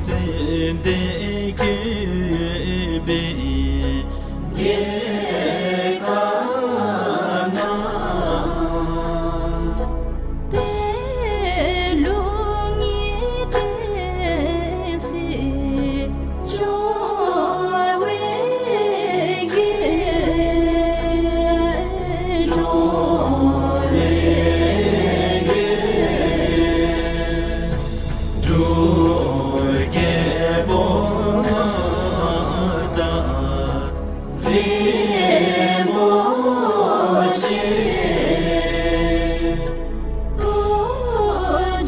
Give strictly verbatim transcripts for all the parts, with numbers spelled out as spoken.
ཙན་དན་བཀོད་པའི་རྒྱལ་ཁབ་ན། པད་ལུང་གི་བསྟན་སྲིད་འབྱུང་བའི་རྒྱལ། འབྱུང་བའི་རྒྱལ། འབྲུག་རྒྱལ་པོ་མངའ་བདག་རིན་པོ་ཆེ།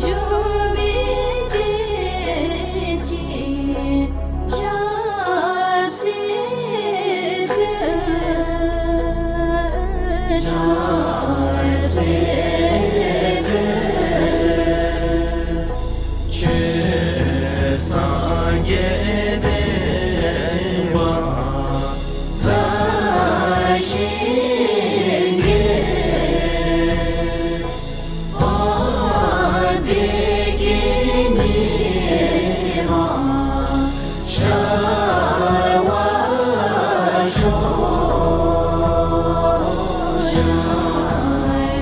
འགྱུར་མེད་བསྟན་ཅིང་ཆབ་སྲིད་འཕེལ། ཆབ་སྲིད་འཕེལ། ཆོས་སངས་རྒྱས་བསྟན་པ་དར་ཞིང་རྒྱས། ཨ་བདེ་སྐྱིད་ཉི་མ་ཤར་བར་ཤོག། ཤར་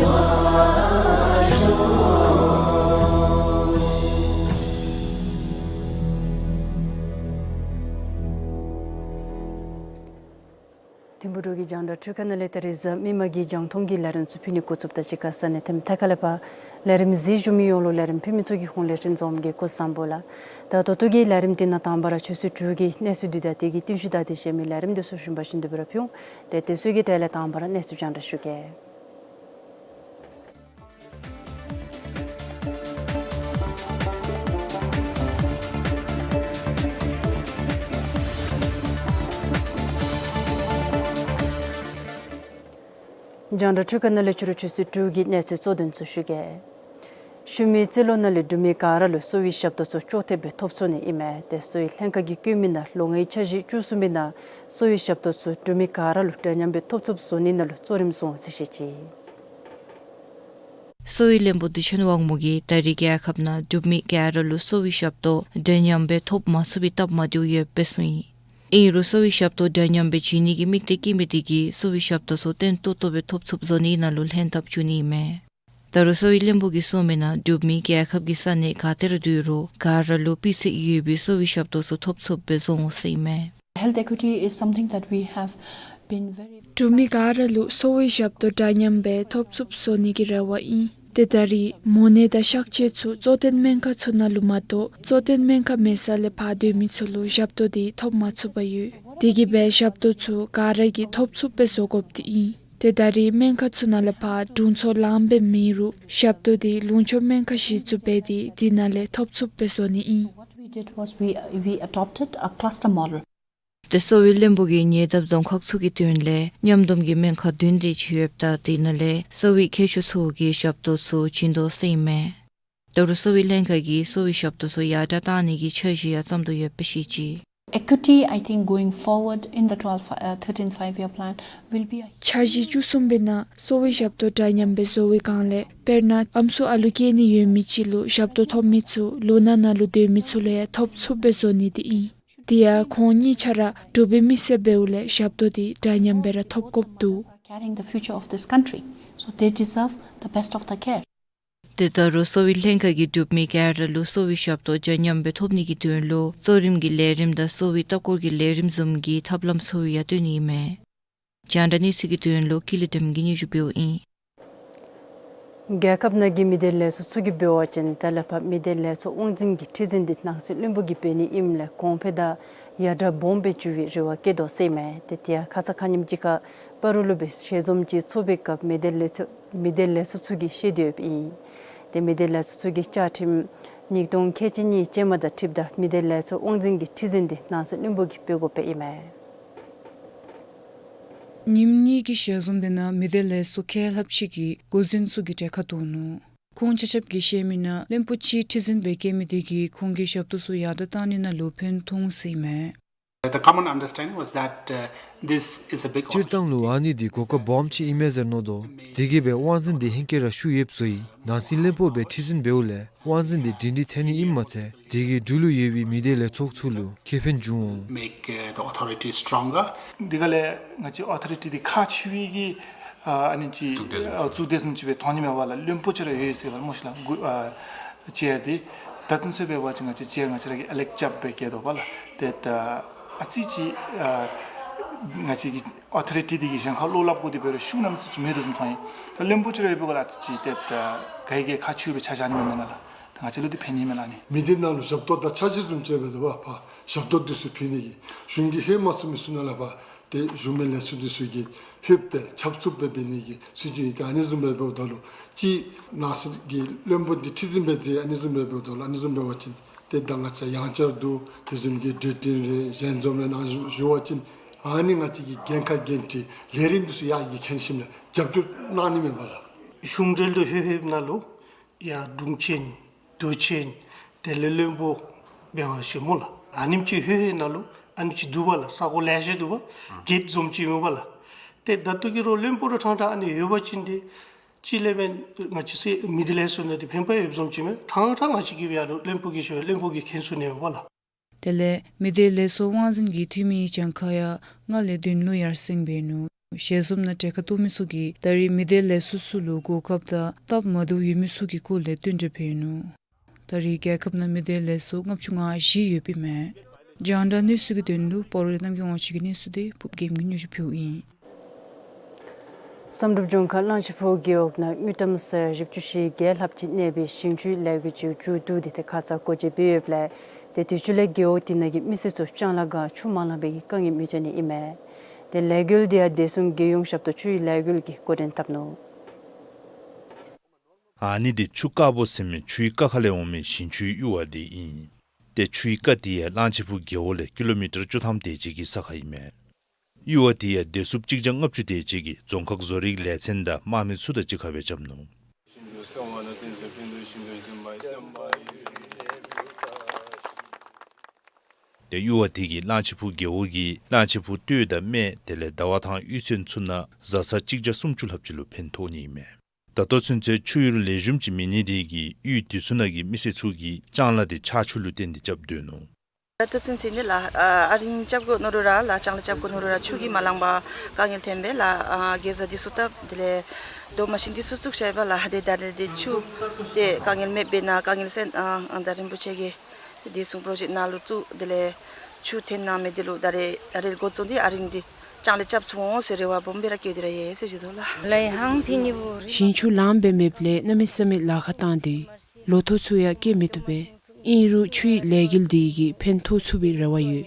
བར་ཤོག། ཐིམ་ཕུག་འབྲུག་གི་རྒྱང་བསྒྲགས་འཕྲུལ་ཁང་ནང་ལས་ད་རིས་མི་མང་གི་རྒྱང་མཐོང་གི་ལས་རིམ་ཚུ་ཕུལ་ནི་འགོ་བཙུགསཔ་ད་གཅིག་ཁར་ས་གནས་ཐིམ་ཐང་ཁ་ལས་ཕར་ལས་རིམ་གཟིགས་བཞུགས་མི་ཡོངས་ལུ་ལས་རིམ་ཕུལ་མི་ཚུ་གི་ཧོངས་ལས་སྲིད་འཛོམས་གིས་སྐུ་གཟུགས་བཟང་པོ་ལགས། ད་ད་ལྟོ་གི་ལས་རིམ་འདི་ནང་དང་པ་ར་ཆུ་ཚོད་དྲུག་གི་གནས་ཚུལ་བསྡུས་དང་དེ་གི་རྟིང་ཤུལ་བདའ་སྟེ་བཤད་མི་ལས་རིམ་འདི་ཚུ་ཞུ་བ་ཅིན་འདི་སྦེ་ར་ཕུལ་འོང་། ཏེ་དེ་ཚུ་གི་གྲས་ལས་དང་པ་ར་གནས་ཚུལ་རྒྱང་བསྒྲགས་ཞུ་གེ། རྒྱང་བསྒྲགས་འཕྲུལ་ཁང་ནང་ལས་ཕྱི་རུ་ཆུ་ཚོད་དྲུག་གི་གནས་ཚུལ་གཙོ་དོན་ཚུ་ཞུ་གེ། ཤུལ་མའི་རྩིས་ལོ་ནང་ལས་འབྲུག་མི་ག་ར་ལུ་གསོ་བའི་ཞབས་ཏོག་ཚུ་ཅོག་འཐདཔ་སྦེ་ཐོབ་ཚུགས་ནི་ཨིན་མས། ཏེ་གསོ་བའི་ལྷན་ཁག་གིས་བཀོད་མི་ནང་ལོ་ལྔའི་འཆར་གཞི་བཅུ་གསུམ་པའི་ནང་གསོ་བའི་ཞབས་ཏོག་ཚུ་འབྲུག་མི་ག་ར་ལུ་འདྲ་མཉམ་སྦེ་ཐོབ་ཚུགསཔ་བཟོ་ནི་ནང་ལུ་གཙོ་རིམ་བཟུང་ཟེར་བཤད་ཅི། གསོ་བའི་བློན་པོ་བདེ་ཆེན་དབང་མོ་གིས་ད་རིས་རྒྱལ་ཁབ་ནང་འབྲུག་མི་ག་ར་ལུ་གསོ་བའི་ཞབས་ཏོག་འདྲ་མཉམ་སྦེ་ཐོབ་མ་ཚུགས་པའི་སྟབས་མ་བདེཝ་ཡོདཔ་སྦེ་གསུངས་ཡི། ཨིན་རུང་གསོ་བའི་ཞབས་ཏོག་འདྲ་མཉམ་སྦེ་བྱིན་ནི་གི་དམིགས་གཏད་བསྐྱེད་མི་དེ་གིས་གསོ་བའི་ཞབས་ཏོག་ཚུ་བརྟན་ཏོག་ཏོ་སྦེ་ཐོབ་ཚུགསཔ་བཟོ་ནི་ནང་ལུ་ལྷན་ཐབས་བྱུང་ནི་ཨིན་མས། ད་རུང་གསོ་བའི་བློན་པོ་གིས་གསུངས་མི་ནང་འབྲུག་མི་རྒྱལ་ཁབ་ཀྱི་ས་གནས་ག་ཏེ་ར་སྡོད་རུང་ག་ར་ལུ་སྤུས་ཚད་ཡོད་པའི་གསོ་བའི་ཞབས་ཏོག་ཚུ་ཐོབ་ཚུགསཔ་སྦེ་བཟོ་འོང་ཟེར་ཨིན་མས། Health equity is something that we have been very འབྲུག་མི་ག་ར་ལུ་གསོ་བའི་ཞབས་ཏོག་འདྲ་མཉམ་སྦེ་ཐོབ་ཚུགསཔ་བཟོ་ནི་གི་རེ་བ་ཨིན། ཏེ་ད་རིས་མོ་ནད་དང་གཤག་བཅོས་ཚུ་གཙོ་བསྟེན་སྨན་ཁང་ཚུ་ནང་ལུ་མ་གཏོགས་གཙོ་བསྟེན་སྨན་ཁང་མེད་ས་ལས་ཕར་སྡོད་མི་ཚུ་ལུ་ཞབས་ཏོག་དེ་ཐོབ་མ་ཚུགས་པར་ཡོད། དེ་གིས་སྦེ་ཞབས་ཏོག་ཚུ་ག་ར་གིས་ཐོབ་ཚུགསཔ་སྦེ་བཟོ་དགོཔ་དེ་ཨིན། ཏེ་ད་རིས་སྨན་ཁང་ཚུ་ནང་ལས་ཕར་དྲུང་འཚོ་ལངམ་སྦེ་མེད་རུང་ཞབས་ཏོག་དེ་ལུང་ཕྱོགས་སྨན་ཁང་གཞི་བཙུགས་འབད་དེ་དེ་ནང་ལས་ཐོབ་ཚུགསཔ་སྦེ་བཟོ་ནི་ཨིན། What we did was we, we adopted a cluster model. ཏེ་གསོ་བའི་བློན་པོ་གིས་ཉེ་འདབས་རྫོང་ཁག་ཚུ་གི་དོན་ལས་མཉམ་སྡོམ་གྱི་སྨན་ཁང་བདུན་དེ་ཅིག་ཡོདཔ་ད་དེ་ནང་ལས་གསོ་བའི་མཁས་མཆོག་ཚུ་གིས་ཞབས་ཏོག་ཚུ་བྱིན་དོ་ཟེར་ཨིན་མས། ད་རུང་གསོ་བའི་ལྷན་ཁག་གིས་གསོ་བའི་ཞབས་ཏོག་ཚུ་ཡར་དྲགས་གཏང་ནི་གི་འཆར་གཞི་ཡང་བརྩམ་དོ་ཡོདཔ་སྦེ་བཤད་ཅི། Equity, I think, going forward in the twelve, uh, thirteen five-year plan will be a འཆར་གཞི་བཅུ་གསུམ་པའི་ནང་གསོ་བའི་ཞབས་ཏོག་འདྲ་མཉམ་སྦེ་བཟོ་བའི་སྒང་ལས་དཔེར་ན་ཨམ་སྲུ་ཨ་ལུ་སྐྱེ་ནི་ཡོད་མི་ཅིག་ལུ་ཞབས་ཏོག་ཐོབ་མི་ཚུ་ལུང་ནག་ནང་ལུ་སྡོད་མི་ཚུ་ལུ་ཡང་ཐོབ་ཚུགསཔ་སྦེ་བཟོ་ནི་དེ་ཨིན། དེ་ཡང་ཁོང་གཉིས་ཆ་ར་འབྲུག་པའི་མི་སེར་འབདཝ་ལས་ཞབས་ཏོག་དེ་འདྲ་མཉམ་སྦེ་ར་ཐོབ་དགོཔ་འདུག། Carrying the future of this country, so they deserve the best of the care. ཏེ་ད་རུང་གསོ་བའི་ལྷན་ཁག་གིས་འབྲུག་མི་ག་ར་ལུ་གསོ་བའི་ཞབས་ཏོག་འདྲ་མཉམ་སྦེ་ཐོབ་ནི་གི་དོན་ལུ་གཙོ་རིམ་གྱི་ལས་རིམ་དང་གསོ་བའི་ལྟ་སྐོར་གྱི་ལས་རིམ་བཟུམ་གྱི་ཐབས་ལམ་ཚུ་ཡང་སྟོན་ནི་ཨིན་མས། རྒྱང་བསྒྲགས་གནས་ཚུལ་གྱི་དོན་ལུ་ཀུན་ལེགས་སྒྲོལ་མ་གིས་སྙན་ཞུ་འབདཝ་ཨིན། རྒྱལ་ཁབ་ནང་གི་མི་སྡེ་ལས་ཚོགས་ཚུ་གིས་འབད་བ་ཅིན་ད་ལས་ཕར་མི་སྡེ་ལས་ཚོགས་དབང་འཛིན་གྱི་ཁྲི་འཛིན་དེ་ནང་སྲིད་བློན་པོ་གིས་འབད་ནི་ཨིནམ་ལས་གོང་འཕེལ་དང་ཡར་དྲག་སྦོམ་སྦེ་འགྱོ་བའི་རེ་བ་བསྐྱེད་དོ་ཟེར་ཨིན་མས། ཏེ་དེ་ཡང་ཁ་ཙ་ཁ་ཉིནམ་ཅིག་ཁར་སྤ་རོ་ལུ་སྦེ་ཞལ་འཛོམས་ཅིག་ཚོགས་པའི་སྐབས་མི་སྡེ་ལས་ཚོགས་མི་སྡེ་ལས་ཚོགས་ཚུ་གིས་བཤད་དེ་ཡོདཔ་ཨིན། ཏེ་མི་སྡེ་ལས་ཚོགས་ཚུ་གི་བཅའ་ཁྲིམས་ཉིས་སྟོང་ཁལ་གཅིག་གཉིས་ཅན་མ་དང་འཁྲིལཝ་ད་མི་སྡེ་ལས་ཚོགས་དབང་འཛིན་གྱི་ཁྲི་འཛིན་དེ་ནང་སྲིད་བློན་པོ་གིས་འབད་དགོཔ་ཨིན་མས། ཉིནམ་གཉིས་ཀྱི་ཞལ་འཛོམས་དེ་ནང་མི་སྡེ་ལས་ཚོགས་ཁལ་ལྷགཔ་ཅིག་གིས་འགོ་འཛིན་ཚུ་གི་གྲལ་ཁར་འདུག་ནུག། ཁོང་ཆ་ཁྱབ་ཀྱིས་བཤད་མི་ནང་བློན་པོ་གཅིག་ཁྲི་འཛིན་སྦེ་བཀལ་མི་དེ་གིས་ཁོང་གི་ཞབས་ཏོག་ཚུ་ཡར་དྲག་གཏང་ནི་ནང་ལུ་ཕན་ཐོགས་ཟེར་ཨིན་མས། The common understanding was that, uh, this is a big opportunity. སྤྱིར་བཏང་ལུ་ཨ་ནི་འདི་གོ་སྐབས་སྦོམ་ཅིག་ཨིན་མས་ཟེར་མནོ་དོ། དེ་གིས་སྦེ་དབང་འཛིན་འདི་ཧེང་སྐལ་ར་ཤུགས་ཡོདཔ་བཟོ་ཡི། ནང་སྲིད་བློན་པོ་སྦེ་ཁྲི་འཛིན་འབདཝ་ལས་དབང་འཛིན་འདི་སྒྲིང་སྒྲི་ཐལ་ནི་ཨིནམ་མ་ཚད་དེ་གིས་འབྲུག་ལུ་ཡོད་པའི་མི་སྡེ་ལས་ཚོགས་ཚུ་ལུ་ཁེ་ཕན་འབྱུང་འོང་། Make, uh, the authority stronger. དེ་ག་ལས་ང་བཅས་ཨོ་ཐོ་རི་ཊི་འདི་ཁག་ཆེ་བའི་གི་ཨ་ཨ་ནི་ཅིག་གཙུག་སྡེ་བཟུམ་ཨ་གཙུག་སྡེ་བཟུམ་ཅིག་སྦེ་མཐོང་ནི་མས་པ་ལགས། བློན་པོ་ཅིག་ར་ཡོད་ཟེར་བ་ལགས་སྨོ་ཤིག་ལགས། གུ་ཨ་ཅེར་འདི་ད་ལྟོ་ཚུན་ཚོད་འབད་བ་ཅིན་ང་བཅས་ཅེར་ང་བཅས་ར་གིས་ཨི་ལེཀཊ་རྐྱབ་སྦེ་བཀལ་དོ་པ་ལགས། ཏེ་ད་ཨ་ཙི་ཅིག་ཨ་ང་བཅས་ཀྱི་ཨོ་ཐོ་རི་ཊི་འདི་གིས་གཞན་ཁར་བློ་སླབ་དགོ་དེ་འབད་རུང་ཤུགས་གནམ་མེད་ས་མེད་ཅིག་མེད་དོ་བཟུམ་མཐོང་ཡི། ད་བློན་པོ་ཅིག་ར་ཡོད་པའི་སྒང་ལས་ཨ་ཙི་ཅིག་ཏེ་ད་ག་གིས་ཁག་ཆེཝ་སྦེ་ཆ་བཞག་ནི་མེན་ན་ལགས། ད་ང་བཅས་ལུ་འདི་ཕན་ནི་མས་ལགས་ཨ་ནི། མི་སྡེ་ནང་ལུ་ཞབས་ཏོག་དང་ཕྱག་ཕྱིད་བཟུམ་ཅིག་འབད་དོ་པ། ཕར་ཞབས་ཏོག་འདི་ཚུ་ཕུལ་ནི་གི་གཞུང་གིས་ལྷོད་མ་ཚུགས་མི་ཚུ་ནང་ལས་ཕར་ཏེ་གཞུང་མིན་ལས་ཚོགས་འདི་ཚུ་གིས་ལྷོད་སྦེ་ཆབ་འཚུབ་སྦེ་འབད་ནི་གི་སྲིད་བྱུས་ཨིན། ཏེ་ཨ་ནི་བཟུམ་སྦེ་འབདཝ་ད་ལུ་ཅིག་ནང་སྲིད་ཀྱི་བློན་པོ་འདི་ཁྲི་འཛིན་འབད་ཚེ་ཨ་ནི་བཟུམ་སྦེ་འབདཝ་ད་ལུ་ཨ་ནི་བཟུམ་འབད་བ་ཅིན་ཏེ་ད་ང་བཅས་ཡང་བསྐྱར་དུ་དེ་བཟུམ་གྱི་གྲོས་བསྟུན་རེ་ཞལ་འཛོམས་རེ་གནང་ཞུ་བ་ཅིན་ཨ་ནི་ང་བཅས་ཀྱི་འགན་ཁག་འགན་འཁྲི་ལས་རིམ་འདི་ཚུ་ཡར་རྒྱས་འཁྱོངས་ཞིནམ་ལས་རྒྱབ་སྐྱོར་གནང་ནི་མས་པ་ལགས། གཞུང་འབྲེལ་དུ་ལྷོད་ལྷོདཔ་ནང་ལུ་ཡར་དྲུང་ཆེན་མདོ་ཆེན་དེ་ལས་བློན་པོ་འབད་བ་ཅིན་སྨོ་ལགས། ཨ་ནེམ་ཅིག་ལྷོད་ལྷོདཔ་ནང་ལུ་ཨ་ནེམ་ཅིག་འདུག་པ་ལགས། ས་གོ་ལེ་ཤ་འདུག་པ། གེཊ་བཟུམ་ཅིག་མས་པ་ལགས། ཏེ་ད་ལྟོ་གི་རོགས་བློན་པོ་ར་ཕྲང་ཕྲང་ཨ་ནི་ཡོད་པ་ཅིན་ཏེ་ཅིག་ལས་མེན་ང་བཅས་སི་མི་སྡེ་ལས་ཚོགས་ནང་འདི་ཕན་པ་ཡོདཔ་བཟུམ་ཅིག་མས། ཕྲང་ཕྲང་ང་བཅས་ཀྱིས་ཡར་རོགས་བློན་པོ་གི་ཞུ་བློན་པོ་གིས་མཁྱེན་ཚུགས་ནི་མས་པ་ལགས། དེ་ལས་མི་སྡེ་ལས་ཚོགས་དབང་འཛིན་གྱི་འཐུས་མི་གྱངས་ཁ་ཡང་ལྔ་ལས་བདུན་ལུ་ཡར་སེང་འབད་ནུག། ཞལ་འཛོམས་ནང་གྲལ་ཁར་གཏོགས་མི་ཚུ་གིས་ད་རེས་མི་སྡེ་ལས་ཚོགས་ཚུ་ལུ་གོ་སྐབས་དང་སྟབས་མ་བདེཝ་ཡོད་མི་ཚུ་གི་སྐོར་ལས་བསྟུན་གྲོས་འབད་ནུག། ད་རེས་རྒྱལ་ཁབ་ནང་མི་སྡེ་ལས་ཚོགས་ལྔ་བཅུ་ང་བཞི་ཡོདཔ་ཨིན་མས། རྒྱང་བསྒྲགས་གནས་ཚུལ་གྱི་དོན་ལུ་སྤ་རོ་ལས་རྣམ་རྒྱལ་དབང་ཕྱུག་གི་གནས་ཚུལ་འདི་ཕུརབ་རྒྱལམོ་གིས་སྙན་ཞུ་ཕུལཝ་ཨིན། བསམ་གྲུབ་ལྗོངས་མཁར་གླང་ཆེན་ཕུག་རྒེད་འོག་ནང་དངུལ་ཀྲམ་ས་ཡ་བཞི་བཅུ་ཞེ་བརྒྱད་ལྷགཔ་ཅིག་གནས་པའི་ཞིང་ཆུའི་ལས་འགུལ་ཅིག་མཇུག་བསྡུ་སྟེ་ཏེ་ཁ་ཙ་སྒོ་འབྱེད་འབད་ཡོདཔ་ལས་ཏེ་དུས་ཅི་ལས་རྒེད་འོག་དེ་ནང་གི་མི་སེར་ཚུ་ལྕང་ལཱ་སྒང་ཆུ་མ་ལང་པའི་དཀའ་ངལ་མི་འབྱུང་ནི་ཨིན་མས། ཏེ་ལས་འགུལ་དེ་ཡང་བདེ་སྲུང་རྒྱལ་ཡོངས་ཞབས་ཏོག་ཆུའི་ལས་འགུལ་གྱིས་འགོ་འདྲེན་འཐབ་ནུག། ཨ་ནི་འདི་ཆུ་དཀར་པོ་ཟེར་མི་ཆུའི་ཀ་ཁ་ལས་འོང་མི་ཞིང་ཆུའི་གཡུར་བ་འདི་ཨིན། ཏེ་ཆུའི་ཀ་འདི་ཡང་གླང་ཆེན་ཕུག་རྒེད་འོག་ལས་ཀི་ལོ་མི་ཊར་བཅུ་ཐམ་དེ་ཅིག་གི་ས་ཁར་ཨིན་མས། གཡུར་བ་འདི་ཡང་བདེ་སྲུངཔ་གཅིག་བརྒྱ་ལྔ་བཅུ་དེ་ཅིག་གིས་རྫོང་ཁག་བཟོ་རིག་ལས་ཚན་དང་དམག་མི་ཚུ་དང་གཅིག་ཁར་སྦེ་རྐྱབ་ནུག། ཏེ་གཡུར་བ་འདི་གིས་གླང་ཆེན་ཕུག་རྒེད་འོག་གི་གླང་ཆེན་ཕུག་སྟོད་དང་སྨད་དེ་ལས་ཟླ་བ་ཐང་གཡུས་ཚན་ཚུ་ནང་བཟའ་ཚང་གཅིག་བརྒྱ་སུམ་ཅུ་ལྷགཔ་ཅིག་ལུ་ཕན་ཐོགས་ནི་ཨིན་མས། ད་ལྟོ་ཚུན་ཚོད་ཆུ་གཡུར་ལེགས་ཤོམ་ཅིག་མེད་ནི་དེ་གིས་གཡུས་འདི་ཚུ་ནང་གི་མི་སེར་ཚུ་གིས་ལྕང་ལཱ་འདི་ཆར་ཆུ་ལུ་བརྟེན་ཏེ་རྐྱབ་སྡོད་ནུག། ད་ལྟོ་ཚུན་ཚོད་ནི་ལཱ་ཨ་རིང་རྐྱབ་དགོ་མནོ་རུང་ར་ལཱ་ལྕང་ལཱ་རྐྱབ་དགོ་མནོ་རུང་ར་ཆུ་གིས་མ་ལང་པར་དཀའ་ངལ་ཐོན་པས་ལགས། ཨ་གེ་ཛ་འདི་ཚུ་བཏབ་དེ་ལས་རྡོ་མ་ཤིན་འདི་ཚུ་བཙུགས་བཞག་ཡོད་པས་ལགས། ཏེ་ད་རེས་འདི་ཆུ་ཏེ་དཀའ་ངལ་མེདཔ་འབད་ནི་དཀའ་ངལ་སེལ་ཨ་ཨ་ད་རིན་པོ་ཆེ་གིས་བདེ་སྲུང་པྲོ་ཇེཀཊ་ནང་ལུ་བཙུགས་དེ་ལས་ཆུ་ཐོན་གནང་མི་འདི་ལུ་ད་རེས་ད་རེས་འགོ་བཙུགས་ཏེ་ཨ་རིང་འདི་ལྕང་ལཱ་རྐྱབ་ཚུགས་འོང་ཟེར་རེ་བ་སྦོམ་སྦེ་ར་བསྐྱེད་དེ་ར་ཡོད་ཟེར་ཞུ་དོ་ལགས། ཞིང་ཆུ་ལངམ་སྦེ་མེདཔ་ལས་གནམ་མེད་ས་མེད་ལཱ་ཁག་བཏང་སྟེ་ལོ་ཐོག་ཚུ་ཡང་སྐྱེལ་མི་བཏུབ་པས། ཨིན་རུང་ཆུའི་ལས་འགུལ་འདི་གིས་ཕན་ཐོགས་ཚུགས་པའི་རེ་བ་ཡོད།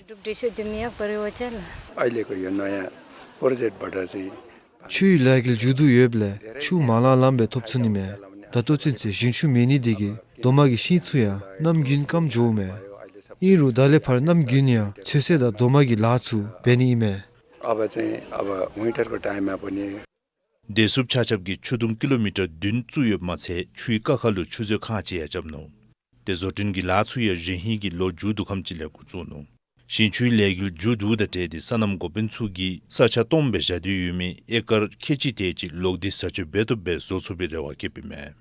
ཆུའི་ལས་འགུལ་མཇུག་བསྡུ་ཡོདཔ་ལས་ཆུ་མ་ལང་ལངམ་སྦེ་ཐོབ་ཚུགས་ནི་མས། ད་ལྟོ་ཚུན་ཚོད་ཞིང་ཆུ་མེད་ནི་དེ་གིས་རྡོ་མ་གི་ཤིང་ཚུ་ཡང་གནམ་དགུན་སྐམ་འགྱོཝ་མས། ཨིན་རུང་ད་ལས་ཕར་གནམ་དགུན་ཡང་ཚོད་བསྲེ་དང་རྡོ་མ་གི་ལཱ་ཚུ་འབད་ནི་ཨིན་མས། अब चाहिँ अब विन्टरको टाइममा पनि བདེ་སྲུངཔ་ཆ་ཁྱབ་ཀྱིས་ཆུ་དུང་ཀི་ལོ་མི་ཊར་བདུན་བཙུགས་ཡོདཔ་མ་ཚད་ཆུའི་ཀ་ཁ་ལུ་ཆུ་མཛོད་ཁང་ཅིག་ཡང་རྐྱབ་ནུག། ཏེ་བཟོ་སྐྲུན་གྱི་ལཱ་ཚུ་ཡང་གཞེས་ཧིང་གི་ལོ་མཇུག་བསྡུ་ཁམས་ཅིག་ལས་འགོ་བཙུགས་ནུག། ཞིང་ཆུའི་ལས་འགུལ་མཇུག་བསྡུཝ་དང་འབྲེལ་ཏེ་སོ་ནམ་འགོ་དཔོན་ཚུ་གིས་ས་ཆ་སྟོངམ་སྦེ་བཞག་སྟེ་ཡོད་མི་ཨེ་ཀར་ཁལ་གཅིག་དེ་ཅིག་ལོག་སྟེ་བཟའ་སྤྱོད་འབད་བཏུབ་སྦེ་བཟོ་ཚུགས་པའི་རེ་བ་བསྐྱེདཔ་ཨིན་མས།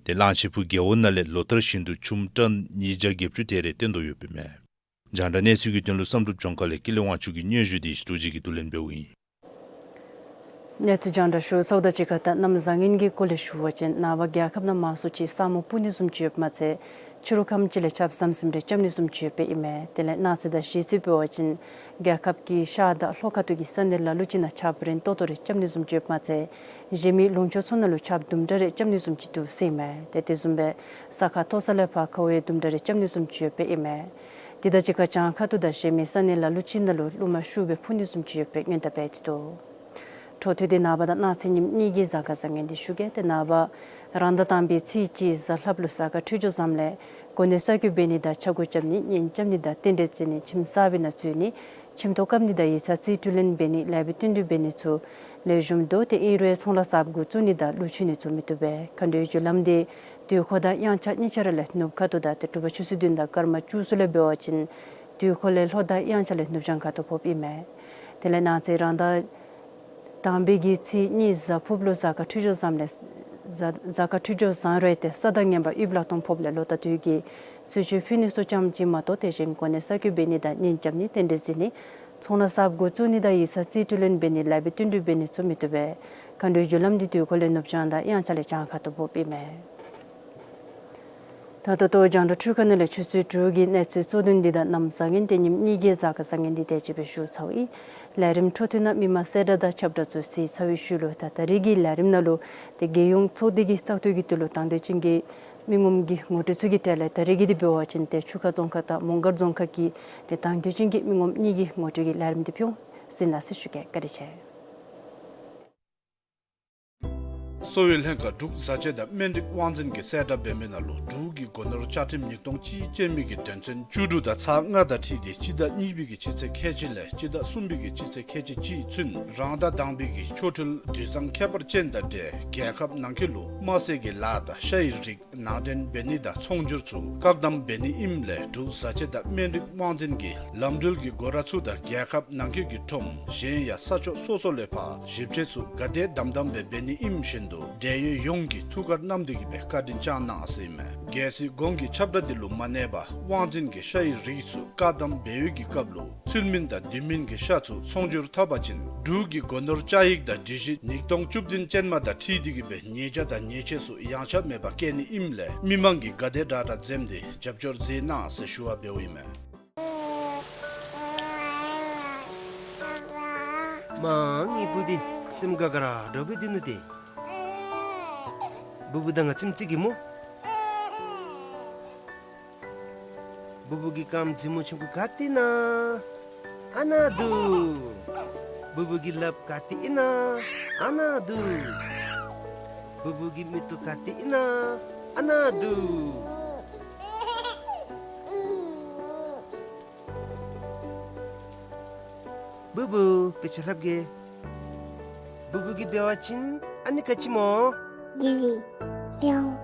ཏེ་གླང་ཆེན་ཕུག་རྒེད་འོག་ནང་ལས་ལོ་ལྟར་བཞིན་དུ་ཆུམ་ཊཱན་ཉིས་བརྒྱ་བརྒྱད་ཅུ་དེ་རེ་བཏོན་དོ་ཡོདཔ་ཨིན་མས། རྒྱང་བསྒྲགས་གནས་ཚུལ་གྱི་དོན་ལུ་བསམ་གྲུབ་ལྗོངས་མཁར་ལས་ཀུན་ལེགས་དབང་ཕྱུག་གི་སྙན་ཞུ་འདི་ཞུ་ཅིག་གིས་བསྡུ་ལེན་འབདཝ་ཨིན། གནས་ཚུལ་རྒྱང་བསྒྲགས་ཞུ་ཚརཝ་དང་གཅིག་ཁར་ད་གནམ་བཟང་ངན་གྱི་སྐོར་ལས་ཞུ་བ་ཅིན་ནངས་པ་རྒྱལ་ཁབ་ནང་མང་སུ་ཅིག་ས་སྨུག་སྤུབ་ནི་བཟུམ་ཅིག་ཡོདཔ་མ་ཚད་ཕྱི་རུ་ཁམས་ཅིག་ལས་ཆརཔ་ཟམ་ཟིམ་རེ་རྐྱབ་ནི་བཟུམ་ཅིག་ཡོདཔ་ཨིན་མས། དེ་ལས་གནངས་ཚེ་དང་གཞེས་ཚེ་འབད་བ་ཅིན་རྒྱལ་ཁབ་ཀྱི་ཤར་དང་ལྷོ་ཁ་ཐུག་གི་ས་གནས་ལ་ལུ་ཅིག་ནང་ཆརཔ་རན་ཏོག་ཏོ་རེ་རྐྱབ་ནི་བཟུམ་ཅིག་ཡོདཔ་མ་ཚད་གཞན་མི་ལུང་ཕྱོགས་ཚུ་ནང་ལུ་ཆརཔ་དུམ་གྲ་རེ་རྐྱབ་ནི་བཟུམ་ཅིག་འདུག་ཟེར་ཨིན་མས། ཏེ་དེ་བཟུམ་སྦེ་ས་ཁ་མཐོ་ས་ལས་ཕར་ཁཝ་དུམ་གྲ་རེ་རྐྱབ་ནི་བཟུམ་ཅིག་ཡོདཔ་ཨིན་མས། དེ་དང་གཅིག་ཁར་བྱང་ཁ་ཐུག་དང་གཞན་མི་ས་གནས་ལ་ལུ་ཅིག་ནང་ལུ་རླུང་མ་ཤུགས་སྦེ་འཕུ་ནི་བཟུམ་ཅིག་ཡོདཔ་སྦེ་སྔོན་བརྡ་འབད་དེ་འདུག། འཕྲོ་མཐུད་དེ་ནངས་པ་དང་གནངས་ཚེ་ཉིནམ་གཉིས་ཀྱི་གཟའ་སྐར་བཟང་ངན་འདི་ཞུ་གེ། ཏེ་ནངས་པ་རང་ཟླ་དང་པའི་ཚེས་གཅིག་གཟའ་ལྷགཔ་ལུ་གཟའ་སྐར་འཕྲོད་སྦྱོར་བཟངམ་ལས་གོ་གནས་གསར་བསྐོ་འབད་ནི་དང་ཆ་བགོས་རྐྱབ་ནི་གཉེན་རྐྱབ་ནི་དང་རྟེན་འབྲེལ་བརྩི་ནི་ཁྱིམ་གསར་པའི་ནང་འཛུལ་ནི་ཁྱིམ་ཐོག་བཀབ་ནི་དང་ཡིག་ཚང་རྩིས་སྤྲོད་ལེན་འབད་ནི་ལེགས་པའི་བསྟུན་གྲོས་འབད་ནི་ཚུ་ལེགས་ཤོམ་འདུག། ཏེ་ཨིན་རུང་ཚོང་ལཱ་གསརཔ་འགོ་བཙུགས་ནི་དང་ཀླུ་མཆོད་ནི་ཚུ་མི་བཏུབ་པས། མཁའ་འགྲོའི་རྒྱུ་ལམ་འདི་དུས་འཁོར་དང་དབྱངས་འཆར་གཉིས་ཆ་ར་ལས་ནུབ་ཁ་ཐུག་དང་ཏེ་དྲོ་པ་ཆུ་ཚོད་བདུན་དང་སྐར་མ་བཅུ་གསུམ་ལས་འབད་བ་ཅིན་ དུས་འཁོར་ལས་ལྷོ་དང་གཡང་ཆ་ལས་ནུབ་བྱང་ཁ་ཐུག་ཕོགཔ་ཨིན་མས། དེ་ལས་གནངས་ཚེ་རང་ཟླ་དང་པའི་གི་ཚེས་གཉིས་གཟའ་ཕུརཔ་ལུ་གཟའ་སྐར་འཕྲོད་སྦྱོར་བཟངམ་ལས་གཟའ་གཟའ་སྐར་འཕྲོད་སྦྱོར་བཟང་རུང་སྟེ་ས་དང་ངན་པ་ཡུབ་ལག་སྟོང་ཕོགཔ་ལས་ལོ་ཟླ་དུས་ཀྱི་གསོལ་མཆོད་ཕུལ་ནི་སོགས་ཙམ་ཅིག་མ་གཏོགས་དེ་བཞིན་གོ་གནས་གསར་བསྐོ་འབད་ནི་དང་གཉེན་རྐྱབ་ནི་རྟེན་འབྲེལ་བརྩི་ནི་ཚོང་ལཱ་གསརཔ་འགོ་བཙུགས་ནི་དང་ཡིག་ཚང་རྩིས་སྤྲོད་ལེན་འབད་ནི་ལཱ་འབད་བསྟུན་གྲོས་འབད་ནི་ཚུ་མི་བཏུབ་པས། མཁའ་འགྲོའི་རྒྱུ་ལམ་འདི་དུས་འཁོར་ལས་ནུབ་བྱང་དང་གཡང་ཆ་ལས་བྱང་ཁ་ཐུག་ཕོགཔ་ཨིན་མས། ད་ད་ལྟོ་རྒྱང་བསྒྲགས་འཕྲུལ་ཁང་ནང་ལས་ཆུ་ཚོད་དྲུག་གི་གནས་ཚུལ་གཙོ་དོན་འདི་དང་གནམ་བཟང་ངན་དེ་ཉིནམ་གཉིས་ཀྱི་གཟའ་སྐར་བཟང་ངན་འདི་དེ་ཅིག་སྦེ་ཞུ་ཚརཝ་ཨིན། ལས་རིམ་འཕྲོ་མཐུད་ནང་མི་མང་གསལ་བསྒྲགས་དང་ཁྱབ་བསྒྲགས་ཚུ་གཟིགས་ཚར་བའི་ཤུལ་ལུ་ད་ད་རིས་ཀྱི་ལས་རིམ་ནང་ལུ་ཏེ་རྒྱལ་ཡོངས་ཚོགས་སྡེ་གི་བཙག་འཐུ་གི་དོན་ལུ་དང་འདོད་ཅན་གྱི་མི་ངོམ་གྱི་ངོ་སྤྲོད་ཚུ་གི་གྲས་ལས་ད་རིས་ཀྱི་འདི་འབད་བ་ཅིན་ཏེ་ཆུ་ཁ་རྫོང་ཁག་དང་མོང་སྒར་རྫོང་ཁག་གི་ཏེ་དང་འདོད་ཅན་གྱི་མི་ངོམ་གཉིས་ཀྱི་ངོ་སྤྲོད་ཀྱི་ལས་རིམ་འདི་ཕུལ་འོང་། གཟིགས་གནང་ཟེར་ཞུ་གེ། བཀའ་དྲིན་ཆེ། གསོ་བའི་ལྷན་ཁག་འབྲུག་བཟའ་ཆས་དང་སྨན་རིགས་དབང་འཛིན་གྱིས་གསལ་བསྒྲགས་འབད་མི་ནང་ལུ་འབྲུག་གི་སྒོ་ནོར་བཅའ་ཁྲིམས་ཉིས་སྟོང་གཅིག་ཅན་མི་གི་དོན་ཚན་བཅུ་དྲུག་དང་ཚར་ལྔ་དང་འཁྲིལ་ཏེ་སྤྱི་ཟླ་གཉིས་པའི་གི་སྤྱི་ཚེས་ཁལ་གཅིག་ལས་སྤྱི་ཟླ་གསུམ་པའི་གི་སྤྱི་ཚེས་ཁལ་གཅིག་གཅིག་ཚུན་རང་ཟླ་དང་པའི་གི་ཆོ་འཕྲུལ་དུས་བཟང་ཁྱད་པར་ཅན་དང་འབྲེལ་རྒྱལ་ཁབ་ནང་འཁོད་ལུ་དམར་ཟས་ཀྱི་ལཱ་དང་ཤ་ཡི་རིགས་ནང་འདྲེན་འབད་ནི་དང་ཚོང་སྒྱུར་ཚུ་བཀག་དམ་འབད་ནི་ཨིནམ་ལས་འབྲུག་བཟའ་ཆས་དང་སྨན་རིགས་དབང་འཛིན་གྱིས་ལམ་འགྲུལ་གྱི་སྒོ་ར་ཚུ་དང་རྒྱལ་ཁབ་ནང་འཁོད་ཀྱི་ཁྲོམ་གཞན་ཡང་ས་ཕྱོགས་སོ་སོ་ལས་ཕར་ཞིབ་དཔྱད་ཚུ་ག་དེ་དམ་དམ་སྦེ་འབད་ནི་ཨིནམ་བཞིན་དུ་འབྲེལ་ཡོད་ཡོངས་ཀྱིས་ཐུགས་ཁར་བསྣམས་ཏེ་གི་སྦེ་བཀའ་དྲིན་བསྐྱང་གནང་ཟེར་ཨིན་མས། གལ་སྲིད་གོང་གི་ཁྱབ་བསྒྲགས་འདི་ལུ་མ་གནས་པར་དབང་འཛིན་གྱིས་ཤ་ཡི་རིགས་ཚུ་བཀག་དམ་འབད་བའི་གི་སྐབས་ལུ་ཚུལ་མིན་དང་དོན་མིན་གྱི་ཤ་ཚུ་ཚོང་སྒྱུར་འཐབ་པ་ཅིན་འབྲུག་གི་སྒོ་ནོར་བཅའ་ཡིག་དང་སྒྲིག་གཞི་ཉིས་སྟོང་བཅུ་བདུན་ཅན་མ་དང་འཁྲིལ་ཏེ་གི་སྦེ་ཉེས་བྱ་དང་ཉེས་ཆད་ཚུ་ཡངས་ཆག་མེད་པར་བཀལ་ནི་ཨིནམ་ལས་མི་མང་གིས་ག་དེ་དྲག་དྲག་འཛེམས་ཏེ་རྒྱབ་སྐྱོར་མཛད་གནང་ཟེར་ཞུ་བ་འབདཝ་ཨིན་མས། མ་ངེའི་བུ་འདི་སེམས་དགའ་དགའ་ར་འདྲཝ་སྦེ་སྡོད་ནུག་ཏེ། བུ་བུ་དང་ང་ཙིམ་ཅིག་གི་སྨོ། བུ་བུ་གི་རྐངམ་རྫི་མོ་ཆུང་ཀུ་ག་ཏེ་ཨིན་ན། ཨ་ནཱ་འདུག། བུ་བུ་གི་ལགཔ་ག་ཏེ་ཨིན་ན། ཨ་ནཱ་འདུག། བུ་བུ་གི་མིག་ཏོ་ག་ཏེ་ཨིན་ན། ཨ་ནཱ་འདུག། བུ་བུ་དཔེ་ཆ་ལྷབ་གེ། བུ་བུ་གིས་འབད་བ་ཅིན་ཨ་ནི་ག་ཅི་སྨོ། ཇི་ལི། མེའོ།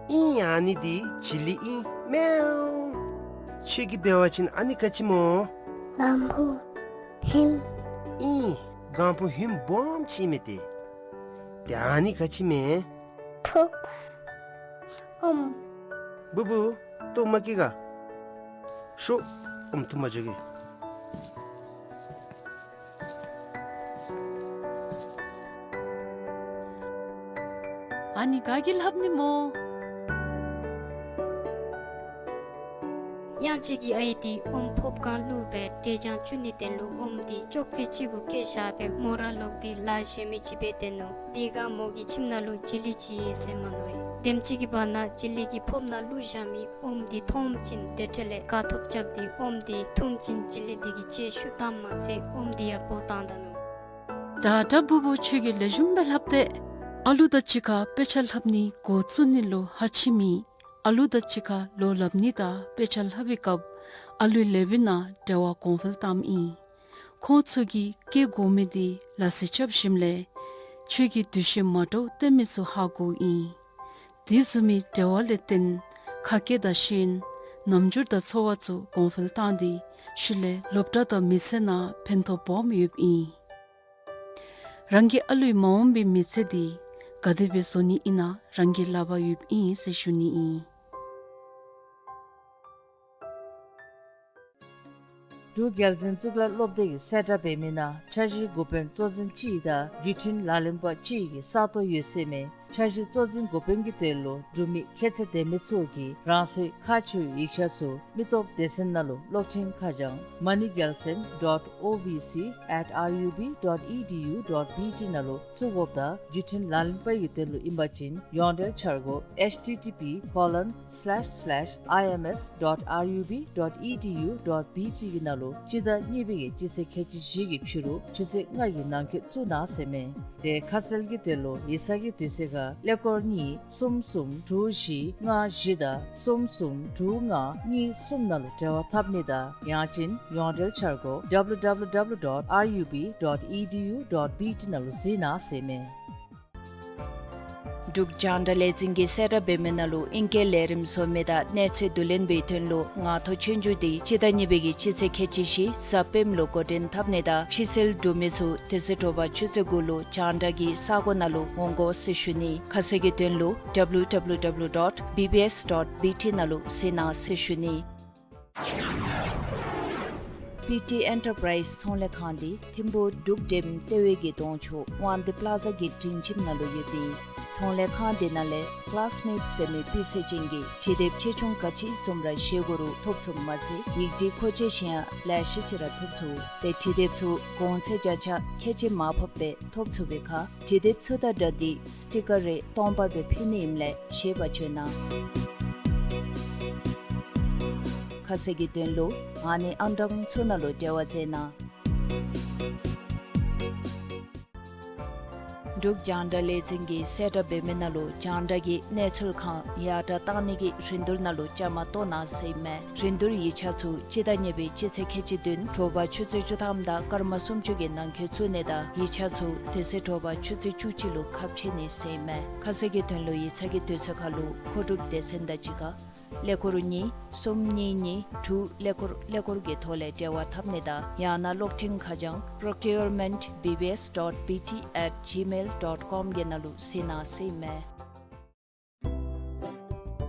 ཨིན། ཨ་ནི་འདི་ཇི་ལི་ཨིན། མེའོ། ཁྱོད་ཀྱིས་འབད་བ་ཅིན་ཨ་ནི་ག་ཅི་སྨོ། གང་ཕུ་ཧིམ། ཨིན། གང་ཕུ་ཧིམ་སྦོམ་ཅིག་ཨིན་མས་ཏེ། ཏེ་ཨ་ནི་ག་ཅི་མས། ཕོརཔ། ཨོམ། བུ་བུ་ལྟོཝ་མ་བཀྱེས་ག། ཤོག། ཨོམ་འཐུ་མ་འགྱོ་གེ། ཨ་ནི་ག་གིས་ལྷབ་ནི་སྨོ། གཡང་ཅིག་གི་ཨའི་འདི་ཨོམ་ཕོརཔ་སྒང་བླུགས་སྦེ་འབྲས་ཆང་བཙུགས་ནི་དོན་ལུ་ཨོམ་འདི་ཅོག་ཙེ་ཅིག་གུ་བཀལ་བཞག་སྦེ་མོ་ར་ལོག་སྟེ་ལཱ་གཞན་མི་ཅིག་འབད་སྡོད་ནུག། དེ་སྒང་མོ་གི་ཁྱིམ་ནང་ལུ་ཇི་ལི་ཅིག་ཡོད་ཟེར་མ་མནོ་བས། དེམ་ཅིག་གི་བར་ན་ཇི་ལི་གིས་ཕོརཔ་ནང་བླུགས་བཞག་མི་ཨོམ་འདི་མཐོངམ་ཅིག་དེ་འཕྲོ་ལས་དགའ་ཐོབ་རྐྱབ་སྟེ་ཨོམ་འདི་འཐུངམ་ཅིག་ཇི་ལི་འདི་གིས་ལྕེ་ཤུགས་བཏངམ་མ་ཚད་ཨོམ་འདི་ཡང་སྦོ་བཏང་ད་ནུག། ད་ད་བུ་བུ་ཁྱོད་ཀྱིས་ལེགས་ཤོམ་སྦེ་ལྷབ་སྟེ། ཨ་ལུ་དང་གཅིག་ཁར་དཔེ་ཆ་ལྷབ་ནི་འགོ་བཙུགས་ནི་ལུ་ཧ་ཅིག་མེད། ཨ་ལུ་དང་གཅིག་ཁར་ལོ་ལྷབ་ནི་དང་དཔེ་ཆ་ལྷབ་པའི་སྐབས་ཨ་ལུའི་ལགཔ་ནང་འབྲེལ་བ་གོང་འཕེལ་བཏངམ་ཨིན། ཁོང་ཚུ་གིས་སྐྱེ་དགོ་མི་འདི་ལ་སི་རྐྱབ་ཞིནམ་ལས་ཁྱོད་ཀྱིས་འདུ་ཤེས་མ་འདྲཝ་སྟོན་མི་ཚུ་ཧ་གོཝ་ཨིན། དེ་བཟུམ་མའི་འབྲེལ་བ་ལས་བརྟེན་ཁ་སྐད་དང་ཤེས་ཡོན་རྣམ་འགྱུར་དང་འཚོ་བ་ཚུ་གོང་འཕེལ་བཏང་སྟེ་ཤུལ་ལས་སློབ་གྲྭ་དང་མི་ཚེ་ནང་ཕན་ཐོགས་སྦོམ་ཡོདཔ་ཨིན། རང་གི་ཨ་ལུའི་མ་འོངས་པའི་མི་ཚེ་འདི་ག་དེ་སྦེ་བཟོ་ནི་ཨིན་ན་རང་གི་ལག་པར་ཡོདཔ་ཨིན་ཟེར་ཞུ་ནི་ཨིན། འབྲུག་རྒྱལ་འཛིན་གཙུག་ལག་སློབ་སྡེ་གིས་གསལ་བསྒྲགས་འབད་མི་ནང་འཆར་གཞིའི་འགོ་དཔོན་གཙོ་འཛིན་གཅིག་དང་བརྒྱུད་འཕྲིན་ལག་ལེན་པ་གཅིག་གི་ས་སྟོང་ཡོད་ཟེར་མས། འཆར་གཞི་གཙོ་འཛིན་འགོ་དཔོན་གྱི་དོན་ལུ་འབྲུག་མི་ཁྱད་ཚད་ལྡན་མི་ཚུ་གིས་རང་སོའི་ཁ་ཆེའི་ཡིག་ཆ་ཚུ་མི་སྟོབས་སྡེ་ཚན་ནང་ལུ་གློག་འཕྲིན་ཁ་བྱང་མ་ཎི་རྒྱལ་མཚན་dot O V C at R U B dot E D U dot B T ནང་ལུ་བཙུགས་དགོཔ་དང་བརྒྱུད་འཕྲིན་ལག་ལེན་པ་གི་དོན་ལུ་ཨིན་པ་ཅིན་ཡོངས་འབྲེལ་འཆར་སྒོ་H T T P colon slash slash I M S dot R U B dot E D U dot B T གི་ནང་ལུ་སྤྱི་ཟླ་གཉིས་པའི་གི་སྤྱི་ཚེས་ཁལ་གཅིག་བཞི་གི་ཕྱི་རུ་ཆུ་ཚོད་ལྔ་གི་ནང་འཁོད་བཙུགས་གནང་ཟེར་མས། ཏེ་ཁ་གསལ་གྱི་དོན་ལུ་ཡིག་ཚང་གི་དུས་ཚོད་ཁར་ཀླད་ཀོར་གཉིས་གསུམ་གསུམ་དྲུག་བཞི་ལྔ་བཞི་དང་གསུམ་གསུམ་དྲུག་ལྔ་གཉིས་གསུམ་ནང་ལུ་འབྲེལ་བ་འཐབ་ནི་དང་ཡང་ཅིན་ཡོངས་འབྲེལ་འཆར་སྒོ W W W dot R U B dot E D U dot B T ནང་ལུ་གཟིགས་གནང་ཟེར་མས། འབྲུག་རྒྱང་བསྒྲགས་ལས་འཛིན་གྱིས་གསལ་བསྒྲགས་འབད་མི་ནང་ལུ་ཨིང་སྐད་ལས་རིམ་བཟོ་མི་དང་གནས་ཚུལ་བསྡུ་ལེན་པའི་དོན་ལུ་ངང་ཐོག་ཆོས་རྒྱུགས་འདི་སྤྱི་ཟླ་གཉིས་པའི་གི་སྤྱི་ཚེས་ཁལ་གཅིག་བཞི་གཟའ་སྤེནམ་ལུ་འགོ་འདྲེན་འཐབ་ནི་དང་ཕྱི་སེལ་གྲུབ་མི་ཚུ་དེ་ཚེ་དྲོ་པ་ཆུ་ཚོད་དགུ་ལུ་རྒྱང་བསྒྲགས་ཀྱི་ས་གོ་ནང་ལུ་འོང་དགོ་ཟེར་ཞུ་ནི། ཁ་གསལ་གྱི་དོན་ལུ་W W W dot B B S dot B T ནང་ལུ་གཟིགས་གནང་ཟེར་ཞུ་ནི། པི་ཊི་ཨེན་ཊར་པ་རའིཛ་ཚོང་ལས་ཁང་འདི་ཐིམ་ཕུག་འབྲུག་འགྲེམ་ལྟེ་བའི་གི་གདོང་ཕྱོགས་དབང་འདུས་པ་ལ་ཛ་གི་སྒྲིང་ཁྱིམ་ནང་ལུ་ཡོད་པའི་ཚོང་ལས་ཁང་འདི་ནང་ལས་ཀ་ལཱས་མེཊ་ཟེར་མི་སྤུས་ཚད་ཅན་གྱི་འབྲི་དེབ་ཆེ་ཆུང་ག་ཅི་བཟུམ་ར་བཞེས་དགོ་རུང་ཐོབ་ཚུགསཔ་མ་ཚད་ཡིག་འབྲི་མཁོ་ཆས་གཞན་ཡང་ལེ་ཤ་ཅིག་ར་ཐོབ་ཚུགས། ཏེ་འབྲི་དེབ་ཚུ་གོང་ཚད་བརྒྱ་ཆ་ཁལ་གཅིག་མར་ཕབ་སྦེ་ཐོབ་ཚུགས་པའི་ཁར་འབྲི་དེབ་ཚུ་དང་སྦྲགས་ཏེ་སི་ཊི་ཀར་རེ་སྟོང་པ་སྦེ་ཕུལ་ནི་ཨིནམ་ལས་ཞལ་པར་བྱོན་གནང་། ཁ་གསལ་གྱི་དོན་ལུ་ཨ་ནི་ཨང་གྲངས་ཚུ་ནང་ལུ་འབྲེལ་བ་མཛད་གནང་། འབྲུག་རྒྱང་བསྒྲགས་ལས་འཛིན་གྱིས་གསལ་བསྒྲགས་འབད་མི་ནང་ལུ་རྒྱང་བསྒྲགས་ཀྱི་གནས་ཚུལ་ཁང་ཡར་དྲག་གཏང་ནི་གི་རིན་བསྡུར་ནང་ལུ་བཅའ་མར་གཏོགས་གནང་ཟེར་ཨིན་མས། རིན་བསྡུར་ཡིག་ཆ་ཚུ་སྤྱི་ཟླ་གཉིས་པའི་སྤྱི་ཚེས་ཁལ་གཅིག་བདུན་དྲོ་པ་ཆུ་ཚོད་བཅུ་ཐམ་དང་སྐར་མ་སུམ་ཅུ་གི་ནང་འཁོད་བཙུགས་ནི་དང་ཡིག་ཆ་ཚུ་དེ་ཚེ་དྲོ་པ་ཆུ་ཚོད་བཅུ་གཅིག་ལུ་ཁ་ཕྱེ་ནི་ཟེར་ཨིན་མས། ཁ་གསལ་གྱི་དོན་ལུ་ཡིག་ཚང་གི་དུས་ཚོད་ཁར་ལུ་མཁོ་སྒྲུབ་སྡེ་ཚན་དང་གཅིག་ཁར་ཀླད་ཀོར་གཉིས་གསུམ་གཉིས་གཉིས་དྲུག་ཀླད་ཀོར་ཀླད་ཀོར་གྱི་ཐོག་ལས་འབྲེལ་བ་འཐབ་ནི་དང་ཡང་ན་གློག་འཕྲིན་ཁ་བྱང་procurement B B S dot B T at gmail dot com གི་ནང་ལུ་གཟིགས་གནང་ཟེར་ཨིན་མས།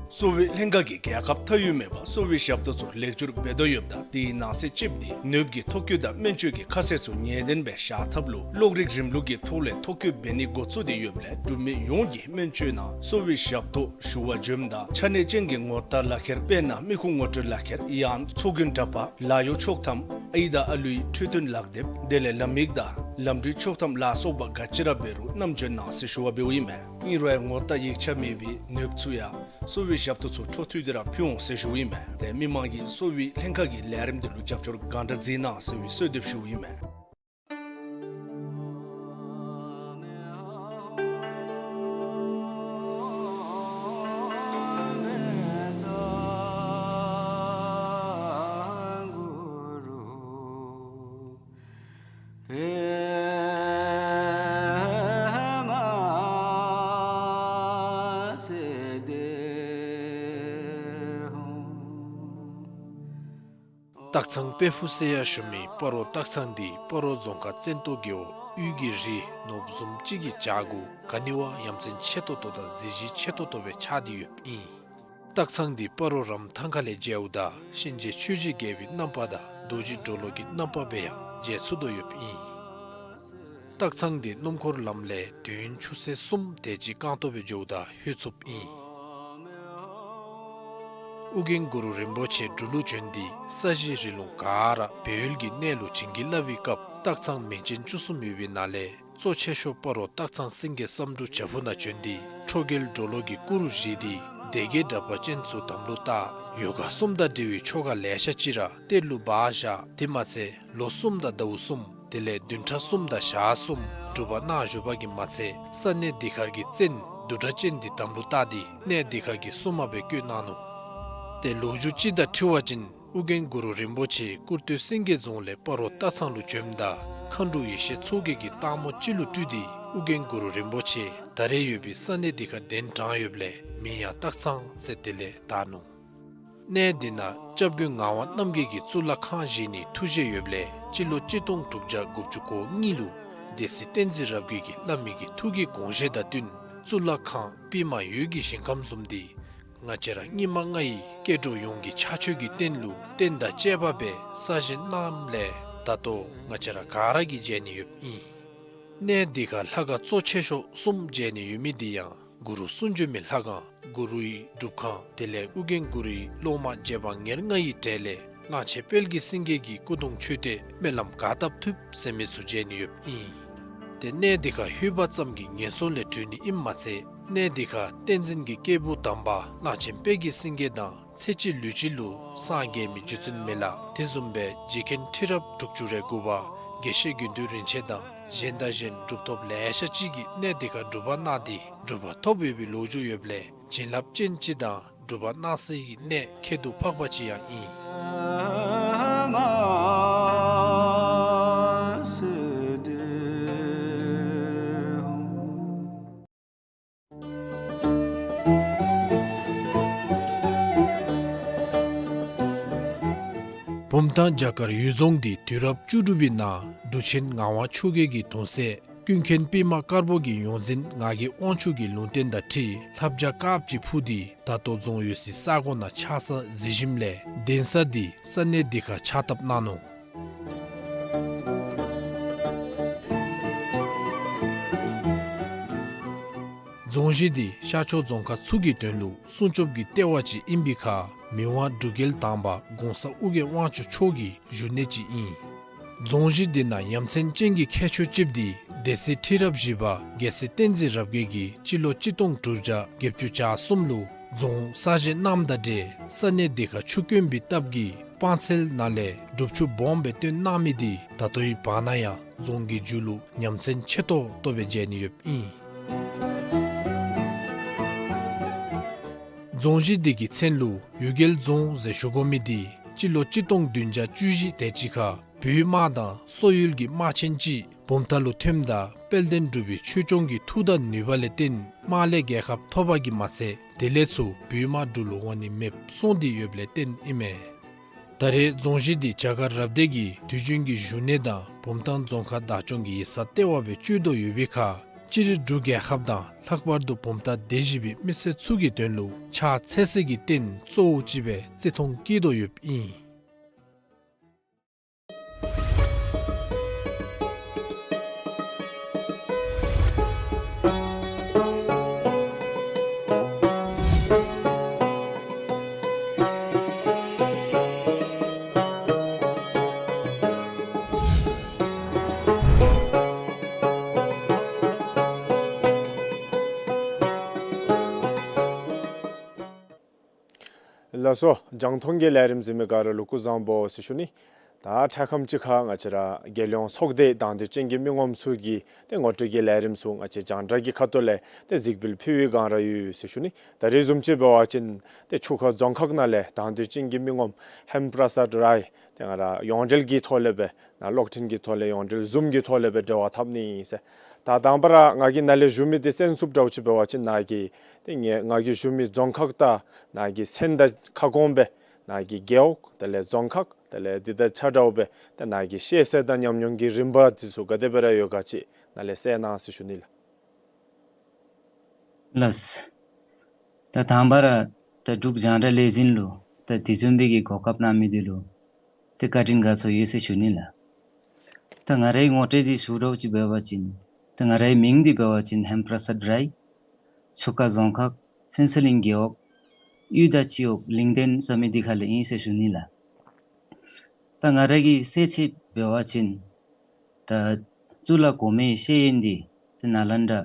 གསོ་བའི་ལྷན་ཁག་གིས་རྒྱལ་ཁབ་མཐའ་དབུས་མེད་པར་གསོ་བའི་ཞབས་ཏོག་ཚུ་ལེགས་བཅོས་འབད་དོ་ཡོདཔ་ད་དེའི་ནང་གསེས་ཅིག་འདི་ནདཔ་གི་ཐོ་བཀོད་དང་སྨན་བཅོས་ཀྱི་ཁ་གསལ་ཚུ་ངེས་གཏན་སྦེ་བཞག་ཐབས་ལུ་གློག་རིག་རིམ་ལུགས་ཀྱི་ཐོག་ལས་ཐོ་བཀོད་འབད་ནི་འགོ་བཙུགས་ཏེ་ཡོདཔ་ལས་འབྲུག་མི་ཡོངས་ཀྱིས་སྨན་བཅོས་ནང་གསོ་བའི་ཞབས་ཏོག་ཞུ་བར་འབྱོནམ་ད་ཆ་གནས་ཅན་གྱི་ངོ་རྟགས་ལག་ཁྱེར་དཔེར་ན་མི་ཁུངས་ངོ་སྤྲོད་ལག་ཁྱེར་ཡང་ཚོགས་རྒྱན་འདྲ་པར་ལཱ་གཡོག་ཆོག་ཐམ་ཨའི་དང་ཨ་ལུའི་འཕྲོད་བསྟེན་ལག་དེབ་དེ་ལས་ལམ་ཡིག་དང་ལམ་འགྲུལ་ཆོག་ཐམ་ལ་སོགས་པ་ག་ཅི་ར་འབད་རུང་བསྣམས་འབྱོན་གནང་ཟེར་ཞུ་བ་འབདཝ་ཨིན་མས། ཨིན་རུང་ངོ་རྟགས་ཡིག་ཆ་མེད་པའི་ནདཔ་ཚུ་ཡང་གསོ་བའི་ཞབས་ཏོག་ཚུ་འཕྲོ་མཐུད་དེ་ར་ཕུལ་འོང་ཟེར་ཞུཝ་ཨིན་མས། ཏེ་མི་མང་གིས་གསོ་བའི་ལྷན་ཁག་གི་ལས་རིམ་དེ་ལུ་རྒྱབ་སྐྱོར་གང་དྲག་མཛད་གནང་ཟེར་བའི་གསོལ་འདེབས་ཞུཝ་ཨིན་མས། སྟག་ཚང་དཔལ་ཕུག་ཟེར་ཡང་ཞུ་མི་སྤ་རོ་སྟག་ཚང་འདི་སྤ་རོ་རྫོང་ཁག་བཙན་ཏོ་རྒེད་འོག་དབུས་ཀྱི་རི་ནོར་བུ་བཟུམ་ཅིག་གི་བྱག་གུ་ག་ནི་བ་ཡ་མཚན་ཆེ་ཏོག་ཏོ་དང་གཟི་བརྗིད་ཆེ་ཏོག་ཏོ་སྦེ་ཆགས་ཏེ་ཡོདཔ་ཨིན། སྟག་ཚང་འདི་སྤ་རོ་རམ་ཐང་ཁ་ལས་མཇལཝ་ད་གཤིན་རྗེ་ཆོས་ཀྱི་རྒྱལ་པོའི་རྣམ་པ་དང་རྡོ་རྗེ་གྲོ་ལོད་ཀྱི་རྣམ་པ་སྦེ་ཡང་མཇལ་ཚུགས་དོ་ཡོདཔ་ཨིན། སྟག་ཚང་འདི་སྣུམ་འཁོར་ལམ་ལས་དུས་ཡུན་ཆུ་ཚོད་གསུམ་དེ་ཅིག་རྐང་སྟོང་སྦེ་འགྱོཝ་ད་ལྷོད་ཚུགསཔ་ཨིན། ཨོ་རྒྱན་གུ་རུ་རིན་པོ་ཆེ་འབྲུག་ལུ་བྱོན་ཏེ་ས་གཞི་རི་ལུང་ག་ར་སྦས་ཡུལ་གྱི་གནས་ལུ་བྱིན་གྱིས་བརླབས་པའི་སྐབས་སྟག་ཚང་མིང་ཅན་བཅུ་གསུམ་ཡོད་པའི་ནང་ལས་གཙོ་ཆེ་ཤོས་སྤ་རོ་སྟག་ཚང་སེང་གེ་བསམ་འགྲུབ་བྱག་ཕུག་ནང་བྱོན་ཏེ་ཁྲོ་རྒྱལ་གྲོ་ལོད་ཀྱི་སྐུ་རུ་བཞེངས་ཏེ་སྡེ་བརྒྱད་དྲེགས་པ་ཅན་ཚུ་དམ་ལུ་བཏགས། ཡོ་ག་གསུམ་དང་འབྲེལ་བའི་ཆོ་ག་ལེ་ཤ་ཅིག་ར་གཏེར་ལུ་སྦ་བཞག། དེ་མ་ཚད་ལོ་གསུམ་དང་ཟླཝ་གསུམ་དེ་ལས་བདུན་ཕྲག་གསུམ་དང་ཞག་གསུམ་སྒྲུབ་པ་གནང་བཞུགས་པ་གིས་མ་ཚད་ས་གནས་འདི་ཁར་གྱི་བཙན་བདུད་གྲགས་ཅན་འདི་དམ་ལུ་བཏགས་ཏེ་གནས་འདི་ཁར་གྱི་སྲུང་མ་སྦེ་བསྐོས་གནང་ནུག། ཏེ་ལོ་རྒྱུས་ཅིག་དང་འཁྲིལ་བ་ཅིན་ཨོ་རྒྱན་གུ་རུ་རིན་པོ་ཆེ་ཀུར་སྟོད་སེང་གེ་རྫོང་ལས་སྤ་རོ་སྟག་ཚང་ལུ་བྱོནམ་ད་མཁའ་འགྲོ་ཡེ་ཤེས་མཚོ་རྒྱལ་གྱིས་སྟག་མོ་ཅིག་ལུ་སྤྲུལ་ཏེ་ཨོ་རྒྱན་གུ་རུ་རིན་པོ་ཆེ་ད་རེས་ཡོད་པའི་ས་གནས་འདི་ཁར་གདན་དྲངས་ཡོདཔ་ལས་མིང་ཡང་སྟག་ཚང་ཟེར་དེ་ལས་བཏགས་ནུག། གནས་འདི་ནང་སྐྱབས་མགོན་ངག་དབང་རྣམ་རྒྱལ་གྱིས་གཙུག་ལག་ཁང་བཞེངས་ནིའི་ཐུགས་བཞེད་ཡོདཔ་ལས་སྤྱི་ལོ་གཅིག་སྟོང་དྲུག་བརྒྱ་དགུ་བཅུ་གོ་གཉིས་ལུ་སྡེ་སྲིད་བསྟན་འཛིན་རབ་རྒྱས་ཀྱིས་བླ་མའི་གི་ཐུགས་ཀྱི་དགོངས་བཞེད་དང་བསྟུན་གཙུག་ལག་ཁང་པདྨ་འོད་ཀྱི་ཞིང་ཁམས་བཟུམ་འདི་ང་བཅས་ར་སྙིགས་མ་ལྔ་ཡི་སྐྱེ་འགྲོ་ཡོངས་ཀྱི་ཕྱག་མཆོད་ཀྱི་རྟེན་ལུ་རྟེན་དང་བཅས་པ་སྦེ་གསར་བཞེངས་གནངམ་ལས་ད་ལྟོ་ང་བཅས་ར་ག་ར་གིས་མཇལ་ནི་ཡོདཔ་ཨིན། གནས་འདི་ཁར་ལྷ་ཁང་གཙོ་ཆེ་ཤོས་གསུམ་མཇལ་ནི་ཡོད་མི་འདི་ཡང་གུ་རུ་གསུང་བྱོན་མའི་ལྷ་ཁང་གུ་རུའི་སྒྲུབ་ཁང་དེ་ལས་ཨོ་རྒྱན་གུ་རུའི་སློབ་མ་རྗེ་འབངས་ཉེར་ལྔ་ཡི་གྲས་ལས་གླང་ཆེན་དཔལ་གྱི་སེང་གེ་གི་སྐུ་གདུང་མཆོད་རྟེན་སྨོན་ལམ་ག་བཏབ་ཐུབ་ཟེར་མི་ཚུ་མཇལ་ནི་ཡོདཔ་ཨིན། ཏེ་གནས་འདི་ཁར་ལྷོད་པ་ཙམ་གྱིས་ངན་སོང་ལས་གྲོལ་ནི་ཨིནམ་མ་ཚད་གནས་འདི་ཁར་བསྟན་འཛིན་གྱི་སྐྱེས་བུ་དམ་པ་གླང་ཆེན་དཔལ་གྱི་སེང་གེ་དང་ཚེ་གཅིག་ལུས་གཅིག་ལུ་སངས་རྒྱས་མི་རྗེ་བཙུན་མི་ལ་དེ་བཟུམ་སྦེ་རྗེ་མཁན་ཁྲི་རབས་དྲུག་ཅུ་རེ་དགུ་པ་དགེ་བཤེས་དགེ་འདུན་རིན་ཆེན་དང་གཞན་དང་གཞན་གྲུབ་ཐོབ་ལེ་ཤ་ཅིག་གིས་གནས་འདི་ཁར་སྒྲུབ་པ་གནང་སྟེ་གྲུབ་པ་ཐོབ་ཡོད་པའི་ལོ་རྒྱུས་ཡོདཔ་ལས་བྱིན་རླབས་ཅན་ཅིག་དང་སྒྲུབ་པ་གནང་སའི་གནས་ཁྱད་དུ་འཕགས་པ་ཅིག་ཡང་ཨིན། བུམ་ཐང་བྱ་དཀར་གཡུལ་རྫོང་འདི་དུས་རབས་བཅུ་དྲུག་པའི་ནང་འབྲུག་ཆེན་ངག་དབང་ཆོས་རྒྱལ་གྱི་གདུང་སྲས་ཀུན་མཁྱེན་པདྨ་དཀར་པོ་གི་ཡོངས་འཛིན་ངག་གི་དབང་ཕྱུག་གི་ལུང་བསྟན་དང་འཁྲིལ་ལྷ་བྱ་དཀརཔོ་ཅིག་འཕུར་ཏེ་ད་ལྟོ་རྫོང་ཡོད་སའི་ས་གོ་ནང་ཆགས་ས་གཟིགས་ཞིནམ་ལས་གདན་ས་འདི་ས་གནས་འདི་ཁར་ཕྱག་བཏབ་གནང་ནུག། རྫོང་གཞི་འདི་ཤར་ཕྱོགས་རྫོང་ཁག་ཚུ་གི་དོན་ལུ་སྲུང་སྐྱོབ་ཀྱི་ལྟེ་བ་ཅིག་ཨིན་པའི་ཁར་མི་དབང་འབྲུག་རྒྱལ་དང་པ་གོང་ས་ཨོ་རྒྱན་དབང་ཕྱུག་མཆོག་གི་བཞུགས་གནས་ཅིག་ཨིན། རྫོང་གཞི་འདི་ནང་ཡ་མཚན་ཅན་གྱི་ཁྱད་ཆོས་ཅིག་འདི་སྡེ་སྲིད་ཁྲི་རབས་བཞི་པ་རྒྱལ་སྲས་བསྟན་འཛིན་རབ་རྒྱས་ཀྱིས་སྤྱི་ལོ་གཅིག་སྟོང་དྲུག་བརྒྱ་བརྒྱད་ཅུ་གྱ་གསུམ་ལུ་རྫོང་གསར་བཞེངས་གནངམ་དང་འབྲེལ་ས་གནས་འདི་ཁར་ཆུ་དཀོན་པའི་སྟབས་ཀྱིས་སྤང་ཚལ་ནང་ལས་སྒྲུབ་ཆུ་སྦོམ་སྦེ་བཏོན་གནང་མི་འདི་ད་ལྟོའི་བར་ན་ཡང་རྫོང་གི་མཇུག་ལུ་ཡ་མཚན་ཆེ་ཏོག་ཏོ་སྦེ་མཇལ་ནི་ཡོདཔ་ཨིན། རྫོང་གཞི་འདི་གི་མཚན་ལུ་གཡུལ་རྒྱལ་རྫོང་ཟེར་ཞུ་དགོ་མི་འདི་སྤྱི་ལོ་གཅིག་སྟོང་བདུན་བརྒྱ་བཅུ་བཞི་དེ་ཅིག་ཁར་བོད་དམག་དང་སོག་ཡུལ་གྱི་དམག་ཆེན་ཅིག་བུམ་ཐང་ལུ་ཐོནམ་ད་དཔལ་ལྡན་འབྲུག་པའི་ཆོས་སྐྱོང་གི་མཐུ་དང་ནུས་པ་ལས་བརྟེན་དམག་ལས་རྒྱལ་ཁ་ཐོབ་པ་གིས་མ་ཚད་དེ་ལས་ཚུར་བོད་དམག་འབྲུག་ལུ་འོང་ནི་མེདཔ་སོང་སྟེ་ཡོདཔ་ལས་བརྟེན་ཨིན་མས། ད་རེས་རྫོང་གཞི་འདི་བྱ་དཀར་རབ་སྡེ་གི་དུས་རྒྱུན་གྱི་བཞུགས་གནས་དང་བུམ་ཐང་རྫོང་ཁག་བདག་སྐྱོང་གི་ཡིག་ཚང་ལྟེ་བ་སྦེ་སྤྱོད་དོ་ཡོད་པའི་ཁར་སྤྱིར་འབྲུག་རྒྱལ་ཁབ་དང་ལྷག་པར་དུ་བུམ་ཐང་སྡེ་བཞི་པའི་མི་སེར་ཚུ་གི་དོན་ལུ་ཕྱག་འཚལ་སའི་རྟེན་གཙོ་བོ་ཅིག་སྦེ་བརྩི་མཐོང་བསྐྱེད་དོ་ཡོདཔ་ཨིན། ལགས་སོ། རྒྱང་མཐོང་གི་ལས་རིམ་གཟིགས་མི་ག་ར་ལུ་སྐུ་གཟུགས་བཟང་པོ་ཟེར་ཞུ་ནི། ད་ཆ་ཁམས་ཅིག་ཁར་ང་བཅས་ར་རྒྱལ་ཡོངས་ཚོགས་སྡེ་དང་འདོད་ཅན་གྱི་མི་ངོམ་ཚུ་གི་ཏེ་ངོ་སྤྲོད་ཀྱི་ལས་རིམ་ཚུ་ང་བཅས་རྒྱང་བསྒྲགས་ཀྱི་ཁ་ཐུག་ལས་ཏེ་གཟིགས་འབུལ་ཕུལ་བའི་བསྒང་ར་ཡོད་ཟེར་ཞུ་ནི། ད་རེས་བཟུམ་ཅིག་འབད་བ་ཅིན་ཏེ་ཆུ་ཁ་རྫོང་ཁག་ནང་ལས་དང་འདོད་ཅན་གྱི་མི་ངོམ་ཧེམ་པྲ་སཱད་རའི་ཏེ་ང་ར་ཡོངས་འབྲེལ་གྱི་ཐོག་ལས་སྦེ་ནཱ་གློག་འཕྲིན་གྱི་ཐོག་ལས་ཡོངས་འབྲེལ་ཟུམ་གྱི་ཐོག་ལས་སྦེ་འབྲེལ་བ་འཐབ་ནི་ཨིན་ཟེར། ད་དང་པ་ར་ང་གིས་ནཱ་ལས་ཞུ་མི་འདི་གསན་ཚུགསཔ་འདྲཝ་ཅིག་འབད་བ་ཅིན་ནཱ་གི་ཏེ་ངེ་ང་གིས་ཞུ་མི་རྫོང་ཁག་དང་ནཱ་གི་མཚན་དང་ཁ་སྐོང་སྦེ་ནཱ་གི་རྒེད་འོག་དེ་ལས་རྫོང་ཁག་དེ་ལས་འདི་དང་ཆ་འདྲཝ་སྦེ་ཏེ་ནཱ་གི་ཤེས་ཚད་དང་ཉམས་མྱོང་གི་རིམ་པ་འདི་ཚུ་ག་དེ་སྦེ་ར་ཡོད་ག་ཅིག་ནཱ་ལས་གསན་གནང་ཟེར་ཞུ་ནི་ལགས། ལགས། ད་དང་པ་ར་ད་འབྲུག་རྒྱང་བསྒྲགས་ལས་འཛིན་ལུ་ད་དེ་བཟུམ་སྦེ་གི་གོ་སྐབས་གནང་མི་འདི་ལུ་ཏེ་བཀའ་དྲིན་དགའ་ཚོར་ཡོད་ཟེར་ཞུ་ནི་ལགས། ད་ང་རའི་ངོ་སྤྲོད་འདི་ཞུ་འདྲཝ་ཅིག་འབད་བ་ཅིན་ད་ང་རའི་མིང་འདི་འབད་བ་ཅིན་ཧེམ་པྲ་སཱད་རའི། ཆུ་ཁ་རྫོང་ཁག་ཕུན་ཚོགས་གླིང་རྒེད་འོག་གཡུས་བདག་སྤྱི་འོག་གླིང་ལྡན་ཟེར་མི་འདི་ཁ་ལས་ཨིན་ཟེར་ཞུ་ནི་ལགས། ད་ང་ར་གི་གསལ་ཆེ་འབད་བ་ཅིན་ད་གཙུག་ལག་གོང་མའི་ཤེས་ཡོན་འདི་ཏེ་ནཱ་ལེནྡྲ་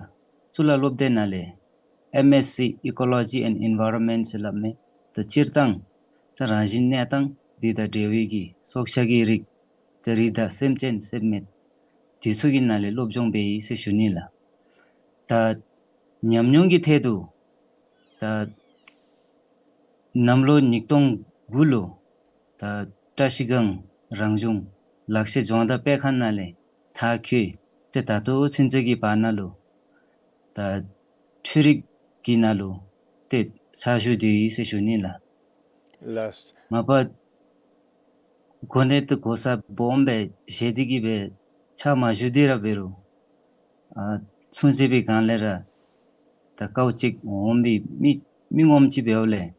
གཙུག་ལག་སློབ་སྡེ་ནང་ལས་ཨེམ་ཨེས་སི་Ecology and Environment ཟེར་སླབ་མི་ད་སྤྱིར་བཏང་ད་རང་བཞིན་གནས་སྟངས་འདི་དང་འབྲེལ་བའི་གི་སྲོག་ཆགས་ཀྱི་རིགས་ཏེ་རི་དྭགས་སེམས་ཅན་སེམས་མེད་འདི་ཚུ་གི་ནང་ལས་སློབ་སྦྱོང་འབད་ཡི་ཟེར་ཞུ་ནི་ལགས། ད་ཉམས་མྱོང་གི་ཐད་དུ་ད་གནམ་ལོ་ཉིས་སྟོང་དགུ་ལུ་ད་བཀྲ་ཤིས་སྒང་རང་བྱུང་ལག་ཤེས་སྦྱོང་བརྡར་སྤེལ་ཁང་ནང་ལས་མཐར་འཁྱོལ་ཏེ་ད་ལྟོ་ཚུན་ཚོད་ཀྱི་བར་ན་ལུ་ད་འཕྲུལ་རིག་གི་ནང་ལུ་ཏེ་ཕྱག་ཞུ་སྡོད་ཡི་ཟེར་ཞུ་ནི་ལགས། ལགས། མ་པ་གོ་གནས་དེ་གོ་ས་སྦོམ་སྦེ་བཞེས་ཏེ་གི་སྦེ་ཕྱག་མ་ཞུ་སྟེ་ར་འབད་རུང་ཨ་ཚུན་ཚོད་པའི་སྒང་ལས་ར་ད་དཀའཝ་སྤྱད་འོང་པའི་མི་མི་ངོམ་ཅིག་འབདཝ་ལས་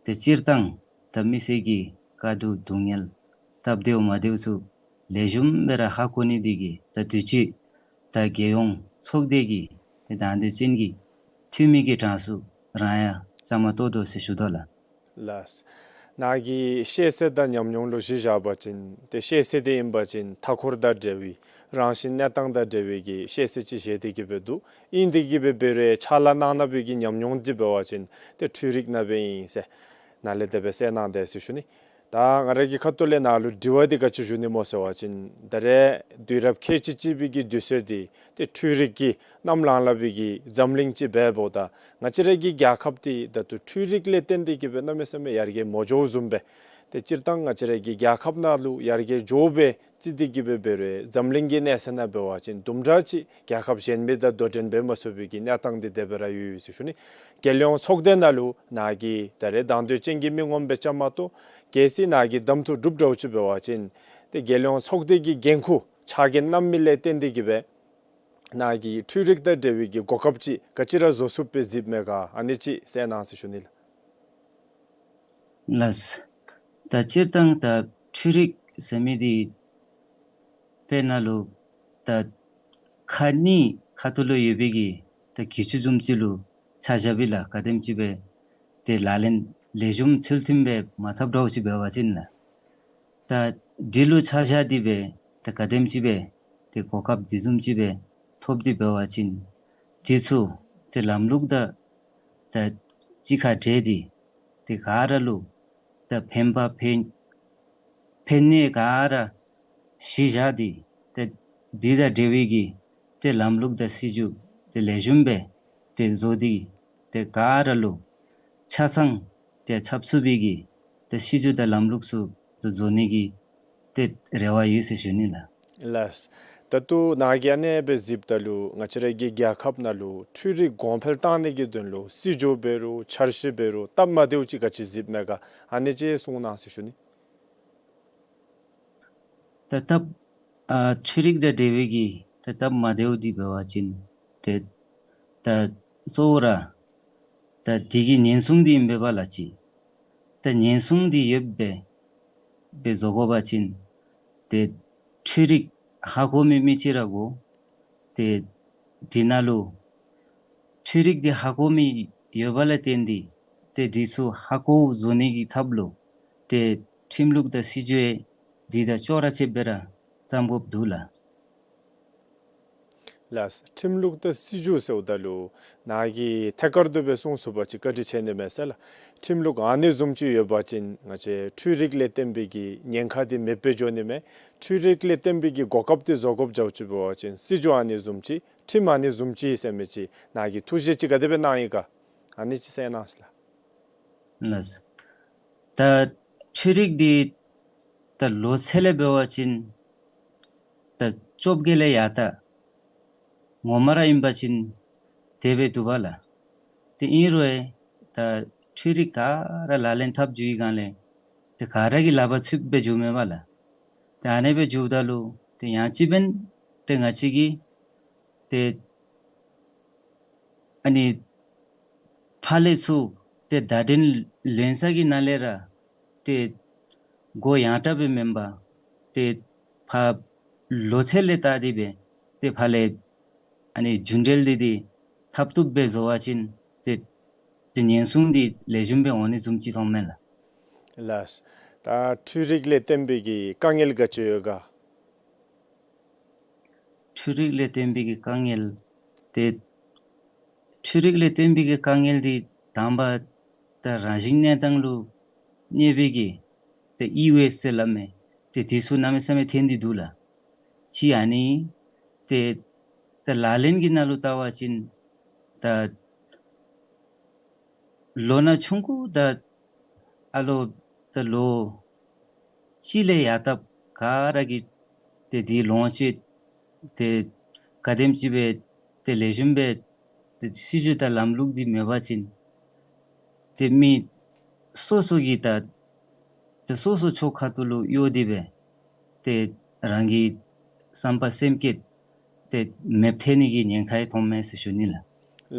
ཏེ་སྤྱིར་བཏང་ད་མི་སེར་གྱི་དཀའ་སྡུག་སྡུག་བསྔལ་སྟབས་བདེཝ་མ་བདེཝ་ཚུ་ལེགས་ཤོམ་སྦེ་ར་ཧ་གོ་ནི་འདི་གིས་ད་དུས་ཅི་ད་རྒྱལ་ཡོངས་ཚོགས་སྡེ་གི་ཏེ་དང་འདོད་ཅན་གྱི་འཐུས་མི་གི་གྲངས་སུ་རང་ཡང་བཅའ་མར་གཏོགས་དོ་ཟེར་ཞུ་དོ་ལགས། ལགས། ནཱ་གི་ཤེས་ཚད་དང་ཉམས་མྱོང་ལུ་གཞི་བཞག་པ་ཅིན་ཏེ་ཤེས་ཚད་དེ་ཨིན་པ་ཅིན་མཐའ་འཁོར་དང་འབྲེལ་བའི་རང་བཞིན་གནས་སྟངས་དང་འབྲེལ་བའི་གི་ཤེས་ཚད་ཅིག་བཞེས་ཏེ་གི་སྦེ་འདུག། ཨིན་ཏེ་གི་སྦེ་འབད་རུང་ཕྱག་ལཱ་གནང་གནང་བའི་གི་ཉམས་མྱོང་འདི་འབད་བ་ཅིན་ཏེ་འཕྲུལ་རིག་ནང་སྦེ་ཨིན་ཟེར་ནཱ་ལས་དེ་སྦེ་གསལ་གནང་དེས་ཟེར་ཞུ་ནི། ད་ང་ར་གི་ཁ་ཐུག་ལས་ནཱ་ལུ་དྲི་བ་འདི་ག་ཅི་ཞུ་ནི་སྨོ་ཟེར་བ་ཅིན་ད་རེས་དུས་རབས་ཁལ་གཅིག་གཅིག་པའི་གི་དུས་ཚོད་འདི་ཏེ་འཕྲུལ་རིག་གི་གནམ་ལངས་ལ་བའི་གི་འཛམ་གླིང་ཅིག་འབདཝ་ད་ང་བཅས་ར་གི་རྒྱལ་ཁབ་འདི་ད་ལྟོ་འཕྲུལ་རིག་ལས་བརྟེན་ཏེ་གི་སྦེ་གནམ་མེད་ས་མེད་ཡར་རྒྱས་མ་འགྱོཝ་བཟུམ་སྦེ་ ཏེ་སྤྱིར་བཏང་ང་བཅས་ར་གི་རྒྱལ་ཁབ་ནང་ལུ་ཡར་རྒྱས་འགྱོ་བའི་རྩིས་འདི་གིས་སྦེ་འབད་རུང་འཛམ་གླིང་གི་གནས་ཚད་ནང་འབད་བ་ཅིན་དུམ་གྲ་ཅིག་རྒྱལ་ཁབ་གཞན་མི་དང་དོ་འགྲན་འབད་མ་ཚུགས་པའི་གི་གནས་སྟངས་འདི་དེ་སྦེ་ར་ཡོད་ཡོད་ཟེར་ཞུ་ནི། རྒྱལ་ཡོངས་ཚོགས་སྡེ་ནང་ལུ་ནཱ་གིས་ད་རེས་དང་འདོད་ཅན་གྱི་མི་ངོམ་སྦེ་བཅའ་མར་གཏོགས། གལ་སྲིད་ནཱ་གིས་གདམ་འཐུ་གྲུབ་འདྲཝ་ཅིག་འབད་བ་ཅིན་ཏེ་རྒྱལ་ཡོངས་ཚོགས་སྡེ་གི་འགན་ཁུར་ཕྱག་འགན་གནང་མི་ལས་བརྟེན་ཏེ་གིས་སྦེ་ནཱ་གིས་འཕྲུལ་རིག་དང་འབྲེལ་བའི་གི་གོ་སྐབས་ཅིག་ག་ཅི་ར་བཟོ་ཚུགསཔ་སྦེ་གཟིགསཔ་མས་ག། ཨ་ནི་ཅིག་གསལ་གནང་ཟེར་ཞུ་ནི་ལགས། ལགས། ད་སྤྱིར་བཏང་ད་འཕྲུལ་རིག་ཟེར་མི་འདི་དཔེར་ན་ལུ་ད་ཁ་གཉིས་ཁ་ཐུག་ལུ་ཡོད་པའི་གི་ད་གྱི་ཅུང་བཟུམ་ཅིག་ལུ་ཆ་བཞག་པས་ལགས། ག་དེམ་ཅིག་སྦེ་ཏེ་ལག་ལེན་ལེགས་ཤོམ་ཚུལ་མཐུན་སྦེ་མ་འཐབ་འདྲཝ་ཅིག་འབད་བ་ཅིན་ལགས། ད་འདི་ལུ་ཆ་བཞག་སྟེ་སྦེ་ད་ག་དེམ་ཅིག་སྦེ་ཏེ་གོ་སྐབས་འདི་བཟུམ་ཅིག་སྦེ་ཐོབ་སྟེ་འབད་བ་ཅིན་འདི་ཚུ་ཏེ་ལམ་ལུགས་དང་ད་གཅིག་ཁར་འབྲེལ་ཏེ་ཏེ་ག་ར་ལུ་ད་ཕན་པ་ཕན་ཕན་ནི་ག་ར་གཞི་བཞག་སྟེ་ཏེ་འདི་དང་འབྲེལ་བའི་གི་ཏེ་ལམ་ལུགས་དང་སྲིད་བྱུས་ཏེ་ལེགས་ཤོམ་སྦེ་ཏེ་བཟོ་སྟེ་ཏེ་ག་ར་ལུ་ཆ་ཚང་ཏེ་ཁྱབ་ཚུགས་པའི་གི་ཏེ་སྲིད་བྱུས་དང་ལམ་ལུགས་ཚུ་ཏེ་བཟོ་ནི་གི་ཏེ་རེ་བ་ཡོད་ཟེར་ཞུ་ནི་ལགས། ལགས། ད་ལྟོ་ནཱ་གིས་ཨ་ནེ་སྦེ་གཟིགསཔ་ད་ལུ་ང་བཅས་ར་གི་རྒྱལ་ཁབ་ནང་ལུ་འཕྲུལ་རིག་གོང་འཕེལ་བཏང་ནི་གི་དོན་ལུ་སྲིད་བྱུས་འབད་རུང་འཆར་གཞི་འབད་རུང་སྟབས་མ་བདེཝ་ཅིག་ག་ཅི་གཟིགསཔ་མས་ག། ཨ་ནི་ཅིག་གསུང་གནང་ཟེར་ཞུ་ནི། ད་སྟབས་ཨ་འཕྲུལ་རིག་དང་འབྲེལ་བའི་གི་ད་སྟབས་མ་བདེཝ་འདི་འབད་བ་ཅིན་ཏེ་ད་གཙོ་བོ་ར་ད་འདི་གི་ཉེན་སྲུང་འདི་ཨིན་པས་ལགས་ཅིག། ད་ཉེན་སྲུང་འདི་ཡོདཔ་སྦེ་སྦེ་བཟོ་དགོ་པ་ཅིན་ཏེ་འཕྲུལ་རིག་ཧ་གོ་མི་མི་ཅིག་ར་དགོ། ཏེ་འདི་ནང་ལུ་འཕྲུལ་རིག་འདི་ཧ་གོ་མི་ཡོད་པ་ལས་བརྟེན་ཏེ་ཏེ་འདི་ཚུ་ཧ་གོཝ་བཟོ་ནི་གི་ཐབས་ལུ་ཏེ་ཁྲིམས་ལུགས་དང་སྲིད་བྱུས་འདི་དང་ཅོག་ར་འཐདཔ་སྦེ་ར་བརྩམ་དགོཔ་འདུག་ལགས། ལགས། ཁྲིམས་ལུགས་དང་སྲིད་བྱུས་ཟེརཝ་ད་ལུ་ནཱ་གིས་ཐད་ཀར་དུ་སྦེ་གསུང་ཚུགས་པ་ཅིན་བཀའ་དྲིན་ཆེ་ནི་མས་ཟེར་ལགས། ཁྲིམས་ལུགས་ཨ་ནི་བཟུམ་ཅིག་ཡོད་པ་ཅིན་ང་བཅས་འཕྲུལ་རིག་ལས་བརྟེན་པའི་གི་ཉེན་ཁ་འདི་མེདཔ་སྦེ་འགྱོ་ནི་མས། འཕྲུལ་རིག་ལས་བརྟེན་པའི་གི་གོ་སྐབས་འདི་བཟོ་དགོཔ་འདྲཝ་ཅིག་འབད་བ་ཅིན་སྲིད་བྱུས་ཨ་ནི་བཟུམ་ཅིག་ཁྲིམས་ཨ་ནི་བཟུམ་ཅིག་ཟེར་མི་ཅིག་ནཱ་གིས་ཐུགས་བཞེད་ཅིག་ག་དེ་སྦེ་གནང་ཡི་ག། ཨ་ནི་ཅིག་གསལ་གནང་ཟེར་ལགས། ལགས། ད་འཕྲུལ་རིག་འདི་ད་ལོ་ཚད་ལས་འབད་བ་ཅིན་ད་བཅོ་བརྒྱད་ལས་ཡར་ད་ངོ་མ་ར་ཨིན་པ་ཅིན་དེ་སྦེ་འདུག་པ་ལགས། ཏེ་ཨིན་རུང་ད་འཕྲུལ་རིག་ག་ར་ལག་ལེན་འཐབ་འགྱོ་བའི་སྒང་ལས་ཏེ་ག་ར་གི་ལག་པར་ཚུདཔ་སྦེ་འགྱོཝ་མས་པ་ལགས། ཏེ་ཨ་ནེ་སྦེ་འགྱོཝ་ད་ལུ་ཏེ་ཡང་ཅིན་འབདན་ཏེ་ང་བཅས་ཀྱིས་ཏེ་ཨ་ནི་ཕར་ལས་ཚུར་ཏེ་བརྡ་འཕྲིན་ལེན་ས་གི་ནང་ལས་ར་ཏེ་སྒོ་ཡངས་དྲགས་སྦེ་མེན་པར་ཏེ་ཕར་ལོ་ཚད་ལས་བལྟ་སྟེ་སྦེ་ཏེ་ཕར་ལས་ཨ་ནི་རྒྱུན་འབྲེལ་འདི་ཏེ་འཐབ་བཏུབ་སྦེ་བཟོ་བ་ཅིན་ཏེ་ཏེ་ཉེན་སྲུང་འདི་ལེགས་ཤོམ་སྦེ་འོང་ནི་བཟུམ་ཅིག་མཐོངམ་མས་ལགས། ལགས། ད་འཕྲུལ་རིག་ལས་བརྟེན་པའི་གི་དཀའ་ངལ་ག་ཅི་ཡོད་ག། འཕྲུལ་རིག་ལས་བརྟེན་པའི་གི་དཀའ་ངལ་ཏེ་འཕྲུལ་རིག་ལས་བརྟེན་པའི་གི་དཀའ་ངལ་འདི་དང་པ་ད་རང་བཞིན་གནས་སྟངས་ལུ་གནས་པའི་གི་ཏེ་ཨི་ཝེསཊ་ཟེར་སླབ་མི་ཏེ་འདི་ཚུ་གནམ་མེད་ས་མེད་ཐོན་ཏེ་འདུག་ལགས། གཅིག་ཨ་ནི་ཏེ་ད་ལག་ལེན་གྱི་ནང་ལུ་བལྟ་བ་ཅིན་ད་ལོ་ན་ཆུང་ཀུ་ད་ཨ་ལོ་ད་ལོ་གཅིག་ལས་ཡར་ད་ག་ར་གིས་ཏེ་འདི་ལོངས་སྤྱོད་ཏེ་ག་དེམ་ཅིག་སྦེ་ཏེ་ལེགས་ཤོམ་སྦེ་ཏེ་སྲིད་བྱུས་དང་ལམ་ལུགས་འདི་མེད་པ་ཅིན་ཏེ་མི་སོ་སོ་གིས་ད་ཏེ་སོ་སོ་ཕྱོགས་ཁ་ཐུག་ལུ་གཡོ་སྟེ་སྦེ་ཏེ་རང་གི་བསམ་པ་སེམས་བསྐྱེད་ཏེ་མེདཔ་ཐལ་ནི་གི་ཉེན་ཁ་ཡང་མཐོངམ་མས་ཟེར་ཞུ་ནི་ལགས།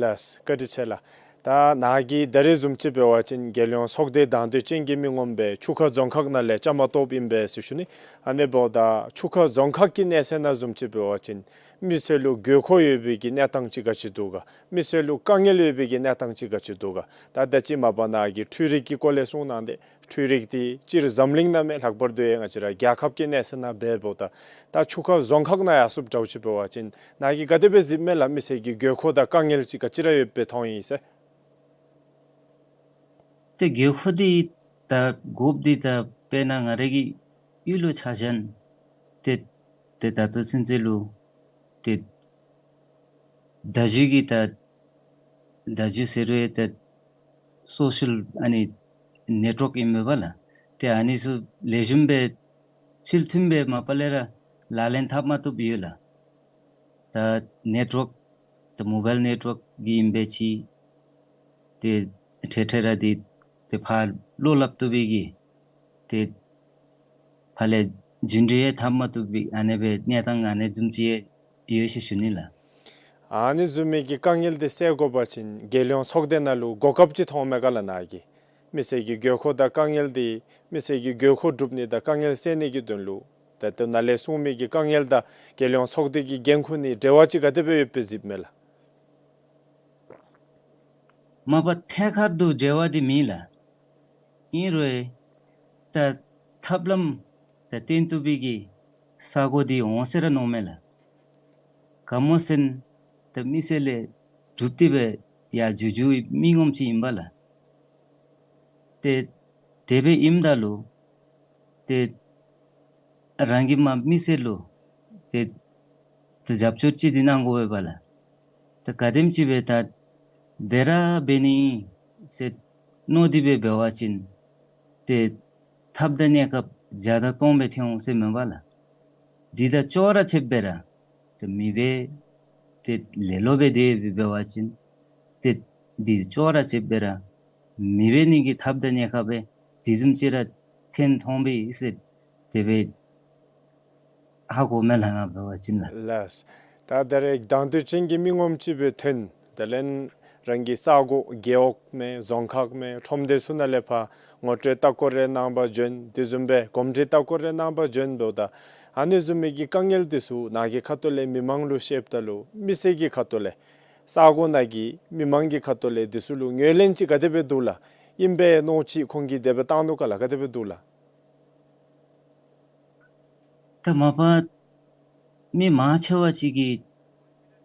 ལགས། བཀའ་དྲིན་ཆེ་ལགས། ད་ནཱ་གིས་ད་རེས་བཟུམ་ཅིག་འབད་བ་ཅིན་རྒྱལ་ཡོངས་ཚོགས་སྡེ་དང་འདོད་ཅན་གྱི་མི་ངོམ་སྦེ་ཆུ་ཁ་རྫོང་ཁག་ནང་ལས་བཅའ་མར་གཏོགསཔ་ཨིན་པས་ཟེར་ཞུ་ནི། ཨ་ནི་འབདཝ་ད་ཆུ་ཁ་རྫོང་ཁག་གི་གནས་ཚད་ནང་བཟུམ་ཅིག་འབད་བ་ཅིན་མི་སེར་ལུ་དགོས་མཁོ་ཡོད་པའི་གི་གནས་སྟངས་ཅིག་ག་ཅི་འདུག་ག། མི་སེར་ལུ་དཀའ་ངལ་ཡོད་པའི་གི་གནས་སྟངས་ཅིག་ག་ཅི་འདུག་ག། ད་ད་ཅི་མ་པ་ནཱ་གིས་འཕྲུལ་རིག་གི་སྐོར་ལས་གསུངས་གནང་སྟེ་འཕྲུལ་རིག་འདི་སྤྱིར་འཛམ་གླིང་ནང་མེན། ལྷག་པར་དུ་ཡང་ང་བཅས་ར་རྒྱལ་ཁབ་ཀྱི་གནས་ཚད་ནང་འབདཝ་ད་ད་ཆུ་ཁ་རྫོང་ཁག་ནང་ཡར་སོངམ་འདྲཝ་ཅིག་འབད་བ་ཅིན་ནཱ་གིས་ག་དེ་སྦེ་གཟིགསཔ་མས་ལགས། མི་སེར་གྱི་དགོས་མཁོ་དང་དཀའ་ངལ་ཅིག་ག་ཅི་ར་ཡོདཔ་སྦེ་མཐོང་ཡི་ཟེར། ཏེ་དགོས་མཁོ་འདི་ད་དགོཔ་འདི་ད་དཔེར་ན་ང་རའི་གི་ཡུལ་ལུ་ཆ་བཞག་ན་ཏེ་ཏེ་ད་ལྟོ་ཚུན་ཚོད་ལུ་ཏེ་བརྡ་བརྒྱུད་ཀྱི་ད་བརྡ་བརྒྱུད་ཟེར་རུང་ད་སོ་ཤལ་ཨ་ནི་ནེཊ་ཝརཀ་ཨིན་མས་པ་ལགས། ཏེ་ཨ་ནི་ཚུ་ལེགས་ཤོམ་སྦེ་ཚུལ་མཐུན་སྦེ་མ་པ་ལས་ར་ལག་ལེན་འཐབ་མ་བཏུབ་ཡོད་ལགས། ད་ནེཊ་ཝརཀ་ད་མོ་བཱའིལ་ནེཊ་ཝརཀ་གི་ཨིན་པས་ཅིག། ཏེ་ཁྲེ་ཁྲེ་ར་འདི་ཏེ་ཕར་བློ་སླབ་བཏུབ་པའི་གི་ཏེ་ཕར་ལས་རྒྱུན་འགྲུལ་ཡང་འཐབ་མ་བཏུབ་པའི་ཨ་ནེ་སྦེ་གནས་སྟངས་ཨ་ནེ་བཟུམ་ཅིག་ཡང་ཡོད་ཟེར་ཞུ་ནི་ལགས། ཨ་ནི་བཟུམ་མའི་གི་དཀའ་ངལ་འདི་སེལ་དགོ་པ་ཅིན་རྒྱལ་ཡོངས་ཚོགས་སྡེ་ནང་ལུ་གོ་སྐབས་ཅིག་མཐོངམ་མས་ག་ལགས། ནཱ་གི་མི་སེར་གྱི་དགོས་མཁོ་དང་དཀའ་ངལ་འདི་མི་སེར་གྱི་དགོས་མཁོ་སྒྲུབ་ནི་དང་དཀའ་ངལ་སེལ་ནི་གི་དོན་ལུ་ད་ལྟོ་ནཱ་ལས་གསུངས་མི་གི་དཀའ་ངལ་དང་རྒྱལ་ཡོངས་ཚོགས་སྡེ་གི་འགན་ཁུར་ནི་འབྲེལ་བ་ཅིག་ག་དེ་སྦེ་ཡོདཔ་སྦེ་གཟིགསཔ་མས་ལགས། མ་པ་ཐད་ཀར་དུ་འབྲེལ་བ་འདི་མེད་ལགས། ཨིན་རུང་ད་ཐབས་ལམ་ད་བཏོན་བཏུབ་པའི་གི་ས་གོ་འདི་འོང་ཟེར་ར་མནོཝ་མས་ལགས། ག་མོ་ཟེར་ན་ད་མི་སེར་ལས་གྲུབ་སྟེ་སྦེ་ཡར་འགྱོ་འགྱོ་བའི་མི་ངོམ་ཅིག་ཨིན་པས་ལགས། ཏེ་དེ་སྦེ་ཨིནམ་ད་ལུ་ཏེ་རང་གི་མ་མི་སེར་ལུ་ཏེ་ཏེ་རྒྱབ་སྐྱོར་ཅིག་འདི་གནང་དགོ་པས་པ་ལགས། ཏེ་ག་དེམ་ཅིག་སྦེ་ད་འབད་ར་འབད་ནི་ཨིན་ཟེར་མནོ་སྟེ་སྦེ་འབད་བ་ཅིན་ཏེ་ཐབས་དང་གནས་སྐབས་བརྒྱ་དང་སྟོང་སྦེ་ཐོན་འོང་ཟེར་མེན་པ་ལགས། འདི་དང་ཅོག་ར་འཐདཔ་སྦེ་ར་ཏེ་མི་འབད་ཏེ་ལེ་ལོ་སྦེ་སྡོད་འབད་བ་ཅིན་ཏེ་འདི་ཅོག་ར་འཐདཔ་སྦེ་ར་མི་འབད་ནི་གི་ཐབས་དང་གནས་སྐབས་སྦེ་དེ་བཟུམ་ཅིག་ར་ཐོན་འོང་པས་ཟེར་དེ་སྦེ་ཧ་གོཝ་མས་ལགས། ང་འབད་བ་ཅིན་ལགས། ལགས། ད་ད་རེས་དང་འདོད་ཅན་གྱི་མི་ངོམ་ཅིག་སྦེ་ཐོན། དེ་ལས་རང་གི་ས་གོ་རྒེད་འོག་མས་རྫོང་ཁག་མས་ཁྲོམ་སྡེ་ཚུ་ནང་ལས་ཕར་ངོ་སྤྲོད་ལྟ་སྐོར་རེ་གནང་པར་བྱོན། དེ་བཟུམ་སྦེ་གོམས་འདྲིས་ལྟ་སྐོར་རེ་གནང་པར་བྱོན་འབདཝ་ད་ཨ་ནི་བཟུམ་མའི་གི་དཀའ་ངལ་འདི་ཚུ་ནཱ་གི་ཁ་ཐུག་ལས་མི་མང་ལུ་བཤདཔ་ད་ལུ་མི་སེར་གྱི་ཁ་ཐུག་ལས་ས་གོ་ནང་གི་མི་མང་གི་ཁ་ཐུག་ལས་འདི་ཚུ་ལུ་ངོས་ལེན་ཅིག་ག་དེ་སྦེ་འདུག་ལགས། ཨིན་པས་མནོ་ཅིག་ཁོང་གིས་དེ་སྦེ་བཏང་ནུག་ག་ལགས། ག་དེ་སྦེ་འདུག་ལགས། ད་མ་པ་མི་མང་ཆེ་བ་ཅིག་གིས་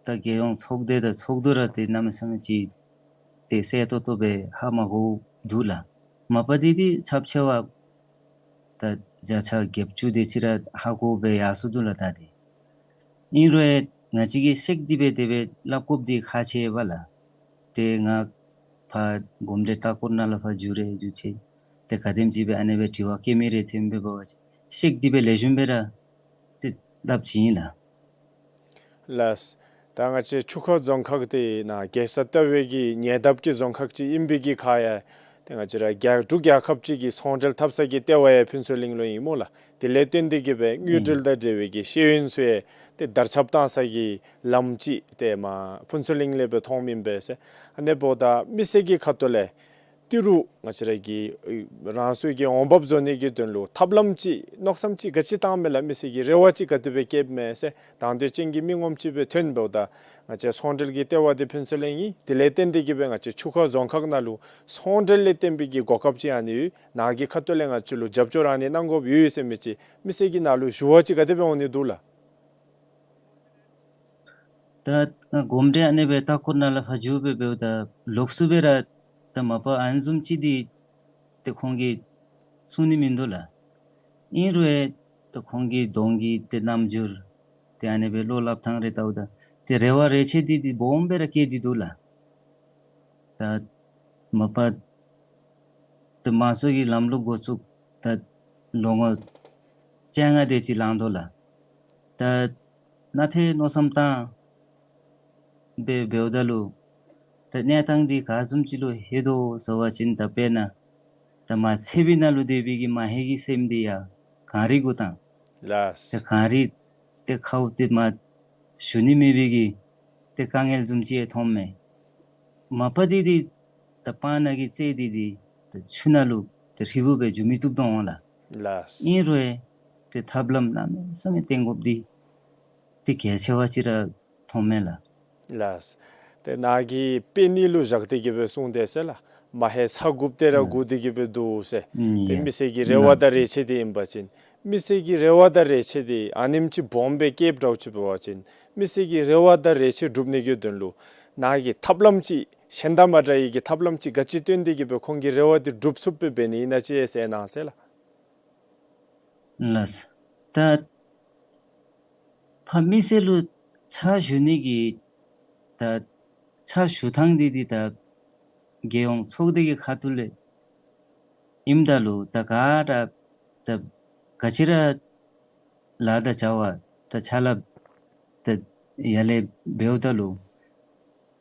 ད་རྒྱལ་ཡོངས་ཚོགས་སྡེ་དང་ཚོགས་འདུ་ར་ཏེ་གནམ་མེད་ས་མེད་ཅིག་ཏེ་གསལ་ཏོག་ཏོ་སྦེ་ཧ་མ་གོ་འདུག་ལགས། མ་པ་འདི་འདི་ཆབ་ཆེ་བ་ད་བརྒྱ་ཆ་བརྒྱད་ཅུ་དེ་ཅིག་ར་ཧ་གོ་སྦེ་ཡར་སོ་འདུག་ལགས་ད་འདི། ཨིན་རུང་ང་བཅས་ཀྱིས་གཤེགས་ཏེ་སྦེ་དེ་སྦེ་སླབ་དགོཔ་འདི་ཁག་ཆེ་བས་ལགས། ཏེ་ང་ཕར་གོམས་འདྲིས་ལྟ་སྐོར་ནང་ལུ་ཕར་འགྱོ་རེ་འགྱོ་ཅི། ཏེ་ག་དེམ་ཅིག་སྦེ་ཨ་ནེ་སྦེ་དྲི་བ་བཀོད་མི་རེ་ཐོནམ་སྦེ་འབད་བ་ཅིན་གཤེགས་ཏེ་སྦེ་ལེགས་ཤོམ་སྦེ་ར་ཏེ་སླབ་ཅི་ཨིན་ལགས། ལགས། ད་ང་བཅས་ཆུ་ཁ་རྫོང་ཁག་འདི་ནང་རྒྱལ་ས་ལྟ་བའི་གི་ཉེ་འདབས་ཀྱི་རྫོང་ཁག་ཅིག་ཨིན་པའི་གི་ཁར་ཡང་ཏེ་ང་བཅས་ར་རྒྱ་འབྲུག་རྒྱལ་ཁབ་ཅིག་གི་ཚོང་འབྲེལ་འཐབ་ས་གི་ལྟེ་བ་ཡང་ཕུན་ཚོགས་གླིང་ལུ་ཨིན་སྨོ་ལགས། དེ་ལས་བརྟེན་ཏེ་གི་སྦེ་དངུལ་འབྲེལ་དང་འབྲེལ་བའི་གི་ཤེས་ཡོན་ཚུ་ཡང་ཏེ་དར་ཁྱབ་བཏང་ས་གི་ལམ་ཅིག་ཏེ་མར་ཕུན་ཚོགས་གླིང་ལས་སྦེ་མཐོངམ་ཨིན་པས་ཟེར། ཨ་ནི་འབདཝ་ད་མི་སེར་གྱི་ཁ་ཐུག་ལས་ཏི་རུ་ང་བཅས་ར་གི་རང་སོའི་གི་འོང་འབབ་བཟོ་ནི་གི་དོན་ལུ་ཐབས་ལམ་ཅིག་མནོ་བསམ་ཅིག་ག་ཅི་བཏངམ་མས་ལགས། མི་སེར་གྱི་རེ་བ་ཅིག་ག་དེ་སྦེ་བསྐྱེདཔ་མས་ཟེར། དང་འདོད་ཅན་གྱི་མི་ངོམ་ཅིག་སྦེ་ཐོན་འབདཝ་ད་ང་བཅས་ཚོང་འབྲེལ་གྱི་ལྟེ་བ་འདི་ཕུན་ཚོགས་གླིང་ཨིན། དེ་ལས་བརྟེན་ཏེ་གི་སྦེ་ང་བཅས་ཆུ་ཁ་རྫོང་ཁག་ནང་ལུ་ཚོང་འབྲེལ་ལས་བརྟེན་པའི་གི་གོ་སྐབས་ཅིག་ཨ་ནི་ཡོད། ནཱ་གི་ཁ་ཐུག་ལས་ང་བཅས་ལུ་རྒྱབ་སྐྱོར་ཨ་ནི་གནང་དགོཔ་ཡོད་ཟེར་མི་ཅིག་མི་སེར་གྱི་ནང་ལུ་ཞུ་བ་ཅིག་ག་དེ་སྦེ་འོང་ནི་འདུག་ལགས། ད་ང་གོམས་འདྲིས་ཨ་ནེ་སྦེ་ལྟ་སྐོར་ནང་ལུ་ཕར་འགྱོ་སྦེ་འབདཝ་ད་ལོགས་སུ་སྦེ་ར་ད་མ་པ་ཨ་ནི་བཟུམ་ཅིག་འདི་ཏེ་ཁོང་གིས་གསུང་ནི་མིན་འདུག་ལགས། ཨིན་རུང་ཡང་ད་ཁོང་གི་གདོང་གི་ཏེ་རྣམ་འགྱུར་ཏེ་ཨ་ནེ་སྦེ་བློ་སླབ་ཐངས་རེ་བལྟཝ་ད་ཏེ་རེ་བ་རེ་ཆེ་འདི་འདི་སྦོམ་སྦེ་ར་བསྐྱེད་དེ་འདུག་ལགས། ད་མ་པ་ད་མང་ཚོགས་ཀྱི་ལམ་ལུགས་འགོ་བཙུགས་ད་ལོ་ངོ་བཅོ་ལྔ་དེ་ཅིག་ལང་དོ་ལགས། ད་ནཱ་ཏེ་མནོ་བསམ་བཏང་སྦེ་འབདཝ་ད་ལུ་ད་གནས་སྟངས་འདི་ག་བཟུམ་ཅིག་ལུ་ལྷོད་དོ་ཟེར་བ་ཅིན་ད་དཔེར་ན་ད་མར་ཚེ་བའི་ནང་ལུ་སྡོད་པའི་གི་མ་ཧེ་གི་སེམས་འདི་ཡང་གངས་རི་གུ་བཏང་། ལགས། ད་གངས་རི་ཏེ་ཁཝ་ཏེ་མར་ཞུ་ནི་མེད་པའི་གི་ཏེ་དཀའ་ངལ་བཟུམ་ཅིག་ཡང་མཐོངམ་མས། མ་པ་འདི་འདི་ད་སྤང་ནང་གི་རྩེ་འདི་འདི་ད་ཆུ་ནང་ལུ་ད་ཧྲིལ་བུ་སྦེ་འགྱོ་མི་བཏུབ་དོ་འོང་ལགས། ལགས། ཨིན་རུང་ཡང་ཏེ་ཐབས་ལམ་གནམ་མེད་ས་མེད་བཏོན་དགོཔ་འདི་ཏེ་གལ་ཆེ་བ་ཅིག་ར་མཐོངམ་མས་ལགས། ལགས། ཏེ་ནཱ་གིས་དཔེ་ནི་ལུ་བཞག་སྟེ་གི་སྦེ་གསུངས་ཏེ་ཟེར་ལགས། མ་ཧེ་ས་དགུ་པ་དེ་ར་ལགས། སྒུག་སྟེ་གི་སྦེ་འདུག་ཟེར། ཨིན། ཏེ་ཡ། མི་སེར་གྱི་རེ་བ་དང་ལགས། རེ་ཆེ་འདི་ཨིན་པ་ཅིན་མི་སེར་གྱི་རེ་བ་དང་རེ་ཆེ་འདི་ཨ་ནེམ་ཅིག་སྦོམ་སྦེ་བསྐྱེདཔ་འདྲཝ་ཅིག་འབད་བ་ཅིན་མི་སེར་གྱི་རེ་བ་དང་རེ་ཆེ་སྒྲུབ་ནི་གི་དོན་ལུ་ནཱ་གིས་ཐབས་ལམ་ཅིག་གཞན་དང་མ་འདྲ་བའི་གི་ཐབས་ལམ་ཅིག་ག་ཅི་བཏོན་ཏེ་གི་སྦེ་ཁོང་གི་རེ་བ་འདི་སྒྲུབ་ཚུགསཔ་སྦེ་འབད་ནི་ཨིན་ན་ཅིག་ཟེར་གནང་ཟེར་ལགས། ལགས། ད་ཕར་མི་སེར་ལུ་ཕྱག་ཞུ་ནི་གི་ད་ཕྱག་ཞུ་ཐངས་འདི་འདི་ད་རྒྱལ་ཡོངས་ཚོགས་སྡེ་གི་ཁ་ཐུག་ལས་ ཨིནམ་ད་ལུ་ད་ག་ར་ད་ག་ཅི་ར་ལཱ་དང་བྱ་བ་ད་ཕྱག་ལཱ་ད་ཡར་ལས་འབདཝ་ད་ལུ་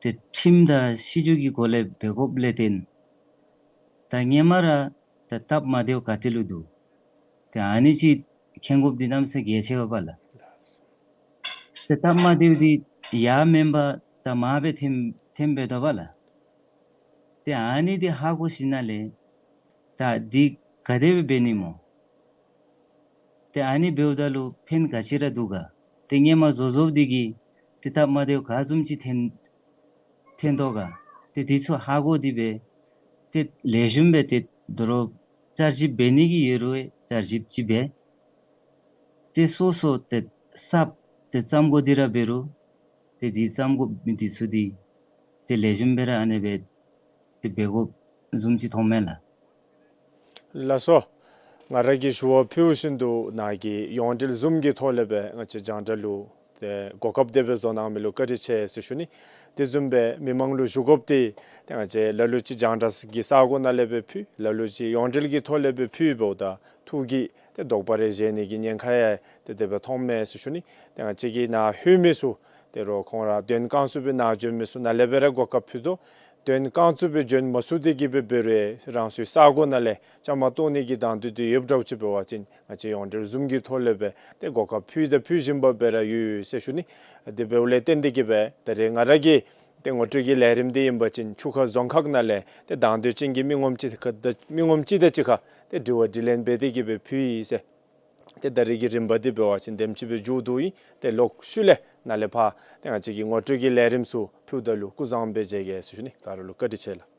ཏེ་ཁྲིམས་དང་སྲིད་བྱུས་ཀྱི་སྒོ་ལས་འབད་དགོཔ་ལས་བརྟེན་ད་སྔོན་མ་ར་ད་སྟབས་མ་བདེཝ་ག་ཏེ་ལུ་འདུག། ཏེ་ཨ་ནི་ཅིག་མཁྱེན་དགོཔ་འདི་གནམ་ས་གལ་ཆེ་བ་པ་ལགས། ཏེ་སྟབས་མ་བདེཝ་འདི་ཡར་མེན་པར་ད་མར་སྦེ་ཐོན་ཐོནམ་འབད་དོ་པ་ལགས། ཏེ་ཨ་ནི་འདི་ཧ་གོ་ཞིནམ་ལས་ད་འདི་ག་དེ་སྦེ་འབད་ནི་སྨོ། ཏེ་ཨ་ནི་འབདཝ་ད་ལུ་ཕན་ག་ཅི་ར་འདུག་ག། ཏེ་སྔོན་མ་བཟོ་བཟོཝ་འདི་གིས་ཏེ་སྟབས་མ་བདེཝ་ག་བཟུམ་ཅིག་ཐོན་ཐོན་དོ་ག། ཏེ་འདི་ཚུ་ཧ་གོ་སྟེ་སྦེ་ཏེ་ལེགས་ཤོམ་སྦེ་ཏེ་དོ་རུང་བསྐྱར་ཞིབ་འབད་ནི་གི་ཡོད་རུང་བསྐྱར་ཞིབ་ཅིག་འབད། ཏེ་སོ་སོ་ཏེ་གསརཔ་ཏེ་བརྩམ་དགོ་འདི་ར་འབད་རུང་ཏེ་འདི་བརྩམ་དགོ་མི་འདི་ཚུ་འདི་ཏེ་ལེགས་ཤོམ་སྦེ་ར་ཨ་ནེ་སྦེ་ཏེ་འབད་དགོཔ་བཟུམ་ཅིག་མཐོངམ་མས་ལགས། ལགས་སོ། ང་ར་གིས་ཞུ་བ་ཕུལ་བཞིན་དུ་ནཱ་གིས་ཡོངས་འབྲེལ་ཟུམ་གྱི་ཐོག་ལས་སྦེ་ང་བཅས་རྒྱང་བསྒྲགས་ལུ་ཏེ་གོ་སྐབས་དེ་སྦེ་བཟོ་གནང་མི་ལུ་བཀའ་དྲིན་ཆེ་ཟེར་ཞུ་ནི། དེ་བཟུམ་སྦེ་མི་མང་ལུ་ཞུ་དགོཔ་འདི་ཏེ་ང་བཅས་ལ་ལུ་ཅིག་རྒྱང་བསྒྲགས་ཀྱི་ས་སྒོ་ནང་ལས་སྦེ་ཕུལ། ལ་ལུ་ཅིག་ཡོངས་འབྲེལ་གྱི་ཐོག་ལས་སྦེ་ཕུལ་འབདཝ་ད་ཐུགས་ཀྱི་ཏེ་དོགས་པ་རེ་བཞེས་ནི་གི་ཉེན་ཁ་ཡང་ཏེ་དེ་སྦེ་མཐོངམ་མས་ཟེར་ཞུ་ནི། ཏེ་ང་བཅས་ཀྱི་ནཱ་ལྷོད་མི་ཚུ་ད་རུང་ཁོང་ར་དོན་རྐང་བཙུགས་སྦེ་ནཱ་བྱོན་མི་ཚུ་ནཱ་ལས་སྦེ་ར་གོ་སྐབས་ཕུལ་དོ། དོན་རྐང་བཙུགས་སྦེ་བྱོན་མ་ཚུགས་ཏེ་གི་སྦེ་འབད་རུང་རང་སོའི་ས་སྒོ་ནང་ལས་བཅའ་མར་གཏོགས་ནི་གི་དང་འདོད་དེ་ཡོདཔ་འདྲཝ་ཅིག་འབད་བ་ཅིན་ང་བཅས་ཡོངས་འབྲེལ་ཟུམ་གྱི་ཐོག་ལས་སྦེ་ཏེ་གོ་སྐབས་ཕུལ་དང་ཕུལ་བཞིན་པ་སྦེ་ར་ཡོད་ཟེར་ཞུ་ནི། དེ་འབདཝ་ལས་བརྟེན་ཏེ་གི་སྦེ་ད་རེས་ང་ར་གིས་ཏེ་ངོ་སྤྲོད་ཀྱི་ལས་རིམ་འདི་ཨིན་པ་ཅིན་ཆུ་ཁ་རྫོང་ཁག་ནང་ལས་ཏེ་དང་འདོད་ཅན་གྱི་མི་ངོམ་ཅིག་ཁ་ད་མི་ངོམ་ཅིག་དང་གཅིག་ཁར་ཏེ་དྲི་བ་དྲིས་ལན་འབད་དེ་གི་སྦེ་ཕུལ་ཡི་ཟེར། ཏེ་ད་རེས་ཀྱི་རིམ་པ་འདི་འབད་བ་ཅིན་དེམ་ཅིག་སྦེ་མཇུག་བསྡུ་ཡི། ཏེ་ལོག་ཤུལ་ལས་ནཱ་ལས་ཕར་ཏེ་ང་བཅས་ཀྱི་ངོ་སྤྲོད་ཀྱི་ལས་རིམ་ཚུ་ཕུལཝ་ད་ལུ་སྐུ་གཟུགས་བཟང་པོ་སྦེ་མཇལ་གེ་ཟེར་ཞུ་ནི། ག་ར་ལུ་བཀའ་དྲིན་ཆེ་ལགས།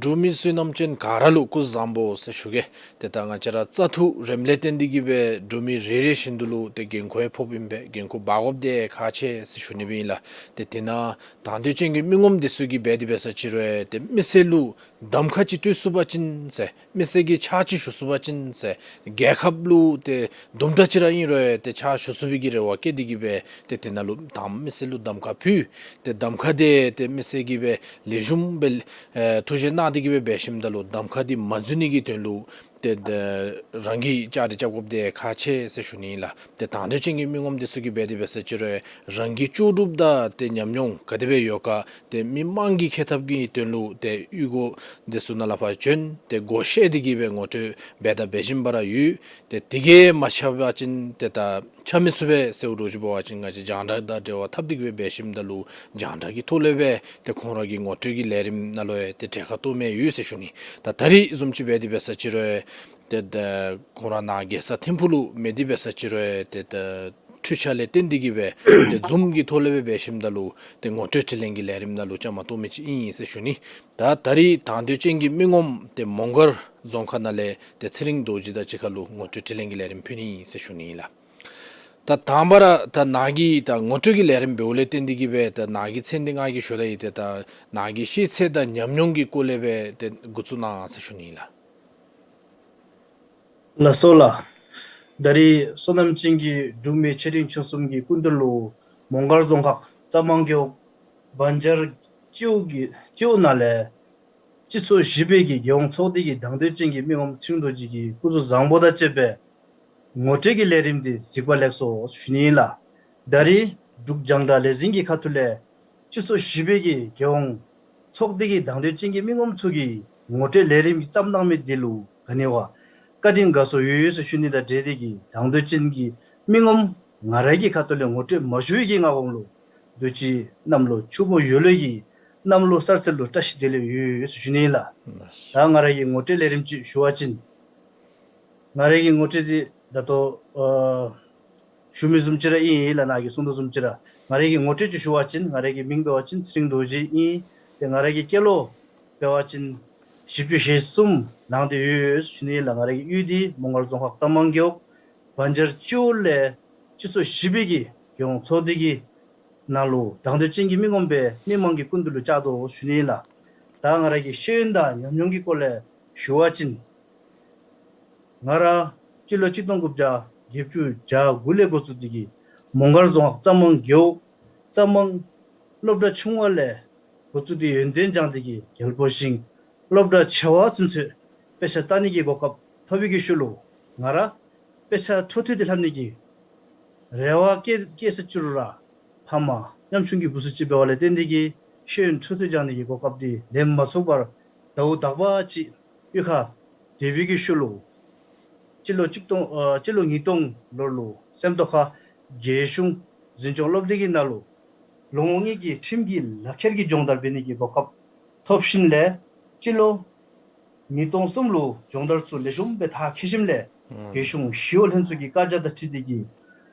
འབྲུག་མི་བསོད་ནམས་ཅན་ག་ར་ལུ་སྐུ་གཟུགས་བཟང་པོ་ཟེར་ཞུ་གེ། ཏེ་ད་ང་བཅས་ར་བཙག་འཐུ་རནམ་ལས་བརྟེན་ཏེ་གི་སྦེ་འབྲུག་མི་རེ་རེ་བཞིན་དུ་ལུ་ཏེ་འགན་ཁུར་ཡང་ཕོགཔ་ཨིན་པས། འགན་ཁུར་འབག་དགོཔ་འདི་ཁག་ཆེ་ཟེར་ཞུ་ནི་སྦེ་ཨིན་ལགས། ཏེ་དེ་ནང་དང་འདོད་ཅན་གྱི་མི་ངོམ་འདི་ཚུ་གིས་འབད་དེ་འབད་ས་ཅིག་རུང་ཏེ་མི་སེར་ལུ་གདམ་ཁ་ཅིག་སྤྲོད་ཚུགས་པ་ཅིན་ཟེར། མི་སེར་གྱི་ཕྱག་ཅིག་ཞུ་ཚུགས་པ་ཅིན་ཟེར། རྒྱལ་ཁབ་ལུ་ཏེ་དུམ་གྲ་ཅིག་ར་ཨིན་རུང་ཏེ་ཕྱག་ཞུ་ཚུགས་པའི་གི་རེ་བ་བསྐྱེད་དེ་གི་སྦེ་ཏེ་དེ་ནང་ལུ་དང་མི་སེར་ལུ་གདམ་ཁ་ཕུལ། ཏེ་གདམ་ཁ་འདི་ཏེ་མི་སེར་གྱིས་སྦེ་ལེགས་ཤོམ་སྦེ་ཨེ་ཐུགས་བཞེད་གནང་སྟེ་གི་སྦེ་འབད་ཞིནམ་ད་ལུ་གདམ་ཁ་འདི་མ་འཛོལ་ནི་གི་དོན་ལུ་ཏེ་ཏེ་རང་གིས་བཅའ་སྒྲིག་རྐྱབ་དགོཔ་འདི་ཁག་ཆེ་ཟེར་ཞུ་ནི་ཨིན་ལགས། ཏེ་དང་འདོད་ཅན་གྱི་མི་ངོམ་འདི་ཚུ་གིས་འབད་དེ་འབད་ས་ཅིག་རུང་རང་གི་ལྕོགས་གྲུབ་དང་ཏེ་ཉམས་མྱོང་ག་དེ་སྦེ་ཡོད་ག། ཏེ་མི་མང་གི་ཁེ་ཐབས་ཀྱི་དོན་ལུ་ཏེ་གཡུས་སྒོ་འདི་ཚུ་ནང་ལས་ཕར་བྱོན་ཏེ་སྒོ་བཤལ་ཏེ་གི་སྦེ་ངོ་སྤྲོད་འབད་དང་འབད་བཞིན་པ་ར་ཡོད། ཏེ་དེ་གིས་མ་ཁྱབ་པ་ཅིན་ཏེ་ད་ཁྱབ་མི་ཚུགས་པས་ཟེར་བ་འདྲཝ་ཅིག་འབད་བ་ཅིན་ང་བཅས་རྒྱང་བསྒྲགས་དང་འབྲེལ་བ་འཐབ་སྟེ་གི་སྦེ་འབད་ཞིནམ་ད་ལུ་རྒྱང་བསྒྲགས་ཀྱི་ཐོག་ལས་སྦེ་ཏེ་ཁོང་ར་གི་ངོ་སྤྲོད་ཀྱི་ལས་རིམ་ནང་ལུ་ཡང་ཏེ་གྲལ་ཁར་གཏོགས་མི་ཡོད་ཟེར་ཞུ་ནི། ད་ད་རིས་བཟུམ་ཅིག་འབད་དེ་འབད་ས་ཅིག་རུང་ཏེ་ད་ཁོང་ར་ནཱ་རྒྱལ་ས་ཐིམ་ཕུག་ལུ་མེད་དེ་འབད་ས་ཅིག་རུང་ཏེ་ད་འཕྲུལ་ཆས་ལས་བརྟེན་ཏེ་གི་སྦེ་ཏེ་ཟུམ་གྱི་ཐོག་ལས་སྦེ་འབད་ཞིནམ་ད་ལུ་ཏེ་ངོ་སྤྲོད་དྲི་ལན་གྱི་ལས་རིམ་ནང་ལུ་བཅའ་མར་གཏོགས་མི་ཅིག་ཨིན་ཟེར་ཞུ་ནི། ད་ད་རིས་དང་འདོད་ཅན་གྱི་མི་ངོམ་ཏེ་མོང་སྒར་རྫོང་ཁག་ནང་ལས་ཏེ་ཚེ་རིང་རྡོ་རྗེ་དང་གཅིག་ཁར་ལུ་ངོ་སྤྲོད་དྲི་ལན་གྱི་ལས་རིམ་ཕུལ་ནི་ཨིན་ཟེར་ཞུ་ནི་ཨིན་ལགས། ད་དང་པ་ར་ད་ནཱ་གི་ད་ངོ་སྤྲོད་ཀྱི་ལས་རིམ་འབདཝ་ལས་བརྟེན་ཏེ་གི་སྦེ་ད་ནཱ་གི་མཚན་འདི་ང་གིས་ཞུ་ད་ཡི། ཏེ་ད་ནཱ་གི་ཤེས་ཚད་དང་ཉམས་མྱོང་གི་སྐོར་ལས་སྦེ་ཏེ་འགོ་བཙུགས་གནང་ཟེར་ཞུ་ནི་ཨིན་ལགས། ལགས་སོ་ལགས། ད་རིས་བསོད་ནམས་ཅན་གྱིས་འབྲུག་མི་ཆེ་འབྲིང་ཆུང་གསུམ་གྱི་སྐུ་མདུན་ལུ་མོང་སྒར་རྫོང་ཁག་རྩ་མང་རྒེད་འོག་བན་ཇར་སྤྱི་འོག་གི་སྤྱི་འོག་ནང་ལས་སྤྱི་ཚོགས་བཞི་པའི་གི་རྒྱལ་ཡོངས་ཚོགས་སྡེ་གི་དང་འདོད་ཅན་གྱི་མི་ངོམ་ཚེ་རིང་རྡོ་རྗེ་གི་སྐུ་གཟུགས་བཟང་པོ་དང་བཅས་པའི་ངོ་སྤྲོད་ཀྱི་ལས་རིམ་འདི་གཟིགས་པར་ལེགས་སོ་ཞུ་ནི་ཨིན་ལགས། ད་རིས་འབྲུག་རྒྱང་བསྒྲགས་ལས་འཛིན་གྱི་ཁ་ཐུག་ལས་སྤྱི་ཚོགས་བཞི་པའི་གི་རྒྱལ་ཡོངས་ཚོགས་སྡེ་གི་དང་འདོད་ཅན་གྱི་མི་ངོམ་ཚུ་གི་ངོ་སྤྲོད་ལས་རིམ་གྱི་བརྩམས་གནང་མི་འདི་ལུ་ག་ནི་བ་བཀའ་དྲིན་དགའ་ཚོར་ཡོད་ཡོད་ཟེར་ཞུ་ནི་དང་འབྲེལ་ཏེ་གི་དང་འདོད་ཅན་གྱི་མི་ངོམ་ང་ར་གི་ཁ་ཐུག་ལས་ངོ་སྤྲོད་མ་ཞུ་བའི་གི་སྔ་གོང་ལུ་འདུ་བྱེད་གནམ་ལོ་ཕྱུག་པོ་ཡོད་ལུགས་ཀྱི་གནམ་ལོ་གསར་ཚེས་ལུ་བཀྲ་ཤིས་བདེ་ལེགས་ཡོད་ཡོད་ཟེར་ཞུ་ནི་ཨིན་ལགས། ད་ང་ར་གི་ངོ་སྤྲོད་ལས་རིམ་ཅིག་ཞུ་བ་ཅིན་ང་ར་གི་ངོ་སྤྲོད་འདི་ད་ལྟོ་ཨ་ཞུ་མི་བཟུམ་ཅིག་ར་ཨིན་ལགས། ནཱ་གིས་གསུང་དོ་བཟུམ་ཅིག་ར་ང་ར་གི་ངོ་སྤྲོད་ཅིག་ཞུ་བ་ཅིན་ང་ར་གི་མིང་འབད་བ་ཅིན་ཚེ་རིང་རྡོ་རྗེ་ཨིན། ཏེ་ང་ར་གི་སྐྱེས་ལོ་འབད་བ་ཅིན་བཞི་བཅུ་ཞེ་གསུམ་ལང་སྟེ་ཡོད་ཡོད་ཟེར་ཞུ་ནི་ཨིན་ལགས། ང་ར་གི་གཡུས་འདི་མོང་སྒར་རྫོང་ཁག་རྩ་མང་རྒེད་འོག་ བར་འཆར་སྤྱི་འོག་ལས་སྤྱི་ཚོགས་བཞི་པའི་གི་རྒྱལ་ཡོངས་ཚོགས་སྡེ་གི་ནང་ལུ་དང་འདོད་ཅན་གྱི་མི་ངོམ་སྦེ་མི་མང་གི་སྐུ་མདུན་ལུ་བཅར་དོ་ཞུ་ནི་ལགས། ད་ང་ར་གི་ཤེས་ཡོན་དང་ཉམས་མྱོང་གི་སྐོར་ལས་ཞུ་བ་ཅིན། ང་ར་སྤྱི་ལོ་གཅིག་སྟོང་དགུ་བརྒྱ་བརྒྱད་ཅུ་གྱ་དགུ་ལས་འགོ་བཙུགས་ཏེ་གི་མོང་སྒར་རྫོང་ཁག་རྩ་མང་རྒེད་འོག་རྩ་མང་སློབ་གྲྭ་ཆུང་བ་ལས་འགོ་བཙུགས་ཏེ་ཡོན་ཏན་སྦྱངས་ཏེ་གི་རྒྱལ་པོ་ཞིང་སློབ་གྲྭ་ཆེ་བ་ཚུན་ཚོད་དཔེ་ཆ་ལྟ་ནི་གི་གོ་སྐབས་ཐོབ་པའི་གི་ཤུལ་ལུ་ང་ར་དཔེ་ཆ་འཕྲོ་མཐུད་དེ་ལྷབ་ནི་གི་རེ་བ་བསྐྱེད་བསྐྱེད་ས་ཅིག་རུང་ར་ཕམ་ཉམ་ཆུང་གི་བུ་ཚ་ཅིག་འབད་བ་ལས་བརྟེན་ཏེ་གི་ཤེས་ཡོན་འཕྲོ་མཐུད་སྦྱང་ནི་གི་གོ་སྐབས་འདི་ལེན་མ་ཚུགས་པར་ཟླཝ་དག་པ་ཅིག་གཡུས་ཁར་སྡོད་པའི་གི་ཤུལ་ལུ་སྤྱི་ལོ་གཅིག་སྟོང་ཨ་སྤྱི་ལོ་ཉིས་སྟོང་ལོ་ལུ་སེམས་རྟོགས་ཁ་རྒྱལ་གཞུང་འཛིན་སྐྱོང་སློབ་སྡེ་གི་ནང་ལུ་ལོ་ངོ་ལྔའི་གི་ཁྲིམས་ཀྱི་ལག་ཁྱེར་གྱི་སྦྱོང་བརྡར་འབད་ནི་གི་གོ་སྐབས་ཐོབ་ཞིནམ་ལས་སྤྱི་ལོ་ཉིས་སྟོང་གསུམ་ལུ་སྦྱོང་བརྡར་ཚུ་ལེགས་ཤོམ་སྦེ་མཐར་འཁྱོལ་ཞིནམ་ལས་ཨ་རྒྱལ་གཞུང་ཞི་གཡོག་ལྷན་ཚོགས་ཀྱི་བཀའ་རྒྱ་དང་འཁྲིལ་ཏེ་གི་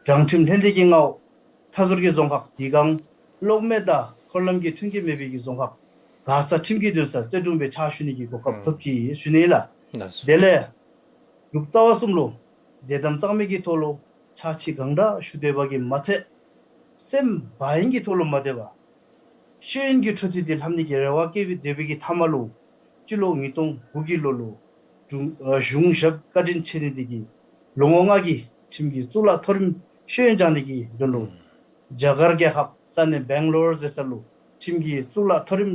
དྲང་ཁྲིམས་ལྷན་སྡེ་གི་མངའ་འོག་མཐའ་ཟུར་གྱི་རྫོང་ཁག་དེ་སྒང་གློག་མེ་དང་འཁོར་ལམ་གྱི་མཐུན་རྐྱེན་མེད་པའི་གི་རྫོང་ཁག་མགར་ས་ཁྲིམས་ཀྱི་འདུན་སར་རྩོད་དྲུང་སྦེ་ཕྱག་ཞུ་ནི་གི་གོ་སྐབས་ཨ་ཐོབ་ཅི་ཞུ་ནི་ལགས། ལགས་སོ། དེ་ལས་རྒྱུགས་རྩ་བ་གསུམ་ལུ་དད་དམ་གཙང་མའི་གི་ཐོག་ལུ་ཕྱག་ཕྱིད་གང་དྲག་ཞུ་སྡོད་པ་གིས་མ་ཚད་སེམས་བག་ཡངས་ཀྱི་ཐོག་ལུ་མ་སྡོད་པར་ཤེས་ཡོན་གྱི་འཕྲོ་མཐུད་དེ་ལྷབ་ནི་གི་རེ་བ་བསྐྱེད་དེ་སྡོད་པའི་གི་མཐའ་མ་ལུ་སྤྱི་ལོ་ཉིས་སྟོང་དགུ་གི་ལོ་ལུ་དྲུང་ཨ་གཞུང་ཞབས་བཀའ་དྲིན་ཆེ་ནི་དེ་གིས་ལོ་ངོ་ལྔ་གི་ཁྲིམས་ཀྱི་གཙུག་ལག་མཐོ་རིམ་ཤེས་ཡོན་སྦྱང་ནི་གི་དོན་ལུ་རྒྱ་གར་རྒྱལ་ཁབ་ས་གནས་སྦེང་ལོར་ཟེར་ས་ལུ་ཁྲིམས་ཀྱི་གཙུག་ལག་མཐོ་རིམ་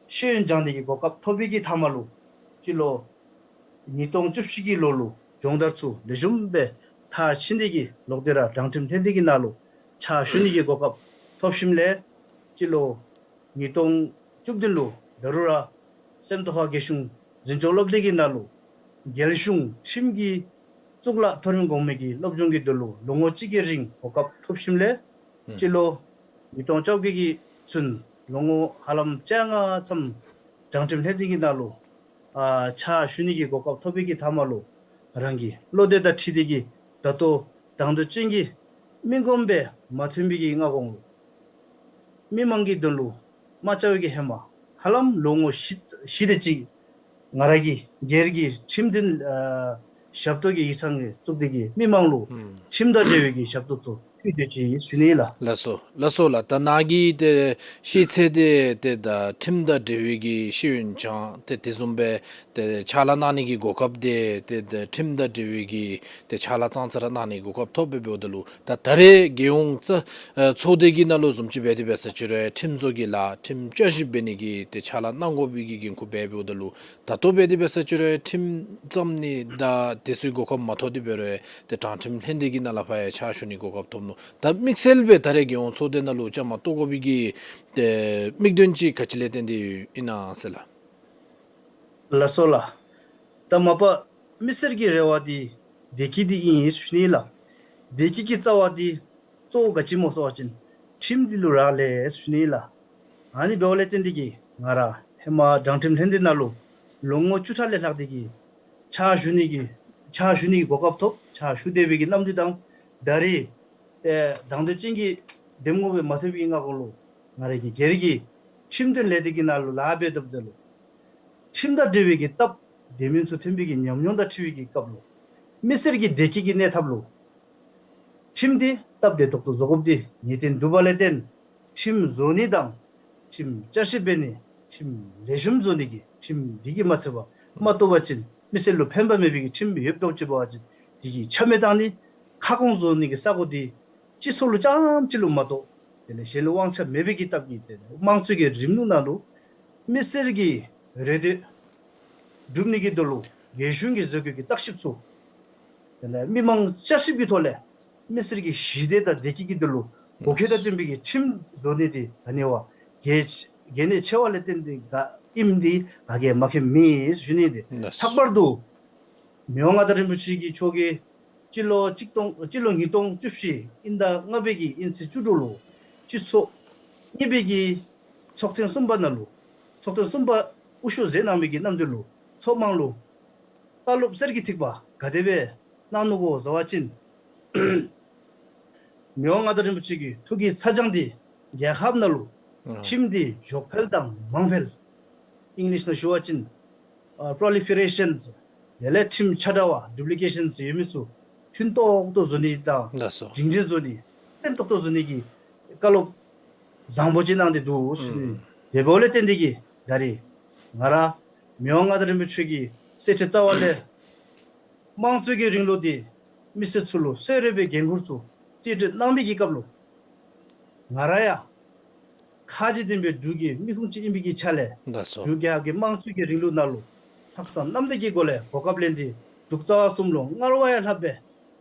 ཤེས་ཡོན་སྦྱང་ནི་གི་གོ་སྐབས་ཐོབ་པའི་གི་མཐའ་མ་ལུ་སྤྱི་ལོ་ཉིས་སྟོང་བཅུ་བཞི་གི་ལོ་ལུ་སྦྱོང་བརྡར་ཚུ་ལེགས་ཤོམ་སྦེ་མཐར་ཕྱིན་ཏེ་གི་ལོག་སྟེ་ར་དྲང་ཁྲིམས་ལྷན་སྡེ་གི་ནང་ལུ་ཕྱག་ཞུ་ནི་གི་གོ་སྐབས་ཐོབ་ཞིནམ་ལས་སྤྱི་ལོ་ཉིས་སྟོང་བཅུ་བདུན་ལུ་ད་རུང་ར་སེམས་རྟོགས་ཁ་རྒྱལ་གཞུང་འཛིན་སྐྱོང་སློབ་སྡེ་གི་ནང་ལུ་རྒྱལ་གཞུང་ཁྲིམས་ཀྱི་གཙུག་ལག་མཐོ་རིམ་གོང་མའི་གི་སློབ་སྦྱོང་གི་དོན་ལུ་ལོ་ངོ་གཅིག་གི་རིང་གོ་སྐབས་ཐོབ་ཞིནམ་ལས་ཨུམ་སྤྱི་ལོ་ཉིས་སྟོང་བཅོ་བརྒྱད་ཀྱི་ཚུན་ལོ་ངོ་ཧ་ལམ་བཅོ་ལྔ་ཙམ་དྲང་ཁྲིམས་ལྷན་སྡེ་གི་ནང་ལུ་ཨ་ཕྱག་ཞུ་ནི་གི་གོ་སྐབས་ཐོབ་པའི་གི་མཐའ་མ་ལུ་རང་གི་བློ་འདོད་དང་འཁྲིལ་ཏེ་གི་ད་ལྟོ་དང་འདོད་ཅན་གྱི་མི་ངོམ་སྦེ་མ་ཐོན་པའི་གི་སྔ་གོང་ལུ་མི་མང་གི་དོན་ལུ་མ་བཅར་བའི་གི་ཧེ་མ་ཧ་ལམ་ལོ་ངོ་བཞི་བཞི་དེ་ཅིག་ང་ར་གིས་སྒེར་གྱི་ཁྲིམས་དོན་ཨ་ཞབས་ཏོག་གི་ཡིག་ཚང་ནང་བཙུགས་ཏེ་གི་མི་མང་ལུ་ཨུམ་ཁྲིམས་དང་འབྲེལ་བའི་གི་ཞབས་ཏོག་ཚུ་ཕུལ་སྡོད་ཅི་ཞུ་ནི་ལགས། ལགས་སོ་ལགས་སོ་ལགས། ད་ནཱ་གི་ཏེ་ཤེས་ཚད་དེ་ཏེ་ད་ཁྲིམས་དང་འབྲེལ་བའི་གི་ཤེས་ཡོན་སྦྱང་ཏེ་དེ་བཟུམ་སྦེ་ཏེ་ཕྱག་ལཱ་གནང་ནི་གི་གོ་སྐབས་དེ་ཏེ་ད་ཁྲིམས་དང་འབྲེལ་བའི་གི་ཏེ་ཕྱག་ལཱ་ཙང་ཙ་ར་གནང་ནི་གི་གོ་སྐབས་ཐོབ་སྦེ་འབདཝ་ད་ལུ་ད་ད་རེས་རྒྱལ་ཡོངས་ཚོགས་ཨ་ཚོགས་སྡེ་གི་ནང་ལུ་བཟུམ་ཅིག་འབད་དེ་འབད་ས་ཅིག་རུང་ཁྲིམས་བཟོ་གི་ལཱ་ཁྲིམས་བསྐྱར་ཞིབ་འབད་ནི་གི་ཏེ་ཕྱག་ལཱ་གནང་དགོ་པའི་གི་འགན་ཁུར་འབད་འབདཝ་ད་ལུ་ད་ལྟོ་འབད་དེ་འབད་ས་ཅིག་རུང་ཁྲིམས་བརྩམ་ནི་དང་དེ་ཚུ་གོ་སྐབས་མ་ཐོབ་སྟེ་འབད་རུང་ཏེ་དྲང་ཁྲིམས་ལྷན་སྡེ་གི་ནང་ལས་ཕར་ཡང་ཕྱག་ཞུ་ནི་གོ་སྐབས་ཐོབ་ནུག། ད་དམིགས་བསལ་སྦེ་ད་རེས་རྒྱལ་ཡོངས་ཚོགས་སྡེ་ནང་ལུ་བཅའ་མར་གཏོགས་དགོ་པའི་གི་ཏེ་དམིགས་དོན་ཅིག་ག་ཅི་ལས་བརྟེན་ཏེ་ཨིན་ན་ཟེར་ལགས། ལགས་སོ་ལགས། ད་མ་པ་མི་སེར་གྱི་རེ་བ་འདི་བདེ་སྐྱིད་འདི་ཨིན་ཞུ་ནི་ལགས། བདེ་སྐྱིད་ཀྱི་རྩ་བ་འདི་གཙོ་བོ་ག་ཅི་སྨོ་ཟེར་བ་ཅིན་ཁྲིམས་འདི་ལུ་རག་ལས་ཞུ་ནི་ལགས། ཨ་ནི་འབདཝ་ལས་བརྟེན་ཏེ་གི་ང་ར་ཧེ་མ་དྲང་ཁྲིམས་ལྷན་སྡེ་ནང་ལུ་ལོ་ངོ་བཅུ་ཕྲག་ལས་ལྷག་སྟེ་གི་ཕྱག་ཞུ་ནི་གི་ཕྱག་ཞུ་ནི་གི་གོ་སྐབས་ཐོབ་ཕྱག་ཞུ་སྡོད་པའི་གི་རྣམ་འགྱུར་དང་ད་རེས་ཏེ་དང་འདོད་ཅན་གྱི་འདེམས་ངོ་སྦེ་མ་ཐོན་པའི་སྔ་གོང་ལུ་ང་ར་གི་སྒེར་གྱི་ཁྲིམས་དོན་ལས་སྡེ་གི་ནང་ལུ་ལཱ་འབད་སྡོདཔ་ད་ལུ་ཁྲིམས་དང་འབྲེལ་བའི་གི་སྟབས་བདེ་མིན་ཚུ་ཐོན་པའི་གི་ཉམས་མྱོང་དང་འཁྲིལ་བའི་གི་སྐབས་ལུ་མི་སེར་གྱི་བདེ་སྐྱིད་ཀྱི་གནས་ཐབས་ལུ་ཁྲིམས་འདི་སྟབས་བདེ་ཏོག་ཏོ་བཟོ་དགོཔ་འདི་ངེས་བརྟན་འདུག་པ་ལས་བརྟེན་ཁྲིམས་བཟོ་ནི་དང་ཁྲིམས་བསྐྱར་ཞིབ་འབད་ནི་ཁྲིམས་ལེགས་ཤོམ་བཟོ་ནི་གི་ཁྲིམས་འདི་གིས་མ་ཚད་པར་མ་གཏོགས་པ་ཅིན་མི་སེར་ལུ་ཕན་པ་མེད་པའི་གི་ཁྲིམས་ཡོདཔ་འདྲཝ་ཅིག་འབད་བ་ཅིན་དེ་གི་ཆ་མེད་བཏང་ནི་ཁ་སྐོང་བཟོ་ནི་གི་ས་གོ་འདི་སྤྱི་ཚོགས་ལུ་རྐྱངམ་གཅིག་ལུ་མ་གཏོགས་དེ་ལས་གཞན་ལུ་དབང་ཆ་མེད་པའི་གི་སྟབས་ཀྱིས་དེ་ལས་དམངས་གཙོའི་གི་རིང་ལུགས་ནང་ལུ་མི་སེར་གྱི་རེ་འདོད་སྒྲུབ་ནི་གི་དོན་ལུ་རྒྱལ་གཞུང་གིས་བཟོ་དགོ་གི་བརྟག་ཞིབ་ཚུ་དེ་ལས་མི་མང་བསྐྱར་ཞིབ་ཀྱི་ཐོག་ལས་མི་སེར་གྱི་ཞི་བདེ་དང་བདེ་སྐྱིད་ཀྱི་དོན་ལུ་བོད་སྐད་དང་མཐུན་པའི་གི་ཁྲིམས་བཟོ་ནི་འདི་ག་ནི་བ་གལ་གལ་གནད་ཆེ་བ་ལས་བརྟེན་ཏེ་ག་ཨིནམ་འདི་ག་གིས་མ་མཁྱེནམ་མེད་ཞུ་ནི་འདི། ལགས། ལྷག་པར་དུ་མི་དབང་མངའ་བདག་རིན་པོ་ཆེ་གིས་ཁྱོད་ཀྱིས་སྤྱི་ལོ་གཅིག་སྟོང་སྤྱི་ལོ་ཉིས་སྟོང་བཅུ་བཞི་དབྱིན་ཟླ་ལྔ་པའི་གི་དབྱིན་ཚེས་བཅུ་དྲུག་ལུ་སྤྱི་ཚོགས་གཉིས་པའི་གི་ཚོགས་ཐེངས་གསུམ་པ་ནང་ལུ་ཚོགས་ཐེངས་གསུམ་པ་དབུ་བཞུགས་མཛད་གནང་བའི་གི་རྣམ་འགྱུར་ལུ་ཚོགས་དམངས་ལུ་བཀའ་སློབ་གསེར་གྱི་ཐིགས་པ་ག་དེ་སྦེ་གནང་ནུག་གོ་ཟེར་བ་ཅིན་མི་དབང་མངའ་བདག་རིན་པོ་ཆེ་གི་ཐུགས་ཀྱི་ཚ་གྱང་འདི་རྒྱལ་ཁབ་ནང་ལུ་ཨ་ཁྲིམས་འདི་འཇོག་འཕེལ་དང་མང་འཕེལ་ཨིང་ལིཤ་ནང་ཞུ་བ་ཅིན་ཨ་པོ་ལི་ཕེ་རེ་ཤཱནས་དེ་ལས་ཁྲིམས་ཆ་འདྲ་བ་ཌུབ་ལི་ཀེ་ཤཱནས་ཡོད་མི་ཚུ་ མཐུན་ཏོག་ཏོ་བཟོ་ནི་དང་ལགས་སོ། སྒྲིང་སྒྲིང་བཟོ་ནི་བརྟན་ཏོག་ཏོ་བཟོ་ནི་གི་བཀའ་སློབ་བཟང་པོ་ཅིག་གནང་སྟེ་འདུག་ཟེར་ནི། ཨུམ། དེ་འབདཝ་ལས་བརྟེན་ཏེ་གིས་ད་རེས་ང་ར་མི་དབང་མངའ་བདག་རིན་པོ་ཆེ་གི་གསེར་ཁྲི་རྩ་བ་ལས་དམངས་གཙོའི་གི་རིང་ལུགས་འདི་མི་སེར་ཚུ་ལུ་གསོལ་རས་པའི་འགན་ཁུར་ཚུ་རྩིས་སྤྲོད་གནང་མི་གི་སྐབས་ལུ་ང་ར་ཡང་ཁ་རྗེ་ལྡན་པའི་འབྲུག་གི་མི་ཁུངས་ཅིག་ཨིན་པའི་གི་ཆ་ལས་ལགས་སོ། འབྲུག་རྒྱལ་ཁབ་ཀྱི་དམངས་གཙོའི་གི་རིང་ལུགས་ནང་ལུ་ལྷག་བསམ་རྣམ་དག་གི་སྒོ་ལས་གོ་སྐབས་ལེན་ཏེ་འབྲུག་རྩ་བ་གསུམ་ལུ་སྔར་བ་ཡང་ལྷག་པའི་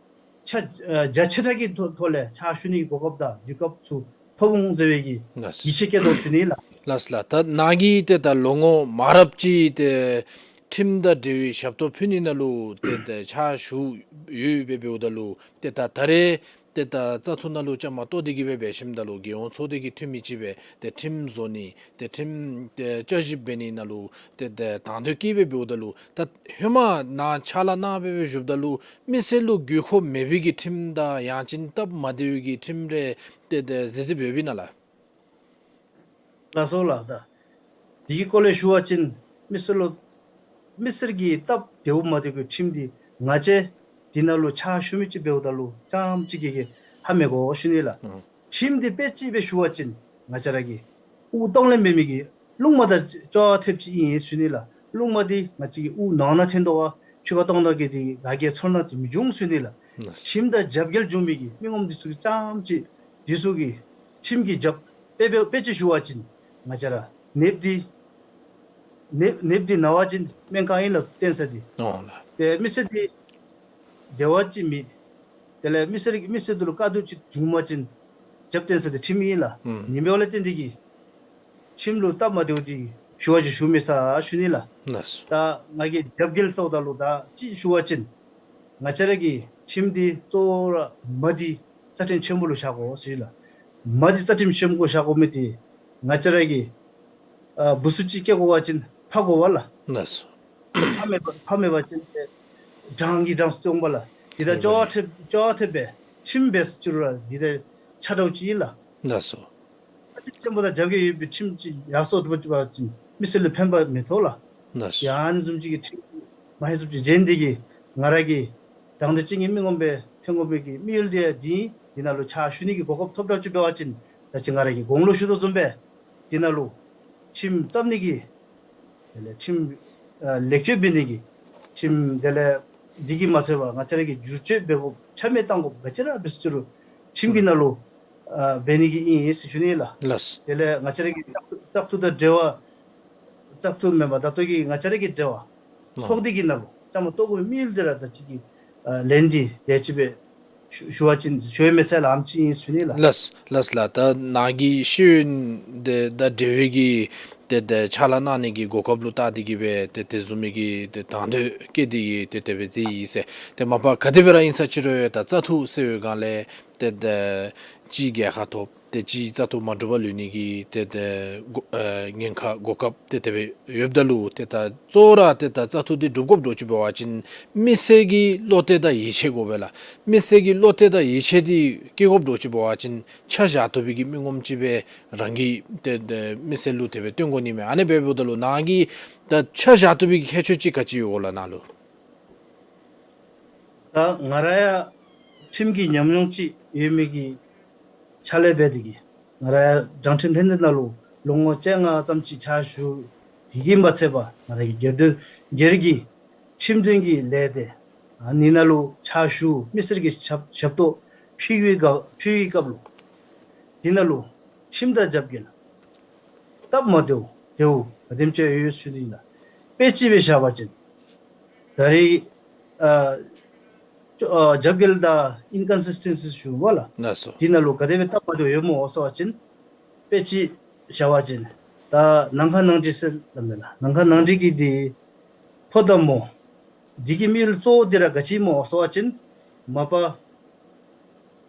ཆ་ཨ་རྒྱ་ཆེ་དྲགས་ཀྱི་ཐོག་ཐོག་ལས་ཕྱག་ཞུ་ནི་གི་གོ་སྐབས་དང་དུས་སྐབས་ཚུ་ཐོབ་འོང་ཟེར་བའི་གི་ལགས། ཡིད་ཆེས་བསྐྱེད་དོ་ཞུ་ནི་ལགས། ལགས་ལགས། ད་ནཱ་གིས་ཏེ་ད་ལོ་ངོ་མང་རབས་ཅིག་ཏེ་ཁྲིམས་དང་འབྲེལ་བའི་ཞབས་ཏོག་ཕུལ་ནི་ནང་ལུ་ཏེ་ཏེ་ཕྱག་ཞུ་ཡོད་པའི་འབདཝ་ད་ལུ་ཏེ་ད་ད་རེས་ཏེ་ད་བཙག་འཐུ་ནང་ལུ་བཅའ་མར་གཏོགས་ཏེ་གིས་སྦེ་འབད་ཞིནམ་ད་ལུ་རྒྱལ་ཡོངས་ཚོགས་སྡེ་གི་འཐུས་མི་ཅིག་སྦེ་ཏེ་ཁྲིམས་བཟོ་ནི་ཏེ་ཁྲིམས་ཏེ་བསྐྱར་ཞིབ་འབད་ནི་ནང་ལུ་ཏེ་ཏེ་དང་འདོད་བསྐྱེད་སྦེ་འབདཝ་ད་ལུ་ད་ཧེ་མ་ནཱ་ཕྱག་ལཱ་གནང་སྦེ་སྦེ་བཞུགསཔ་ད་ལུ་མི་སེར་ལུ་དགོས་མཁོ་མེད་པའི་གི་ཁྲིམས་དང་ཡང་ཅིན་སྟབས་མ་བདེ་བའི་གི་ཁྲིམས་རེ་ཏེ་ཏེ་གཟིགས་གཟིགསཔ་ཡོདཔ་ཨིན་ན་ལགས། ལགས་སོ་ལགས། ད་དེ་གི་སྐོར་ལས་ཞུ་བ་ཅིན་མི་སེར་ལུ་མི་སེར་གྱི་སྟབས་བདེཝ་མ་བདེཝ་གི་ཁྲིམས་འདི་ང་བཅས་འདི་ནང་ལུ་ཕྱག་ཞུ་མི་ཅིག་འབདཝ་ད་ལུ་རྐྱངམ་ཅིག་གིས་གིས་ཧ་མི་གོ་ཞུ་ནི་ལགས། ཨང་། ཁྲིམས་འདི་དཔེ་ཅིག་སྦེ་ཞུ་བ་ཅིན་ང་བཅས་ར་གི་དབུགས་གཏོང་ལེན་འབད་མི་གི་རླུང་མ་དང་ཅོག་འཐདཔ་ཅིག་ཨིན་ཞུ་ནི་ལགས། རླུང་མ་འདི་ང་བཅས་ཀྱི་དབུགས་ནང་ན་འཐོན་དོ་བ་ཕྱི་ཁར་གཏོང་ད་གི་འདི་ག་གིས་ཚོར་སྣང་ཅིག་མི་འབྱུང་ཞུ་ནི་ལགས། ཨང་། ཁྲིམས་དང་རྒྱབ་འགལ་འབྱུང་མི་གི་མི་ངོམ་འདི་ཚུ་གིས་རྐྱངམ་ཅིག་འདི་ཚུ་གི་ཁྲིམས་ཀྱི་རྒྱབ་དཔེ་དཔེ་དཔེ་ཅིག་ཞུ་བ་ཅིན་ང་བཅས་ར་ནདཔ་འདི་ནདཔ་ནདཔ་འདི་ན་བ་ཅིན་སྨན་ཁང་ཨིན་ལགས་བསྟེན་ས་འདི། ཨོ་ལགས། ཏེ་མི་སེར་འདི་བདེ་བ་ཅིག་མེད། དེ་ལས་མི་སེར་མི་སེར་འདི་ལུ་དཀའ་སྡུག་ཅིག་བྱུང་པ་ཅིན་རྒྱབ་བསྟེན་ས་འདི་ཁྲིམས་ཨིན་ལགས། ཨུམ། ཨིན་པའི་འོག་ལས་བརྟེན་ཏེ་གིས་ཁྲིམས་ལུ་སྟབས་མ་བདེཝ་འདི་ཞུ་བ་ཅིན་ཞུ་མི་ཚར་ཞུ་ནི་ལགས། ལགས། ད་ང་གིས་རྒྱབ་འགལ་ཟེརཝ་ད་ལུ་ད་ཅིག་ཞུ་བ་ཅིན་ང་བཅས་ར་གི་ཁྲིམས་འདི་གཙོ་བོ་ར་མ་འདི་རྩ་ཁྲིམས་ཆེན་པོ་ལུ་བཞག་དགོ་ཟེར་ལགས། མ་འདི་རྩ་ཁྲིམས་ཆེན་པོ་བཞག་དགོ་མི་འདི་ང་བཅས་ར་གི་ཨ་བུ་ཚུ་ཅིག་སྐྱེ་དགོ་པ་ཅིན་ཕ་དགོ་པ་ལགས། ལགས་སོ། ཕ་མེད་པ་ཕ་མེད་པ་ཅིན་ཏེ་བྲང་གི་བྲང་སོང་པ་ལགས། འདི་དང་ཅོག་འཐདཔ་ཅོག་འཐདཔ་སྦེ་ཁྲིམས་འབད་ཟེར་ཅི་རུང་ར་འདི་དང་ཆ་འདྲཝ་ཅིག་ཨིན་ལགས། ལགས་སོ། ཨ་ཙི་ཆེན་པོ་དང་རྒྱབ་འགལ་ཡོད་པའི་ཁྲིམས་ཅིག་ཡར་སོང་འདུག་པ་ཅིན་མི་སེར་ལུ་ཕན་པ་མི་ཐོགས་ལགས། ལགས་སོ། ཡ་ཨ་ནི་བཟུམ་ཅིག་གི་ཁྲིམས་མ་ཧེ་བཟུམ་ཅིག་བརྒྱུད་དེ་གིས་ང་ར་གི་དང་འདོད་ཅན་གྱི་མི་ངོམ་སྦེ་ཐོན་དགོ་མི་གི་དམིགས་ཡུལ་འདི་ཡང་འདི་ཨིན། འདི་ནང་ལུ་ཕྱག་ཞུ་ནི་གི་གོ་སྐབས་ཐོབ་དྲགས་ཅིག་འབད་བ་ཅིན་ད་ཅི་ང་ར་གིས་གོང་ལུ་ཞུ་དོ་བཟུམ་སྦེ་འདི་ནང་ལུ་ཁྲིམས་བརྩམ་ནི་གི་དེ་ལས་ཁྲིམས་ཨ་ལེགས་བཅོས་འབད་ནི་གི་ཁྲིམས་དེ་ལས་འདི་གིས་མ་ཚད་པར་ང་བཅས་ར་གིས་བསྒྱུར་བཅོས་འབད་དགོཔ་ཆ་མེད་བཏང་དགོཔ་ག་ཅི་ར་འབད་ཟེར་ཅི་རུང་ཁྲིམས་ཀྱི་ནང་ལུ་ཨ་འབད་ནི་གི་ཨིན་ཟེར་ཞུ་ནི་ལགས། ལགས། དེ་ལས་ང་བཅས་ར་གི་བཙག་འཐུ་དང་འབྲེལ་བ་བཙག་འཐུ་མེན་པར་ད་ལྟོ་གི་ང་བཅས་ར་གི་འབྲེལ་བ་ལགས། ཚོགས་སྡེ་གི་ནང་ལུ་བཅའ་མར་གཏོགས་དགོ་མི་ལུ་དེ་ར་ད་ཅི་གི་ཨ་ལན་འདི་དེ་ཅིག་སྦེ་ཞུ་ཞུ་བ་ཅིན་ཞུ་ཡོད་མི་ཚུ་ལུ་ཨ་ནེམ་ཅིག་ཨིན་ཞུ་ནི་ལགས། ལགས་ལགས་ལགས། ད་ནཱ་གི་ཤེས་ཡོན་དེ་དང་འབྲེལ་བའི་གི་ཏེ་ཏེ་ཕྱག་ལཱ་གནང་ནི་གི་གོ་སྐབས་ལུ་བལྟ་སྟེ་གིས་སྦེ་ཏེ་དེ་བཟུམ་མའི་གི་ཏེ་དང་འདོད་བསྐྱེད་དེ་གིས་ཏེ་དེ་སྦེ་མཛད་ཡི་ཟེར། ཏེ་མ་པ་ག་དེ་སྦེ་ར་ཨིན་ས་ཅི་རུང་ད་བཙག་འཐུ་ཟེར་བའི་སྒང་ལས་ཏེ་ཏེ་ཅིག་རྒྱལ་ཁ་ཐོབ་ཏེ་ཅིག་བཙག་འཐུ་མ་གྲུབ་པར་ལུས་ནི་གི་ཏེ་ཏེ་གོ་ཨེ་ཉེན་ཁ་གོ་སྐབས་ཏེ་དེ་སྦེ་ཡོདཔ་ད་ལུ་ཏེ་ད་གཙོ་བོ་ར་ཏེ་ད་བཙག་འཐུ་འདི་གྲུབ་དགོཔ་འདྲཝ་ཅིག་འབད་བ་ཅིན་མི་སེར་གྱི་བློ་གཏད་དང་ཡིད་ཆེས་དགོ་པས་ལགས། མི་སེར་གྱི་བློ་གཏད་དང་ཡིད་ཆེས་འདི་བསྐྱེད་དགོཔ་འདྲཝ་ཅིག་འབད་བ་ཅིན་ཆ་བཞག་བཏུབ་པའི་གི་མི་ངོམ་ཅིག་སྦེ་རང་གིས་ཏེ་ཏེ་མི་སེར་ལུ་དེ་སྦེ་སྟོན་དགོ་ནི་མས། ཨ་ནི་འབདཝ་ད་ལུ་ནཱ་གིས་ད་ཆ་བཞག་བཏུབ་པའི་གི་ཁྱད་ཆོས་ཅིག་ག་ཅི་ཡོད་གོ་ལགས་ནཱ་ལུ། ད་ང་ར་ཡང་ཁྲིམས་ཀྱི་ཉམས་མྱོང་ཅིག་ཡོད་མི་གི་ཆ་ལས་འབད་དེ་གིས་ང་ར་ཡང་དྲང་ཁྲིམས་ལྷན་སྡེ་ནང་ལུ་ལོ་ངོ་བཅོ་ལྔ་ཙམ་ཅིག་ཕྱག་ཞུ། དེ་གིས་མ་ཚད་པར་ང་ར་གི་སྒེར་དོན་སྒེར་གྱི་ཁྲིམས་དོན་གྱི་ལས་སྡེ་ཨ་ནི་ནང་ལུ་ཕྱག་ཞུ། མི་སེར་གྱི་ཞབས་ཞབས་ཏོག་ཕུལ་བའི་སྐབས་ཕུལ་བའི་སྐབས་ལུ་དེ་ནང་ལུ་ཁྲིམས་དང་རྒྱབ་འགལ་སྟབས་མ་བདེཝ་བདེཝ་ག་དེམ་ཅིག་ཡོད་ཡོད་ཞུ་ནི་ཨིན་ལགས། དཔེ་ཅིག་སྦེ་བཞག་པ་ཅིན་ད་རེས་ཨ་ཅོ་ཨ་རྒྱབ་འགལ་དང་ཨིན་ཀོན་སིས་ཊེན་སི་ཞུ་བ་ལགས། ལགས་སོ། དེ་ནང་ལུ་ག་དེ་སྦེ་སྟབས་མ་བདེཝ་ཡོདཔ་སྨོ་ཟེར་བ་ཅིན་དཔེ་ཅིག་བཞག་པ་ཅིན་ད་ནང་ཁ་ནང་འགྲིག་ཟེར་སླབ་མས་ལགས། ནང་ཁ་ནང་འགྲིག་གི་འདི་ཕོ་དང་མོ་འདི་གི་དམིགས་ཡུལ་གཙོ་བོ་འདི་ར་ག་ཅི་སྨོ་ཟེར་བ་ཅིན་མ་པ་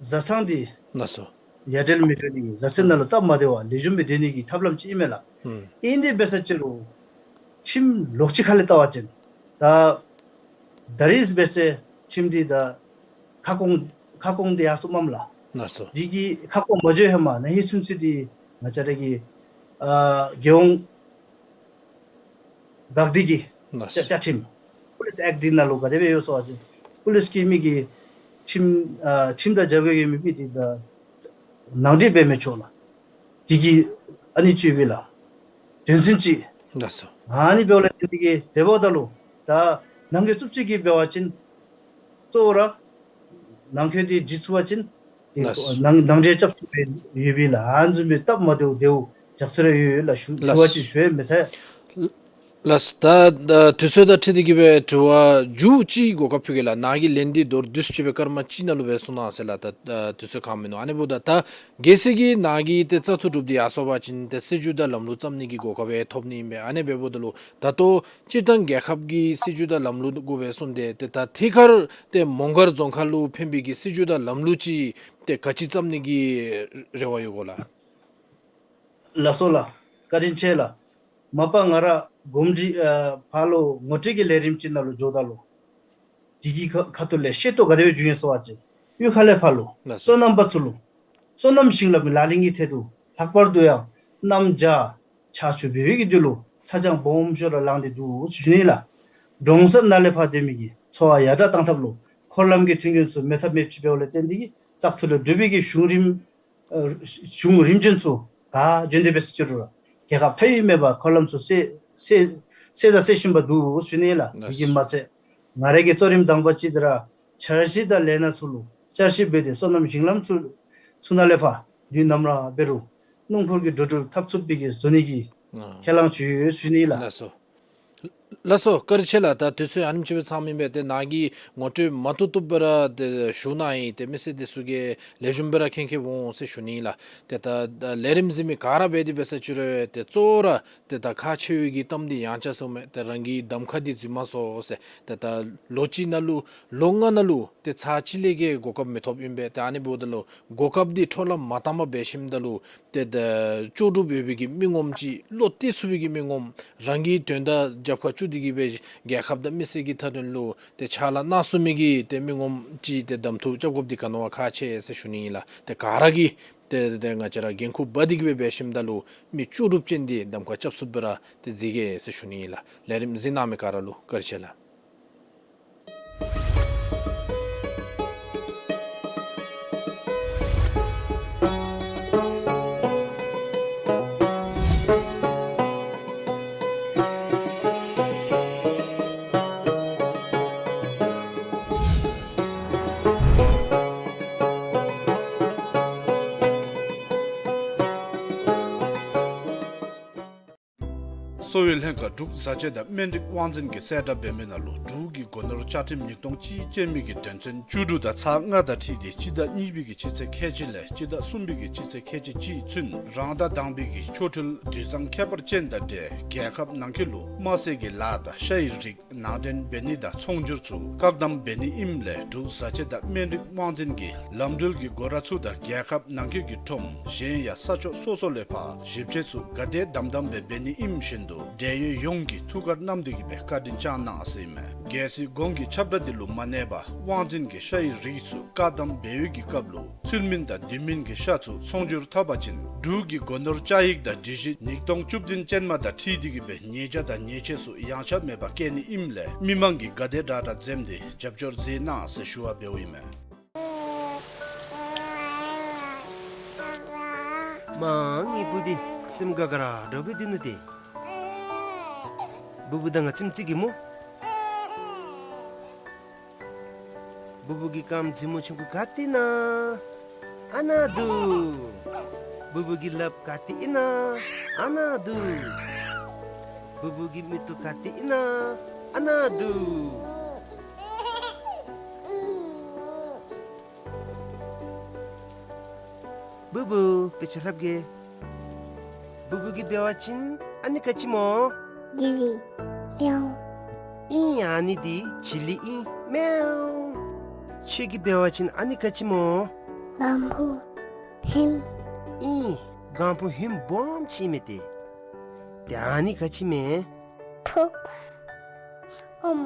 བཟའ་ཚང་འདི་ལགས་སོ། ཡ་བྲལ་མི་འགྲོ་ནི་གི་བཟའ་ཚང་ནང་ལུ་སྟབས་མ་བདེ་བར་ལེགས་ཤོམ་སྦེ་སྡོད་ནི་གི་ཐབས་ལམ་ཅིག་ཨིན་མས་ལགས། ཨིན་དེ་འབད་ས་ཅི་རུང་ཁྲིམས་ལོགས་ཅིག་ཁ་ལས་བལྟ་བ་ཅིན་ད་ད་རིས་འབད་སའི་ཁྲིམས་འདི་ད་ཁ་སྐོང་ཁ་སྐོང་འདི་ཡར་སོངམ་མས་ལགས། ལགས་སོ། འདི་གི་ཁ་སྐོང་མ་འགྱོ་ཧེ་མ་ན་ཧིང་ཚུན་ཚོད་འདི་ང་བཅས་ར་གི་ཨ་རྒྱལ་ཡོངས་འགག་སྡེ་གི་ལགས། བཅའ་བཅའ་ཁྲིམས་པུ་ལིསི་ཨེཀཊ་འདི་ནང་ལུ་ག་དེ་སྦེ་ཡོད་ཟེར་བ་ཅིན་པུ་ལིསི་གི་མི་གིས་ ཁྲིམས་ཨ་ཁྲིམས་དང་རྒྱབ་འགལ་གྱི་མི་མི་འདི་ད་ནང་འདྲེན་འབད་མི་ཆོག་ལགས། དེ་གིས་ཨ་ནི་ཅིག་ཡོད་པས་ལགས། དོན་ཚན་ཅིག། ལགས་སོ། ཨ་ནི་འབདཝ་ལས་བརྟེན་ཏེ་གིས་འབདཝ་ད་ལུ་ད་ནང་འཁོད་རྩུབ་སྤྱོད་ཀྱི་འབད་བ་ཅིན་གཙོ་བོ་ར་ནང་འཁོད་འདི་འཇིག་ཚུགས་པ་ཅིན་ཏེ་ལགས་སོ། ནང་ནང་འདྲེན་རྐྱབ་ཚུགས་པའི་ཡོད་པས་ལགས། ཨ་ནི་བཟུམ་སྦེ་སྟབས་མ་བདེཝ་བདེཝ་འཇགས་ཚུལ་ར་ཡོད་ལགས། ཞུ་ཞུ་བ་ཅིག་ཞུ་ཡང་མི་ཚར། ལགས་སོ། ད་ད་དུས་ཚོད་དང་འཁྲིལ་ཏེ་གིས་སྦེ་དྲི་བ་མཇུག་ཅིག་གོ་སྐབས་ཕུལ་གེ་ལགས། ནཱ་གིས་ལན་འདི་མདོར་བསྡུས་ཅིག་སྦེ་སྐར་མ་གཅིག་ནང་ལུ་སྦེ་གསུང་གནང་ཟེར་ལགས། ད་ད་དུས་ཚོད་ཁག་མིན་ནུག། ཨ་ནི་འབདཝ་ད་ད་གལ་སྲིད་ཀྱི་ནཱ་གིས་ཏེ་བཙག་འཐུ་གྲུབ་སྟེ་ཡར་སོང་པ་ཅིན་ཏེ་སྲིད་བྱུས་དང་ལམ་ལུགས་བརྩམ་ནི་གི་གོ་སྐབས་ཡང་ཐོབ་ནི་ཨིན་པས། ཨ་ནི་འབདཝ་ད་ལུ་ད་ལྟོ་སྤྱིར་བཏང་རྒྱལ་ཁབ་ཀྱི་སྲིད་བྱུས་དང་ལམ་ལུགས་གུ་སྦེ་གསུངས་ཏེ་ཏེ་ད་ཐད་ཀར་ཏེ་མོང་སྒར་རྫོང་ཁག་ལུ་ཕན་པའི་གི་སྲིད་བྱུས་དང་ལམ་ལུགས་ཅིག་ཏེ་ག་ཅི་བརྩམ་ནི་གི་རེ་བ་ཡོད་གོ་ལགས། ལགས་སོ་ལགས། བཀའ་དྲིན་ཆེ་ལགས། མ་པ་ང་ར་གོམས་འདྲིས་ཨ་ཕར་ལུ་ངོ་སྤྲོད་ཀྱི་ལས་རིམ་ཅིག་ནང་ལུ་འགྱོཝ་ད་ལུ་དེ་གི་ཁ་ཁ་ཐུག་ལས་ཤེས་རྟོགས་ག་དེ་སྦེ་བྱུང་ཡི་ཟེར་བ་ཅིན་གཡུས་ཁ་ལས་ཕར་ལུ་ལགས་སོ། སོ་ནམ་པ་ཚུ་ལུ་སོ་ནམ་ཞིང་ལམ་གྱི་ལག་ལེན་གྱི་ཐད་དུ་ལྷག་པར་དུ་ཡང་གནམ་བྱཱར་ཆར་ཆུ་འབབ་པའི་གི་དུས་ལུ་ཚ་གྱང་སྦོམ་ཤོས་ར་ལངས་ཏེ་འདུག་ཟེར་ཞུ་ནི་ལགས། གྲོང་གསེབ་ནང་ལས་ཕར་སྡོད་མི་གི་འཚོ་བ་ཡར་དྲག་གཏང་ཐབས་ལུ་འཁོར་ལམ་གྱི་མཐུན་རྐྱེན་ཚུ་མེད་ཐབས་མེདཔ་ཅིག་འབདཝ་ལས་བརྟེན་ཏེ་གིས་བཙག་འཐུ་ལས་གྲུབ་པའི་གི་གཞུང་རིམ་ཨ་གཞུང་རིམ་བྱོན་ཚུ་ག་བྱོན་ཏེ་འབད་ས་ཅིག་རུང་ར་རྒྱལ་ཁབ་མཐའ་དབུས་མེད་པར་འཁོར་ལམ་ཚུ་སེལ་སེལ་སེལ་དང་སེལ་བཞིན་པ་འདུག་ཟེར་ཞུ་ནི་ལགས། དེ་གིས་མ་ཚད་ང་རའི་གི་གཙོ་རིམ་དང་པ་ཅིག་འདི་ར་འཆར་གཞི་དང་ལས་སྣ་ཚུ་ལུ་བསྐྱར་ཞིབ་འབད་དེ་སོ་ནམ་ཞིང་ལམ་ཚུ་ཚུ་ནང་ལས་ཕར་དུས་ནམ་ར་འབད་རུང་སྣུམ་འཁོར་གྱི་འགྲོ་འགྲུལ་འཐབ་ཚུགས་པའི་གི་བཟོ་ནི་གི་ཨ་ཁས་བླངས་ཅིག་ཡོད་ཟེར་ཞུ་ནི་ལགས། ལགས་སོ། ལགས་སོ། བཀའ་དྲིན་ཆེ་ལགས། ད་དུས་ཚོད་ཨ་ནེམ་ཅིག་སྦེ་ཚང་མི་ཨིན་པས། ཏེ་ནཱ་གིས་ངོ་སྤྲོད་མ་བཏུབ་བཏུབ་སྦེ་ར་ཏེ་ཞུ་གནང་ཡི། ཏེ་མི་སེར་འདི་ཚུ་གིས་ལེགས་ཤོམ་སྦེ་ར་མཁྱེན་མཁྱེནམ་འོང་ཟེར་ཞུ་ནི་ལགས། ཏེ་ད་ད་ལས་རིམ་གཟིགས་མི་ག་ར་འབད་དེ་འབད་ས་ཅིག་རུང་ཏེ་གཙོ་བོ་ར་ཏེ་ད་ཁག་ཆེ་བའི་གི་གཏམ་འདི་ཡང་ཆ་སོང་མས། ཏེ་རང་གི་གདམ་ཁ་འདི་འཛུལ་མ་སོང་ཟེར། ཏེ་ད་ལོ་གཅིག་ནང་ལུ་ལོ་ལྔ་ནང་ལུ་ཏེ་ཚར་གཅིག་ལས་བརྒལ་གོ་སྐབས་མི་ཐོབ་ཨིན་པས། ཏེ་ཨ་ནི་འབདཝ་ད་ལུ་གོ་སྐབས་འདི་འཕྲོ་བརླག་མ་བཏང་པར་འབད་ཞིནམ་ད་ལུ་ཏེ་ད་ལྕོགས་གྲུབ་ཡོད་པའི་གི་མི་ངོམ་ཅིག་བློ་གཏད་ཚུགས་པའི་གི་མི་ངོམ་རང་གི་དོན་དག་རྒྱབ་ཁར་བཅུག་སྟེ་གིས་སྦེ་རྒྱལ་ཁབ་དང་མི་སེར་གྱི་མཐའ་དོན་ལུ་ཏེ་ཕྱག་ལཱ་གནང་ཚུགས་མི་གི་ཏེ་མི་ངོམ་ཅིག་ཏེ་གདམ་འཐུ་རྐྱབ་དགོཔ་འདི་ག་ནི་བ་ཁག་ཆེ་ཟེར་ཞུ་ནི་ཨིན་ལགས། ཏེ་ག་ར་གིས་ཏེ་ཏེ་ང་བཅས་ར་འགན་ཁུར་འབག་སྟེ་གིས་སྦེ་འབད་ཞིནམ་ད་ལུ་མི་ལྕོགས་གྲུབ་ཅན་འདི་གདམ་ཁ་རྐྱབ་ཚུགསཔ་སྦེ་ར་ཏེ་གཟིགས་གེ་ཟེར་ཞུ་ནི་ཨིན་ལགས། ལས་རིམ་གཟིགས་གནང་མི་ག་ར་ལུ་བཀའ་དྲིན་ཆེ་ལགས། གསོ་བའི་ལྷན་ཁག་འབྲུག་བཟའ་ཆས་དང་སྨན་རིགས་དབང་འཛིན་གྱིས་གསལ་བསྒྲགས་འབད་མི་ནང་ལུ་འབྲུག་གི་སྒོ་ནོར་བཅའ་ཁྲིམས་ཉིས་སྟོང་གཅིག་ཅན་མི་གི་དོན་ཚན་བཅུ་དྲུག་དང་ཚེག་ལྔ་དང་འཁྲིལ་ཏེ་སྤྱི་ཟླ་གཉིས་པའི་གི་སྤྱི་ཚེས་ཁལ་གཅིག་ལས་སྤྱི་ཟླ་གསུམ་པའི་གི་སྤྱི་ཚེས་ཁལ་གཅིག་གཅིག་ཚུན་རང་ཟླ་དང་པའི་གི་ཆོ་འཕྲུལ་དུས་བཟང་ཁྱད་པར་ཅན་དང་འབྲེལ་རྒྱལ་ཁབ་ནང་འཁོད་ལུ་དམར་ཟས་ཀྱི་ལཱ་དང་ཤ་ཡི་རིགས་ནང་འདྲེན་འབད་ནི་དང་ཚོང་སྒྱུར་ཚུ་བཀག་དམ་འབད་ནི་ཨིནམ་ལས་འབྲུག་བཟའ་ཆས་དང་སྨན་རིགས་དབང་འཛིན་གྱིས་ལམ་འགྲུལ་གྱི་སྒོ་ར་ཚུ་དང་རྒྱལ་ཁབ་ནང་འཁོད་ཀྱི་ཁྲོམ་གཞན་ཡང་ས་ཕྱོགས་སོ་སོ་ལས་ཕར་ཞིབ་དཔྱད་ཚུ་ག་དེ་དམ་དམ་སྦེ་འབད་ནི་ཨིནམ་བཞིན་དུ་འབྲེལ་ཡོད་ཡོངས་ཀྱིས་ཐུགས་ཁར་བསྣམས་ཏེ་གིས་སྦེ་བཀའ་དྲིན་བསྐྱང་གནང་ཟེར་ཨིན་མས། གལ་སྲིད་གོང་གི་ཁྱབ་བསྒྲགས་འདི་ལུ་མ་གནས་པར་དབང་འཛིན་གྱིས་ཤ་ཡི་རིགས་ཚུ་བཀག་དམ་འབད་བའི་གི་སྐབས་ལུ་ཚུལ་མིན་དང་དུས་མིན་གྱི་ཤ་ཚུ་ཚོང་སྒྱུར་འཐབ་པ་ཅིན་འབྲུག་གི་སྒོ་ནོར་བཅའ་ཡིག་དང་སྒྲིག་གཞི་ཉིས་སྟོང་བཅུ་བདུན་ཅན་མ་དང་འཁྲིལ་ཏེ་གིས་སྦེ་ཉེས་བྱ་དང་ཉེས་ཆད་ཚུ་ཡངས་ཆག་མེད་པར་བཀལ་ནི་ཨིནམ་ལས་མི་མང་གིས་ག་དེ་དྲག་དྲག་འཛེམས་ཏེ་རྒྱབ་སྐྱོར་མཛད་གནང་ཟེར་ཞུ་བ་འབདཝ་ཨིན་མས། མ་ངེའི་བུ་འདི་སེམས་དགའ་དགའ་ར་འདྲཝ་སྦེ་སྡོད་ནུག་ཏེ། བུ་བུ་དང་ང་ཙམ་ཅིག་གིས་སྨོ། བུ་བུ་གི་རྐངམ་རྩེ་མོ་ཆུང་ཀུ་ག་ཏེ་ཨིན་ན། ཨ་ནཱ་འདུག། བུ་བུ་གི་ལགཔ་ག་ཏེ་ཨིན་ན། ཨ་ནཱ་འདུག། བུ་བུ་གི་མིག་ཏོ་ག་ཏེ་ཨིན་ན། ཨ་ནཱ་འདུག། བུ་བུ་དཔེ་ཆ་ལྷབ་གེ། བུ་བུ་གིས་འབད་བ་ཅིན་ཨ་ནི་ག་ཅི་སྨོ། ཇི་ལི། མེའོ། ཨིན། ཨ་ནི་འདི་ཇི་ལི་ཨིན། མེའོ། ཁྱོད་ཀྱིས་འབད་བ་ཅིན་ཨ་ནི་ག་ཅི་སྨོ། གང་ཕུ་ཧིམ། ཨིན། གང་ཕུ་ཧིམ་སྦོམ་ཅིག་མས་ཏེ། ཏེ་ཨ་ནི་ག་ཅི་མས། ཕུགཔ། ཨོམ།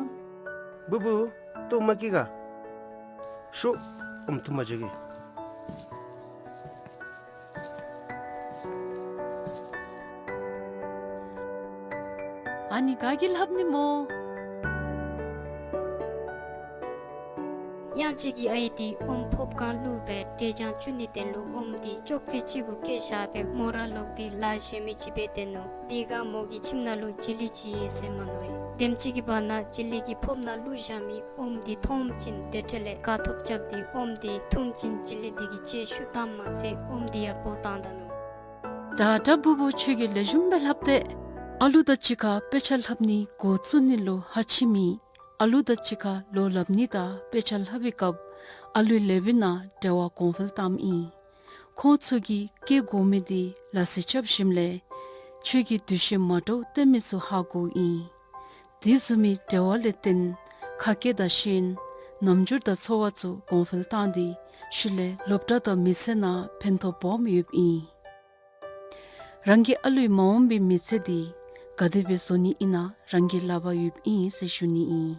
བུ་བུ་ལྟོ་མ་བཀྱེས་ག། ཤོག། ཨོམ་འཐུ་མ་འགྱོ་གེ། ཨ་ནི་ག་གིས་ལྷབ་ནི་སྨོ། ཡ་ ཅིག་གི་ཨའི་འདི་ཨོམ་ཕོརཔ་སྒང་བླུགས་སྦེ་འབྲས་ལྗང་བཙུགས་ནིའི་དོན་ལུ་ཨོམ་འདི་ཅོག་ཙེ་ཅིག་གུ་བཀལ་བཞག་སྦེ་མོ་ར་ལོག་སྟེ་ལཱ་གཞན་མི་ཅིག་འབད་སྡོད་ནུག། དེ་སྒང་མོ་གི་ཁྱིམ་ནང་ལུ་བྱི་ལི་ཅིག་ཡོད་ཟེར་མས་མནོ་ཡི། དེམ་ཅིག་གི་བར་ན་བྱི་ལི་གིས་ཕོརཔ་ནང་བླུགས་བཞག་མི་ཨོམ་འདི་མཐོངམ་ཅིག་དེ་འཕྲོ་ལས་དགའ་ཏོག་ཏོ་རྐྱབ་སྟེ་ཨོམ་འདི་འཐུངམ་ཅིག་བྱི་ལི་འདི་གིས་ལྕེ་བཤུད་བཏངམ་མ་ཚད་ཨོམ་འདི་ཡང་འབོ་བཏང་ད་ནུག། ད་དྲག་བུ་བུ་ཁྱོད་ཀྱིས་ལེགས་ཤོམ་སྦེ་ལྷབ་སྟེ། ཨ་ལུ་དང་གཅིག་ཁར་དཔེ་ཆ་ལྷབ་ནི་འགོ་བཙུགས་ནི་ལུ་ཧ་ཅིག་མེད། ཨ་ལུ་དང་གཅིག་ཁར་ལོ་ལྷབ་ནི་དང་དཔེ་ཆ་ལྷབ་པའི་སྐབས་ཨ་ལུའི་ལེགས་པའི་ནང་འབྲེལ་བ་གོང་འཕེལ་བཏངམ་ཨིན། ཁོང་ཚུ་གིས་བཀལ་དགོ་མི་འདི་ལ་སི་རྐྱབ་ཞིནམ་ལས་ཁྱོད་ཀྱིས་འདུ་ཤེས་མ་འདྲཝ་སྟོན་མི་ཚུ་ཧ་གོཝ་ཨིན། དེ་བཟུམ་མའི་འབྲེལ་བ་ལས་བརྟེན་ཁ་སྐད་དང་ཤེས་ཡོན་རྣམ་འགྱུར་དང་ཚོར་བ་ཚུ་གོང་འཕེལ་བཏང་སྟེ་ཤུལ་ལས་སློབ་གྲྭ་དང་མི་ཚེ་ནང་ཕན་ཐོགས་སྦོམ་ཡོདཔ་ཨིན། རང་གི་ཨ་ལུའི་མ་འོངས་པའི་མི་ཚེ་འདི་ག་དེ་སྦེ་བཟོ་ནི་ཨིན་ན་རང་གི་ལག་པར་ཡོདཔ་ཨིན་ཟེར་ཞུ་ནི་ཨིན།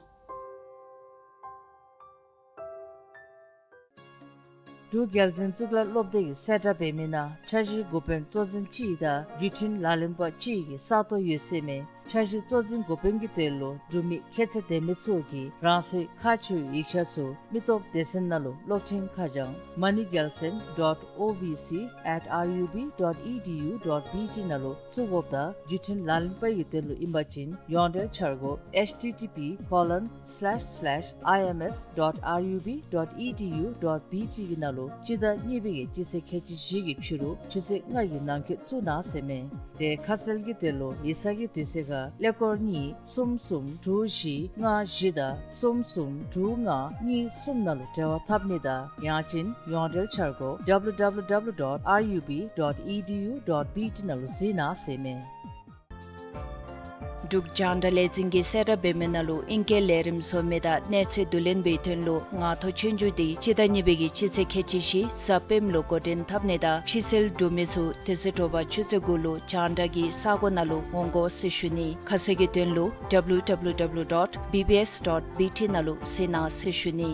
འབྲུག་རྒྱལ་འཛིན་གཙུག་ལག་སློབ་སྡེ་གིས་གསལ་བསྒྲགས་འབད་མི་ནང་འཆར་གཞིའི་འགོ་དཔོན་གཙོ་འཛིན་གཅིག་དང་བརྒྱུད་འཕྲིན་ལག་ལེན་པ་གཅིག་གི་ས་སྟོང་ཡོད་ཟེར་མས། འཆར་གཞི་གཙོ་འཛིན་འགོ་དཔོན་གྱི་དོན་ལུ་འབྲུག་མི་ཁྱད་ཚད་ལྡན་མི་ཚུ་གིས་རང་སོའི་ཁ་ཕྱེ་ཡིག་ཆ་ཚུ་མི་སྟོབས་སྡེ་ཚན་ནང་ལུ་གློག་འཕྲིན་ཁ་བྱང་མ་ནི་རྒྱལ་མཚན་dot O V C at R U B dot E D U dot B T ནང་ལུ་བཙུགས་དགོཔ་དང་བརྒྱུད་འཕྲིན་ལག་ལེན་པ་གི་དོན་ལུ་ཨིན་པ་ཅིན་ཡོངས་འབྲེལ་འཆར་སྒོ་H T T P colon slash slash I M S dot R U B dot E D U dot B T གི་ནང་ལུ་སྤྱི་ཟླ་གཉིས་པའི་གི་སྤྱི་ཚེས་ཁལ་གཅིག་བཞི་གི་ཕྱི་རུ་ཆུ་ཚོད་ལྔ་གི་ནང་འཁོད་བཙུགས་གནང་ཟེར་མས། དེ་ཁ་གསལ་གྱི་དོན་ལུ་ཡིག་ཚང་གི་དུས་ཚོད་ཁར་ཀླད་ཀོར་གཉིས་གསུམ་གསུམ་དྲུག་བཞི་ལྔ་བཞི་དང་གསུམ་གསུམ་དྲུག་ལྔ་གཉིས་གསུམ་ནང་ལུ་འབྲེལ་བ་འཐབ་ནི་དང་ཡང་ཅིན་ཡོངས་འབྲེལ་འཆར་སྒོ W W W dot R U B dot E D U dot B T ནང་ལུ་གཟིགས་གནང་ཟེར་མས། འབྲུག་རྒྱང་བསྒྲགས་ལས་འཛིན་གྱིས་གསལ་བསྒྲགས་འབད་མི་ནང་ལུ་ཨིང་སྐད་ལས་རིམ་བཟོ་མི་དང་གནས་ཚུལ་བསྡུ་ལེན་པའི་དོན་ལུ་ངང་ཐོག་ཆོས་རྒྱུགས་འདི་སྤྱི་ཟླ་གཉིས་པའི་གི་སྤྱི་ཚེས་ཁལ་གཅིག་བཞི་གཟའ་སྤེནམ་ལུ་འགོ་འདྲེན་འཐབ་ནི་དང་ཕྱི་སེལ་འབྲུག་མི་ཚུ་དེ་ཚེ་དྲོ་པ་ཆུ་ཚོད་དགུ་ལུ་རྒྱང་བསྒྲགས་ཀྱི་ས་སྒོ་ནང་ལུ་འོང་དགོ་ཟེར་ཞུ་ནི། ཁ་གསལ་གྱི་དོན་ལུ W W W dot B B S dot B T ནང་ལུ་གཟིགས་གནང་ཟེར་ཞུ་ནི།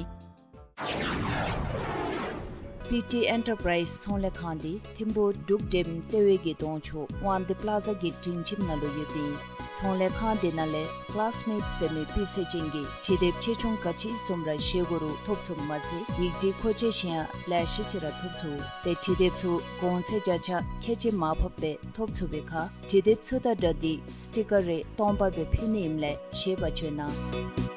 པི་ཊི་ཨེན་ཊར་པ་རའིཛ་ཚོང་ལས་ཁང་འདི་ཐིམ་ཕུག་འབྲུག་འགྲེམ་ལྟེ་བའི་གི་གདོང་ཕྱོགས་དབང་འདུས་པ་ལ་ཛ་གི་སྒྲིང་ཁྱིམ་ནང་ལུ་ཡོད་པའི་ཚོང་ལས་ཁང་འདི་ནང་ལས་ཀ་ལཱས་མེཊ་ཟེར་མི་སྤུས་ཚད་ཅན་གྱི་དྲི་དེབ་ཆེ་ཆུང་ག་ཅི་བཟུམ་ར་བཞེས་དགོ་རུང་ཐོབ་ཚུགསཔ་མ་ཚད་ཡིག་བྲིས་མཁོ་ཆས་གཞན་ཡང་ལེ་ཤ་ཅིག་ར་ཐོབ་ཚུགས། ཏེ་དྲི་དེབ་ཚུ་གོང་ཚད་བརྒྱ་ཆ་ཁལ་གཅིག་མར་ཕབ་སྦེ་ཐོབ་ཚུགས་པའི་ཁར་དྲི་དེབ་ཚུ་དང་སྦྲགས་ཏེ་སི་ཊི་ཀར་རེ་སྟོང་པ་སྦེ་ཕུལ་ནི་ཨིནམ་ལས་ཤེས་པ་བྱོན་གནང་།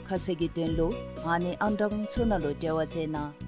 ཁ་གསལ་གྱི་དོན་ལུ་ཨ་ནི་ཨང་གྲངས་ཚུ་ནང་ལུ་འབྲེལ་བ་མཛད་གནང་།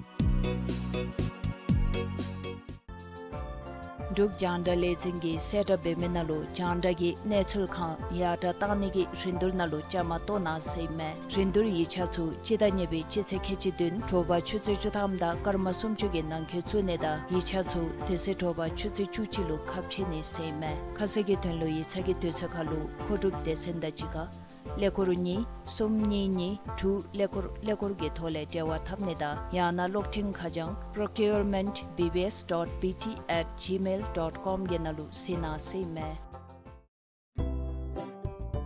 འབྲུག་རྒྱང་བསྒྲགས་ལས་འཛིན་གྱིས་གསལ་བསྒྲགས་འབད་མི་ནང་ལུ་རྒྱང་བསྒྲགས་ཀྱི་གནས་ཚུལ་ཁང་ཡར་དྲག་གཏང་ནི་གི་རིན་བསྡུར་ནང་ལུ་བཅའ་མར་གཏོགས་གནང་ཟེར་ཨིན་མས། རིན་བསྡུར་ཡིག་ཆ་ཚུ་སྤྱི་ཟླ་གཉིས་པའི་སྤྱི་ཚེས་ཁལ་གཅིག་བདུན་དྲོ་པ་ཆུ་ཚོད་བཅུ་ཐམ་དང་སྐར་མ་སུམ་ཅུ་གི་ནང་འཁོད་བཙུགས་ནི་དང་ཡིག་ཆ་ཚུ་དེ་ཚེ་དྲོ་པ་ཆུ་ཚོད་བཅུ་གཅིག་ལུ་ཁ་ཕྱེ་ནི་ཟེར་ཨིན་མས། ཁ་གསལ་གྱི་དོན་ལུ་ཡིག་ཚང་གི་དུས་ཚོད་ཁར་ལུ་མཁོ་སྒྲུབ་སྡེ་ཚན་དང་གཅིག་ཁར་ཀླད་ཀོར་གཉིས་གསུམ་གཉིས་གཉིས་དྲུག་ཀླད་ཀོར་ཀླད་ཀོར་གྱི་ཐོག་ལས་འབྲེལ་བ་འཐབ་ནི་དང་ཡང་ན་གློག་འཕྲིན་ཁ་བྱང་པྲོ་ཀིའུར་མེནཊ་བི་བི་ཨེསི་ཌོཊ་བི་ཊི་ཨེཊ་ཇི་མེལ་ཌོཊ་ཀོམ་གྱི་ནང་ལུ་གཟིགས་གནང་ཟེར་ཨིན་མས།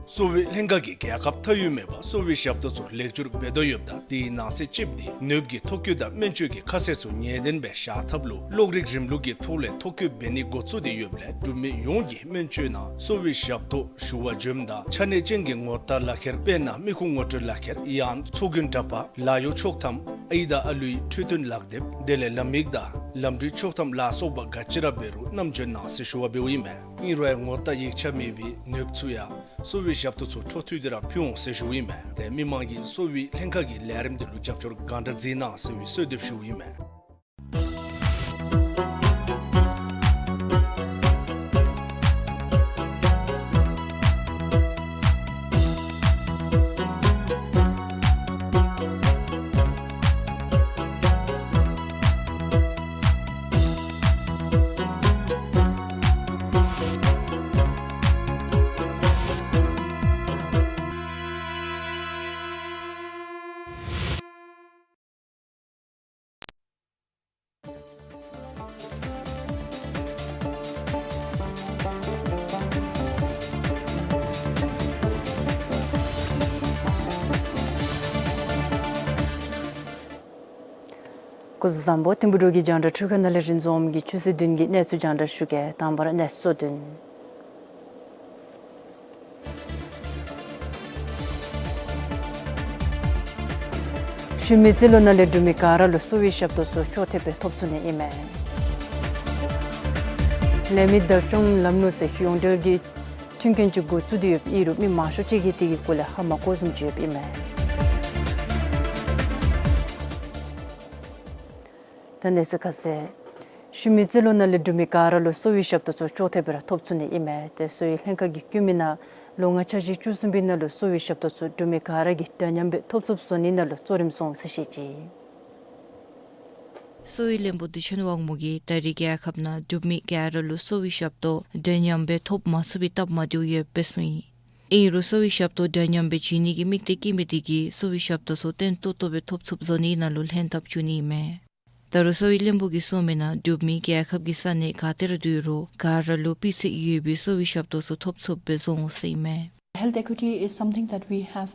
གསོ་བའི་ལྷན་ཁག་གིས་རྒྱལ་ཁབ་མཐའ་དབུས་མེད་པར་གསོ་བའི་ཞབས་ཏོག་ཚུ་ལེགས་བསྒྱུར་འབད་དོ་ཡོདཔ་ད་དེའི་ནང་གསེས་གཅིགཔོ་འདི་ནདཔ་ཀྱི་ཐོ་བཀོད་དང་སྨན་བཅོས་ཀྱི་ཁ་གསལ་ཚུ་ངེས་བདེན་སྦེ་བཞག་ཐབས་ལུ་གློག་རིག་རིམ་ལུགས་ཀྱི་ཐོག་ལས་ཐོ་བཀོད་འབད་ནི་འགོ་བཙུགས་ཏེ་ཡོདཔ་ལས་འབྲུག་མི་ཡོངས་ཀྱིས་སྨན་བཅོས་ནང་གསོ་བའི་ཞབས་ཏོག་ཞུ་བར་འབྱོནམ་ད་ཆ་གནས་ཅན་གྱི་ངོ་རྟགས་ལག་ཁྱེར་དཔེར་ན་མི་ཁུངས་ངོ་སྤྲོད་ལག་ཁྱེར་ཡང་ཚོགས་རྒྱན་འདྲ་པར་ལཱ་གཡོག་ཆོག་ཐམ་ཨའི་དང་ཨ་ལུའི་འཕྲོད་བསྟེན་ལག་དེབ་དེ་ལས་ལམ་ཡིག་དང་ལམ་འགྲུལ་ཆོག་ཐམ་ལ་སོགས་པ་ག་ཅི་ར་འབད་རུང་བསྣམས་འབྱོན་གནང་ཟེར་ཞུ་བ་འབདཝ་ཨིན་མས། ཨིན་རུང་ངོ་རྟགས་ཡིག་ཆ་མེད་པའི་ནདཔ་ཚུ་ཡང་གསོ་བའི་ཞབས་ཏོག་ཚུ་འཕྲོ་མཐུད་དེ་ར་ཕུལ་འོང་ཟེར་ཞུཝ་ཨིན་མས། ཏེ་མི་མང་གིས་གསོ་བའི་ལྷན་ཁག་གི་ལས་རིམ་འདི་ལུ་རྒྱབ་སྐྱོར་གང་དྲག་མཛད་གནང་ཟེར་བའི་གསོལ་འདེབས་ཞུཝ་ཨིན་མས། སྐུ་གཟུགས་བཟང་པོ། ཐིམ་ཕུག་འབྲུག་གི་རྒྱང་བསྒྲགས་འཕྲུལ་ཁང་ནང་ལས་རིན་འཛོམས་ཀྱིས་ཆུ་ཚོད་བདུན་གྱི་གནས་ཚུལ་རྒྱང་བསྒྲགས་ཞུ་གེ། དང་པ་ར་གནས་ཚུལ་གཙོ་དོན། ཤུལ་མའི་རྩིས་ལོ་ནང་ལས་འབྲུག་མི་ག་ར་ལུ་གསོ་བའི་ཞབས་ཏོག་ཚུ་ཅོག་འཐདཔ་སྦེ་ཐོབ་ཚུགས་ནི་ཨིན་མས། ལས་མི་བདག་སྐྱོང་ལམ་ལུགས་ཟེར་ཡོངས་འབྲེལ་གྱི་མཐུན་རྐྱེན་ཅིག་འགོ་བཙུགས་ཏེ་ཡོདཔ་ཨིན་རུང་མི་མང་ཤོས་ཅིག་གིས་དེ་གི་སྐོར་ལས་ཧ་མ་གོཝ་བཟུམ་ཅིག་ཡོདཔ་ཨིན་མས། ད་གནས་ཚུལ་ཁ་གསལ། ཤུལ་མའི་རྩིས་ལོ་ནང་ལས་འབྲུག་མི་ག་ར་ལུ་གསོ་བའི་ཞབས་ཏོག་ཚུ་ཅོག་འཐདཔ་སྦེ་ར་ཐོབ་ཚུགས་ནི་ཨིན་མས། ཏེ་གསོ་བའི་ལྷན་ཁག་གིས་བཀོད་མི་ནང་ལོ་ལྔ་འཆར་གཞི་བཅུ་གསུམ་པའི་ནང་ལུ་གསོ་བའི་ཞབས་ཏོག་ཚུ་འབྲུག་མི་ག་ར་གིས་འདྲ་མཉམ་སྦེ་ཐོབ་ཚུགསཔ་བཟོ་ནི་ནང་ལུ་གཙོ་རིམ་བཟུང་ཟེར་བཤད་ཅི། གསོ་བའི་བློན་པོ་བདེ་ཆེན་དབང་མོ་གིས་ད་རེས་རྒྱལ་ཁབ་ནང་འབྲུག་མི་ག་ར་ལུ་གསོ་བའི་ཞབས་ཏོག་འདྲ་མཉམ་སྦེ་ཐོབ་མ་ཚུགས་པའི་སྟབས་མ་བདེཝ་ཡོདཔ་སྦེ་གསུངས་ཡི། ཨིན་རུང་གསོ་བའི་ཞབས་ཏོག་འདྲ་མཉམ་སྦེ་བྱིན་ནི་གི་དམིགས་གཏད་བསྐྱེད་མི་དེ་གིས་གསོ་བའི་ཞབས་ཏོག་ཚུ་བརྟན་ཏོག་ཏོ་སྦེ་ཐོབ་ཚུགསཔ་བཟོ་ནི་ནང་ལུ་ལྷན་ཐབས་བྱུང་ནི་ཨིན་མས། ད་རུང་གསོ་བའི་བློན་པོ་གིས་གསུངས་མི་ནང་འབྲུག་མི་རྒྱལ་ཁབ་ཀྱི་ས་གནས་ག་ཏེ་ར་སྡོད་རུང་ག་ར་ལུ་སྤུས་ཚད་ཡོད་པའི་གསོ་བའི་ཞབས་ཏོག་ཚུ་ཐོབ་ཚུགསཔ་སྦེ་བཟོ་འོང་ཟེར་ཨིན་མས། Health equity is something that we have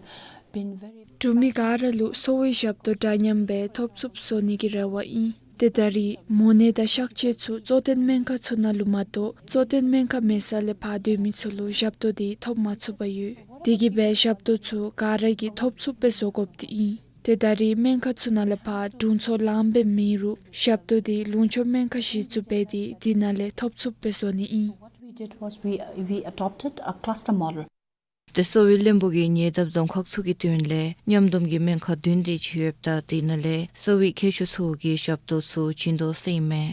been very འབྲུག་མི་ག་ར་ལུ་གསོ་བའི་ཞབས་ཏོག་འདྲ་མཉམ་སྦེ་ཐོབ་ཚུགསཔ་བཟོ་ནི་གི་རེ་བ་ཨིན། ཏེ་ད་རེས་མོ་ནད་དང་གཤག་བཅོས་ཚུ་གཙོ་བསྟེན་སྨན་ཁང་ཚུ་ནང་ལུ་མ་གཏོགས་གཙོ་བསྟེན་སྨན་ཁང་མེད་ས་ལས་ཕར་སྡོད་མི་ཚུ་ལུ་ཞབས་ཏོག་དེ་ཐོབ་མ་ཚུགས་པར་ཡོད། དེ་གིས་སྦེ་ཞབས་ཏོག་ཚུ་ག་ར་གིས་ཐོབ་ཚུགསཔ་སྦེ་བཟོ་དགོཔ་དེ་ཨིན། ཏེ་ད་རེས་སྨན་ཁང་ཚུ་ནང་ལས་ཕར་དྲུང་འཚོ་ལངམ་སྦེ་མེད་རུང་ཞབས་ཏོག་དེ་ལུང་ཕྱོགས་སྨན་ཁང་གཞི་བཙུགས་འབད་དེ་དེ་ནང་ལས་ཐོབ་ཚུགསཔ་སྦེ་བཟོ་ནི་ཨིན། What we did was we, we adopted a cluster model. ཏེ་གསོ་བའི་བློན་པོ་གིས་ཉེ་འདབས་རྫོང་ཁག་ཚུ་གི་དོན་ལས་མཉམ་བསྡོམས་ཀྱི་སྨན་ཁང་བདུན་དེ་ཅིག་ཡོདཔ་ད་དེ་ནང་ལས་གསོ་བའི་མཁས་མཆོག་ཚུ་གིས་ཞབས་ཏོག་ཚུ་བྱིན་དོ་ཟེར་ཨིན་མས།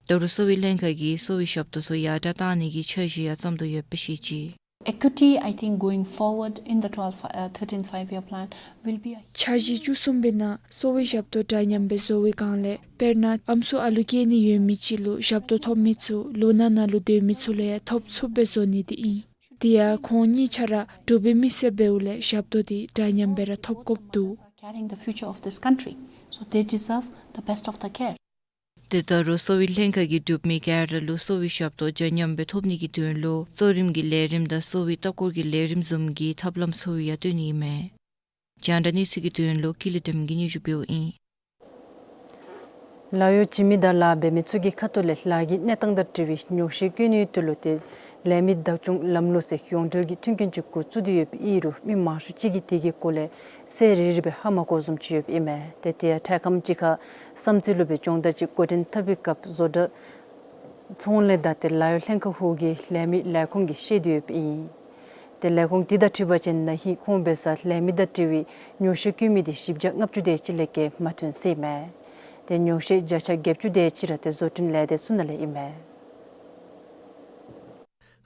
ད་རུང་གསོ་བའི་ལྷན་ཁག་གིས་གསོ་བའི་ཞབས་ཏོག་ཚུ་ཡར་དྲགས་བཏང་ནི་གི་འཆར་གཞི་ཡང་བརྩམ་དོ་ཡོདཔ་སྦེ་བཤད་ཅི། Equity, I think, going forward in the twelve, uh, thirteen five-year plan will be a འཆར་གཞི་བཅུ་གསུམ་པའི་ནང་གསོ་བའི་ཞབས་ཏོག་འདྲ་མཉམ་སྦེ་བཟོ་བའི་སྒང་ལས་དཔེར་ན་ཨམ་སྲུ་ཨ་ལུ་སྐྱེ་ནི་ཡོད་མི་ཅིག་ལུ་ཞབས་ཏོག་ཐོབ་མི་ཚུ་ལུང་ནག་ནང་ལུ་སྡོད་མི་ཚུ་ལུ་ཡང་ཐོབ་ཚུགསཔ་སྦེ་བཟོ་ནི་དེ་ཨིན། དེ་ཡང་ཁོང་གཉིས་ཆ་ར་འབྲུག་པའི་མི་སེར་འབདཝ་ལས་ཞབས་ཏོག་དེ་འདྲ་མཉམ་སྦེ་ར་ཐོབ་དགོཔ་འདུག། Carrying the future of this country, so they deserve the best of the care. ཏེ་ད་རུང་གསོ་བའི་ལྷན་ཁག་གིས་འབྲུག་མི་ག་ར་ལུ་གསོ་བའི་ཞབས་ཏོག་འདྲ་མཉམ་སྦེ་ཐོབ་ནི་གི་དོན་ལུ་གཙོ་རིམ་གྱི་ལས་རིམ་དང་གསོ་བའི་ལྟ་སྐོར་གྱི་ལས་རིམ་བཟུམ་གྱི་ཐབས་ལམ་ཚུ་ཡང་སྟོན་ནི་ཨིན་མས། རྒྱང་བསྒྲགས་གནས་ཚུལ་གྱི་དོན་ལུ་ཀུན་ལེགས་སྒྲོལམ་གིས་སྙན་ཞུ་འབདཝ་ཨིན། ལཱ་གཡོག་བྱིན་མི་དང་ལཱ་འབད་མི་ཚུ་གི་ཁ་ཐུག་ལས་ལཱ་གི་གནས་སྟངས་དང་འབྲེལ་བའི་ཉོགས་བཤད་བཀོད་ནིའི་དོན་ལུ་ཏེ་ལས་མི་བདག་སྐྱོང་ལམ་ལུགས་ཟེར་ཡོངས་འབྲེལ་གྱི་མཐུན་རྐྱེན་ཅིག་འགོ་བཙུགས་ཏེ་ཡོདཔ་ཨིན་རུང་མི་མང་ཤོས་ཅིག་གིས་དེ་གི་སྐོར་ལས་གསལ་རི་རི་སྦེ་ཧ་མ་གོཝ་བཟུམ་ཅིག་ཡོདཔ་ཨིན་མས། ཏེ་དེ་ཡང་འཕྲལ་ཁམས་ཅིག་ཁར་བསམ་རྩེ་ལུ་སྦེ་སྦྱོང་བརྡར་ཅིག་འགོ་འདྲེན་འཐབ་པའི་སྐབས་བཟོ་གྲྭ་ཚོང་ལས་དང་ཏེ་ལཱ་གཡོག་ལྷན་ཁག་ཧོ་གི་ལས་མི་ལས་ཁུངས་ཀྱིས་བཤད་དེ་ཡོདཔ་ཨིན། ཏེ་ལས་ཁུངས་དེ་དང་འཁྲིལ་བ་ཅིན་ན་ཧིང་ཁོང་འབད་སར་ལས་མི་དང་འབྲེལ་བའི་ཉོགས་བཤད་བཀོད་མི་དེ་བཞི་བརྒྱ་ལྔ་བཅུ་དེ་ཅིག་ལས་བརྒལ་མ་ཐོན་ཟེར་ཨིན་མས། ཏེ་ཉོགས་བཤད་བརྒྱ་ཆ་བརྒྱད་ཅུ་དེ་ཅིག་ར་ཏེ་བཟོ་སྐྲུན་ལས་སྡེ་ཚུ་ནང་ལས་ཨིན་མས།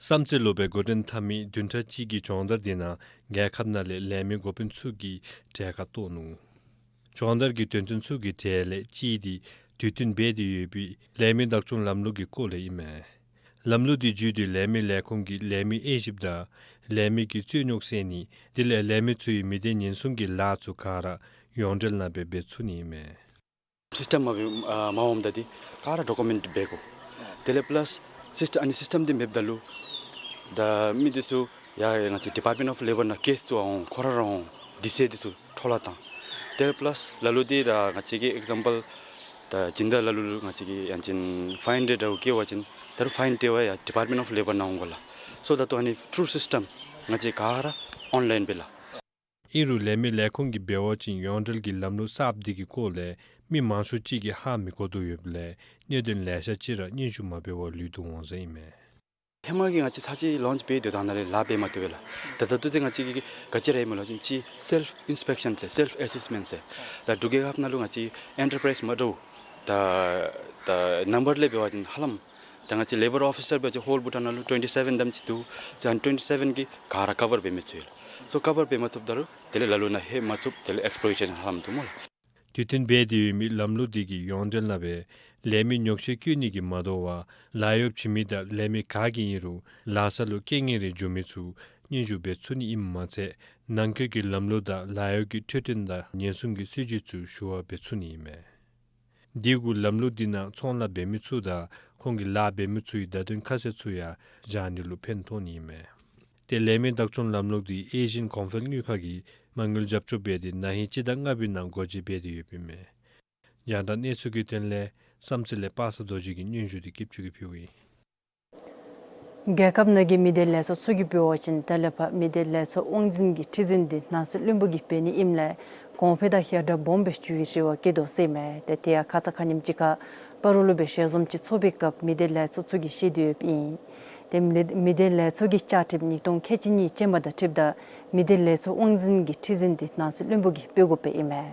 བསམ་རྩེ་ལུ་སྦེ་འགོ་འདྲེན་འཐབ་མི་བདུན་ཕྲག་གཅིག་གི་སྦྱོང་བརྡར་དེ་ནང་རྒྱལ་ཁབ་ནང་ལས་ལས་མི་འགོ་དཔོན་ཚུ་གིས་གྲལ་ཁར་གཏོགས་ནུག། སྦྱོང་བརྡར་གྱི་དོན་ཚན་ཚུ་གི་གྲས་ལས་གཅིག་དེ་དུས་བསྟུན་འབད་དེ་ཡོད་པའི་ལས་མི་བདག་སྐྱོང་ལམ་ལུགས་ཀྱི་སྐོར་ལས་ཨིན་མས། ལམ་ལུགས་དེ་བརྒྱུད་དེ་ལས་མི་ལས་ཁུངས་ཀྱིས་ལས་མི་དབྱེ་ཞིབ་དང་ལས་མི་གི་རྩོད་རྙོགས་སེལ་ནི་དེ་ལས་ལས་མི་ཚུ་གི་མི་སྡེ་ཉེན་སྲུང་གི་ལཱ་ཚུ་ག་ར་ཡོངས་འབྲེལ་ནང་སྦེ་འབད་ཚུགས་ནི་ཨིན་མས། སིསི་ཊམ་མ་འབད་ཨ་མ་འོངམ་ད་འདི་ག་ར་ཌོ་ཀུ་མེནཊ་འབད་དགོ། དེ་ལས་པ་ལཱསི་སིསི་ཊམ་ཨ་ནི་སིསི་ཊམ་འདི་མེདཔ་ད་ལུ་ད་མི་འདི་ཚུ་ཡར་ང་བཅས་ཌི་པཱརཊ་མེནཊ་ཨོཕ་ལེ་བར་ནང་ཀེསི་ཚུ་འོང་ཁོ་ར་ར་འོང་ཌི་སི་ཨེ་འདི་ཚུ་འཕྲོ་བརླག་བཏང་། དེ་ལས་པ་ལཱསི་ལ་ལུ་འདི་ར་ང་བཅས་ཀྱིས་ཨེག་ཛམ་པཱལ་ད་སྦྱིན་བདག་ལ་ལུ་ལུ་ང་བཅས་ཀྱིས་ཡང་ཅིན་ཕའིན་རེཊ་འདྲཝ་བཀལ་བ་ཅིན་ད་རུང་ཕའིན་སྤྲོད་པར་ཡར་ཌི་པཱརཊ་མེནཊ་ཨོཕ་ལེ་བར་ནང་འོང་དགོ་ལགས། སོ་ད་ལྟོ་ཨ་ནི་ཊུ་སིསི་ཊམ་ང་བཅས་ག་ར་ཨོན་ལའིན་སྦེ་ལགས། ཨིན་རུང་ལས་མི་ལས་ཁུངས་ཀྱིས་འབད་བ་ཅིན་ཡོངས་འབྲེལ་གྱི་ལམ་ལུགས་གསརཔ་འདི་གི་སྐོར་ལས་མི་མང་ཤོས་ཅིག་གིས་ཧ་མི་གོ་དོ་ཡོདཔ་ལས་གནད་དོན་ལེ་ཤ་ཅིག་ར་སྙན་ཞུ་མ་འབད་བར་ལུས་ཏེ་འོང་ཟེར་ཨིན་མས། ཧེ་མ་གི་ང་བཅས་ཚར་གཅིག་ལོནཆ་འབད་དེ་ད་ནཱ་ལས་ལཱ་འབད་མ་བཏུབ་པས་ལགས། ད་ད་ལྟོ་འདི་ང་བཅས་ཀྱིས་ག་ཅི་ར་ཨིན་མས་ལབ་ཅིན་ཅིག་སེལཕ་ཨིནསི་པེག་ཤཱན་ཟེར་སེལཕ་ཨེ་སེསི་མེནཊ་ཟེར་ད་འབྲུག་རྒྱལ་ཁབ་ནང་ལུ་ང་བཅས་ཨེན་ཊར་པ་རའིསི་མ་འདྲཝ་ད་ད་ནམ་བར་ལས་འབད་བ་ཅིན་ཧ་ལམ་ད་ང་བཅས་ལེ་བར་ཨོ་ཕི་སར་འབད་བ་ཅིན་ཧོལ་བྷུ་ཊཱན་ནང་ལུ་ཊུ་ཝེན་ཊི་སེ་བེན་དེམ་ཅིག་འདུག། ཨ་ནི་ཊུ་ཝེན་ཊི་སེ་བེན་གྱིས་ག་ར་ཀ་བར་འབད་མི་ཚུགས་ཡོད་ལགས། སོ་ཀ་བར་འབད་མ་བཏུབ་ད་རུང་དེ་ལས་ལ་ལུ་ནང་ལྷོད་མ་ཚུགསཔ་དེ་ལས་ཨེགསི་པི་ལོའི་ཊེ་ཤཱན་ཧ་ལམ་འདུག་སྨོ་ལགས། དུས་བསྟུན་འབད་དེ་ཡོད་མི་ལམ་ལུགས་འདི་གིས་ཡོངས་འབྲེལ་ནང་སྦེ་ལས་མི་ཉོགས་བཤད་བཀོད་ནི་གིས་མ་དོ་བར་ལཱ་གཡོག་བྱིན་མི་དང་ལས་མི་ག་གིས་ཨིན་རུང་ལཱ་ས་ལུ་རྐྱེན་ངན་རེ་འབྱུང་མི་ཚུ་སྙན་ཞུ་འབད་ཚུགས་ནི་ཨིནམ་མ་ཚད་ནང་འཁོད་ཀྱི་ལམ་ལུགས་དང་ལཱ་གཡོག་གི་འཕྲོད་བསྟེན་དང་ཉེན་སྲུང་གི་སྲིད་བྱུས་ཚུ་ཞུ་བ་འབད་ཚུགས་ནི་ཨིན་མས། དེ་གུ་ལམ་ལུགས་འདི་ནང་ཚོང་ལཱ་འབད་མི་ཚུ་དང་ཁོང་གི་ལཱ་འབད་མི་ཚུ་གི་བརྡ་དོན་ཁ་གསལ་ཚུ་ཡང་བཞག་ནི་ལུ་ཕན་ཐོགས་ནི་ཨིན་མས། ཏེ་ལས་མི་བདག་སྐྱོང་ལམ་ལུགས་འདི་ཨེ་ཤི་ཡཱན་གོང་འཕེལ་དངུལ་ཁང་གིས་མ་དངུལ་རྒྱབ་སྐྱོར་འབད་དེ་ན་ཧིང་སྤྱི་ཟླ་ལྔ་པའི་ནང་སྒོ་འབྱེད་འབད་དེ་ཡོདཔ་ཨིན་མས། རྒྱང་བསྒྲགས་གནས་ཚུལ་གྱི་དོན་ལས་བསམ་རྩེ་ལས་པ་སངས་རྡོ་རྗེ་གི་སྙན་ཞུ་འདི་ཀིབ་ཅུ་གིས་ཕུལཝ་ཨིན། རྒྱལ་ཁབ་ནང་གི་མི་སྡེ་ལས་ཚོགས་ཚུ་གིས་འབད་བ་ཅིན་ད་ལས་ཕར་མི་སྡེ་ལས་ཚོགས་དབང་འཛིན་གྱི་ཁྲི་འཛིན་འདི་ནང་སྲིད་བློན་པོ་གིས་འབད་ནི་ཨིནམ་ལས་གོང་འཕེལ་དང་ཡར་དྲག་སྦོམ་སྦེ་འགྱོ་བའི་རེ་བ་བསྐྱེད་དོ་ཟེར་ཨིན་མས། ཏེ་དེ་ཡང་ཁ་ཙ་ཁ་ཉིནམ་ཅིག་ཁར་སྤ་རོ་ལུ་སྦེ་ཞལ་འཛོམས་ཅིག་ཚོགས་པའི་སྐབས་མི་སྡེ་ལས་ཚོགས་ཚུ་གིས་བཤད་དེ་ཡོདཔ་ཨིན། ཏེ་མི་མི་སྡེ་ལས་ཚོགས་ཀྱི་བཅའ་ཁྲིམས་ཉིས་སྟོང་ཁལ་གཅིག་གཉིས་ཅན་མ་དང་འཁྲིལཝ་ད་མི་སྡེ་ལས་ཚོགས་དབང་འཛིན་གྱི་ཁྲི་འཛིན་འདི་ནང་སྲིད་བློན་པོ་གིས་འབད་དགོཔ་ཨིན་མས།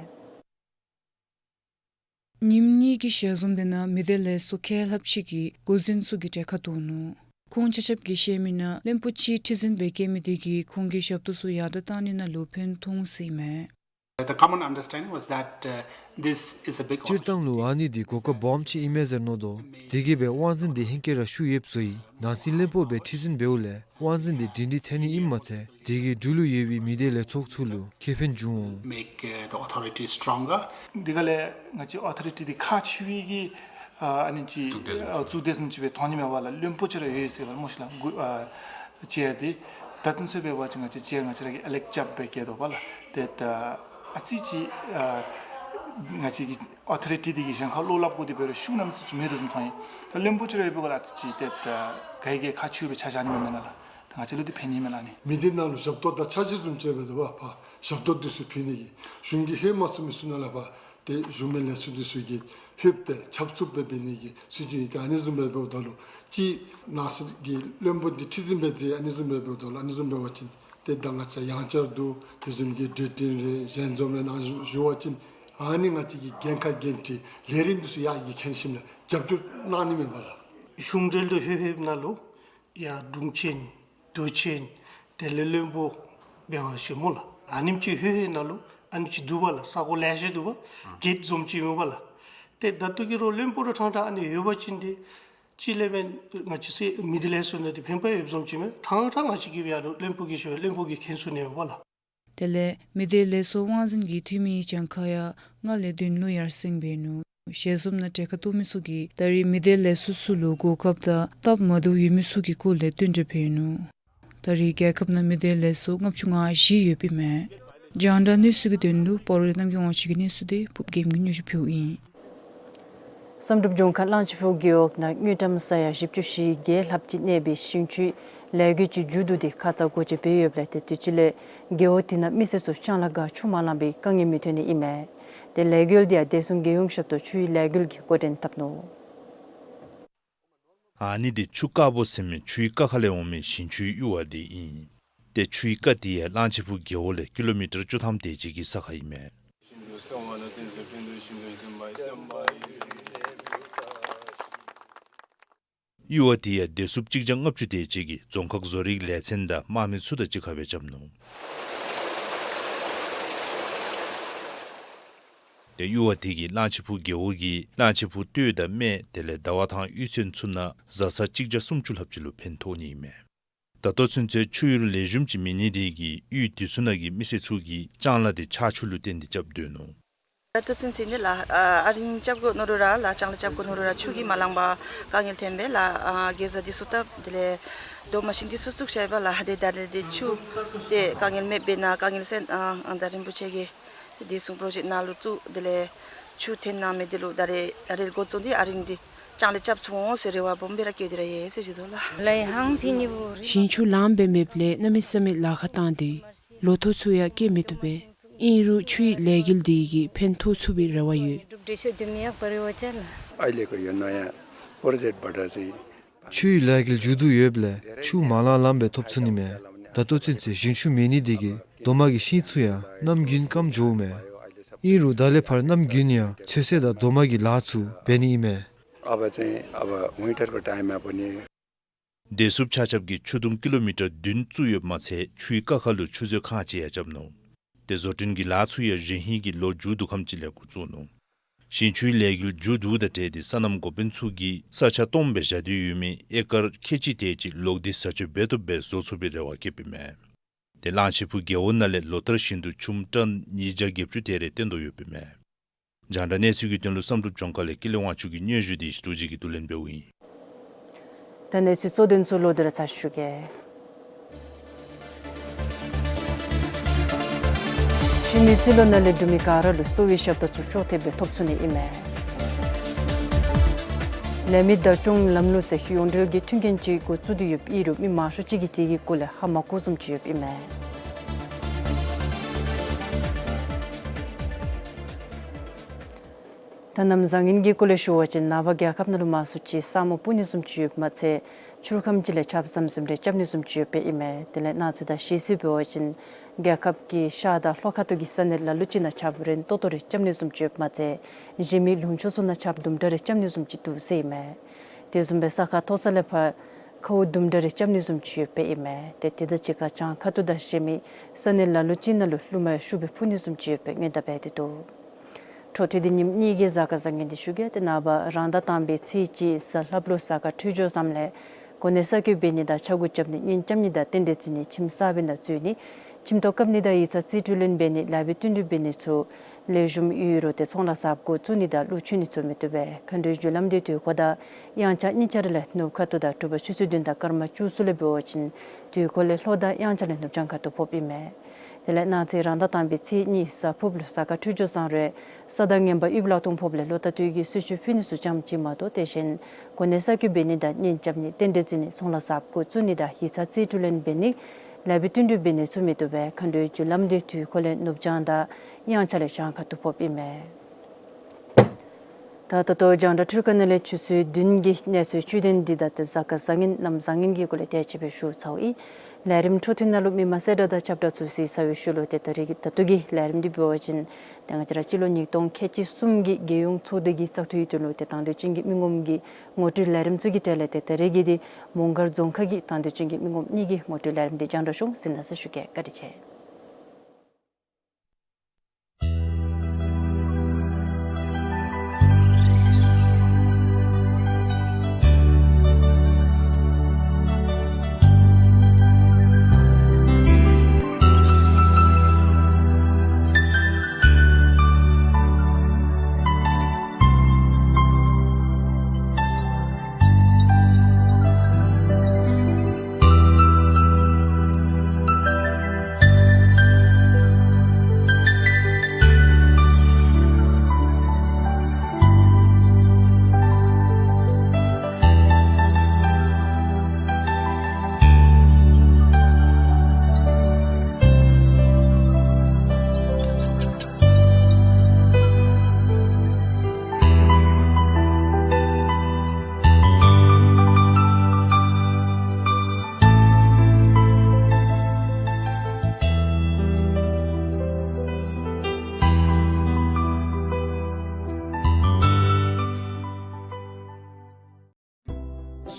ཉིནམ་གཉིས་ཀྱི་ཞལ་འཛོམས་འདི་ནང་མི་སྡེ་ལས་ཚོགས་ཁག་ལྷགཔ་ཅིག་གིས་འགོ་འཛིན་ཚུ་གི་གྲལ་ཁར་གཏོགས་ནུག། ཁོང་ཆ་ཁྱབ་ཀྱིས་བཤད་མི་ནང་བློན་པོ་གཅིག་ཁྲི་འཛིན་སྦེ་བཀལ་མི་དེ་གིས་ཁོང་གི་ཞབས་ཏོག་ཚུ་ཡར་དྲག་བཏང་ནི་ནང་ལུ་ཕན་ཐོགས་ཟེར་ཨིན་མས། The common understanding was that, uh, this is a big སྤྱིར་བཏང་ལུ་ཨ་ནི་འདི་གོ་སྐབས་སྦོམ་ཅིག་ཨིན་མས་ཟེར་མནོ་དོ། དེ་གིས་སྦེ་དབང་འཛིན་འདི་ཧེང་སྐལ་ར་ཤུགས་ཡོདཔ་བཟོ་ཡི། ནང་སྲིད་བློན་པོ་སྦེ་ཁྲི་འཛིན་འབདཝ་ལས་དབང་འཛིན་འདི་སྒྲིང་སྒྲི་ཐོན་ནི་ཨིནམ་མ་ཚད་དེ་གིས་འབྲུག་ལུ་ཡོད་པའི་མི་སྡེ་ལས་ཚོགས་ཚུ་ལུ་ཁེ་ཕན་འབྱུང་འོང་། Make, uh, the authority stronger. དེ་ག་ལས་ང་བཅས་ཨོ་ཐོ་རི་ཊི་འདི་ཁག་ཆེ་བའི་གི་ཨ་ཨ་ནི་ཅིག་གཙུག་སྡེ་བཟུམ་ཨ་གཙུག་སྡེ་བཟུམ་ཅིག་སྦེ་མཐོང་ནི་མས་པ་ལགས། བློན་པོ་ཅིག་ར་ཡོད་ཡོད་ཟེར་བ་ལགས་སྨོ་ཤི་ལགས། གུ་ཨ་ཅིག་ཡང་འདི་ད་ལྟོ་ཚུན་ཚོད་འབད་བ་ཅིན་ང་བཅས་ཅིག་ཡང་ང་བཅས་ར་གིས་ཨ་ལེགས་རྐྱབ་སྦེ་བཀལ་དོ་པ་ལགས། ཏེ་ད་ཨ་ཙི་ཅིག་ཨ་ང་བཅས་ཀྱི་ཨོ་ཐོ་རི་ཊི་འདི་གིས་གཞན་ཁར་བློ་སླབ་དགོ་དེ་འབད་རུང་ཤུགས་གནམ་མེད་ས་མེད་ཅིག་མེད་དོ་བཟུམ་མཐོང་ཡི། ད་བློན་པོ་ཅིག་ར་ཡོད་པའི་སྒང་ལས་ཨ་ཙི་ཅིག་ཏེ་ད་ག་གིས་ཁག་ཆེཝ་སྦེ་ཆ་བཞག་ནི་མེན་མེན་ན་ལགས། ད་ང་བཅས་ལུ་འདི་ཕན་ནི་མས་ལགས། ཨ་ནི་མི་སྡེ་ནང་ལུ་ཞབས་ཏོག་དང་འཆར་གཞི་བཟུམ་ཅིག་འབད་དོ་པ། ཕར་ཞབས་ཏོག་འདི་ཚུ་ཕུལ་ནི་གི་གཞུང་གིས་ལྷོད་མ་ཚུགས་མི་ཚུ་ནང་ལས་ཕར་ཏེ་གཞུང་མིན་ལས་ཚོགས་འདི་ཚུ་གིས་ལྷོདཔ་སྦེ་ཆབ་ཚུབ་སྦེ་འབད་ནི་གི་སྲིད་བྱུས་ཨིན། ཏེ་ཨ་ནི་བཟུམ་སྦེ་འབདཝ་ད་ལུ་ཅིག་ནང་སྲིད་ཀྱི་བློན་པོ་འདི་ཁྲི་འཛིན་སྦེ་མཛད། ཨ་ནི་བཟུམ་སྦེ་འབདཝ་ད་ལུ་ཨ་ནི་བཟུམ་འབད་བ་ཅིན་ཏེ་ད་ང་བཅས་ཡང་བསྐྱར་དུ་དེ་བཟུམ་གྱི་གྲོས་བསྟུན་རེ་ཞལ་འཛོམས་རེ་ནང་ཞུ་བ་ཅིན་ཨ་ནི་ང་བཅས་ཀྱི་འགན་ཁག་འགན་འཁྲི་ལས་རིམ་འདི་ཚུ་ཡར་རྒྱས་མཁན་ཞིནམ་ལས་རྒྱབ་སྐྱོར་གནང་ནི་མས་པ་ལགས། གཞུང་འབྲེལ་དུ་ལྷོད་ལྷོདཔ་ནང་ལུ་ཡར་དྲུང་ཆེན་དུས་ཆེན་དེ་ལས་བློན་པོ་འབད་བ་ཅིན་སྨོ་ལགས། ཨ་ནེམ་ཅིག་ལྷོད་ལྷོདཔ་ནང་ལུ་ཨ་ནེམ་ཅིག་འདུག་པ་ལགས། ས་གོ་ལེ་ཤ་འདུག་པ། གེཊ་བཟུམ་ཅིག་སྨོ་པ་ལགས། ཏེ་ད་ལྟོ་གི་རོགས་བློན་པོ་ར་ཕྲང་ཕྲང་ཨ་ནི་ཡོད་པ་ཅིན་ཏེ་ཅིག་ལས་མེན་ང་བཅས་སྲིད་མི་སྡེ་ལས་ཚོགས་ནང་འདི་ཕན་པ་ཡོདཔ་བཟུམ་ཅིག་མས། ཕྲང་ཕྲང་ང་བཅས་ཀྱིས་ཡར་ལུ་བློན་པོ་གི་ཞུ་བློན་པོ་གིས་མཁྱེན་ཚུགས་ནི་ཡོད་པ་ལགས། དེ་ལས་མི་སྡེ་ལས་ཚོགས་དབང་འཛིན་གྱི་འཐུས་མི་གྱངས་ཁ་ཡང་ལྔ་ལས་བདུན་ལུ་ཡར་སེང་འབད་ནུག། ཞལ་འཛོམས་ནང་གྲལ་ཁར་གཏོགས་མི་ཚུ་གིས་ད་རེས་མི་སྡེ་ལས་ཚོགས་ཚུ་ལུ་གོ་སྐབས་དང་སྟབས་མ་བདེཝ་ཡོད་མི་ཚུ་གི་སྐོར་ལས་བསྟུན་གྲོས་ཕུལ་ནུག། ད་རེས་རྒྱལ་ཁབ་ནང་མི་སྡེ་ལས་ཚོགས་ལྔ་བཅུ་ང་བཞི་ཡོདཔ་ཨིན་མས། རྒྱང་བསྒྲགས་གནས་ཚུལ་གྱི་དོན་ལུ་སྤ་རོ་ལས་རྣམ་རྒྱལ་དབང་ཕྱུག་གི་གནས་ཚུལ་འདི་ཕུབ་རྒྱལམོ་གིས་སྙན་ཞུ་ཕུལཝ་ཨིན། བསམ་གྲུབ་ལྗོངས་མཁར་གླང་ཆེན་ཕུག་རྒེད་འོག་ནང་དངུལ་ཀྲམ་ས་ཡ་བཞི་བཅུ་ཞེ་བརྒྱད་ལྷགཔ་ཅིག་གནས་པའི་ཞིང་ཆུའི་ལས་འགུལ་ཅིག་མཇུག་བསྡུ་སྟེ་ཁ་ཙ་འགོ་འབྱེད་འབད་ཡོདཔ་ལས་ཏེ་དུས་ཅི་ལས་རྒེད་འོག་དེ་ནང་མི་སེར་ཚུ་ལྕང་ལཱ་ག་ཆུ་མ་ལང་པའི་དཀའ་ངལ་མི་ཐོན་ནི་ཨིན་མས། ཏེ་ལས་འགུལ་འདི་ཡང་བདེ་སྲུང་རྒྱལ་ཡོངས་ཞབས་ཏོག་ཆུའི་ལས་འགུལ་གྱིས་འགོ་འདྲེན་འཐབ་ནུག། ཨ་ནི་འདི་ཆུ་དཀར་པོ་ཟེར་མི་ཆུའི་ཀ་ཁ་ལས་འོང་མི་ཞིང་ཆུའི་གཡུར་བ་འདི་ཨིན། ཏེ་ཆུའི་ཀ་འདི་ཡང་གླང་ཆེན་ཕུག་རྒེད་འོག་ལས་ཀི་ལོ་མི་ཊར་བཅུ་ཐམ་དེ་ཅིག་གི་ས་ཁར་ཨིན་མས། གཡུར་བ་འདི་ཡང་བདེ་སྲུངཔ་གཅིག་བརྒྱ་ལྔ་བཅུ་དེ་ཅིག་གིས་རྫོང་ཁག་བཟོ་རིག་ལས་ཚན་དང་དམག་མི་ཚུ་དང་གཅིག་ཁར་སྦེ་རྐྱབ་ནུག། ཏེ་གཡུར་བ་འདི་གིས་གླང་ཆེན་ཕུག་རྒེད་འོག་གི་གླང་ཆེན་ཕུག་སྟོད་དང་སྨད་དེ་ལས་ཟླ་བ་ཐང་གཡུས་ཚན་ཚུ་ནང་བཟའ་ཚང་གཅིག་བརྒྱ་སུམ་ཅུ་ལྷགཔ་ཅིག་ལུ་ཕན་ཐོགས་ནི་ཨིན་མས། ད་ལྟོ་ཚུན་ཚོད་ཆུ་གཡུར་ལེགས་ཤོམ་ཅིག་མེད་ནི་དེ་གིས་གཡུས་དེ་ཚུ་ནང་གི་མི་སེར་ཚུ་གིས་ལྕང་ལཱ་དེ་ཆར་ཆུ་ལུ་བརྟེན་ཏེ་རྐྱབ་སྡོད་ནུག། ད་ལྟོ་ཚུན་ཚོད་ནི་ལཱ་ཨ་རིང་རྐྱབ་དགོ་མནོ་རུང་ར་ལཱ་ལྕང་ལཱ་རྐྱབ་དགོ་མནོ་རུང་ར་ཆུ་གིས་མ་ལང་པར་དཀའ་ངལ་ཐོན་པས་ལགས། ཨ་གེ་ཛ་འདི་ཚུ་བཏབ་དེ་ལས་རྡོ་མ་ཤིན་འདི་ཚུ་བཙུགས་བཞག་པས་ལགས། ཏེ་ད་རེས་འདི་ཆུ་ཏེ་དཀའ་ངལ་མེདཔ་འབད་ནི་དཀའ་ངལ་སེལ་ཨ་ཨ་ད་རིན་པོ་ཆེ་གིས་བདེ་སྲུང་པྲོ་ཇེཀཊ་ནང་ལུ་བཙུགས་དེ་ལས་ཆུ་ཐོན་གནང་མི་འདི་ལུ་ད་རེས་ད་རེས་འགོ་བཙུགས་ཏེ་ཨ་རིང་འདི་ལྕང་ལཱ་རྐྱབ་ཚུགས་འོང་ཟེར་རེ་བ་སྦོམ་སྦེ་ར་བསྐྱེད་དེ་ར་ཡོད་ཟེར་ཞུ་དོ་ལགས། ཞིང་ཆུ་ལངམ་སྦེ་མེདཔ་ལས་གནམ་མེད་ས་མེད་ལཱ་ཁག་བཏང་སྟེ་ལོ་ཐོག་ཚུ་ཡང་སྐྱེལ་མི་བཏུབ་པས། ཨིན་རུང་ཆུའི་ལས་འགུལ་འདི་གིས་ཕན་ཐོགས་ཚུགས་པའི་རེ་བ་ཡོད། ཆུའི་ལས་འགུལ་མཇུག་བསྡུ་ཡོདཔ་ལས་ཆུ་མ་ལང་ལངམ་སྦེ་ཐོབ་ཚུགས་ནི་མས། ད་ལྟོ་ཚུན་ཚོད་ཞིང་ཆུ་མེད་ནི་དེ་གིས་རྡོ་མ་གི་ཤིང་ཚུ་ཡང་གནམ་དགུན་སྐམ་འགྱོཝ་མས། ཨིན་རུང་ད་ལས་ཕར་གནམ་དགུན་ཡང་ཚོད་བསྲེ་དང་རྡོ་མ་གི་ལཱ་ཚུ་འབད་ནི་ཨིན་མས། ཨ་བ་ཚེ་ཨ་བ་ཝིན་ཊར་གི་ཊའིམ་ཨ་བ་ནི། བདེ་སྲུངཔ་ཆ་ཁྱབ་ཀྱིས་ཆུ་དུང་ཀི་ལོ་མི་ཊར་བདུན་བཙུགས་ཡོདཔ་མ་ཚད་ཆུའི་ཀ་ཁ་ལུ་ཆུ་མཛོད་ཁང་ཅིག་ཡང་རྐྱབ་ནུག། ཏེ་བཟོ་སྐྲུན་གྱི་ལཱ་ཚུ་ཡང་རྗེས་ཧིང་གི་ལོ་མཇུག་བསྡུ་ཁམས་ཅིག་ལས་འགོ་བཙུགས་ནུག། ཞིང་ཆུའི་ལས་འགུལ་མཇུག་བསྡུཝ་དང་འབྲེལ་ཏེ་སོ་ནམ་འགོ་དཔོན་ཚུ་གིས་ས་ཆ་སྟོངམ་སྦེ་བཞག་སྟེ་ཡོད་མི་ཨེ་ཀར་ཁལ་གཅིག་དེ་ཅིག་ལོག་སྟེ་བཟའ་སྤྱོད་འབད་བཏུབ་སྦེ་བཟོ་ཚུགས་པའི་རེ་བ་བསྐྱེདཔ་ཨིན་མས། ཏེ་གླང་ཆེན་ཕུག་རྒེད་འོག་ནང་ལས་ལོ་ལྟར་བཞིན་དུ་ཆུམ་ཊཱན་ཉིས་བརྒྱ་བརྒྱད་ཅུ་དེ་རེ་བཏོན་དོ་ཡོདཔ་ཨིན་མས། རྒྱང་བསྒྲགས་གནས་ཚུལ་གྱི་དོན་ལུ་བསམ་གྲུབ་ལྗོངས་མཁར་ལས་ཀུན་ལེགས་དབང་ཕྱུག་གི་སྙན་ཞུ་འདི་ཞུ་ཅིག་གིས་བསྡུ་ལེན་འབདཝ་ཨིན། ད་གནས་ཚུལ་གཙོ་དོན་ཚུ་ལོག་སྟེ་ར་ཚར་ཞུ་གེ། ཤུལ་མའི་རྩིས་ལོ་ནང་ལས་འབྲུག་མི་ག་ར་ལུ་གསོ་བའི་ཞབས་ཏོག་ཚུ་ཅོག་འཐདཔ་སྦེ་ཐོབ་ཚུགས་ནི་ཨིན་མས། ལས་མི་བདག་སྐྱོང་ལམ་ལུགས་ཟེར་ཡོངས་འབྲེལ་གྱི་མཐུན་རྐྱེན་ཅིག་འགོ་བཙུགས་ཏེ་ཡོདཔ་ཨིན་རུང་མི་མང་ཤོས་ཅིག་གིས་དེ་གི་སྐོར་ལས་ཧ་མ་གོཝ་བཟུམ་ཅིག་ཡོདཔ་ཨིན་མས། ད་གནམ་བཟང་ངན་གྱི་སྐོར་ལས་ཞུ་བ་ཅིན་ནངས་པ་རྒྱལ་ཁབ་ནང་ལུ་མང་ཤོས་ཅིག་ས་སྨུག་སྤུབ་ནི་བཟུམ་ཅིག་ཡོདཔ་མ་ཚད་ཆུ་ཁམས་ཅིག་ལས་ཆརཔ་ཟམ་ཟིམ་རེ་རྐྱབ་ནི་བཟུམ་ཅིག་ཡོདཔ་ཨིན་མས། དེ་ལས་གནངས་ཚེ་དང་ཞེ་ཚེ་འབད་བ་ཅིན་རྒྱལ་ཁབ་ཀྱི་ཤར་དང་ལྷོ་ཁ་ཐུག་གི་ས་གནས་ལ་ལུ་ཅིག་ནང་ཆརཔ་རན་ཏོག་ཏོ་རེ་རྐྱབ་ནི་བཟུམ་ཅིག་ཡོདཔ་མ་ཚད་གཞན་མི་ལུང་ཕྱོགས་ཚུ་ནང་ཆརཔ་དུམ་གྲ་རེ་རྐྱབ་ནི་བཟུམ་ཅིག་འདུག་ཟེར་ཨིན་མས། དེ་བཟུམ་སྦེ་ས་ཁ་མཐོ་ས་ལས་ཕར་ཁཝ་དུམ་གྲ་རེ་རྐྱབ་ནི་བཟུམ་ཅིག་ཡོདཔ་ཨིན་མས། ཏེ་དེ་དང་གཅིག་ཁར་བྱང་ཁ་ཐུག་དང་གཞན་མི་ས་གནས་ལ་ལུ་ཅིག་ནང་ལུ་རླུང་མ་ཡང་ཤུགས་སྦེ་འཕུ་ནི་བཟུམ་ཅིག་ཡོདཔ་སྦེ་སྔོན་བརྡ་འབད་དེ་འདུག། འཕྲོ་མཐུད་དེ་ཉིནམ་གཉིས་ཀྱི་གཟའ་སྐར་བཟང་ངན་འདི་ཞུ་གེ། ཏེ་ནངས་པ་རང་ཟླ་དང་པའི་ཚེས་གཅིག་གཟའ་ལྷགཔ་ལུ་གཟའ་སྐར་འཕྲོད་སྦྱོར་བཟངམ་ལས་གོ་གནས་གསར་བསྐོ་འབད་ནི་དང་ཕྱག་འགུགས་རྐྱབ་ནི་གཉེན་རྐྱབ་ནི་དང་རྟེན་འབྲེལ་བརྩི་ནི་ཁྱིམ་གསར་པའི་ནང་འཛུལ་ནི་ཁྱིམ་ཐོག་བཀབ་ནི་དང་ཡིག་ཚང་རྩིས་སྤྲོད་ལེན་འབད་ནི་ལཱ་འབད་བསྟུན་གྲོས་འབད་ནི་ཚུ་ལེགས་ཤོམ་ཡོད་རུང་ཏེ་ཚོང་ལཱ་གསརཔ་འགོ་བཙུགས་ནི་དང་བློ་ཆུང་ནི་ཚུ་མི་བཏུབ་པས། མཁའ་འགྲོའི་རྒྱུ་ལམ་འདི་དུས་འཁོར་དང་དབྱངས་འཆར་གཉིས་ཆ་ར་ལས་ནུབ་ཁ་ཐུག་དང་དྲོ་པ་ཆུ་ཚོད་བདུན་དང་སྐར་མ་བཅུ་གསུམ་ལས་འབད་བ་ཅིན་དུས་འཁོར་ལས་ལྷོ་དང་དབྱངས་འཆར་ལས་ནུབ་བྱང་ཁ་ཐུག་ཕོགཔ་ཨིན་མས། དེ་ལས་གནངས་ཚེ་རང་ཟླ་དང་པའི་ཚེས་གཉིས་གཟའ་ཕུརཔ་ལུ་གཟའ་སྐར་འཕྲོད་སྦྱོར་བཟང་རུང་ས་དང་ངན་པ་ཡུདཔ་ལ་ཐོང་ཕོགཔ་ལས་ལོ་ད་དུས་ཀྱི་གསོལ་མཆོད་ཕུལ་ནི་ཚུ་ཙམ་ཅིག་མ་གཏོགས་དེ་བཞིན་གོ་གནས་གསར་བསྐོ་འབད་ནི་དང་གཉེན་རྐྱབ་ནི་རྟེན་འབྲེལ་བརྩི་ནི་ཚོང་ལཱ་གསརཔ་འགོ་བཙུགས་ནི་དང་ཡིག་ཚང་རྩིས་སྤྲོད་ལེན་འབད་ནི་ལཱ་འབད་བསྟུན་གྲོས་འབད་ནི་ཚུ་མི་བཏུབ་པས། མཁའ་འགྲོའི་རྒྱུ་ལམ་འདི་དུས་འཁོར་ལས་ནུབ་བྱང་དང་དབྱངས་འཆར་ལས་བྱང་ཁ་ཐུག་ཕོགཔ་ཨིན་མས། ད་ད་ལྟོ་རྒྱང་བསྒྲགས་འཕྲུལ་ཁང་ནང་ལས་ཆུ་ཚོད་བདུན་གྱི་གནས་ཚུལ་བཅུད་དོན་འདི་དང་ཏེ་གཟའ་སྐར་བཟང་ངན་གནམ་བཟང་ངན་གྱི་སྐོར་ལས་དེ་ཅིག་སྦེ་ཞུ་ཚརཝ་ཨིན། ལས་རིམ་འཕྲོ་མཐུད་ནང་ལུ་མི་མང་གསལ་བསྒྲགས་དང་ཁྱབ་བསྒྲགས་ཚུ་གཟིགས་ཚར་བའི་ཤུལ་ལུ་ཏེ་ད་རེས་ཀྱི་ད་ལྟོ་གི་ལས་རིམ་འདི་འབད་བ་ཅིན་ཏེ་ང་བཅས་ར་སྤྱི་ལོ་ཉིས་སྟོང་ཁལ་གཅིག་གསུམ་གྱི་རྒྱལ་ཡོངས་ཚོགས་འདུ་གི་བཙག་འཐུའི་དོན་ལུ་ཏེ་དང་འདོད་ཅན་གྱི་མི་ངོམ་གྱི་ངོ་སྤྲོད་ལས་རིམ་ཚུ་གི་གྲས་ལས་ཏེ་ད་རེས་ཀྱི་འདི་མོང་སྒར་རྫོང་ཁག་གི་དང་འདོད་ཅན་གྱི་མི་ངོམ་གཉིས་ཀྱི་ངོ་སྤྲོད་ལས་རིམ་འདི་རྒྱང་བསྒྲགས་ཤོག། གཟིགས་གནང་ཟེར་ཞུ་གེ། བཀའ་དྲིན་ཆེ།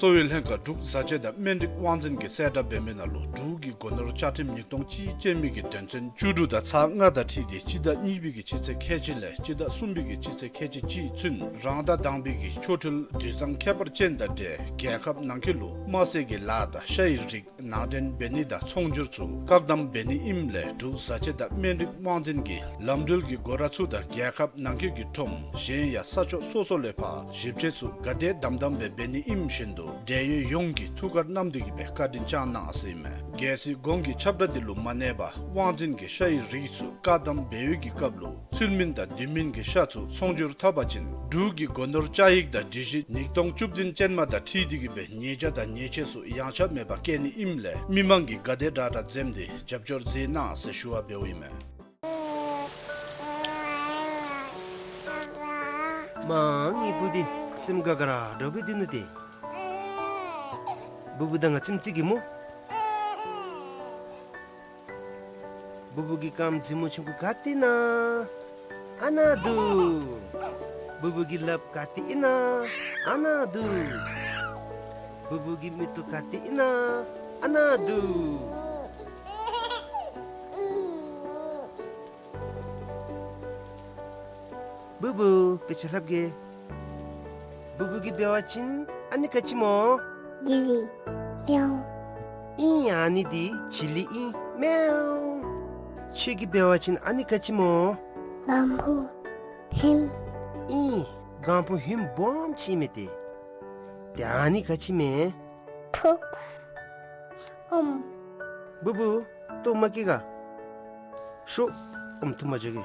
གསོ་བའི་ལྷན་ཁག་འབྲུག་བཟའ་ཆས་དང་སྨན་རིགས་དབང་འཛིན་གྱིས་གསལ་བསྒྲགས་འབད་མི་ནང་ལུ་འབྲུག་གི་སྒོ་ནོར་བཅའ་ཁྲིམས་ཉིས་སྟོང་གཅིག་ཅན་མའི་གི་དོན་ཚན་བཅུ་དྲུག་དང་ཚེག་ལྔ་དང་འཁྲིལ་ཏེ་སྤྱི་ཟླ་གཉིས་པའི་གི་སྤྱི་ཚེས་ཁལ་གཅིག་ལས་སྤྱི་ཟླ་གསུམ་པའི་གི་སྤྱི་ཚེས་ཁལ་གཅིག་གཅིག་ཚུན་རང་ཟླ་དང་པའི་གི་ཆོ་འཕྲུལ་དུས་བཟང་ཁྱད་པར་ཅན་དང་འབྲེལ་རྒྱལ་ཁབ་ནང་འཁོད་ལུ་དམར་ཟས་ཀྱི་ལཱ་དང་ཤ་ཡི་རིགས་ནང་འདྲེན་འབད་ནི་དང་ཚོང་སྒྱུར་ཚུ་བཀག་དམ་འབད་ནི་ཨིནམ་ལས་འབྲུག་བཟའ་ཆས་དང་སྨན་རིགས་དབང་འཛིན་གྱིས་ལམ་འགྲུལ་གྱི་སྒོ་ར་ཚུ་དང་རྒྱལ་ཁབ་ནང་འཁོད་ཀྱི་ཁྲོམ་གཞན་ཡང་ས་ཕྱོགས་སོ་སོ་ལས་ཕར་ཞིབ་དཔྱད་ཚུ་ག་དེ་དམ་དམ་སྦེ་འབད་ནི་ཨིནམ་བཞིན་དུ་འབྲེལ་ཡོད་ཡོངས་ཀྱིས་ཐུགས་ཁར་བསྣམས་ཏེ་གི་སྦེ་བཀའ་དྲིན་བསྐྱང་གནང་ཟེར་ཨིན་མས། གལ་སྲིད་གོང་གི་ཁྱབ་བསྒྲགས་འདི་ལུ་མ་གནས་པར་དབང་འཛིན་གྱིས་ཤ་ཡི་རིགས་ཚུ་བཀག་དམ་འབད་བའི་གི་སྐབས་ལུ་ཚུལ་མིན་དང་དུས་མིན་གྱི་ཤ་ཚུ་ཚོང་སྒྱུར་འཐབ་པ་ཅིན་འབྲུག་གི་སྒོ་ནོར་བཅའ་ཡིག་དང་སྒྲིག་གཞི་ཉིས་སྟོང་བཅུ་བདུན་ཅན་མ་དང་འཁྲིལ་ཏེ་གི་སྦེ་ཉེས་བྱ་དང་ཉེས་ཆད་ཚུ་ཡངས་ཆག་མེད་པར་བཀལ་ནི་ཨིནམ་ལས་མི་མང་གིས་ག་དེ་དྲག་དྲག་འཛེམ་སྟེ་རྒྱབ་སྐྱོར་མཛད་གནང་ཟེར་ཞུ་བ་འབདཝ་ཨིན་མས། མ་ངེའི་བུ་འདི་སེམས་དགའ་དགའ་ར་འདྲོག་པས་འདི་ནུག་ཏེ། བུ་བུ་དང་ང་ཙམ་ཅིག་གིས་སྨོ། བུ་བུ་གི་རྐངམ་རྫི་མོ་ཆུང་ཀུ་ག་ཏེ་ཨིན་ན། ཨ་ན་འདུག། བུ་བུ་གི་ལགཔ་ག་ཏེ་ཨིན་ན། ཨ་ན་འདུག། བུ་བུ་གི་མིག་ཏོ་ག་ཏེ་ཨིན་ན། ཨ་ན་འདུག། བུ་བུ་དཔེ་ཆ་ལྷབ་གེ། བུ་བུ་གིས་འབད་བ་ཅིན་ཨ་ནི་ག་ཅི་སྨོ། ཇི་ལི། མེའོ། ཨིན། ཨ་ནི་འདི་ཇི་ལི་ཨིན། མེའོ། ཁྱོད་ཀྱིས་འབད་བ་ཅིན་ཨ་ནི་ག་ཅི་སྨོ། གང་བུ་ཧིམ། ཨིན། གང་བུ་ཧིམ་སྦོམ་ཅིག་མས་ཏེ། ཏེ་ཨ་ནི་ག་ཅི་མས། ཐུགཔ། ཨོམ། བུ་བུ། ལྟོཝ་མ་བཀྱེས་ག། ཤོག། ཨོམ་འཐུ་མ་འགྱོ་གེ།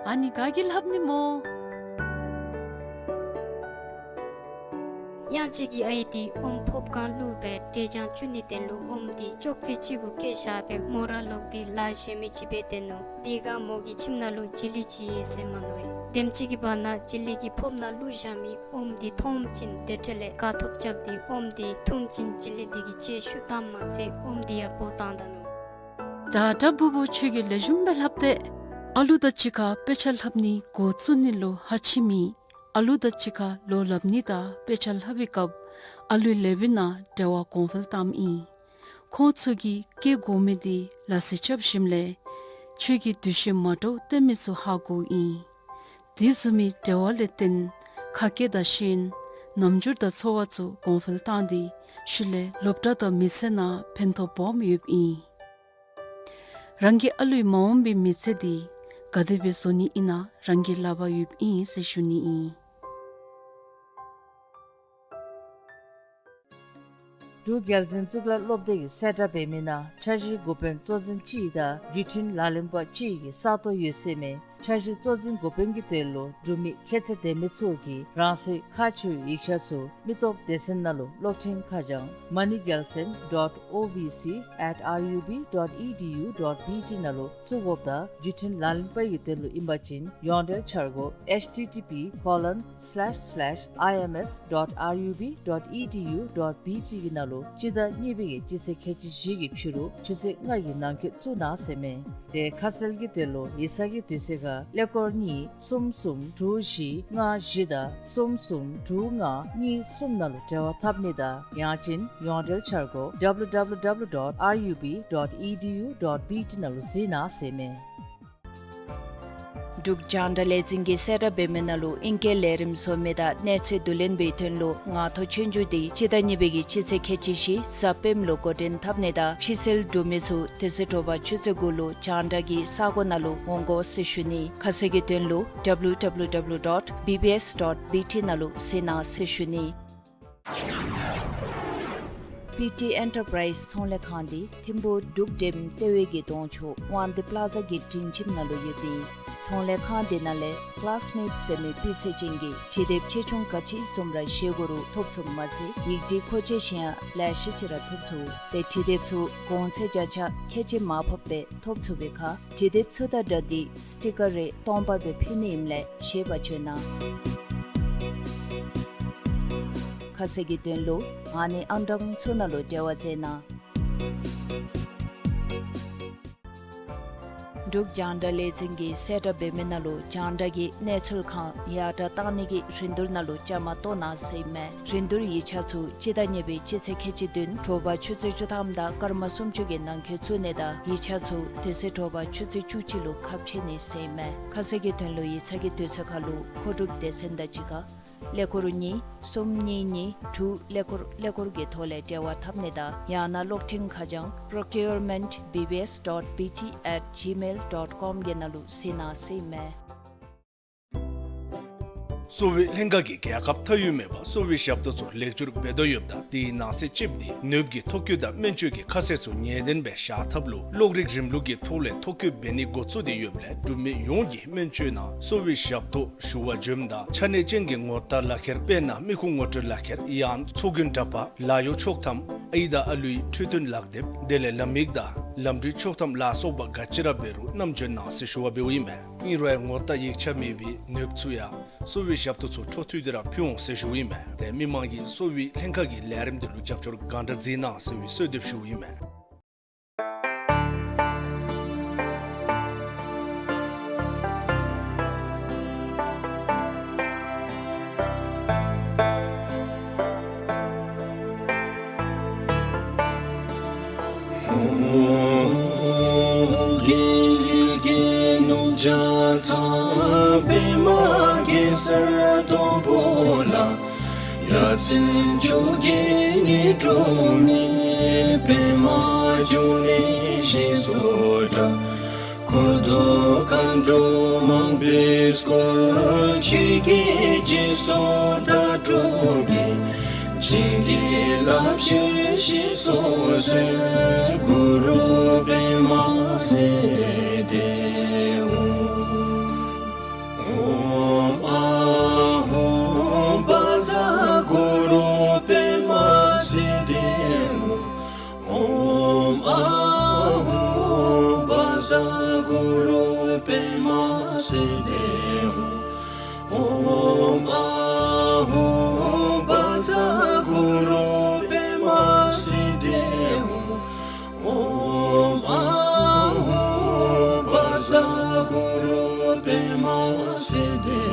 ཨ་ནི་ག་གིས་ལྷབ་ནི་སྨོ། དབྱངས་ཅན་གྱི་ཨའི་འདི་ཨོམ་ཕོརཔ་གང་བླུགས་སྦེ་འབྲས་ལྗང་བཙུགས་ནིའི་དོན་ལུ་ཨོམ་འདི་ཅོག་ཙེ་ཅིག་གུ་བཀལ་བཞག་སྦེ་མོ་ར་ལོག་སྟེ་ལཱ་གཞན་མི་ཅིག་འབད་དེ་ནུག། དེ་སྒང་མོ་གི་ཁྱིམ་ནང་ལུ་བྱི་ལི་ཅིག་ཡོད་ཟེར་མ་ནུག་པས། དེམ་ཅིག་གི་བར་ན་བྱི་ལི་གིས་ཕོརཔ་ནང་བླུགས་བཞག་མི་ཨོམ་འདི་མཐོངམ་ཅིག་དེ་འཕྲལ་ལས་དགའ་ཐོབ་རྐྱབ་སྟེ་ཨོམ་འདི་འཐུངམ་ཅིག་བྱི་ལི་འདི་གིས་ལྕེ་ཤུགས་བཏངམ་མ་ཚད་ཨོམ་འདི་ཡང་སྦོ་བཏང་ད་ནུག། ད་ད་བུ་བུ་ཁྱོད་ཀྱིས་ལེགས་ཤོམ་སྦེ་ལྷབ་སྟེ། ཨ་ལུ་དང་གཅིག་ཁར་དཔེ་ཆ་ལྷབ་ནི་འགོ་བཙུགས་ནི་ལུ་ཧ་ཆི་མེད། ཨ་ལུ་དང་གཅིག་ཁར་ལོ་ལྷབ་ནི་དང་དཔེ་ཆ་ལྷབ་པའི་སྐབས་ཨ་ལུའི་ལེ་བའི་ནང་འབྲེལ་བ་གོང་འཕེལ་བཏངམ་ཨིན། ཁོང་ཚུ་གིས་སྐྱེ་དགོ་མི་འདི་ལག་རྩལ་རྐྱབ་ཞིནམ་ལས་ཁྱོད་ཀྱིས་འདུ་ཤེས་མ་འདྲཝ་སྟོན་མི་ཚུ་ཧ་གོཝ་ཨིན། དེ་བཟུམ་མའི་འབྲེལ་བ་ལས་བརྟེན་ཁ་སྐད་དང་ཤེས་ཡོན་རྣམ་འགྱུར་དང་ཚོར་བ་ཚུ་གོང་འཕེལ་བཏང་སྟེ་ཤུལ་ལས་སློབ་གྲྭ་དང་མི་ཚེ་ནང་ཕན་ཐོགས་སྦོམ་ཡོདཔ་ཨིན། རང་གི་ཨ་ལུའི་མ་འོངས་པའི་མི་ཚེ་འདི་ག་དེ་སྦེ་བཟོ་ནི་ཨིན་ན་རང་གི་ལག་པར་ཡོདཔ་ཨིན་ཟེར་ཞུ་ནི་ཨིན། འབྲུག་རྒྱལ་འཛིན་གཙུག་ལག་སློབ་སྡེ་གིས་གསལ་བསྒྲགས་འབད་མི་ནང་འཆར་གཞིའི་འགོ་དཔོན་གཙོ་འཛིན་གཅིག་དང་བརྒྱུད་འཕྲིན་ལག་ལེན་པ་གཅིག་གི་ས་སྟོང་ཡོད་ཟེར་མས། འཆར་གཞི་གཙོ་འཛིན་འགོ་དཔོན་གྱི་དོན་ལུ་འབྲུག་མི་ཁྱད་ཚད་ལྡན་མི་ཚུ་གིས་རང་སོའི་ཁག་ཆེ་བའི་ཡིག་ཆ་ཚུ་མི་སྟོབས་སྡེ་ཚན་ནང་ལུ་གློག་འཕྲིན་ཁ་བྱང་མ་ནི་རྒྱལ་མཚན་dot O V C at R U B dot E D U dot B T ནང་ལུ་བཙུགས་དགོཔ་དང་བརྒྱུད་འཕྲིན་ལག་ལེན་པ་གི་དོན་ལུ་ཨིན་པ་ཅིན་ཡོངས་འབྲེལ་འཆར་སྒོ་H T T P colon slash slash I M S dot R U B dot E D U dot B T གི་ནང་ལུ་སྤྱི་ཟླ་གཉིས་པའི་གི་སྤྱི་ཚེས་ཁལ་གཅིག་བཞི་གི་ཕྱི་རུ་ཆུ་ཚོད་ལྔ་གི་ནང་འཁོད་བཙུགས་གནང་ཟེར་མས། དེ་ཁ་གསལ་གྱི་དོན་ལུ་ཡིག་ཚང་གི་དུས་ཚོད་ཁར་ཀླད་ཀོར་གཉིས་གསུམ་གསུམ་དྲུག་བཞི་ལྔ་བཞི་དང་གསུམ་གསུམ་དྲུག་ལྔ་གཉིས་གསུམ་ནང་ལུ་འབྲེལ་བ་འཐབ་ནི་དང་ཡང་ཅིན་ཡོངས་འབྲེལ་འཆར་སྒོ W W W dot R U B dot E D U dot B T ནང་ལུ་གཟིགས་གནང་ཟེར་མས། འབྲུག་རྒྱང་བསྒྲགས་ལས་འཛིན་གྱིས་གསལ་བསྒྲགས་འབད་མི་ནང་ལུ་ཨིང་སྐད་ལས་རིམ་བཟོ་མི་དང་གནས་ཚུལ་བསྡུ་ལེན་པའི་དོན་ལུ་ངང་ཐོག་ཆོས་རྒྱུགས་འདི་སྤྱི་ཟླ་གཉིས་པའི་གི་སྤྱི་ཚེས་ཁལ་གཅིག་བཞི་གཟའ་སྤེནམ་ལུ་འགོ་འདྲེན་འཐབ་ནི་དང་ཕྱི་སེལ་གྲུབ་མི་ཚུ་དེ་ཚེ་དྲོ་པ་ཆུ་ཚོད་དགུ་ལུ་རྒྱང་བསྒྲགས་ཀྱི་ས་གོ་ནང་ལུ་འོང་དགོ་ཟེར་ཞུ་ནི། ཁ་གསལ་གྱི་དོན་ལུ W W W dot B B S dot B T ནང་ལུ་གཟིགས་གནང་ཟེར་ཞུ་ནི། པི་ཊི་ཨེན་ཊར་པ་རའིཛ་ཚོང་ལས་ཁང་འདི་ཐིམ་ཕུག་འབྲུག་འགྲེམ་ལྟེ་བའི་གི་གདོང་ཕྱོགས་དབང་འདུས་པ་ལ་ཛ་གི་སྒྲིང་ཁྱིམ་ནང་ལུ་ཡོདཔ་ཨིན། ཚོང་ལས་ཁང་འདི་ནང་ལས་ཀ་ལཱསི་མེཊ་ཟེར་མི་སྤུས་ཚད་ཅན་གྱི་འབྲི་དེབ་ཆེ་ཆུང་ག་ཅི་བཟུམ་ར་བཞེས་དགོ་རུང་ཐོབ་ཚུགསཔ་མ་ཚད་ཡིག་འབྲི་མཁོ་ཆས་གཞན་ཡང་ལེ་ཤ་ཅིག་ར་ཐོབ་ཚུགས། ཏེ་འབྲི་དེབ་ཚུ་གོང་ཚད་བརྒྱ་ཆ་ཁལ་གཅིག་མར་ཕབ་སྦེ་ཐོབ་ཚུགས་པའི་ཁར་འབྲི་དེབ་ཚུ་དང་སྦྲགས་ཏེ་སི་ཊི་ཀར་རེ་སྟོང་པ་སྦེ་ཕུལ་ནི་ཨིནམ་ལས་བཞེས་པར་བྱོན་གནང་། ཁ་གསལ་གྱི་དོན་ལུ་ཨ་ནི་ཨང་གྲངས་ཚུ་ནང་ལུ་འབྲེལ་བ་མཛད་གནང་། འབྲུག་རྒྱང་བསྒྲགས་ལས་འཛིན་གྱིས་གསལ་བསྒྲགས་འབད་མི་ནང་ལུ་རྒྱང་བསྒྲགས་ཀྱི་གནས་ཚུལ་ཁང་ཡར་དྲག་གཏང་ནི་གི་རིན་བསྡུར་ནང་ལུ་བཅའ་མར་གཏོགས་གནང་ཟེར་ཨིན་མས། རིན་བསྡུར་ཡིག་ཆ་ཚུ་སྤྱི་ཟླ་གཉིས་པའི་སྤྱི་ཚེས་ཁལ་གཅིག་བདུན་དྲོ་པ་ཆུ་ཚོད་བཅུ་ཐམ་དང་སྐར་མ་སུམ་ཅུ་གི་ནང་འཁོད་བཙུགས་ནི་དང་ཡིག་ཆ་ཚུ་དེ་ཚེ་དྲོ་པ་ཆུ་ཚོད་བཅུ་གཅིག་ལུ་ཁ་ཕྱེ་ནི་ཟེར་ཨིན་མས། ཁ་གསལ་གྱི་དོན་ལུ་ཡིག་ཚང་གི་དུས་ཚོད་ཁར་ལུ་མཁོ་སྒྲུབ་སྡེ་ཚན་དང་གཅིག་ཁར་ཀླད་ཀོར་གཉིས་གསུམ་གཉིས་གཉིས་དྲུག་ཀླད་ཀོར་ཀླད་ཀོར་གྱི་ཐོག་ལས་འབྲེལ་བ་འཐབ་ནི་དང་ཡང་ན་གློག་འཕྲིན་ཁ་བྱང་procurement B B S dot B T at gmail dot com གི་ནང་ལུ་གཟིགས་གནང་ཟེར་ཨིན་མས། གསོ་བའི་ལྷན་ཁག་གིས་རྒྱལ་ཁབ་མཐའ་དབུས་མེད་པར་གསོ་བའི་ཞབས་ཏོག་ཚུ་ལེགས་བསྒྱུར་འབད་དོ་ཡོདཔ་ད་དེའི་ནང་གསེས་གཅིགཔོ་འདི་ནདཔ་གི་ཐོ་བཀོད་དང་སྨན་བཅོས་ཀྱི་ཁ་གསལ་ཚུ་ངེས་བདེན་སྦེ་བཞག་ཐབས་ལུ་གློག་རིག་རིམ་ལུགས་ཀྱི་ཐོག་ལས་ཐོ་བཀོད་འབད་ནི་འགོ་བཙུགས་ཏེ་ཡོདཔ་ལས་འབྲུག་མི་ཡོངས་ཀྱིས་སྨན་བཅོས་ནང་གསོ་བའི་ཞབས་ཏོག་ཞུ་བར་འབྱོནམ་ད་ཆ་གནས་ཅན་གྱི་ངོ་རྟགས་ལག་ཁྱེར་དཔེར་ན་མི་ཁུངས་ངོ་སྤྲོད་ལག་ཁྱེར་ཡང་ཚོགས་རྒྱན་འདྲ་པར་ལཱ་གཡོག་ཆོག་ཐམ་ཨའི་དང་ཨ་ལུའི་འཕྲོད་བསྟེན་ལག་དེབ་དེ་ལས་ལམ་ཡིག་དང་ལམ་འགྲུལ་ཆོག་ཐམ་ལ་སོགས་པ་ག་ཅི་ར་འབད་རུང་བསྣམས་འབྱོན་གནང་ཟེར་ཞུ་བ་འབདཝ་ཨིན་མས། ཨིན་རུང་ཡང་ངོ་རྟགས་ཡིག་ཆ་མེད་པའི་ནདཔ་ཚུ་ཡང་གསོ་བའི་ཞབས་ཏོག་ཚུ་འཕྲོ་མཐུད་དེ་ར་ཕུལ་འོང་ཟེར་ཞུཝ་ཨིན་མས། ཏེ་མི་མང་གིས་གསོ་བའི་ལྷན་ཁག་གི་ལས་རིམ་དེ་ལུ་རྒྱབ་སྐྱོར་གང་དྲག་མཛད་གནང་ཟེར་བའི་གསོལ་འདེབས་ཞུཝ་ཨིན་མས། འཁོར་དུ་མཁའ་འགྲོ་མང་པོས་བསྐོར། ཆོས་ཀྱི་རྗེས་སུ་བདག་སྒྲུབ་ཀྱིས། བྱིན་གྱིས་བརླབ་ཕྱིར་ཞེས་སུ་གསོལ། གུ་རུ་པདྨ་སིདྡྷི་ཧཱུྃ། སེ་བདེ་འོང་། ཨོཾ་ཨཱཿཧཱུྃ་བཛྲ་གུ་རུ་པདྨ་སིདྡྷི་ཧཱུྃ། ཨོཾ་ཨཱཿཧཱུྃ་བཛྲ་གུ་རུ་པདྨ་སིདྡྷི་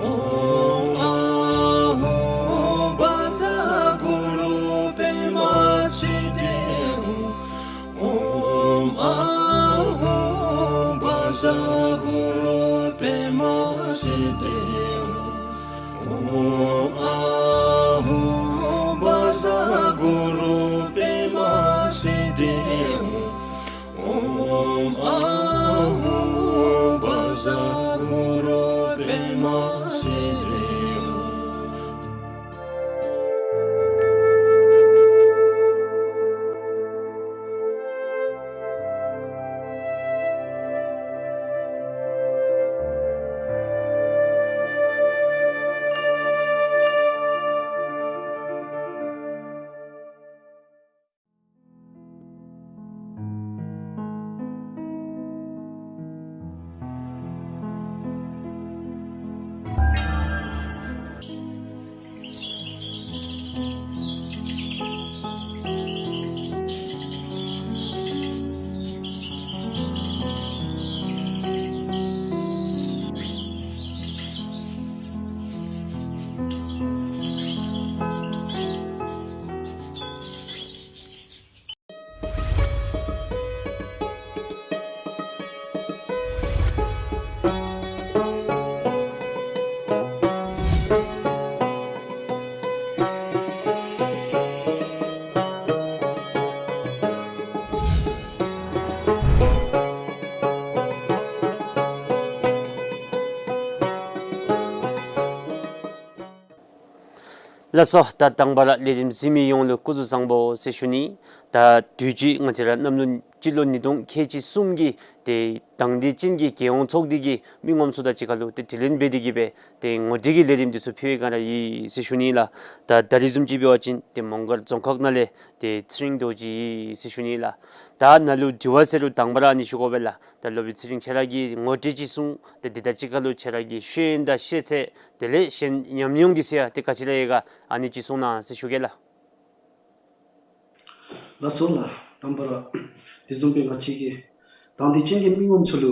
ཧཱུྃ། ཨོཾ་ཨཱཿཧཱུྃ་བཛྲ་གུ་རུ་པདྨ་སིདྡྷི་ཧཱུྃ། ཨོཾ་ཨཱཿཧཱུྃ་བཛྲ་གུ་རུ་པདྨ་སིདྡྷི་ཧཱུྃ། ཨོཾ་ཨཱཿཧཱུྃ་བཛྲ་གུ་རུ་པདྨ་སིདྡྷི་ཧཱུྃ། ཨོཾ་ཨཱཿཧཱུྃ་བཛྲ་གུ་རུ་པདྨ་སིདྡྷི་ཧཱུྃ། ལགས་སོ། ད་དང་པ་ར་ལས་རིམ་གཟིགས་མི་ཡོངས་ལུ་སྐུ་གཟུགས་བཟང་པོ་ཟེར་ཞུ་ནི། ད་དུས་ཅི་ང་བཅས་ར་གནམ་ལོ་སྤྱི་ལོ་ཉིས་སྟོང་ཁལ་གཅིག་གསུམ་གྱི་ཏེ་དང་འདོད་ཅན་གྱི་རྒྱལ་ཡོངས་ཚོགས་སྡེ་གི་མི་ངོམ་ཚུ་དང་གཅིག་ཁར་ལུ་ཏེ་དྲི་ལན་འབད་དེ་གི་སྦེ་ཏེ་ངོ་སྤྲོད་ཀྱི་ལས་རིམ་འདི་ཚུ་ཕུལ་བའི་སྒང་ར་ཨིན་ཟེར་ཞུ་ནི་ལགས། ད་ད་རིས་བཟུམ་ཅིག་འབད་བ་ཅིན་ཏེ་མོང་སྒར་རྫོང་ཁག་ནང་ལས་ཏེ་ཚེ་རིང་རྡོ་རྗེ་ཨིན་ཟེར་ཞུ་ནི་ལགས། ད་ནཱ་ལུ་དྲི་བ་ཟེར་རུང་དང་པ་ར་ཨ་ནི་ཞུ་དགོ་པས་ལགས། ད་སློབ་དཔོན་ཚེ་རིང་ཁྱོད་ར་གིས་ངོ་སྤྲོད་ཅིག་གསུངས། ཏེ་འདི་དང་གཅིག་ཁར་ལུ་ཁྱོད་ར་གི་ཤེས་ཡོན་དང་ཤེས་ཚད་དེ་ལས་གཞན་ཉམས་མྱོང་འདི་ཚུ་ཡང་ཏེ་ག་ཅི་ར་ཡོད་ག་ཨ་ནི་ཅིག་གསུང་གནང་ཟེར་ཞུ་གེ་ལགས། ལགས་སོ་ལགས། དང་པ་ར་དེ་བཟུམ་སྦེ་ང་བཅས་ཀྱི་དང་འདོད་ཅན་གྱི་མི་ངོམ་ཚུ་ལུ་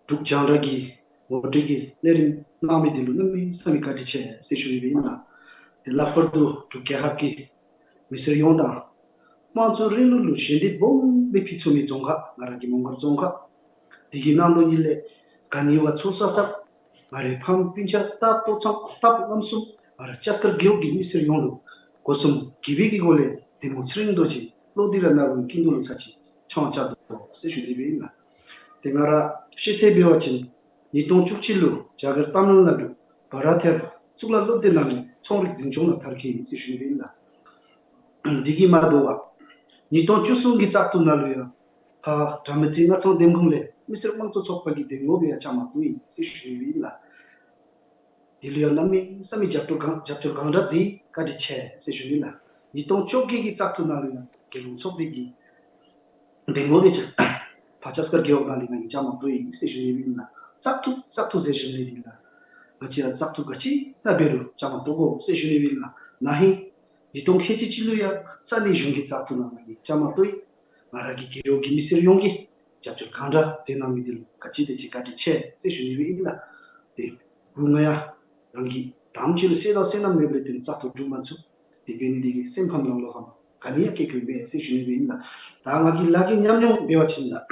འབྲུག་རྒྱང་བསྒྲགས་ཀྱི་ངོ་སྤྲོད་ཀྱི་ལས་རིམ་གནང་མི་འདི་ལུ་གནམ་མེད་ས་མེད་བཀའ་དྲིན་ཆེ་ཟེར་ཞུ་ནི་སྦེ་ཨིན་ལགས། ཏེ་ལྷག་པར་དུ་འབྲུག་རྒྱལ་ཁབ་ཀྱི་མི་སེར་ཡོངས་དང་དམངས་གཙོའི་རིང་ལུགས་ལུ་ཞལ་འདེབས་སྦོམ་སྦེ་ཕུལ་ཚུགས་མི་རྫོང་ཁག་ང་ར་གི་མོང་སྒར་རྫོང་ཁག་འདི་གི་ནང་དོན་ཉིད་ལས་ག་ནི་བ་ཚུགས་ས་ས་ང་རའི་ཕམ་སྤུན་ཆ་ད་ལྟོ་ཚང་ཁོག་ཐག་རྣམ་གསུམ་ང་ར་ལྕགས་མཁར་རྒེད་འོག་གི་མི་སེར་ཡོངས་ལུ་སྒོ་གསུམ་དགྱེས་པའི་གི་སྒོ་ལས་གདམ་ངོ་ཚེ་རིང་རྡོ་རྗེ་བློ་གཏད་ར་ནཱ་རོ་སྐྱིད་སྡུག་ལུ་ཚར་གཅིག་ཕྱག་དབང་བཅར་དོ་ཟེར་ཞུ་ནི་སྦེ་ཨིན་ལགས། ཏེ་ང་ར་ཤེས་ཚད་འབད་བ་ཅིན་ཉིས་སྟོང་བཅུ་གཅིག་ལུ་རྒྱ་གར་ཏཱ་མིལ་ནཱ་ཌུ་བྷ་ར་ཐེར་གཙུག་ལག་སློབ་སྡེ་ནང་ལས་ཚོང་རིག་འཛིན་སྐྱོང་ནང་མཐར་འཁྱོལ་ཡི་ཟེར་ཞུ་ནི་སྦེ་ཨིན་ལགས། འདི་གིས་མ་དོ་བར་ཉིས་སྟོང་བཅུ་གསུམ་གྱི་བཙག་འཐུ་ནང་ལུ་ཡང་ཕར་དགྲ་མེད་རྩེ་མངའ་ཚང་འདེམས་ཁོངས་ལས་མི་སེར་དམངས་གཙོ་ཚོགས་པ་གི་གདམ་ངོ་སྦེ་ཡང་བཅའ་མར་གཏོགས་ཡི་ཟེར་ཞུ་ནི་སྦེ་ཨིན་ལགས། འདི་ལུ་ཡང་གནམ་མེད་ས་མེད་རྒྱབ་སྐྱོར་གང་རྒྱབ་སྐྱོར་གང་དྲག་མཛད་བཀའ་དྲིན་ཆེ་ཟེར་ཞུ་ནི་ལགས། ཉིས་སྟོང་བཅོ་བརྒྱད་ཀྱི་བཙག་འཐུ་ནང་ལུ་ཡང་རྒྱལ་ཡོངས་ཚོགས་སྡེ་གི་གདམ་ངོ་སྦེ་ཕར་ལྕགས་མཁར་རྒེད་འོག་ནང་ལས་ང་གིས་བཅའ་མར་གཏོགས་ཡི་ཟེར་ཞུ་ནི་སྦེ་ཨིན་ལགས། བཙག་འཐུ་བཙག་འཐུ་ཟེར་ཞུ་ནི་སྦེ་ཨིན་ལགས། ང་བཅས་ར་བཙག་འཐུ་ག་ཅི་ཨིན་རུང་བཅའ་མར་གཏོགས་དགོ་ཟེར་ཞུ་ནི་སྦེ་ཨིན་ལགས། ན་ཧིང་ཉིས་སྟོང་ཁལ་གཅིག་གཅིག་ལུ་ཡང་ས་གནས་གཞུང་གི་བཙག་འཐུ་ནང་ང་གིས་བཅའ་མར་གཏོགས་ཡི། ང་ར་གི་རྒེད་འོག་གི་མི་སེར་ཡོངས་ཀྱིས་རྒྱབ་སྐྱོར་གང་དྲག་མཛད་གནང་མི་འདི་ལུ་ག་ཅི་དེ་ཅིག་བཀའ་དྲིན་ཆེ་ཟེར་ཞུ་ནི་སྦེ་ཨིན་ལགས། ཏེ་འབུ་ང་ཡང་རང་གི་དང་པ་ཅིག་ལུ་སེམས་དང་སེམས་ནང་མེད་པར་ཏེ་བཙག་འཐུ་གྲུབ་མ་ཚུགས། དེ་འབད་ནི་འདི་གིས་སེམས་ཕམ་ལང་ལོང་ཕམ་ག་ནི་ཡང་སྐྱེ་དགོས་མེད་ཟེར་ཞུ་ནི་སྦེ་ཨིན་ལགས། ད་ང་གི་ལཱ་གི་ཉམས་མྱོང་འབད་བ་ཅིན་ལགས།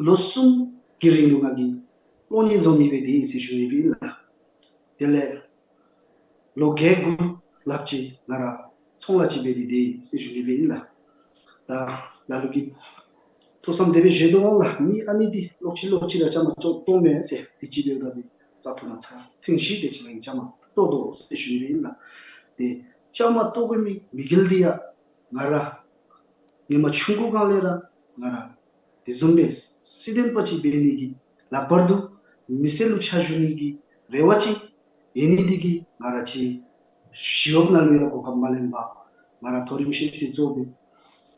ལོ་གསུམ་གྱི་རིང་ལུ་ང་གིས་གློག་བརྙན་བཟོ་མི་སྦེ་སྡོད་ཡི་ཟེར་ཞུ་ནི་སྦེ་ཨིན་ལགས། དེ་ལས་ལོ་བརྒྱད་དགུ་ལྷག་ཅིག་ང་ར་ཚོང་ལཱ་ཅིག་འབད་དེ་སྡོད་ཡི་ཟེར་ཞུ་ནི་སྦེ་ཨིན་ལགས། ད་ལ་ལུ་གིས་ཐུགས་བསམ་དེ་སྦེ་བཞེས་དོ་འོང་ལགས། མི་ཨ་ནི་འདི་ལོག་ཅི་ལོག་ཅི་ར་བཅའ་མར་གཏོགས་གཏོགས་མས་ཟེར། དེ་ཅིག་འབདཝ་ད་འདི་བཙག་འཐུ་ནང་ཚར་ཐེངས་བཞི་དེ་ཅིག་ལས་བཅའ་མར་གཏོགས་དོ་ཟེར་ཞུ་ནི་སྦེ་ཨིན་ལགས། ཏེ་བཅའ་མར་གཏོགས་དགོ་མི་དམིགས་ཡུལ་འདི་ཡང་ང་ར་ཧེ་མ་ཆུང་ཀུ་སྒང་ལས་ར་ང་ར་དེ་བཟུམ་སྦེ་སྲིད་དོན་པ་ཅིག་འབད་ནི་གི་ལྷག་པར་དུ་མི་སེར་ལུ་ཕྱག་ཞུ་ནི་གི་རེ་བ་ཅིག་ཡོད་ནི་འདི་གིས་ང་ར་ཅིག་ཞི་གཡོག་ནང་ལུ་ཡང་གོ་སྐབས་མ་ལེན་པར་ང་ར་མཐོ་རིམ་ཤེས་ཚད་རྫོགས་སྦེ་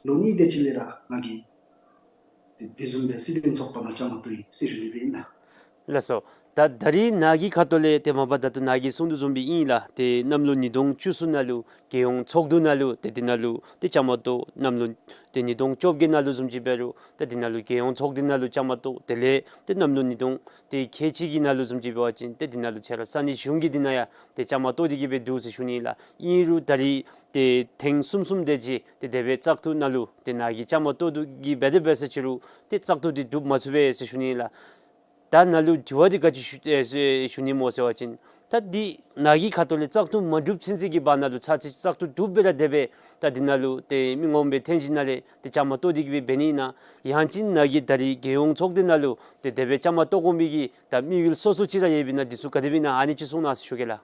ལོ་གཉིས་དེ་ཅིག་ལས་ར་ང་གིས་ དེ་དེ་བཟུམ་སྦེ་སྲིད་དོན་ཚོགས་པ་ནང་བཅའ་མར་གཏོགས་ཡི་ཟེར་ཞུ་ནི་སྦེ་ཨིན་ལགས། ལགས་སོ། ད་ད་རིས་ནཱ་གི་ཁ་ཐུག་ལས་ཏེ་མ་པ་ད་ལྟོ་ནཱ་གིས་གསུང་དོ་བཟུམ་སྦེ་ཨིན་ལགས། ཏེ་གནམ་ལོ་ཉིས་སྟོང་བཅུ་གསུམ་ནང་ལུ་རྒྱལ་ཡོངས་ཚོགས་འདུ་ནང་ལུ་ཏེ་དེ་ནང་ལུ་ཏེ་བཅའ་མར་གཏོགས། གནམ་ལོ་ཏེ་ཉིས་སྟོང་བཅོ་བརྒྱད་ནང་ལུ་བཟུམ་ཅིག་འབད་རུང་ཏེ་དེ་ནང་ལུ་རྒྱལ་ཡོངས་ཚོགས་སྡེ་ནང་ལུ་བཅའ་མར་གཏོགས། དེ་ལས་ཏེ་གནམ་ལོ་ཉིས་སྟོང་ཏེ་ཁལ་གཅིག་གི་ནང་ལུ་བཟུམ་ཅིག་འབད་བ་ཅིན་ཏེ་དེ་ནང་ལུ་ཁྱེད་ར་ས་གནས་གཞུང་གི་དེ་ནང་ཡང་ཏེ་བཅའ་མར་གཏོགས་ཏེ་གི་སྦེ་འདུག་ཟེར་ཞུ་ནི་ལགས། ཨིན་རུང་ད་རིས་ཏེ་ཐེངས་གསུམ་གསུམ་དེ་ཅིག་ཏེ་དེ་སྦེ་བཙག་འཐུ་ནང་ལུ་ཏེ་ནཱ་གིས་བཅའ་མར་གཏོགས་འདུག་གི་འབད་དེ་འབད་ས་ཅི་རུང་ཏེ་བཙག་འཐུ་འདི་གྲུབ་མ་ཚུགས་པས་ཟེར་ཞུ་ནི་ལགས། ད་ནཱ་ལུ་དྲི་བ་འདི་ག་ཅི་ཞུ་ཨེ་ཞུ་ཞུ་ནི་སྨོ་ཟེར་བ་ཅིན་ད་འདི་ནཱ་གི་ཁ་ཐུག་ལས་བཙག་འཐུ་མ་གྲུབ་ཚུན་ཚོད་ཀྱི་བར་ན་ལུ་ཚར་ཅིག་བཙག་འཐུ་གྲུབ་སྦེ་ར་དེ་སྦེ་ད་འདི་ནང་ལུ་ཏེ་མི་ངོམ་སྦེ་འཐོན་ཞིནམ་ལས་ཏེ་བཅའ་མར་གཏོགས་ཏེ་གི་སྦེ་འབད་ནི་ཨིན་ན། ཡང་ཅིན་ནཱ་གིས་ད་རིས་རྒྱལ་ཡོངས་ཚོགས་སྡེ་ནང་ལུ་ཏེ་དེ་སྦེ་བཅའ་མར་གཏོགས་དགོ་མི་གི་ད་དམིགས་ཡུལ་སོ་སོ་ཅིག་ར་ཡོདཔ་ཨིན་ན། འདི་ཚུ་ག་དེ་སྦེ་ཨིན་ན་ཨ་ནི་ཅིག་གསུང་གནང་ཟེར་ཞུ་གེ་ལགས།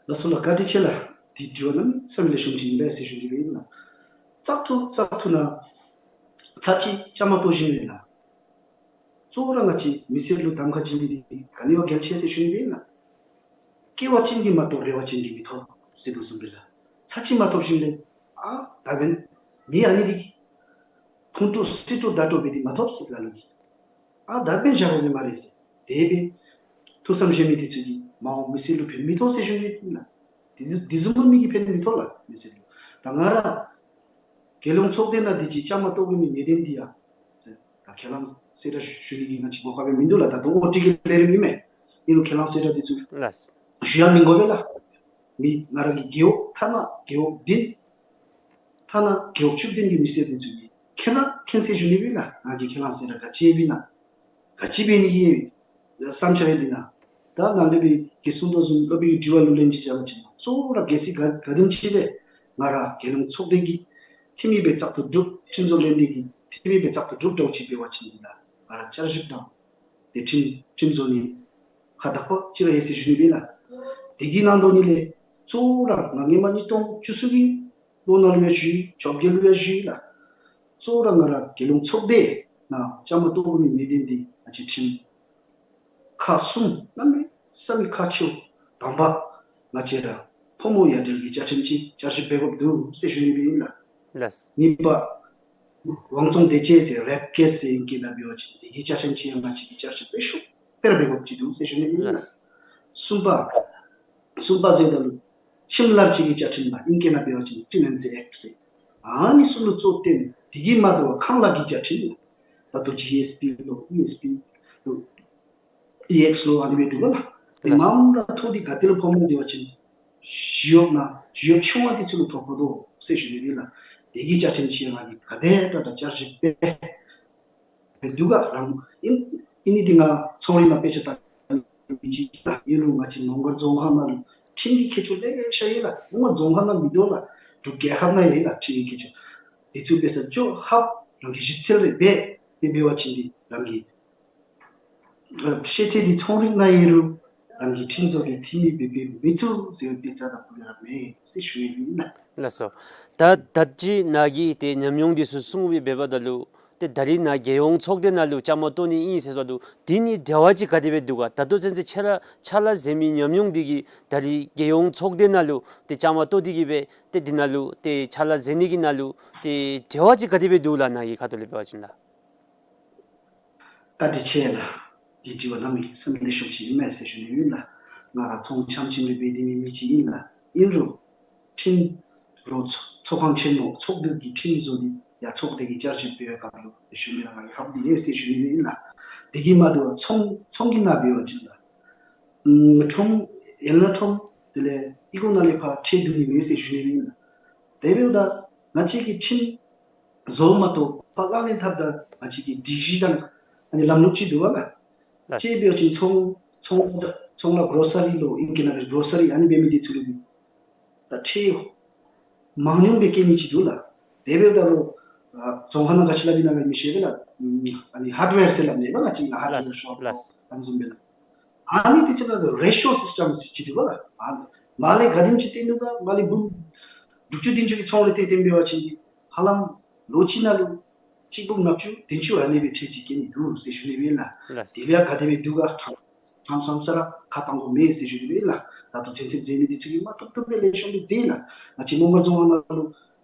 ལགས་སོ་ལགས། བཀའ་དྲིན་ཆེ་ལགས། དེ་དྲི་བ་གནམ་མེད་ས་མེད་ལེགས་ཤོམ་ཅིག་ཨིན་པས་ཟེར་ཞུ་ནི་སྦེ་ཨིན་ལགས། བཙག་འཐུ་བཙག་འཐུ་ནང་ཚར་ཅིག་བཅའ་མར་གཏོགས་ཞིནམ་ལས་ལགས། གཙོ་བོ་ར་ང་བཅས་མི་སེར་ལུ་གདམ་ཁ་བྱིན་ནི་འདི་ག་ནི་བ་གལ་ཆེ་ཟེར་ཞུ་ནི་སྦེ་ཨིན་ལགས། སྐལ་བ་ཅན་གྱིས་མ་གཏོགས་རེ་བ་ཅན་གྱིས་མི་ཐོབ་ཟེར་དོ་བཟུམ་སྦེ་ལགས། ཚར་ཅིག་མ་ཐོབ་ཞིནམ་ལས་ཨ་ད་འབདན་མི་ཨ་ནི་འདི་ཕུང་དཀྲོགས་བསད་དཀྲོགས་བརྡར་དཀྲོགས་འབད་དེ་མ་ཐོབ་ཟེར་ལ་ལུ་གི་ཨ་ད་འབདན་བཞག་དགོ་ནི་སྨ་རེ་ཟེར། དེ་སྦེ་ཐུགས་བསམ་བཞེས་མི་འདི་ཚུ་གིས་མ་འོངས་མི་སེར་ལུ་ཕན་མི་ཐོགས་ཟེར་ཞུ་ནི་ཨིན་ལགས། དེ་དེ་བཟུམ་མའི་མི་གིས་ཕན་མི་ཐོགས་ལགས་མི་སེར་ལུ། ད་ང་ར་རྒྱལ་ཡོངས་ཚོགས་སྡེ་ནང་འདི་ཅིག་བཅའ་མར་གཏོགས་དགོ་མི་གནད་དོན་འདི་ཡང་ད་ཁས་བླངས་གསལ་བསྒྲགས་ཞུ་ནི་གི་ང་བཅས་གོ་སྐབས་ཡང་མིན་འདུག་ལགས། ད་དུང་ཨོ་ཊི་གི་ལས་རིམ་ཨིན་མས། ཨིན་རུང་ཁས་བླངས་གསལ་བསྒྲགས་འདི་ཚུ་ལགས། ཞུ་ཡང་མི་དགོ་པས་ལགས། མི་ང་ར་གི་རྒེད་འོག་ཐ་ན་རྒེད་འོག་བདུན་ཐ་ན་རྒེད་འོག་བཅུ་བདུན་གྱི་མི་སེར་འདི་ཚུ་གིས་མཁྱེན་ན་མཁྱེན་ཟེར་ཞུ་ནི་སྦེ་ལགས། ང་གིས་ཁས་བླངས་གསལ་བསྒྲགས་ག་ཅི་འབད་ན་ག་ཅི་འབད་ནི་གི་བསམ་འཆར་ཡོདཔ་ཨིན་ན། ད་ནཱ་སློབ་དཔོན་གྱིས་གསུང་དོ་བཟུམ་སློབ་དཔོན་གྱི་དྲི་བ་ལུ་ལན་ཅིག་རྐྱབ་པ་ཅིན་གཙོ་བོ་ར་གལ་སྲིད་ག་ག་དེམ་ཅིག་སྦེ་ང་ར་རྒྱལ་ཡོངས་ཚོགས་སྡེ་གི་འཐུས་མི་སྦེ་བཙག་འཐུ་གྲུབ། ཁྲིམས་བཟོ་ལྷན་སྡེ་གི་འཐུས་མི་སྦེ་བཙག་འཐུ་གྲུབ་འདྲཝ་ཅིག་འབད་བ་ཅིན་འདི་ལགས་ང་ར་བསྐྱར་ཞིབ་དང་ཏེ་ཁྲིམས་ཁྲིམས་བཟོ་ནི་ཁ་དག་པ་ཅིག་ར་ཡོད་ཟེར་ཞུ་ནི་སྦེ་ལགས། དེ་གི་ནང་དོག་ནི་ལས་གཙོ་བོ་ར་ང་སྔོན་མ་ཉིས་སྟོང་བཅུ་གསུམ་གྱི་ལོ་ནང་ལུ་ཡང་ཞུ་ཡི། བཅོ་བརྒྱད་ལུ་ཡང་ཞུ་ཡི་ལགས། གཙོ་བོ་ར་ང་ར་རྒྱལ་ཡོངས་ཚོགས་སྡེ་ནང་བཅའ་མར་གཏོགས་དགོ་མི་གནད་དོན་འདི་ང་བཅས་ཁྲིམས་ཁག་གསུམ་གནམ་མེད་ས་མེད་ཁག་ཆེཝ། དང་པ་ང་བཅས་ར་ཕོ་མོ་ཡ་བྲལ་གྱི་བཅའ་ཁྲིམས་ཅིག་བསྐྱར་ཞིབ་འབད་དགོཔ་འདུག་ཟེར་ཞུ་ནི་སྦེ་ཨིན་ལགས། ལགས། གཉིས་པ་དབང་བཙོང་དེ་ཅིག་ཟེར་རེབ་ཀེསི་ཟེར་ཨིང་སྐད་ནང་འབད་བ་ཅིན་དེ་གི་བཅའ་ཁྲིམས་ཅིག་ཡང་ང་བཅས་ཀྱིས་བསྐྱར་ཞིབ་སྦེ་ཤུགས་སྦེ་ར་འབད་དགོཔ་ཅིག་འདུག་ཟེར་ཞུ་ནི་སྦེ་ཨིན་ལགས། ལགས། གསུམ་པ་གསུམ་པ་ཟེརཝ་ད་ལུ་ཁྱིམ་ལཱ་ཅིག་གི་བཅའ་ཁྲིམས་ལགས། ཨིང་སྐད་ནང་འབད་བ་ཅིན་ཊེ་ནེན་སི་ཨེཀཊ་ཟེར། ཨ་ནི་གསུམ་ལུ་གཙོ་བོར་བཏོན། དེ་གིས་མ་དོ་བར་ཁང་གླ་གི་བཅའ་ཁྲིམས་ལགས། ད་ལྟོ་ཇི་ཨེསི་ཊི་ལོ་ཨི་ཨེསི་ཊི་ལོ་ཨི་ཨེཀསི་ལོ་ཨ་ནི་སྦེ་འདུག་ལགས། དེ་ལགས། མངམ་ར་ཐོག་འདི་ག་ཏེ་ལུ་ཕོགཔ་སྨོ་ཟེར་བ་ཅིན་ཞི་གཡོག་ནང་ཞི་གཡོག་ཆུང་བ་འདི་ཚུ་ལུ་ཐོགས་ཕོག་དོ་ཟེར་ཞུ་ནི་སྦེ་ལགས། དེ་གི་བཅའ་ཁྲིམས་ཅིག་ཡང་ང་གིས་ག་དེ་དྲག་དྲག་བསྐྱར་ཞིབ་འབད་འབད་འདུག་ག་རང་ཨིན་ཨིན་ནི་འདི་ང་ཚོང་རིག་ནང་དཔེ་ཆ་ལྟ་མི་ཅིག་ལགས། ཨིན་རུང་ང་བཅས་མོང་སྒར་རྫོང་ཁག་ནང་ལུ་ཁྲིམས་ཀྱི་མཁས་མཆོག་ལེ་ཤ་ཡོད་ལགས། མོང་སྒར་རྫོང་ཁག་ནང་མིན་འདུག་ལགས། འབྲུག་རྒྱལ་ཁབ་ནང་ཡོད་ལགས་ཁྲིམས་ཀྱི་མཁས་མཆོག། དེ་ཚུ་འབད་ས་ཅིག་ཧབ་རང་གིས་ཞིབ་འཚོལ་རེ་འབད་འབད་འབད་བ་ཅིན་འདི་རང་གི་ཤེས་ཚད་འདི་ཚོང་རིག་ནང་ཡོད་རུང་རང་གི་ཁྲིམས་བཟོ་གི་འཐུས་མི་སྦེ་འབད་མི་ཚུགས་ཟེར་བའི་དཔེ་རྩ་དང་པོ་ལས་ར་མེད་ཟེར་ཞུ་ནི་ཨིན་ལགས། ལགས་སོ། ད་ད་ཅི་ནཱ་གིས་ཏེ་ཉམས་མྱོང་འདི་ཚུ་གསུངས་སྦེ་འབདཝ་ད་ལུ་ཏེ་ད་རིས་ནཱ་རྒྱལ་ཡོངས་ཚོགས་སྡེ་ནང་ལུ་བཅའ་མར་གཏོགས་ནི་ཨིན་ཟེར་སོ་ལུ་དེ་ནི་འབྲེལ་བ་ཅིག་ག་དེ་སྦེ་འདུག་ག། ད་ལྟོ་ཚུན་ཚོད་ཁྱེད་ར་ཕྱག་ལཱ་མཛད་མི་ཉམས་མྱོང་འདི་གིས་ད་རིས་རྒྱལ་ཡོངས་ཚོགས་སྡེ་ནང་ལུ་ཏེ་བཅའ་མར་གཏོགས་ཏེ་གི་སྦེ་ཏེ་འདི་ནང་ལུ་ཏེ་ཕྱག་ལཱ་མཛད་ནི་གི་ནང་ལུ་ཏེ་འབྲེལ་བ་ཅིག་ག་དེ་སྦེ་འདུག་ལགས་ནཱ་གི་ཁ་ཐུག་ལས་འབད་བ་ཅིན་ལགས། བཀའ་དྲིན་ཆེ་ལགས། འདི་དྲི་བ་གནམ་མེད་ས་མེད་ལེགས་ཤོམ་ཅིག་ཨིན་མས་ཟེར་ཞུ་ནི་ཨིན་ལགས། ང་ར་ཚོང་འཆམ་འཆམ་རེ་འབད་དེ་མི་མི་ཅིག་ཨིན་ལགས། ཨིན་རུང་ཁྲིམས་རོགས་ཚོགས་ཚོགས་ཁང་ཆེན་མོ་ཚོགས་འདུ་གི་ཁྲིམས་བཟོ་འདི་ཡང་ཚོགས་སྡེ་གིས་བསྐྱར་ཞིབ་འབད་བའི་སྐབས་ལུ་ཞུ་མི་ར་ང་གིས་ཧབ་འདི་ཨིན་ཟེར་ཞུ་ནི་ཨིན་ལགས། དེ་གིས་མ་དོ་བར་ཚོང་ཚོང་གི་ནང་འབད་བ་ཅིན་ལགས། ཨམ་ཁྲོམ་ཡན་ལག་ཁྲོམ་དེ་ལས་ཨི་ཁུག་ནང་ལས་ཕར་ཁྲལ་བསྡུ་ནི་མེད་ཟེར་ཞུ་ནི་ཨིན་ལགས། དེ་འབདཝ་ད་ང་བཅས་ཀྱིས་ཁྲིམས་བཟོ་མ་གཏོགས་ཕར་ལག་ལེན་འཐབ་ད་ང་བཅས་ཀྱི་སྒྲིག་གཞི་དང་ཨ་ནི་ལམ་ལུགས་ཅིག་འདུག་པ་ལགས། ལགས། ཅིག་འབད་བ་ཅིན་ཚོང་ཚོང་ཚོང་ལཱ་གྲོ་སི་རི་ལོ་ཨིང་སྐད་ནང་འབད་གྲོ་སི་རི་ཨ་ནི་འབད་མི་འདི་ཚུ་ལུ་འདི་ད་ཁྲལ་མང་ཉུང་སྦེ་བཀལ་ནི་ཅིག་འདུག་ལགས། དེ་འབདཝ་ད་ལུ་ཨ་རྫོང་ཁ་ནང་ག་ཅི་སླབ་ཨིན་ན་ང་མི་ཤེས་པས་ལགས། ཨམ་ཨ་ནི་ཧརཌ་ཝེར་ཟེར་སླབ་ནི་པ་ལགས། ཅིག་ལགས་ཧརཌ་ཝེར་ལགས་ཤོབ་ལགས། ཨ་ནི་བཟུམ་སྦེ་ལགས། ཨ་ནི་དེ་ཅིག་ལུ་རེ་ཤོ་སིསི་ཊམ་ཟེར་ཅིག་འདུག་པ་ལགས། ཨ་མར་ལས་ག་དེམ་ཅིག་བཏོན་ནུག་ག་མར་ལས་འབུམ་དྲུག་ཅུ་བདུན་ཅུ་གི་ཚོང་རེ་ཏེ་བཏོན་འབད་བ་ཅིན་ཧ་ལམ་ལོ་གཅིག་ནང་ལུ་གཅིག་འབུམ་ལྔ་བཅུ་བདུན་ཅུ་ཨ་ནི་སྦེ་ཁྲལ་ཅིག་བཀལ་ནི་འདུག་ཟེར་ཞུ་ནི་ཨིན་ལགས། ལགས། དེ་ལས་ག་དེ་སྦེ་འདུག་ག་ཁྲམ་ཁྲམ་ས་ས་ར་ཁ་བཏང་དགོ་མེད་ཟེར་ཞུ་ནི་ཨིན་ལགས། ད་ལྟོ་ཚུན་ཚོད་མཛད་མི་འདི་ཚུ་གིས་མ་བཏུབ་བཏུབ་སྦེ་ལེགས་ཤོམ་སྦེ་མཛད་ལགས། ང་བཅས་མོང་སྒར་རྫོང་ཁག་ནང་ལུ་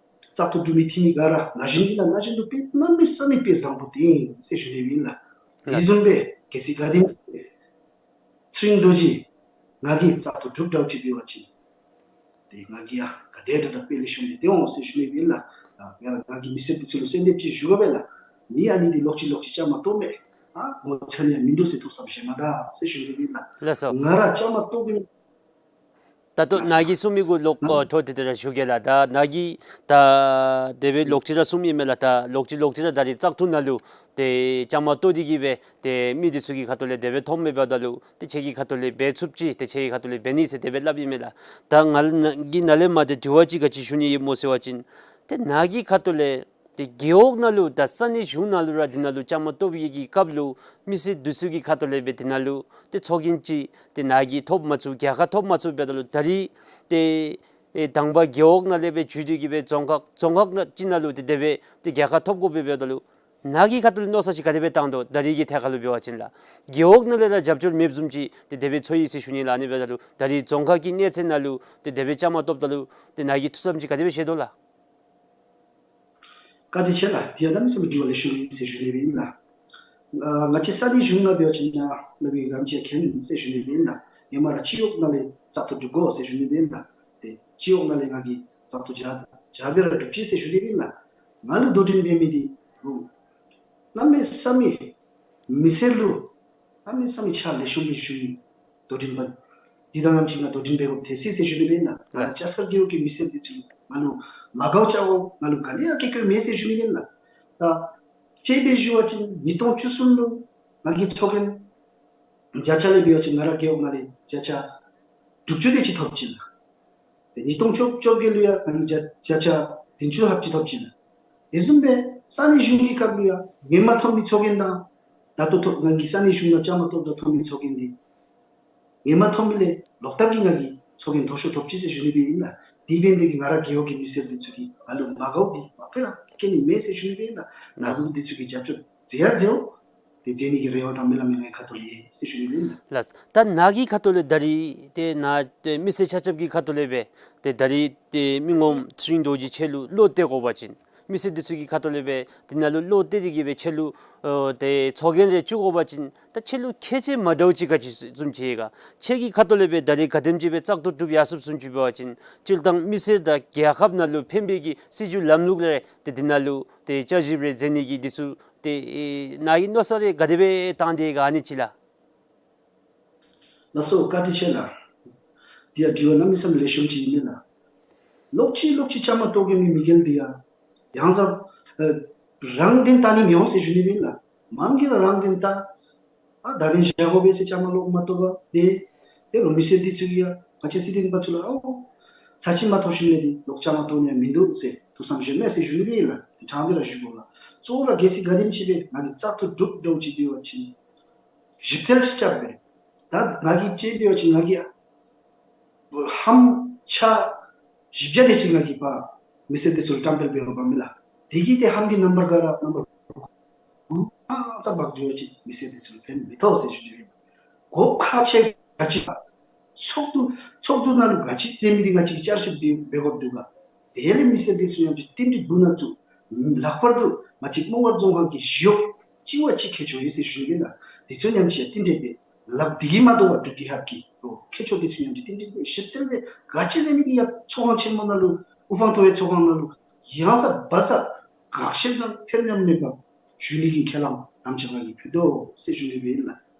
བཙག་འཐུ་གྲུབ་མི་འཐུས་མི་ག་ར་ན་གཞོན་འདི་ལགས་ན་གཞོན་ལུ་དཔེ་གནམ་མེད་ས་མེད་དཔེ་བཟང་པོ་དེ་ཨིན་ཟེར་ཞུ་ནི་ཨིན་ལགས། ལགས་སོ། དེ་བཟུམ་སྦེ་གལ་སྲིད་ག་དེམ་ཚེ་རིང་རྡོ་རྗེ་ང་གིས་བཙག་འཐུ་གྲུབ་འདྲཝ་ཅིག་འབད་བ་ཅིན་ཏེ་ང་གིས་ཡང་ག་དེ་དྲག་དྲག་དཔེ་ལེགས་ཤོམ་སྦེ་སྡོད་འོང་ཟེར་ཞུ་ནི་ཨིན་ལགས། ཨ་ང་ར་ང་གི་མི་སེར་འདི་ཚུ་ལུ་གསོལ་འདེབས་ཅིག་ཞུ་དགོ་པས་ལགས། མི་ཨ་ནི་འདི་ལོག་ཅི་ལོག་ཅི་བཅའ་མར་གཏོགས་མི་ཨ་ངོ་ཚ་ནི་ཡང་མིན་འདུག་ཟེར་ཐུགས་བསམ་བཞེས་མ་ད་ཟེར་ཞུ་ནི་ཨིན་ལགས། ལགས་སོ། ང་ར་བཅའ་མར་གཏོགས་མི་ད་ལྟོ་ནཱ་གིས་གསུང་མི་གུ་ལོག་ཨ་འཕྲོ་མཐུད་དེ་ར་ཞུ་གེ་ལགས། ད་ནཱ་གིས་ད་དེ་སྦེ་ལོག་ཅི་ར་གསུངམ་ཨིན་མས་ལགས། ད་ལོག་ཅི་ལོག་ཅི་ར་ད་རིས་བཙག་འཐུ་ནང་ལུ་ཏེ་བཅའ་མར་གཏོགས་ཏེ་གིས་སྦེ་ཏེ་མི་འདི་ཚུ་གི་ཁ་ཐུག་ལས་དེ་སྦེ་ཐོབ་མི་འབདཝ་ད་ལུ་ཏེ་ཁྱེད་ཀྱི་ཁ་ཐུག་ལས་འབད་ཚུགསཔ་ཅིག་ཏེ་ཁྱེད་ཀྱི་ཁ་ཐུག་ལས་འབད་ནི་ཟེར་དེ་སྦེ་སླབ་ཨིན་མས་ལགས། ད་ང་གིས་ནཱ་ལས་མར་ཏེ་དྲི་བ་ཅིག་ག་ཅི་ཞུ་ནི་ཨིན་མོ་ཟེར་བ་ཅིན་ཏེ་ནཱ་གི་ཁ་ཐུག་ལས་ཏེ་རྒེད་འོག་ནང་ལུ་ད་ས་གནས་གཞུང་ནང་ལུ་ར་འདི་ནང་ལུ་བཅའ་མར་གཏོགས་པའི་གི་སྐབས་ལུ་མི་སེར་འདི་ཚུ་གི་ཁ་ཐུག་ལས་སྦེ་འདི་ནང་ལུ་ཏེ་ཚོགས་རྒྱན་ཅིག་ཏེ་ནཱ་གིས་ཐོབ་མ་ཚུགས་རྒྱལ་ཁ་ཐོབ་མ་ཚུགས་འབདཝ་ད་ལུ་ད་རིས་ཏེ་ཨེ་དང་པ་རྒེད་འོག་ནང་ལས་སྦེ་བརྒྱུད་དེ་གིས་སྦེ་རྫོང་ཁག་རྫོང་ཁག་ནང་ཅིག་ནང་ལུ་ཏེ་དེ་སྦེ་ཏེ་རྒྱལ་ཁ་ཐོབ་དགོ་པས་འབདཝ་ད་ལུ་ནཱ་གི་ཁ་ཐུག་ལས་མནོ་བསམ་ཅིག་ག་དེ་སྦེ་བཏང་དོ། ད་རིས་ཀྱི་ཐད་ཁར་ལུ་འབད་བ་ཅིན་ལགས་རྒེད་འོག་ནང་ལས་ར་རྒྱབ་སྐྱོར་མེདཔ་བཟུམ་ཅིག་ཏེ་དེ་སྦེ་ཚོར་ཡི་ཟེར་ཞུ་ནི་ལགས། ཨ་ནི་འབདཝ་ད་ལུ་ད་རིས་རྫོང་ཁག་གི་གནས་ཚད་ནང་ལུ་ཏེ་དེ་སྦེ་བཅའ་མར་གཏོགསཔ་ད་ལུ་ཏེ་ནཱ་གིས་ཐུགས་བསམ་ཅིག་ག་དེ་སྦེ་བཞེས་དོ་ལགས། བཀའ་དྲིན་ཆེ་ལགས། དེ་ཡང་གནམ་མེད་ས་མེད་དྲི་བ་ལེགས་ཤོམ་ཨིན་ཟེར་ཞུ་ནི་ཨིན་ལགས། ཨ་ང་བཅས་ས་གནས་གཞུང་ནང་འབད་བ་ཅིན་ཡང་ལགས་མི་ག་ཅི་ཡང་མཁྱེན་ཟེར་ཞུ་ནི་ཨིན་ལགས། ཧེ་མ་ར་སྤྱི་འོག་ནང་ལས་བཙག་འཐུ་གྲུབ་དགོ་ཟེར་ཞུ་ནི་ཨིན་ལགས། ཏེ་སྤྱི་འོག་ནང་ལས་ང་གིས་བཙག་འཐུ་བྱ་བྱ་སྦེ་ར་གྲུབ་ཅི་ཟེར་ཞུ་ནི་ཨིན་ལགས། ང་ལུ་དོ་འགྲན་འབད་མི་འདི་རུང་གནམ་མེད་ས་མེད་མི་སེར་ལུ་གནམ་མེད་ས་མེད་ཕྱག་ལེགས་ཤོམ་སྦེ་ཞུ་མི་དོ་འགྲན་པ་འདི་དང་ཡང་ཅིག་ང་དོ་འགྲན་འབད་དགོཔ་ཐལ་སོ་ཡི་ཟེར་ཞུ་ནི་ཨིན་ལགས། ང་ར་ལགས། ལྕགས་ཤར་རྒེད་འོག་གི་མི་སེར་འདི་ཚུ་ང་ལུ་མ་དགའཝ་ཅིག་འོང་ང་ལུ་ག་ནི་ཡང་སྐྱེ་སྐྱེཝ་མེད་ཟེར་ཞུ་ནི་ཨིན་ལགས། ད་དཔྱེ་སྦེ་ཞུ་བ་ཅིན་ཉིས་སྟོང་བཅུ་གསུམ་ལུ་ང་གིས་ཚོགས་རྒྱན་བརྒྱ་ཆ་ལས་འབད་བ་ཅིན་ང་ར་རྒེད་འོག་ནང་ལས་བརྒྱ་ཆ་དྲུག་ཅུ་དེ་ཅིག་ཐོབ་ཅི་ལགས། ཏེ་ཉིས་སྟོང་བཅོ་བརྒྱད་ལུ་ཡང་ང་གིས་བརྒྱ་བརྒྱ་ཆ་བདུན་ཅུ་ལྷགཔ་ཅིག་ཐོབ་ཅི་ལགས། དེ་བཟུམ་སྦེ་ས་གནས་གཞུང་གི་སྐབས་ལུ་ཡང་ཧེ་མ་ཐོབ་མི་ཚོགས་རྒྱན་དང་ད་ལྟོ་ཐོབ་ང་གིས་ས་གནས་གཞུང་ནང་བཅའ་མར་གཏོགསཔ་ད་ཐོབ་མི་ཚོགས་རྒྱན་འདི་ཧེ་མ་ཐོབ་མི་ལས་ལོག་ལྟབ་ཀྱིས་ང་གིས་ཚོགས་རྒྱན་མཐོ་ཤོས་ཐོབ་ཅི་ཟེར་ཞུ་ནི་སྦེ་ཨིན་ལགས། དེ་འབད་ནི་དེ་གིས་ང་ར་རྒེད་འོག་གི་མི་སེར་འདི་ཚུ་གིས་ང་ལུ་མ་དགའཝ་འདི་མ་དཔེ་ར་སྐྱེ་ནི་མེད་ཟེར་ཞུ་ནི་སྦེ་ཨིན་ལགས། ནཱ་ལུ་འདི་ཚུ་གིས་རྒྱབ་སྐྱོར་མཛད་ཡང་མཛདཔ་འདི་མཛད་ནི་གི་རེ་བ་དང་སྨོན་ལམ་ཡང་ངེའི་ཁ་ཐུག་ལས་ཡོད་ཟེར་ཞུ་ནི་སྦེ་ཨིན་ལགས། ལགས། ད་ནཱ་གི་ཁ་ཐུག་ལས་ད་རིས་ཏེ་ནཱ་ཏེ་མི་སེར་ཆ་ཁྱབ་ཀྱི་ཁ་ཐུག་ལས་སྦེ་ཏེ་ད་རིས་ཏེ་མི་ངོམ་ཚེ་རིང་རྡོ་རྗེ་ཁྱེད་ལུ་བློ་གཏད་དགོ་པ་ཅིན་མི་སེར་འདི་ཚུ་གི་ཁ་ཐུག་ལས་སྦེ་འདི་ནང་ལུ་བློ་གཏད་དེ་གིས་སྦེ་ཁྱེད་ལུ་ཨོ་ཏེ་ཚོགས་རྒྱན་རེ་བཙུགས་དགོ་པ་ཅིན་ད་ཁྱེད་ལུ་ཁྱད་ཆེ་མ་འདྲཝ་ཅིག་ག་ཅི་བཟུམ་ཅིག་ཡོད་ག། ཁྱེད་ཀྱི་ཁ་ཐུག་ལས་སྦེ་ད་རིས་ག་དེམ་ཅིག་སྦེ་བཙག་འཐུ་གྲུབ་ཡར་སོངམ་བཟུམ་ཅིག་འབད་བ་ཅིན་སྤྱིར་བཏང་མི་སེར་དང་རྒྱལ་ཁབ་ནང་ལུ་ཕན་པའི་གི་སྲིད་བྱུས་ལམ་ལུགས་ལས་ཏེ་འདི་ནང་ལུ་ཏེ་བསྐྱར་ཞིབ་རེ་མཛད་ནི་གི་འདི་ཚུ་ཏེ་ཨེ་ནཱ་གི་མནོ་བསམ་རེ་ག་དེ་སྦེ་བཏང་སྟེ་ག་ཨ་ནི་ཅིག་ལགས། ལགས་སོ། བཀའ་དྲིན་ཆེ་ལགས། དེ་ཡང་དྲི་བ་གནམ་མེད་ས་མེད་ལེགས་ཤོམ་ཅིག་ཨིན་མས་ལགས། ལོག་ཅི་ལོག་ཅི་བཅའ་མར་གཏོགས་མི་མི་རྒན་འདི་ཡང་ཡང་ཟ་ཨ་རང་དོན་བལྟ་ནི་མི་འོང་ཟེར་ཞུ་ནི་སྦེ་ཨིན་ལགས། མང་གིས་ར་རང་དོན་བལྟ་ཨ་ད་འབདན་བཞག་དགོ་པས་ཟེར་བཅའ་མར་ལོག་མ་གཏོགས་པར་ཏེ་ཏེ་རུང་མི་སེར་འདི་ཚུ་གིས་ཡང་ང་བཅས་སྲིད་དོན་པ་ཚུ་ལུ་ཨའོ་ཚར་གཅིག་མ་ཐོབ་ཞིནམ་ལས་འདི་ལོག་བཅའ་མར་གཏོགས་ནི་ཡང་མིན་འདུག་ཟེར་ཐུགས་བསམ་བཞེས་མས་ཟེར་ཞུ་ནི་སྦེ་ཨིན་ལགས། དྲང་སྟེ་ར་ཞུ་དགོ་ལགས། གཙོ་བོ་ར་གལ་སྲིད་ག་དེམ་ཅིག་སྦེ་ང་གིས་བཙག་འཐུ་གྲུབ་འདྲཝ་ཅིག་འབད་བ་ཅིན་ཞིབ་འཚོལ་ཅིག་རྐྱབ་སྦེ་ད་ང་གིས་དཔྱེ་འབད་བ་ཅིན་ང་གིས་ཧམ་ཆ་བཞི་བརྒྱ་དེ་ཅིག་ང་གིས་ཕར་མི་སེར་འདི་ཚུ་ལུ་བཀྲམ་སྤེལ་འབད་བ་མས་ལགས། དེ་གིས་ཏེ་ཧམ་གྱི་རྣམ་པར་ག་ར་རྣམ་པར་དགུ་ཙམ་འབག་འགྱོ་བ་ཅིན་མི་སེར་འདི་ཚུ་ལུ་ཕན་མི་ཐོགས་ཟེར་ཞུ་ནི་ཨིན། གོ་ཁ་ཆེ་ག་ཅི་ལགས། ཚོགས་འདུ་ཚོགས་འདུ་ནང་ལུ་ག་ཅི་མཛད་མི་འདི་ང་བཅས་ཀྱིས་བསྐྱར་ཞིབ་འབད་འབད་དགོཔ་འདུག་ག། དེ་ལས་མི་སེར་འདི་ཚུ་ཡང་ཅིག་རྟེན་འབྲེལ་འབུལ་ནི་ཚུ་ལྷག་པར་དུ་ང་བཅས་རྨོ་ངར་རྫོང་ཁག་གི་ཞི་གཡོག་གཅིག་བ་གཅིག་ཁྱད་ཆོས་ཡོད་ཟེར་ཞུ་ནི་ལགས། དེ་ཚུ་ཡང་ཅིག་རྟེན་འབྲེལ་སྦེ་ལགས། དེ་གིས་མ་དོ་བར་འབྲུག་རྒྱལ་ཁབ་ཀྱི་ལོ་ཁྱད་ཆོས་དེ་ཚུ་ཡང་ཅིག་རྟེན་འབྲེལ་སྦེ་ཞིབ་འཚོལ་སྦེ་ག་ཅི་མཛད་མི་འདི་ཡང་ཚོགས་ཁང་ཆེན་མོ་ནང་ལུ་དབུ་འཕང་མཐོ་བའི་ཚོགས་ཁང་ནང་ལུ་ཡང་ས་བ་ས་དགག་བཤེར་དང་ཚད་མཉམ་མེད་པར་ཞུ་ནི་གི་ཁས་བླངས་དམ་བཅའ་ང་གིས་ཕུལ་དོ་ཟེར་ཞུ་ནི་སྦེ་ཨིན་ལགས།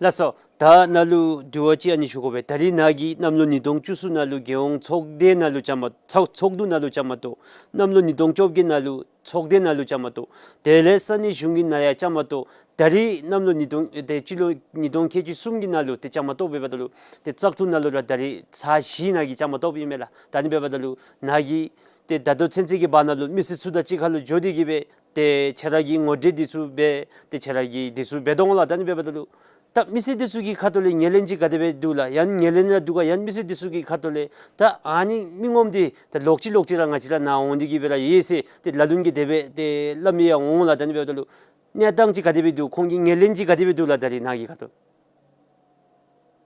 ལགས་སོ། ད་ནཱ་ལུ་དྲི་བ་ཅིག་ཨ་ནི་ཞུ་དགོ་པས། ད་རིས་ནཱ་གིས་གནམ་ལོ་ཉིས་སྟོང་བཅུ་གསུམ་ནང་ལུ་རྒྱལ་ཡོངས་ཚོགས་སྡེ་ནང་ལུ་བཅའ་མར་ཚོགས་ཚོགས་འདུ་ནང་ལུ་བཅའ་མར་གཏོགས། གནམ་ལོ་ཉིས་སྟོང་བཅོ་བརྒྱད་ནང་ལུ་ཚོགས་སྡེ་ནང་ལུ་བཅའ་མར་གཏོགས། དེ་ལས་ས་གནས་གཞུང་གི་ནང་ཡང་བཅའ་མར་གཏོགས། ད་རིས་གནམ་ལོ་ཉིས་སྟོང་ཏེ་སྤྱི་ལོ་ཉིས་སྟོང་ཁལ་གཅིག་གསུམ་གྱི་ནང་ལུ་ཏེ་བཅའ་མར་གཏོགས་འབདཝ་ད་ལུ་ཏེ་བཙག་འཐུ་ནང་ལུ་ར་ད་རིས་ཚར་བཞི་ནཱ་གིས་བཅའ་མར་གཏོགསཔ་ཨིན་མས་ལགས། ད་ཨ་ནི་འབདཝ་ད་ལུ་ནཱ་གིས་ཏེ་ད་ལྟོ་ཚུན་ཚོད་ཀྱི་བར་ན་ལུ་མི་སེར་ཚུ་དང་གཅིག་ཁར་ལུ་འགྱོ་སྟེ་གིས་སྦེ་ཏེ་ཁྱེད་ར་གི་ངོ་སྤྲོད་འདི་ཚུ་འབད་ཏེ་ཁྱེད་ར་གིས་འདི་ཚུ་འབད་དོ་འོང་ལགས། ད་ཨ་ནི་འབདཝ་ད་ལུ་ད་མི་སེར་འདི་ཚུ་གི་ཁ་ཐུག་ལས་ངོས་ལེན་ཅིག་ག་དེ་སྦེ་འདུག་ལགས། ཡང་ངོས་ལེན་ར་འདུག་ག། ཡང་མི་སེར་འདི་ཚུ་གི་ཁ་ཐུག་ལས་ད་ཨ་ནི་མི་ངོམ་འདི་ད་ལོག་ཅི་ལོག་ཅི་ར་ང་བཅས་ར་ནཱ་འོང་སྟེ་གིས་སྦེ་ར་ཡོད་ཟེར་ཏེ་ལ་ལུ་གིས་དེ་སྦེ་ཏེ་སླབ་མི་ཡང་འོང་ལགས། ད་ཨ་ནི་འབདཝ་ད་ལུ་གནས་སྟངས་ཅིག་ག་དེ་སྦེ་འདུག། ཁོང་གི་ངོས་ལེན་ཅིག་ག་དེ་སྦེ་འདུག་ལགས། ད་རིས་ནཱ་གི་ཁ་ཐུག།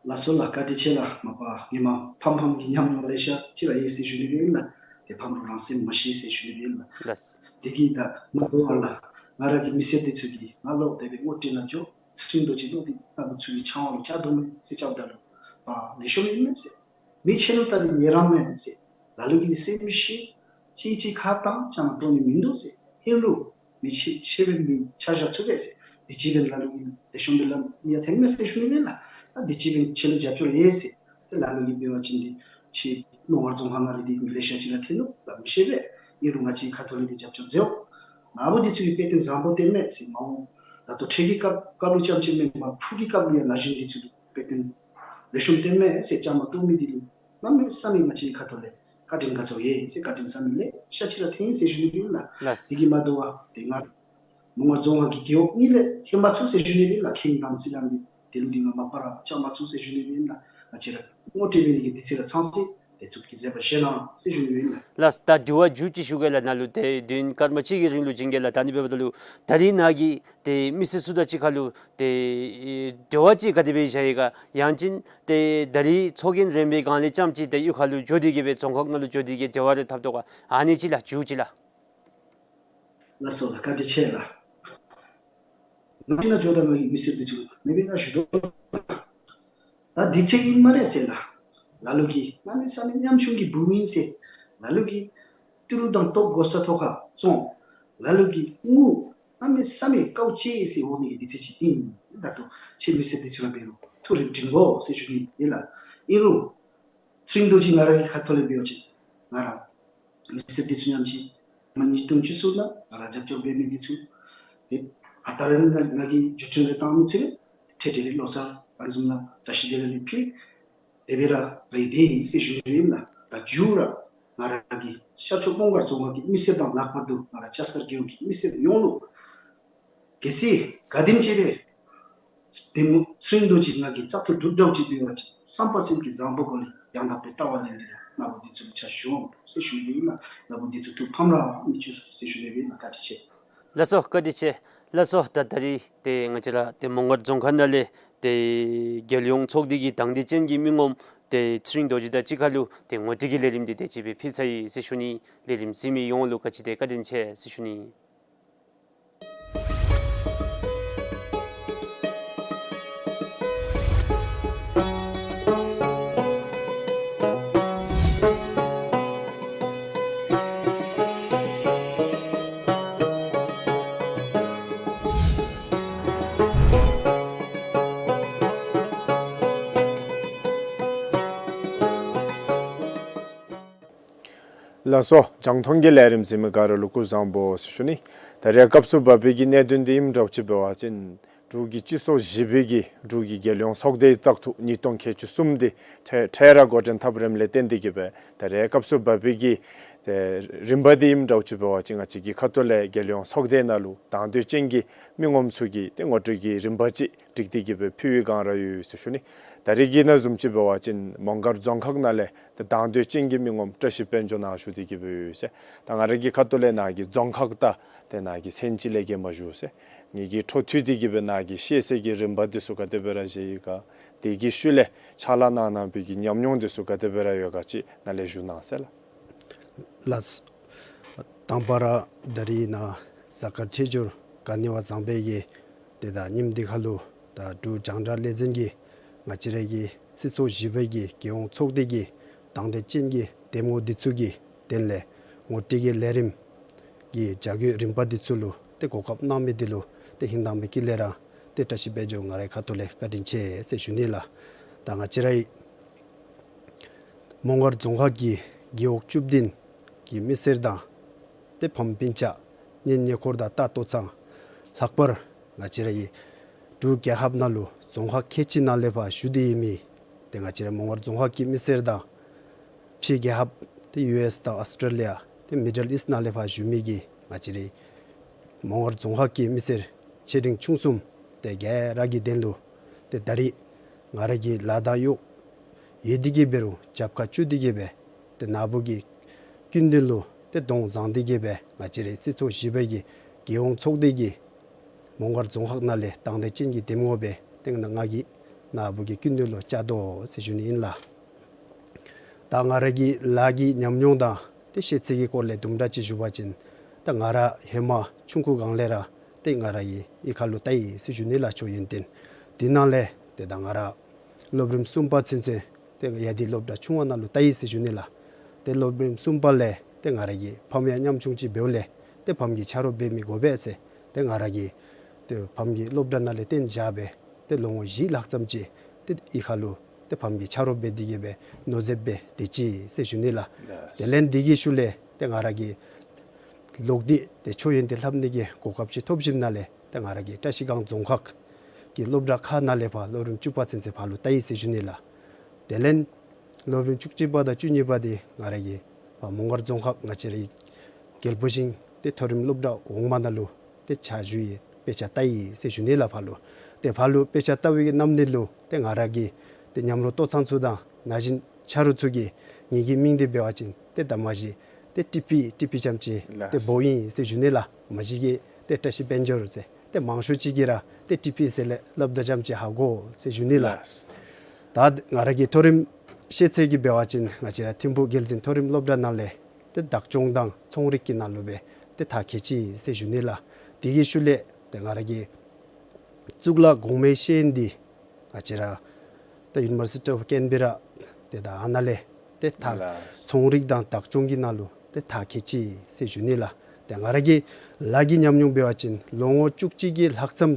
ལགས་སོ་ལགས། བཀའ་དྲིན་ཆེ་ལགས། མ་པ་ཧེ་མ་ཕམ་ཕམ་གྱི་ཉམས་མྱོང་ལེ་ཤ་ཅིག་ར་ཡོད་ཟེར་ཞུ་ནི་སྦེ་ཨིན་ལགས། ཕམ་རུང་རང་སེམས་མ་ཤི་ཟེར་ཞུ་ནི་ཨིན་ལགས། ལགས། དེ་གིས་ད་མ་འདོར་བར་ལགས། ང་ར་གི་མི་སེར་དེ་ཚུ་གིས་ང་ལོག་དེ་སྦེ་ངོ་སྤྲོད་ནང་འགྱོ། ཚེ་རིང་རྡོ་རྗེ་ལོག་སྟེ་ནཱ་བུ་ཚུ་གི་ཕྱག་དབང་ལུ་བཅར་དོ་མས་ཟེར་བཅརཝ་ད་ལུ་པ་ལེགས་ཤོམ་ཨིན་མས་ཟེར། མི་ཆེ་ལུ་ལྟ་ནི་ཉེ་རང་མས་ཟེར། ལ་ལུ་གིས་སེམས་མི་ཤི། གཅིག་གཅིག་ཁ་བཏང་བཅའ་མར་གཏོགས་ནི་མིན་འདུག་ཟེར། ཨིན་རུང་མི་ཆེ་ཆེ་བའི་མི་ཆ་བཞག་ཚུགས་པས་ཟེར། དུས་ཅི་འབད་ལ་ལུ་གིས་ལེགས་ཤོམ་སྦེ་ལམ་ཡང་ཐོན་མས་ཟེར་ཞུ་ནི་ཨིན་ལགས། ད་དུས་ཅི་འབད་ཆེ་ལུ་རྒྱབ་སྐྱོར་ཡོད་ཟེར། ཏེ་ལ་ལུ་གིས་འབད་བ་ཅིན་འདི་ཕྱི་མོང་སྒར་རྫོང་ཁག་ནང་ར་འདི་མི་ལེ་ཤ་ཅིག་ར་ཐོན་ནུག་ལགས། མི་ཤེས་པས། ཨིན་རུང་ང་བཅས་ཁ་ཐུག་ལས་འདི་རྒྱབ་སྐྱོར་མཛད་འོང་། ནཱ་བུ་འདི་ཚུ་གིས་དཔེ་སྟོན་བཟང་པོ་སྟོནམ་མས་ཟེར། མ་འོངས་ད་ལྟོ་འཕྲལ་གྱི་སྐབས་སྐབས་ལུ་རྐྱངམ་ཅིག་མེན་པར་ཕུགས་ཀྱི་སྐབས་ལུ་ཡང་ན་གཞོན་འདི་ཚུ་ལུ་དཔེ་སྟོན་ལེགས་ཤོམ་སྟོནམ་མས་ཟེར་བཅའ་མར་གཏོགས་མི་འདི་ལུ་གནམ་མེད་ས་མེད་ང་བཅས་ཁ་ཐུག་ལས་བཀའ་དྲིན་དགའ་ཚོར་ཡོད་ཟེར། བཀའ་དྲིན་བསམ་མི་ལེ་ཤ་ཅིག་ར་ཐོན་ཟེར་ཞུ་ནི་ཨིན་ལགས། ལགས། དེ་གིས་མ་དོ་བར་ཏེ་ང་མོང་སྒར་རྫོང་ཁག་གི་རྒེད་འོག་གཉིས་ལས་ལྷོད་མ་ཚུགས་ཟེར་ཞུ་ནི་ཨིན་ལགས། ཁེངས་དང་སི་ལམ་འདི་དེ་ལུ་འདི་ང་མ་པ་ར་བཅར་མ་ཚུགས་ཟེར་ཞུ་ནི་ཨིན་ལགས། ང་བཅས་ར་ངོ་སྤྲོད་འབད་ནི་གི་དུས་ཚོད་ར་ཚང་སྟེ་དེ་ཚུ་གི་མཛད་པ་བཞེས་གནང་ཟེར་ཞུ་ནི་ཨིན་ལགས། ལགས། ད་དྲི་བ་མཇུག་ཅིག་ཞུ་གེ་ལགས། ནཱ་ལུ་ཏེ་དུས་ཡུན་སྐར་མ་གཅིག་གི་རིང་ལུ་བྱིན་གེ་ལགས། ད་ནི་འབདཝ་ད་ལུ་ད་རིས་ནཱ་གིས་ཏེ་མི་སེར་ཚུ་དང་གཅིག་ཁར་ལུ་ཏེ་འབྲེལ་བ་ཅིག་ག་དེ་སྦེ་བཞག་ཡི་ག། ཡང་ཅིན་ཏེ་ད་རིས་ཚོགས་རྒྱན་རིམ་པའི་སྒང་ལས་རྐྱངམ་ཅིག་ཏེ་གཡུས་ཁར་ལུ་འགྱོ་སྟེ་གི་སྦེ་རྫོང་ཁག་ནང་ལུ་འགྱོ་སྟེ་གི་འབྲེལ་བ་རེ་འཐབ་དོ་ག། ཨ་ནི་ཅིག་ལགས། མཇུག་ཅིག་ལགས། ལགས་སོ་ལགས། བཀའ་དྲིན་ཆེ་ལགས། ང་ཅིག་ནཱ་འགྱོཝ་ད་ང་གིས་མི་སེར་འདི་ཚུ་མེད་པའི་ནང་ཞུ་དོ། ད་དུས་ཚོད་ཨིན་སྨ་རེ་ཟེར་ལགས། ལ་ལུ་གིས་གནམ་མེད་ས་མེད་ཉམ་ཆུང་གི་བུ་ཨིན་ཟེར། ལ་ལུ་གིས་ཏི་རུ་དང་ཏོག་དགོ་ས་ཐོག་ཁར་བཙོང་། ལ་ལུ་གིས་དངུལ་གནམ་མེད་ས་མེད་དཀའཝ་སྤྱད་ཟེར་འོང་ནི་གི་དུས་ཚོད་ཅིག་ཨིན། ད་ལྟོ་ཁྱེད་མི་སེར་འདི་ཚུ་ར་འབད་རུང་ཐུགས་རེ་བཀྲིན་དགོ་ཟེར་ཞུ་ནི་ཨིན་ལགས། ཨིན་རུང་ཚེ་རིང་རྡོ་རྗེ་ང་ར་གི་ཁ་ཐུག་ལས་འབད་བ་ཅིན་ང་ར་མི་སེར་འདི་ཚུ་ཉམས་ཅིག་མ་ཉིས་སྟོང་བཅུ་གསུམ་ནང་ང་ར་རྒྱབ་སྐྱོར་འབད་མི་འདི་ཚུ་ཏེ་ཨ་རྟག་ར་ང་ང་གིས་བརྒྱུད་འཕྲིན་རེ་བཏང་མི་ཚུ་ལུ་ཏེ་འཕྲལ་འཕྲལ་ལུ་ལོ་གསར་ཨ་ནི་བཟུམ་ནང་བཀྲ་ཤིས་བདེ་ལེགས་རེ་ཕུལ། དེ་སྦེ་ར་ར་ཨིན་ཏེ་ཟེར་ཞུ་ནི་ཨིན་ལགས། ད་མཇུག་ར་ང་ར་གི་ཤར་ཕྱོགས་མོང་སྒར་རྫོང་ཁག་གི་མི་སེར་དང་ལྷག་པར་དུ་ང་ར་ལྕགས་གསར་རྒེད་འོག་གི་མི་སེར་ཡོངས་ལུ་གལ་སྲིད་ག་དེམ་ཅིག་རེ་དེ་མོ་ཚེ་རིང་རྡོ་རྗེ་ང་གིས་བཙག་འཐུ་གྲུབ་འདྲཝ་ཅིག་འབད་བ་ཅིན་བསམ་པ་སེམས་ཀྱི་བཟང་པོ་སྒོ་ལས་ཡང་དག་པའི་ལྟ་བ་ལེན་ཏེ་ནཱ་བུ་འདི་ཚུ་ལུ་ཕྱག་ཞུ་འོང་ཟེར་ཞུ་ནི་ཨིན་ལགས། ནཱ་བུ་འདི་ཚུ་ཐུགས་ཕམ་ར་མི་བཅུག་ཟེར་ཞུ་ནི་ཨིན་ལགས། བཀའ་དྲིན་ཆེ། ལགས་སོ། བཀའ་དྲིན་ཆེ། ལགས་སོ། ད་ད་རིས་ཏེ་ང་བཅས་ར་ཏེ་མོང་སྒར་རྫོང་ཁག་ནང་ལས་ཏེ་རྒྱལ་ཡོངས་ཚོགས་སྡེ་གི་དང་འདོད་ཅན་གྱི་མི་ངོམ་ཏེ་ཚེ་རིང་རྡོ་རྗེ་དང་གཅིག་ཁར་ལུ་ཏེ་ངོ་སྤྲོད་ཀྱི་ལས་རིམ་འདི་དེ་ཅིག་སྦེ་ཕུལ་ཚར་ཡི་ཟེར་ཞུ་ནི། ལས་རིམ་གཟིགས་མི་ཡོངས་ལུ་ག་ཅི་ཏེ་བཀའ་དྲིན་ཆེ་ཟེར་ཞུ་ནི། ལགས་སོ། རྒྱང་མཐོང་གི་ལས་རིམ་གཟིགས་མི་ག་ར་ལུ་སྐུ་གཟུགས་བཟང་པོ་ཟེར་ཞུ་ནི། ད་རེས་སྐབས་སུ་བབ་པའི་གི་གནད་དོན་འདི་ཨིནམ་འདྲཝ་ཅིག་འབད་བ་ཅིན་འབྲུག་གི་སྤྱི་ཚོགས་བཞི་པའི་གི་འབྲུག་གི་རྒྱལ་ཡོངས་ཚོགས་སྡེའི་བཙག་འཐུ་ཉིས་སྟོང་ཁལ་གཅིག་གསུམ་འདི་འཕྲལ་འཕྲལ་ར་འགོ་འདྲེན་འཐབ་རནམ་ལས་བརྟེན་ཏེ་གི་སྦེ་ད་རེས་སྐབས་སུ་བབ་པའི་གི་ཏེ་རིམ་པ་འདི་ཨིནམ་འདྲཝ་ཅིག་འབད་བ་ཅིན་ང་བཅས་ཀྱི་ཁ་ཐུག་ལས་རྒྱལ་ཡོངས་ཚོགས་སྡེ་ནང་ལུ་དང་འདོད་ཅན་གྱི་མི་ངོམ་ཚུ་གི་ཏེ་ངོ་སྤྲོད་ཀྱི་རིམ་པ་ཅིག་སྒྲིག་སྟེ་གི་སྦེ་ཕུལ་བའི་སྒང་ར་ཡོད་ཟེར་ཞུ་ནི། ད་རེས་ཀྱི་ནང་བཟུམ་ཅིག་འབད་བ་ཅིན་མོང་སྒར་རྫོང་ཁག་ནང་ལས་ཏེ་དང་འདོད་ཅན་གྱི་མི་ངོམ་བཀྲ་ཤིས་དཔལ་འབྱོར་ནཱ་བཞུགས་ཏེ་གི་སྦེ་ཡོད་ཟེར། ད་ང་ར་གི་ཁ་ཐུག་ལས་ནཱ་གི་རྫོང་ཁག་དང་ཏེ་ནཱ་གི་ཚན་ཅིག་ལས་བརྒལ་མ་བཞུགས་ཟེར། ངེ་གི་འཕྲོ་མཐུད་དེ་གི་སྦེ་ནཱ་གི་ཤེས་ཚད་ཀྱི་རིམ་པ་འདི་ཚུ་ག་དེ་སྦེ་ར་བཞེས་ཡི་ག། དེ་གི་ཤུལ་ལས་ཕྱག་ལཱ་གནང་གནང་པའི་གི་ཉམས་མྱོང་འདི་ཚུ་ག་དེ་སྦེ་ར་ཡོད་ག་ཅིག་ནཱ་ལས་ཞུ་གནང་ཟེར་ལགས། ལགས། དང་པ་ར་ད་རིས་ནཱ་གཟའ་སྐར་ཆེ་ཇོར་ག་ནི་བ་བཟང་པོའི་གི་ཏེ་ད་ཉིནམ་འདི་ཁར་ལུ་ད་འབྲུག་རྒྱང་བསྒྲགས་ལས་འཛིན་གྱིས་ང་བཅས་ར་གི་སྤྱི་ཚོགས་བཞི་པའི་གི་རྒྱལ་ཡོངས་ཚོགས་སྡེ་གི་དང་འདོད་ཅན་གྱི་འདེམས་ངོ་འདི་ཚུ་གི་དོན་ལས་ངོ་སྤྲོད་ཀྱི་ལས་རིམ་གྱི་བྱ་སྒོའི་རིམ་པ་འདི་ཚུ་ལུ་ཏེ་གོ་སྐབས་གནང་མི་འདི་ལུ་ཏེ་ཧིང་དྭངས་མའི་དཀྱིལ་ལས་ར་ཏེ་བཀྲ་ཤིས་དཔལ་འབྱོར་ང་རའི་ཁ་ཐུག་ལས་བཀའ་དྲིན་ཆེ་ཟེར་ཞུ་ནི་ལགས། ད་ང་བཅས་རའི་མོང་སྒར་རྫོང་ཁག་གི་རྒེད་འོག་བཅུ་བདུན་གྱི་མི་སེར་དང་ཏེ་ཕམ་སྤུན་ཆ་གཉེན་ཉེ་འཁོར་དང་ལྟ་ཏོ་ཚང་ལྷག་པར་ང་བཅས་རའི་འབྲུག་རྒྱལ་ཁབ་ནང་ལུ་རྫོང་ཁག་ཁལ་གཅིག་ནང་ལས་ཕར་བཞུགས་ཏེ་ཡོད་མི་ཏེ་ང་བཅས་རའི་མོང་སྒར་རྫོང་ཁག་གི་མི་སེར་དང་ཕྱི་རྒྱལ་ཁབ་ཏེ་ཡུ་ཨེསི་དང་ཨོསི་ཊེ་ལི་ཡ་ཏེ་མི་ཌལ་ཨིསཊ་ནང་ལས་ཕར་བཞུགས་མི་གི་ང་བཅས་རའི་མོང་སྒར་རྫོང་ཁག་གི་མི་སེར་ཆེ་འབྲིང་ཆུང་གསུམ་ཏེ་ག་ར་གི་དོན་ལུ་ཏེ་ད་རིས་ང་ར་གི་ལཱ་དང་གཡོག་ཡོད་དེ་གི་འབད་རུང་རྒྱབ་ཁར་བཅུག་སྟེ་གི་སྦེ་ཏེ་ནཱ་བུ་གི་སྐུ་མདུན་ལུ་ཏེ་གདོང་བཟང་སྟེ་གི་སྦེ་ང་བཅས་རའི་སྤྱི་ཚོགས་བཞི་པའི་གི་རྒྱལ་ཡོངས་ཚོགས་སྡེ་གི་མོང་སྒར་རྫོང་ཁག་ནང་ལས་དང་འདོད་ཅན་གྱི་འདེམས་ངོ་སྦེ་ཏེ་ང་གིས་ནཱ་བུ་གི་སྐུ་མདུན་ལུ་བཅར་དོ་ཟེར་ཞུ་ནི་ཨིན་ལགས། ད་ང་ར་གི་ལཱ་གི་ཉམས་མྱོང་དང་ ཏེ་ཤེས་ཚད་ཀྱི་སྐོར་ལས་དུམ་གྲ་ཅིག་ཞུ་བ་ཅིན་ད་ང་ར་ཧེ་མ་ཆུང་ཀུ་སྒང་ལས་ར་ཏེ་ང་ར་གིས་གཡུས་ཁ་ལུ་བལྟ་ཡི་ཟེར་ཞུ་ནི་ལགས། ཆོས་ཡོན་ཏན་དེ་ནང་ལས་ཏེ་ད་ང་ར་སློབ་རིམ་གསུམ་པ་ཚུན་ཚོད་ཏེ་ཡ་དེ་སློབ་གྲྭ་ཆུང་བ་ནང་ལུ་བལྟ་ཡི་ཟེར་ཞུ་ནི་ལགས། ཏེ་སློབ་རིམ་གསུམ་པ་ལས་ཏེ་ང་ར་གི་ཕམ་ཡང་ཉམ་ཆུང་ཅིག་འབདཝ་ལས་ཏེ་ཕམ་གྱིས་ཆ་རོགས་འབད་མི་དགོ་པས་ཟེར་ཏེ་ང་ར་གི་ཏེ་ཕམ་གྱིས་སློབ་གྲྭ་ནང་ལས་བཏོན་བཞག་སྦེ་ཏེ་ལོ་ངོ་བཞི་ལྷག་ཙམ་ཅིག་ཏེ་གཡུས་ཁ་ལུ་ཏེ་ཕམ་གྱིས་ཆ་རོགས་འབད་དེ་གིས་སྦེ་མནོ་བསམ་འབད་དེ་ཅི་ཟེར་ཞུ་ནི་ལགས། དེ་ལས་དེ་གི་ཤུལ་ལས་ཏེ་ང་ར་གིས་ལོག་སྟེ་ཏེ་ཆོས་ཡོན་ཏན་ལྷབ་ནི་གི་གོ་སྐབས་ཅིག་ཐོབ་ཞིནམ་ལས་ཏེ་ང་ར་གིས་བཀྲ་ཤིས་སྒང་རྫོང་ཁག་གི་སློབ་གྲྭ་ཁག་ནང་ལས་ཕར་སློབ་རིམ་བཅུ་པ་ཚུན་ཚོད་ཕར་ལུ་བལྟ་ཡི་ཟེར་ཞུ་ནི་ལགས། དེ་ལས་སློབ་རིམ་བཅུ་གཅིག་པ་དང་བཅུ་གཉིས་པ་དེ་ང་ར་གིས་ཕར་མོང་སྒར་རྫོང་ཁག་ང་བཅས་རའི་རྒྱལ་པོ་ཤིང་ཏེ་མཐོ་རིམ་སློབ་གྲྭ་འོག་མ་ནང་ལུ་ཏེ་ཕྱག་ཞུ་ཡི་དཔེ་ཆ་ལྟ་ཡི་ཟེར་ཞུ་ནི་ལགས། ཕར་ལུ་ཏེ་ཕར་ལུ་དཔེ་ཆ་ལྟ་བའི་གི་ནམ་དེ་ལུ་ཏེ་ང་ར་གི་ཏེ་ཉམས་མྱོང་ལྟོ་ཚང་ཚུ་དང་ན་གཞོན་ཆ་རོགས་ཚུ་གིས་ངེ་གི་མིང་དེ་འབད་བ་ཅིན་ཏེ་ད་མ་གཞི་ཏེ་ཊི་པི་ཊི་པི་ཙམ་ཅིག་ཏེ་ལགས། འབོ་ཡི་ཟེར་ཞུ་ནི་ལགས། མ་གཞི་གིས་ཏེ་བཀྲ་ཤིས་དཔལ་འབྱོར་ཟེར་ཏེ་མང་ཤོས་ཅིག་གིས་ར་ཏེ་ཊི་པི་ཟེར་ལས་སླབ་ད་ཙམ་ཅིག་ཧ་གོ་ཟེར་ཞུ་ནི་ལགས། ལགས། ད་ང་ར་གི་མཐོ་རིམ་ཤེས་ཚད་ཀྱི་འབད་བ་ཅིན་ང་བཅས་ར་ཐིམ་ཕུག་རྒྱལ་འཛིན་མཐོ་རིམ་སློབ་གྲྭ་ནང་ལས་ཏེ་བདག་སྐྱོང་དང་ཚོང་རིག་གི་ནང་ལུ་སྦེ་ཏེ་མཐར་འཁྱོལ་ཅི་ཟེར་ཞུ་ནི་ལགས། དེ་གི་ཤུལ་ལས་ཏེ་ང་ར་གི་གཙུག་ལག་གོང་མའི་ཤེས་ཡོན་འདི་ང་བཅས་ར་ད་University of Canberra ཏེ་ད་ཨ་ནཱ་ལས་ཏེ་མཐར་ལགས། ཚོང་རིག་དང་བདག་སྐྱོང་གི་ནང་ལུ་ཏེ་མཐར་འཁྱོལ་ཅི་ཟེར་ཞུ་ནི་ལགས། ཏེ་ང་ར་གི་ལཱ་གི་ཉམས་མྱོང་འབད་བ་ཅིན་ལོ་ངོ་བཅུ་གཅིག་གི་ལྷག་ཙམ་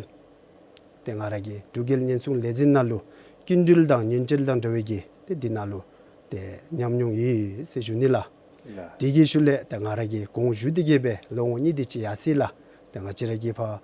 ཏེ་ང་ར་གིས་འབྲུག་རྒྱལ་ཉེན་སྲུང་ལས་འཛིན་ནང་ལུ་སྐྱིན་འགྲུལ་དང་ཉེན་བྲེལ་དང་འབྲེལ་བའི་གི་ཏེ་འདི་ནང་ལུ་ཏེ་ཉམས་མྱོང་ཡོད་ཟེར་ཞུ་ནི་ལགས། ལགས། དེ་གི་ཤུལ་ལས་ཏེ་ང་ར་གིས་དགོངས་ཞུ་སྟེ་གིས་སྦེ་ལོ་ངོ་གཉིས་དེ་ཅིག་ཡར་སོ་ཡི་ལགས། ཏེ་ང་བཅས་ར་གི་ཕར་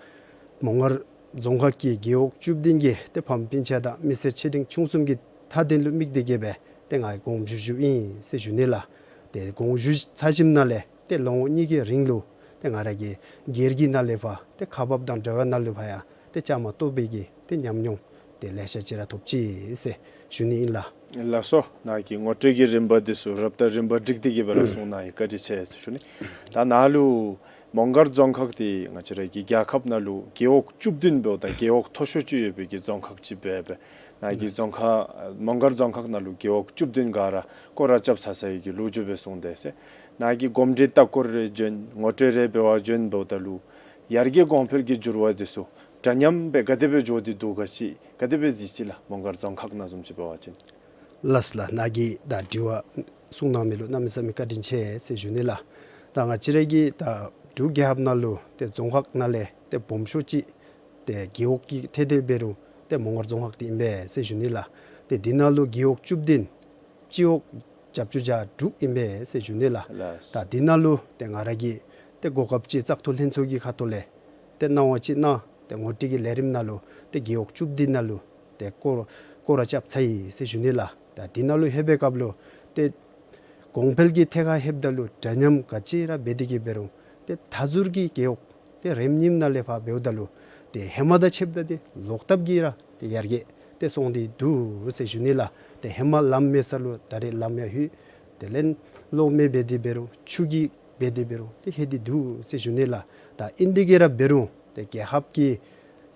མོང་སྒར་རྫོང་ཁག་གི་རྒེད་འོག་བཅུ་བདུན་གྱི་ཏེ་ཕམ་སྤུན་ཆ་དང་མི་སེར་ཆེ་འབྲིང་ཆུང་གསུམ་གྱི་མཐའ་དོན་ལུ་དམིགས་ཏེ་གིས་སྦེ་ཏེ་ང་དགོངས་ཞུ་ཞུཝ་ཨིན་ཟེར་ཞུ་ནི་ལགས། ཏེ་དགོངས་ཞུ་ཚར་ཞིནམ་ལས་ཏེ་ལོ་ངོ་གཉིས་ཀྱི་རིང་ལུ་ཏེ་ང་ར་གིས་སྒེར་གྱི་ནང་ལས་ཕར་ཏེ་ཁག་འབག་དང་འབྲེལ་བ་ནང་ལུ་ཕར་ཡང་ཏེ་བཅའ་མར་གཏོགས་པའི་གི་ཏེ་ཉམས་མྱོང་ཏེ་ལེ་ཤ་ཅིག་ར་ཐོབ་ཅི་ཟེར་ཞུ་ནི་ཨིན་ལགས། ལགས་སོ། ནཱ་གི་ངོ་སྤྲོད་ཀྱི་རིམ་པ་འདི་ཚུ་རབ་དང་རིམ་པ་བསྒྲིགས་ཏེ་གིས་སྦེ་ར་གསུངས་གནང་ཡི། བཀའ་དྲིན་ཆེ་ཟེར་ཞུ་ནི། ད་ནཱ་ལུ་མོང་སྒར་རྫོང་ཁག་འདི་ང་བཅས་ར་གི་རྒྱལ་ཁབ་ནང་ལུ་རྒེད་འོག་བཅུ་བདུན་འབདཝ་ད་རྒེད་འོག་མཐོ་ཤོས་ཅིག་ཡོད་པའི་གི་རྫོང་ཁག་ཅིག་འབད་བས། ནཱ་གི་རྫོང་ཁག་མོང་སྒར་རྫོང་ཁག་ནང་ལུ་རྒེད་འོག་བཅུ་བདུན་ག་ར་སྐོར་ར་རྐྱབ་ཚར་ཚར་ཡི་གི་ལོ་རྒྱུས་སྦེ་གསུངས་དེས་ཟེར། ནཱ་གི་གོམས་འདྲིས་ལྟ་སྐོར་རེ་བྱོན་ངོ་སྤྲོད་རེ་འབད་བར་བྱོན་འབདཝ་ད་ལུ་ཡར་རྒྱས་གོང་འཕེལ་གྱི་འགྱུར་བ་འདི་ཚུ་འདྲ་མཉམ་སྦེ་ག་དེ་སྦེ་འགྱོ་སྟེ་འདུག་ག་ཅིག་ག་དེ་སྦེ་གཟིགས་ཅི་ལགས། མོང་སྒར་རྫོང་ཁག་ནང་བཟུམ་ཅིག་འབད་བ་ཅིན། ལགས་ལགས། ནཱ་གིས་ད་དྲི་བ་གསུངས་གནང་མི་ལུ་གནམ་མེད་ས་མེད་བཀའ་དྲིན་ཆེ་ཟེར་ཞུ་ནི་ལགས། ད་ང་བཅས་ར་གི་ད་འབྲུག་རྒྱལ་ཁབ་ནང་ལུ་ཏེ་རྫོང་ཁག་ནང་ལས་ཏེ་སྦོམ་ཤོས་ཅིག་ཏེ་རྒེད་འོག་གི་ཐད་དེ་འབད་རུང་ཏེ་མོང་སྒར་རྫོང་ཁག་འདི་ཨིན་པས་ཟེར་ཞུ་ནི་ལགས། ཏེ་འདི་ནང་ལུ་རྒེད་འོག་བཅུ་བདུན་སྤྱི་འོག་བརྒྱད་ཅུ་གྱ་དྲུག་ཨིན་པས་ཟེར་ཞུ་ནི་ལགས། ལགས། ད་འདི་ནང་ལུ་ཏེ་ང་ར་གིས་ཏེ་གོ་སྐབས་ཅིག་བཙག་འཐུ་ལྷན་ཚོགས་ཀྱི་ཁ་ཐུག་ལས་ཏེ་གནང་བ་ཅིན་ཏེ་ངོ་སྤྲོད་ཀྱི་ལས་རིམ་ནང་ལུ་ཏེ་རྒེད་འོག་བཅུ་བདུན་ནང་ལུ་ཏེ་སྐོར་སྐོར་ར་རྐྱབ་ཚར་ཡི་ཟེར་ཞུ་ནི་ལགས། ད་འདི་ནང་ལུ་ལྷོད་པའི་སྐབས་ལུ་ཏེ་གོང་འཕེལ་གྱི་ཐད་ཁར་ལྷོདཔ་ད་ལུ་འདྲ་མཉམ་ག་ཅི་ར་འབད་དེ་གིས་འབད་རུང་ཏེ་མཐའ་ཟུར་གྱི་རྒེད་འོག་ཏེ་རིམ་གཉིསམ་ནང་ལས་ཕར་འབདཝ་ད་ལུ་ཏེ་ཧེ་མ་དང་ཕྱདཔ་ད་ཏེ་ལོག་ལྟབ་ཀྱིས་ར་ཏེ་ཡར་རྒྱས་ཏེ་སོང་སྟེ་འདུག་ཟེར་ཞུ་ནི་ལགས། ཏེ་ཧེ་མ་ལམ་མེད་ས་ལུ་ད་རེས་ལམ་ཡང་ལྷོད། དེ་ལས་གློག་མེ་འབད་དེ་འབད་རུང་ཆུ་གི་འབད་དེ་འབད་རུང་ཏེ་ལྷོད་དེ་འདུག་ཟེར་ཞུ་ནི་ལགས། ད་ཨིན་དེ་གིས་ར་འབད་རུང་ཏེ་རྒྱལ་ཁབ་ཀྱི་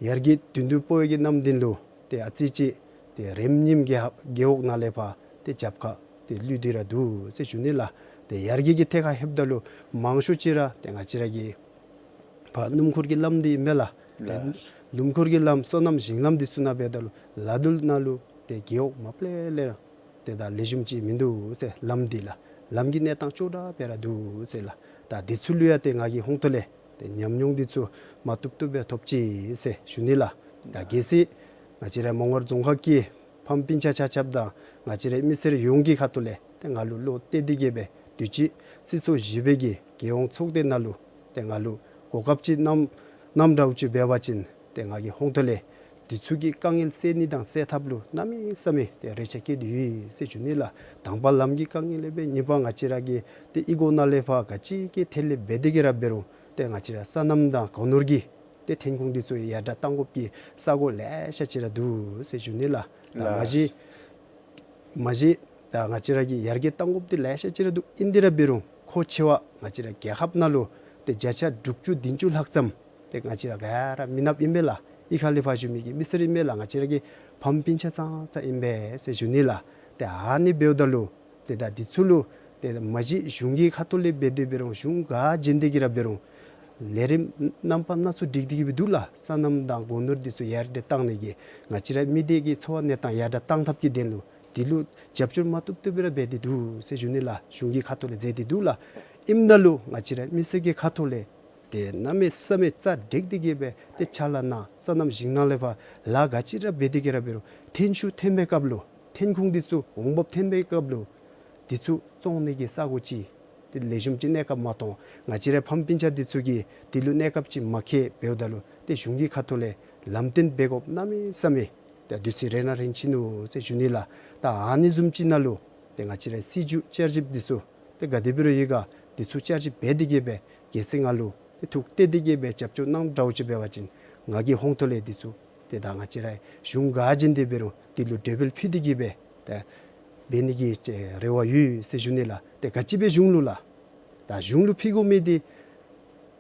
ཡར་རྒྱས་དོན་དུ་འབད་བའི་གི་ནམ་དུས་ལུ་ཏེ་ཨ་ཙི་ཅིག་ཏེ་རིམ་གཉིསམ་རྒེད་རྒེད་འོག་ནང་ལས་ཕར་ཏེ་རྒྱབ་ཁར་ཏེ་ལུས་ཏེ་ར་འདུག་ཟེར་ཞུ་ནི་ལགས། ཏེ་ཡར་རྒྱས་ཀྱི་ཐད་ཁར་ལྷོདཔ་ད་ལུ་མང་ཤོས་ཅིག་ར་ཏེ་ང་བཅས་ར་གི་ཕར་སྣུམ་འཁོར་གྱི་ལམ་འདི་ཨིན་མས་ལགས། ཏེ་ལགས། སྣུམ་འཁོར་གྱི་ལམ་སོ་ནམ་ཞིང་ལམ་འདི་ཚུ་ནང་འབདཝ་ད་ལུ་ལ་དུལ་ནང་ལུ་ཏེ་རྒེད་འོག་མ་པ་ལས་ལས་ར་ཏེ་ད་ལེགས་ཤོམ་ཅིག་མིན་འདུག་ཟེར། ལམ་འདི་ལགས་ལམ་གྱི་གནས་སྟངས་སྐྱོ་དྲགས་སྦེ་ར་འདུག་ཟེར་ལགས། ད་འདི་ཚུ་ལུ་ཡང་ཏེ་ང་གི་ཧོངས་ཏོ་ལས་ཏེ་ཉམས་མྱོང་འདི་ཚུ་མ་བཏུབ་བཏུབ་སྦེ་ཐོབ་ཅི་ཟེར་ཞུ་ནི་ལགས། ད་གལ་སྲིད་ང་བཅས་ར་མོང་སྒར་རྫོང་ཁག་གི་ཕམ་སྤུན་ཆ་ཆ་ཁྱབ་དང་ང་བཅས་རའི་མི་སེར་ཡོངས་ཀྱི་ཁ་ཐུག་ལས་ཏེ་ང་ལུ་བློ་གཏད་དེ་གིས་སྦེ་དུས་ཅི་སྲིད་ཚོགས་བཞི་པའི་གི་རྒྱལ་ཡོངས་ཚོགས་སྡེ་ནང་ལུ་ཏེ་ང་ལུ་གོ་སྐབས་ཅིག་གནངམ་གནངམ་འདྲཝ་ཅིག་འབད་བ་ཅིན་ཏེ་ང་གི་ཧོངས་ཏོ་ལས་དུས་ཚོད་ཀྱི་དཀའ་ངལ་སེལ་ནི་དང་སེལ་ཐབས་ལུ་གནམ་མེད་ས་མེད་ཏེ་རེ་ཆ་བསྐྱེད་དེ་ཡོད་ཟེར་ཞུ་ནི་ལགས། དང་པ་ལམ་གྱི་དཀའ་ངལ་ལས་སྦེ་གཉིས་པ་ང་བཅས་ར་གི་ཏེ་གཡུས་སྒོ་ནང་ལས་ཕར་ག་ཅི་གི་ཐད་ལས་འབད་དེ་གིས་ར་འབད་རུང་ཏེ་ང་བཅས་ར་སོ་ནམ་དང་སྒོ་ནོར་གྱི་ཏེ་ཐོན་ཁུངས་འདི་ཚུ་ཡར་དྲགས་གཏང་དགོཔ་གི་ས་གོ་ལེ་ཤ་ཅིག་ར་འདུག་ཟེར་ཞུ་ནི་ལགས། ད་མ་གཞི་མ་གཞི་ད་ང་བཅས་ར་གི་ཡར་རྒྱས་གཏང་དགོཔ་འདི་ལེ་ཤ་ཅིག་ར་འདུག། ཨིན་དེ་ར་འབད་རུང་མཁོ་ཆེ་བ་ང་བཅས་ར་རྒྱལ་ཁབ་ནང་ལུ་ཏེ་བརྒྱ་ཆ་དྲུག་ཅུ་བདུན་ཅུ་ལྷག་ཙམ་ཏེ་ང་བཅས་ར་ག་ར་མི་ནགཔ་ཨིན་མས་ལགས། གཡུས་ཁ་ལས་ཕར་བཞུགས་མི་གི་མི་སེར་ཨིན་མས་ལགས། ང་བཅས་ར་གི་ཕམ་སྤུན་ཆ་ཙང་ཙང་ཨིན་པས་ཟེར་ཞུ་ནི་ལགས། ཏེ་ཨ་ནི་འབདཝ་ད་ལུ་ཏེ་ད་འདི་ཚུ་ལུ་ ཏེ་མ་གཞི་གཞུང་གི་ཁ་ཐུག་ལས་འབད་དེ་འབད་རུང་གཞུང་ག་བྱིན་ཏེ་གི་ར་འབད་རུང་ལས་རིམ་རྣམ་པ་སྣ་ཚོགས་སྒྲིག་སྟེ་གི་སྦེ་འདུག་ལགས། སོ་ནམ་དང་སྒོ་ནོར་འདི་ཚུ་ཡར་དྲག་བཏང་ནི་གི་ང་བཅས་ར་མི་སྡེ་གི་འཚོ་བ་གནས་སྟངས་ཡར་དྲག་བཏང་ཐབས་ཀྱི་དོན་ལུ་འདི་ལུ་རྒྱབ་སྐྱོར་མ་བཏུབ་བཏུབ་སྦེ་ར་འབད་དེ་འདུག་ཟེར་ཞུ་ནི་ལགས། གཞུང་གི་ཁ་ཐུག་ལས་མཛད་དེ་འདུག་ལགས། ཨིནམ་ད་ལུ་ང་བཅས་ར་མི་སེར་གྱི་ཁ་ཐུག་ལས་ཏེ་གནམ་མེད་ས་མེད་རྩ་འགྲིག་སྟེ་གི་སྦེ་ཏེ་ཕྱག་ལཱ་གནང་། སོ་ནམ་ཞིང་ནང་ལས་ཕར་ལཱ་ག་ཅི་ར་འབད་དེ་གི་ར་འབད་རུང་ཐོན་ཤུགས་ཐོན་པའི་སྐབས་ལུ་ཐོན་ཁུངས་འདི་ཚུ་འོང་འབབ་ཐོན་པའི་སྐབས་ལུ་འདི་ཚུ་བཙོང་ནི་གི་ས་གོ་ཅིག་ཏེ་ལེགས་ཤོམ་ཅིག་གནས་སྐབས་མ་མཐོང་། ང་བཅས་ར་ཕམ་སྤུན་ཆ་འདི་ཚུ་གིས་འདི་ལུ་གནས་སྐབས་ཅིག་མ་མཁྱེན་འབདཝ་ད་ལུ་ཏེ་གཞུང་གི་ཁ་ཐུག་ལས་ལམ་སྟོན་འབད་དགོཔ་གནམ་མེད་ས་མེད་ད་དུས་ཚོད་རེ་ནང་རེ་ཕྱིན་ནུག་ཟེར་ཞུ་ནི་ལགས། ད་ཨ་ནི་བཟུམ་ཅིག་ནང་ལུ་ཏེ་ང་བཅས་ར་སྲིད་བྱུས་བསྐྱར་ཞིབ་འདི་ཚུ་ཏེ་ག་དེ་འབད་རུང་ཡོད་ག་འདི་ཚུ་བསྐྱར་ཞིབ་འབད་དེ་གི་སྦེ་གལ་སྲིད་ང་ལུ་ཏེ་ཐུགས་གཏད་དེ་གི་སྦེ་རྒྱབ་སྐྱོར་གནང་འདྲཝ་ཅིག་འབད་བ་ཅིན་ང་གི་ཧོངས་ཐོག་ལས་འདི་ཚུ་ཏེ་ད་ང་བཅས་ར་གཞུང་ག་བྱིན་ཏེ་འབད་རུང་འདི་ལུ་གྲོས་འབུལ་ཕུལ་ཏེ་གི་སྦེ་ཏེ་འབད་ནི་གི་ཅིག་རེ་བ་ཡོད་ཟེར་ཞུ་ནི་ལགས། ཏེ་ག་ཅི་སྦེ་གཞུང་ལུ་ལགས། ད་གཞུང་ལུ་ཕུལ་དགོ་མི་འདི་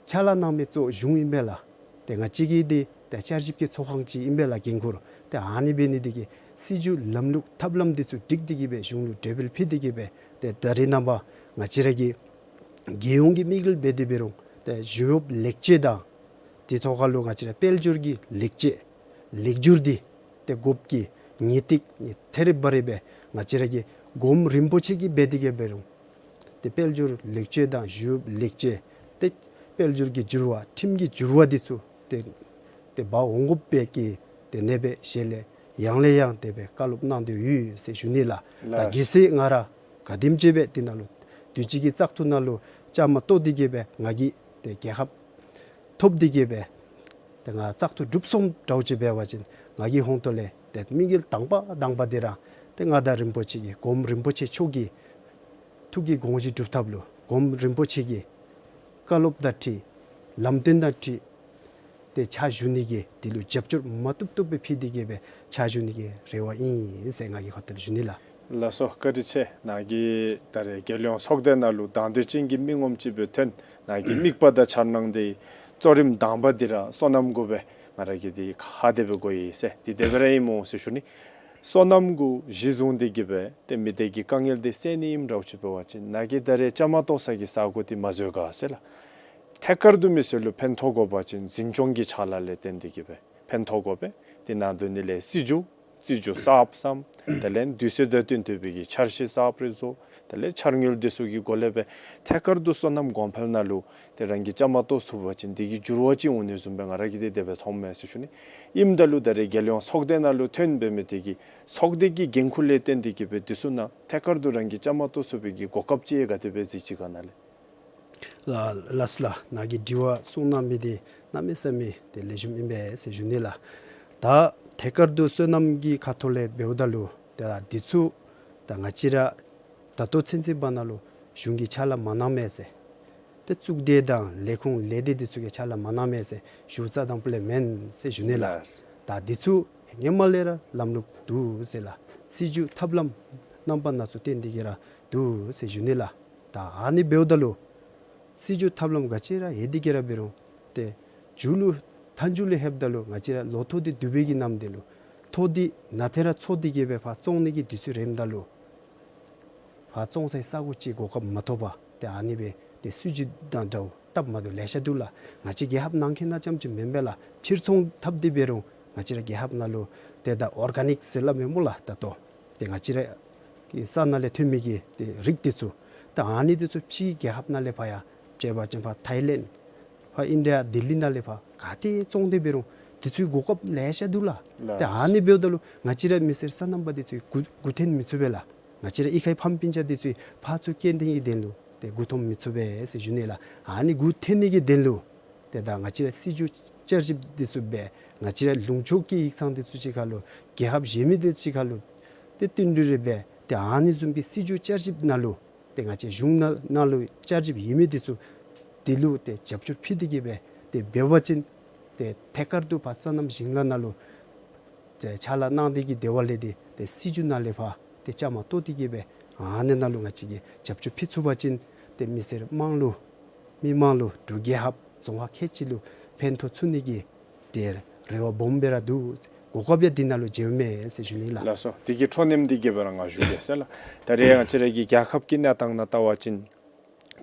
ཕྱག་ལཱ་གནང་མི་གཙོ་བོ་གཞུང་ཨིན་པས་ལགས། ཏེ་ང་བཅས་ཀྱི་འདི་ཏེ་བསྐྱར་ཞིབ་ཀྱི་ཚོགས་ཁང་ཅིག་ཨིན་པས་ལགས་འགན་ཁུར། ཏེ་ཨ་ནི་འབད་ནི་འདི་གིས་སྲིད་བྱུས་ལམ་ལུགས་ཐབས་ལམ་འདི་ཚུ་སྒྲིག་སྟེ་གི་སྦེ་གཞུང་ལུ་གྲོས་འབུལ་ཕུལ་ཏེ་གི་སྦེ་ཏེ་ད་རེས་ནངས་པ་ང་བཅས་ར་གི་རྒྱལ་ཡོངས་ཀྱི་དམིགས་ཡུལ་འབད་དེ་འབད་རུང་ཏེ་ཞི་གཡོགཔ་ལེགས་བཅོས་དང་དེ་ཐོག་ཁར་ལུ་ང་བཅས་ར་དཔལ་འབྱོར་གྱི་ལེགས་བཅོས་ལེགས་བསྒྱུར་འདི་ཏེ་དགོཔ་གི་ངེས་ཏིག་ངེས་ཐེ་རེ་བ་རེ་སྦེ་ང་བཅས་ར་གི་སྒོམ་རིན་པོ་ཆེ་གིས་འབད་དེ་གི་འབད་རུང་ཏེ་དཔལ་འབྱོར་ལེགས་བཅོས་དང་ཞི་གཡོགཔ་ལེགས་བཅོས་ཏེ་དཔལ་འབྱོར་གྱི་འགྱུར་བ་ཁྲིམས་ཀྱི་འགྱུར་བ་འདི་ཚུ་ཏེ་ཏེ་འབག་འོང་དགོཔ་སྦེ་གི་ཏེ་ནེ་སྦེ་ཞལ་ལས་ཡང་ལས་ཡང་དེ་སྦེ་བཀའ་སློབ་གནང་དོ་ཡོད་ཟེར་ཞུ་ནི་ལགས། ད་ལགས། གལ་སྲིད་ང་ར་ག་དེམ་ཅིག་སྦེ་དེ་ནང་ལུ་དུས་ཅི་གི་བཙག་འཐུ་ནང་ལུ་བཅའ་མར་གཏོགས་ཏེ་གི་སྦེ་ང་གིས་ཏེ་རྒྱལ་ཁ་ཐོབ་སྟེ་གི་སྦེ་ཏེ་ང་བཙག་འཐུ་གྲུབ་སོངམ་འདྲཝ་ཅིག་འབད་བ་ཅིན་ང་གི་ཧོངས་ཐོག་ལས་ཏེ་དམིགས་ཡུལ་དང་པ་དང་པ་འདི་ར་ཏེ་མངའ་བདག་རིན་པོ་ཆེ་གི་སྒོམ་རིན་པོ་ཆེ་མཆོག་གི་ཐུགས་ཀྱི་དགོངས་གཞི་སྒྲུབ་ཐབས་ལུ་སྒོམ་རིན་པོ་ཆེ་གི་བཀའ་སློབ་དང་འཁྲིལ་ལམ་སྟོན་དང་འཁྲིལ་ཏེ་ཕྱག་ཞུ་ནི་གི་འདི་ལུ་རྒྱབ་སྐྱོར་མ་བཏུབ་བཏུབ་སྦེ་ཕུལ་ཏེ་གི་སྦེ་ཕྱག་ཞུ་ནི་གི་རེ་བ་ཨིན་ཟེར་ང་གིས་ཁ་ཐུག་ལས་ཞུ་ནི་ལགས། ལགས་སོ། བཀའ་དྲིན་ཆེ། ནཱ་གིས་ད་རེས་རྒྱལ་ཡོངས་ཚོགས་སྡེ་ནང་ལུ་དང་འདོད་ཅན་གྱི་མི་ངོམ་ཅིག་སྦེ་ཐོན་ནཱ་གི་དམིགས་པ་དང་འཆར་སྣང་འདི་གཙོ་རིམ་དང་པ་འདི་ར་སོ་ནམ་གུ་སྦེ་ང་ར་གིས་འདི་ཧ་དེ་སྦེ་གོ་ཡི་ཟེར་འདི་དེ་སྦེ་ར་ཨིན་མོ་ཟེར་ཞུ་ནི། སོ་ནམ་གུ་གཞི་བཟུང་སྟེ་གི་སྦེ་ཏེ་མི་སྡེ་གི་དཀའ་ངལ་འདི་སེལ་ནི་ཨིནམ་འདྲཝ་ཅིག་འབད་བ་ཅིན་ནཱ་གིས་ད་རེས་བཅའ་མར་གཏོགས་ས་གི་ས་གོ་འདི་མ་འཛོལ་ག་ཟེར་ལགས། ཐད་ཀར་དུ་མི་སེར་ལུ་ཕན་ཐོགས་དགོ་པ་ཅིན་འཛིན་སྐྱོང་གི་ཕྱག་ལཱ་ལས་བརྟེན་ཏེ་གི་སྦེ་ཕན་ཐོགས་དགོ་པས། དེ་ནང་དོན་ནི་ལས་སྲིད་བྱུས་སྲིད་བྱུས་གསརཔ་བརྩམ། དེ་ལས་དུས་ཚོད་དང་བསྟུན་ཏེ་སྦེ་གི་འཆར་གཞི་གསརཔ་རེ་བཟོ། དེ་ལས་འཆར་དངུལ་འདི་ཚུ་གི་སྒོ་ལས་སྦེ་ཐད་ཀར་དུ་སོ་ནམ་གོང་འཕེལ་ནང་ལུ་ཏེ་རང་གིས་བཅའ་མར་གཏོགས་ཚུགས་པ་ཅིན་འདི་གི་འགྱུར་བ་ཅིག་འོང་ནི་བཟུམ་སྦེ་ང་ར་གིས་འདི་དེ་སྦེ་མཐོངམ་མས་ཟེར་ཞུ་ནི། ཨིནམ་ད་ལུ་ད་རེས་རྒྱལ་ཡོངས་ཚོགས་སྡེ་ནང་ལུ་ཐོན་འབད་མི་འདི་གིས་ཚོགས་སྡེ་གི་འགན་ཁུར་ལས་བརྟེན་ཏེ་གི་སྦེ་འདི་ཚུ་ནང་ཐད་ཀར་དུ་རང་གིས་བཅའ་མར་གཏོགས་ཚུགས་པའི་གི་གོ་སྐབས་ཅིག་ག་དེ་སྦེ་གཟིགས་ཅི་ག་ནཱ་ལས། ལགས་ལགས་ལགས། ནཱ་གིས་དྲི་བ་གསུངས་གནང་མི་འདི་གནམ་མེད་ས་མེད་ཏེ་ལེགས་ཤོམ་ཨིན་པས་ཟེར་ཞུ་ནི་ལགས། ད་ཐད་ཀར་དུ་སོ་ནམ་གྱི་ཁ་ཐུག་ལས་འབདཝ་ད་ལུ་ཏེ་ད་འདི་ཚུ་ད་ང་བཅས་ར་ད་ལྟོ་ཚུན་ཚོད་བར་ན་ལུ་གཞུང་གིས་ཕྱག་ལཱ་མ་གནངམ་མས་ཟེར། ཏེ་གཙུག་སྡེ་དང་ལས་ཁུངས་ལས་སྡེ་འདི་ཚུ་གིས་ཕྱག་ལཱ་མ་གནངམ་མས་ཟེར་ཞུ་རྩ་དང་པོ་ལས་མེན་ཟེར་ཞུ་ནི་ལགས། ལགས། ད་འདི་ཚུ་ཧེ་མ་ལས་ར་ལམ་ལུགས་འདུག་ཟེར་ལགས། སྲིད་བྱུས་ཐབས་ལམ་རྣམ་པ་སྣ་ཚོགས་བཏོན་ཏེ་གི་ར་འདུག་ཟེར་ཞུ་ནི་ལགས། ད་ཨ་ནི་འབདཝ་ད་ལུ་སྲིད་བྱུས་ཐབས་ལམ་ག་ཅི་ར་ཡོད་དེ་གི་ར་འབད་རུང་ཏེ་མཇུག་ལུ་མཐའ་མཇུག་ལུ་ལྷོདཔ་ད་ལུ་ང་བཅས་ར་ལོ་ཐོག་འདི་བསྡུ་བའི་གི་ནམ་དེ་ལུ་ཐོག་འདི་ནང་ཐེ་ར་ཚོ་སྟེ་གི་སྦེ་ཕར་བཙོང་ནི་གི་དུས་ཚོད་རནམ་ད་ལུ་ཕར་བཙོང་སའི་ས་གོ་ཅིག་གོ་སྐབས་མ་ཐོབ་པར་ཏེ་ཨ་ནི་སྦེ་ཏེ་སྲིད་བྱུས་དང་འདྲཝ་སྟབས་མ་བདེཝ་ལེ་ཤ་འདུག་ལགས། ང་བཅས་རྒྱལ་ཁབ་ནང་འཁོད་ནང་རྐྱངམ་ཅིག་མེན་པས་ལགས། ཕྱིར་ཚོང་འཐབ་སྟེ་འབད་རུང་ང་བཅས་ར་རྒྱལ་ཁབ་ནང་ལུ་ཏེ་ད་ཨོར་ག་ནིཀ་ཟེར་སླབ་མས་སྨོ་ལགས། ད་ལྟོ་ཏེ་ང་བཅས་ར་གི་ས་ནང་ལས་ཐོན་མི་གི་ཏེ་རིགས་འདི་ཚུ་ད་ཨ་ནི་འདི་ཚུ་ཕྱི་རྒྱལ་ཁབ་ནང་ལས་ཕར་ཡར་བྱས་པ་ཅིན་ཕར་ཐའི་ལེནཌ་ཕར་ཨིན་ཌི་ཡ་ལྡི་ལི་ནང་ལས་ཕར་ག་ཏེ་བཙོང་སྟེ་འབད་རུང་འདི་ཚུ་གོ་སྐབས་ལེ་ཤ་འདུག་ལགས། ལགས། ཏེ་ཨ་ནི་འབདཝ་ད་ལུ་ང་བཅས་ར་མི་སེར་སོ་ནམ་པ་འདི་ཚུ་མགུ་མགུ་འཐོན་མི་ཚུགས་པས་ལགས། ང་བཅས་ར་གཡུས་ཁའི་ཕམ་སྤུན་ཆ་འདི་ཚུ་ཕར་ཚུར་སྐྱེལ་ནི་གི་དོན་ལུ་ཏེ་མགུ་འཐོམ་མི་ཚུགས་པས་ཟེར་ཞུ་ནི་ལགས། ཨ་ནི་མགུ་འཐོན་ནི་གི་དོན་ལུ་ཏེ་ད་ང་བཅས་ར་སྲིད་བྱུས་བསྐྱར་ཞིབ་འདི་ཚུ་འབད་ང་བཅས་ར་ལུང་ཕྱོགས་ཀྱི་ཡིག་ཚང་འདི་ཚུ་གཅིག་ཁར་ལུ་རྒྱལ་ཁབ་གཞན་མི་འདི་གཅིག་ཁར་ལུ་ཏེ་བསྟུན་གྲོས་རེ་འབད་ཏེ་ཨ་ནི་བཟུམ་གྱི་སྲིད་བྱུས་བསྐྱར་ཞིབ་ནང་ལུ་ཏེ་ང་བཅས་གཞུང་ནང་ནང་ལུ་བསྐྱར་ཞིབ་ཡོད་མི་འདི་ཚུ་འདི་ལུ་ཏེ་རྒྱབ་སྐྱོར་ཕུལ་ཏེ་གི་སྦེ་ཏེ་འབད་བ་ཅིན་ཏེ་ཐད་ཀར་དུ་ཕར་སོ་ནམ་ཞིང་ལཱ་ནང་ལུ་ཏེ་ཕྱག་ལཱ་གནང་སྟེ་གི་སྡོད་པ་ལས་ཏེ་ཏེ་སྲིད་བྱུས་ནང་ལས་ཕར་ཏེ་བཅའ་མར་གཏོགས་ཏེ་གི་སྦེ་ཨ་ནི་ནང་ལུ་ང་བཅས་ཀྱིས་རྒྱབ་སྐྱོར་ཕུལ་ཚུགས་པ་ཅིན་ཏེ་མི་སེར་དམངས་ལུ་མི་དམངས་ལུ་འབྲུག་རྒྱལ་ཁབ་རྫོང་ཁག་ཁལ་གཅིག་ལུ་ཕན་ཐོགས་ཚུགས་ནི་གི་ཏེ་རེ་བ་སྦོམ་སྦེ་ར་འདུག། གོ་སྐབས་ཡང་འདི་ནང་ལུ་མཇལཝ་མས་ཟེར་ཞུ་ནི་ལགས། ལགས་སོ། དེ་གི་འཕྲོ་མཉམ་འདི་གི་སྦེ་ར་ང་ཞུ་གེ་ཟེར་ལགས། ད་རེས་ང་བཅས་ར་གི་རྒྱལ་ཁབ་ཀྱི་གནས་སྟངས་ནང་བལྟ་བ་ཅིན་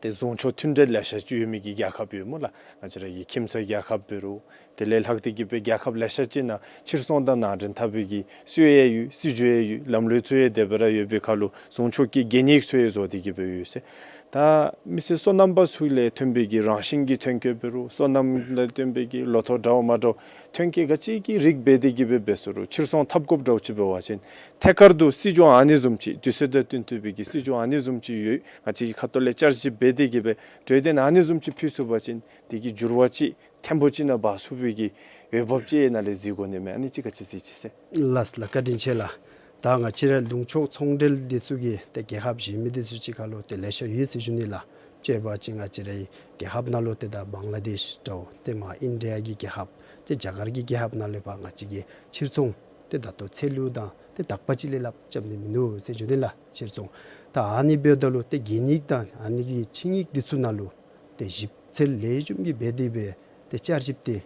ཏེ་ཟུང་ཕྱོགས་མཐུན་འབྲེལ་ལེ་ཤ་ཅིག་ཡོད་མི་གི་རྒྱལ་ཁབ་ཡོད་སྨོ་ལགས། ང་བཅས་ར་གི་ཁྱིམ་མཚེས་རྒྱལ་ཁབ་འབད་རུང་དེ་ལས་ལྷག་སྟེ་གི་སྦེ་རྒྱལ་ཁབ་ལེ་ཤ་ཅིག་ནང་ཕྱིར་ཚོང་དང་ནང་འདྲེན་འཐབ་པའི་གི་སྲོལ་ཡང་ཡོད། སྲིད་བྱུས་ཡང་ཡོད། ལམ་ལུགས་ཚུ་ཡང་དེ་སྦེ་ར་ཡོད་པའི་ཁར་ལུ་ཟུང་ཕྱོགས་ཀྱི་གན་ཡིག་ཚུ་ཡང་བཟོ་སྟེ་གི་སྦེ་ཡོད་ཟེར། ད་མི་སེར་སོ་ནམ་པ་ཚུ་ལས་ཐོན་པའི་གི་རང་བཞིན་གྱི་ཐོན་སྐྱེད་འབད་རུང་སོ་ནམ་ལས་ཐོན་པའི་གི་ལོ་ཐོག་འདྲཝ་མ་འདྲཝ་ཐོན་སྐྱེད་ག་ཅི་གི་རིགས་འབད་དེ་གི་སྦེ་འབད་སོང་རུང་ཕྱིར་ཚོང་འཐབ་དགོཔ་འདྲཝ་ཅིག་འབད་བ་ཅིན་ཐད་ཀར་དུ་སྲིད་བྱུས་ཨ་ནི་བཟུམ་ཅིག་དུས་ཚོད་དང་བསྟུན་ཏེ་སྦེ་གི་སྲིད་བྱུས་ཨ་ནི་བཟུམ་ཅིག་ཡོད། ང་བཅས་ཀྱི་ཁ་ཐུག་ལས་བསྐྱར་ཞིབ་འབད་དེ་གི་སྦེ་གྲོས་དོན་ཨ་ནི་བཟུམ་ཅིག་ཕུལ་ཚུགས་པ་ཅིན་དེ་གི་འགྱུར་བ་ཅིག་ཐེངས་པོ་ཅིག་ནང་འབག་ཚུགས་པའི་གི་འོས་འབབ་ཅིག་ནཱ་ལས་གཟིགས་དགོ་ནི་མས། ཨ་ནི་ཅིག་ག་ཅི་གཟིགས་ཅི་ཟེར། ལགས་ལགས། བཀའ་དྲིན་ཆེ་ལགས། ད་ང་བཅས་ར་ལུང་ཕྱོགས་ཚོང་འབྲེལ་འདི་ཚུ་གི་ཏེ་རྒྱལ་ཁབ་གཞན་མི་འདི་ཚུ་ཅིག་ཁར་ལུ་ཏེ་ལེ་ཤ་ཡོད་ཟེར་ཞུ་ནི་ལགས། དཔྱེ་འབད་བ་ཅིན་ང་བཅས་རའི་རྒྱལ་ཁབ་ནང་ལུ་ཏེ་ད་བང་ལ་དེཤ་འདྲཝ་ཏེ་མར་ཨིན་ཌི་ཡ་གི་རྒྱལ་ཁབ་ཏེ་རྒྱ་གར་གྱི་རྒྱལ་ཁབ་ནང་ལུ་ཕར་ང་བཅས་ཀྱི་ཕྱིར་ཚོང་ཏེ་ད་ལྟོ་ཚལ་ལུ་དང་ཏེ་དག་པ་ཅིག་ལས་ལྷགཔ་རྐྱབ་ནི་མིན་འདུག་ཟེར་ཞུ་ནི་ལགས། ཕྱིར་ཚོང་ད་ཨ་ནི་འབདཝ་ད་ལུ་ཏེ་གན་ཡིག་དང་ཨ་ནི་གི་ཆིངས་ཡིག་འདི་ཚུ་ནང་ལུ་ཏེ་ཞིབ་འཚོལ་ལེགས་ཤོམ་གྱི་འབད་དེ་སྦེ་ཏེ་བསྐྱར་ཞིབ་འདི་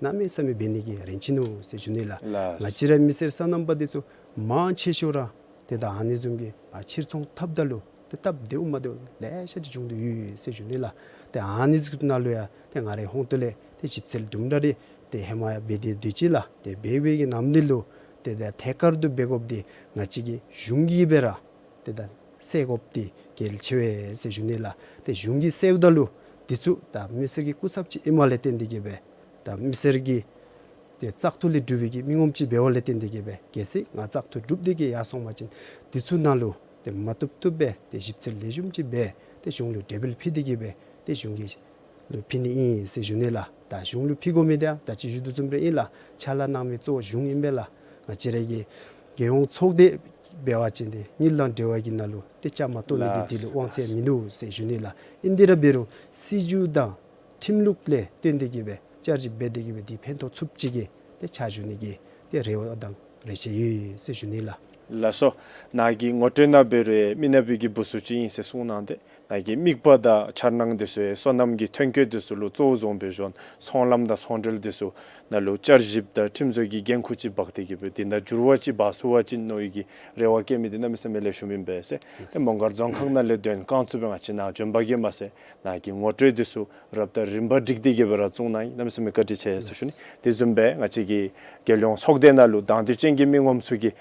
གནམ་མེད་ས་མེད་འབད་ནི་གི་རན་ཆི་ནུག་ཟེར་ཞུ་ནི་ལགས། ལགས། ང་བཅས་ར་མི་སེར་སོ་ནམ་པ་འདི་ཚུ་མང་ཆེ་ཤོས་ར་ཏེ་ད་ཨ་ནི་བཟུམ་གྱི་ཕར་ཕྱིར་ཚོང་འཐབ་ད་ལུ་ཏེ་སྟབས་བདེཝ་མ་བདེཝ་ལེ་ཤ་ཅིག་བྱུང་སྟེ་ཡོད་ཟེར་ཞུ་ནི་ལགས། ཏེ་ཨ་ནི་ཚུ་ནང་ལུ་ཡང་ཏེ་ང་རའི་ཧོངས་ཏོ་ལས་ཏེ་ཞིབ་འཚོལ་དུམ་གྲ་རེ་ཏེ་ཧེ་མ་ཡང་འབད་དེ་སྡོད་ཅི་ལགས། ཏེ་འབད་བའི་གི་ནམ་དུས་ལུ་ཏེ་ད་ཐད་ཀར་དུ་འབད་དགོཔ་འདི་ང་བཅས་ཀྱི་གཞུང་གིས་སྦེ་ར་ཏེ་ད་སེལ་དགོཔ་འདི་གལ་ཆེ་བས་ཟེར་ཞུ་ནི་ལགས། ཏེ་གཞུང་གིས་སེལཝ་ད་ལུ་འདི་ཚུ་ད་མི་སེར་གྱི་སྐུ་ཚབ་ཅིག་ཨིནམ་ལས་བརྟེན་ཏེ་གི་སྦེ་ད་མི་སེར་གྱི་ཏེ་བཙག་འཐུ་ལས་གྲུབ་པའི་གི་མི་ངོམ་ཅིག་འབདཝ་ལས་བརྟེན་ཏེ་གི་སྦེ་གལ་སྲིད་ང་བཙག་འཐུ་གྲུབ་སྟེ་གི་ཡར་སོང་པ་ཅིན་འདི་ཚུ་ནང་ལུ་ཏེ་མ་བཏུབ་བཏུབ་སྦེ་ཏེ་ཞིབ་འཚོལ་ལེགས་ཤོམ་ཅིག་འབད་དེ་གཞུང་ལུ་གྲོས་འབུལ་ཕུལ་ཏེ་གི་སྦེ་ཏེ་གཞུང་གི་ལུ་ཕུལ་ནི་ཨིན་ཟེར་ཞུ་ནི་ལགས། ད་གཞུང་ལུ་ཕུལ་དགོ་མི་འདི་ཡང་ད་ཅི་ཞུ་དོ་བཟུམ་ར་ཨིན་ལགས། ཕྱག་ལཱ་གནང་མི་གཙོ་བོ་གཞུང་ཨིན་པས་ལགས། ང་བཅས་ར་གི་རྒྱལ་ཡོངས་ཚོགས་སྡེ་འབད་བ་ཅིན་ཏེ་དངུལ་དང་འབྲེལ་བ་གི་ནང་ལུ་ཏེ་བཅའ་མར་གཏོགས་ནི་གི་ལགས་འདི་ལུ་དབང་ཚད་ལགས་མིན་འདུག་ཟེར་ཞུ་ནི་ལགས། ཨིན་དེ་ར་འབད་རུང་སྲིད་བྱུས་དང་ཁྲིམས་ལུགས་ལས་བརྟེན་ཏེ་གི་སྦེ་བསྐྱར་ཞིབ་འབད་དེ་གི་སྦེ་འདི་ཕན་ཐོགས་ཚུགསཔ་ཅིག་གི་ཏེ་ཕྱག་ཞུ་ནི་གི་ཏེ་རེ་བ་དང་རེ་ཆེ་ཡོད་ཟེར་ཞུ་ནི་ལགས། ལགས་སོ། ནཱ་གི་ངོ་སྤྲོད་ནང་འབད་རུང་མི་ནག་པའི་གི་བུ་ཚུ་ཅིག་ཨིན་ཟེར་གསུངས་གནང་སྟེ་ནཱ་གི་དམིགས་པ་དང་འཆར་སྣང་འདི་ཚུ་སོ་ནམ་གྱི་ཐོན་སྐྱེད་འདི་ཚུ་ལུ་གཙོ་བོ་བཟུང་སྦེ་བཟུམ་ཚོང་ལམ་དང་ཚོང་འབྲེལ་འདི་ཚུ་ནང་ལུ་བསྐྱར་ཞིབ་དང་ཁྲིམས་བཟོ་གི་འགན་ཁུར་ཅིག་འབག་སྟེ་གི་སྦེ་འདི་ནང་འགྱུར་བ་ཅིག་འབག་ཚུགས་པ་ཅིན་མནོ་བའི་གི་རེ་བ་བསྐྱེད་མི་འདི་གནམ་མེད་ས་མེད་ལེགས་ཤོམ་ཨིན་པས་ཟེར། ཏེ་མོང་སྒར་རྫོང་ཁག་ནང་ལས་དོན་རྐང་བཙུགས་སྦེ་ང་བཅས་ནཱ་བྱོན་པ་གིས་མ་ཚད་ནཱ་གི་ངོ་སྤྲོད་འདི་ཚུ་རབ་དང་རིམ་པ་བསྒྲིགས་ཏེ་གི་སྦེ་ར་བཙུགས་གནང་ཡི། གནམ་མེད་ས་མེད་བཀའ་དྲིན་ཆེ་ཟེར་ཞུ་ནི། དེ་བཟུམ་སྦེ་ང་བཅས་ཀྱི་རྒྱལ་ཡོངས་ཚོགས་སྡེ་ནང་ལུ་དང་འདོད་ཅན་གྱི་མི་ངོམ་ཚུ་གི་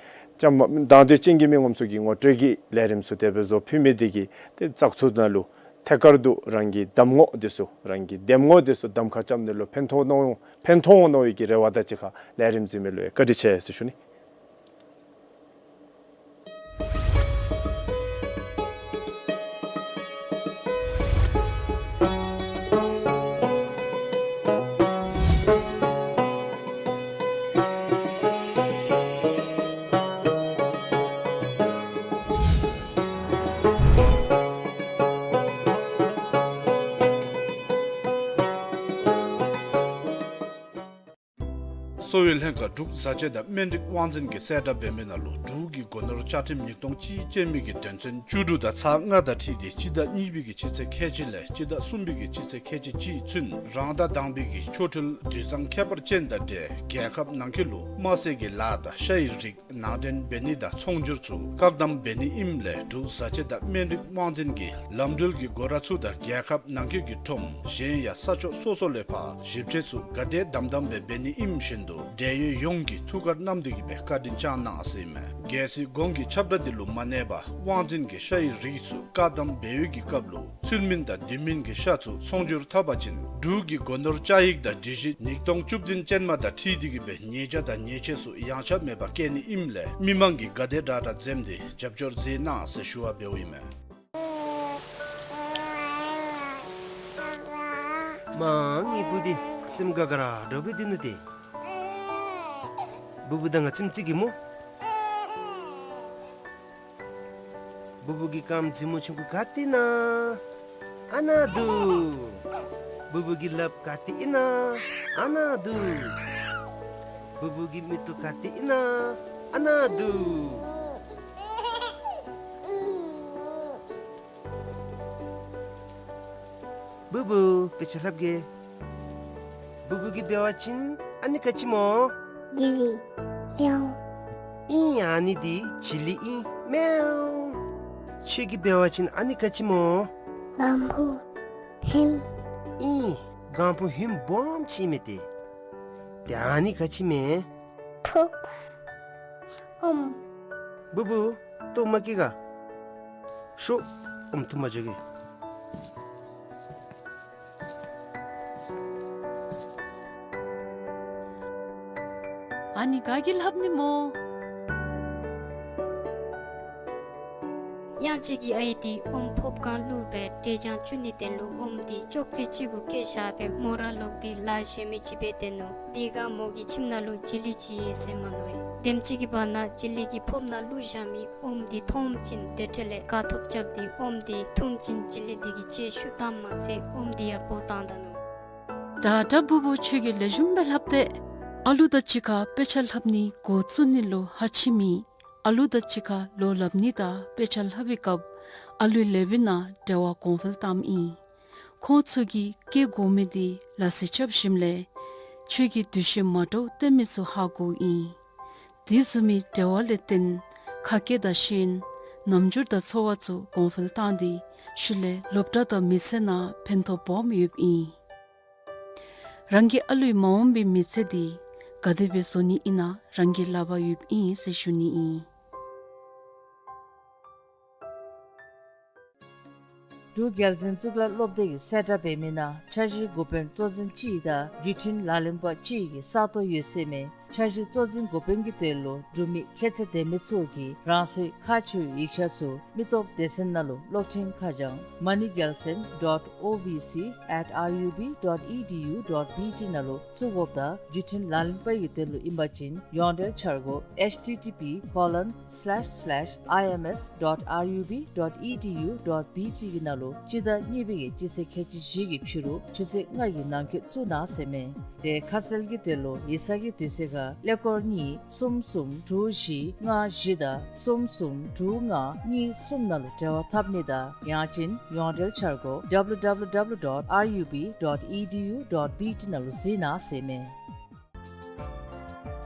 བཅའ་མར་དང་འདོད་ཅན་གྱི་མི་ངོམ་ཚུ་གི་ངོ་སྤྲོད་ཀྱི་ལས་རིམ་ཚུ་དེ་སྦེ་བཟོ་ཕུལ་མི་འདི་གིས་ཏེ་བཙག་འཐུ་ནང་ལུ་ཐད་ཀར་དུ་རང་གི་གདམ་ངོ་འདི་ཚུ་རང་གི་འདེམས་ངོ་འདི་ཚུ་གདམ་ཁ་རྐྱབ་ནི་ལུ་ཕན་ཐོགས་འོང་ཕན་ཐོགས་འོང་མནོ་བའི་གི་རེ་བ་དང་གཅིག་ཁར་ལས་རིམ་གཟིགས་མི་ལུ་ཡང་བཀའ་དྲིན་ཆེ་ཟེར་ཞུ་ནི། གསོ་བའི་ལྷན་ཁག་འབྲུག་བཟའ་བཅའ་དང་སྨན་རིགས་དབང་འཛིན་གྱིས་གསལ་བསྒྲགས་འབད་མི་ནང་ལུ་འབྲུག་གི་སྒོ་ནོར་བཅའ་ཁྲིམས་ཉིས་སྟོང་གཅིག་ཅན་མི་གི་དོན་ཚན་བཅུ་དྲུག་དང་ཚག་ལྔ་དང་འཁྲིལ་ཏེ་སྤྱི་ཟླ་གཉིས་པའི་གི་སྤྱི་ཚེས་ཁལ་གཅིག་ལས་སྤྱི་ཟླ་གསུམ་པའི་གི་སྤྱི་ཚེས་ཁལ་གཅིག་གཅིག་ཚུན་རང་ཟླ་དང་པའི་གི་ཆོ་འཕྲུལ་དུས་བཟང་ཁྱད་པར་ཅན་དང་འབྲེལ་རྒྱལ་ཁབ་ནང་འཁོད་ལུ་དམར་ཟས་ཀྱི་ལཱ་དང་ཤ་ཡི་རིགས་ནང་འདྲེན་འབད་ནི་དང་ཚོང་སྒྱུར་ཚུ་བཀག་དམ་འབད་ནི་ཨིནམ་ལས་འབྲུག་བཟའ་བཅའ་དང་སྨན་རིགས་དབང་འཛིན་གྱིས་ལམ་འགྲུལ་གྱི་སྒོ་ར་ཚུ་དང་རྒྱལ་ཁབ་ནང་འཁོད་ཀྱི་ཁྲོམ་གཞན་ཡང་ས་ཕྱོགས་སོ་སོ་ལས་ཕར་ཞིབ་དཔྱད་ཚུ་ག་དེ་དམ་དམ་སྦེ་འབད་ནི་ཨིནམ་བཞིན་དུ་འབྲེལ་ཡོད་ཡོངས་ཀྱིས་ཐུགས་ཁར་བསྣམས་ཏེ་གི་སྦེ་བཀའ་དྲིན་བསྐྱང་གནང་ཟེར་ཨིན་མས། གལ་སྲིད་གོང་གི་ཁྱབ་བསྒྲགས་འདི་ལུ་མ་གནས་པར་དབང་འཛིན་གྱིས་ཤ་ཡི་རིགས་ཚུ་བཀག་དམ་འབད་བའི་གི་སྐབས་ལུ་ཚུལ་མིན་དང་དུས་མིན་གྱི་ཤ་ཚུ་ཚོང་སྒྱུར་འཐབ་པ་ཅིན་འབྲུག་གི་སྒོ་ནོར་བཅའ་ཡིག་དང་སྒྲིག་གཞི་ཉིས་སྟོང་བཅུ་བདུན་ཅན་མ་དང་འཁྲིལ་ཏེ་གི་སྦེ་ཉེས་བྱ་དང་ཉེས་ཆད་ཚུ་ཡངས་ཆག་མེད་པར་བཀལ་ནི་ཨིནམ་ལས་མི་མང་གིས་ག་དེ་དྲག་དྲག་འཛེམས་ཏེ་རྒྱབ་སྐྱོར་མཛད་གནང་ཟེར་ཞུ་བ་འབདཝ་ཨིན་མས། མ་ངེའི་བུ་འདི་སེམས་དགའ་དགའ་ར་འདྲོག་པའི་འདུག་ནུག་ཏེ། བུ་བུ་དང་ང་ཙམ་ཅིག་གིས་སྨོ། བུ་བུ་གི་རྐངམ་མཛེས་མོ་ཆུང་ཀུ་ག་ཏེ་ཨིན་ན། ཨ་ནཱ་འདུག། བུ་བུ་གི་ལགཔ་ག་ཏེ་ཨིན་ན། ཨ་ནཱ་འདུག། བུ་བུ་གི་མིག་ཏོ་ག་ཏེ་ཨིན་ན། ཨ་ནཱ་འདུག། བུ་བུ་དཔེ་ཆ་ལྷབ་གེ། བུ་བུ་གིས་འབད་བ་ཅིན་ཨ་ནི་ག་ཅི་སྨོ། ཊི་ཝི། མེའུ། ཨིན། ཨ་ནི་འདི་བྱི་ལི་ཨིན། མེའུ། ཁྱོད་ཀྱིས་འབད་བ་ཅིན་ཨ་ནི་ག་ཅི་སྨོ། སྒམ་པོ། ཧིམ། ཨིན། སྒམ་པོ་ཧིམ་སྦོམ་ཅིག་མས་ཏེ། ཏེ་ཨ་ནི་ག་ཅི་སྨོ། ཕོརཔ། ཨོམ། བུ་བུ། ལྟོ་མ་བཀྱེས་ག། ཤོག། ཨོམ་འཐུང་པར་འགྱོ་གེ། ཨ་ནི་ག་གིས་ལྷབ་ནི་སྨོ། གཡང་སྐྱིད་ཀྱི་ཨའི་འདི་ཨོམ་ཕོརཔ་གང་བླུགས་པའི་འབྲས་ལྗང་བཙུགས་ནིའི་དོན་ལུ་ཨོམ་འདི་ཅོག་ཙེ་གཅིག་གུ་བཀལ་བཞག་སྦེ་མོ་ར་ལོག་སྟེ་ལཱ་གཞན་མི་ཅིག་འབད་དེ་ནུག། དེ་སྒང་མོ་གི་ཁྱིམ་ནང་ལུ་བྱི་ལི་ཅིག་ཡོད་ཟེར་མ་མནོ་བས། དེམ་ཅིག་གི་བར་ན་བྱི་ལི་གིས་ཕོརཔ་ནང་བླུགས་བཞག་མི་ཨོམ་འདི་མཐོངམ་ཅིག་དེ་འཕྲོ་ལས་དགའ་ཐོབ་རྐྱབ་སྟེ་ཨོམ་འདི་འཐུངམ་ཅིག་བྱི་ལི་འདི་གིས་ལྕེ་བཤུད་བཏངམ་མ་ཚད་ཨོམ་འདི་ཡང་སྦོ་བཏང་ད་ནུག། ད་ད་བུ་བུ་ཁྱོད་ཀྱིས་ལེགས་ཤོམ་སྦེ་ལྷབ་སྟེ། ཨ་ལུ་དང་གཅིག་ཁར་དཔེ་ཆ་ལྷབ་ནི་འགོ་བཙུགས་ནི་ལུ་ཧ་ཆི་མེད། ཨ་ལུ་དང་གཅིག་ཁར་ལོ་ལྷབ་ནི་དང་དཔེ་ཆ་ལྷབ་པའི་སྐབས་ཨ་ལུའི་ལེ་བའི་ནང་འབྲེལ་བ་གོང་འཕེལ་བཏངམ་ཨིན། ཁོང་ཚུ་གིས་བཀལ་དགོ་མི་འདི་ལག་ལེན་རྐྱབ་ཞིནམ་ལས་ཁྱོད་ཀྱིས་འདུ་ཤེས་མ་འདྲཝ་སྟོན་མི་ཚུ་ཧ་གོཝ་ཨིན། དེ་བཟུམ་མའི་འབྲེལ་བ་ལས་བརྟེན་ཁ་སྐད་དང་ཤེས་ཡོན་རྣམ་འགྱུར་དང་འཚོ་བ་ཚུ་གོང་འཕེལ་བཏང་སྟེ་ཤུལ་ལས་སློབ་གྲྭ་དང་མི་ཚེ་ནང་ཕན་ཐོགས་སྦོམ་ཡོདཔ་ཨིན། རང་གིས་ཨ་ལུའི་མ་འོངས་པའི་མི་ཚེ་འདི་ག་དེ་སྦེ་བཟོ་ནི་ཨིན་ན་རང་གི་ལག་པར་ཡོདཔ་ཨིན་ཟེར་ཞུ་ནི་ཨིན། འབྲུག་རྒྱལ་འཛིན་གཙུག་ལག་སློབ་སྡེ་གིས་གསལ་བསྒྲགས་འབད་མི་ནང་འཆར་གཞི་འགོ་དཔོན་གཙོ་འཛིན་གཅིག་དང་བརྒྱུད་འཕྲིན་ལག་ལེན་པ་གཅིག་གི་ས་སྟོང་ཡོད་ཟེར་མས། འཆར་གཞི་གཙོ་འཛིན་འགོ་དཔོན་གྱི་དོན་ལུ་འབྲུག་མི་ཁྱད་ཚད་ལྡན་མི་ཚུ་གིས་རང་སོའི་ཁག་ཆེ་བའི་ཡིག་ཆ་ཚུ་མི་སྟོབས་སྡེ་ཚན་ནང་ལུ་གློག་འཕྲིན་ཁ་བྱང་moneygelson dot O V C at R U B dot E D U dot B T ནང་ལུ་བཙུགས་དགོཔ་དང་བརྒྱུད་འཕྲིན་ལག་ལེན་པ་གི་དོན་ལུ་ཨིན་པ་ཅིན་ཡོངས་འབྲེལ་འཆར་སྒོ་H T T P colon slash slash I M S dot R U B dot E D U dot B T གི་ནང་ལུ་སྤྱི་ཟླ་གཉིས་པའི་གི་སྤྱི་ཚེས་ཁལ་གཅིག་བཞི་གི་ཕྱི་རུ་ཆུ་ཚོད་ལྔ་གི་ནང་འཁོད་བཙུགས་གནང་ཟེར་མས། དེ་ཁ་གསལ་གྱི་དོན་ལུ་ཡིག་ཚང་གི་དུས་ཚོད་ཁར་ཀླད་ཀོར་གཉིས་གསུམ་གསུམ་དྲུག་བཞི་ལྔ་བཞི་དང་གསུམ་གསུམ་དྲུག་ལྔ་གཉིས་གསུམ་ནང་ལུ་འབྲེལ་བ་འཐབ་ནི་དང་ཡང་ཅིན་ཡོངས་འབྲེལ་འཆར་སྒོ W W W dot R U B dot E D U dot B T ནང་ལུ་གཟིགས་གནང་ཟེར་མས།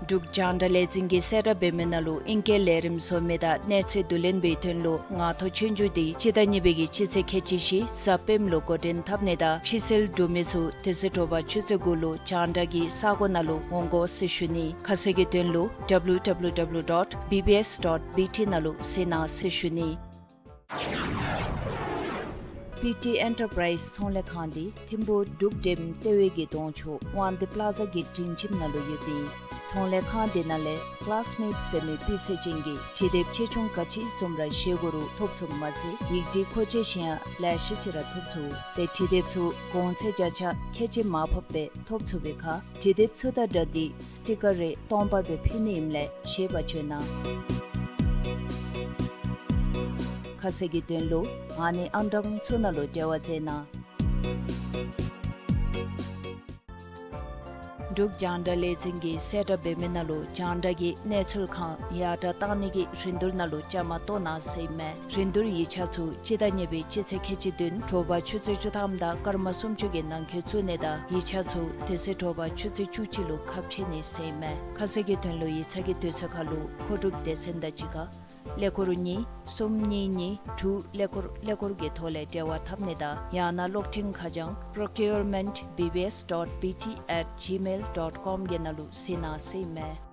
འབྲུག་རྒྱང་བསྒྲགས་ལས་འཛིན་གྱིས་གསལ་བསྒྲགས་འབད་མི་ནང་ལུ་ཨིང་སྐད་ལས་རིམ་བཟོ་མི་དང་གནས་ཚུལ་བསྡུ་ལེན་པའི་དོན་ལུ་ངང་ཐོག་ཆོས་རྒྱུགས་འདི་སྤྱི་ཟླ་གཉིས་པའི་གི་སྤྱི་ཚེས་ཁལ་གཅིག་བཞི་གཟའ་སྤེནམ་ལུ་འགོ་འདྲེན་འཐབ་ནི་དང་ཕྱི་སེལ་འབྲུག་མི་ཚུ་དེ་ཚེ་དྲོ་པ་ཆུ་ཚོད་དགུ་ལུ་རྒྱང་བསྒྲགས་ཀྱི་ས་གོ་ནང་ལུ་འོང་དགོ་ཟེར་ཞུ་ནི། ཁ་གསལ་གྱི་དོན་ལུ W W W dot B B S dot B T ནང་ལུ་གཟིགས་གནང་ཟེར་ཞུ་ནི། པི་ཊི་ཨེན་ཊར་པ་རའིཛ་ཚོང་ལས་ཁང་འདི་ཐིམ་ཕུག་འབྲུག་འགྲེམ་ལྟེ་བའི་གི་གདོང་ཕྱོགས་དབང་འདུས་པ་ལ་ཛ་གི་སྒྲིང་ཁྱིམ་ནང་ལུ་ཡོད་པའི་ཚོང་ལས་ཁང་འདི་ནང་ལས་ཀ་ལཱས་མེཊ་ཟེར་མི་སྤུས་ཚད་ཅན་གྱི་འབྲི་དེབ་ཆེ་ཆུང་ག་ཅི་བཟུམ་ར་བཞེས་དགོ་རུང་ཐོབ་ཚུགསཔ་མ་ཚད་ཡིག་འབྲི་མཁོ་ཆས་གཞན་ཡང་ལེ་ཤ་ཅིག་ར་ཐོབ་ཚུགས། ཏེ་འབྲི་དེབ་ཚུ་གོང་ཚད་བརྒྱ་ཆ་ཁལ་གཅིག་མར་ཕབ་སྦེ་ཐོབ་ཚུགས་པའི་ཁར་འབྲི་དེབ་ཚུ་དང་སྦྲགས་ཏེ་སི་ཊི་ཀར་རེ་སྟོང་པ་སྦེ་ཕུལ་ནི་ཨིནམ་ལས་ཤེས་པར་བྱོན་གནང་། ཁ་གསལ་གྱི་དོན་ལུ་ཨ་ནི་ཨང་གྲངས་ཚུ་ནང་ལུ་འབྲེལ་བ་མཛད་གནང་། འབྲུག་རྒྱང་བསྒྲགས་ལས་འཛིན་གྱིས་གསལ་བསྒྲགས་འབད་མི་ནང་ལུ་རྒྱང་བསྒྲགས་ཀྱི་གནས་ཚུལ་ཁང་ཡར་དྲག་གཏང་ནི་གི་རིན་བསྡུར་ནང་ལུ་བཅའ་མར་གཏོགས་གནང་ཟེར་ཨིན་མས། རིན་བསྡུར་ཡིག་ཆ་ཚུ་སྤྱི་ཟླ་གཉིས་པའི་སྤྱི་ཚེས་ཁལ་གཅིག་བདུན་དྲོ་པ་ཆུ་ཚོད་བཅུ་ཐམ་དང་སྐར་མ་སུམ་ཅུ་གི་ནང་འཁོད་བཙུགས་ནི་དང་ཡིག་ཆ་ཚུ་དེ་ཚེ་དྲོ་པ་ཆུ་ཚོད་བཅུ་གཅིག་ལུ་ཁ་ཕྱེ་ནི་ཟེར་ཨིན་མས། ཁ་གསལ་གྱི་དོན་ལུ་ཡིག་ཚང་གི་དུས་ཚོད་ཁར་ལུ་མཁོ་སྒྲུབ་སྡེ་ཚན་དང་གཅིག་ཁར་ཀླད་ཀོར་གཉིས་གསུམ་གཉིས་གཉིས་དྲུག་ཀླད་ཀོར་ཀླད་ཀོར་གྱི་ཐོག་ལས་འབྲེལ་བ་འཐབ་ནི་དང་ཡང་ན་གློག་འཕྲིན་ཁ་བྱང་procurement B B S dot B T at gmail dot com གི་ནང་ལུ་གཟིགས་གནང་ཟེར་ཨིན་མས།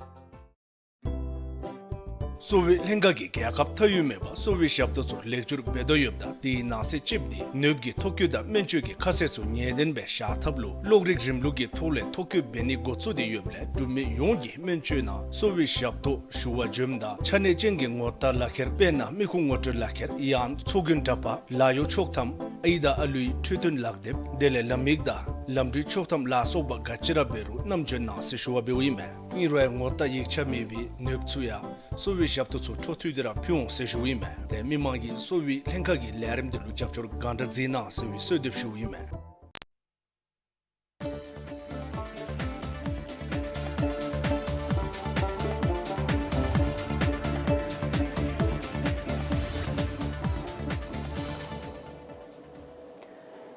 གསོ་བའི་ལྷན་ཁག་གིས་རྒྱལ་ཁབ་མཐའ་དབུས་མེད་པར་གསོ་བའི་ཞབས་ཏོག་ཚུ་ལེགས་བསྒྱུར་འབད་དོ་ཡོདཔ་ད་དེའི་ནང་གསེས་གཅིགཔོ་འདི་ནདཔ་གི་ཐོ་བཀོད་དང་སྨན་བཅོས་ཀྱི་ཁ་གསལ་ཚུ་ངེས་བདེན་སྦེ་བཞག་ཐབས་ལུ་གློག་རིག་རིམ་ལུགས་ཀྱི་ཐོག་ལས་ཐོ་བཀོད་འབད་ནི་འགོ་བཙུགས་ཏེ་ཡོདཔ་ལས་འབྲུག་མི་ཡོངས་ཀྱིས་སྨན་བཅོས་ནང་གསོ་བའི་ཞབས་ཏོག་ཞུ་བར་འབྱོནམ་ད་ཆ་གནས་ཅན་གྱི་ངོ་རྟགས་ལག་ཁྱེར་དཔེར་ན་མི་ཁུངས་ངོ་སྤྲོད་ལག་ཁྱེར་ཡང་ཚོགས་རྒྱན་འདྲ་པར་ལཱ་གཡོག་ཆོག་ཐམ་ཨའི་དང་ཨ་ལུའི་འཕྲོད་བསྟེན་ལག་དེབ་དེ་ལས་ལམ་ཡིག་དང་ལམ་འགྲུལ་ཆོག་ཐམ་ལ་སོགས་པ་ག་ཅི་ར་འབད་རུང་བསྣམས་འབྱོན་གནང་ཟེར་ཞུ་བ་འབདཝ་ཨིན་མས། ཨིན་རུང་ཡང་ངོ་རྟགས་ཡིག་ཆ་མེད་པའི་ནདཔ་ཚུ་ཡང་གསོ་བའི་ཞབས་ཏོག་ཚུ་འཕྲོ་མཐུད་དེ་ར་ཕུལ་འོང་ཟེར་ཞུཝ་ཨིན་མས། ཏེ་མི་མང་གིས་གསོ་བའི་ལྷན་ཁག་གི་ལས་རིམ་དེ་ལུ་རྒྱབ་སྐྱོར་གང་དྲག་མཛད་གནང་ཟེར་བའི་གསོལ་འདེབས་ཞུཝ་ཨིན་མས།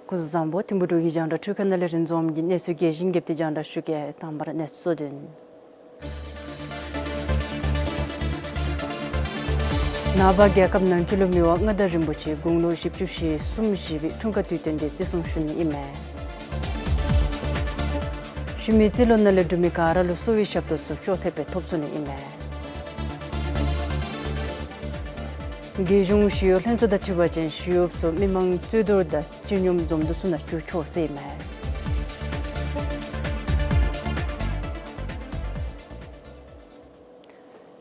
སྐུ་གཟུགས་བཟང་པོ། ཐིམ་ཕུག་འབྲུག་གི་རྒྱང་བསྒྲགས་འཕྲུལ་ཁང་ནང་ལས་རིན་འཛོམས་ཀྱིས་གནས་ཚུལ་རྒྱས་ཤིང་རྒྱསཔ་སྦེ་རྒྱང་བསྒྲགས་ཞུ་གེ། དང་པ་ར་གནས་ཚུལ་གཙོ་དོན། ནངས་པ་རྒྱལ་ཁབ་ནང་འཁོད་ལུ་མི་དབང་མངའ་བདག་རིན་པོ་ཆེ་དགུང་ལོ་བཞི་བཅུ་ཞེ་གསུམ་བཞེས་པའི་འཁྲུངས་སྐར་དུས་སྟོན་འདི་བརྩི་སྲུང་ཞུ་ནི་ཨིན་མས། ཤུལ་མའི་རྩིས་ལོ་ནང་ལས་འབྲུག་མི་ག་ར་ལུ་གསོ་བའི་ཞབས་ཏོག་ཚུ་ཅོག་འཐདཔ་སྦེ་ཐོབ་ཚུགས་ནི་ཨིན་མས། རྒྱལ་གཞུང་ཞི་གཡོག་ལྷན་ཚོགས་དང་འཁྲིལ་བ་ཅིན་ཞི་གཡོགཔ་ཚུ་མི་མང་རྩོད་བསྡུར་དང་སྤྱི་སྙོམས་འཛོམས་འདུ་ཚུ་ནང་འཛུལ་ཆོག་ཟེར་ཨིན་མས།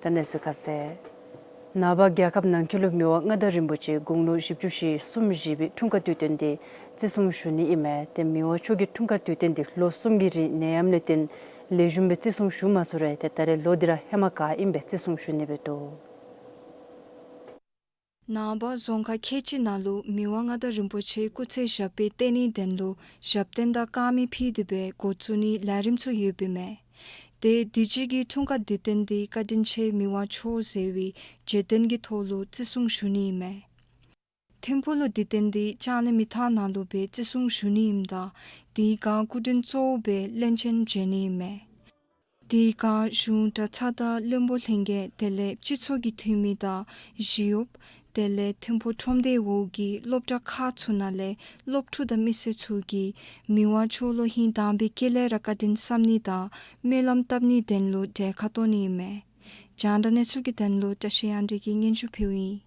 ད་གནས་ཚུལ་ཁ་གསལ། ནངས་པ་རྒྱལ་ཁབ་ནང་འཁོད་ལུ་མི་དབང་མངའ་བདག་རིན་པོ་ཆེ་དགུང་ལོ་བཞི་བཅུ་ཞེ་གསུམ་བཞེས་པའི་འཁྲུངས་སྐར་དུས་སྟོན་འདི་བརྩི་སྲུང་ཞུ་ནི་ཨིན་མས། ཏེ་མི་དབང་མཆོག་གི་འཁྲུངས་སྐར་དུས་སྟོན་འདི་ལོ་གསུམ་གྱི་རིང་ནད་ཡམས་ལས་བརྟེན་ལེགས་ཤོམ་སྦེ་བརྩི་སྲུང་ཞུ་མ་ཚུགས་རུང་ཏེ་ད་རེས་ལོ་འདི་ར་ཧེ་མ་ག་ཨིནམ་སྦེ་བརྩི་སྲུང་ཞུ་ནི་སྦེ་འདུག། ནངས་པ་རྫོང་ཁག་ཁལ་གཅིག་ནང་ལུ་མི་དབང་མངའ་བདག་རིན་པོ་ཆེ་སྐུ་ཚེ་ཞབས་པད་བརྟན་ནིའི་དོན་ལུ་ཞབས་བརྟན་དང་དཀར་མེ་ཕུལ་ཏེ་སྦེ་འགོ་བཙུགས་ནིའི་ལས་རིམ་ཚུ་ཡོདཔ་ཨིན་མས། ཏེ་དུས་ཅི་གི་འཁྲུངས་སྐར་དུས་སྟོན་འདི་བཀའ་དྲིན་ཆེ་མི་དབང་མཆོག་ཟེར་བའི་བརྗོད་དོན་གྱི་ཐོག་ལུ་བརྩི་སྲུང་ཞུ་ནི་ཨིན་མས། ཐིམ་ཕུག་ལུ་དུས་སྟོན་འདི་ལྕང་གླིང་མི་ཐང་ནང་ལུ་སྦེ་བརྩི་སྲུང་ཞུ་ནི་ཨིནམ་ད་དེ་སྒང་སྐུ་མགྲོན་གཙོ་བོ་སྦེ་བློན་ཆེན་བྱོན་ནི་ཨིན་མས། དེ་སྒང་གཞུང་གྲྭ་ཚང་དང་བློན་པོ་ལྷན་རྒྱས་དེ་ལས་སྤྱི་ཚོགས་ཀྱི་འཐུས་མི་དང་ཞི་གཡོགཔ་དེ་ལས་ཐིམ་ཕུག་ཁྲོམ་སྡེའི་འོག་གི་སློབ་གྲྭ་ཁག་ཚུ་ནང་ལས་སློབ་ཕྲུག་དང་མི་སེར་ཚུ་གིས་མི་དབང་མཆོག་ལུ་ཧིང་དྭངས་པའི་དཀྱིལ་ལས་ར་བཀའ་དྲིན་བསམ་ནི་དང་སྨོན་ལམ་བཏབ་ནིའི་དོན་ལུ་གྲལ་ཁར་གཏོགས་ནི་ཨིན་མས། རྒྱང་བསྒྲགས་གནས་ཚུལ་གྱི་དོན་ལུ་བཀྲ་ཤིས་དབྱངས་སྒྲོན་གྱིས་སྙན་ཞུ་ཕུལཝ་ཨིན།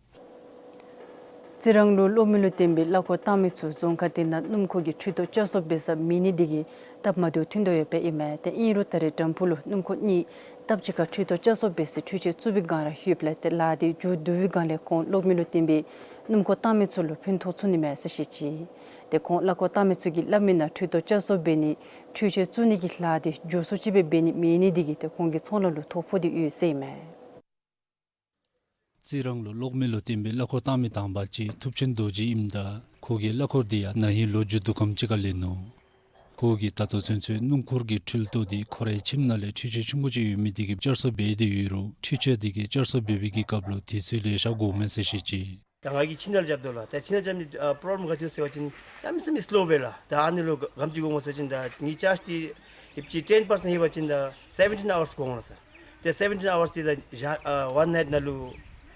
རྩི་རང་ལུ་གློག་མེ་ལུ་བརྟེན་པའི་གླ་འཁོར་བཏང་མི་ཚུ་རྫོང་ཁག་དེ་ནང་སྣུམ་འཁོར་གྱི་འཕྲུལ་གཏོར་བསྐྱར་གསོ་འབད་ས་མེད་ནི་དེ་གིས་སྟབས་མ་བདེཝ་ཐོན་དོ་ཡོདཔ་ཨིན་མས། ཏེ་ཨིན་རུང་ད་རེས་དྲམ་ཕུག་ལུ་སྣུམ་འཁོར་གཉིས་སྟབས་གཅིག་ཁར་འཕྲུལ་གཏོར་བསྐྱར་གསོ་འབད་སའི་འཕྲུལ་ཆས་བཙུགས་པའི་སྒང་ར་ལྷོདཔ་ལས་ཏེ་ལཱ་དེ་མཇུག་བསྡུ་བའི་སྒང་ལས་ཁོང་གློག་མེ་ལུ་བརྟེན་པའི་སྣུམ་འཁོར་བཏང་མི་ཚུ་ལུ་ཕན་ཐོགས་ཚུགས་ནི་མས་ཟེར་བཤད་ཅི། ཏེ་ཁོང་གླ་འཁོར་བཏང་མི་ཚུ་གིས་སླབ་མི་ནང་འཕྲུལ་གཏོར་བསྐྱར་གསོ་འབད་ནི་འཕྲུལ་ཆས་བཙུགས་ནི་གི་ལཱ་དེ་མགྱོགས་སུ་ཅིག་སྦེ་འབད་ནི་མེད་ནི་དེ་གིས་ཏེ་ཁོང་གི་ཚོང་ལཱ་ལུ་ཐོ་ཕོག་སྟེ་ཡོད་ཟེར་ཨིན་མས། རྩི་རང་ལུ་གློག་མེ་ལུ་བརྟེན་པའི་གླ་འཁོར་བཏང་མི་དང་པ་ཅིག་ཐུབ་ཆེན་རྡོ་རྗེ་ཨིནམ་ད་ཁོ་གིས་གླ་འཁོར་དེ་ཡང་ན་ཧིང་ལོ་མཇུག་བསྡུ་ཁམས་ཅིག་ཁར་ལེན་ནུག། ཁོ་གིས་ད་ལྟོ་ཚུན་ཚོད་སྣུམ་འཁོར་གྱི་འཕྲུལ་གཏོར་དེ་ཁོ་རའི་ཁྱིམ་ནང་ལས་འཕྲུལ་ཆས་ཆུང་ཀུ་ཅིག་ཡོད་མི་དེ་གིས་བསྐྱར་གསོ་འབད་དེ་ཡོད་རུང་འཕྲུལ་ཆས་དེ་གིས་བསྐྱར་གསོ་འབད་བའི་གི་སྐབས་ལུ་དུས་ཚོད་ལེ་ཤ་འགོརཝ་མས་ཟེར་བཤད་ཅི། ད་ང་གིས་ཕྱི་ནང་ལས་རྐྱབ་དོ་ལགས། ད་ཕྱི་ནང་རྐྱབ་ནི་ཨ་པྲོབ་ལེམ་ག་ཅི་ཟེར་བ་ཅིན་གནམ་མེད་ས་མེད་སི་ལོ་སྦེ་ལགས། ད་ཨ་ནི་ལུ་ག་ག་ཅི་འགོར་འོང་ཟེར་བ་ཅིན་ད་ངེའི་ཅཱརཇ་དེ་ཧེབ་ཅིག་ཊེན་པར་སེནཊ་ལྷོད་པ་ཅིན་ད་སེ་བེན་ཊིན་ཨ་ཝརསི་འགོར་འོང་ལགས་སར། ཏེ་སེ་བེན་ཊིན་ཨ་ཝརསི་དེ་ད་ཞག་ཨ་ཝན་ནའིཊ་ནང་ལུ་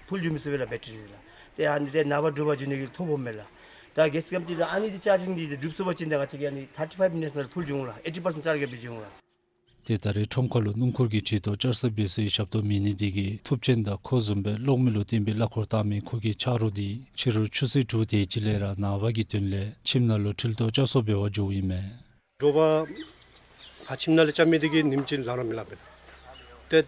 ཕུལ་འགྱོ་མི་ཚུགས་པས་ལགས་བེ་ཊ་རི་དེ་ལགས། ཏེ་ཨ་ནི་དེ་ནངས་པ་དྲོ་པ་འགྱོ་ནི་གི་ཐོ་ཕོགཔ་མས་ལགས། ད་གལ་སྲིད་ག་ཅི་ལགས་ཨ་ནི་དེ་ཅཱརཇིང་དེ་དེ་གྲུབ་སོང་པ་ཅིན་ད་ང་བཅས་ཀྱིས་ཨ་ནི་ཐར་ཊི་ཕའིབ་མི་ནིཊས་ནང་ལུ་ཕུལ་འགྱོ་འོང་ལགས། ཨེ་ཊི་པར་སེནཊ་ཅཱརཇ་རྐྱབ་སྦེ་འགྱོ་འོང་ལགས། ཏེ་ད་རེས་ཁྲོམ་ཁ་ལུ་སྣུམ་འཁོར་གྱི་འཕྲུལ་གཏོར་བསྐྱར་གསོ་འབད་སའི་ཞབས་ཏོག་མེད་ནི་དེ་གིས་ཐུབ་ཆེན་དང་ཁོ་བཟུམ་སྦེ་གློག་མེ་ལུ་བརྟེན་པའི་གླ་འཁོར་བཏང་མི་ཁོ་གི་ཆ་རོགས་དེ་ཕྱི་རུ་ཆུ་ཚོད་དྲུག་དེ་ཅིག་ལས་ར་ནངས་པ་གི་དོན་ལས་ཁྱིམ་ནང་ལུ་འཕྲུལ་གཏོར་བསྐྱར་གསོ་འབད་བར་འགྱོཝ་ཨིན་མས། དྲོ་པ་ཁ་ཁྱིམ་ནང་ལས་རྐྱབ་མི་དེ་གིས་ཉིནམ་གཅིག་ལང་ར་མི་ལང་པས། ཏེ་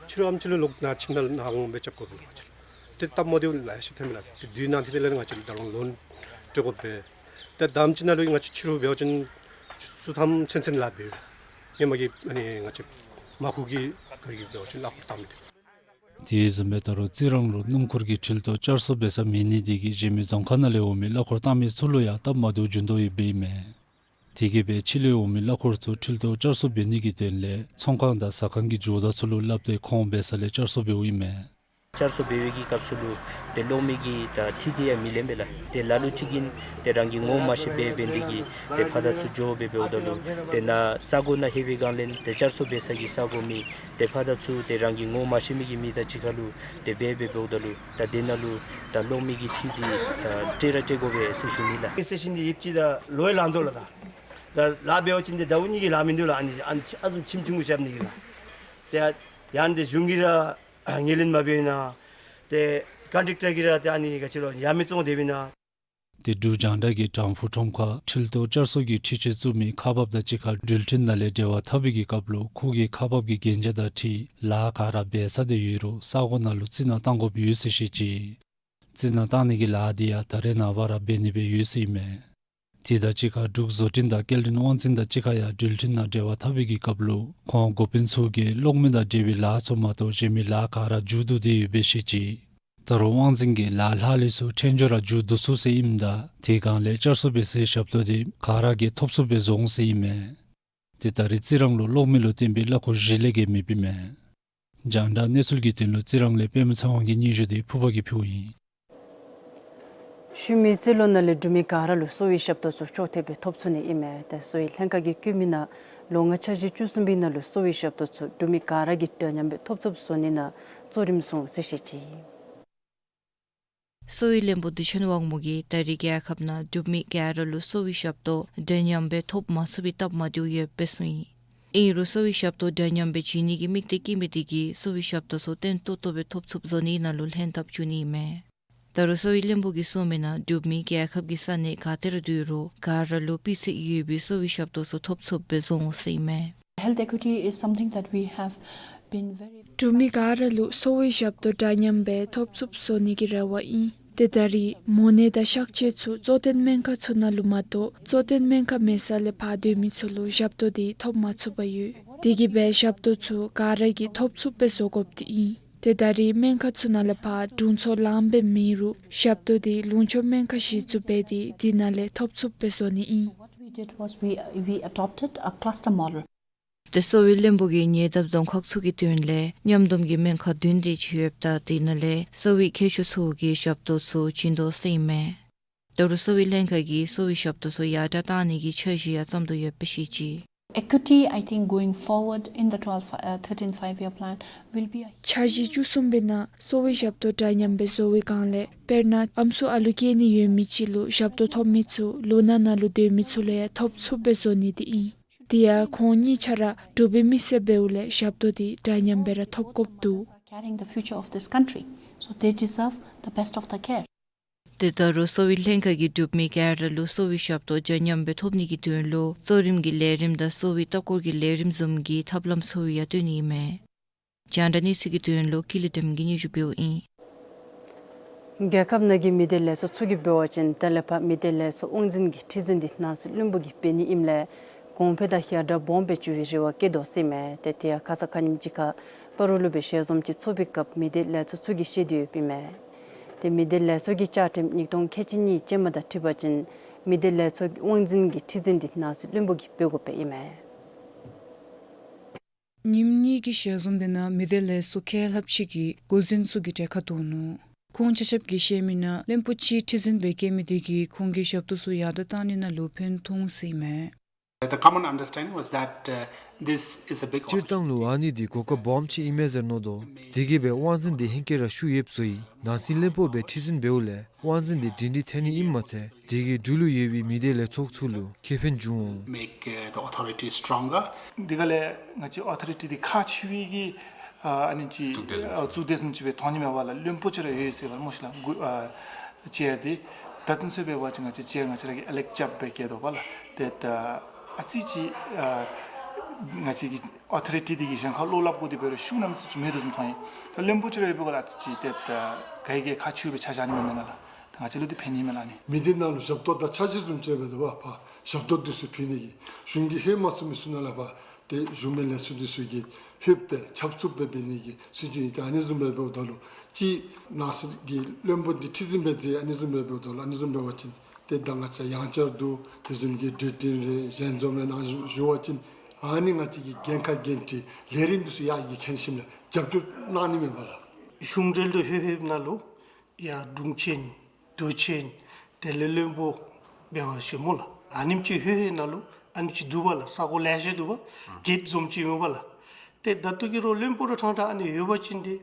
ཕྱི་རུ་ཨམ་ཅིག་ལུ་ལོག་ནཱ་ཁྱིམ་ནང་ནཱ་འོང་སྦེ་རྐྱབ་དགོ་པས་ང་བཅས་ལུ། ཏེ་སྟབས་མ་བདེཝ་ལེ་ཤ་ཐོན་མས་ལགས། ཏེ་དུས་ནང་དེ་དེ་ལས་ང་བཅས་ད་རུང་ལོན་སྤྲོད་དགོ་པས། ཏེ་དང་པ་ཅིག་ནང་ལུ་ང་བཅས་ཕྱི་རུ་འབད་བ་ཅིན་ཆུ་ཚོད་ཐམ་ཚུན་ཚོད་ལཱ་འབད་ཡོད། ཧེ་མ་གི་ཨ་ནི་ང་བཅས་མར་ཁུ་གི་ག་ར་གིས་འབད་བ་ཅིན་གླ་འཁོར་བཏང་མི་དེ། དེ་བཟུམ་སྦེ་ད་རུང་རྩི་རང་ལུ་སྣུམ་འཁོར་གྱི་འཕྲུལ་གཏོར་བསྐྱར་གསོ་འབད་ས་མེད་ནི་དེ་གིས་གཞན་མི་རྫོང་ཁག་ནང་ལས་འོང་མི་གླ་འཁོར་བཏང་མི་ཚུ་ལུ་ཡང་སྟབས་མ་བདེཝ་འབྱུང་དོ་ཡོདཔ་ཨིན་མས། དེ་གིས་སྦེ་ཕྱི་ལས་འོང་མི་གླ་འཁོར་ཚུ་འཕྲུལ་གཏོར་བསྐྱར་གསོ་འབད་ནི་གི་དོན་ལས་ཚོང་ཁང་དང་ཟ་ཁང་གི་ཇོ་བདག་ཚུ་ལུ་སླབ་སྟེ་ཁོང་འབད་ས་ལས་བསྐྱར་གསོ་འབདཝ་ཨིན་མས། བསྐྱར་གསོ་འབད་བའི་གི་སྐབས་སུ་ལུ་ཏེ་གློག་མེ་གི་ད་ཁྲི་དེ་ཡང་མི་ལེན་པས་ལགས། ཏེ་ལ་ལུ་ཅིག་གིས་ཏེ་རང་གིས་ངོ་མ་ཤེས་པར་འབད་ནི་དེ་གིས་ཏེ་ཕར་དང་ཚུར་འགྱོ་སྦེ་འབདཝ་ད་ལུ་ཏེ་ནཱ་ས་གོ་ནང་ལྷོད་པའི་སྒང་ལས་ཏེ་བསྐྱར་གསོ་འབད་ས་གི་ས་གོ་མེད། ཏེ་ཕར་དང་ཚུར་ཏེ་རང་གིས་ངོ་མ་ཤེས་མི་གི་མི་དང་གཅིག་ཁར་ལུ་ཏེ་འབད་སྦེ་འབདཝ་ད་ལུ་ད་དེ་ནང་ལུ་ད་གློག་མེ་གི་ཁྲི་དེ་ད་སྤྲོད་ར་སྤྲོད་དགོ་པས་ཟེར་ཞུ་ནི་ལགས། ཨིན་ཟེར་ཞུ་ནི། ཡོདཔ་ཅིག་ད་ལོ་ཡང་ལང་དོ་ལགས། ད་ད་ལཱ་འབད་བ་ཅིན་ཏེ་ཟླཝ་གཉིས་ཀྱི་ལཱ་མིན་འདུག་ལགས། ཨ་ནི་ཨ་ནི་ཨ་ནི་ཁྱིམ་ཆུང་ཀུ་རྐྱབ་ནི་གི་ལགས། ཏེ་ཡང་ཏེ་གཞུང་གིས་ར་ངོས་ལེན་མ་འབད་ན་ཏེ་ཀོན་ཊེཀ་ཊར་གྱིས་ར་ཏེ་ཨ་ནི་ག་ཅི་ལོ་ཡ་མེད་བཙོང་སྡོད་པས་ན། ཏེ་འབྲུག་རྒྱང་བསྒྲགས་ཀྱིས་དྲམ་ཕུག་ཁྲོམ་ཁར་འཕྲུལ་གཏོར་བསྐྱར་གསོ་གི་འཕྲུལ་ཆས་བཙུགས་མི་ཁག་འབགཔ་དང་གཅིག་ཁར་འགྲུལ་འཕྲིན་ནང་ལས་འབྲེལ་བ་འཐབ་པའི་གི་སྐབས་ལུ་ཁོ་གིས་ཁག་འབག་གི་གན་རྒྱ་དང་འཁྲིལ་ལཱ་ག་ར་འབད་ཚར་ཏེ་ཡོད་རུང་ས་གོ་ནང་ལུ་རྩི་ནག་བཏང་དགོཔ་ཡོད་ཟེར་བཤད་ཅི། རྩི་ནག་བཏང་ནི་གི་ལཱ་དེ་ཡང་ད་རེས་ནངས་པ་ར་འབད་ནི་སྦེ་ཡོད་ཟེར་ཨིན་མས། དེ་དང་གཅིག་ཁར་འབྲུག་བཟོ་སྐྲུན་དང་སྐྱེལ་འདྲེན་དབང་འཛིན་དང་གཅིག་ཁར་ཡང་འགྲུལ་འཕྲིན་ནང་འབྲེལ་བ་འཐབ་པའི་གི་སྐབས་ལུ་ཁོང་འགོ་དཔོན་ཚུ་གིས་གློག་མེ་དང་འབྲེལ་བའི་ལཱ་ཚུ་མ་གཏོགས་གཞན་མི་ལཱ་ག་ར་མཇུག་བསྡུ་སྟེ་ཡོད་པའི་བཤད་ཅི། ད་རུང་དབང་འཛིན་གྱིས་ལཱ་ལྷག་ལུས་ཚུ་ཕྲན་ཚེགས་ར་མཇུག་བསྡུ་ཚུགས་ཟེར་ཨིནམ་ད་དེ་སྒང་ལས་བསྐྱར་གསོ་འབད་སའི་ཞབས་ཏོག་དེ་ག་ར་གིས་ཐོབ་ཚུགསཔ་སྦེ་བཟོ་འོང་ཟེར་ཨིན་མས། ཏེ་ད་རེས་རྩི་རང་ལུ་གློག་མེ་ལུ་བརྟེན་པའི་གླ་འཁོར་གཞི་ལས་བརྒལ་མེདཔ་ཨིན་མས། རྒྱང་བསྒྲགས་གནས་ཚུལ་གྱི་དོན་ལུ་རྩི་རང་ལས་པདྨ་ཚེ་དབང་གི་སྙན་ཞུ་དེ་ཕུར་པ་གིས་ཕུལཝ་ཨིན། ཤུལ་མའི་རྩིས་ལོ་ནང་ལས་འབྲུག་མི་ག་ར་ལུ་གསོ་བའི་ཞབས་ཏོག་ཚུ་ཅོག་འཐདཔ་སྦེ་ཐོབ་ཚུགས་ནི་ཨིན་མས། ཏེ་གསོ་བའི་ལྷན་ཁག་གིས་བཀོད་མི་ནང་ལོ་ལྔ་འཆར་གཞི་བཅུ་གསུམ་པའི་ནང་ལུ་གསོ་བའི་ཞབས་ཏོག་ཚུ་འབྲུག་མི་ག་ར་གིས་འདྲ་མཉམ་སྦེ་ཐོབ་ཚུགསཔ་བཟོ་ནི་ནང་གཙོ་རིམ་བཟུང་ཟེར་བཤད་ཅི། གསོ་བའི་བློན་པོ་དུས་ཆེན་དབང་མོ་གིས་ད་རེས་རྒྱལ་ཁབ་ནང་འབྲུག་མི་ག་ར་ལུ་གསོ་བའི་ཞབས་ཏོག་འདྲ་མཉམ་སྦེ་ཐོབ་མ་ཚུགས་པའི་སྟབས་མ་བདེཝ་ཡོདཔ་སྦེ་གསུངས་ཡི། ཨིན་རུང་གསོ་བའི་ཞབས་ཏོག་འདྲ་མཉམ་སྦེ་བྱིན་ནི་གི་དམིགས་གཏད་བསྐྱེད་མི་དེ་གིས་གསོ་བའི་ཞབས་ཏོག་ཚུ་བརྟན་ཏོག་ཏོ་སྦེ་ཐོབ་ཚུགསཔ་བཟོ་ནི་ནང་ལུ་ལྷན་ཐབས་བྱུང་ནི་ཨིན་མས། ད་རུང་གསོ་བའི་བློན་པོ་གིས་གསུངས་མི་ནང་འབྲུག་མི་རྒྱལ་ཁབ་ཀྱི་ས་གནས་ག་ཏེ་ར་སྡོད་རུང་ག་ར་ལུ་སྤུས་ཚད་ཡོད་པའི་གསོ་བའི་ཞབས་ཏོག་ཚུ་ཐོབ་ཚུགསཔ་སྦེ་བཟོ་འོང་ཟེར་ཨིན་མས། Health equity is something that we have been very འབྲུག་མི་ག་ར་ལུ་གསོ་བའི་ཞབས་ཏོག་འདྲ་མཉམ་སྦེ་ཐོབ་ཚུགསཔ་བཟོ་ནི་གི་རེ་བ་ཨིན། ཏེ་ད་རེས་མོ་ནད་དང་གཤག་བཅོས་ཚུ་གཙོ་བསྟེན་སྨན་ཁང་ཚུ་ནང་ལུ་མ་གཏོགས་གཙོ་བསྟེན་སྨན་ཁང་མེད་ས་ལས་ཕར་སྡོད་མི་ཚུ་ལུ་ཞབས་ཏོག་དེ་ཐོབ་མ་ཚུགས་པར་ཡོད། དེ་གིས་སྦེ་ཞབས་ཏོག་ཚུ་ག་ར་གིས་ཐོབ་ཚུགསཔ་སྦེ་བཟོ་དགོཔ་དེ་ཨིན། ཏེ་ད་རེས་སྨན་ཁང་ཚུ་ནང་ལས་ཕར་དྲུང་འཚོ་ལངམ་སྦེ་མེད་རུང་ཞབས་ཏོག་དེ་ལུང་ཕྱོགས་སྨན་ཁང་གཞི་བཙུགས་འབད་དེ་དེ་ནང་ལས་ཐོབ་ཚུགསཔ་སྦེ་བཟོ་ནི་ཨིན། What we did was we, we adopted a cluster model. ཏེ་གསོ་བའི་བློན་པོ་གིས་ཉེ་འདབས་རྫོང་ཁག་ཚུ་གི་དོན་ལས་མཉམ་བསྡོམས་ཀྱི་སྨན་ཁང་བདུན་དེ་ཅིག་ཡོདཔ་ད་དེ་ནང་ལས་གསོ་བའི་མཁས་མཆོག་ཚུ་གིས་ཞབས་ཏོག་ཚུ་བྱིན་དོ་ཟེར་ཨིན་མས། ད་རུང་གསོ་བའི་ལྷན་ཁག་གིས་གསོ་བའི་ཞབས་ཏོག་ཚུ་ཡར་དྲགས་གཏང་ནི་གི་འཆར་གཞི་ཡང་བརྩམ་དོ་ཡོདཔ་སྦེ་བཤད་ཅི། Equity, I think, going forward in the twelve, uh, thirteen five-year plan will be a འཆར་གཞི་བཅུ་གསུམ་པའི་ནང་གསོ་བའི་ཞབས་ཏོག་འདྲ་མཉམ་སྦེ་བཟོ་བའི་སྒང་ལས་དཔེར་ན་ཨམ་སྲུ་ཨ་ལུ་སྐྱེ་ནི་ཡོད་མི་ཅིག་ལུ་ཞབས་ཏོག་ཐོབ་མི་ཚུ་ལུང་ནག་ནང་ལུ་སྡོད་མི་ཚུ་ལུ་ཡང་ཐོབ་ཚུགསཔ་སྦེ་བཟོ་ནི་དེ་ཨིན། དེ་ཡང་ཁོང་གཉིས་ཆ་ར་འབྲུག་པའི་མི་སེར་འབདཝ་ལས་ཞབས་ཏོག་དེ་འདྲ་མཉམ་སྦེ་ར་ཐོབ་དགོཔ་འདུག། Carrying the future of this country, so they deserve the best of the care. ཏེ་ད་རུང་གསོ་བའི་ལྷན་ཁག་གིས་འབྲུག་མི་ག་ར་ལུ་གསོ་བའི་ཞབས་ཏོག་འདྲ་མཉམ་སྦེ་ཐོབ་ནི་གི་དོན་ལུ་གཙོ་རིམ་གྱི་ལས་རིམ་དང་གསོ་བའི་ལྟ་སྐོར་གྱི་ལས་རིམ་བཟུམ་གྱི་ཐབས་ལམ་ཚུ་ཡང་སྟོན་ནི་ཨིན་མས། རྒྱང་བསྒྲགས་གནས་ཚུལ་གྱི་དོན་ལུ་ཀུན་ལེགས་སྒྲོལམ་གིས་སྙན་ཞུ་འབདཝ་ཨིན། རྒྱལ་ཁབ་ནང་གི་མི་སྡེ་ལས་ཚོགས་ཚུ་གིས་འབད་བ་ཅིན་ད་ལས་ཕར་མི་སྡེ་ལས་ཚོགས་དབང་འཛིན་གྱི་ཁྲི་འཛིན་འདི་ནང་སྲིད་བློན་པོ་གིས་འབད་ནི་ཨིནམ་ལས་གོང་འཕེལ་དང་ཞལ་གྲངས་སྦོམ་སྦེ་འགྱོ་བའི་རེ་བ་བསྐྱེད་དོ་ཟེར་ཨིན་མས། ཏེ་དེ་ཡང་ཁ་ཙ་ཁ་ཉིནམ་ཅིག་ཁར་སྤ་རོ་ལུ་སྦེ་ཞལ་འཛོམས་ཅིག་ཚོགས་པའི་སྐབས་མི་སྡེ་ལས་ཚོགས་ཚུ་གིས་བཤད་དེ་ཡོདཔ་ཨིན་མས། ཏེ་མི་སྡེ་ལས་ཚོགས་ཀྱི་བཅའ་ཁྲིམས་ཉིས་སྟོང་ཁལ་གཅིག་གཉིས་ཅན་མ་དང་འཁྲིལ་བ་ཅིན་མི་སྡེ་ལས་ཚོགས་ཀྱི་དབང་འཛིན་གྱི་ཁྲི་འཛིན་འདི་ནང་སྲིད་བློན་པོ་གིས་འབད་དགོཔ་ཨིན་མས། ཉིནམ་གཉིས་ཀྱི་ཞལ་འཛོམས་དེ་ནང་མི་སྡེ་ལས་ཚོགས་ཁག་ལྷགཔ་ཅིག་གིས་འགོ་འཛིན་ཚུ་གི་གྲལ་ཁར་གཏོགས་ནུག། ཁོང་ཆ་ཁྱབ་ཀྱིས་བཤད་མི་ནང་བློན་པོ་གཅིག་ཁྲི་འཛིན་སྦེ་བཀལ་མི་དེ་གིས་ཁོང་གི་ཞབས་ཏོག་ཚུ་ཡར་དྲགས་གཏང་ནི་ནང་ལུ་ཕན་ཐོགས་འོང་ཟེར་ཨིན་མས། The common understanding was that, uh, this is a big སྤྱིར་བཏང་ལུ་ཨ་ནི་འདི་གོ་སྐབས་སྦོམ་ཅིག་ཨིན་མས་ཟེར་མནོ་དོ། དེ་གིས་སྦེ་དབང་འཛིན་འདི་ཧེང་སྐལ་ར་ཞུ་ཡོདཔ་བཟོ་ཡི། ནང་སྲིད་བློན་པོ་སྦེ་ཁྲི་འཛིན་འབདཝ་ལས་དབང་འཛིན་འདི་སྒྲིང་སྒྲི་ཐལ་ནི་ཨིནམ་མ་ཚད་དེ་གིས་འབྲུག་ལུ་ཡོད་པའི་མི་སྡེ་ལས་ཚོགས་ཚུ་ལུ་ཁེ་ཕན་འབྱུང་འོང་། Make, uh, the authority stronger. དེ་ག་ལས་ང་བཅས་ཨོ་ཐོ་རི་ཊི་འདི་ཁག་ཆེ་བའི་གི་ཨ་ཨ་ནི་ཅིག་གཙུག་སྡེ་བཟུམ་ཨ་གཙུག་སྡེ་བཟུམ་ཅིག་སྦེ་མཐོང་ནི་མས་པ་ལགས། བློན་པོ་ཅིག་ར་ཡོད་ཟེར་བ་ལགས་སྨོ་ཤིག་ལགས། འགོ་ཨ་ཅེར་འདི་ད་ལྟོ་ཚུན་ཚོད་འབད་བ་ཅིན་ང་བཅས་ཅེར་ང་བཅས་ར་གིས་ཨི་ལེཀཊ་རྐྱབ་སྦེ་བཀལ་དོ་པ་ལགས། ཏེ་ད་ཨ་ཙི་ཅིག་ཨ་ང་བཅས་ཀྱི་ཨོ་ཐོ་རི་ཊི་འདི་གིས་གཞན་ཁར་བློ་སླབ་དགོ་དེ་འབད་རུང་ཤུགས་གནམ་མེད་ས་མེད་ཅིག་མེད་དོ་བཟུམ་མཐོང་ཡི། ད་བློན་པོ་ཅིག་ར་ཡོད་པའི་སྒང་ལས་ཨ་ཙི་ཅིག་ཏེ་ད་ག་གིས་ཁག་ཆེཝ་སྦེ་ཆ་བཞག་ནི་མས་མེན་ན་ལགས། ད་ང་བཅས་ལུ་འདི་ཕན་ནི་མས་ལགས་ཨ་ནི། མི་སྡེ་ནང་ལུ་ཞབས་ཏོག་དང་འཆར་གཞི་བཟུམ་ཅིག་འབད་དོ་པ། ཕར་ཞབས་ཏོག་འདི་ཚུ་ཕུལ་ནི་གི་གཞུང་གིས་ལྷོད་མ་ཚུགས་མི་ཚུ་ནང་ལས་ཕར་ཏེ་གཞུང་མིན་ལས་ཚོགས་འདི་ཚུ་གིས་ལྷོད་སྦེ་ཆབ་ཚུབ་སྦེ་འབད་ནི་གི་སྲིད་བྱུས་ཨིན། ཏེ་ཨ་ནི་བཟུམ་སྦེ་འབདཝ་ད་ལུ་ཅིག་ནང་སྲིད་ཀྱི་བློན་པོ་འདི་ཁྲི་འཛིན་སྦེ་མཛད། ཨ་ནི་བཟུམ་སྦེ་འབདཝ་ད་ལུ་ཨ་ནི་བཟུམ་འབད་བ་ཅིན་ཏེ་ད་ང་བཅས་ཡང་བསྐྱར་དུ་དེ་བཟུམ་གྱི་གྲོས་བསྟུན་རེ་ཞལ་འཛོམས་རེ་གནང་ཞུ་བ་ཅིན་ཨ་ནི་ང་བཅས་ཀྱི་འགན་ཁག་འགན་འཁྲི་ལས་རིམ་འདི་ཚུ་ཡར་རྒྱས་འཁྱོངས་ཞིནམ་ལས་རྒྱབ་སྐྱོར་གནང་ནི་མས་པ་ལགས། གཞུང་འབྲེལ་དུ་ལྷོད་ལྷོདཔ་ནང་ལུ་ཡར་དྲུང་ཆེན་དུ་ཆེན་དེ་ལས་བློན་པོ་འབད་བ་ཅིན་སྨོ་ལགས། ཨ་ནེམ་ཅིག་ལྷོད་ལྷོདཔ་ནང་ལུ་ཨ་ནེམ་ཅིག་འདུག་པ་ལགས། ས་གོ་ལེ་ཤ་འདུག་པ། གེཊ་བཟུམ་ཅིག་མས་པ་ལགས། ཏེ་ད་ལྟོ་གི་རོགས་བློན་པོ་ར་ཕྲང་ཕྲང་ཨ་ནི་ཡོད་པ་ཅིན་ཏེ་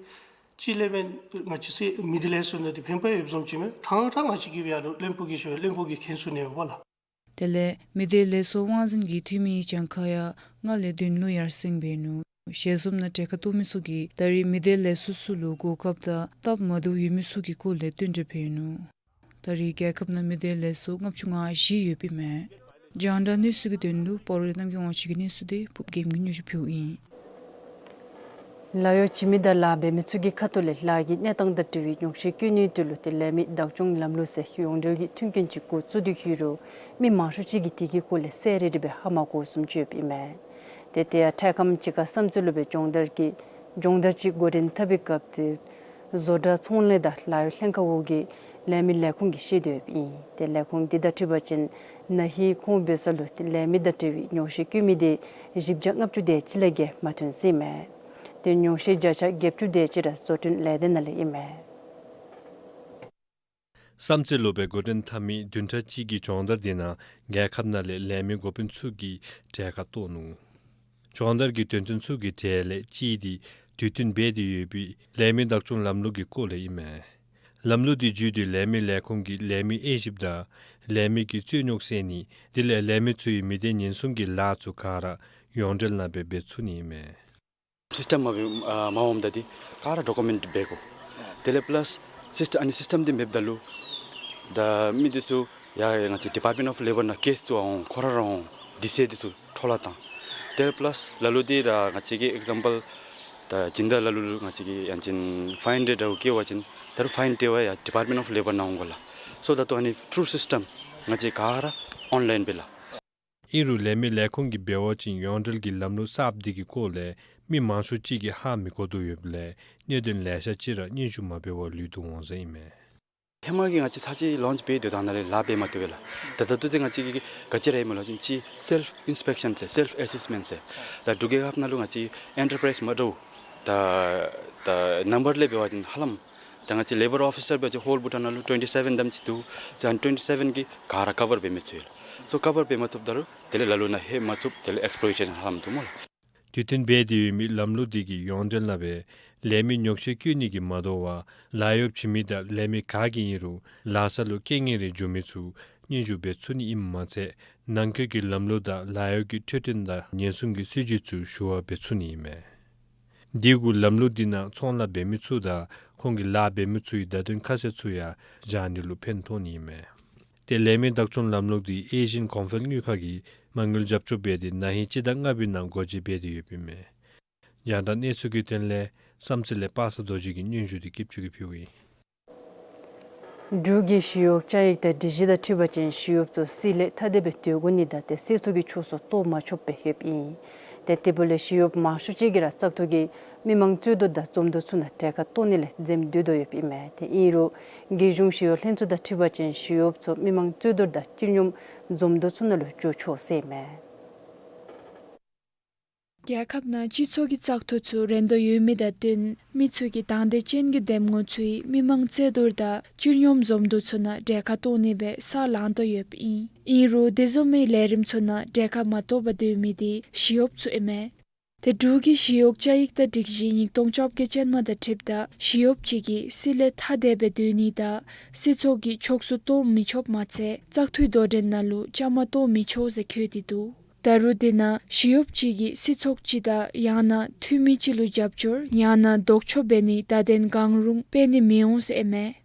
ཅིག་ལས་མེན་ང་བཅས་སྲིད་མི་སྡེ་ལས་ཚོགས་ནང་འདི་ཕན་པ་ཡོདཔ་བཟུམ་ཅིག་མས། ཕྲང་ཕྲང་ང་བཅས་ཀྱིས་ཡར་ལུ་བློན་པོ་གི་ཞུ་བློན་པོ་གིས་མཁྱེན་ཚུགས་ནི་མས་པ་ལགས། དེ་ལས་མི་སྡེ་ལས་ཚོགས་དབང་འཛིན་གྱི་འཐུས་མི་གྱངས་ཁ་ཡང་ལྔ་ལས་བདུན་ལུ་ཡར་སེང་འབད་ནུག། ཞལ་འཛོམས་ནང་གྲལ་ཁར་གཏོགས་མི་ཚུ་གིས་ད་རེས་མི་སྡེ་ལས་ཚོགས་ཚུ་ལུ་གོ་སྐབས་དང་སྟབས་མ་བདེཝ་ཡོད་མི་ཚུ་གི་སྐོར་ལས་བསྟུན་གྲོས་འབད་ནུག། ད་རེས་རྒྱལ་ཁབ་ནང་མི་སྡེ་ལས་ཚོགས་ལྔ་བཅུ་ང་བཞི་ཡོདཔ་ཨིན་མས། རྒྱང་བསྒྲགས་གནས་ཚུལ་གྱི་དོན་ལུ་སྤ་རོ་ལས་རྣམ་རྒྱལ་དབང་ཕྱུག་གི་གནས་ཚུལ་དེ་ཕུརཔ་རྒྱལམོ་གིས་སྙན་ཞུ་ཕུལཝ་ཨིན། ལཱ་གཡོག་བྱིན་མི་དང་ལཱ་འབད་མི་ཚུ་གི་ཁ་ཐུག་ལས་ལཱ་གི་གནས་སྟངས་དང་འབྲེལ་བའི་ཉོགས་བཤད་བཀོད་ནིའི་དོན་ལུ་ཏེ་ལས་མི་བདག་སྐྱོང་ལམ་ལུགས་ཟེར་ཡོངས་འབྲེལ་གྱི་མཐུན་རྐྱེན་ཅིག་འགོ་བཙུགས་ཏེ་ཡོད་རུང་མི་མང་ཤོས་ཅིག་གིས་དེ་གི་སྐོར་ལས་གསལ་རི་རི་སྦེ་ཧ་མ་གོཝ་བཟུམ་ཅིག་ཡོདཔ་ཨིན་མས། ཏེ་དེ་ཡང་འཕྲལ་ཁམས་ཅིག་ཁར་བསམ་རྩེ་ལུ་སྦེ་སྦྱོང་བརྡར་གྱི་སྦྱོང་བརྡར་ཅིག་འགོ་འདྲེན་འཐབ་པའི་སྐབས་ཏེ་བཟོ་གྲྭ་ཚོང་ལས་དང་ལཱ་གཡོག་ལྷན་ཁག་འོག་གི་ལས་མི་ལས་ཁུངས་ཀྱིས་བཤད་དེ་ཡོདཔ་ཨིན། ཏེ་ལས་ཁུངས་འདི་དང་འཁྲིལ་བ་ཅིན་ན་ཧིང་ཁོང་འབད་ས་ལུ་ཏེ་ལས་མི་དང་འབྲེལ་བའི་ཉོགས་བཤད་བཀོད་མི་དེ་བཞི་བརྒྱ་ལྔ་བཅུ་དེ་ཅིག་ལས་བརྒལ་མ་ཐོན་ཟེར་ཨིན་མས། ཏེ་ཉོགས་བཤད་བརྒྱ་ཆ་བརྒྱད་ཅུ་དེ་ཅིག་ར་བཟོ་སྐྲུན་ལས་སྡེ་ནང་ལས་ཨིན་མས། བསམ་རྩེ་ལུ་སྦེ་འགོ་འདྲེན་འཐབ་མི་བདུན་ཕྲག་གཅིག་གི་སྦྱོང་བརྡར་དེ་ནང་རྒྱལ་ཁབ་ནང་ལས་ལས་མི་འགོ་དཔོན་ཚུ་གིས་གྲལ་ཁར་གཏོགས་ནུག། སྦྱོང་བརྡར་གྱི་དོན་ཚན་ཚུ་གི་གྲས་ལས་གཅིག་དེ་དུས་བསྟུན་འབད་དེ་ཡོད་པའི་ལས་མི་བདག་སྐྱོང་ལམ་ལུགས་ཀྱི་སྐོར་ལས་ཨིན་མས། ལམ་ལུགས་འདི་བརྒྱུད་དེ་ལས་མི་ལས་ཁུངས་ཀྱིས་ལས་མི་དབྱེ་ཞིབ་དང་ལས་མི་གི་རྩོད་རྙོགས་སེལ་ནི་དེ་ལས་ལས་མི་ཚུ་གི་མི་སྡེ་ཉེན་སྲུང་གི་ལཱ་ཚུ་ག་ར་ཡོངས་འབྲེལ་ནང་སྦེ་འབད་ཚུགས་ནི་ཨིན་མས། སིསི་ཊམ་མ་འབད་ཨ་མ་འོངམ་ད་འདི་ག་ར་ཌོ་ཀུ་མེནཊ་འབད་དགོ། དེ་ལས་པ་ལཱསི་སིསི་ཊམ་ཨ་ནི་སིསི་ཊམ་འདི་མེདཔ་ད་ལུ་ད་མི་འདི་ཚུ་ཡར་ང་བཅས་ཌི་པཱརཊ་མེནཊ་ཨོཕ་ལེ་བར་ནང་ཀེསི་ཚུ་འོང་ཁོ་ར་ར་འོང་དེ་ཚེ་འདི་ཚུ་འཕྲོ་བརླག་བཏང་། དེ་ལས་པ་ལཱསི་ལ་ལུ་འདི་ར་ང་བཅས་ཀྱིས་ཨེག་ཛམ་པཱལ་ད་སྦྱིན་བདག་ལ་ལུ་ལུ་ང་བཅས་ཀྱིས་ཡང་ཅིན་ཕའིན་རེ་འདྲཝ་བཀལ་བ་ཅིན་ད་རུང་ཕའིན་སྤྲོད་པར་ཡར་ཌི་པཱརཊ་མེནཊ་ཨོཕ་ལེ་བར་ནང་འོང་དགོ་ལགས། སོ་ད་ལྟོ་ཨ་ནི་ཊུ་སིསི་ཊམ་ང་བཅས་ག་ར་ཨོན་ལའིན་འབད་ལགས། ཨིན་རུང་ལས་མི་ལས་ཁུངས་ཀྱིས་འབད་བ་ཅིན་ཡོངས་འབྲེལ་གྱི་ལམ་ལུགས་གསརཔ་འདི་གི་སྐོར་ལས་མི་མང་ཤོས་ཅིག་གིས་ཧ་མི་གོ་དོ་ཡོདཔ་ལས་གནད་དོན་ལེ་ཤ་ཅིག་ར་སྙན་ཞུ་མ་འབད་བར་ལུས་དོ་འོང་ཟེར་ཨིན་མས། ཧེ་མ་གི་ང་བཅས་ཚར་གཅིག་ལོན་ཅི་འབད་སྡོད་དང་ནང་ལས་ལཱ་འབད་མ་བཏུབ་པས་ལགས། ད་ད་ལྟོ་འདི་ང་བཅས་ཀྱིས་ག་ཅི་ར་ཨིན་མས་ལབ་ཅིན་ཅིག་སེལཕ་ཨིནསི་པེག་ཤཱན་ཟེར་སེལཕ་ཨེ་སེསི་མེནཊ་ཟེར། ད་འབྲུག་རྒྱལ་ཁབ་ནང་ལུ་ང་བཅས་ཨེན་ཊར་པ་རའིཛ་མ་འདྲཝ་ད་ད་ནམ་བར་ལས་འབད་བ་ཅིན་ཧ་ལམ་ད་ང་བཅས་ལེ་བར་ཨོ་ཕི་སར་འབད་བ་ཅིན་ཧོལ་བྷུ་ཊཱན་ནང་ལུ་ཊུ་ཝེན་ཊི་སེ་བེན་དམ་ཅིག་འདུག། ཨ་ནི་ཊུ་ཝེན་ཊི་སེ་བེན་གྱིས་ག་ར་ཀ་བར་འབད་མི་ཚུགས་ཡོད་ལགས། སོ་ཀ་བར་འབད་མ་ཚུགསཔ་ད་ལུ་དེ་ལས་ལ་ལུ་ནཱ་ཧེ་མ་ཚུགསཔ་དེ་ལས་ཨེགསི་པོ་ལོ་ཊེ་ཤཱན་ཧ་ལམ་འདུག་སྨོ་ལགས། དུས་མཐུན་འབད་དེ་ཡོད་མི་ལམ་ལུགས་འདི་གིས་ཡོངས་འབྲེལ་ནང་སྦེ་ལས་མི་ཉོག་བཤད་བཀོད་ནི་གིས་མ་དོ་བར་ལཱ་གཡོག་བྱིན་མི་དང་ལས་མི་ག་གིས་ཨིན་རུང་ལཱ་ས་ལུ་རྐྱེན་ངན་རེ་འབྱུང་མི་ཚུ་སྙན་ཞུ་འབད་ཚུགས་ནི་ཨིནམ་མ་ཚད་ནང་འཁོད་ཀྱི་ལམ་ལུགས་དང་ལཱ་གཡོག་གི་འཕྲོད་བསྟེན་དང་ཉེན་སྲུང་གི་སྲིད་བྱུས་ཚུ་ཞུ་བ་འབད་ཚུགས་ནི་ཨིན་མས། དེ་གུ་ལམ་ལུགས་འདི་ནང་ཚོང་ལཱ་འབད་མི་ཚུ་དང་ཁོང་གི་ལཱ་འབད་མི་ཚུ་གི་བརྡ་དོན་ཁ་གསལ་ཚུ་ཡང་བཞག་ནི་ལུ་ཕན་ཐོགས་ནི་ཨིན་མས། ཏེ་ལས་མི་བདག་སྐྱོང་ལམ་ལུགས་འདི་ཨེ་ཤི་ཡཱན་གོང་འཕེལ་དངུལ་ཁང་གིས་མ་དངུལ་རྒྱབ་སྐྱོར་འབད་དེ་ན་ཧིང་སྤྱི་ཟླ་ལྔ་པའི་ནང་སྒོ་འབྱེད་འབད་དེ་ཡོདཔ་ཨིན་མས། རྒྱང་བསྒྲགས་གནས་ཚུལ་གྱི་དོན་ལས་བསམ་རྩེ་ལས་པ་སངས་རྡོ་རྗེ་གི་སྙན་ཞུ་འདི་སྐྱིད་ཆུ་གིས་ཕུལཝ་ཨིན། འབྲུག་གི་ཞི་གཡོག་བཅའ་ཡིག་དང་སྒྲིག་གཞི་དང་འཁྲིལ་བ་ཅིན་ཞི་གཡོགཔ་ཚུ་སྲིད་ལས་ཐ་དད་སྦེ་སྡོད་དགོ་ནི་དང་ཏེ་སྲིད་ཚོགས་ཀྱི་ཕྱོགས་སུ་གཏོགས་མ་ཆོགཔ་སྦེ་ཡོདཔ་ཨིན། ཏེ་དེ་འབདཝ་ལས་ཞི་གཡོགཔ་མང་ཤོས་ཅིག་གིས་ར་བཙག་འཐུ་གི་མི་མང་རྩོད་བསྡུར་དང་འཛོམས་འདུ་ཚུ་ནང་གྲལ་ཁར་གཏོགས་ནི་ལས་འཛེམ་སྡོད་དོ་ཡོདཔ་ཨིན་མས། ཏེ་ཨིན་རུང་རྒྱལ་གཞུང་ཞི་གཡོག་ལྷན་ཚོགས་དང་འཁྲིལ་བ་ཅིན་ཞི་གཡོགཔ་ཚུ་མི་མང་རྩོད་བསྡུར་དང་སྤྱི་སྙོམས་འཛོམས་འདུ་ཚུ་ནང་ལུ་འགྱོ་ཆོག་ཟེར་ཨིན་མས། རྒྱལ་ཁབ་ནང་སྤྱི་ཚོགས་ཀྱི་བཙག་འཐུ་ཚུ་རན་དོ་ཡོད་མི་དང་བསྟུན་མི་ཚུ་གིས་དང་འདོད་ཅན་གྱི་འདེམས་ངོ་ཚུ་ཡང་མི་མང་རྩོད་བསྡུར་དང་སྤྱི་སྙོམས་འཛོམས་འདུ་ཚུ་ནང་གྲལ་ཁར་གཏོགས་ནི་སྦེ་ས་ལང་དོ་ཡོདཔ་ཨིན། ཨིན་རུང་དེ་བཟུམ་མའི་ལས་རིམ་ཚུ་ནང་གྲལ་ཁར་མ་གཏོགས་པར་སྡོད་མི་འདི་ཞི་གཡོགཔ་ཚུ་ཨིན་མས། ཏེ་འབྲུག་གི་ཞི་གཡོག་བཅའ་ཡིག་དང་སྒྲིག་གཞི་ཉིས་སྟོང་བཅོ་བརྒྱད་ཅན་མ་དང་འཁྲིལཝ་ད་ཞི་གཡོགཔ་ཅིག་གིས་སྲིད་ལས་ཐ་དད་སྦེ་སྡོད་ནི་དང་སྲིད་ཚོགས་ཀྱི་ཕྱོགས་སུ་གཏོགས་མི་ཆོགཔ་མ་ཚད་བཙག་འཐུའི་དོ་འགྲན་ནང་ལུ་བཅའ་མར་གཏོགས་མི་ཆོག་ཟེར་འཁོད་དེ་འདུག། ད་རུང་དེ་ནང་ཞི་གཡོགཔ་ཅིག་གིས་སྲིད་ཚོགས་སྤྱི་དང་ཡང་ན་འཐུས་མི་ཅིག་ལུ་རྒྱབ་སྐྱོར་ཡང་ན་ལྡོག་ཕྱོགས་འབད་ནི་དད་རྟེན་གང་རུང་སྤེལ་ནི་མི་འོང་ཟེར་ཨིན་མས།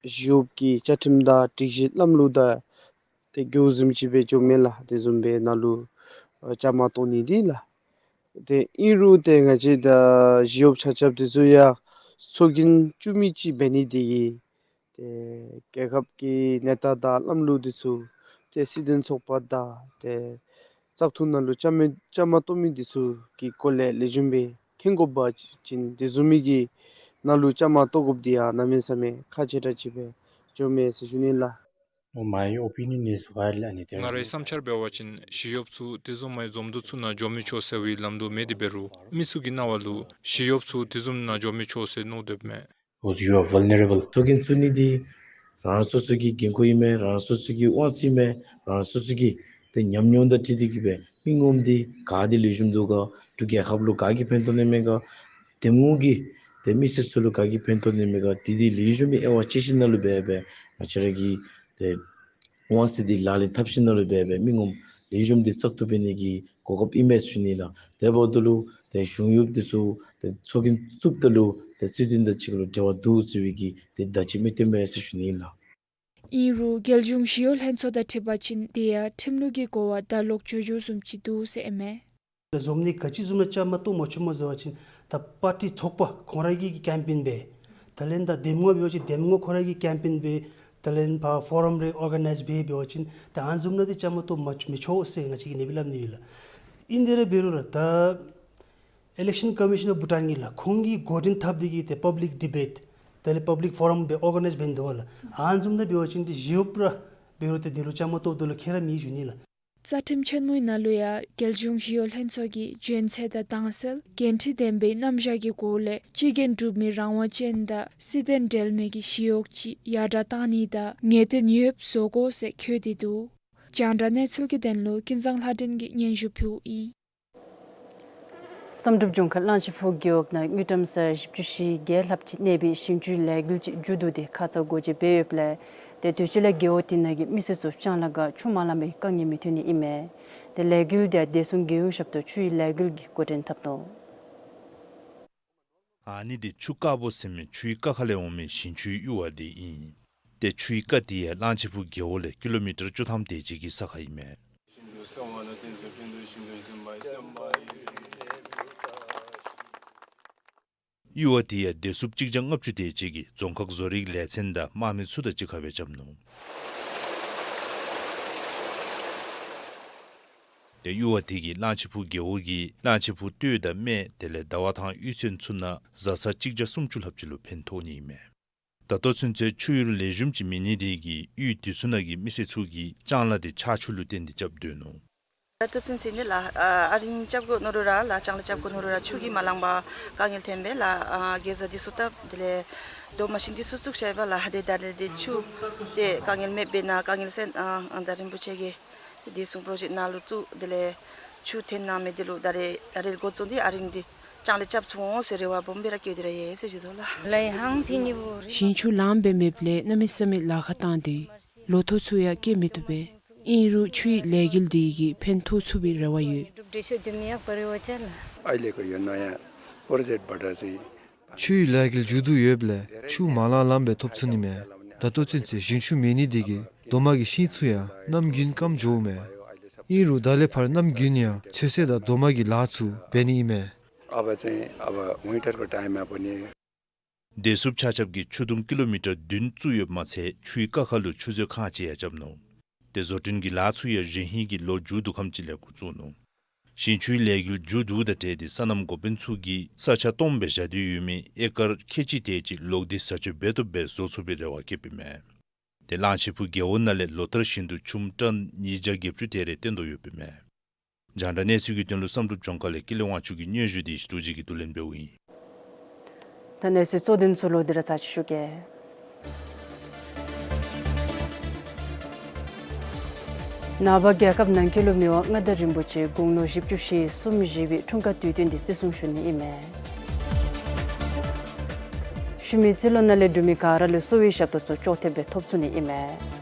ཞི་གཡོགཔ་གི་བཅའ་ཁྲིམས་དང་སྒྲིག་གཞི་ལམ་ལུགས་དང་ཏེ་གོ་བཟུམ་ཅིག་སྦེ་འགྱོཝ་མས་ལགས། དེ་བཟུམ་སྦེ་ནང་ལུ་ཨ་བཅའ་མར་གཏོགས་ནི་འདི་ལགས། ཏེ་ཨིན་རུང་ཏེ་ང་བཅས་ད་ཞི་གཡོགཔ་ཆ་ཁྱབ་འདི་ཚུ་ཡང་ཚོགས་རྒྱན་བཙུགས་མི་ཅིག་འབད་ནི་འདི་གིས་ཏེ་རྒྱལ་ཁབ་ཀྱི་གནས་སྟངས་དང་ལམ་ལུགས་འདི་ཚུ་ཏེ་སྲིད་དོན་ཚོགས་པ་དང་ཏེ་བཙག་འཐུ་ནང་ལུ་བཅའ་མར་བཅའ་མར་གཏོགས་མི་འདི་ཚུ་གི་སྐོར་ལས་ལེགས་ཤོམ་སྦེ་མཁྱེན་དགོ་པ་ཅིན་དེ་བཟུམ་མའི་གི་ནང་ལུ་བཅའ་མར་གཏོགས་དགོཔ་འདི་ཡང་གནམ་མེད་ས་མེད་ཁག་ཆེ་དྲགས་ཅིག་སྦེ་འགྱོཝ་མས་ཟེར་ཞུ་ནི་ལགས། My opinion is widely and it is ང་རའི་བསམ་འཆར་འབད་བ་ཅིན་ཞི་གཡོགཔ་ཚུ་དེ་བཟུམ་མའི་འཛོམས་འདུ་ཚུ་ནང་འགྱོ་མི་ཆོག་ཟེར་བའི་ལམ་འདུག་མེད་དེ་འབད་རུང་མི་ཚུ་གི་རྣ་བ་ལུ་ཞི་གཡོགཔ་ཚུ་དེ་བཟུམ་ནང་འགྱོ་མི་ཆོག་ཟེར་མནོ་དོ་ཡོདཔ་མས། Because you are vulnerable. ཚོགས་རྒྱན་བཙུགས་ནི་འདི་རང་རང་སོ་སོ་གི་འགན་ཁུར་ཨིན་མས། རང་རང་སོ་སོ་གི་དབང་ཚད་ཨིན་མས། རང་རང་སོ་སོ་གི་ཏེ་ཉམས་མྱོང་དང་འཁྲིལ་ཏེ་གིས་སྦེ་མི་ངོམ་འདི་ག་འདི་ལེགས་ཤོམ་འདུག་ག། འབྲུག་རྒྱལ་ཁབ་ལུ་ག་གིས་ཕན་ཐོགས་ནི་མས་ག། འདེམས་ངོ་གིས་ཏེ་མི་སེར་ཚུ་ལུ་ག་གིས་ཕན་ཐོགས་ནི་མས་ག། འདི་འདི་ལེགས་ཤོམ་སྦེ་དབྱེ་བ་དཔྱད་ཞིནམ་ལས་འབད་སྦེ་ང་བཅས་ར་གི་ཏེ་དབང་ཚད་འདི་ལག་ལེན་འཐབ་ཞིནམ་ལས་འབད་སྦེ་མི་ངོམ་ལེགས་ཤོམ་འདི་བཙག་འཐུ་འབད་ནི་གི་གོ་སྐབས་ཨིན་མས་ཟེར་ཞུ་ནི་ལགས། དེ་འབདཝ་ད་ལུ་ཏེ་གཞུང་གཡོགཔ་འདི་ཚུ་ཏེ་ཚོགས་རྒྱན་བཙུགསཔ་ད་ལུ་ཏེ་སྲིད་དོན་དང་གཅིག་ཁར་ལུ་འབྲེལ་བ་འདུག་ཟེར་བའི་གི་ཏེ་བརྡ་ཅིག་མི་སྟོན་པས་ཟེར་ཞུ་ནི་ལགས། ཨིན་རུང་རྒྱལ་གཞུང་ཞི་གཡོག་ལྷན་ཚོགས་དང་འཁྲིལ་བ་ཅིན་དེ་ཡང་ཁྲིམས་ལུགས་ཀྱི་གོ་བ་ད་ལོག་འགྱོ་འགྱོཝ་བཟུམ་ཅིག་འདུག་ཟེར་ཨིན་མས། འཛོམས་ནི་ག་ཅི་བཟུམ་ལུ་བཅའ་མར་གཏོགས་མ་ཆོགཔ་སྨོ་ཟེར་བ་ཅིན་ད་པར་ཊི་ཚོགས་པ་ཁོང་ར་གིས་ཀེམ་པེན་འབད། དེ་ལས་ད་འདེམས་ངོ་འབད་བ་ཅིན་འདེམས་ངོ་ཁོང་ར་གིས་ཀེམ་པེན་འབད། དེ་ལས་ཕར་ཕོ་རམ་རེ་ཨོར་ག་ནའིཛ་འབད་འབད་བ་ཅིན་ད་ཨ་ནི་བཟུམ་ནང་འདི་བཅའ་མར་གཏོགས་མ་མི་ཆོག་ཟེར་ང་བཅས་ཀྱིས་ནེ་སྦེ་སླབ་ནི་ཡོད་ལགས། ཨིན་དེ་ར་འབད་རུང་ར་ད་Election Commission of Bhutan གིས་ལགས་ཁོང་གིས་འགོ་འདྲེན་འཐབ་སྟེ་གིས་ཏེ་པབ་ལིཀ་ཌི་བེཊ་དེ་ལས་པབ་ལིཀ་ཕོ་རམ་སྦེ་ཨོར་ག་ནའིཛ་འབད་ནི་འདུག་པ་ལགས། ཨ་ནི་བཟུམ་ནང་འབད་བ་ཅིན་ཏེ་ཞི་གཡོགཔ་ར་འབད་རུང་ཏེ་འདི་ལུ་བཅའ་མར་གཏོགསཔ་ད་ལུ་ཁྱད་ར་མེད་ཟེར་ཞུ་ནི་ལགས། རྩ་ཁྲིམས་ཆེན་མོའི་ནང་ལུ་ཡང་རྒྱལ་གཞུང་ཞི་གཡོག་ལྷན་ཚོགས་ཀྱིས་འཇོན་ཚད་དང་དྭངས་གསལ་འགན་འཁྲི་ལྡན་པའི་རྣམ་གཞག་གི་སྒོ་ལས་སྤྱི་འགན་སྒྲུབ་མི་རང་དབང་ཅན་དང་སྲིད་དོན་འབྲེལ་མེད་ཀྱི་ཞི་གཡོག་ཅིག་ཡར་དྲག་བཏང་ནི་དང་ངེས་གཏན་ཡོདཔ་བཟོ་དགོ་ཟེར་འཁོད་དེ་འདུག། རྒྱང་བསྒྲགས་གནས་ཚུལ་གྱི་དོན་ལུ་ཀུན་བཟང་ལྷ་སྒྲོན་གྱིས་སྙན་ཞུ་ཕུལཝ་ཨིན། བསམ་གྲུབ་ལྗོངས་མཁར་གླང་ཆེན་ཕུག་རྒེད་འོག་ནང་དངུལ་ཀྲམ་ས་ཡ་བཞི་བཅུ་ཞེ་བརྒྱད་ལྷགཔ་ཅིག་གནས་པའི་ཞིང་ཆུའི་ལས་འགུལ་ཅིག་མཇུག་བསྡུ་སྟེ་ཁ་ཙ་སྒོ་འབྱེད་འབད་ཡོདཔ་ལས་ཏེ་དུས་ཅི་ལས་རྒེད་འོག་དེ་ནང་གི་མི་སེར་ཚུ་ལྕང་ལཱ་ཁར་ཆུ་མ་ལང་པའི་དཀའ་ངལ་མི་ཐོན་ནི་ཨིན་མས། ཏེ་ལས་འགུལ་དེ་བདེ་སྲུང་རྒྱལ་ཡོངས་ཞབས་ཏོག་ཆུའི་ལས་འགུལ་གྱིས་འགོ་འདྲེན་འཐབ་ནུག། ཨ་ནི་དེ་ཆུ་དཀར་པོ་ཟེར་མི་ཆུའི་ཀ་ཁ་ལས་འོང་མི་ཞིང་ཆུའི་གཡུར་བ་དེ་ཨིན། ཏེ་ཆུའི་ཀ་དེ་ཡང་གླང་ཆེན་ཕུག་རྒེད་འོག་ལས་ཀི་ལོ་མི་ཊར་བཅུ་ཐམ་དེ་ཅིག་གི་ས་ཁར་ཨིན་མས། གཡུར་བ་དེ་ཡང་བདེ་སྲུངཔ་གཅིག་བརྒྱ་ལྔ་བཅུ་དེ་ཅིག་གིས་རྫོང་ཁག་བཟོ་རིག་ལས་ཚན་དང་དམག་མི་ཚུ་དང་གཅིག་ཁར་སྦེ་རྐྱབ་ནུག། ཏེ་གཡུར་བ་དེ་གིས་གླང་ཆེན་ཕུག་རྒེད་འོག་གི་གླང་ཆེན་ཕུག་སྟོད་དང་སྨད་དེ་ལས་ཟླ་བ་ཐང་གཡུས་ཚན་ཚུ་ནང་བཟའ་ཚང་གཅིག་བརྒྱ་སུམ་ཅུ་ལྷགཔ་ཅིག་ལུ་ཕན་ཐོགས་ནི་ཨིན་མས། ད་ལྟོ་ཚུན་ཚོད་ཆུ་གཡུར་ལེགས་ཤོམ་ཅིག་མེད་ནི་དེ་གིས་གཡུས་དེ་ཚུ་ནང་གི་མི་སེར་ཚུ་གིས་ལྕང་ལཱ་དེ་ཆར་ཆུ་ལུ་བརྟེན་ཏེ་རྐྱབ་སྡོད་ནུག། ད་ལྟོ་ཚུན་ཚོད་ནི་ལཱ་ཨ་རིང་རྐྱབ་དགོ་མནོ་རུང་ར་ལཱ་ལྕང་ལཱ་རྐྱབ་དགོ་མནོ་རུང་ར་ཆུ་གིས་མ་ལང་པར་དཀའ་ངལ་ཐོན་པས། ལཱ་ཨ་གེ་ཟ་འདི་ཚུ་བཏབ་དེ་ལས་རྡོ་མ་ཤིན་འདི་ཚུ་བཙུགས་བཞག་པས། ལཱ་དེ་ད་རེས་དེ་ཆུ་དེ་དཀའ་ངལ་མེདཔ་འབད་ནི་དཀའ་ངལ་སེལ་ཨ་ཨ་ད་རིན་པོ་ཆེ་གིས་བདེ་སྲུང་པྲོ་ཇེཀཊ་ནང་ལུ་བཙུགས་དེ་ལས་ཆུ་ཐོན་གནང་མི་དེ་ལུ་ད་རེས་ད་རེས་འགོ་བཙུགས་ཏེ་ཨ་རིང་འདི་ལྕང་ལཱ་རྐྱབ་ཚུགས་འོང་ཟེར་རེ་བ་སྦོམ་སྦེ་ར་བསྐྱེད་དེ་ར་ཡོད་ཟེར་ཞུ་དོ་ལགས། ལཱ་ཧང་ཕི་ནི་བོ་རེ། ཞིང་ཆུ་ལངམ་སྦེ་མེདཔ་ལས་གནམ་མེད་ས་མེད་ལཱ་ཁག་བཏང་སྟེ་ལོ་ཐོག་ཚུ་ཡང་སྐྱེ་མི་བཏུབ་པས། ཨིན་རུང་ཆུའི་ལས་འགུལ་འདི་གིས་ཕན་ཐོགས་ཚུགས་པའི་རེ་བ་ཡོད། ཨའི་ལེ་ཀོ་ཡོད་ན་ཡང་པྲོ་ཇེཀཊ་བ་ཌ་སི། ཆུའི་ལས་འགུལ་མཇུག་བསྡུ་ཡོདཔ་ལས་ཆུ་མ་ལང་ལངམ་སྦེ་ཐོབ་ཚུགས་ནི་མས། ད་ལྟོ་ཚུན་ཚོད་ཞིང་ཆུ་མེད་ནི་དེ་གིས་རྡོ་མ་གི་ཤིང་ཚུ་ཡང་གནམ་དགུན་སྐམ་འགྱོཝ་མས། ཨིན་རུང་ད་ལས་ཕར་གནམ་དགུན་ཡང་ཚོད་བསྲེ་དང་རྡོ་མ་གི་ལཱ་ཚུ་འབད་ནི་ཨིན་མས། अब चाहिँ अब विन्टरको टाइममा पनि བདེ་སྲུངཔ་ཆ་ཁྱབ་ཀྱིས་ཆུ་དུང་ཀི་ལོ་མི་ཊར་བདུན་བཙུགས་ཡོདཔ་མ་ཚད་ཆུའི་ཀ་ཁ་ལུ་ཆུ་མཛོད་ཁང་ཅིག་ཡང་རྐྱབ་ནུག། ཏེ་བཟོ་སྐྲུན་གྱི་ལཱ་ཚུ་ཡང་གཞེས་ཧིང་གི་ལོ་མཇུག་བསྡུ་ཁམས་ཅིག་ལས་འགོ་བཙུགས་ནུག། ཞིང་ཆུའི་ལས་འགུལ་མཇུག་བསྡུཝ་དང་འབྲེལ་ཏེ་སོ་ནམ་འགོ་དཔོན་ཚུ་གིས་ས་ཆ་སྟོངམ་སྦེ་བཞག་སྟེ་ཡོད་མི་ཨེ་ཀར་ཁལ་གཅིག་དེ་ཅིག་ལོག་སྟེ་བཟའ་སྤྱོད་འབད་བཏུབ་སྦེ་བཟོ་ཚུགས་པའི་རེ་བ་བསྐྱེདཔ་ཨིན་མས། ཏེ་གླང་ཆེན་ཕུག་རྒེད་འོག་ནང་ལས་ལོ་ལྟར་བཞིན་དུ་ཆུམ་ཊོན་ཉིས་བརྒྱ་བརྒྱད་ཅུ་དེ་རེ་བཏོན་དོ་ཡོདཔ་ཨིན་མས། རྒྱང་བསྒྲགས་གནས་ཚུལ་གྱི་དོན་ལུ་བསམ་གྲུབ་ལྗོངས་མཁར་ལས་ཀུན་ལེགས་དབང་ཕྱུག་གི་སྙན་ཞུ་དེ་ཞུ་ཅིག་གིས་བསྡུ་ལེན་འབདཝ་ཨིན། ད་གནས་ཚུལ་གཙོ་དོན་ཚུ་ལུ་འདི་ར་ཚར་ཅིག་ཞུ་གེ། ནངས་པ་རྒྱལ་ཁབ་ནང་འཁོད་ལུ་མི་དབང་མངའ་བདག་རིན་པོ་ཆེ་དགུང་ལོ་བཞི་བཅུ་ཞེ་གསུམ་བཞེས་པའི་འཁྲུངས་སྐར་དུས་སྟོན་འདི་བརྩི་སྲུང་ཞུ་ནི་ཨིན་མས། ཤུལ་མའི་རྩིས་ལོ་ནང་ལས་འབྲུག་མི་ག་ར་ལུ་གསོ་བའི་ཞབས་ཏོག་ཚུ་ཅོག་འཐདཔ་སྦེ་ཐོབ་ཚུགས་ནི་ཨིན་མས།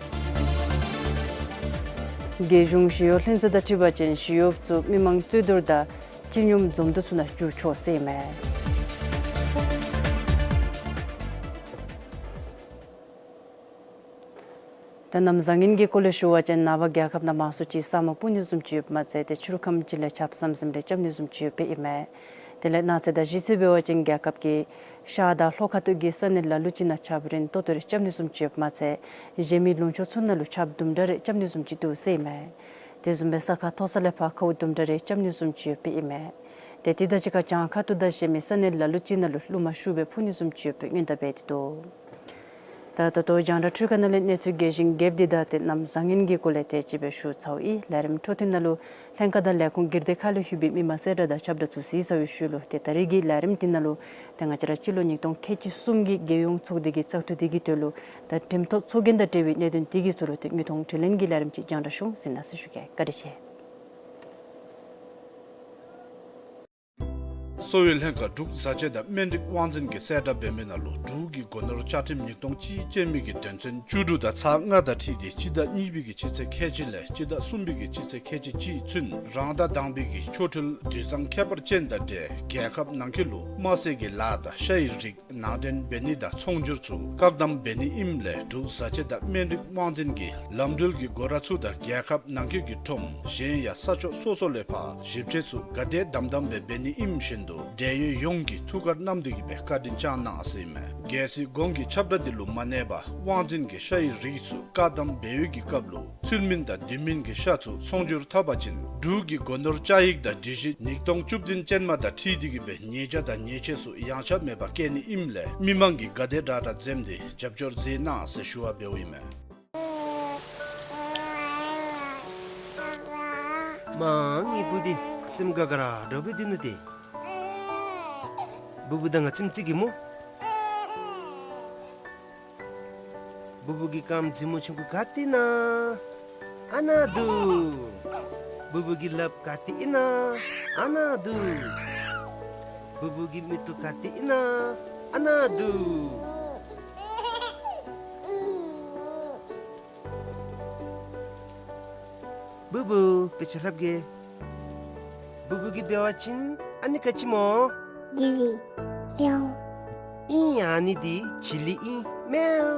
རྒྱལ་གཞུང་ཞི་གཡོག་ལྷན་ཚོགས་དང་འཁྲིལ་བ་ཅིན་ཞི་གཡོགཔ་ཚུ་མི་མང་རྩོད་བསྡུར་དང་སྤྱི་སྙོམས་འཛོམས་འདུ་ཚུ་ནང་འཇུག་ཆོག་ཟེར་ཨིན་མས། ད་གནམ་བཟང་ངན་གྱི་སྐོར་ལས་ཞུ་བ་ཅིན་ནངས་པ་རྒྱལ་ཁབ་ནང་མང་སུ་ཅིག་ས་སྨུག་སྤུབ་ནི་བཟུམ་ཅིག་ཡོདཔ་མ་ཚད་ཏེ་ཕྱི་རུ་ཁམས་ཅིག་ལས་ཆརཔ་ཟམ་ཟིམ་རེ་རྐྱབ་ནི་བཟུམ་ཅིག་ཡོདཔ་ཨིན་མས། དེ་ལས་གནངས་ཚེ་དང་གཞེས་ཚེ་འབད་བ་ཅིན་རྒྱལ་ཁབ་ཀྱི་ཤར་དང་ལྷོ་ཁ་ཐུག་གི་ས་གནས་ལ་ལུ་ཅིག་ནང་ཆརཔ་རན་ཏོག་ཏོ་རེ་རྐྱབ་ནི་བཟུམ་ཅིག་ཡོདཔ་མ་ཚད་གཞན་མི་ལུང་ཕྱོགས་ཚུ་ནང་ལུ་ཆརཔ་དུམ་གྲ་རེ་རྐྱབ་ནི་བཟུམ་ཅིག་འདུག་ཟེར་ཨིན་མས། དེ་བཟུམ་སྦེ་ས་ཁ་མཐོ་ས་ལས་ཕར་ཁཝ་དུམ་གྲ་རེ་རྐྱབ་ནི་བཟུམ་ཅིག་ཡོདཔ་ཨིན་མས། ཏེ་དེ་དང་གཅིག་ཁར་བྱང་ཁ་ཐུག་དང་གཞན་མི་ས་གནས་ལ་ལུ་ཅིག་ནང་ལུ་རླུང་མ་ཤུགས་སྦེ་འཕུ་ནི་བཟུམ་ཅིག་ཡོདཔ་སྦེ་སྔོན་བརྡ་འབད་དེ་འདུག། ད་ད་ལྟོ་རྒྱང་བསྒྲགས་འཕྲུལ་ཁང་ནང་ལས་གནས་ཚུལ་རྒྱས་ཤིང་རྒྱསཔ་འདི་དང་ཏེ་གནམ་བཟང་ངན་གྱི་སྐོར་ལས་དེ་ཅིག་སྦེ་ཞུ་ཚརཝ་ཨིན། ལས་རིམ་འཕྲོ་མཐུད་ནང་ལུ་ལྷན་ཁག་དང་ལས་ཁུངས་སྒེར་སྡེ་ཁག་ལས་ལྷོད་པའི་མི་མང་གསལ་བསྒྲགས་དང་ཁྱབ་བསྒྲགས་ཚུ་གཟིགས་ཚར་བའི་ཤུལ་ལུ་ཏེ་ད་རིས་ཀྱི་ལས་རིམ་འདི་ནང་ལུ་ཏེ་ང་བཅས་ར་སྤྱི་ལོ་ཉིས་སྟོང་ཁལ་གཅིག་གསུམ་གྱི་རྒྱལ་ཡོངས་ཚོགས་སྡེ་གི་བཙག་འཐུ་འདི་གི་དོན་ལུ་ད་འགྲེམས་ཐོག་ཚོགས་རྒྱན་དང་འབྲེལ་བའི་གནད་དོན་འདི་གི་ཐོག་ལུ་ཏེ་དངོས་མཐོང་དྲི་ལན་གྱི་ལས་རིམ་ཅིག་རྒྱང་བསྒྲགས་ཞུ་གཟིགས་གནང་ཟེར་ཞུ་གེ། བཀའ་དྲིན་ཆེ། གསོ་བའི་ལྷན་ཁག་འབྲུག་བཟའ་བཅའ་དང་སྨན་རིགས་དབང་འཛིན་གྱིས་གསལ་བསྒྲགས་འབད་མི་ནང་ལུ་འབྲུག་གི་སྒོ་ནོར་བཅའ་ཁྲིམས་ཉིས་སྟོང་གཅིག་ཅན་མི་གི་དོན་ཚན་བཅུ་དྲུག་དང་ཚག་ལྔ་དང་འཁྲིལ་ཏེ་སྤྱི་ཟླ་གཉིས་པའི་གི་སྤྱི་ཚེས་ཁལ་གཅིག་ལས་སྤྱི་ཟླ་གསུམ་པའི་གི་སྤྱི་ཚེས་ཁལ་གཅིག་གཅིག་ཚུན་རང་དང་དང་པའི་གི་ཆོ་འཕྲུལ་དུས་བཟང་ཁྱད་པར་ཅན་དང་འབྲེལ་རྒྱལ་ཁབ་ནང་འཁོད་ལུ་དམར་ཟས་ཀྱི་ལཱ་དང་ཤ་ཡི་རིགས་ནང་འདྲེན་འབད་ནི་དང་ཚོང་སྒྱུར་ཚུ་བཀག་དམ་འབད་ནི་ཨིནམ་ལས་འབྲུག་བཟའ་བཅའ་དང་སྨན་རིགས་དབང་འཛིན་གྱིས་ལམ་འགྲུལ་གྱི་སྒོ་ར་ཚུ་དང་རྒྱལ་ཁབ་ནང་འཁོད་ཀྱི་ཁྲོམ་གཞན་ཡང་ས་ཕྱོགས་སོ་སོ་ལས་ཕར་ཞིབ་དཔྱད་ཚུ་ག་དེ་དམ་དམ་སྦེ་འབད་ནི་ཨིནམ་བཞིན་དུ་འབྲེལ་ཡོད་ཡོངས་ཀྱིས་ཐུགས་ཁར་བསྣམས་ཏེ་གི་སྦེ་བཀའ་དྲིན་བསྐྱང་གནང་ཟེར་ཨིན་མས། གལ་སྲིད་གོང་གི་ཁྱབ་བསྒྲགས་འདི་ལུ་མ་གནས་པར་དབང་འཛིན་གྱིས་ཤ་ཡི་རིགས་ཚུ་བཀག་དམ་འབད་བའི་གི་སྐབས་ལུ་ཚུལ་མིན་དང་དུས་མིན་གྱི་ཤ་ཚུ་ཚོང་སྒྱུར་འཐབ་པ་ཅིན་འབྲུག་གི་སྒོ་ནོར་བཅའ་ཡིག་དང་སྒྲིག་གཞི་ཉིས་སྟོང་བཅུ་བདུན་ཅན་མ་དང་འཁྲིལ་ཏེ་གི་སྦེ་ཉེས་བྱ་དང་ཉེས་ཆད་ཚུ་ཡངས་ཆག་མེད་པར་བཀལ་ནི་ཨིནམ་ལས་མི་མང་གིས་ག་དེ་དྲག་དྲག་འཛེམས་ཏེ་རྒྱབ་སྐྱོར་མཛད་གནང་ཟེར་ཞུ་བ་འབདཝ་ཨིན་མས། མ་ངེའི་བུ་འདི་སེམས་དགའ་དགའ་ར་འདྲཝ་སྦེ་སྡོད་ནུག་ཏེ། བུ་བུ་ད་ང་ཙིམ་ཙིག་གེ་སྨོ། བུ་བུ་གི་རྐངམ་མཛེས་མོ་ཆུང་ཀུ་ག་ཏེ་ཨིན་ན། ཨ་ནཱ་འདུག། བུ་བུ་གི་ལགཔ་ག་ཏེ་ཨིན་ན། ཨ་ནཱ་འདུག། བུ་བུ་གི་མིག་ཏོ་ག་ཏེ་ཨིན་ན། ཨ་ནཱ་འདུག། བུ་བུ་དཔེ་ཆ་ལྷབ་གེ། བུ་བུ་གིས་འབད་བ་ཅིན་ཨ་ནི་ག་ཅི་སྨོ། ཇི་ལི། མེའོ། ཨིན། ཨ་ནི་འདི་ཇི་ལི་ཨིན། མེའོ།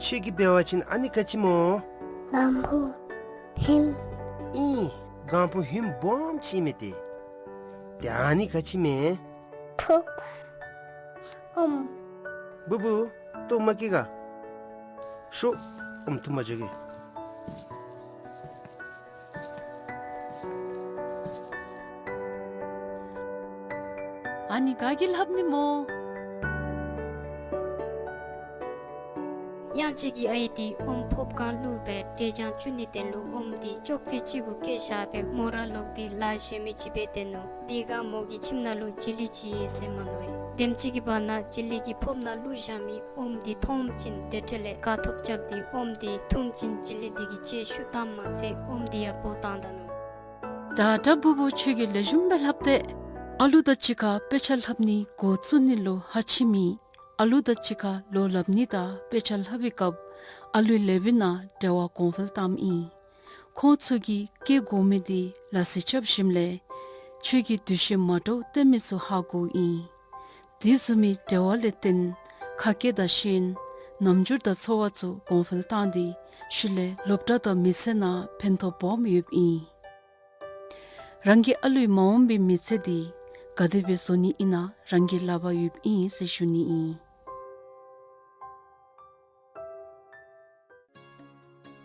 ཁྱོད་ཀྱིས་འབད་བ་ཅིན་ཨ་ནི་ག་ཅི་སྨོ། གང་བུ་ཧིམ། ཨིན། གང་བུ་ཧིམ་སྦོམ་ཅིག་མས་ཏེ། ཏེ་ཨ་ནི་ག་ཅི་མས། ཕུབ། ཨོམ། བུ་བུ་ལྟོཝ་མ་བཀྱེས་ག། ཤོག། ཨོམ་འཐུ་མ་འགྱོ་གེ། ཨ་ནི་ག་གིས་ལྷབ་ནི་སྨོ། གཡང་ཅིག་གི་ཨའི་འདི་ཨོམ་ཕོརཔ་སྒང་བླུགས་སྦེ་འབྲས་ལྗང་བཙུགས་ནིའི་དོན་ལུ་ཨོམ་འདི་ཅོག་ཙེ་ཅིག་གུ་བཀལ་བཞག་སྦེ་མོ་ར་ལོག་སྟེ་ལཱ་གཞན་མི་ཅིག་འབད་སྡོད་ནུག། དེ་སྒང་མོ་གི་ཁྱིམ་ནང་ལུ་ཇི་ལི་ཅིག་ཡོད་ཟེར་མནོ་ཡི། དེམ་ཅིག་གི་བར་ན་ཇི་ལི་གི་ཕོརཔ་ནང་བླུགས་བཞག་མི་ཨོམ་འདི་མཐོངམ་ཅིག་དེ་འཕྲོ་ལས་དགའ་ཐོབ་རྐྱབ་སྟེ་ཨོམ་འདི་འཐུངམ་ཅིག་ཇི་ལི་འདི་གི་ལྕེ་ཤུགས་བཏངམ་མ་ཚད་ཨོམ་འདི་ཡང་བོ་བཏང་ད་ནུག། ད་ད་བུ་བུ་ཁྱོད་ཀྱིས་ལེགས་ཤོམ་སྦེ་ལྷབ་སྟེ། ཨ་ལུ་དང་གཅིག་ཁར་དཔེ་ཆ་ལྷབ་ནི་འགོ་བཙུགས་ནི་ལུ་ཧ་ཅིག་མེད། ཨ་ལུ་དང་གཅིག་ཁར་ལོ་ལྷབ་ནི་དང་དཔེ་ཆ་ལྷབ་པའི་སྐབས་ཨ་ལུའི་ལེ་བི་ནང་འབྲེལ་བ་གོང་འཕེལ་བཏངམ་ཨིན། ཁོང་ཚུ་གིས་བཀལ་དགོ་མི་འདི་ལ་སི་རྐྱབ་ཞིནམ་ལས་ཁྱོད་ཀྱིས་འདུ་ཤེས་མ་འདྲཝ་སྟོན་མི་ཚུ་ཧ་གོཝ་ཨིན། དེ་བཟུམ་མའི་འབྲེལ་བ་ལས་བརྟེན་ཁ་སྐད་དང་ཤེས་ཡོན་རྣམ་འགྱུར་དང་ཚོར་བ་ཚུ་གོང་འཕེལ་བཏང་སྟེ་ཤུལ་ལས་སློབ་གྲྭ་དང་མི་ཚེ་ནང་ཕན་ཐོགས་སྦོམ་ཡོདཔ་ཨིན། རང་གི་ཨ་ལུའི་མ་འོངས་པའི་མི་ཚེ་འདི་ག་དེ་སྦེ་བཟོ་ནི་ཨིན་ན་རང་གི་ལག་པར་ཡོདཔ་ཨིན་ཟེར་ཞུ་ནི་ཨིན།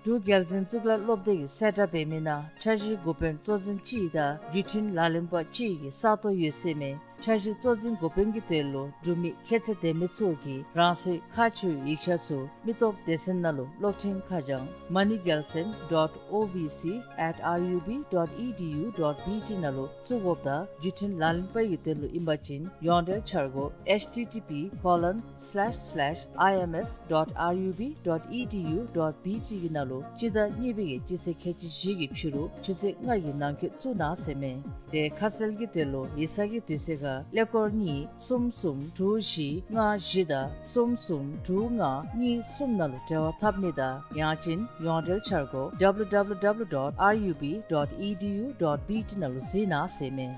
འབྲུག་རྒྱལ་འཛིན་གཙུག་ལག་སློབ་སྡེ་གིས་གསལ་བསྒྲགས་འབད་མི་ནང་འཆར་གཞིའི་འགོ་དཔོན་གཙོ་འཛིན་གཅིག་དང་བརྒྱུད་འཕྲིན་ལག་ལེན་པ་གཅིག་གི་ས་སྟོང་ཡོད་ཟེར་མས། འཆར་གཞི་གཙོ་འཛིན་འགོ་དཔོན་གྱི་དོན་ལུ་འབྲུག་མི་ཁྱད་ཚད་ལྡན་མི་ཚུ་གིས་རང་སོའི་ཁ་ཕྱེ་ཡིག་ཆ་ཚུ་མི་སྟོབས་སྡེ་ཚན་ནང་ལུ་གློག་འཕྲིན་ཁ་བྱང་མ་ནི་རྒྱལ་མཚན་dot O V C at R U B dot E D U dot B T ནང་ལུ་བཙུགས་དགོཔ་དང་བརྒྱུད་འཕྲིན་ལག་ལེན་པ་གི་དོན་ལུ་ཨིན་པ་ཅིན་ཡོངས་འབྲེལ་འཆར་སྒོ་H T T P colon slash slash I M S dot R U B dot E D U dot B T གི་ནང་ལུ་སྤྱི་ཟླ་གཉིས་པའི་གི་སྤྱི་ཚེས་ཁལ་གཅིག་བཞི་གི་ཕྱི་རུ་ཆུ་ཚོད་ལྔ་གི་ནང་འཁོད་བཙུགས་གནང་ཟེར་མས། དེ་ཁ་གསལ་གྱི་དོན་ལུ་ཡིག་ཚང་གི་དུས་ཚོད་ཁར་ཀླད་ཀོར་གཉིས་གསུམ་གསུམ་དྲུག་བཞི་ལྔ་བཞི་དང་གསུམ་གསུམ་དྲུག་ལྔ་གཉིས་གསུམ་ནང་ལུ་འབྲེལ་བ་འཐབ་ནི་དང་ཡང་ཅིན་ཡོངས་འབྲེལ་འཆར་སྒོ W W W dot R U B dot E D U dot B T ནང་ལུ་གཟིགས་གནང་ཟེར་མས།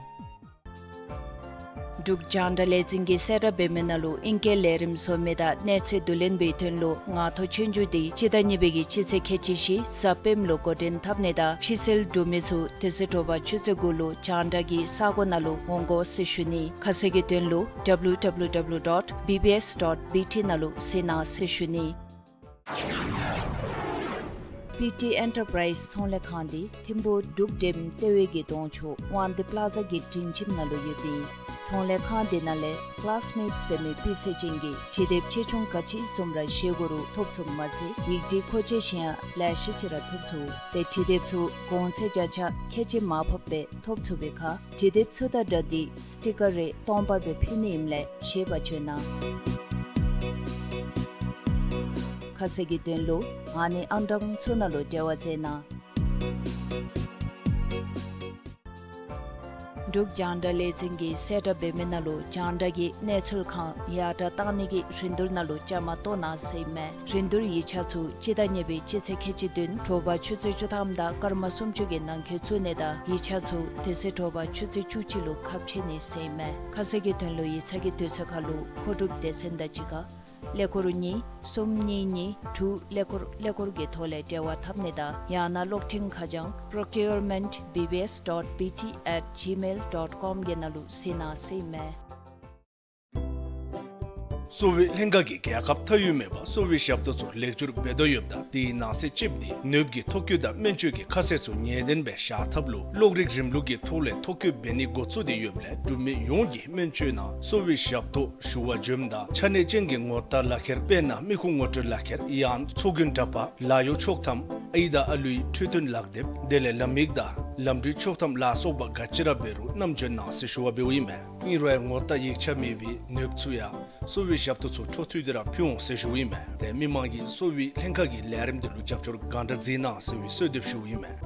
འབྲུག་རྒྱང་བསྒྲགས་ལས་འཛིན་གྱིས་གསལ་བསྒྲགས་འབད་མི་ནང་ལུ་ཨིང་སྐད་ལས་རིམ་བཟོ་མི་དང་གནས་ཚུལ་བསྡུ་ལེན་པའི་དོན་ལུ་ངང་ཐོག་ཆོས་རྒྱུགས་འདི་སྤྱི་ཟླ་གཉིས་པའི་གི་སྤྱི་ཚེས་ཁལ་གཅིག་བཞི་གཟའ་སྤེནམ་ལུ་འགོ་འདྲེན་འཐབ་ནི་དང་ཕྱི་སེལ་འབྲུག་མི་ཚུ་དེ་ཚེ་དྲོ་པ་ཆུ་ཚོད་དགུ་ལུ་རྒྱང་བསྒྲགས་ཀྱི་ས་སྒོ་ནང་ལུ་འོང་དགོ་ཟེར་ཞུ་ནི། ཁ་གསལ་གྱི་དོན་ལུ W W W dot B B S dot B T ནང་ལུ་གཟིགས་གནང་ཟེར་ཞུ་ནི། པི་ཊི་ཨེན་ཊར་པ་རའིཛ་ཚོང་ལས་ཁང་འདི་ཐིམ་ཕུག་འབྲུག་འགྲེམ་ལྟེ་བའི་གི་གདོང་ཕྱོགས་དབང་འདུས་པ་ལ་ཛ་གི་སྒྲིང་ཁྱིམ་ནང་ལུ་ཡོདཔ་ཨིན། ཚོང་ལས་ཁང་འདི་ནང་ལས་ཀ་ལཱས་མེཊ་ཟེར་མི་སྤུས་ཚད་ཅན་གྱི་དྲི་དེབ་ཆེ་ཆུང་ག་ཅི་བཟུམ་ར་བཞེས་དགོ་རུང་ཐོབ་ཚུགསཔ་མ་ཚད་ཡིག་འབྲི་མཁོ་ཆས་གཞན་ཡང་ལེ་ཤ་ཅིག་ར་ཐོབ་ཚུགས། ཏེ་དྲི་དེབ་ཚུ་གོང་ཚད་བརྒྱ་ཆ་ཁལ་གཅིག་མར་ཕབ་སྦེ་ཐོབ་ཚུགས་པའི་ཁར་དྲི་དེབ་ཚུ་དང་སྦྲགས་ཏེ་སི་ཊི་ཀར་རེ་སྟོང་པ་སྦེ་ཕུལ་ནི་ཨིནམ་ལས་ཤེས་པ་བཅོལ་གནང་། ཁ་གསལ་གྱི་དོན་ལུ་ཨ་ནི་ཨང་གྲངས་ཚུ་ནང་ལུ་འབྲེལ་བ་མཛད་གནང་། འབྲུག་རྒྱང་བསྒྲགས་ལས་འཛིན་གྱིས་གསལ་བསྒྲགས་འབད་མི་ནང་ལུ་རྒྱང་བསྒྲགས་ཀྱི་གནས་ཚུལ་ཁང་ཡར་དྲག་གཏང་ནི་གི་རིན་བསྡུར་ནང་ལུ་བཅའ་མར་གཏོགས་གནང་ཟེར་ཨིན་མས། རིན་བསྡུར་ཡིག་ཆ་ཚུ་སྤྱི་ཟླ་གཉིས་པའི་སྤྱི་ཚེས་ཁལ་གཅིག་བདུན་དྲོ་པ་ཆུ་ཚོད་བཅུ་ཐམ་དང་སྐར་མ་སུམ་ཅུ་གི་ནང་འཁོད་བཙུགས་ནི་དང་ཡིག་ཆ་ཚུ་དེ་ཚེ་དྲོ་པ་ཆུ་ཚོད་བཅུ་གཅིག་ལུ་ཁ་ཕྱེ་ནི་ཟེར་ཨིན་མས། ཁ་གསལ་གྱི་དོན་ལུ་ཡིག་ཚང་གི་དུས་ཚོད་ཁར་ལུ་མཁོ་སྒྲུབ་སྡེ་ཚན་དང་གཅིག་ཁར་ཀླད་ཀོར་གཉིས་གསུམ་གཉིས་གཉིས་དྲུག་ཀླད་ཀོར་ཀླད་ཀོར་གྱི་ཐོག་ལས་འབྲེལ་བ་འཐབ་ནི་དང་ཡང་ན་གློག་འཕྲིན་ཁ་བྱང་procurement B B S dot B T at gmail dot com གི་ནང་ལུ་གཟིགས་གནང་ཟེར་ཨིན་མས། གསོ་བའི་ལྷན་ཁག་གིས་རྒྱལ་ཁབ་མཐའ་དབུས་མེད་པར་གསོ་བའི་ཞབས་ཏོག་ཚུ་ལེགས་བསྒྱུར་འབད་དོ་ཡོདཔ་ད་དེའི་ནང་གསེས་གཅིགཔོ་འདི་ནདཔ་ཀྱི་ཐོ་བཀོད་དང་སྨན་བཅོས་ཀྱི་ཁ་གསལ་ཚུ་ངེས་བདེན་སྦེ་བཞག་ཐབས་ལུ་གློག་རིག་རིམ་ལུགས་ཀྱི་ཐོག་ལས་ཐོ་བཀོད་འབད་ནི་འགོ་བཙུགས་ཏེ་ཡོདཔ་ལས་འབྲུག་མི་ཡོངས་ཀྱིས་སྨན་བཅོས་ནང་གསོ་བའི་ཞབས་ཏོག་ཞུ་བར་འབྱོནམ་ད་ཆ་གནས་ཅན་གྱི་ངོ་རྟགས་ལག་ཁྱེར་དཔེར་ན་མི་ཁུངས་ངོ་སྤྲོད་ལག་ཁྱེར་ཡང་ཚོགས་རྒྱུན་འདྲ་པར་ལཱ་གཡོག་ཆོག་ཐམ་ཨའི་དང་ཨ་ལུའི་འཕྲོད་བསྟེན་ལག་དེབ་དེ་ལས་ལམ་ཡིག་དང་ལམ་འགྲུལ་ཆོག་ཐམ་ལ་སོགས་པ་ག་ཅི་ར་འབད་རུང་བསྣམས་འབྱོན་གནང་ཟེར་ཞུ་བ་འབདཝ་ཨིན་མས། ཨིན་རུང་ངོ་རྟགས་ཡིག་ཆ་མེད་པའི་ནདཔ་ཚུ་ཡང་གསོ་བའི་ཞབས་ཏོག་ཚུ་འཕྲོ་མཐུད་དེ་ར་ཕུལ་འོང་ཟེར་ཞུཝ་ཨིན་མས། ཏེ་མི་མང་གིས་གསོ་བའི་ལྷན་ཁག་གི་ལས་རིམ་འདི་ལུ་རྒྱབ་སྐྱོར་གང་དྲག་མཛད་གནང་ཟེར་བའི་གསོལ་འདེབས་ཞུཝ་ཨིན་མས།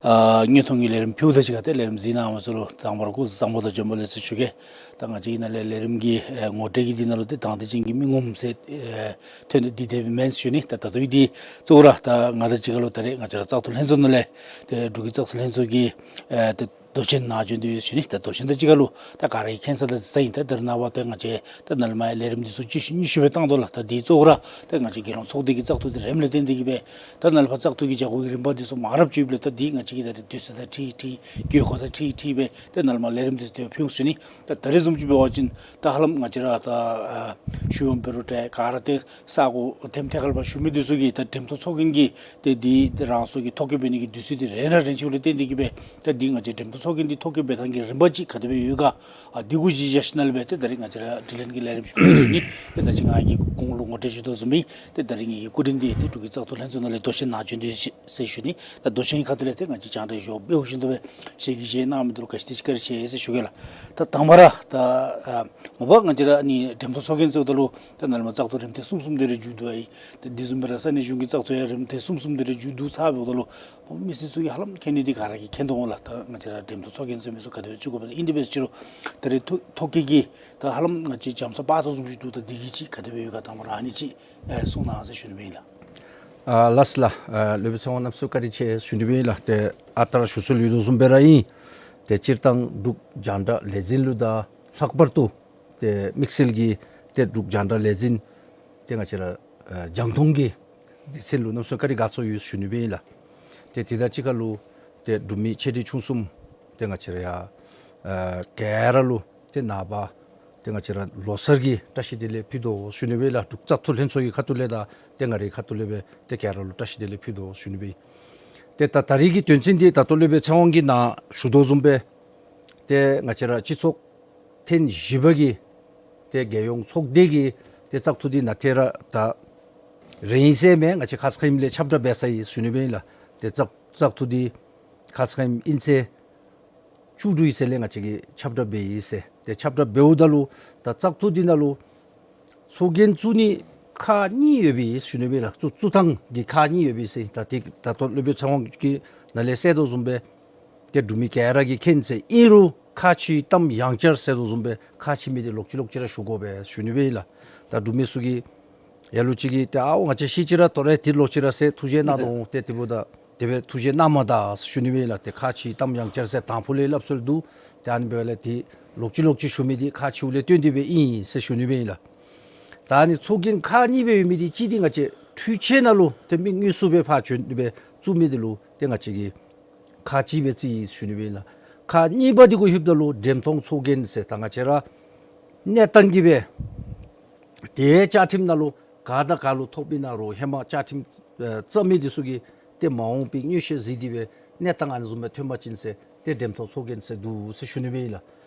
ཨ་དངོས་མཐོང་གི་ལས་རིམ་ཕུལཝ་དང་གཅིག་ཁར་ཏེ་ལས་རིམ་གཟིགས་གནང་མི་ཚུ་ལུ་དང་པ་ར་སྐུ་གཟུགས་བཟང་པོ་དང་བྱོན་པ་ལེགས་སོ་ཞུ་གེ། ད་ང་བཅས་ཀྱི་ནཱ་ལས་ལས་རིམ་གྱི་ཨེ་ངོ་སྤྲོད་ཀྱི་འདི་ནང་ལུ་ཏེ་དང་འདོད་ཅན་གྱི་མི་ངོམ་ཟེར་ཨེ་ཐོན་ཏེ་འདི་དེ་མེན་ཞུ་ནི། ད་ད་ལྟོ་འདི་གཙོ་བོ་ར་ད་ང་དང་གཅིག་ཁར་ལུ་ད་རེས་ང་བཅས་ར་བཙག་འཐུ་ལྷན་ཚོགས་ནང་ལས་ཏེ་འབྲུག་གི་བཙག་འཐུ་ལྷན་ཚོགས་ཀྱི་ཨེ་ཏེ་མདོ་ཆེན་ནཱ་བྱོན་ཏེ་ཡོད་ཞུ་ནི། ད་མདོ་ཆེན་དང་གཅིག་ཁར་ལུ་ད་ག་ར་གིས་མཁྱེན་ས་དང་གཟིགས་ས་ཨིན། ད་ད་རེས་ནངས་པ་ད་ང་བཅས་ད་ནཱ་ལས་མར་ལས་རིམ་འདི་ཚུ་གཅིག་ཤུལ་གཉིས་ཤུལ་སྦེ་བཏང་དོ་ལགས། ད་འདི་གཙོ་བོ་ར་ད་ང་བཅས་རྒྱལ་ཡོངས་ཚོགས་སྡེ་གི་བཙག་འཐུ་འདི་རནམ་ལས་བརྟེན་ཏེ་གིས་སྦེ་ད་ནཱ་ལས་ཕར་བཙག་འཐུ་གི་བྱ་སྒོ་གི་རིམ་པ་འདི་ཚུ་མང་རབས་ཅིག་ཡོདཔ་ལས་ད་འདི་ང་བཅས་ཀྱི་ད་རེས་དུས་ཚོད་དང་འཁྲིལ་འཁྲིལ་དགོས་མཁོ་དང་འཁྲིལ་འཁྲིལ་སྦེ་ད་ནཱ་ལས་མར་ལས་རིམ་འདི་ཚུ་དེ་སྦེ་ཕུལ་ཞུ་ནི། ད་ད་རེས་བཟུམ་ཅིག་འབད་བ་ཅིན་ད་ཧ་ལམ་ང་བཅས་ར་ད་ཨ་ཤུལ་བམ་འབད་རུང་ཏེ་ག་ར་ཏེ་ས་གོ་ཐེམ་ཐེ་ཁལ་པ་བཞུགས་མི་འདི་ཚུ་གིས་ད་འགྲེམས་སྟོན་ཚོགས་རྒྱན་གྱི་ཏེ་འདི་ཏེ་རང་སོ་གི་ཐོ་བཀོད་འབད་ནི་གི་དུས་ཚོད་འདི་རན་ར་རན་ཅི་བ་ལས་བརྟེན་ཏེ་གིས་སྦེ་ད་འདི་ང་བཅས་འགྲེམས་སྟོན་ཚོགས་རྒྱན་འདི་ཐོ་བཀོད་འབད་ཐངས་ཀྱི་རིམ་པ་ཅིག་ག་དེ་སྦེ་ཡོད་ག། ཨ་འདི་གུ་གཞི་བཞག་ཞིནམ་ལས་སྦེ་ཏེ་ད་རེས་ང་བཅས་ར་དྲི་ལན་གྱི་ལས་རིམ་ཞུ་ནི། ཏེ་ད་ཅི་ང་གིས་གོང་ལུ་ངོ་སྤྲོད་ཞུ་དོ་བཟུམ་སྦེ་ཏེ་ད་རེས་ངེ་གི་སྐུ་མགྲོན་འདི་ཏེ་འབྲུག་གི་བཙག་འཐུ་ལྷན་ཚོགས་ནང་ལས་མདོ་ཆེན་ནཱ་བྱོན་ཏེ་ཡོད་ཟེར་ཞུ་ནི། ད་མདོ་ཆེན་གྱི་ཁ་ཐུག་ལས་ཏེ་ང་བཅས་རྒྱང་བསྒྲགས་ཞུ་བ་འབདཝ་བཞིན་དུ་སྦེ་ཞལ་གྱིས་བཞེས་གནང་མི་འདི་ལུ་ག་ཅི་དེ་ཅིག་བཀའ་དྲིན་ཆེ་ཟེར་ཞུ་གེ་ལགས། ད་དང་པ་ར་ད་ཨ་མ་པ་ང་བཅས་ར་ཨ་ནི་འགྲེམས་སྟོན་ཚོགས་རྒྱན་ཟེརཝ་ད་ལུ་ད་ནཱ་ལས་མར་བཙག་འཐུ་རིམ་ཐེངས་གསུམ་གསུམ་དེ་རེ་མཇུག་བསྡུ་ཡི། ད་འདི་བཟུམ་སྦེ་ར་ས་གནས་གཞུང་གི་བཙག་འཐུ་ཡང་རིམ་ཐེངས་གསུམ་གསུམ་དེ་རེ་མཇུག་བསྡུ་ཚར་འབདཝ་ད་ལུ་མི་སེར་ཚུ་གིས་ཧ་ལམ་མཁྱེན་ནི་འདི་ག་ར་གིས་མཁྱེན་དོ་འོང་ལགས། ད་ང་བཅས་ར་འགྲེམས་སྟོན་ཚོགས་རྒྱན་ཟེར་མི་ཚུ་ག་དེ་སྦེ་བཙུགས་དགོཔ་ཨིན། དེ་འབད་ཟེར་རུང་ད་རེས་ཐོ་ཐོ་བཀོད་ཀྱི་ད་ཧ་ལམ་ང་བཅས་འཇམ་ས་པ་ཏོ་བཟུམ་ཅིག་འདུག། ད་འདི་གི་ཅིག་ག་དེ་སྦེ་ཡོད་ག་དང་པ་ར་ཨ་ནི་ཅིག་ཨེ་གསུང་གནང་ཟེར་ཞུ་ནི་སྦེ་ཨིན་ལགས། ཨ་ལགས་སོ་ལགས། ཨ་སློབ་དཔོན་ཚེ་དབང་རྣམ་གསུམ་བཀའ་དྲིན་ཆེ་ཞུ་ནི་སྦེ་ཨིན་ལགས། ཏེ་ཨ་རྟག་ར་ཞུ་སྲོལ་ཡོད་དོ་བཟུམ་སྦེ་ར་ཨིན། ཏེ་སྤྱིར་བཏང་འབྲུག་རྒྱང་བསྒྲགས་ལས་འཛིན་ལུ་དང་ལྷག་པར་དུ་ཏེ་དམིགས་བསལ་གྱིས་ཏེ་འབྲུག་རྒྱང་བསྒྲགས་ལས་འཛིན་ཏེ་ང་བཅས་ར་ཨ་རྒྱང་མཐོང་གི་སྡེ་ཚན་ལུ་གནམ་མེད་ས་མེད་བཀའ་དྲིན་དགའ་ཚོར་ཡོད་ཞུ་ནི་སྦེ་ཨིན་ལགས། ཏེ་དེ་དང་གཅིག་ཁར་ལུ་ཏེ་འབྲུག་མི་ཆེ་འབྲིང་ཆུང་གསུམ་ཏེ་ང་བཅས་ར་ཡང་ཨ་ག་ར་ལུ་ཏེ་ནངས་པ་ཏེ་ང་བཅས་ར་ལོ་གསར་གྱི་བཀྲ་ཤིས་བདེ་ལེགས་ཕུལ་དོ་ཞུ་ནི་སྦེ་ཨིན་ལགས། འབྲུག་བཙག་འཐུ་ལྷན་ཚོགས་ཀྱི་ཁ་ཐུག་ལས་དང་ཏེ་ང་རའི་ཁ་ཐུག་ལས་སྦེ་ཏེ་ག་ར་ལུ་བཀྲ་ཤིས་བདེ་ལེགས་ཕུལ་དོ་ཞུ་ནི་སྦེ་ཨིན། ཏེ་ད་ད་རིས་ཀྱི་དོན་ཚན་འདི་ད་ལྟོ་སློབ་དཔོན་ཚེ་དབང་གིས་ནཱ་ཞུ་དོ་བཟུམ་སྦེ་ཏེ་ང་བཅས་ར་སྤྱི་ཚོགས་ཐེངས་བཞི་པ་གི་ཏེ་རྒྱལ་ཡོངས་ཚོགས་སྡེ་གི་ཏེ་བཙག་འཐུ་འདི་ནཱ་ཏེ་ར་ད་རེས་ཨིན་ཟེར་མས། ང་བཅས་ཁ་ཙ་ཁ་ཉིནམ་ལས་ཁྱབ་བསྒྲགས་འབད་ཚར་ཡི་ཞུ་ནི་སྦེ་ཨིན་ལགས། ཏེ་བཙག་བཙག་འཐུ་འདི་ཁ་ཙ་ཁ་ཉིནམ་ཨིན་ཚེས་བཅུ་དྲུག་ཨིན་ཟེར་ལས་ང་བཅས་ཀྱིས་ཁྱབ་བསྒྲགས་འབད་ཡི་ཟེར། ཏེ་ཁྱབ་བསྒྲགས་འབདཝ་ད་ལུ་ད་བཙག་འཐུ་འདི་ནང་ལུ་ཚོགས་རྒྱན་བཙུགས་ནི་ཁག་གཉིས་ཡོད་པའི་ཞུ་ནི་སྦེ་ཨིན་ལགས། བཙུགས་བཙུགས་ཐངས་ཀྱི་ཁག་གཉིས་ཡོད་པའི་ཟེར། ད་ཏེ་ད་ལྟོ་སློབ་དཔོན་ཚེ་དབང་གིས་ནཱ་ལས་གསལ་དོ་བཟུམ་སྦེ་ཏེ་འབྲུག་མི་ག་ར་གིས་མཁྱེན་ཟེར། ཨིན་རུང་ཁག་ཆེ་གཏམ་ཡང་བསྐྱར་ཟེར་དོ་བཟུམ་སྦེ་ཁག་ཆེ་མི་འདི་ལོག་ཅི་ལོག་ཅི་ར་ཞུ་དགོ་པས་ཞུ་ནི་སྦེ་ཨིན་ལགས། ད་འབྲུག་མི་ཚུ་གིས་ལ་ལུ་ཅིག་གིས་ཏེ་ཨའོ་ང་བཅས་ཤེས་ཅི་ར་དོ་རེ་ཏེ་ལོག་ཅི་ར་ཟེར་ཐུགས་བཞེད་གནང་དོ་འོང་། ཏེ་དེ་འབདཝ་ད་དེ་སྦེ་ཐུགས་བཞེད་གནང་མ་ད་ཞུ་ནི་སྦེ་ཨིན་ལགས། ཏེ་ཁག་ཆེ་གཏམ་ཡང་བསྐྱར་ཟེར་དང་ཕུ་ལས་སླབ་སྲོལ་འདུག། ཏེ་ཨ་ནི་འབདཝ་ལས་ཏེ་ལོག་ཅི་ལོག་ཅི་ཞུ་མི་འདི་ཁག་ཆེཝ་ལས་བརྟེན་ཏེ་སྦེ་ཨིན་ཟེར་ཞུ་ནི་སྦེ་ཨིན་ལགས། ད་ཨ་ནི་ཚོགས་རྒྱན་ཁག་གཉིས་སྦེ་ཡོད་མི་འདི་གཅིག་འདི་ང་བཅས་འཕྲུལ་ཆས་ནང་ལུ་ཏེ་མི་དངོས་སུ་སྦེ་ཕར་བྱོན་ཏེ་སྦེ་བཙུགས་མི་འདི་ལུ་ཏེ་ང་བཅས་ཀྱིས་ཁག་གཅིག་སྦེ་བརྩི་ཡི་ཞུ་ནི་སྦེ་ཨིན་ལགས། ཁག་གཉིས་པ་འདི་གུ་ལྷོདཔ་ད་ལུ་འགྲེམས་སྟོན་ཚོགས་རྒྱན་ཟེར་ད་ང་བཅས་ར་གནས་སྟངས་ཀྱི་སྦེ་ཏེ་བཅའ་ཁྲིམས་ནང་ལུ་ག་དང་ག་ལུ་ཐོབ་ཨིན་ན་རུང་ཧེ་མ་བཅའ་ཁྲིམས་ཨེ་བརྩམ་མི་འདི་ཚུ་གིས་ཏེ་མ་འོངས་པའི་མངོན་ཤེས་གཟིགས་ཏེ་སྦེ་གནས་སྟངས་ཨ་ནི་བཟུམ་སྦེ་ཐོན་པ་ཅིན་ཟེར་ཏེ་འགྲེམས་སྟོན་ཚོགས་རྒྱན་ཟེར་འདུག་ཟེར་ཞུ་ནི་སྦེ་ཨིན་ལགས།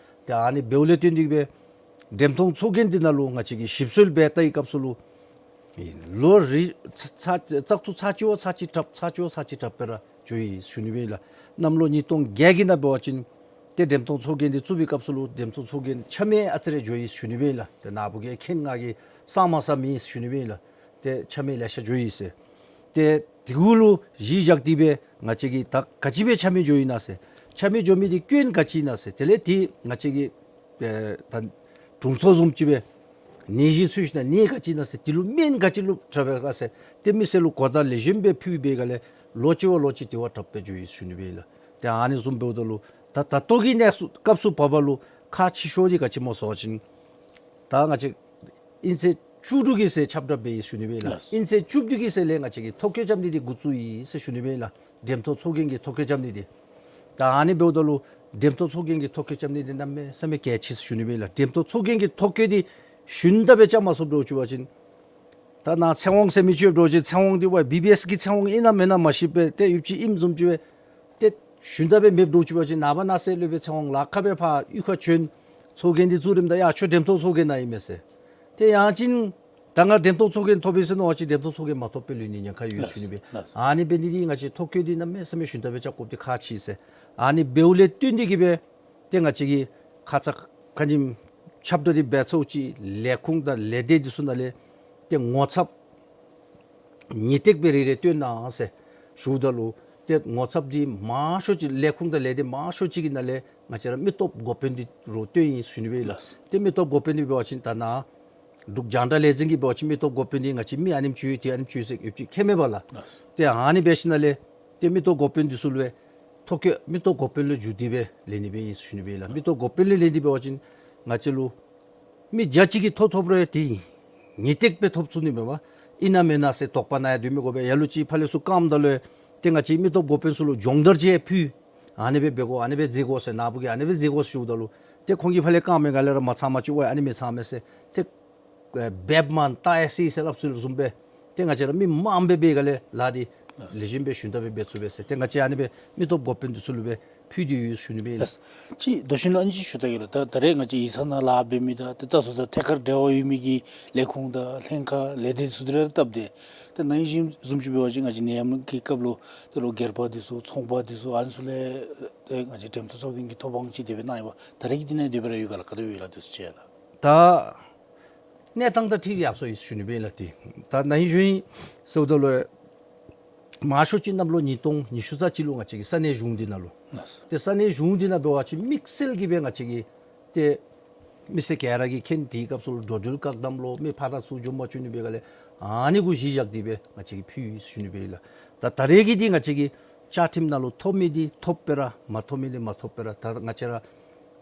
ཏེ་ཨ་ནི་འབདཝ་ལས་བརྟེན་ཏེ་སྦེ་འགྲེམས་སྟོན་ཚོགས་རྒྱན་འདི་ནང་ལུ་ང་བཅས་ཀྱིས་ཞིབ་འཚོལ་འབད་བལྟ་བའི་སྐབས་སུ་ལུ་ལོ་རེ་ཚ་ཚ་བཙག་འཐུ་ཚར་གཅིག་བ་ཚར་གཅིག་དྲགཔ་ཚར་གཅིག་བ་ཚར་གཅིག་དྲགཔ་སྦེ་ར་འགྱོ་ཡི་ཞུ་ནི་སྦེ་ཨིན་ལགས། གནམ་ལོ་ཉིས་སྟོང་བརྒྱད་ཀྱི་ནང་འབད་བ་ཅིན་ཏེ་འགྲེམས་སྟོན་ཚོགས་རྒྱན་འདི་བཙུགས་པའི་སྐབས་སུ་ལུ་འགྲེམས་སྟོན་ཚོགས་རྒྱན་ཆ་མེད་ཨ་ཙི་རེ་འགྱོ་ཡི་ཞུ་ནི་སྦེ་ཨིན་ལགས། ཏེ་ནཱ་བུ་གིས་མཁྱེན་ང་གིས་གསང་མ་གསང་མེད་ཞུ་ནི་སྦེ་ཨིན་ལགས། ཏེ་ཆ་མེད་ལེ་ཤ་འགྱོ་ཡི་ཟེར། ཏེ་དེ་གུ་ལུ་གཞི་བཞག་སྟེ་སྦེ་ང་བཅས་ཀྱིས་ད་ག་ཅི་སྦེ་ཆ་མེད་འགྱོ་ཡི་ན་ཟེར། ཆ་མེད་འགྱོ་མི་འདི་སྐྱོན་ག་ཅི་ཨིན་ན་ཟེར། དེ་ལས་ཏེ་ང་བཅས་ཀྱིས་ཨེ་ད་དྲུང་འཚོ་བཟུམ་ཅིག་སྦེ་ནད་གཞི་ཚུ་ཞུ་ན་ནད་ག་ཅི་ཨིན་ན་ཟེར། དེ་ལུ་སྨན་ག་ཅི་ལུ་དྲག་པས་ག་ཟེར། ཏེ་མི་སེར་ལུ་གོ་བརྡ་ལེགས་ཤོམ་སྦེ་ཕུལ་བའི་སྒང་ལས་ལོག་ཅི་བ་ལོག་ཅི་དེ་བ་དྲགཔ་སྦེ་འགྱོ་ཡི་ཞུ་ནི་སྦེ་ཨིན་ལགས། ཏེ་ཨ་ནི་བཟུམ་འབདཝ་ད་ལུ་ད་ད་ལྟོ་གི་གནས་སུ་སྐབས་སུ་བབ་པ་ལུ་ཁག་ཆེ་ཤོས་འདི་ག་ཅི་སྨོ་ཟེར་བ་ཅིན་ད་ང་བཅས་ཨིན་ཚེས་བཅུ་དྲུག་གི་ཚེ་ཁྱབ་བསྒྲགས་འབད་ཡི་ཞུ་ནི་སྦེ་ལགས། ལགས། ཨིན་ཚེས་བཅུ་བདུན་གྱི་ཚེ་ལས་ང་བཅས་ཀྱིས་ཐོ་བཀོད་རྐྱབ་ནི་འདི་འགོ་བཙུགས་ཡི་ཟེར་ཞུ་ནི་སྦེ་ལགས། འགྲེམས་སྟོན་ཚོགས་རྒྱན་གྱི་ཐོ་བཀོད་རྐྱབ་ནི་འདི། ད་ཨ་ནི་འབདཝ་ད་ལུ་འགྲེམས་སྟོན་ཚོགས་རྒྱན་གྱི་ཐོ་བཀོད་རྐྱབ་ནི་འདི་གནམ་མེད་ས་མེད་གལ་ཆེ་ཞུ་ནི་སྦེ་ལགས། འགྲེམས་སྟོན་ཚོགས་རྒྱན་གྱི་ཐོ་བཀོད་འདི་ཞུན་དག་སྦེ་རྐྱབ་མ་ཚུགསཔ་འདྲཝ་ཅིག་འབད་བ་ཅིན་ད་ནཱ་ཚེ་དབང་ཟེར་མི་ཅིག་ཡོདཔ་འདྲཝ་ཅིག་ཚེ་དབང་འདི་ཝའི་བི་བི་ཨེསི་གི་ཚེ་དབང་ཨིན་ན་མེན་ན་མ་ཤེས་པས། ཏེ་ཡུདཔ་ཅིག་ཨིནམ་བཟུམ་ཅིག་སྦེ་ཏེ་ཞུན་དག་སྦེ་མེདཔ་འདྲཝ་ཅིག་འབད་བ་ཅིན་ནངས་པ་གནངས་ཚེ་སློབ་དཔོན་ཚེ་དབང་ལཱ་ཁག་སྦེ་ཕར་གཡུས་ཁར་བྱོན་ཚོགས་རྒྱན་འདི་བཙུགས་རནམ་ད་ཡ་ཁྱོད་འགྲེམས་སྟོན་ཚོགས་རྒྱན་ནང་ཨིན་མས་ཟེར། ཏེ་ཡང་ཅིན་ད་ང་འགྲེམས་སྟོན་ཚོགས་རྒྱན་ཐོབ་ཡི་ཟེར་མནོ་བ་ཅིན་འགྲེམས་སྟོན་ཚོགས་རྒྱན་མ་ཐོབ་པར་ལུས་ནིའི་ཉེན་ཁ་ཡོད་ཞུ་ནི་སྦེ། ལགས། ཨ་ནི་འབད་ནི་འདི་ང་བཅས་ཐོ་བཀོད་འདི་གནམ་མེད་ས་མེད་ཞུན་དག་སྦེ་རྐྱབ་དགོཔ་འདི་ཁག་ཆེ་ཟེར། ཨ་ནི་འབདཝ་ལས་བརྟེན་ཏེ་གིས་སྦེ་ཏེ་ང་བཅས་ཀྱིས་ཁ་ཙ་ཁ་ཉིནམ་ཁྱབ་བསྒྲགས་འདི་འབད་ཚརཝ་ཅིག་ལས་ཁུངས་དང་ལས་སྡེ་འདི་ཚུ་ནང་ལས་ཏེ་ངོ་ཚབ་ཉིས་སྟེགས་སྦེ་རེ་རེ་བཏོན་གནང་ཟེར་ཞུཝ་ད་ལུ་ ཏེ་ངོ་ཚབ་འདི་མང་ཤོས་ཅིག་ལས་ཁུངས་དང་ལས་སྡེ་མང་ཤོས་ཅིག་གི་ནང་ལས་ང་བཅས་ར་མི་སྟོབས་འགོ་དཔོན་འདི་རུ་བཏོན་ཡི་ཟེར་ཞུ་ནི་སྦེ་ཨིན་ལགས། ཏེ་མི་སྟོབས་འགོ་དཔོན་འདི་འབད་བ་ཅིན་ད་ནཱ་འབྲུག་རྒྱང་བསྒྲགས་ལས་འཛིན་གྱིས་འབད་བ་ཅིན་མི་སྟོབས་འགོ་དཔོན་འདི་ང་བཅས་མི་ཨ་ནེམ་ཅིག་ཡོད་ཏེ་ཨ་ནེམ་ཅིག་ཡོད་ཟེར་ཡོདཔ་ཅིག་མཁྱེན་མས་པ་ལགས། ཏེ་ཨ་ནི་འབད་ཞིནམ་ལས་ཏེ་མི་སྟོབས་འགོ་དཔོན་འདི་ཚུ་ལུ་ཐོ་བཀོད་མི་སྟོབས་འགོ་དཔོན་ལུ་བསྒྱུར་ཏེ་སྦེ་ལེན་ནི་སྦེ་ཨིན་ཟེར་ཞུ་ནི་སྦེ་ཨིན་ལགས། མི་སྟོབས་འགོ་དཔོན་ལུ་ལེན་ཏེ་འབད་བ་ཅིན་ང་བཅས་ལུ་མི་བརྒྱ་གཅིག་གིས་ཐོ་ཐོབ་རུང་ཏེ་ངེས་ཏིག་སྦེ་ཐོབ་ཚུགས་ནི་མེན་པར་ཨིན་ན་མེན་ན་ཟེར་དོགས་པ་ནང་ཡང་སྡོད་མི་དགོ་པས། ལ་ལུ་ཅིག་ཕར་ལས་ཚུར་བཀངམ་ད་ལུ་ཏེ་ང་བཅས་མི་སྟོབས་འགོ་དཔོན་ཚུ་ལུ་སྦྱོང་བརྡར་ཅིག་ཕུལ། ཨ་ནི་སྦེ་འབད་དགོ་ཨ་ནི་སྦེ་མཛད་དགོ་ཟེར་ནཱ་བུ་གིས་ཨ་ནི་སྦེ་མཛད་དགོ་ཞུཝ་ད་ལུ་ཏེ་ཁོང་གིས་ཕར་ལས་བཀངམ་མས་ག་ལས་ར་མ་ཚངམ་ཅིག་འོང་ཨ་ནི་མི་ཚངམ་མས་ཟེར་ཏེ་ཨེ་འབདཝ་མ་ད་ཨེ་ཟེར་ཟེར་སླབ་ཚུལ་བཟུམ་སྦེ་ཏེ་ང་བཅས་ར་མི་མངམ་སྦེ་འབད་ག་ལས་ལཱ་འདི་ལེགས་ཤོམ་སྦེ་ཞུན་དག་སྦེ་འབད་ཚུགས་པས་ཟེར་ཏེ་ང་བཅས་ཨ་ནི་སྦེ་མི་སྟོབས་འགོ་དཔོན་འདི་ཚུ་ལུ་སྦེ་ཕུལ་ཏེ་ཡོད་ཟེར་ཞུ་ནི་སྦེ་ཨིན་ལགས། ཅིག་མདོ་ཆེན་ལུ་ཨ་ནི་ཅིག་ཞུ་ད་གེ་ལགས། ད་ད་རེས་ང་བཅས་ཡིག་ཚང་ནང་ལཱ་འབད་མི་དང་ཏེ་བཙག་འཐུ་དང་ཐད་ཀར་འབྲེལ་བ་ཡོད་མི་གི་ལས་ཁུངས་དང་ལྷན་ཁག་ལས་སྡེ་ཚུ་དེ་ར་སྟབས་བདེ། ད་ནཱ་ཨིན་ཞིནམ་བཟུམ་ཅིག་འབད་བ་ཅིན་ང་བཅས་ནད་ཡམས་ཀྱི་སྐབས་ལུ་ད་རུང་སྒེར་པ་འདི་ཚུ་ཚོང་པ་འདི་ཚུ་ཨ་ནི་ཚུ་ལས་ཏེ་ང་བཅས་འགྲེམས་སྟོན་ཚོགས་རྒྱན་གྱི་ཐོབ་དབང་ཅིག་དེ་སྦེ་གནང་ཡོདཔ་ལགས། ད་རེས་ཀྱི་འདི་ནང་དེ་སྦེ་ར་ཡོད་ག་ལགས། ག་དེ་སྦེ་ཡོད་ལགས་དེ་ཚུ་ཅིག་ལགས། ད་གནས་སྟངས་དང་འཁྲིལ་ཡར་སོང་ཡི་ཟེར་ཞུ་ནི་སྦེ་ཨིན་ལགས། ཏེ་ད་ནཱ་ཨིན་ཞུ་ཡི་ཟེརཝ་ད་ལུ་མང་ཤོས་ཅིག་གནམ་ལོ་ཉིས་སྟོང་ཉི་ཤུ་རྩ་གཅིག་ལུ་ང་བཅས་ཀྱི་ས་གནས་གཞུང་འདི་ནང་ལུ་ལགས། ཏེ་ས་གནས་གཞུང་འདི་ནང་འབད་བ་ཅིན་དམིགས་བསལ་གྱིས་སྦེ་ང་བཅས་ཀྱི་ཏེ་མི་སེར་ག་ར་གིས་མཁྱེན། དེའི་སྐབས་སུ་ལུ་འགྲོ་འགྲུལ་བཀག་དམ་ལོ་མི་ཕར་དང་ཚུར་འགྱོ་མ་བཅུག་ནི་སྦེ་ག་ལས་ཨ་ནི་གུ་གཞི་བཞག་སྟེ་སྦེ་ང་བཅས་ཀྱིས་ཕུལ་ཡི་ཟེར་ཞུ་ནི་སྦེ་ཨིན་ལགས། ད་ད་རེས་ཀྱི་འདི་ང་བཅས་ཀྱི་བཅའ་ཁྲིམས་ནང་ལུ་ཐོབ་མི་འདི་ཐོབ་སྦེ་ར་མ་ཐོབ་མི་འདི་མ་ཐོབ་སྦེ་ར་ད་ང་བཅས་ར་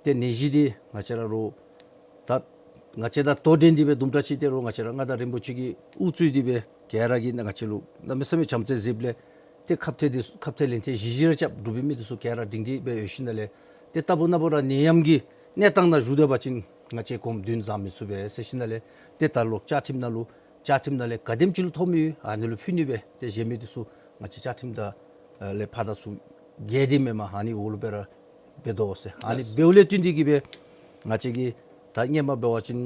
ཏེ་ནད་གཞི་འདི་ང་བཅས་ར་རོགས་ད་ང་བཅས་དང་དོ་འགྲན་ཏེ་སྦེ་དུམ་གྲ་ཅིག་ཏེ་རོགས་ང་བཅས་ར་མངའ་བདག་རིན་པོ་ཆེ་གིས་དབུ་གཙོས་ཏེ་སྦེ་ག་ར་གིས་ང་བཅས་ལུ་གནམ་མེད་ས་མེད་བྱམས་བརྩེ་གཟིགསཔ་ལས་ཏེ་ཁ་གཏད་འདི་ཁ་གཏད་ལན་གཏད་བཞི་བཞི་ར་རྐྱབ། འབྲུག་པའི་མི་འདི་ཚུ་ག་ར་སྒྲིང་སྒྲི་སྦེ་ཡོད་ཞིནམ་ལས་ཏེ་ལྟ་བུ་ན་བུ་ར་ནད་ཡམས་ཀྱི་གནས་སྟངས་ནང་བཞུགས་སྡོད་པ་ཅིན་ང་བཅས་གོམ་བདུན་བཟང་མི་ཚུགས་པས་ཟེར་ཞིནམ་ལས་ཏེ་ད་ལོག་བཅའ་ཁྲིམས་ནང་ལུ་བཅའ་ཁྲིམས་ནང་ལས་ག་དེམ་ཅིག་ལུ་ཐོབ་མི་ཡོད་ཨ་ནི་ལུ་ཕུལ་ནི་སྦེ་ཏེ་གཞན་མི་འདི་ཚུ་ང་བཅས་བཅའ་ཁྲིམས་དང་ལས་ཕར་དང་ཚུར་འགལ་ཏེ་མེན་པར་ཨ་ནི་འོག་ལུ་སྦེ་ར་འབད་དོ་ཟེར། ཨ་ནི་ལགས། འབདཝ་ལས་བརྟེན་ཏེ་གིས་སྦེ་ང་བཅས་ཀྱིས་ད་སྔོན་མ་འབད་བ་ཅིན་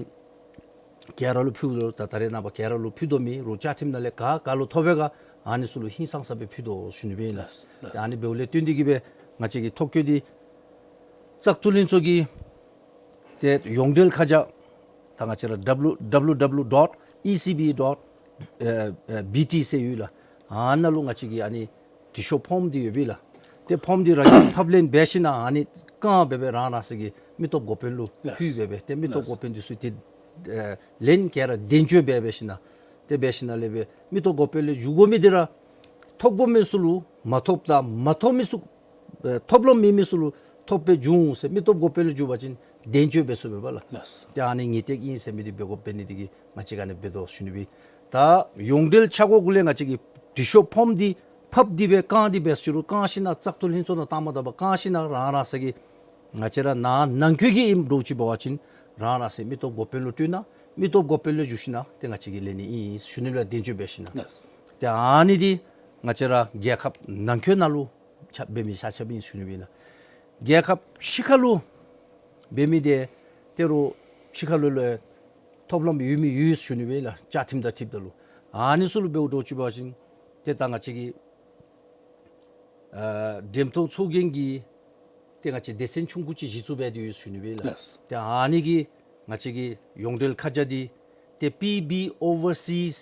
ག་ར་ལུ་ཕུལཝ་ད་ད་རེས་ནངས་པ་ག་ར་ལུ་ཕུལ་དོ་མེད། རོགས་བཅའ་ཁྲིམས་ནང་ལས་ག་ག་ལུ་ཐོབ་པས་ག་ཨ་ནི་ཚུ་ལུ་ཧིང་སངས་ས་སྦེ་ཕུལ་དོ་ཟེར་ཞུ་ནི་སྦེ་ཨིན་ལགས། ལགས། ཨ་ནི་འབདཝ་ལས་བརྟེན་ཏེ་གིས་སྦེ་ང་བཅས་ཀྱི་ཐོ་བཀོད་འདི་བཙག་འཐུ་ལྷན་ཚོགས་ཀྱི་ཏེ་ཡོངས་འབྲེལ་ཁ་བྱང་ད་ང་བཅས་ར་W W W dot E C B dot B T ཟེར་ཡོད་ལགས། ཨ་ནཱ་ལུ་ང་བཅས་ཀྱི་ཨ་ནི་འབྲི་ཤོག་ཕོརམ་འདི་ཡོད་པས་ལགས། ཏེ་ཕོརམ་འདི་ར་ཕབ་ལེན་འབད་ཞིནམ་ཨ་ནི་བཀང་སྦེ་སྦེ་རང་རང་སོ་གི་མི་སྟོབས་འགོ་དཔོན་ལུ་ལགས། ཕུལ་སྦེ་སྦེ་ཏེ་མི་སྟོབས་ལགས། འགོ་དཔོན་འདི་ཚུ་ཏེ་ཨེ་ལན་ག་ར་དན་འཇོག་འབད་འབད་ཞིནམ་ཏེ་འབད་ཞིནམ་ལས་སྦེ་མི་སྟོབས་འགོ་དཔོན་ལུ་བསྒྱུར་དགོ་མི་འདི་ར་ཐོབ་དགོ་མི་ཚུ་ལུ་མ་ཐོབ་དང་མ་ཐོབ་མི་ཚུ་ཨེ་ཐོབ་ལམ་མེད་མི་ཚུ་ལུ་ཐོབ་སྦེ་བསྒྱུར་འོང་ཟེར། མི་སྟོབས་འགོ་དཔོན་ལུ་བསྒྱུར་བ་ཅིན་དན་འཇོག་འབད་ཚུགས་པས་པ་ལགས། ལགས། ཏེ་ཨ་ནི་ངེས་ཏིག་ཨིན་ཟེར་མི་འདི་འབད་དགོཔ་འབད་ནི་འདི་གིས་ང་བཅས་ཀྱིས་ཨ་ནི་འབད་དོ་ཟེར་ཞུ་ནི་སྦེ། ད་ཡོངས་འབྲེལ་ཆ་བགོས་གུ་ལས་ང་བཅས་ཀྱིས་འབྲི་ཤོག་ཕོརམ་འདི་ཕབ་སྟེ་སྦེ་བཀང་སྟེ་འབད་ཟེར་རུང་བཀང་ཞིནམ་བཙག་འཐུ་ལྷན་ཚོགས་ནང་བཏངམ་ད་བཀང་ཞིནམ་རང་རང་སོ་གི་ང་བཅས་ར་ནཱ་ནང་འཁོད་ཀྱི་ཨིནམ་འདྲཝ་ཅིག་འབད་བ་ཅིན་རང་རང་སོའི་མི་སྟོབས་འགོ་དཔོན་ལུ་སྤྲོད་གནང་། མི་སྟོབས་འགོ་དཔོན་ལུ་བསྒྱུར་ཞིནམ་ཏེ་ང་བཅས་ཀྱིས་ལེན་ནི་ཨིན་ཟེར་ཞུ་ནི་ལགས། དན་འཇོག་འབད་ཞིནམ། ལགས། ཏེ་ཨ་ནི་འདི་ང་བཅས་ར་རྒྱལ་ཁབ་ནང་འཁོད་ནང་ལུ་ཆ་འབད་མི་ཆ་ཁྱབ་ཨིན་ཟེར་ཞུ་ནི་སྦེ་ཨིན་ལགས། རྒྱལ་ཁབ་ཕྱི་ཁ་ལུ་འབད་མི་འདི་ཏེ་རོགས་ཕྱི་ཁ་ལུ་ལུ་ཐོབ་ལམ་ཡོད་མི་ཡོད་ཟེར་ཞུ་ནི་སྦེ་ཨིན་ལགས། བཅའ་ཁྲིམས་དང་འཁྲིལཝ་ད་ལུ་ཨ་ནི་ཚུ་ལུ་འབདཝ་འདྲཝ་ཅིག་འབད་བ་ཅིན་ཏེ་ད་ང་བཅས་ཀྱི་ཨ་འགྲེམས་སྟོན་ཚོགས་རྒྱན་གྱི་ཏེ་ང་བཅས་སྡེ་ཚན་ཆུང་ཀུ་ཅིག་གཞི་བཙུགས་འབད་དེ་ཡོད་ཟེར་ཞུ་ནི་སྦེ་ཨིན་ལགས། ལགས། ཏེ་ཨ་ནི་གི་ང་བཅས་ཀྱི་ཡོངས་འབྲེལ་ཁ་བྱང་འདི་ཏེ་P B overseas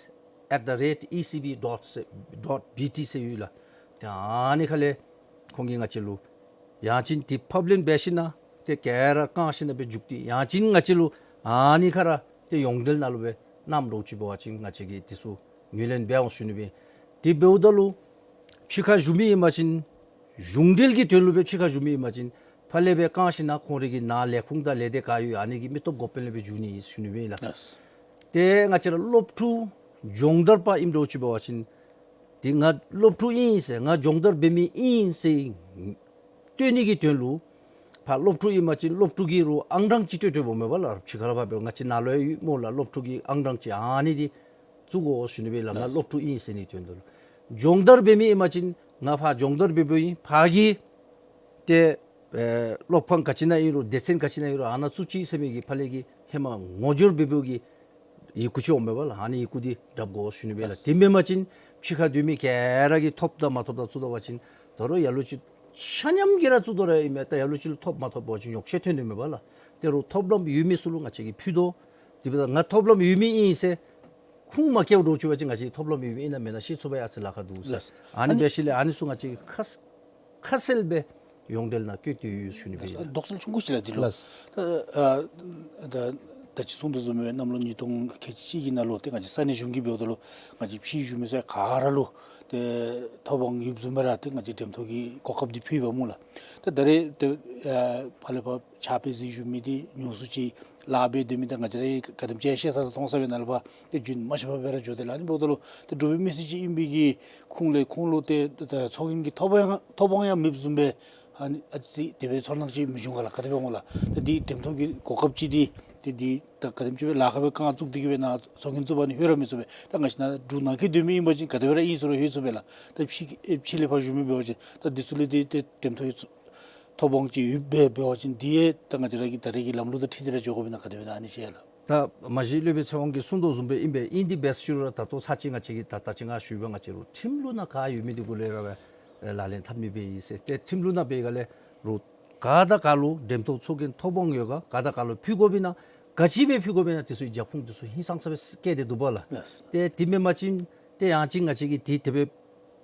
at the rate E C B dot dot B T ཟེར་ཡོད་ལགས། ཏེ་ཨ་ནི་ཁ་ལས་ཁོང་གིས་ང་བཅས་ལུ་ཡང་ཅིན་འདི་ཕབ་ལེན་འབད་ཞིནམ་ཏེ་ག་ར་བཀང་ཞིནམ་སྦེ་བསྒྱུར་ཏེ་ཡང་ཅིན་ང་བཅས་ལུ་ཨ་ནི་ཁ་ར་ཏེ་ཡོངས་འབྲེལ་ནང་ལུ་སྦེ་གནངམ་འདྲཝ་ཅིག་འབད་བ་ཅིན་ང་བཅས་ཀྱིས་འདི་ཚུ་ངོས་ལེན་འབད་འོང་ཟེར་ཞུ་ནི་སྦེ། དེ་འབདཝ་ད་ལུ་ཕྱི་ཁར་བཞུགས་མི་ཨིན་པ་ཅིན་གཞུང་འབྲེལ་གྱི་དོན་ལུ་སྦེ་ཕྱི་ཁར་བཞུགས་མི་ཨིན་པ་ཅིན་ཕར་ལས་སྦེ་བཀང་ཞིནམ་ཁོང་རའི་གི་ནཱ་ལས་ཁུངས་དང་ལས་སྡེ་ག་ཡོད་ཨ་ནི་གི་མི་སྟོབས་འགོ་དཔོན་ལས་སྦེ་བསྒྱུར་ནི་ཨིན་ཟེར་ཞུ་ནི་སྦེ་ཨིན་ལགས། ལགས། ཏེ་ང་བཅས་ར་སློབ་ཕྲུག་སྦྱོང་བརྡར་པ་ཨིནམ་འདྲཝ་ཅིག་འབད་བ་ཅིན་ཏེ་ང་སློབ་ཕྲུག་ཨིན་ཟེར་ང་སྦྱོང་བརྡར་འབད་མི་ཨིན་ཟེར་སྟོན་ནི་གི་དོན་ལུ་ཕར་སློབ་ཕྲུག་ཨིན་པ་ཅིན་སློབ་ཕྲུག་གི་རོགས་ཨང་གྲངས་ཅིག་སྤྲོད་སྤྲོདཔ་འོང་མས་པ་ལགས། ཕྱི་ཁར་ཕར་འབད་ང་བཅས་ནཱ་ལུ་ཡོད་སྨོ་ལགས། སློབ་ཕྲུག་གི་ཨང་གྲངས་ཅིག་ཨ་ནི་འདི་བཙུགས་དགོ་ཟེར་ཞུ་ནི་སྦེ་ལགས། ང་ལགས། སློབ་ཕྲུག་ཨིན་ཟེར་ནི་དོན་དུ་ལུ་སྦྱོང་བརྡར་འབད་མི་ཨིན་པ་ཅིན་ང་ཕར་སྦྱོང་བརྡར་འབད་འབདཝ་ཨིན། ཕར་གྱི་ཏེ་ཨེ་སློབ་ཁང་ག་ཅི་ནང་ཨིན་རུང་སྡེ་ཚན་ག་ཅི་ནང་ཨིན་རུང་ཨ་ནཱ་བཙུགས་ཅི་ཟེར་མི་གི་ཕར་ལས་ཀྱི་ཧེ་མ་ངོ་སྦྱོར་འབད་འབདཝ་གི་ཡི་གུ་ཅིག་འོང་མས་པ་ལགས། ཨ་ནི་ཡི་གུ་འདི་རྐྱབ་དགོ་ཟེར་ཞུ་ནི་སྦེ་ལགས། དེ་མེན་པ་ཅིན་ཕྱི་ཁར་སྡོད་མི་ག་ར་གིས་ཐོབ་དང་མ་ཐོབ་དང་བཙུགས་ད་པ་ཅིན་ད་རུང་ལ་ལུ་ཅིག་ཆ་མཉམ་གྱིས་ར་བཙུགས་དོ་ར་ཨིན་མས། ད་ལ་ལུ་ཅིག་ལུ་ཐོབ་མ་ཐོབ་པ་ཅིན་ཉོགས་བཤད་ཐོན་དོ་མས་པ་ལགས། དེ་རུང་ཐོབ་ལམ་ཡོད་མི་ཚུ་ལུ་ང་བཅས་ཀྱིས་ཕུལ་དོ། དེ་འབདཝ་ད་ང་ཐོབ་ལམ་ཡོད་མི་ཨིན་ཟེར་ ཁུངས་མ་བཀལཝ་འདྲཝ་ཅིག་འབད་བ་ཅིན་ང་བཅས་ཐོབ་ལམ་ཡོདཔ་ཨིན་ན་མེན་ན་ཤེས་ཚུགས་པའི་ཨ་ཙི་ལཱ་ཁག་འདུག་ཟེར། ལགས། ཨ་ནི་ཨ་ནི་འབད་ཞིནམ་ལས་ཨ་ནི་ཚུ་ང་བཅས་ཁ་ཁ་གསལ་སྦེ་ཡོངས་འབྲེལ་ནང་བཀོད་དེ་ཡོད་ཞུ་ནི་སྦེ་ཨིན། དོགས་སེལ་ཆུང་ཀུ་ཅིག་ལགས་འདི་ལུ། ལགས། ད་ཨ་ད་ད་ཅི་གསུང་དོ་བཟུམ་སྦེ་གནམ་ལོ་ཉིས་སྟོང་ཁལ་གཅིག་གཅིག་གི་ནང་ལུ་ཏེ་ང་བཅས་ས་གནས་གཞུང་གིས་འབདཝ་ད་ལུ་ང་བཅས་ཕྱིའི་གཞུང་མི་ཚུ་ག་ར་ལུ་ཏེ་ཐོབ་དབང་ཡོདཔ་བཟུམ་སྦེ་ར་ཏེ་ང་བཅས་འགྲེམས་ཐོག་གི་གོ་སྐབས་འདི་ཕུལ་བ་སྨོ་ལགས། ཏེ་ད་རེས་ཏེ་ཨ་ཕར་ལས་ཕར་ཕྱག་དཔེ་གཟིགས་བཞུགས་མི་འདི་ཉུང་སུ་ཅིག་ལཱ་འབད་སྡོད་མི་ད་ང་བཅས་ར་ག་དེམ་ཅིག་ཤེས་ས་དང་མཐོང་ས་སྦེ་ནཱ་ལས་ཕར་ཏེ་རྒྱུན་མ་ཆད་པར་སྦེ་ར་འགྱོ་སྟེ་ལགས། ཨ་ནི་འབདཝ་ད་ལུ་ཏེ་འབྲུག་པའི་མི་སེར་ཅིག་ཨིན་པའི་གི་ཁུངས་ལས་ཁོང་ལུ་ཏེ་ད་ཚོགས་རྒྱན་གྱི་ཐོབ་དབང་ཡང་ཐོབ་དབང་ཡང་མེདཔ་བཟུམ་སྦེ་ཨ་ནི་ཨ་ཙི་དེ་སྦེ་ཚོར་སྣང་ཅིག་མི་འབྱུང་ག་ལགས། ག་དེ་སྦེ་འོང་ལགས། ད་འདི་འགྲེམས་ཐོག་གི་གོ་སྐབས་ཅིག་འདི་ཏེ་འདི་ད་ག་དེམ་ཅིག་སྦེ་ལཱ་ཁག་སྦེ་རྐང་བཙུགས་ཏེ་གི་སྦེ་ནཱ་ཚོགས་རྒྱན་བཙུགས་པ་ནི་ལྷོད་ར་མི་ཚུགས་པས། ད་ང་བཅས་ནཱ་འབྲུག་ནང་འཁོད་སྡོད་མི་ཨིན་པ་ཅིན་ག་དེ་སྦེ་ར་ཨིན་ཟེར་རུང་ལྷོད་ཚུགས་པས་ལགས། ད་ཕྱི་ཕྱི་ལས་ཕར་བཞུགས་མི་འབད་བ་ཅིན་ད་འདི་ཚུ་ལུ་འདི་ཏེ་འགྲེམས་ཐོག་གི་ཐོབ་དབང་ཅིག་ཡོདཔ་སྦེ་འབད་བ་ཅིན་འདི་ཡང་ད་ང་བཅས་ར་གི་ད་རེས་ཀྱི་ལམ་ལུགས་དང་འཁྲིལ་ཏེ་ར་འགྱོ་དགོཔ་ཨིན་ན་ག་དེ་སྦེ་ཨིན་ན་ཨ་ནི་ཅིག་ལགས། ད་མ་གཞི་སློབ་དཔོན་ཚེ་དབང་གིས་གསུང་དོ་བཟུམ་སྦེ་ཨིན་པས། ཨིན་ཏེ་འབད་ཞུ་རུང་ད་ལྟོ་ཚར་གཅིག་ང་བཅས་ཀྱིས་ད་ད་ཅི་ང་ཞུ་བ་ང་བཅས་ར་ཁྲིམས་ལུགས་ནང་ག་ཡོད་མི་འདི་གུ་ལས་ར་སྦེ་ལག་ལེན་འཐབ་ནི་སྦེ་ཨིན་ཟེར། ཏེ་ཁྲིམས་ལུགས་ནང་འབད་ག་ལས་རུང་ག་དང་ག་ལུ་འགྲེམས་ཐོག་ཚོགས་རྒྱན་ཐོབ་དབང་ཡོད་ག་ག་དང་ག་ལུ་ཕུལ་དགོཔ་ཨིན་ན་ག་ཅི་སྦེ་ཕུལ་དགོཔ་ཨིན་ན་དེ་ཚུ་རྒྱབ་ཁུངས་དེ་ཚུ་ཧིང་སངས་ས་སྦེ་བཀལ་ཏེ་འདུག་པ་ལགས། ལགས། ཏེ་དེ་མེན་པ་ཅིན་ཏེ་ཡང་ཅིན་ང་བཅས་ཀྱིས་དེ་དེ་སྦེ་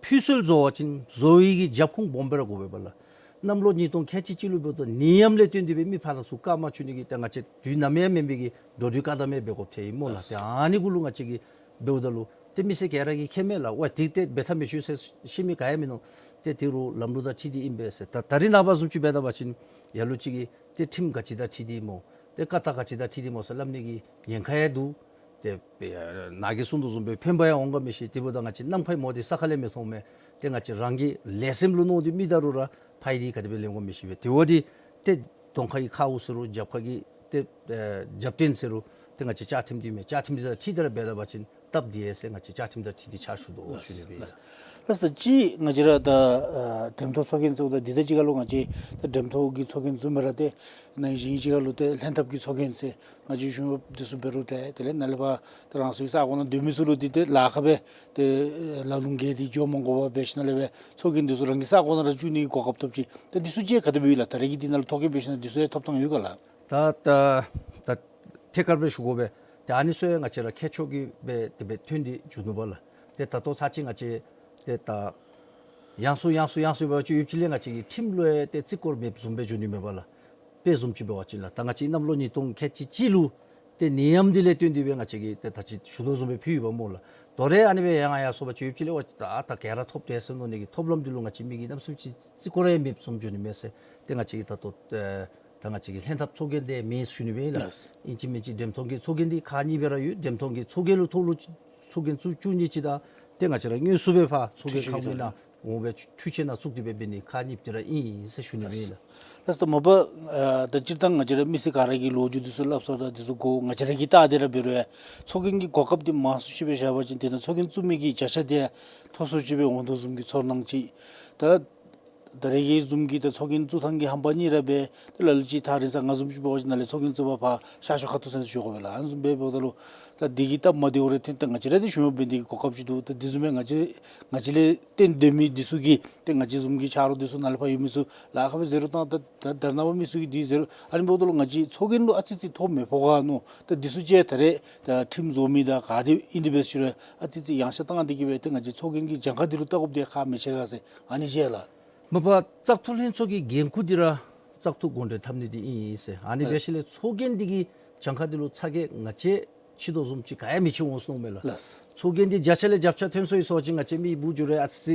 ཕུལ་སྲོལ་བཟོ་བ་ཅིན་བཟོ་བའི་གི་རྒྱབ་ཁུངས་སྦོམ་སྦེ་ར་དགོ་པས་པ་ལགས། གནམ་ལོ་ཉིས་སྟོང་ཁལ་གཅིག་གཅིག་ལུ་འབདཝ་ད་ནད་ཡམས་ལས་བརྟེན་ཏེ་སྦེ་མི་ཕར་དང་ཚུར་བཀག་མ་བཅུག་ནི་གི་ཏེ་ང་བཅས་དུས་ནམ་ཡང་མེན་པའི་གི་འགྲོ་དུས་བཀག་དམ་ཡང་འབད་དགོཔ་ཐལ་ཨིན་སྨོ་ལགས། ལགས། ཏེ་ཨ་ནི་གུ་ལུ་ང་བཅས་ཀྱིས་འབདཝ་ད་ལུ་ཏེ་མི་སེར་ག་ར་གིས་མཁྱེན་མས་ལགས། ཝའེ་དེ་ཏེ་འབད་ཐབས་མེད་ཞུ་ཟེར་ཤེས་མི་ག་ཡང་མིན་ནུག། ཏེ་དེ་རུང་ལམ་ལུགས་དང་འཁྲིལ་ཏེ་ཨིན་པས་ཟེར། ད་ད་རིས་ནངས་པ་བཟུམ་ཅིག་འབད་ད་པ་ཅིན་ལ་ལུ་ཅིག་གིས་ཏེ་ཁྲིམས་ག་ཅི་དང་འཁྲིལ་ཏེ་སྨོ་ཏེ་བཀའ་རྟགས་ག་ཅི་དང་འཁྲིལ་ཏེ་སྨོ་ཟེར་སླབ་ནི་གི་ཉེན་ཁ་ཡང་འདུག། ཏེ་ཨ་ནཱ་གིས་གསུང་དོ་བཟུམ་སྦེ་ཕན་པ་ཡང་འོང་ག་མི་ཤེས། དེ་འབདཝ་ད་ང་བཅས་ནམ་མཁའི་མོ་དེ་ས་ཁ་ལས་མི་མཐོང་མས། ཏེ་ང་བཅས་རང་གི་ལས་སེམས་ལུ་མནོ་སྟེ་མི་ད་རུང་ར་ཕ་ཡི་དེ་ག་དེ་སྦེ་ལེན་དགོ་མི་ཤེས་པས། དེ་འབདཝ་ད་ཏེ་གདོང་ཁ་གི་ཁཝ་ཟེར་རུང་རྒྱབ་ཁ་གི་ཏེ་ཨེ་རྒྱབ་རྟེན་ཟེར་རུང་ཏེ་ང་བཅས་བཅའ་ཁྲིམས་འདི་མས། བཅའ་ཁྲིམས་འདི་དང་འཁྲིལ་ཏེ་ར་འབད་ད་པ་ཅིན་སྟབས་བདེ་ཟེར་ང་བཅས་བཅའ་ཁྲིམས་དང་འཁྲིལ་ཏེ་ཕྱག་ཞུ་དོ་ཞུ་ནི་སྦེ་ཨིན། ལགས། ད་ཅི་ང་བཅས་ར་ད་ཨ་འགྲེམས་ཐོག་ཚོགས་རྒྱན་ཚུ་ད་འདི་ད་ཅི་ཁ་ལུ་ང་བཅས་ད་འགྲེམས་ཐོག་གི་ཚོགས་རྒྱན་བཙུགས་མི་ར་ཏེ་ནང་ཞིང་ཅིག་ཁ་ལུ་ཏེ་ལྷན་ཐབས་ཀྱི་ཚོགས་རྒྱན་ཟེར་ང་བཅས་གཞུང་གཡོགཔ་འདི་ཚུ་འབད་རུང་ཏེ་དེ་ལས་ནཱ་ལས་ཕར་ཏེ་རང་སོའི་ས་གོ་ནང་སྡོད་མི་ཚུ་ལུ་འདི་ཏེ་ལཱ་ཁག་སྦེ་ཏེ་ལ་ལུང་བརྒལ་ཏེ་འགྱོ་མ་དགོ་པར་འབད་ཞིནམ་ལས་སྦེ་ཚོགས་རྒྱན་འདི་ཚུ་རང་གི་ས་གོ་ནང་ར་བཙུགས་ནི་གི་གོ་སྐབས་ཐོབ་ཅི། ད་འདི་ཚུ་ཅིག་ག་དེ་སྦེ་ཡོད་ལགས། ད་རེས་ཀྱི་འདི་ནང་ལུ་ཐོ་བཀོད་འབད་ཞིནམ་ལས་འདི་ཚུ་ཡང་ཐོབ་ཐངས་ཡོད་ག་ལགས། ད་ད་ད་ཐད་ཀར་སྦེ་ཞུ་དགོ་པས། ཏེ་ཨ་ནི་ཚུ་ཡང་ང་བཅས་ར་མཁས་མཆོག་གིས་སྦེ་དེ་སྦེ་ཐོན་ཏེ་འགྱོ་ནུག་པ་ལགས། ཏེ་ད་ལྟོ་ཚར་གཅིག་ང་བཅས་ཏེ་ད་ཡང་སུ་ཡང་སུ་ཡང་སུ་འབད་བ་ཅིན་ཡོདཔ་ཅིག་ལས་ང་བཅས་ཀྱི་ཁྲིམས་ལུ་ཡང་ཏེ་བརྩི་བཀུར་མེདཔ་བཟུམ་སྦེ་འགྱོ་ནི་མས་པ་ལགས། དཔེ་བཟུམ་ཅིག་འབད་བ་ཅིན་ལགས། ད་ང་བཅས་གནམ་ལོ་ཉིས་སྟོང་ཁལ་གཅིག་གཅིག་ལུ་ཏེ་ནད་ཡམས་འདི་ལས་བརྟེན་ཏེ་སྦེ་ང་བཅས་ཀྱིས་ཏེ་ད་ཅི་ཞུ་དོ་བཟུམ་སྦེ་ཕུལ་ཡོདཔ་སྨོ་ལགས། དོ་རུང་ཨ་ནི་སྦེ་ཡང་ཡར་སོང་པ་ཅིན་ཡོདཔ་ཅིག་ལས་ཝའེ་ད་ད་ག་ར་ཐོབ་དེས་ཟེར་མནོ་ནི་གི་ཐོབ་ལམ་འདི་ལུ་ང་བཅས་མི་གིས་གནམ་མེད་ས་མེད་ཅིག་བརྩི་བཀུར་ཡང་མེདཔ་བཟུམ་འགྱོ་ནི་མས་ཟེར། ཏེ་ང་བཅས་ཀྱིས་ད་ལྟོ་ཨེ་ད་ང་བཅས་ཀྱི་ལྷན་ཐབས་ཚོགས་རྒྱན་འདི་མེད་ཞུ་ནི་སྦེ་ཨིན་ལགས། ལགས། ཨིན་ཅི་མིན་ཅི་འགྲེམས་ཐོག་གི་ཚོགས་རྒྱན་འདི་ཁག་གཉིས་སྦེ་ར་ཡོད། འགྲེམས་ཐོག་གི་ཚོགས་རྒྱན་ལུ་ཐོག་ལུ་ཚོགས་རྒྱན་བཙུགས་བཅུག་ནི་ཅིག་དང་ཏེ་ང་བཅས་ར་དངོས་སུ་སྦེ་ཕར་ཚོགས་རྒྱན་འཕྲུལ་ཆས་ཁང་མིག་ནང་འོང་སྦེ་འཕྲུལ་ཆས་ནང་བཙུགས་ཏེ་སྦེ་འབད་ནི་ཁག་གཉིས་འདི་ར་ཨིན་ཟེར་ཞུ་ནི་སྦེ་ཨིན་ལགས། ལགས་སོ། མ་པ་ཨ་ད་སྤྱིར་བཏང་ང་བཅས་ར་མི་སེར་ག་ར་གིས་ལོ་རྒྱུས་འདི་ཚུ་སླབ་ས་དང་འདི་ཚུ་གོ་ང་བཅས་ར་གིས་བལྟ་སྟེ་ར་འབད་རུང་ཡང་ཚོགས་རྒྱན་གྱི་གོ་སྐབས་འདི་མང་སུ་ཅིག་སྦེ་བཞག་པ་ཅིན་དེ་ནང་ཚོགས་རྒྱན་བཙུགས་མི་གི་བརྒྱ་ཆ་དེ་མཐོ་སུ་ཅིག་སྦེ་འོང་དོ་བཟུམ་གྱི་ཚོར་སྣང་ཅིག། ད་ད་རེས་ཀྱི་བཟུམ་གྱི་ད་ཚོགས་རྒྱན་བཙུགས་ཐངས་ཀྱི་ཧམ་པ་གཉིས་ར་འབད། ད་ལ་ལུ་ཅིག་ཐག་རིང་ས་ང་བཟུམ་ཅིག་འབད་བ་ཅིན་ནཱ་ལས་ཚོགས་རྒྱན་བཙུགས་པར་ཕར་ཤར་ཕྱོགས་ཁ་ཐུག་ཟེར་ཞུ་དགོ་པས་ལགས། ཨ་ནི་བཟུམ་སྦེ་འབདཝ་ད་ལུ་ད་འདི་གིས་སྟབས་མ་བདེཝ་རེ་ཐོན། ད་ང་བཅས་ར་འདི་གཞུང་གཡོགཔ་འབད་ནི་གི་གོ་སྐབས་ཅིག་འདུག། ད་འདི་བཟུམ་སྦེ་ང་བཅས་ང་བཅས་ལས་བརྟེན་སྡོད་མི་འདི་ཚུ་གིས་ཏེ་ང་བཅས་བཟུམ་གྱི་ཆ་རོགས་འདི་ཚུ་ནཱ་ལས་ཕར་ཡོད་མི་ཚུ་ལཱ་ཁག་སྦེ་ཟེར་རུང་ད་ད་ད་རེས་ནངས་པ་མི་ཚུ་གིས་འདི་ཟེར་རུང་ཨ་ནི་འབདཝ་ད་ལུ་ང་བཅས་ཚོགས་རྒྱན་ལུ་ཨ་ཙི་ཙི་ཐོ་མི་ཕོག་ག་མནོ། ད་འདི་ཚུ་ཅིག་ད་རེས་ད་ཁྲིམས་བཟོ་མི་དང་ག་དེ་ཨིན་དེ་སྦེ་ཞུ་རུང་ཨ་ཙི་ཙི་ཡངས་ཆག་བཏང་སྟེ་གི་སྦེ་ཏེ་ང་བཅས་ཚོགས་རྒྱན་གྱི་གྱངས་ཁ་འདི་ལུ་བལྟ་དགོཔ་འདི་ཁག་མི་ཆེ་ག་ཟེར་ཨ་ནི་ཟེར་ལགས། མ་པ་བཙག་འཐུ་ལྷན་ཚོགས་ཀྱི་འགན་ཁུར་འདི་ར་བཙག་འཐུ་གོང་འདྲེན་འཐབ་ནི་འདི་ཨིན་ཟེར། ཨ་ནི་འབད་ཞིནམ་ལས་ཚོགས་རྒྱན་འདི་གི་གྱངས་ཁ་འདི་ལུ་ཚ་གྱང་ང་བཅས་ཕྱི་དོ་བཟུམ་ཅིག་ག་ཡང་མི་ཆེ་འོང་ཟེར་མནོཝ་མས་ལགས། ལགས། ཚོགས་རྒྱན་འདི་བརྒྱ་ཆ་ལས་བརྒྱ་ཆ་ཐོན་སོང་ཡི་ཟེར་བ་ཅིན་ང་བཅས་མི་འབུ་འགྱུར་རེ་ཨ་ཙི་ཙི་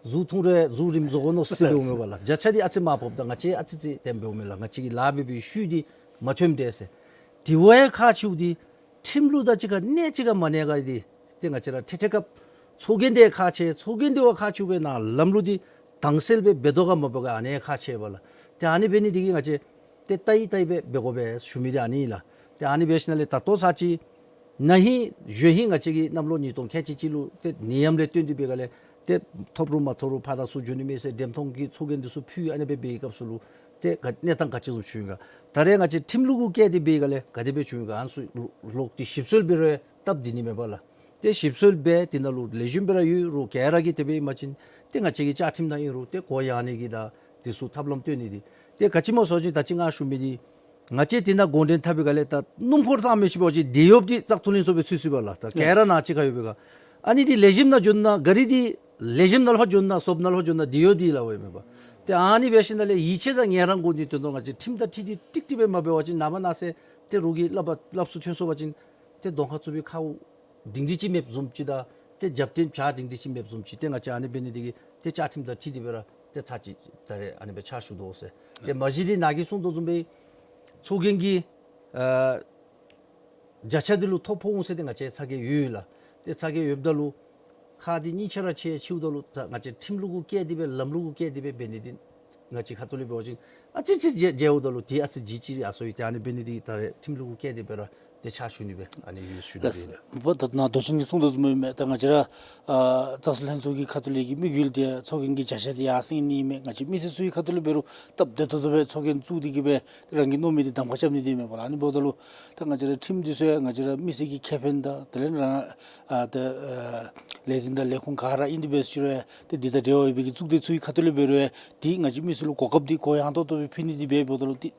གཟུགས་ཐུང་རེ་གཟུགས་རིངམོ་བཟོ་དགོ་མནོ་ཟེར་འབདཝ་མས་པ་ལགས། བརྒྱ་ཆ་འདི་ཨ་ཙི་མར་ཕབ་ད་ང་བཅས་ཨ་ཙི་ཙི་དེ་སྦེ་འོང་མས་ལགས། ང་བཅས་ཀྱི་ལཱ་འབད་བའི་ཤུལ་འདི་མ་ཐོནམ་འདི་ཟེར། དེ་བ་ཡང་ཁག་ཆེཝ་འདི་ཁྲིམས་ལུགས་དང་གཅིག་ཁར་གནས་གཅིག་ཁར་མ་གནས་ག་འདི་ཏེ་ང་བཅས་ར་ཐད་ཐད་ཁར་ཚོགས་རྒྱན་འདི་ཁག་ཆེ་ཚོགས་རྒྱན་འདི་བ་ཁག་ཆེཝ་སྦེ་ནཱ་ལམ་ལུགས་འདི་དྭངས་གསལ་སྦེ་འབད་དོ་ག་མ་འབད་ག་ཨ་ནི་ཁག་ཆེ་བས་ལགས། ཏེ་ཨ་ནི་འབད་ནི་འདི་གིས་ང་བཅས་ཏེ་ལྟ་ཡི་ལྟ་ཡི་སྦེ་འབད་དགོ་པས་ཞུ་མི་འདི་ཨ་ནི་ལགས། ཏེ་ཨ་ནི་འབད་ཞིནམ་ལས་ད་ལྟོ་ཚར་གཅིག་ན་ཧིང་གཞེས་ཧིང་ང་བཅས་ཀྱིས་གནམ་ལོ་ཉིས་སྟོང་ཁལ་གཅིག་གཅིག་ལུ་ཏེ་ནད་ཡམས་ལས་བརྟེན་ཏེ་འབད་ག་ལས་ཏེ་ཐོབ་རུང་མ་ཐོབ་རུང་ཕར་དང་ཚུར་འགྱོ་ནི་མེད་ཟེར་འགྲེམས་ཐོག་གི་ཚོགས་རྒྱན་འདི་ཚུ་ཕུལ་ཨ་ནི་སྦེ་འབད་བའི་སྐབས་སུ་ལུ་ཏེ་ག་གནས་སྟངས་ག་ཅི་བཟུམ་བྱུང་ཡི་ག། ད་རེས་ང་བཅས་ཁྲིམས་ལུགས་གུ་བཀལ་ཏེ་འབད་ག་ལས་ག་དེ་སྦེ་བྱུང་ཡི་ག་ཨ་ནི་ཚུ་ལོག་སྟེ་ཞིབ་འཚོལ་འབད་རུང་སྟབས་བདེ་ནི་མས་པ་ལགས། ཏེ་ཞིབ་འཚོལ་འབད་དེ་ནང་ལུ་ལེགས་ཤོམ་སྦེ་ར་ཡོད་རུང་ག་ར་གིས་དེ་སྦེ་ཨིན་པ་ཅིན་ཏེ་ང་བཅས་ཀྱི་བཅའ་ཁྲིམས་ནང་ཨིན་རུང་ཏེ་གུ་ཡངས་ནི་གི་དང་དེ་ཚུ་ཐབས་ལམ་སྟོན་ནི་འདི་ཏེ་ག་ཅི་སྨོ་ཟེར་བ་ཅིན་ད་ཅི་ང་ཞུ་མི་འདི་ ང་བཅས་དེ་ནང་འགོ་འདྲེན་འཐབ་པའི་སྒང་ལས་ད་སྣུམ་འཁོར་བཏང་མི་ཅིག་འབད་བ་ཅིན་དེད་གཡོགཔ་འདི་བཙག་འཐུ་ལྷན་ཚོགས་སྦེ་ཚུད་ཚུདཔ་ལགས། ད་ག་ར་ནཱ་གཅིག་ཁར་ཡོད་པའི་སྒང་ཨ་ནི་འདི་ལེགས་ཤོམ་ནང་འགྱོ་ན་ག་རི་འདི་ལེགས་ཤོམ་ནང་ལྷོད་འགྱོ་ན་སོབ་ནང་ལྷོད་འགྱོ་ན་དེད་གཡོགཔ་འདི་ལགས་འབདཝ་མས་པ། ཏེ་ཨ་ནི་འབད་ཞིནམ་ལས་ཡིད་ཆེས་དང་ངལ་རངས་དགོ་ནི་དོན་དུ་ང་བཅས་ཁྲིམས་དང་འཁྲིལ་ཏེ་ཀྲིག་ཀྲི་སྦེ་མ་འབད་བ་ཅིན་ནངས་པ་གནངས་ཚེ་ཏེ་རོགས་ཀྱིས་སླབ་པ་སླབ་ཚུ་ཐོན་སོང་པ་ཅིན་ཏེ་གདོང་ཁར་བཙུགས་པའི་ཁཝ་སྒྲིང་སྒྲི་ཅིག་མེདཔ་བཟུམ་ཅིག་དང་ཏེ་རྒྱབ་རྟེན་བྱག་སྒྲིང་སྒྲི་ཅིག་མེདཔ་བཟུམ་ཅིག། ཏེ་ང་བཅས་ཨ་ནི་འབད་ནི་འདི་གིས་ཏེ་བཅའ་ཁྲིམས་དང་འཁྲིལ་ཏེ་སྦེ་ར་ཏེ་ཚར་གཅིག་ད་རེས་ཨ་ནི་སྦེ་ཕྱག་ཞུ་དོ་ཟེར། ཏེ་མ་གཞི་འདི་ནཱ་གིས་གསུངས་དོ་བཟུམ་སྦེ་ཚོགས་རྒྱན་གྱི་ཨ་བརྒྱ་ཆ་འདི་ལུ་ཐོ་ཕོག་འོང་ཟེར་ཏེ་ང་བཅས་ཚ་གྱང་ཡོད་ལགས། ཏེ་ཚ་གྱང་ཡོདཔ་ད་ལུ་ཁག་འདི་གཉིས་ཆ་ར་ཆེ་ཆེཝ་ད་ལུ་ད་ང་བཅས་ཁྲིམས་ལུགས་གུ་བཀལ་ཏེ་སྦེ་ལམ་ལུགས་གུ་བཀལ་ཏེ་སྦེ་འབད་ནི་འདི་ང་བཅས་ཁ་ཐུག་ལས་འབད་བ་ཅིན་ཨ་ཙི་ཙི་མཇལ་མཇལཝ་ད་ལུ་ཏེ་ཨ་ཙི་ལྗིད་ཅིག་ཡར་སོང་ཡི། ཏེ་ཨ་ནི་འབད་ནི་འདི་ད་རེས་ཁྲིམས་ལུགས་གུ་བཀལ་ཏེ་སྦེ་ར་ཏེ་ཕྱག་ཞུ་ནི་སྦེ་ཨ་ནི་ཡོད་ཞུ་ནི་ལགས། སྦེ་ལགས། འབདཝ་ད་ནཱ་མདོ་ཆེན་གྱིས་གསུངས་དོ་བཟུམ་སྦེ་ད་ང་བཅས་ར་ཨ་བཙག་འཐུ་ལྷན་ཚོགས་ཀྱི་ཁ་ཐུག་ལས་ཀྱི་དམིགས་ཡུལ་འདི་ཚོགས་རྒྱན་གྱི་བརྒྱ་ཆ་འདི་ཡར་སེང་ནི་མས། ང་བཅས་མི་སེར་ཚུ་གི་ཁ་ཐུག་ལས་འབད་རུང་སྟབས་བདེ་ཏོག་ཏོ་སྦེ་ཚོགས་རྒྱན་བཙུགས་ཏེ་གི་སྦེ་རང་གི་མནོ་མི་འདི་གདམ་ཁ་རྐྱབ་ནི་འདི་མས་པ་ལགས། ཨ་ནི་འབདཝ་ད་ལུ་ད་ང་བཅས་ར་ཁྲིམས་འདི་ཚུ་ཡང་ང་བཅས་ར་མི་སེར་གྱི་ཁེ་ཕན་དང་དེ་ལས་རང་ཨ་ད་ཨ་ལས་འཛིན་དང་ལས་ཁུངས་ག་ར་ཨིན་ཏེ་འབད་ཞུ་རུང་ཏེ་འདི་དང་འབྲེལ་བ་ཡོད་པའི་གི་གཙུག་སྡེ་ཚུ་གི་ཁ་ཐུག་ལས་འབད་རུང་ཡང་ཏེ་ང་བཅས་མི་སེར་ལུ་གོ་སྐབས་འདི་གུ་ཡངས་ཏོག་ཏོ་སྦེ་ཕུལ་ནི་འདི་འབད་འབདཝ་ད་ལུ་ཏེ་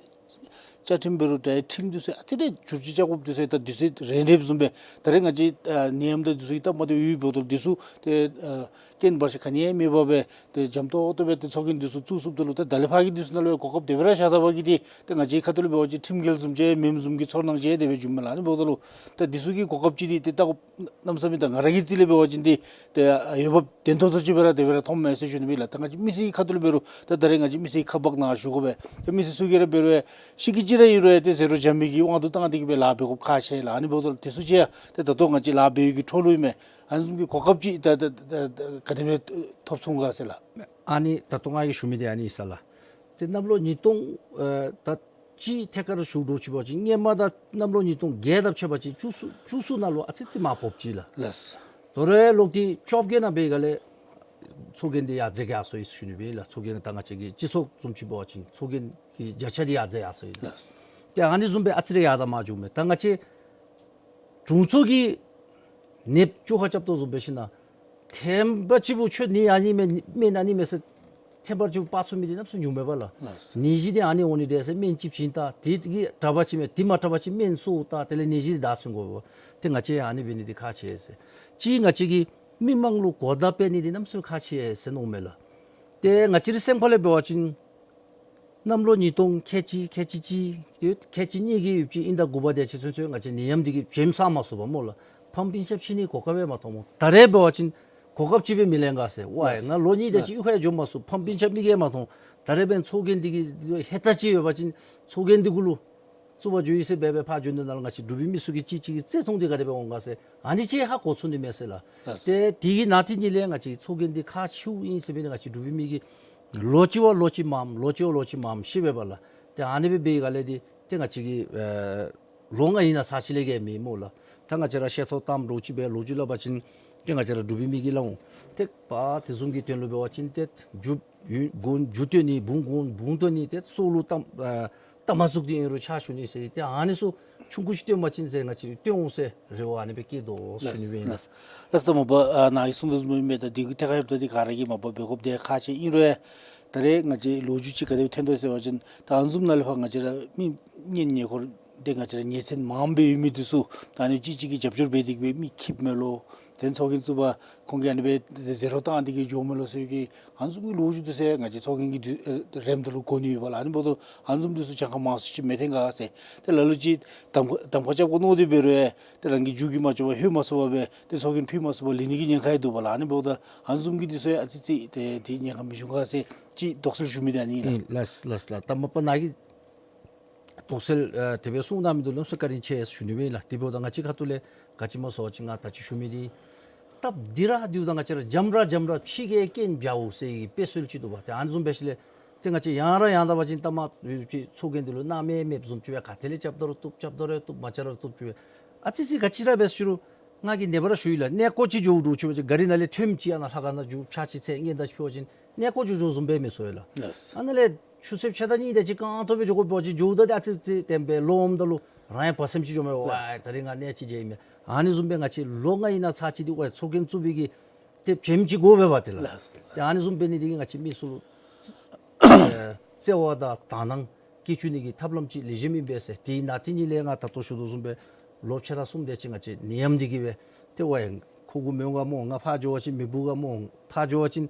བཅའ་ཁྲིམས་འབད་རུང་ད་ཁྲིམས་འདི་ཚུ་ཨ་ཙི་རེ་བསྒྱུར་བཅོས་རྐྱབ་དགོཔ་འདི་ཚུ་ད་དུས་ཚོད་རན་རནམ་བཟུམ་སྦེ་ད་རེས་ང་བཅས་ཨ་ནད་ཡམས་དང་འདི་ཚུ་གི་སྟབས་མ་བདེཝ་ཡོདཔ་འབདཝ་ད་ལུ་འདི་ཚུ་ཏེ་ཨ་རྐྱེན་བར་ཆད་ག་ནི་ཡང་མེད་པར་སྦེ་ཏེ་འཇམ་ཏོག་ཏོ་སྦེ་ཏེ་ཚོགས་རྒྱན་འདི་ཚུ་བཙུགས་ཚུགསཔ་ད་ལུ་ད་ད་ལས་ཕར་གྱི་འདི་ཚུ་ནང་ལུ་ཡང་གོ་སྐབས་དེ་སྦེ་ར་བཞག་ད་པ་གིས་ཏེ་ཏེ་ང་བཅས་ཁ་ཐུག་ལས་འབད་བ་ཅིན་ཁྲིམས་འགལ་བཟུམ་ཅིག་མེནམ་བཟུམ་གྱི་ཚོར་སྣང་ཅིག་དེ་སྦེ་བྱུངམ་མས་ལགས། ཨ་ནི་འབདཝ་ད་ལུ་ད་འདི་ཚུ་གི་གོ་སྐབས་ཅིག་འདི་ཏེ་ད་གནམ་མེད་ས་མེད་ད་ང་ར་གི་རྩིས་ལས་འབད་བ་ཅིན་འདི་ཏེ་ཨ་འོས་འབབ་ལྡན་ཏོག་ཏོ་ཅིག་སྦེ་ར་དེ་སྦེ་ར་མཐོངམ་མས་ཟེར་ཞུ་ནི་སྦེ་ལགས། ད་ང་བཅས་མི་སེར་གྱི་ཁ་ཐུག་ལས་འབད་རུང་ད་ད་རེས་ང་བཅས་མི་སེར་གྱི་ཁ་འབག་ནང་བཞུགས་དགོ་པས། ད་མི་སེར་ཚུ་གིས་ར་འབད་རུང་ཡང་ཤི་གི་ཅིག་ར་ཨིན་རུང་ཡང་ཏེ་ཟེར་རུང་འཇམ་པའི་གི་དབང་དུ་བཏང་སྟེ་གི་སྦེ་ལཱ་འབད་དགོཔ་ཁག་ཆེ་ལགས། ཨ་ནི་འབདཝ་ད་ལུ་དེ་ཚུ་ཅིག་ཡང་ཏེ་ད་ལྟོ་ང་བཅས་ལཱ་འབད་བའི་གི་འཕྲོ་ལུ་ཨིན་མས། ཨ་ནི་བཟུམ་གྱི་གོ་སྐབས་ཅིག་ད་ད་ད་ད་ག་དེ་སྦེ་ཐོབ་ཚུགས་ག་ཟེར་ལགས། ཨ་ནི་ད་ལྟོ་ང་གིས་ཞུ་མི་འདི་ཨ་ནི་ཨིན་ས་ལགས། ཏེ་གནམ་ལོ་ཉིས་སྟོང་ཨེ་ད་ཅིག་ཐད་ཀར་ཞུ་འགྱོ་ཅི་འབད་བ་ཅིན་སྔོན་མ་དང་གནམ་ལོ་ཉིས་སྟོང་བརྒྱད་དང་ཕྱད་པ་ཅིན་བཅུ་གསུམ་བཅུ་གསུམ་ནང་ལུ་ཨ་ཙི་ཙི་མར་བབས་ཅི་ལགས། ལགས། དོ་རུང་ལོག་སྟེ་བཅོ་བརྒྱད་ནང་འབད་བའི་སྒང་ལས་ཚོགས་རྒྱན་འདི་ཡར་འཛེགས་ཡར་སོང་ཡི་ཟེར་ཞུ་ནི་སྦེ་ལགས། ཚོགས་རྒྱན་ད་ང་བཅས་ཀྱི་སྤྱི་ཚོགས་བཟུམ་ཅིག་འབད་བ་ཅིན་ཚོགས་རྒྱན་གྱི་བརྒྱ་ཆ་འདི་ཡར་འཛེགས་ཡར་སོང་ཡི་ལགས། ལགས། ཏེ་ཨ་ནི་བཟུམ་སྦེ་ཨ་ཙི་རེ་ཡར་དང་མར་འགྱོཝ་མས། ད་ང་བཅས་དྲུང་འཚོ་གི་ནདཔ་བཅོ་ཁ་རྐྱབ་དོ་བཟུམ་འབད་ཞིན་ན་ཐེངས་མ་གཅིག་པོ་ཁྱོད་ནད་ཨ་ནི་མས་སྨན་ཨ་ནི་མས་ཟེར་ཐེངས་མ་གཅིག་པོ་པར་ཚུགས་མི་འདི་གནམ་མེད་ས་མེད་ཉུང་མས་པ་ལགས། ལགས། ནད་གཞི་འདི་ཨ་ནི་འོང་ནི་འདྲས་ཟེར་སྨན་ཅིག་བྱིན་ད་དེ་གིས་དྲག་པ་ཅིན་མས། དེ་མ་དྲག་པ་ཅིན་སྨན་གསོ་ད་དེ་ལས་ནད་གཞི་འདི་བདའ་ཚུགས་དགོ་པས། ཏེ་ང་བཅས་ཨ་ནི་འབད་ནི་འདི་ཁག་ཆེ་ཟེར། གཅིག་ང་བཅས་ཀྱིས་མི་མང་ལུ་གོ་བརྡ་སྤེལ་ནི་འདི་གནམ་མེད་ས་མེད་ཁག་ཆེ་ཟེར་མནོཝ་མས་ལགས། ཏེ་ང་བཅས་རའི་སེམས་ཁ་ལས་འབད་བ་ཅིན་གནམ་ལོ་ཉིས་སྟོང་ཁལ་གཅིག་ཁལ་གཅིག་གཅིག་ཡོད་ཁལ་གཅིག་གཉིས་ཀྱི་ཡུདཔ་ཅིག་དབྱིན་ཟླ་དགུ་པ་དེ་ཅིག་ཚུན་ཚོད་ང་བཅས་ནད་ཡམས་འདི་གིས་བྱེམ་ཟ་མ་ཚུགས་པས་སྨོ་ལགས། ཕམ་སྤུན་ཆ་ཕྱད་ནི་གོ་སྐབས་ཡང་མ་མཐོངམ་སྨོ། ད་རེས་འབད་བ་ཅིན་གོ་སྐབས་ཅིག་སྦེ་མི་ལེན་ག་ཟེར། ཝའི་ལགས། ང་ལོ་གཉིས་དེ་ཅིག་ལགས། གཡུས་ཁར་ཡང་འགྱོ་མ་ཚུགས། ཕམ་སྤུན་ཆ་མིག་གིས་མ་མཐོང་། ད་རེས་འབདན་ཚོགས་རྒྱན་འདི་གི་ཧེ་ད་ཅིག་ཡོད་པ་ཅིན་ཚོགས་རྒྱན་འདི་གུ་ལུ་བཙུགས་པར་འགྱོ་ཡི་ཟེར་སྦེ་སྦེ་ཕར་འགྱོ་ནི་ནང་ལུ་ང་བཅས་འབྲུག་པའི་མི་ཚུ་གི་གཅིག་གཅིག་གི་བརྩི་མཐོང་འདི་ག་དེ་སྦེ་འོང་ག་ཟེར་ཨ་ནི་ཅིག་ཧ་གོ་ཚུགས་ནི་མས་ཟེར་ལགས། ལགས། ཏེ་དེ་གི་ནང་དེ་གཉིས་ལས་ང་བཅས་ཚོགས་རྒྱན་འདི་ཁག་ཆེཝ་ཨིན་ཟེར་སྦེ་ནི་ང་བཅས་འབྲུག་པའི་མི་གིས་ལོ་གཅིག་བ་ལོ་གཅིག་མངམ་ལོ་གཅིག་བ་ལོ་གཅིག་མངམ་ཤེས་པས་པ་ལགས། ཏེ་ཨ་ནི་སྦེ་འབད་བའི་སྒང་ལས་འདི་ཏེ་ང་བཅས་ཀྱིས་ཨེ་ལོ་ལྔ་ཨིན་ན་ཚར་གཅིག་ལས་བརྒལ་མེད་སྨོ་ལགས། ད་ང་བཅས་ར་ཤེས་ཐོག་གཏམ་འདྲཝ་ཅིག་སྦེ་ལོ་རྒྱུས་སླབ་པ་ཅིན་ཏེ་ང་བཅས་ར་འབྲུག་པའི་མི་གིས་སླབ་འོང་། ཏེ་པ་དེ་བཟུམ་གྱི་དོན་ལུ་འབད་བ་ཅིན་ཏེ་རྒྱུ་ཡུན་དགུང་རྒྱུ་བཏོན་ནི་བུང་དགུང་བུང་བཏོན་ནི་ཏེ་སྲོག་ལུ་གཏམ་ཨེ་གཏམ་མ་བཙུགས་ཏེ་ཨིན་རུང་ཕྱག་ཞུ་ནི་ཟེར་ཏེ་ཨ་ནི་ཚུ་ཆུང་ཀུ་ཅིག་བཏོན་པ་ཅིན་ཟེར་ང་བཅས་བཏོན་འོང་ཟེར་རེ་བ་ཨ་ནི་སྦེ་བསྐྱེད་དོ་ཞུ་ནི་སྦེ་ཨིན་ལགས། ལགས། ལགས་ད་མ་པ་ཨ་ནཱ་གིས་གསུངས་དོ་བཟུམ་སྦེ་ད་འདི་གི་ཐད་ཁར་ཡོདཔ་ད་འདི་ག་ར་གིས་མ་པ་འབད་དགོཔ་འདི་ཁག་ཆེ་ཨིན་རུང་ཡང་ད་རེས་ང་བཅས་ལོ་རྒྱུས་ཅིག་ག་དེ་སྦེ་འཐོན་དོ་ཟེར་བ་ཅིན་ད་ཨ་ནི་བཟུམ་ནང་ལས་ཕར་ང་བཅས་ར་མི་གཉེན་ཉེ་འཁོར་ཏེ་ང་བཅས་ར་ཉེ་ཚན་མངམ་སྦེ་ཡོད་མི་འདི་ཚུ་ད་ཨ་ནི་གཅིག་གཅིག་གིས་རྒྱབ་སྐྱོར་འབད་དེ་གི་སྦེ་མི་འཁྱིདཔ་མས་ལོ། དེ་ཚོགས་རྒྱན་བཙུགས་པར་ཁོང་གིས་ཨ་ནི་སྦེ་ཏེ་ཟེར་རོགས་བཏང་སྟེ་གི་འགྱོཝ་མས་ལོ་ཟེར་གི་ཨ་ནི་བཟུམ་གྱི་ལོ་རྒྱུས་འདི་ཚུ་ང་བཅས་ཚོགས་རྒྱན་གྱི་འདི་ཨེ་རནམ་ད་ལུ་གོ་ནི་ཡོད་པ་ལགས། ཨ་ནི་འབདཝ་ད་ཨ་ནི་བཟུམ་འདི་ཚུ་གྱངས་ཁ་མང་སུ་ཅིག་མི་འཐོན་ག་ཟེར། ཏེ་ལ་ལུ་ཅིག་གདམ་གདམ་ཁ་རྐྱབ་དགོ་མནོ་སྟེ་འབད་རུང་ཡང་ཏེ་རང་གི་རྒྱུད་ཀྱིས་མ་ལྕོགས་པར་ལྷོད་མ་ཚུགས་པར་སྦེ་ཏེ་ཚོགས་རྒྱན་ཕུལ་མ་ཚུགས་པར་ལུས་ནི་གི་ཉེན་ཁ་ཡང་འདུག་པ་ལགས། ཨ་ནི་འབདཝ་ད་ཨ་ནི་བཟུམ་གྱི་འདི་ཚུ་ཡང་ཨ་ཙི་ཙི་ཏེ་དེ་ཉེན་ཁ་མི་འབྱུང་ག་ཟེར་ཅིག་དོགས་སེལ་ཞུ་མི་འདི་ཨ་ནི་ཨིན་ལགས། ཨིན་ལགས་ལགས་ལགས། ད་མ་པ་ནཱ་གིས་དོགས་སེལ་ཨ་དེ་སྦེ་གསུངས་གནང་མི་འདི་ལུ་གནམ་མེད་ས་མེད་བཀའ་དྲིན་ཆེ་ཞུ་ནི་སྦེ་ཨིན་ལགས། དེ་འབདཝ་ད་ང་བཅས་ཁ་ཐུག་ལས་ག་ཅི་སྨོ་ཟེར་བ་ཅིན་ང་ད་ཅི་ཞུ་མི་འདི་སྟབས་བདེ་ར་བདེཝ་ད་ང་བཅས་ར་འཇམ་ར་འཇམ་ར་ཕྱི་གི་རྐྱེན་བྱའོ་ཟེར་བའི་དཔེ་སྲོལ་ཅིག་འདུག་པ། ཏེ་ཨ་ནི་བཟུམ་འབད་ཞིནམ་ལས་ཏེ་ང་བཅས་ཡང་ར་ཡང་དག་པ་ཅིན་ལྟ་མ་ཅིག་ཚོགས་རྒྱན་འདི་ལུ་སྣང་མེད་མེདཔ་བཟུམ་ཅིག་སྦེ་ག་ཏེ་ལས་རྐྱབ་ད་རུང་བཏུབ་རྐྱབ་ད་རུང་བཏུབ་མ་རྐྱབ་རུང་བཏུབ་ཅིག་སྦེ་ཨ་ཙི་ཙི་ག་ཅི་ར་འབད་ཞུ་རུང་ང་གིས་ནེ་བར་ཞུ་ཡི་ལགས། གནས་སྐོར་ཅིག་འགྱོ་འགྱོ་ཅིག་འབད་བ་ཅིན་ག་རི་ནང་ལས་ཐོནམ་ཅིག་ཨ་ནཱ་ལྷ་ཁང་ནང་འགྱོ་ཕྱག་ཅིག་འཚལ་སྔོན་བརྡ་ཅིག་ཕུལ་བ་ཅིན་གནས་སྐོར་འགྱོ་འགྱོཝ་བཟུམ་སྦེ་མི་ཚོར་ཡི་ལགས། ལགས། ཨ་ནཱ་ལས་ཆུ་ཚོད་ཕྱེད་དང་གཉིས་དེ་ཅིག་རྐང་ཐང་སྦེ་འགྱོ་དགོ་པ་ཅིན་འགྱོཝ་ད་ཏེ་ཨ་ཙི་ཙི་བརྟན་པས་ལོག་འོངམ་ད་ལུ་རང་ཡང་བ་སེམས་ཅིག་འགྱོཝ་མས། ཝའི་ད་རིས་ང་གནས་ཅིག་མཇལ་ཡི་མས། ཨ་ནི་བཟུམ་སྦེ་ང་བཅས་ལོ་ལྔ་ཨིན་ན་ཚར་གཅིག་འདི་ཝའི་ཚོགས་རྒྱན་བཙུགས་པའི་གི་ཏེ་བྱེམ་ཅིག་དགོ་པས་པ་ཏེ་ལགས། ལགས། ཏེ་ཨ་ནི་བཟུམ་འབད་ནི་འདི་གིས་ང་བཅས་མི་ཚུ་ལུ་ཨེ་བརྩེ་བ་དང་དག་སྣང་ སྐྱེ་བཅུག་ནི་གི་ཐབས་ལམ་ཅིག་ལེགས་ཤོམ་ཨིན་པས་ཟེར། དེ་ནང་དེ་ཉིད་ལས་ང་ད་ལྟོ་ཞུ་དོ་བཟུམ་སྦེ་ལོ་ཕྱེད་དང་གསུམ་དེ་ཅིག་ང་བཅས་ནད་ཡམས་འདི་གིས་སྦེ་ཏེ་ཝའི་ཁོ་གུ་མི་འོང་ག་མི་འོང་ང་ཕར་འགྱོ་བ་ཅིན་མེདཔ་འོང་ག་མི་འོང་ཕར་འགྱོ་བ་ཅིན་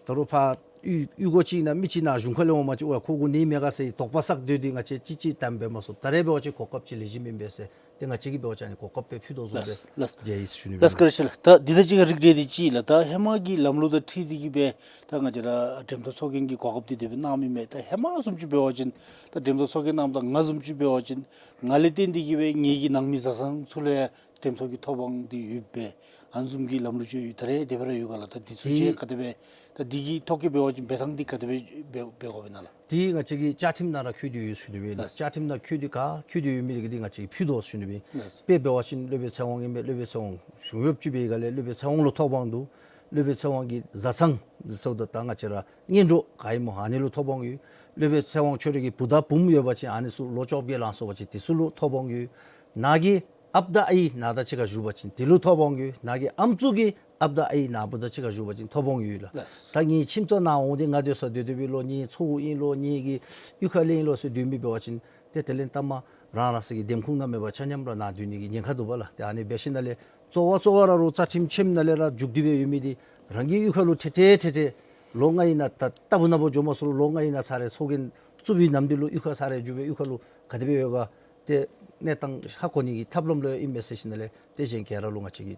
ད་རུང་ཕར་གཡུས་གཡུས་སྒོ་ཅིག་ནང་མི་ཅིག་ནང་གཞུང་ཁ་ལས་འོང་པ་ཅིན་ཝའི་ཁོ་གུ་ནད་མེད་ག་ཟེར་དོགས་པ་བསགས་སྡོད་དེ་ང་བཅས་ཅིག་ཅིག་གཏམ་འབད་མ་ཚུགས། ད་རེས་འབད་བ་ཅིན་གོ་སྐབས་ཅིག་ལེགས་ཤོམ་ཨིན་པས་ཟེར། ཏེ་ང་བཅས་ཀྱིས་འབད་བ་ཅིན་ཨ་ནི་གོ་སྐབས་སྦེ་ཕུལ་དོ་བཟུམ་སྦེ་ལགས་ལགས། མཇལ་ཡི་ཞུ་ནི་ལགས་སྦེ། བཀའ་དྲིན་ཆེ་ལགས། ད་འདི་དང་གཅིག་ཁར་རིགས་རེ་འདི་ཅིག་ལགས། ད་ཧེ་མ་གི་ལམ་ལུགས་དང་འཁྲིལ་ཏེ་གིས་སྦེ་ད་ང་བཅས་ར་འགྲེམས་སྟོན་ཚོགས་རྒྱན་གྱི་གོ་སྐབས་འདི་དེ་སྦེ་གནངམ་ཨིན་མས། ད་ཧེ་མ་བཟུམ་ཅིག་འབད་བ་ཅིན་ད་འགྲེམས་སྟོན་ཚོགས་རྒྱན་གནངམ་ད་ང་བཟུམ་ཅིག་འབད་བ་ཅིན་ང་ལས་བརྟེན་ཏེ་གིས་སྦེ་ངེ་གི་ནང་མི་བཟའ་ཚང་ཚུ་ལུ་ཡང་འགྲེམས་སྟོན་གྱི་ཐོབ་དབང་འདི་ཡོད་པས། ཨ་ནི་བཟུམ་གྱི་ལམ་ལུགས་ཅིག་ཡོད། ད་རེས་དེ་སྦེ་ར་ཡོད་ག་ལགས། ད་འདི་ཚུ་ཅིག་ག་དེ་སྦེ་ད་འདི་གི་ཐོ་བཀོད་འབད་བ་ཅིན་འབད་ཐངས་འདི་ག་དེ་སྦེ་འབད་འབད་དགོ་པས་ན་ལགས། དེ་ང་བཅས་ཀྱི་བཅའ་ཁྲིམས་ནང་ར་བཀོད་དེ་ཡོད་ཟེར་ཞུ་ནི་སྦེ་ལགས། ལགས། བཅའ་ཁྲིམས་ནང་བཀོད་དེ་ག་བཀོད་དེ་ཡོད་མི་འདི་ག་འདི་ང་བཅས་ཀྱིས་ཕུལ་དོ་ཟེར་ཞུ་ནི་སྦེ། ལགས། དཔེ་འབད་བ་ཅིན་སློབ་དཔོན་ཚེ་དབང་ཨིན་མས། སློབ་དཔོན་ཚེ་དབང་གཞུང་གཡོགཔ་ཅིག་འབད་བའི་སྒང་ལས་སློབ་དཔོན་ཚེ་དབང་ལུ་ཐོབ་དབང་འདུག། སློབ་དཔོན་ཚེ་དབང་གི་བཟའ་ཚང་འདི་ཚུ་དང་ད་ང་བཅས་ར་གཉེན་གྲོགས་ག་ཨིན་མོ་ཨ་ནི་ལུ་ཐོབ་དབང་ཡོད། སློབ་དཔོན་ཚེ་དབང་ཁྱོད་རའི་གི་བུ་དང་བུམོ་ཡོད་པ་ཅིན་ཨ་ནི་ཚུ་ལོ་བཅོ་བརྒྱད་ལང་སོང་པ་ཅིན་དེ་ཚུ་ལུ་ཐོབ་དབང་ཡོད། ནཱ་གི་ཨཔ་དང་ཨའི་ནཱ་དང་གཅིག་ཁར་བཞུགས་པ་ཅིན་དེ་ལུ་ཐོབ་དབང་ཡོད། ནཱ་གི་ཨམ་སྲུ་གི་ཨཔ་དང་ཨའི་ནཱ་བུ་དང་གཅིག་ཁར་བཞུགས་པ་ཅིན་ཐོབ་དབང་ཡོད་ལགས། ལགས། ད་ངེའི་ཁྱིམ་ཚང་ནང་འོང་སྟེ་ང་སྡོད་ས་སྡོད་སྡོདཔ་ཨིན་ལོ་ངེའི་ཚའོ་ཨིན་ལོ་ངེའི་གི་གཡུས་ཁ་ལས་ཨིན་ལོ་ཟེར་སྡོད་མི་འབད་བ་ཅིན་ཏེ་དེ་ལས་མཐའ་མ་རང་རང་སོའི་གི་འདེམས་ཁོངས་ནང་མེད་པར་ཆ་མཉམ་ར་ནཱ་སྡོད་ནི་གི་ཉེན་ཁ་འདུག་པ་ལགས། ཏེ་ཨ་ནི་འབད་ཞིནམ་ལས་གཙོ་བོ་གཙོ་བོ་ར་རུང་རྩ་ཁྲིམས་ཆེན་མོ་ནང་ལས་ར་འཇུག་སྟེ་སྦེ་ཡོད་མི་འདི་རང་གི་གཡུས་ཁ་ལུ་ཏེ་ཏེ་ཏེ་ཏེ་ལོ་ལྔ་ཨིན་ན་ད་ལྟ་བུ་ནང་འབད་བ་ཅིན་འགྱོ་མ་ཚུགས་རུང་ལོ་ལྔ་ཨིན་ན་ཚར་རེ་ཚོགས་རྒྱན་བཙུགས་པའི་ནམ་དུས་ལུ་གཡུས་ཁར་ཚར་རེ་འགྱོ་སྦེ་གཡུས་ཁ་ལུ་ག་དེ་སྦེ་ཡོད་ག་ཏེ་གནས་སྟངས་ཧ་གོ་ནི་གི་ཐབས་ལམ་ལུ་ཨིན་མས་ཟེར་ཞིནམ་ལས་ཏེ་གཞན་ག་ར་ལུ་ང་བཅས་ཀྱི་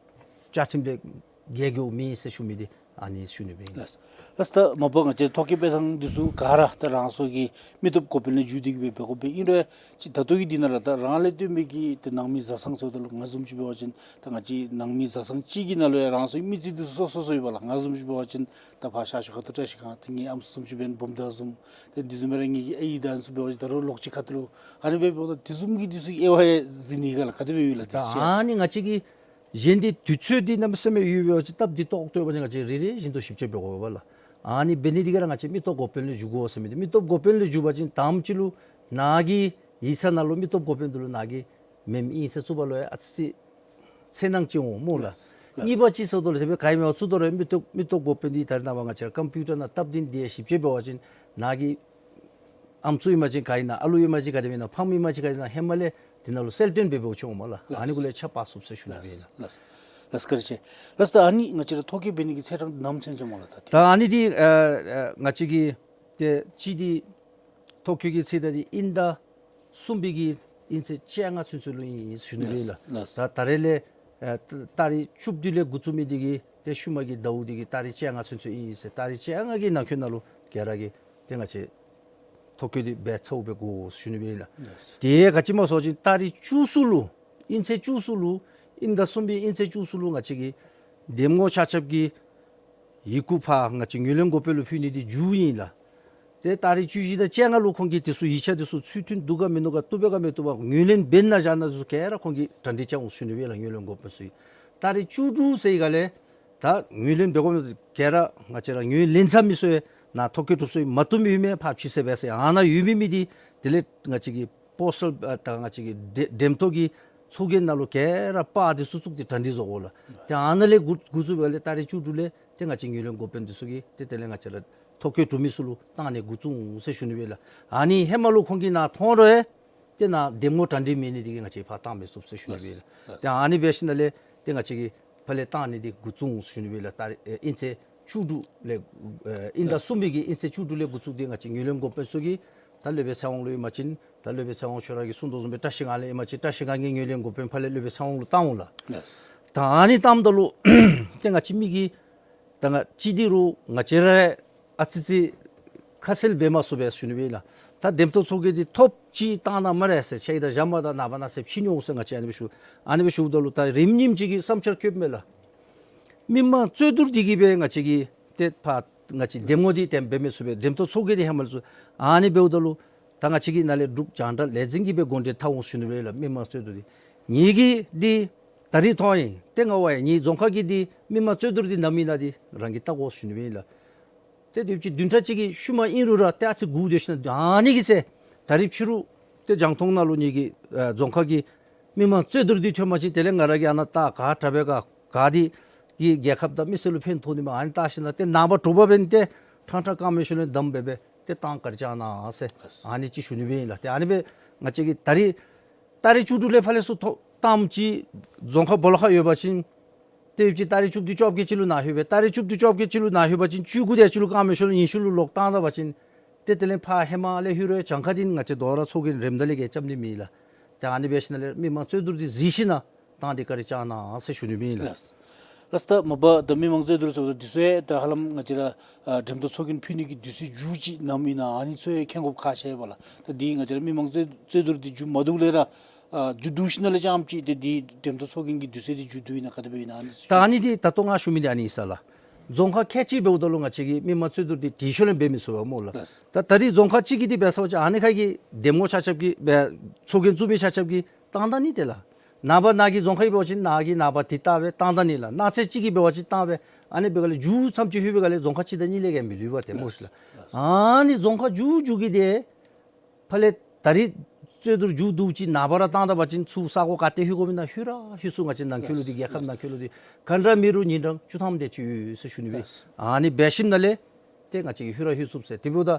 བཅའ་ཁྲིམས་ལས་འགལ་འགྱོཝ་མེད་ཟེར་ཞུ་མི་འདི་ཨ་ནི་ཞུ་ནི་སྦེ་ཨིན། ལགས། ལགས། ད་མ་པ་ང་བཅས་ཐོ་བཀོད་འབད་ཐངས་འདི་ཚུ་ག་ར་ད་རང་སོ་གི་མི་སྟོབས་འགོ་དཔོན་ལས་བརྒྱུད་དེ་གིས་སྦེ་འབད་དགོ་པས། ཨིན་རུང་ཅིག་ད་ལྟོ་གི་འདི་ནང་ར་ད་རང་ལས་བརྟེན་མི་གི་ཏེ་ནང་མི་བཟའ་ཚང་ཚུ་དང་ལུ་ང་བཟུམ་ཅིག་འབད་བ་ཅིན་ད་ང་བཅས་ནང་མི་བཟའ་ཚང་གཅིག་གི་ནང་ལུ་ཡང་རང་སོའི་མི་རྩིས་འདི་ཚུ་སོ་སོ་སོ་ཡོད་པ་ལགས། ང་བཟུམ་ཅིག་འབད་བ་ཅིན་ད་ཕར་ཤར་ཕྱོགས་ཁ་ཐུག་བཀྲ་ཤིས་སྒང་ཏེ་ངེའི་ཨམ་སྲུ་བཟུམ་ཅིག་འབད་ན་བུམ་ཐང་བཟུམ། ཏེ་འདི་བཟུམ་སྦེ་ར་ངེའི་གི་ཨའི་དང་ཚུ་འབད་བ་ཅིན་ད་རུང་ལོགས་གཅིག་ཁ་ཐུག་ལུ་ཨ་ནི་སྦེ་འབདཝ་ད་དེ་བཟུམ་གྱི་འདི་ཚུ་དབྱེ་བ་ཡང་གཟིགས་ནི་ག་ལགས། ག་དེ་སྦེ་ཡོད་ལགས། ད་དེ་ཚུ་ཨ་ནི་ང་བཅས་ཀྱི་གཞན་འདི་དུས་ཚོད་འདི་གནམ་མེད་ས་མེད་ཡོད་པ་ཅིན་སྟབས་བདེ་ཏོག་ཏོ་ཡོད་པ་ཅིན་ང་བཅས་རེ་རེ་བཞིན་དུ་ཞིབ་དཔྱད་འབད་དགོ་པས་ལགས། ཨ་ནི་འབད་ནི་འདི་གིས་ར་ང་བཅས་མི་སྟོབས་འགོ་དཔོན་ལས་བརྒྱུད་དགོ་ཟེར་མི་འདི་མི་སྟོབས་འགོ་དཔོན་ལས་བརྒྱུད་པ་ཅིན་དང་པ་ཅིག་ལུ་ནཱ་གི་ཡིག་ཚང་ནང་ལུ་མི་སྟོབས་འགོ་དཔོན་འདི་ལུ་ནཱ་གི་མེནམ་ཨིན་ཟེར་བཙུགས་པ་ལུ་ཡང་ཨ་ཙི་ཙི་འཚེར་སྣང་ཅིག་འོང་སྨོ་ལགས། ལགས། གཉིས་པ་ཅིག་ཟེརཝ་ད་ལུ་དེ་སྦེ་ག་ཨིན་མས་བཙུགས་དོ་རུང་མི་སྟོབས་མི་སྟོབས་འགོ་དཔོན་འདི་ད་རེས་ནངས་པ་ང་བཅས་ར་ཀམ་པིའུ་ཊར་ནང་སྟབས་བདེ་ནི་འདི་ཡང་ཞིབ་དཔྱད་འབད་བ་ཅིན་ནཱ་གི་ཨམ་སྲུ་ཨིན་པ་ཅིན་ག་ཨིན་ན་ཨ་ལུ་ཨིན་པ་ཅིན་ག་དེ་སྦེ་ཨིན་ན་ཕམ་ཨིན་པ་ཅིན་ག་ཨིན་ན་ཧེ་མ་ལས་འདི་ནང་ལུ་གསལ་སྟོན་འབད་འབདཝ་ཅིག་འོངམ་ལགས། ལགས། ཨ་ནི་གུ་ལས་ཆ་འབག་ཚུགས་ཟེར་ཞུ་ནི་སྦེ་ཨིན་ལགས། ལགས། ལགས་བཀའ་དྲིན་ཆེ། ལགས་ད་ཨ་ནི་ང་བཅས་ར་ཐོ་བཀོད་འབད་ནི་གི་ཚེ་ཐང་ནམ་ཚུན་ཚུན་སྨོ་ལགས། ད་ད་ཨ་ནི་འདི་ཨ་ཨ་ང་བཅས་ཀྱི་ཏེ་སྤྱི་འདི་ཐོ་བཀོད་ཀྱི་ཚེ་ཐང་འདི་དབྱིན་ཟླ་གསུམ་པའི་གི་དབྱིན་ཚེས་བཅོ་ལྔ་ཚུན་ཚོད་ལུ་ཨིན་ཞུ་ནི་སྦེ་ཨིན་ལགས། ལགས། ད་ད་རེས་ལས་ཨ་ཏ་རིག་བཅུ་བདུན་ལས་འགོ་བཙུགས་མི་འདི་གིས་ཏེ་ཤུལ་མ་གི་ཟླཝ་འདི་གི་ཏ་རིག་བཅོ་ལྔ་ཚུན་ཚོད་ཨིན་ཟེར། ཏ་རིག་བཅོ་ལྔ་གི་ནང་འཁོད་ནང་ལུ་ག་ར་གིས་ཏེ་ང་བཅས་ཐོ་བཀོད་འདི་འབད་ཚརཝ་འབད་དགོ་ཞུ་ནི་སྦེ་ཨིན་ལགས། ལགས། དེ་ག་ཅི་སྨོ་ཟེར་བ་ཅིན་ཏ་རིག་བཅུ་གསུམ་ལུ་དབྱིན་ཚེས་བཅུ་གསུམ་ལུ་དབྱིན་ཟླ་གསུམ་པའི་དབྱིན་ཚེས་བཅུ་གསུམ་ལུ་ང་བཅས་ཀྱི་འདེམས་ངོ་ཆ་ཁྱབ་ཀྱི་ཡི་གུ་ཕར་ང་བཅས་ངོས་ལེན་འགོ་དཔོན་ལུ་ཕུལ་ནི་འདི་མཇུག་ཨིན་ལགས། ཏེ་ཏ་རིག་བཅུ་བཞི་དང་བཅོ་ལྔ་ལུ་ཁོང་གིས་དེ་ཚུ་ཡིག་ཆ་དེ་ཚུ་ཚུལ་མཐུན་འདུག་ག་མིན་འདུག་ག་བཏུབ་པས་ག་མི་བཏུབ་པས་ངོས་ལེན་འབད་ནཱ་བཞག་ནང་ཚུ་ག་ར་ཁོང་གིས་གྲ་སྒྲིག་རྐྱབ་འོང་ཞུ་ནི་སྦེ་ཨིན་ལགས། ངོས་ལེན་འགོ་དཔོན་ཚུ་གིས་ཏ་རིག་བཅུ་དྲུག་ཚེས་ཀྱི་སྒང་ལས་ད་ངོས་ལེན་འབད་དགོ་མི་ག་ར་ང་བཅས་ར་ངོས་ལེན་ཚར་མི་ཚུ་ཡང་ནཱ་ཐོ་བཀོད་གྲུབ་སོང་ཡི། མ་བཏུབ་མི་ཡོད་མི་ཕར་ཕྱིས་ཟེར་འབད་ཟེར། ཨ་ནཱ་ཡོད་མི་མི་འདི་དེ་ལས་ང་བཅས་ཀྱི་པོསི་ཊལ་ཨ་ད་ང་བཅས་ཀྱི་འདྲེ་འདྲེམ་ཐོག་གི་ཚོགས་རྒྱན་ནང་ལུ་ག་ར་པར་འདི་ཚུ་བཙུགས་ཏེ་གྲ་སྒྲིག་བཟོ་དགོ་ལགས། ཏེ་ཨ་ནཱ་ལས་འགོ་འགོ་བཙུགས་པའི་སྒང་ལས་ཏ་རིག་བཅུ་དྲུག་ལས་ཏེ་ང་བཅས་ངོས་ལེན་འགོ་དཔོན་འདི་ཚུ་གིས་ཏེ་དེ་ལས་ང་བཅས་ར་ཐོ་བཀོད་གྲུབ་མི་ཚུ་ལུ་བཏང་ནི་འགོ་བཙུགས་འོང་ཟེར་ཞུ་ནི་སྦེ་ཨིན་ལགས། ཨ་ནི་ཧེ་མ་ལུ་ཁོང་གིས་ནཱ་མཐོང་རུང་ཡང་ཏེ་ནཱ་འདེམས་ངོ་གྲ་སྒྲིག་མེད་ནི་འདི་གིས་ང་བཅས་ཕར་བཏང་མི་ཚུགས་ཟེར་ཞུ་ནི་སྦེ་ཨིན་ལགས། ལགས། ཏེ་ཨ་ནི་འབད་ཞིནམ་ལས་ཏེ་ང་བཅས་ཀྱིས་ཕར་ལས་བཏང་ནི་འདི་འགོ་བཙུགས་འོང་ཞུ་ནི་སྦེ་ཨིན་ལགས། ཏ་རིག་ཨེ་དབྱིན་ཚེས་བཅུ་དྲུག་ལས་ཨེ་དབྱིན་ཟླ་གསུམ་པའི་གི་དབྱིན་ཚེས་བཅུ་དྲུག་ལས་འགོ་བཙུགས་ཏེ་ང་བཅས་ངོས་ལེན་འགོ་དཔོན་ཚུ་གིས་ད་སློབ་དཔོན་ཚེ་དབང་ལུ་ཨིན་པ་ཅིན་ད་སློབ་དཔོན་ཚེ་དབང་ཁྱོད་ར་གིས་གསུངས་དོ་བཟུམ་སྦེ་བཀྲ་ཤིས་སྒང་ལས་ཨིན་པ་ཅིན་བཀྲ་ཤིས་སྒང་གི་ངོས་ལེན་འགོ་དཔོན་ཕར་ལས་སློབ་དཔོན་ཚེ་དབང་ལུ་བཏང་འོང་ལགས། ལགས། ད་ཨ་ནི་བཏངམ་ད་ལུ་ཏེ་ང་བཅས་མི་གི་ད་ང་བཅས་འདི་རུང་ང་བཅས་ར་ཨ་ཙི་ཙི་ཁ་གསལ་འབད་མ་ཚུགས་པས་ཞུ་ནི་སྦེ་ཨིན་ལགས། ད་འདེམས་ཐོག་ཚོགས་རྒྱན་འདི་ཐོབ་ཅི་བཏང་ན་སྨ་རེ་ཟེར་ཆ་ཡི། ད་བཞག་མ་ད་ནངས་པ་གནངས་ཚེ་ཕྱིས་ནི་འོང་ཟེར་ང་བཅས་ཨ་ནི་སྦེ་ཞུ། ཨ་ནི་སྦེ་ཞུཝ་ད་ལུ་ད་རིམ་ཉིནམ་ཅིག་གི་བསམ་འཆར་བཀོདཔ་མས་ལགས། མི་མང་རྩོད་བསྡུར་འདི་གིས་སྦེ་ང་བཅས་ཀྱི་ཏེ་ཕར་ང་བཅས་འདེམས་ངོ་འདི་ཏེ་འབད་མི་ཚུགས་པས། འདེམས་ཐོག་ཚོགས་རྒྱན་འདི་ཧེ་མ་ལས་ཚུ་ཨ་ནི་འབདཝ་ད་ལུ་ད་ང་བཅས་ཀྱིས་ནཱ་ལས་འབྲུག་རྒྱང་བསྒྲགས་ལས་འཛིན་གྱིས་སྦེ་འགོ་འདྲེན་འཐབ་འོང་ཞུ་ནི་སྦེ་ཨིན་ལགས། མི་མང་རྩོད་བསྡུར་འདི་ངེ་གི་འདི་ད་རིས་མཐོང་ཡི། ཏེ་ང་ཝའི་ངེའི་རྫོང་ཁག་གི་འདི་མི་མང་རྩོད་བསྡུར་འདི་ནམ་ཨིན་ན་འདི་རང་གིས་བལྟ་དགོ་ཞུ་ནི་སྦེ་ཨིན་ལགས། ཏེ་དེ་ཅིག་བདུན་ཕྲག་གཅིག་གི་ཤུལ་མ་ཨིན་རུང་ར་ཏེ་ཨ་ཙི་སྒུག་སྡོད་ཞིནམ་ཨ་ནི་གི་ཚེ་ད་རིས་ཕྱི་རུ་ཏེ་རྒྱང་མཐོང་ནང་ལུ་ངེ་གི་ཨ་རྫོང་ཁག་གི་མི་མང་རྩོད་བསྡུར་འདི་ཐོན་པ་ཅིན་དེ་ལས་ང་ར་གིས་ཨ་ནཱ་བལྟ་ག་དྲག་པས་ག་ག་འདི་གིས་རྒྱལ་ཁབ་དང་མི་སེར་ལུ་ཕན་ཐོགས་ནི་མས། ཨ་ནི་བལྟ་ཞིནམ་ཏེ་ནངས་པ་དྲོ་པ་འབད་ནི་ཏེ་ཕྲང་ཕྲང་དཀར་མེ་ཤོག་ལས་བསྡམས་སྦེ་སྦེ་ ཏེ་བཏང་བཀའ་དྲིན་བསྐྱང་གནང་ཟེར་ཨ་ནི་ཅིག་ཞུ་ནི་སྦེ་ཨིན་ལགས། ཏེ་ཨ་ནི་སྦེ་ང་བཅས་ཀྱིས་ད་རིས་ཏ་རིག་བཅུ་དྲུག་ལས་ཕར་ལས་ཚུར་ཐོ་བཏངམ་ཅིག་རྫོང་ཁག་སྦོ་ལོགས་ཁར་ཡོད་པ་ཅིན་ཏེ་ཡོད་ཅིག་ཏ་རིག་བཅུ་བདུན་བཅོ་བརྒྱད་ཅིག་ལུ་ནཱ་ལྷོད་སྦེ་ཏ་རིག་བཅུ་བདུན་བཅོ་བརྒྱད་ཅིག་ལུ་ནཱ་ལྷོད་པ་ཅིན་བཅུ་དགུ་དེ་ཅིག་ལུ་བཀང་མི་ཤོ་ལོ་ཉི་ཤུ་ལུ་ལོག་བཏང་ད་པ་ཅིན་ཏེ་དེ་ལས་ཕར་ཧེ་མ་ལས་ལྷོད་རུང་གྱངས་ཁ་འདི་ང་བཅས་དོ་རུང་ཚོགས་རྒྱན་རནམ་ད་ལས་ཀྱི་རྐྱབ་ནི་མེད་ལགས། ཏེ་ཨ་ནི་འབད་ཞིནམ་ལས་མི་མང་རྩོད་བསྡུར་འདི་གཟིགས་ཞིནམ་བཏང་སྟེ་བཀའ་དྲིན་བསྐྱང་གནང་ཟེར་ཞུ་ནི་སྦེ་ཨིན་ལགས། ལགས། ལགས་ད་མ་པ་ད་མི་མང་རྩོད་བསྡུར་ཟེརཝ་ད་དུས་ཚོད་ད་ཧ་ལམ་ང་བཅས་ར་ཨ་འགྲེམས་སྟོན་ཚོགས་རྒྱན་ཕུལ་ནི་གི་དུས་ཚོད་མཇུག་ཅིག་ནམ་ཨིན་ན་ཨ་ནི་ཚུ་ཡང་མཁྱེན་དགོཔ་ཁག་ཆེ་བས་ལགས། ད་འདི་ང་བཅས་ར་མི་མང་རྩོད་རྩོད་བསྡུར་འདི་མཇུག་མ་བསྡུཝ་ལས་ར་ཨ་མཇུག་བསྡུ་ཞིནམ་ལས་རྐྱངམ་ཅིག་ཏེ་འདི་འགྲེམས་སྟོན་ཚོགས་རྒྱན་གྱི་དུས་ཚོད་འདི་མཇུག་བསྡུ་ཡི་ན་ག་དེ་སྦེ་ཨིན་ན་ཨ་ནི་ཚུ། ད་ཨ་ནི་འདི་ད་ལྟོ་ང་ཞུ་མི་འདི་ཨ་ནི་ཨིན་ས་ལགས། རྫོང་ཁག་ཁལ་གཅིག་འབདཝ་ད་ལུ་ང་བཅས་ཀྱིས་མི་མང་རྩོད་བསྡུར་འདི་དེ་ཤུལ་ལས་འབད་མི་ཚུགས་པས་སྨོ་ལགས། ལགས། ད་ད་རིས་རྫོང་ཁག་གཅིག་གིས་འདི་འབད་ས་པ་ཅིན་ཨ་ནི་ཁ་གི་འདེམས་ངོ་ཆ་ཁྱབ་ཀྱིས་འབད་ཚོགས་རྒྱན་བཙུགས་མི་ཆ་ཁྱབ་ཀྱིས་བཏང་ད་ནི་ཏེ་ལགས། ནངས་པ་ནཱ་གི་རྫོང་ཁག་གིས་འབད་བ་ཅིན་ནཱ་གི་ནངས་པ་འདི་བཏང་སྦེ་བཏང་ད་ནི་ལགས། གནངས་ཚེ་གཅིག་གིས་འབད་བ་ཅིན་བཏང་སྦེ་ཨ་ནི་འབད་ག་ལས་མཇུག་མཚམས་ཅིག་ལྷོད་པའི་སྒང་ལས་རྫོང་ཁག་གཅིག་དང་གཉིས་ལས་བརྒལ་མི་ལུས་པས་ཏེ་སྨོ་ཤི་ལགས། ཨ་ནི་རྫོང་ཁག་མཇུག་མཇུག་གི་འདི་ཕར་ལས་ད་རིས་རྩོད་བསྡུར་མཇུག་བསྡུ་ཅིག་ནངས་པ་ར་བཏང་ད་པ་ཅིན་ཚུར་ས་གོ་ག་ཏེ་ལྷོད་དགོཔ་ཨིན་ན་ལྷོད་ར་ལྷོད་ཚུགས། ང་བཅས་ནང་འཁོད་ལུ་འདི་རྒྱལ་ཁབ་ནང་འཁོད་ལུ་འདི་ག་འདྲ་མེད་རུང་ཉིན་གྲངས་བཅུ་ཐམ་དེ་ཅིག་ཡོད་ཟེར་ཞུ་ནི་སྦེ། ཨ་ནི་འབད་ཞིནམ་ལས་ཏེ་ང་བཅས་ཀྱིས་ལྷོད་ར་ལྷོད་ཚུགས་ཟེར། དེ་འབདཝ་ད་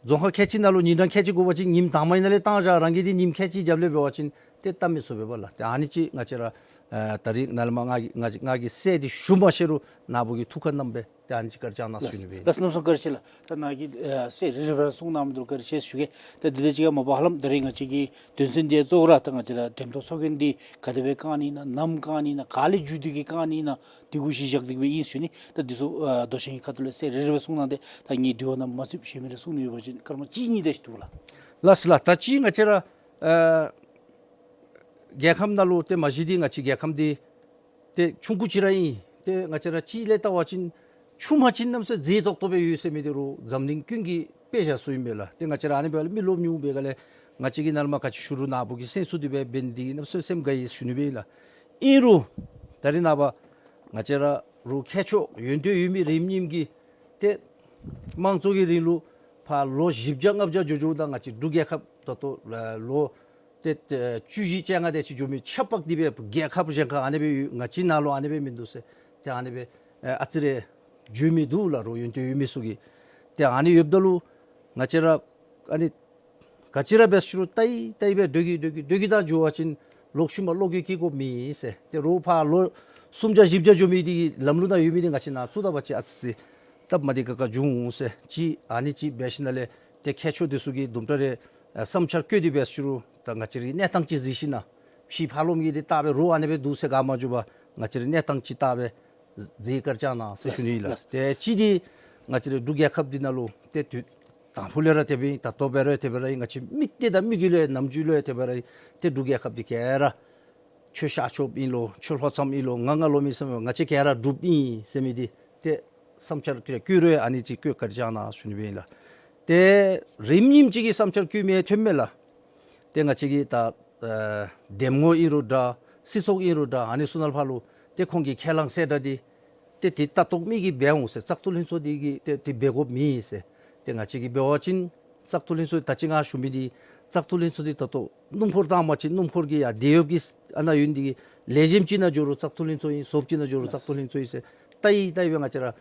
རྫོང་ཁག་ཁལ་གཅིག་ནང་ལུ་ཉིན་གྲངས་ཁལ་གཅིག་དགོ་པ་ཅིན་ཉིནམ་དང་པ་ཨིན་ན་ལས་བཏང་བཞག། རང་གིས་འདི་ཉིནམ་ཁལ་གཅིག་རྐྱབ་ལས་འབད་བ་ཅིན་ཏེ་བཏང་མི་ཚུགས་པས་ལགས། ཏེ་ཨ་ནི་ཅིག་ང་བཅས་ར་ཨ་ད་རིས་ནཱ་ལས་མར་ང་གིས་ང་གིས་ང་གིས་གསལ་ཏེ་ཞུ་མ་ཤེས་རུང་ནཱ་བུ་གིས་ཐུགས་ཁར་བསྣམས་སྦེ་ཏེ་ཨ་ནི་ཅིག་བཀའ་དྲིན་བསྐྱང་གནང་ཟེར་ཞུ་ནི་སྦེ། ལགས་གནམ་མེད་ས་མེད་བཀའ་དྲིན་ཆེ་ལགས། ད་ནཱ་གིས་ཨ་གསལ་རི་རི་སྦེ་གསུངས་གནང་མི་འདི་ལུ་བཀའ་དྲིན་ཆེ་ཟེར་ཞུ་གེ། ད་འདི་དང་གཅིག་ཁར་མ་པ་ཧ་ལམ་ད་རིས་ང་བཅས་ཀྱི་དོན་ཚན་འདི་གཙོ་བོ་ར་ད་ང་བཅས་ར་འགྲེམས་སྟོན་ཚོགས་རྒྱན་འདི་ག་དེ་སྦེ་བཀང་ནི་ཨིན་ན་ནམ་བཀང་ནི་ཨིན་ན་ག་ལས་མཇུག་བསྡུ་གི་བཀང་ནི་ཨིན་ན་འདི་གུ་གཞི་བཞག་སྟེ་གི་སྦེ་ཨིན་ཟེར་ཞུ་ནི། ད་འདི་ཚུ་ཨ་མདོ་ཤན་གྱི་ཁ་ཐུག་ལས་གསལ་རི་རི་སྦེ་གསུངས་གནང་སྟེ་ད་ངེའི་དྲི་བ་ནང་མ་ཚུདཔ་ཞུ་མི་རེ་གསུང་ནི་ཡོད་པ་ཅིན་སྐར་མ་གཅིག་གཉིས་དེ་ཅིག་འདུག་ལགས། ལགས་སོ་ལགས། ད་ཅི་ང་བཅས་ར་ཨ་རྒྱལ་ཁམས་ནང་ལུ་ཏེ་མ་གཞི་འདི་ང་བཅས་རྒྱལ་ཁམས་འདི་ཏེ་ཆུང་ཀུ་ཅིག་ར་ཨིན། ཏེ་ང་བཅས་ར་སྤྱི་ལས་བལྟ་བ་ཅིན་ཆུང་མ་ཅིག་གནམ་མེད་ས་མེད་མཛེས་ཏོག་ཏོ་སྦེ་ཡོད་ཟེར་མི་འདི་རུང་འཛམ་གླིང་ཀུན་གྱིས་དཔེ་བཞག་ས་ཨིན་པས་ལགས། ཏེ་ང་བཅས་ར་ཨ་ནི་འབདཝ་ལས་མི་རློབས་ཉུང་བའི་སྒང་ལས་ང་བཅས་ཀྱིས་ནཱ་ལས་མར་ག་ཅི་ཞུ་རུང་ནཱ་བུ་གིས་གསན་ཚུགས་ཏེ་སྦེ་འབད་ནི་འདི་གནམ་མེད་ས་མེད་སེམས་དགའ་ཡི་ཟེར་ཞུ་ནི་སྦེ་ཨིན་ལགས། ཨིན་རུང་ད་རིས་ནངས་པ་ང་བཅས་ར་རུང་མཁས་མཆོག་ཡོན་ཏན་ཡོད་མི་རིམ་གཉིསམ་གྱིས་ཏེ་དམངས་གཙོ་གི་རིང་ལུགས་ཕར་ལོ་བཞི་བརྒྱ་ལྔ་བརྒྱ་འགྱོ་འགྱོཝ་ད་ང་བཅས་འབྲུག་རྒྱལ་ཁབ་ད་ལྟོ་ལོ་ཏེ་ཏེ་བཅུ་བཞི་བཅོ་ལྔ་དེ་ཅིག་འགྱོ་མི་ཆབ་འབག་སྟེ་སྦེ་རྒྱལ་ཁབ་གཞན་ཁར་ཨ་ནི་སྦེ་ཡོད། ང་བཅས་ནང་ལུ་ཨ་ནི་སྦེ་མིན་འདུག་ཟེར། ཏེ་ཨ་ནི་སྦེ་ཨ་ཙི་རེ་བརྗོད་མི་འདུག་ལགས། རུང་ཡོན་ཏན་ཡོད་མི་ཚུ་གིས། ཏེ་ཨ་ནི་ཡོདཔ་ད་ལུ་ང་བཅས་ར་ཨ་ནི་ག་ཅི་ར་འབད་ཟེར་རུང་ལྟ་ཡི་ལྟ་ཡི་སྦེ་སྡོད་ཀྱི་སྡོད་ཀྱི་སྡོད་ཀྱི་ད་འགྱོ་བ་ཅིན་ལོག་ཤུལ་མ་བློ་འགྱོད་སྐྱེ་དགོཔ་མེད་ཟེར། ཏེ་རུང་ཕར་ལོ་སུམ་བརྒྱ་བཞི་བརྒྱ་འགྱོ་མི་འདི་ལམ་ལུགས་ནང་ཡོད་མི་འདི་ང་བཅས་ནཱ་བཙུགས་ད་པ་ཅིན་ཨ་ཙི་ཙི་སྟབས་མ་བདེ་ཁག་ཁ་འབྱུང་འོང་ཟེར། ཅིག་ཨ་ནི་ཅིག་འབད་ཞིནམ་ལས་ཏེ་མཁས་མཆོག་འདི་ཚུ་གིས་དུམ་གྲ་རེ་ཨ་བསམ་འཆར་བཀོད་དེ་འབད་ཟེར་རུང་ད་ང་བཅས་རའི་གནས་སྟངས་ཅིག་གཟིགས་ཞིན་ན་ཕྱི་ཕར་ལོགས་མི་གིས་འདི་བལྟ་སྦེ་རོགས་ཨ་ནི་སྦེ་འདུག་ཟེར་ག་མ་འགྱོ་བར་ང་བཅས་རའི་གནས་སྟངས་ཅིག་བལྟ་སྦེ་མཛད་བཀའ་དྲིན་བསྐྱང་གནང་ཟེར་ཞུ་ནི་ལགས། ལགས། ཏེ་གཅིག་འདི་ང་བཅས་རའི་འབྲུག་རྒྱལ་ཁབ་འདི་ནང་ལུ་ཏེ་དུས་དང་ཕུ་ལས་ར་དེ་སྦེ་ཨིན། ད་ལྟོ་འབད་རུང་དེ་སྦེ་ར་ཨིན། ང་བཅས་མིག་ཏོ་དང་མིག་གིས་ལུ་ཡང་ནམ་རྒྱུན་ལུ་ཡང་དེ་སྦེ་ར་ཨིན། ཏེ་འབྲུག་རྒྱལ་ཁབ་འདི་ག་ར་ཆོས་ཤར་ཕྱོགསཔ་ཨིན་ལོ་ཆོས་ལྷོ་མཚམས་ཨིན་ལོ་ང་ང་ལོ་མི་བསམ་ང་བཅས་ག་ར་འབྲུགཔ་ཨིན་ཟེར་མི་འདི་ཏེ་བསམ་འཆར་བཀོད་རུང་ཨ་ནི་ཅིག་བཀོད་བཀའ་དྲིན་བསྐྱང་གནང་ཞུ་ནི་སྦེ་ཨིན་ལགས། ཏེ་རིམ་གཉིསམ་ཅིག་གིས་བསམ་འཆར་བཀོད་མི་ཐོན་མས་ལགས། ཏེ་ང་བཅས་ཀྱི་ད་ཨ་འདེམས་ངོ་ཨིན་རུང་འདྲ་སྲིད་ཚོགས་ཨིན་རུང་འདྲ་ཨ་ནི་ཚུ་ནང་ཕར་ལུ་ཏེ་ཁོང་གིས་ཁས་བླངས་གསལ་བསྒྲགས་འདི་ཏེ་འདི་ལྟ་རྟོག་མི་གིས་འབད་འོང་ཟེར། བཙག་འཐུ་ལྷན་ཚོགས་འདི་གིས་ཏེ་འདི་འབད་དགོཔ་མེད་ཟེར། ཏེ་ང་བཅས་ཀྱིས་འབད་བ་ཅིན་བཙག་འཐུ་ལྷན་ཚོགས་ད་ཅི་ང་ཞུ་མི་འདི་བཙག་འཐུ་ལྷན་ཚོགས་འདི་ད་ལྟོ་སྣུམ་འཁོར་བཏང་པ་ཅིན་སྣུམ་འཁོར་གྱི་ཡར་དེད་གཡོགཔ་གི་ཨ་ནཱ་ཡོད་ནི་འདི་གིས་ལེགས་ཤོམ་ཅིག་ནང་འགྱོ་རུང་བཙག་འཐུ་ལྷན་ཚོགས་ཨིན། ཟོགཔ་ཅིག་ནང་འགྱོ་རུང་བཙག་འཐུ་ལྷན་ཚོགས་ཨིན་ཟེར། ལྟ་ཡི་ལྟ་ཡི་སྦེ་ང་བཅས་ར་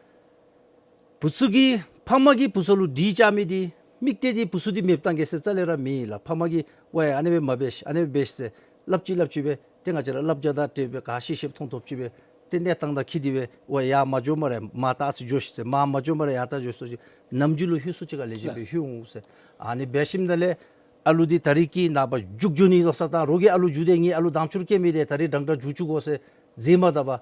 བུ་ཚུ་གིས་ཕམ་གིས་བུ་ཚུ་ལུ་སྒྲིག་བཅའ་མི་འདི་མིག་ཏོ་འདི་བུ་ཚུ་འདི་མེདཔ་བཏང་གེ་ཟེར་རྩ་ལས་ར་མེད་ལགས། ཕམ་གིས་ཝའེ་ཨ་ནི་སྦེ་མ་འབད་ཤིག་ཨ་ནི་སྦེ་འབད་ཤིག་ཟེར་སླབ་ཅི་སླབ་ཅི་སྦེ་ཏེ་ང་བཅས་ར་བསླབ་བྱ་དང་འཁྲིལ་སྦེ་ག་ཤེས་ཤེསཔ་མཐོང་ཐོབ་ཅིག་སྦེ་ཏེ་གནས་སྟངས་དང་འཁྲིལ་ཏེ་སྦེ་ཝའེ་ཡར་མ་འགྱོ་སྨ་རེ་མར་ད་ཨ་ཙི་འགྱོ་ཤིག་ཟེར་མར་མ་འགྱོ་སྨ་རེ་ཡར་ད་འགྱོ་ཤིག་ཟེར་ནམ་རྒྱུན་ལུ་ལྷོད་སུ་ཅིག་ཁར་ལེགས་ཤོམ་སྦེ་ལྷོད་འོང་ཟེར། ཨ་ནི་འབད་ཞིནམ་ལས་ཨ་ལུ་འདི་ད་རིས་ཀྱི་ནངས་པ་རྒྱུགས་འགྱོ་ནི་ལོ་གསར་དང་རོགས་ཀྱིས་ཨ་ལུ་རྒྱུགས་ཏེ་ངེའི་ཨ་ལུ་དམ་ཆོས་སྐྱེ་མི་འདི་ད་རིས་འདྲན་འདྲ་རྒྱུགས་བཅུག་དགོ་ཟེར་མཛད་མ་ད་པར་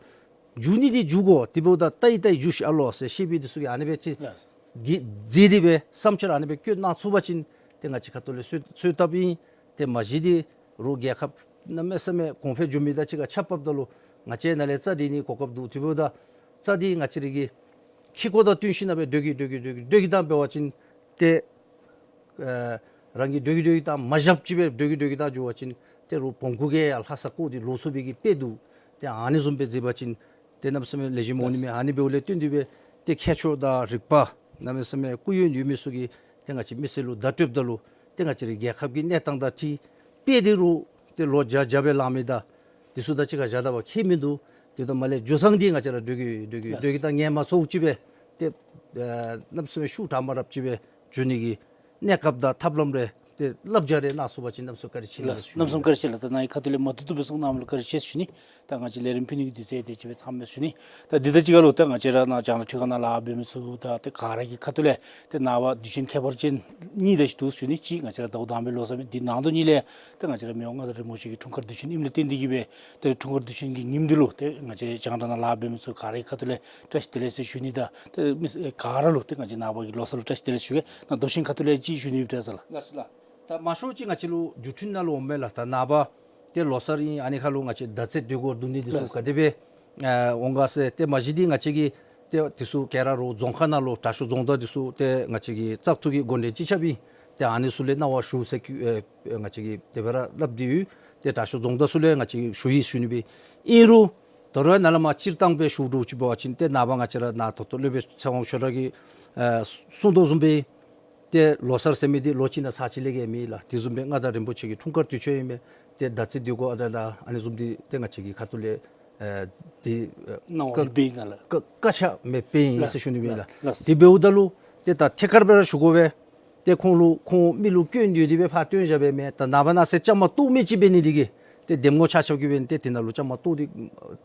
རྒྱུགས་ནི་འདི་རྒྱུགས་དགོ། དེ་འབདཝ་ད་ལྟ་ཡི་ལྟ་ཡི་རྒྱུགས་ཤིག་ཨ་ལོ་ཟེར་ཤེས་པའི་འདི་ཚུ་གིས་ཨ་ནི་སྦེ་ཅིག་ལགས། གི་མཛད་དེ་སྦེ་བསམ་འཆར་ཨ་ནི་སྦེ་བཀོད་གནང་ཚུགས་པ་ཅིན་ཏེ་ང་བཅས་ཁ་ཐུག་ལས་གསོལ་གསོལ་བཏབ་ཨིན། ཏེ་མ་གཞི་འདི་རོགས་རྒྱལ་ཁབ་གནམ་མེད་ས་མེད་གོང་འཕེལ་འགྱོ་མི་དང་གཅིག་ཁར་ཆ་ཕབ་ད་ལུ་ང་བཅས་ནཱ་ལས་རྩ་སྒྲིག་ནི་གོ་སྐབས་འདུག། དེ་འབདཝ་ད་རྩ་འདི་ང་བཅས་ར་གི་ཁེ་ཀོ་དང་བསྟུན་ཞིན་ན་སྦེ་སྡོད་ཀྱི་སྡོད་ཀྱི་སྡོད་ཀྱི་སྡོད་ཀྱི་དང་འབད་བ་ཅིན་ཏེ་ཨ་རང་གིས་སྡོད་ཀྱི་སྡོད་ཀྱི་དང་མ་བཞགཔ་ཅིག་སྦེ་སྡོད་ཀྱི་སྡོད་ཀྱི་དང་འགྱོ་བ་ཅིན་ཏེ་རོགས་བོང་ཀུ་གིས་ཡང་ལྷ་ས་བཀོག་སྟེ་ལོག་ཚུགས་པའི་གི་དཔེ་འདུག། ཏེ་ཨ་ནི་བཟུམ་སྦེ་མཛད་པ་ཅིན་ཏེ་གནམ་མེད་ས་མེད་ལེགས་ཤོམ་འོང་ནི་མས། ཨ་ནི་འབདཝ་ལས་བརྟེན་ཏེ་སྦེ་ཏེ་མཁས་མཆོག་དང་རིག་པ་གནམ་མེད་ས་མེད་སྐུ་ཡོན་ཡོད་མི་ཚུ་གིས་ཏེ་ང་བཅས་མི་སེར་ལུ་བརྡ་སྤྲོདཔ་ད་ལུ་ཏེ་ང་བཅས་རའི་རྒྱལ་ཁབ་ཀྱི་གནས་སྟངས་དང་འཁྲིལ་དཔེ་འདི་རུང་ཏེ་ལོ་བརྒྱ་བརྒྱ་སྦེ་ལང་མི་དང་འདི་ཚུ་དང་གཅིག་ཁར་བཞག་ད་པ་ཁྱད་མིན་འདུག། དེ་དང་མ་ལས་འགྱོ་ཐངས་འདི་ང་བཅས་ར་སྡོད་ཀྱི་སྡོད་ཀྱི་སྡོད་ཀྱི་དང་ངལ་མ་འཚོཝ་ཅིག་སྦེ་ཏེ་ཨ་གནམ་མེད་ས་མེད་ཤུགས་དྲག་མ་དྲགཔ་ཅིག་སྦེ་ འགྱོ་ནི་གི་གནས་སྐབས་དང་ཐབས་ལམ་རེ་ཏེ་བསླབ་བྱ་རེ་གནང་ཚུགས་པ་ཅིན་གནམ་མེད་ས་མེད་བཀའ་དྲིན་ཆེ་ལགས། གནམ་མེད་ས་མེད་བཀའ་དྲིན་ཆེ་ལགས། ད་ནཱ་གི་ཁ་ཐུག་ལས་མ་བཏུབ་བཏུབ་སྦེ་གསུང་གནངམ་ལུ་བཀའ་དྲིན་ཆེ་ཟེར་ཞུ་ནི། ད་ང་བཅས་ལས་རིམ་ཕུལ་ནི་གི་དུས་ཚོད་དེ་ཅིག་སྦེ་ཚངམ་མས་ཞུ་ནི། ད་འདི་དང་གཅིག་ཁར་ལུ་ད་ང་བཅས་ར་ནཱ་རྒྱང་བསྒྲགས་ཁྲི་ཁང་ནང་ལཱ་འབད་མི་ཚུ་ད་ཏེ་ག་ར་གི་ཁ་ཐུག་ལས་ཏེ་ནངས་པ་དུས་ཆེན་ཁྱད་པར་ཅན་གཉིས་དེ་ཅིག་འདུག་ཞུ་ནི། གཅིག་ང་བཅས་ར་ཟླཝ་དང་པའི་ལོ་གསར་མས། དེ་ནང་དོན་གཉིས་ལས་ཏེ་ང་བཅས་ར་མི་དབང་མངའ་བདག་རིན་པོ་ཆེ་གི་འཁྲུངས་སྐར་དུས་ཆེན་ཨིནམ་ལས་བརྟེན་ཏེ་གིས་སྦེ་ཏེ་འཁྲུངས་སྐར་དུས་ཆེན་གྱི་ཉིནམ་འདི་ལུ་ཏེ་ང་བཅས་རྒྱང་བསྒྲགས་ནང་ལཱ་འབད་མི་ཚུ་ག་ར་གི་ཁ་ཐུག་ལས་བཀྲ་ཤིས་བདེ་ལེགས་ཟེར་ཞུ་ནི། ད་ཏེ་མི་ཚུ་ག་ར་ལུ་ཏེ་ང་བཅས་ནངས་པ་གི་ལོ་གསར་ལུ་བཀྲ་ཤིས་བདེ་ལེགས་ཞུ་གེ། ད་མདོ་ཆེན་ཁ་ཐུག་ལས་ཅིག་ཞུ་ནི་ཡོད་པ་འདྲས་ལགས། ལགས་སོ་ལགས། ད་མང་ཤོས་ཅིག་ང་བཅས་ལུ་བརྒྱུད་འཕྲིན་ནང་ལུ་འོང་མས་ལགས། ད་ནངས་པ་ཏེ་ལོ་གསར་ཨིན། ཨ་ནི་ཁར་ལུ་ང་བཅས་མདའ་རྩེད་དུས་འགོ་བརྡུང་ནི་འདི་ཚུ་ལགས། ག་དེ་སྦེ་ཨ་འོང་ག་ཟེར། ཏེ་མ་གཞི་འདི་ང་བཅས་ཀྱི་ཏེ་འདི་ཚུ་ག་ར་རོགས་རྫོང་ཁག་ནང་ལུ་དྲག་ཤོས་རྫོང་བདག་འདི་ཚུ་ཏེ་ང་བཅས་ཀྱི་བཙག་འཐུ་གི་འགོ་འདྲེན་སྤྱི་ཁྱབ་ཨིན། ཏེ་ཨ་ནི་ཚུ་ལས་གནང་བ་ཞུ་ཟེར་ཨེ་ང་བཅས་ཀྱིས་དེ་སྦེ་ར་སླབ་སྟེ་ཡོད། ཏེ་དྲག་ཤོས་རྫོང་བདག་ཚུ་ལས་ང་བཅས་ཀྱིས་ཞུ་ཡི་ཞུ་ནི་སྦེ། ཨིན་རུང་ད་རུང་ནཱ་ལས་མར་སྤྱིར་བཏང་སྦེ་ཞུ་དོ་ཅིག་འབད་བ་ཅིན་ཏེ་ནངས་པ་ང་བཅས་ར་ནཱ་ད་ལྟོ་སློབ་དཔོན་ཚེ་དབང་ཆོས་གྲགས་ཀྱིས་ཨེ་གསུང་དོ་བཟུམ་སྦེ་ཏེ་ལོ་གསར་ཟེར་མི་འདི་ལོ་གཅིག་ནང་ཚར་གཅིག་ལས་བརྒལ་མེད་ལགས། དེ་བཟུམ་སྦེ་མངའ་བདག་རིན་པོ་ཆེ་གི་འཁྲུངས་སྐར་དུས་ཆེན་ཨིན་མས། ཏེ་མདའ་རྩེད་དུས་འགོ་ཨ་ད་ད་ཨ་ནི་བཟུམ་འདི་ཏེ་ང་བཅས་ཀྱི་ཁ་ཐུག་ལས་ཨེ་འདི་ཨེ་གནང་བ་ཨིན་པས་ལགས། བཀའ་བཀའ་ཆ་མེད་པས་ཨིན་ཟེར་ཞུ་ནི་ཨིན་ལགས། ལགས་ལགས། དེ་འབདཝ་ད་ལུ་ཏེ་ད་ཐད་ཀར་སྦེ་ར་ཞུ་དགོ་པས། ཏེ་ཁོང་ལུ་ཁོང་མི་ལུ་སྐྱོན་ཡོད་དེ་སྦེ་ཕར་སྟོན་བཞག་པའི་མེན། ད་ནངས་པ་གནངས་ཚེ་བཅའ་མར་གཏོགས་མི་ཅིག་འབད་ནི་འདི་གིས་ཏེ་འདེམས་ངོ་ཆ་ཁྱབ་ཀྱིས་འབད་ནི་ཏེ་དེ་ནང་ལུ་བཅའ་མར་གཏོགས་ཏེ་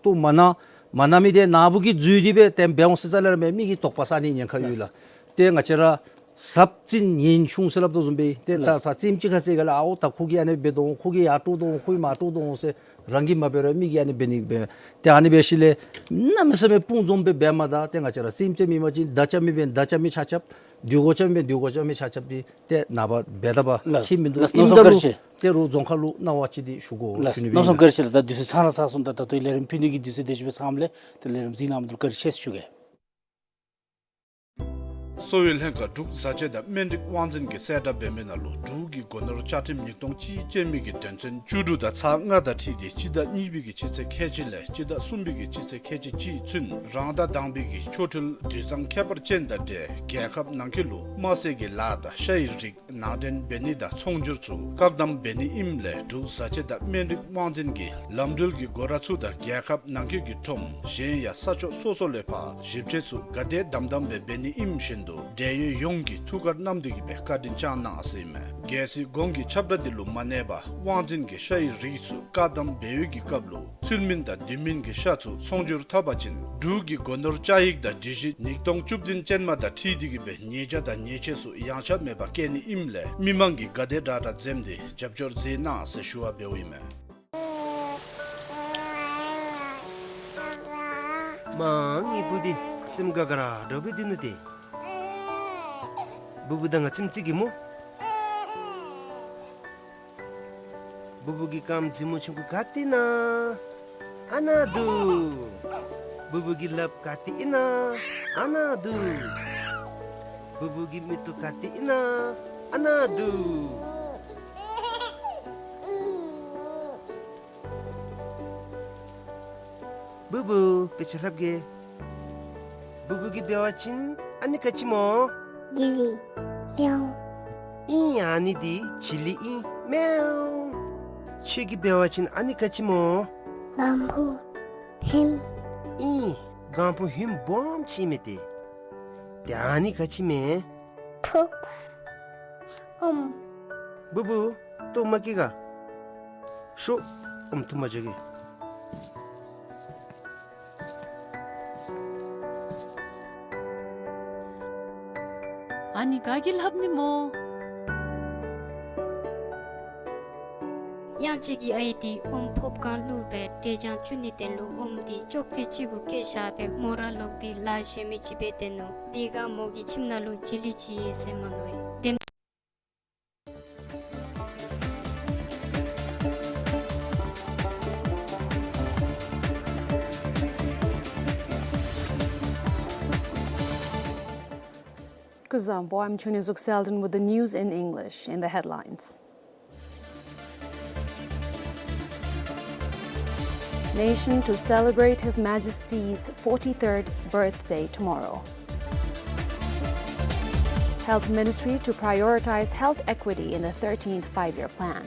གཏོགས་མ་གནང་མ་གནང་མི་དེ་ནཱ་བུ་གིས་འཛོལ་ཏེ་སྦེ་ཏེ་འབད་འོང་ཟེར་རྩ་ལས་ར་མེད། མི་གིས་དོགས་པ་ཟ་ནི་ཉེན་ཁ་ཡོད་ལགས། ཏེ་ང་བཅས་ར་ཟབ་ཅིང་ཡངས་ཆུང་ཟེར་སླབ་དོ་བཟུམ་སྦེ་ཏེ་ད་ལགས། ཕར་རྩེདམོ་ཅིག་ཁ་ཟེར་ག་ལགས། ཨའོ་ད་ཁོ་གིས་ཨ་ནི་འབད་དོ་འོང་། ཁོ་གིས་ཡར་དཀྲོག་དོ་འོང་། ཁོ་གིས་མར་དཀྲོག་དོ་འོང་ཟེར་རང་གིས་མ་འབད་རུང་མི་གིས་ཨ་ནི་འབད་ནི་འབད། ཏེ་ཨ་ནི་འབད་ཞིནམ་ལས་གནམ་མེད་ས་མེད་དཔུང་འཛོམས་སྦེ་འབད་མ་ད་ཏེ་ང་བཅས་ར་རྩེདམོ་རྩེ་མི་མ་གཅིག་མདའ་རྐྱབ་མི་འབད་མདའ་རྐྱབ་མི་ཆ་ཁྱབ། དུས་འགོ་རྐྱབ་མི་འབད་དུས་འགོ་རྐྱབ་མི་ཆ་ཁྱབ་འདི་ཏེ་ནངས་པ་འབད་དགོཔ་ལགས། ཁྱད་མིན་འདུག། ལགས། ཨིནམ་ད་ལུ་ཏེ་རོགས་རྫོང་ཁག་ལུ་གནང་བ་ཅིག་འདི་ཞུ་དགོ་ཞུ་ནི་སྦེ་ཨིན་ལགས། ད་དུས་ཚོད་ཚར་ར་ཚར་སོང་། ད་ད་ལྟོ་ལས་རིམ་ཕུལ་ནི་གི་དུས་ཚོད་དེ་ཅིག་སྦེ་ཚངམ་ལས་ཏེ་ལས་རིམ་གཟིགས་གནང་མི་འདི་ལུ་བཀའ་དྲིན་ཆེ་ཟེར་ཞུ་གེ། གསོ་བའི་ལྷན་ཁག་འབྲུག་བཟའ་བཅའ་དང་སྨན་རིགས་དབང་འཛིན་གྱིས་གསལ་བསྒྲགས་འབད་མི་ནང་ལུ་འབྲུག་གི་སྒོ་ནོར་བཅའ་ཁྲིམས་ཉིས་སྟོང་གཅིག་ཅན་མི་གི་དོན་ཚན་བཅུ་དྲུག་དང་ཚར་ལྔ་དང་འཁྲིལ་ཏེ་སྤྱི་ཟླ་གཉིས་པའི་གི་སྤྱི་ཚེས་ཁལ་གཅིག་ལས་སྤྱི་ཟླ་གསུམ་པའི་གི་སྤྱི་ཚེས་ཁལ་གཅིག་གཅིག་ཚུན་རང་ཟླ་དང་པའི་གི་ཆོ་འཕྲུལ་དུས་བཟང་ཁྱད་པར་ཅན་དང་འབྲེལ་རྒྱལ་ཁབ་ནང་འཁོད་ལུ་དམར་ཟས་ཀྱི་ལཱ་དང་ཤ་ཡི་རིགས་ནང་འདྲེན་འབད་ནི་དང་ཚོང་སྒྱུར་ཚུ་བཀག་དམ་འབད་ནི་ཨིནམ་ལས་འབྲུག་བཟའ་བཅའ་དང་སྨན་རིགས་དབང་འཛིན་གྱི་ལམ་འགྲུལ་གྱི་སྒོ་ར་ཚུ་དང་རྒྱལ་ཁབ་ནང་འཁོད་ཀྱི་ཁྲོམ་གཞན་ཡང་ས་ཕྱོགས་སོ་སོ་ལས་ཕར་ཞིབ་དཔྱད་ཚུ་ག་དེ་དམ་དམ་སྦེ་འབད་ནི་ཨིནམ་བཞིན་དུ་འབྲེལ་ཡོད་ཡོངས་ཀྱིས་ཐུགས་ཁར་བསྣམས་ཏེ་གིས་སྦེ་བཀའ་དྲིན་བསྐྱང་གནང་ཟེར་ཨིན་མས། གལ་སྲིད་གོང་གི་ཁྱབ་བསྒྲགས་འདི་ལུ་མ་གནས་པར་དབང་འཛིན་གྱིས་ཤ་ཡི་རིགས་ཚུ་བཀག་དམ་འབད་བའི་གི་སྐབས་ལུ་ཚུལ་མིན་དང་དུས་མིན་གྱི་ཤ་ཚུ་ཚོང་སྒྱུར་འཐབ་པ་ཅིན་འབྲུག་གི་སྒོ་ནོར་བཅའ་ཡིག་དང་སྒྲིག་གཞི་ཉིས་སྟོང་བཅུ་བདུན་ཅན་མ་དང་འཁྲིལ་ཏེ་གིས་སྦེ་ཉེས་བྱ་དང་ཉེས་ཆད་ཚུ་ཡངས་ཆག་མེད་པར་བཀལ་ནི་ཨིནམ་ལས་མི་མང་གིས་ག་དེ་དྲག་དྲག་འཛེམས་ཏེ་རྒྱབ་སྐྱོར་མཛད་གནང་ཟེར་ཞུ་བ་འབདཝ་ཨིན་མས། མ་ངེའི་བུ་འདི་སེམས་དགའ་དགའ་ར་འདྲཝ་སྦེ་སྡོད་ནུག་ཏེ། བུ་བུ་དང་ང་ཙམ་ཅིག་གིས་སྨོ། བུ་བུ་གི་རྐངམ་མཛེས་མོ་ཆུང་ཀུ་ག་ཏེ་ཨིན་ན། ཨ་ནཱ་འདུག། བུ་བུ་གི་ལགཔ་ག་ཏེ་ཨིན་ན། ཨ་ནཱ་འདུག། བུ་བུ་གི་མིག་ཏོ་ག་ཏེ་ཨིན་ན། ཨ་ནཱ་འདུག། བུ་བུ་དཔེ་ཆ་ལྷབ་གེ། བུ་བུ་གིས་འབད་བ་ཅིན་ཨ་ནི་ག་ཅི་སྨོ། ཇི་ལི། མེའོ། ཨིན། ཨ་ནི་འདི་ཇི་ལི་ཨིན། མེའོ། ཁྱོད་ཀྱིས་འབད་བ་ཅིན་ཨ་ནི་ག་ཅི་སྨོ། སྒང་ཕུ། ཧིམ། ཨིན། སྒང་ཕུ་ཧིམ་སྦོམ་ཅིག་མས་ཏེ། ཏེ་ཨ་ནི་ག་ཅི་མས། ཕོརཔ། ཨོམ། བུ་བུ་ལྟོཝ་མ་བཀྱེས་ག། ཤོག། ཨོམ་འཐུ་མ་འགྱོ་གེ། ཨ་ནི་ག་གིས་ལྷབ་ནི་སྨོ། གཡང་སྐྱིད་ཀྱི་ཨའི་འདི་ཨོམ་ཕོརཔ་སྒང་བླུགས་སྦེ་འབྲས་ལྗང་བཙུགས་ནིའི་དོན་ལུ་ཨོམ་འདི་ཅོག་ཙེ་གཅིག་གུ་བཀལ་བཞག་སྦེ་མོ་ར་ལོག་སྟེ་ལཱ་གཞན་མི་ཅིག་འབད་དེ་ནུག། དེ་སྒང་མོ་གི་ཁྱིམ་ནང་ལུ་ཇི་ལི་ཅིག་ཡོད་ཟེར་མ་མནོ་བས། དེམ། Kuzuzangpo, I'm Chunizuk Selden with the news in English. In the headlines. Nation to celebrate His Majesty's forty-third birthday tomorrow. Health Ministry to prioritize health equity in the thirteenth Five-Year Plan.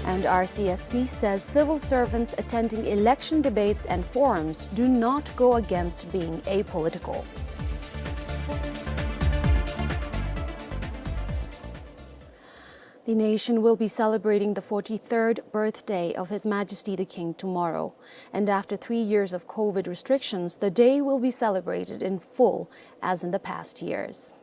And R C S C says civil servants attending election debates and forums do not go against being apolitical. The nation will be celebrating the forty-third birthday of His Majesty the King tomorrow, and after three years of COVID restrictions, the day will be celebrated in full as in the past years.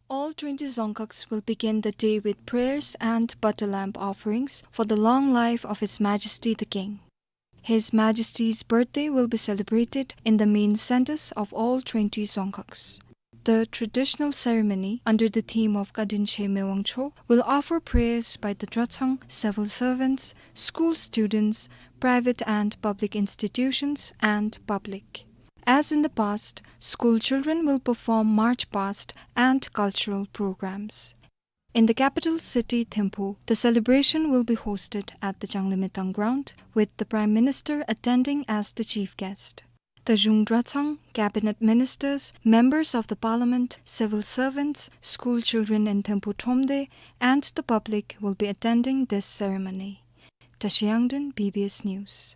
All twenty Dzongkhags will begin the day with prayers and butter lamb offerings for the long life of His Majesty the King. His Majesty's birthday will be celebrated in the main centers of all twenty Dzongkhags. The traditional ceremony under the theme of Kadinche Mewangcho will offer prayers by the Dratshang civil servants, school students, private and public institutions, and public. As in the past, school children will perform march past and cultural programs. In the capital city Thimphu, the celebration will be hosted at the Janglimitang ground, with the Prime Minister attending as the chief guest. Tashung Dratshang, cabinet ministers, members of the parliament, civil servants, school children in Thimphu Thromde, and the public will be attending this ceremony. Tashi Yangden, B B S News.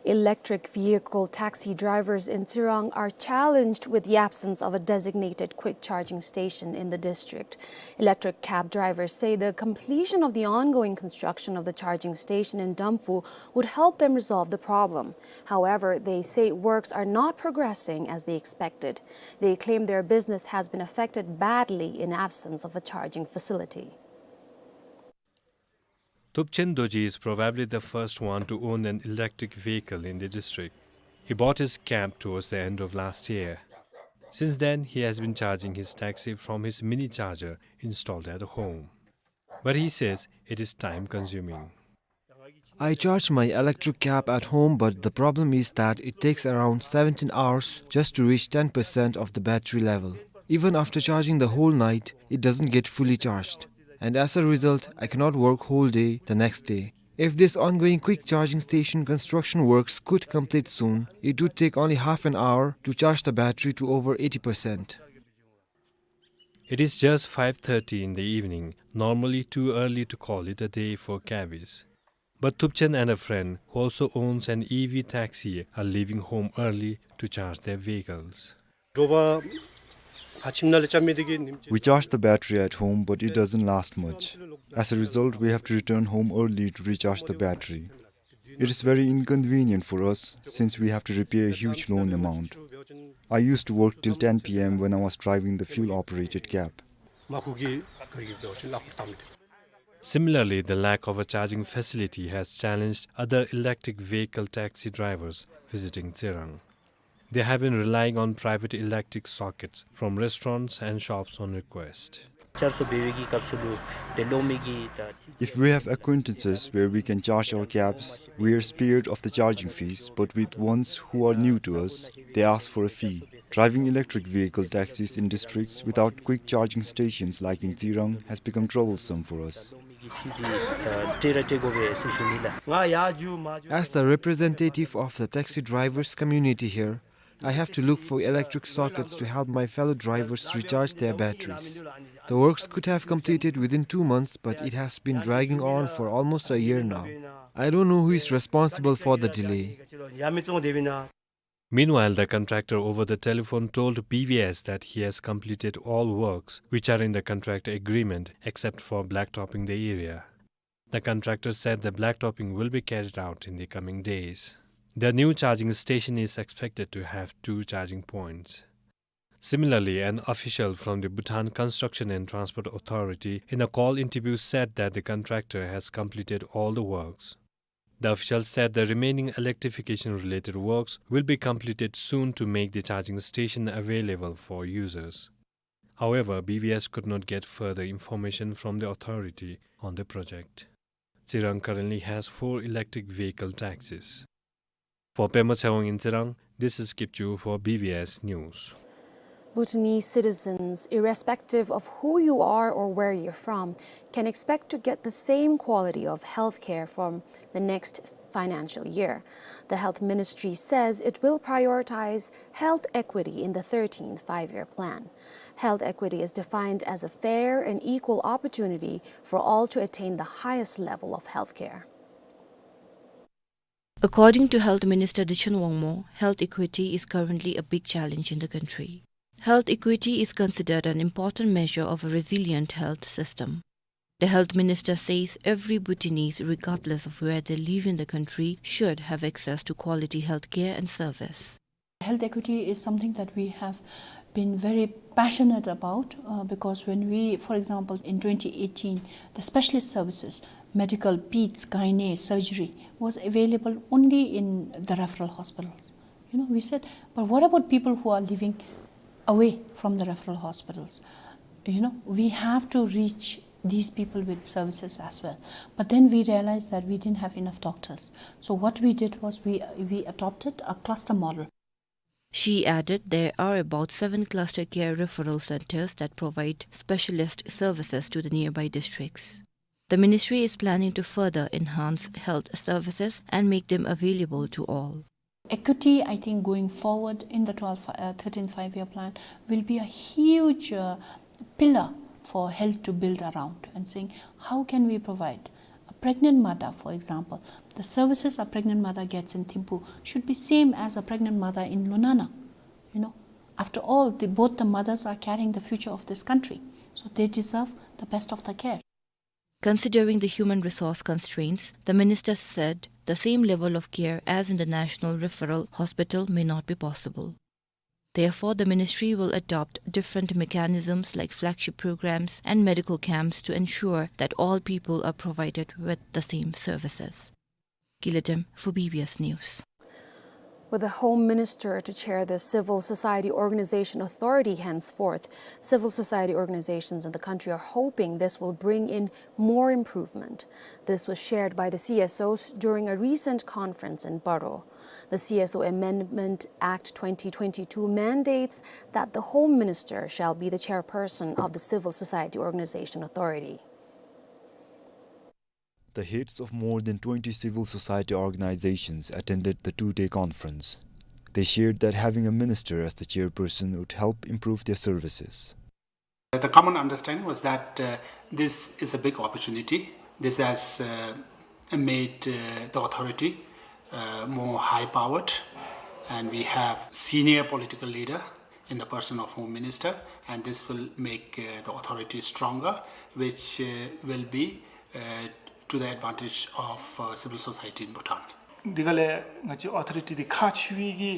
Electric vehicle taxi drivers in Tsirang are challenged with the absence of a designated quick charging station in the district. Electric cab drivers say the completion of the ongoing construction of the charging station in Damphu would help them resolve the problem. However, they say works are not progressing as they expected. They claim their business has been affected badly in absence of a charging facility. Thupchen Dorji is probably the first one to own an electric vehicle in the district. He bought his cab towards the end of last year. Since then, he has been charging his taxi from his mini charger installed at home. But he says it is time consuming. I charge my electric cab at home, but the problem is that it takes around seventeen hours just to reach ten percent of the battery level. Even after charging the whole night, it doesn't get fully charged. And as a result, I cannot work whole day the next day. If this ongoing quick charging station construction works could complete soon, it would take only half an hour to charge the battery to over eighty percent. It is just five thirty in the evening, normally too early to call it a day for cabbies. But Thupchen and a friend, who also owns an E V taxi, are leaving home early to charge their vehicles. We charge the battery at home, but it doesn't last much. As a result, we have to return home early to recharge the battery. It is very inconvenient for us since we have to repay a huge loan amount. I used to work till ten P M when I was driving the fuel-operated cab. Similarly, the lack of a charging facility has challenged other electric vehicle taxi drivers visiting Tsirang. They have been relying on private electric sockets from restaurants and shops on request. If we have acquaintances where we can charge our cabs, we are spared of the charging fees, but with ones who are new to us, they ask for a fee. Driving electric vehicle taxis in districts without quick charging stations like in Tsirang has become troublesome for us. As the representative of the taxi drivers community here, I have to look for electric sockets to help my fellow drivers recharge their batteries. The works could have completed within two months, but it has been dragging on for almost a year now. I don't know who is responsible for the delay. Meanwhile, the contractor over the telephone told B B S that he has completed all works which are in the contract agreement except for blacktopping the area. The contractor said the blacktopping will be carried out in the coming days. The new charging station is expected to have two charging points. Similarly, an official from the Bhutan Construction and Transport Authority, in a call interview, said that the contractor has completed all the works. The official said the remaining electrification-related works will be completed soon to make the charging station available for users. However, B B S could not get further information from the authority on the project. Tsirang currently has four electric vehicle taxis. For Pema Tshewang in Tsirang, this is Kipchu for B B S News. Bhutanese citizens, irrespective of who you are or where you're from, can expect to get the same quality of health care from the next financial year. The Health Ministry says it will prioritize health equity in the thirteenth Five-Year Plan. Health equity is defined as a fair and equal opportunity for all to attain the highest level of health care. According to Health Minister Dichen Wangmo, health equity is currently a big challenge in the country. Health equity is considered an important measure of a resilient health system. The health minister says every Bhutanese, regardless of where they live in the country, should have access to quality health care and service. Health equity is something that we have been very passionate about, uh, because when we, for example, in twenty eighteen, the specialist services, medical, peds, gynae, surgery, was available only in the referral hospitals. You know, we said, "But what about people who are living away from the referral hospitals?" You know, we have to reach these people with services as well. But then we realized that we didn't have enough doctors. So what we did was we, we adopted a cluster model. She added there are about seven cluster care referral centers that provide specialist services to the nearby districts. The ministry is planning to further enhance health services and make them available to all. Equity, I think, going forward in the twelve, uh, thirteen five-year plan will be a huge, uh, pillar for health to build around, and saying, "How can we provide a pregnant mother, for example, the services a pregnant mother gets in Thimphu should be same as a pregnant mother in Lunana." You know, after all, the, both the mothers are carrying the future of this country, so they deserve the best of the care. Considering the human resource constraints, the minister said the same level of care as in the National Referral Hospital may not be possible. Therefore, the ministry will adopt different mechanisms like flagship programs and medical camps to ensure that all people are provided with the same services. Gila Dem for B B S News. With the Home Minister to chair the Civil Society Organization Authority henceforth, civil society organizations in the country are hoping this will bring in more improvement. This was shared by the C S Os during a recent conference in Paro. The C S O Amendment Act twenty twenty-two mandates that the Home Minister shall be the chairperson of the Civil Society Organization Authority. The heads of more than twenty civil society organizations attended the two-day conference. They shared that having a minister as the chairperson would help improve their services. The common understanding was that, uh, this is a big opportunity. This has, uh, made, uh, the authority, uh, more high-powered, and we have senior political leader in the person of Home Minister, and this will make, uh, the authority stronger, which, uh, will be, uh, to the advantage of, uh, civil society in Bhutan. དེ་ག་ལས་ང་བཅས་ཨོ་ཐོ་རི་ཊི་འདི་ཁག་ཆེ་བའི་གི་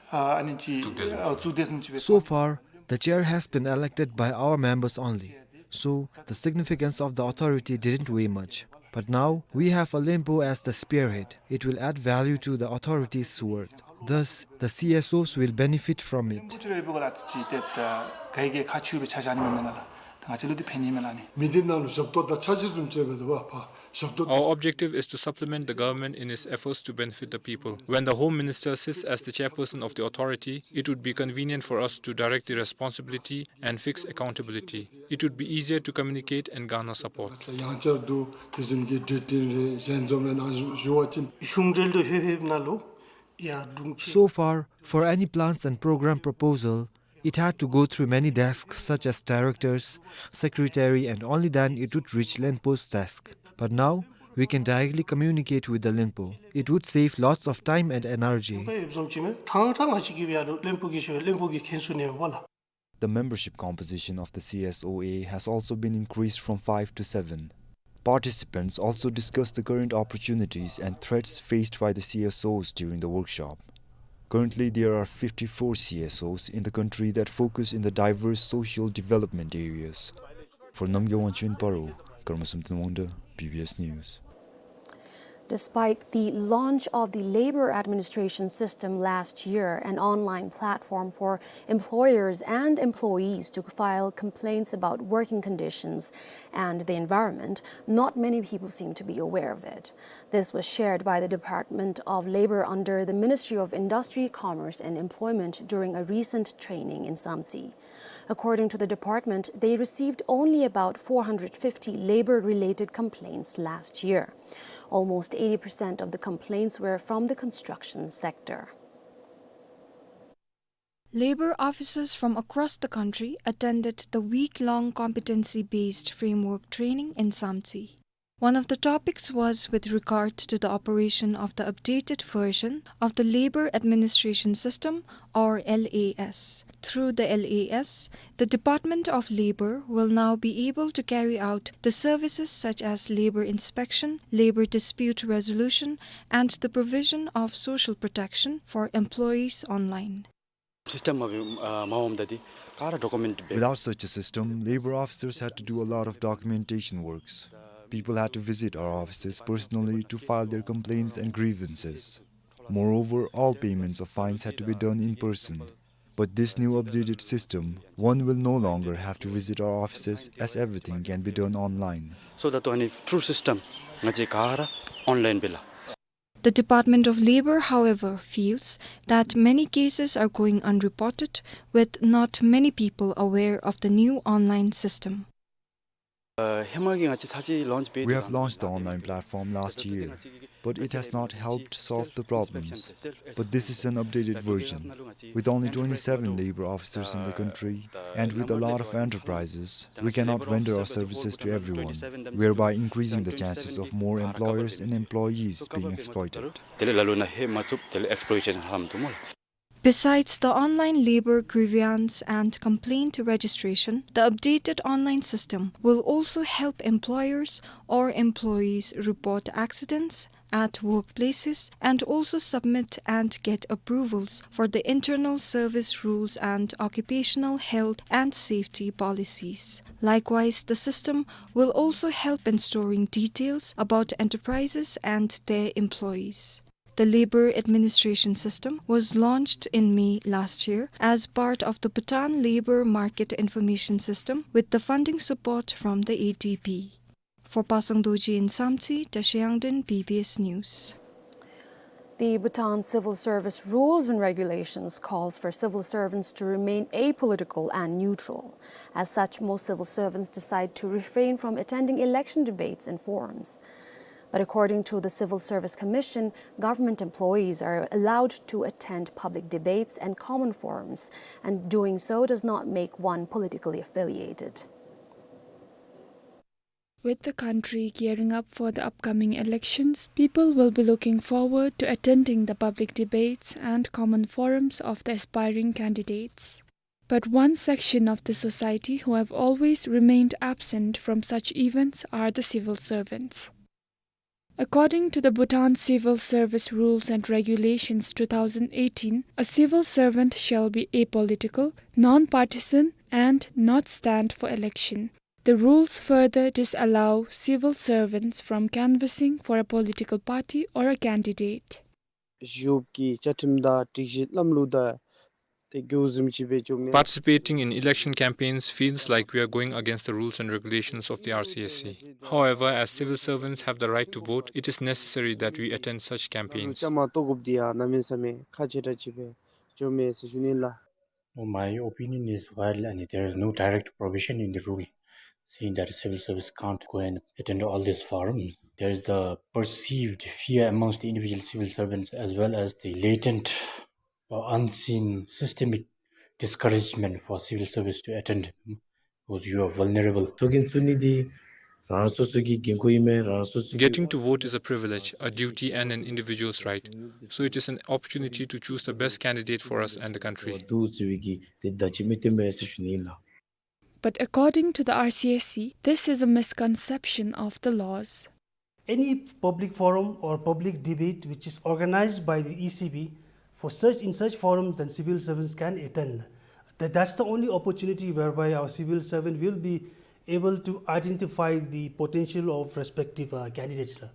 ཨ་ནི་ཅིག་ཨ་བཙུགས་དེས་ཟེར་ཅིག་སྦེ། So far, the chair has been elected by our members only. So, the significance of the authority didn't weigh much. But now, we have a Lenpo as the spearhead. It will add value to the authority's work. Thus, the C S Os will benefit from it. ལེན་པོ་ཅིག་རེ་བོ་ག་ལ་ཅིག་ཏེ་ད་ག་གིས་ཁག་ཆེ་བའི་ཆ་བཞག་ནི་མེན་ན་ལགས། ད་ང་བཅས་ལུ་འདི་ཕན་ནི་མས་ལགས་ནི། མི་སྡེ་ནང་ལུ་ཞབས་ཏོག་དང་ཆ་ཤས་བཟུམ་ཅིག་སྦེ་འདུག་པ། ཕར་ཞབས་ཏོག། Our objective is to supplement the government in its efforts to benefit the people. When the Home Minister sits as the chairperson of the authority, it would be convenient for us to direct the responsibility and fix accountability. It would be easier to communicate and garner support. ཡང་བསྐྱར་དུ་དེ་བཟུམ་གྱི་གྲོས་བསྟུན་རེ་ཞལ་འཛོམས་རེ་གནང་ཞུ་བ་ཅིན། གཞུང་འབྲེལ་དུ་ལྷོད་ལྷོདཔ་ནང་ལུ་ཡར་དྲུང་ཆེ། So far, for any plans and program proposal, it had to go through many desks such as directors, secretary, and only then it would reach Lenpo's desk. But now, we can directly communicate with the Lenpo. It would save lots of time and energy. ཡོདཔ་བཟུམ་ཅིག་མས། ཐང་ཐང་ང་བཅས་ཀྱིས་ཡར་ལུ་ལེན་པོ་གི་ཞུ་ལེན་པོ་གིས་མཁྱེན་ཚུགས་ནི་ཡོདཔ་ལགས། The membership composition of the C S O A has also been increased from five to seven. Participants also discussed the current opportunities and threats faced by the C S Os during the workshop. Currently, there are fifty-four C S Os in the country that focus in the diverse social development areas. For Namgay Wangchuk in Paro, Karma Samten Wangda, B B S News. Despite the launch of the labor administration system last year, an online platform for employers and employees to file complaints about working conditions and the environment, not many people seem to be aware of it. This was shared by the Department of Labor under the Ministry of Industry, Commerce and Employment during a recent training in Samtse. According to the department, they received only about four hundred fifty labor-related complaints last year. Almost eighty percent of the complaints were from the construction sector. Labor officers from across the country attended the week-long competency-based framework training in Samtse. One of the topics was with regard to the operation of the updated version of the Labour Administration System, or L A S. Through the L A S, the Department of Labour will now be able to carry out the services such as labour inspection, labour dispute resolution, and the provision of social protection for employees online. System ཨ་མ་འོངམ་ད་འདི་ག་ར་document འབད། Without such a system, labour officers had to do a lot of documentation works. People had to visit our offices personally to file their complaints and grievances. Moreover, all payments of fines had to be done in person. But this new updated system, one will no longer have to visit our offices as everything can be done online. སོ་ད་ལྟོ་ཨ་ནི་through system ང་བཅས་ག་ར་online འབད་ལགས། The Department of Labour, however, feels that many cases are going unreported, with not many people aware of the new online system. ཨ་ཧེ་མ་གི་ང་བཅས་ཚར་གཅིག་launch འབད། We have launched the online platform last year, but it has not helped solve the problems. But this is an updated version. With only twenty-seven labour officers in the country, and with a lot of enterprises, we cannot render our services to everyone, whereby increasing the chances of more employers and employees being exploited. དེ་ལས་ལ་ལུ་ན་ཧེ་མ་ཚུགས་དེ་ལས་exploitation ལྷམ་འདུག་སྨོ་ལགས། Besides the online labour grievance and complaint registration, the updated online system will also help employers or employees report accidents at workplaces and also submit and get approvals for the internal service rules and occupational health and safety policies. Likewise, the system will also help in storing details about enterprises and their employees. The Labour Administration System was launched in May last year as part of the Bhutan Labour Market Information System with the funding support from the A D B. For Pasang Dorji in Samtse, Tashi Yangden, B B S News. The Bhutan Civil Service Rules and Regulations calls for civil servants to remain apolitical and neutral. As such, most civil servants decide to refrain from attending election debates and forums. But according to the Civil Service Commission, government employees are allowed to attend public debates and common forums, and doing so does not make one politically affiliated. With the country gearing up for the upcoming elections, people will be looking forward to attending the public debates and common forums of the aspiring candidates. But one section of the society who have always remained absent from such events are the civil servants. According to the Bhutan Civil Service Rules and Regulations two thousand eighteen, a civil servant shall be apolitical, non-partisan, and not stand for election. The rules further disallow civil servants from canvassing for a political party or a candidate. ཞུགས་ཀྱི་བཅའ་ཁྲིམས་དང་སྒྲིག་གཞི་ལམ་ལུགས་དང་དེ་གུ་ཟིམ་ཅིག་སྦེ་འགྱོ་མི། Participating in election campaigns feels like we are going against the rules and regulations of the R C S C. However, as civil servants have the right to vote, it is necessary that we attend such campaigns. བཅའ་མར་གཏོགས་དགོཔ་འདི་ཡང་གནམ་མེད་ས་མེད་ཁག་ཆེ་དྲགས་ཅིག་སྦེ་འགྱོ་མས་ཟེར་ཞུ་ནི་ལགས། Well, my opinion is, while, and there is no direct provision in the rule saying that a civil service can't go and attend all these forums, there is the perceived fear amongst the individual civil servants as well as the latent or unseen systemic discouragement for civil service to attend, because you are vulnerable. ཚོགས་རྒྱན་བཙུགས་ནི་འདི་རང་རང་སོ་སོ་གི་འགན་ཁུར་ཨིན་མས། རང་རང་སོ་སོ་གི། Getting to vote is a privilege, a duty, and an individual's right. So it is an opportunity to choose the best candidate for us and the country. འདུག་ཟེར་བའི་གི་དེ་བརྡ་ཅིག་མི་སྟོན་པས་ཟེར་ཞུ་ནི་ཨིན་ལགས། But according to the R C S C, this is a misconception of the laws. Any public forum or public debate which is organized by the E C B, for such, in such forums, then civil servants can attend. That, that's the only opportunity whereby our civil servant will be able to identify the potential of respective, uh, candidates, la.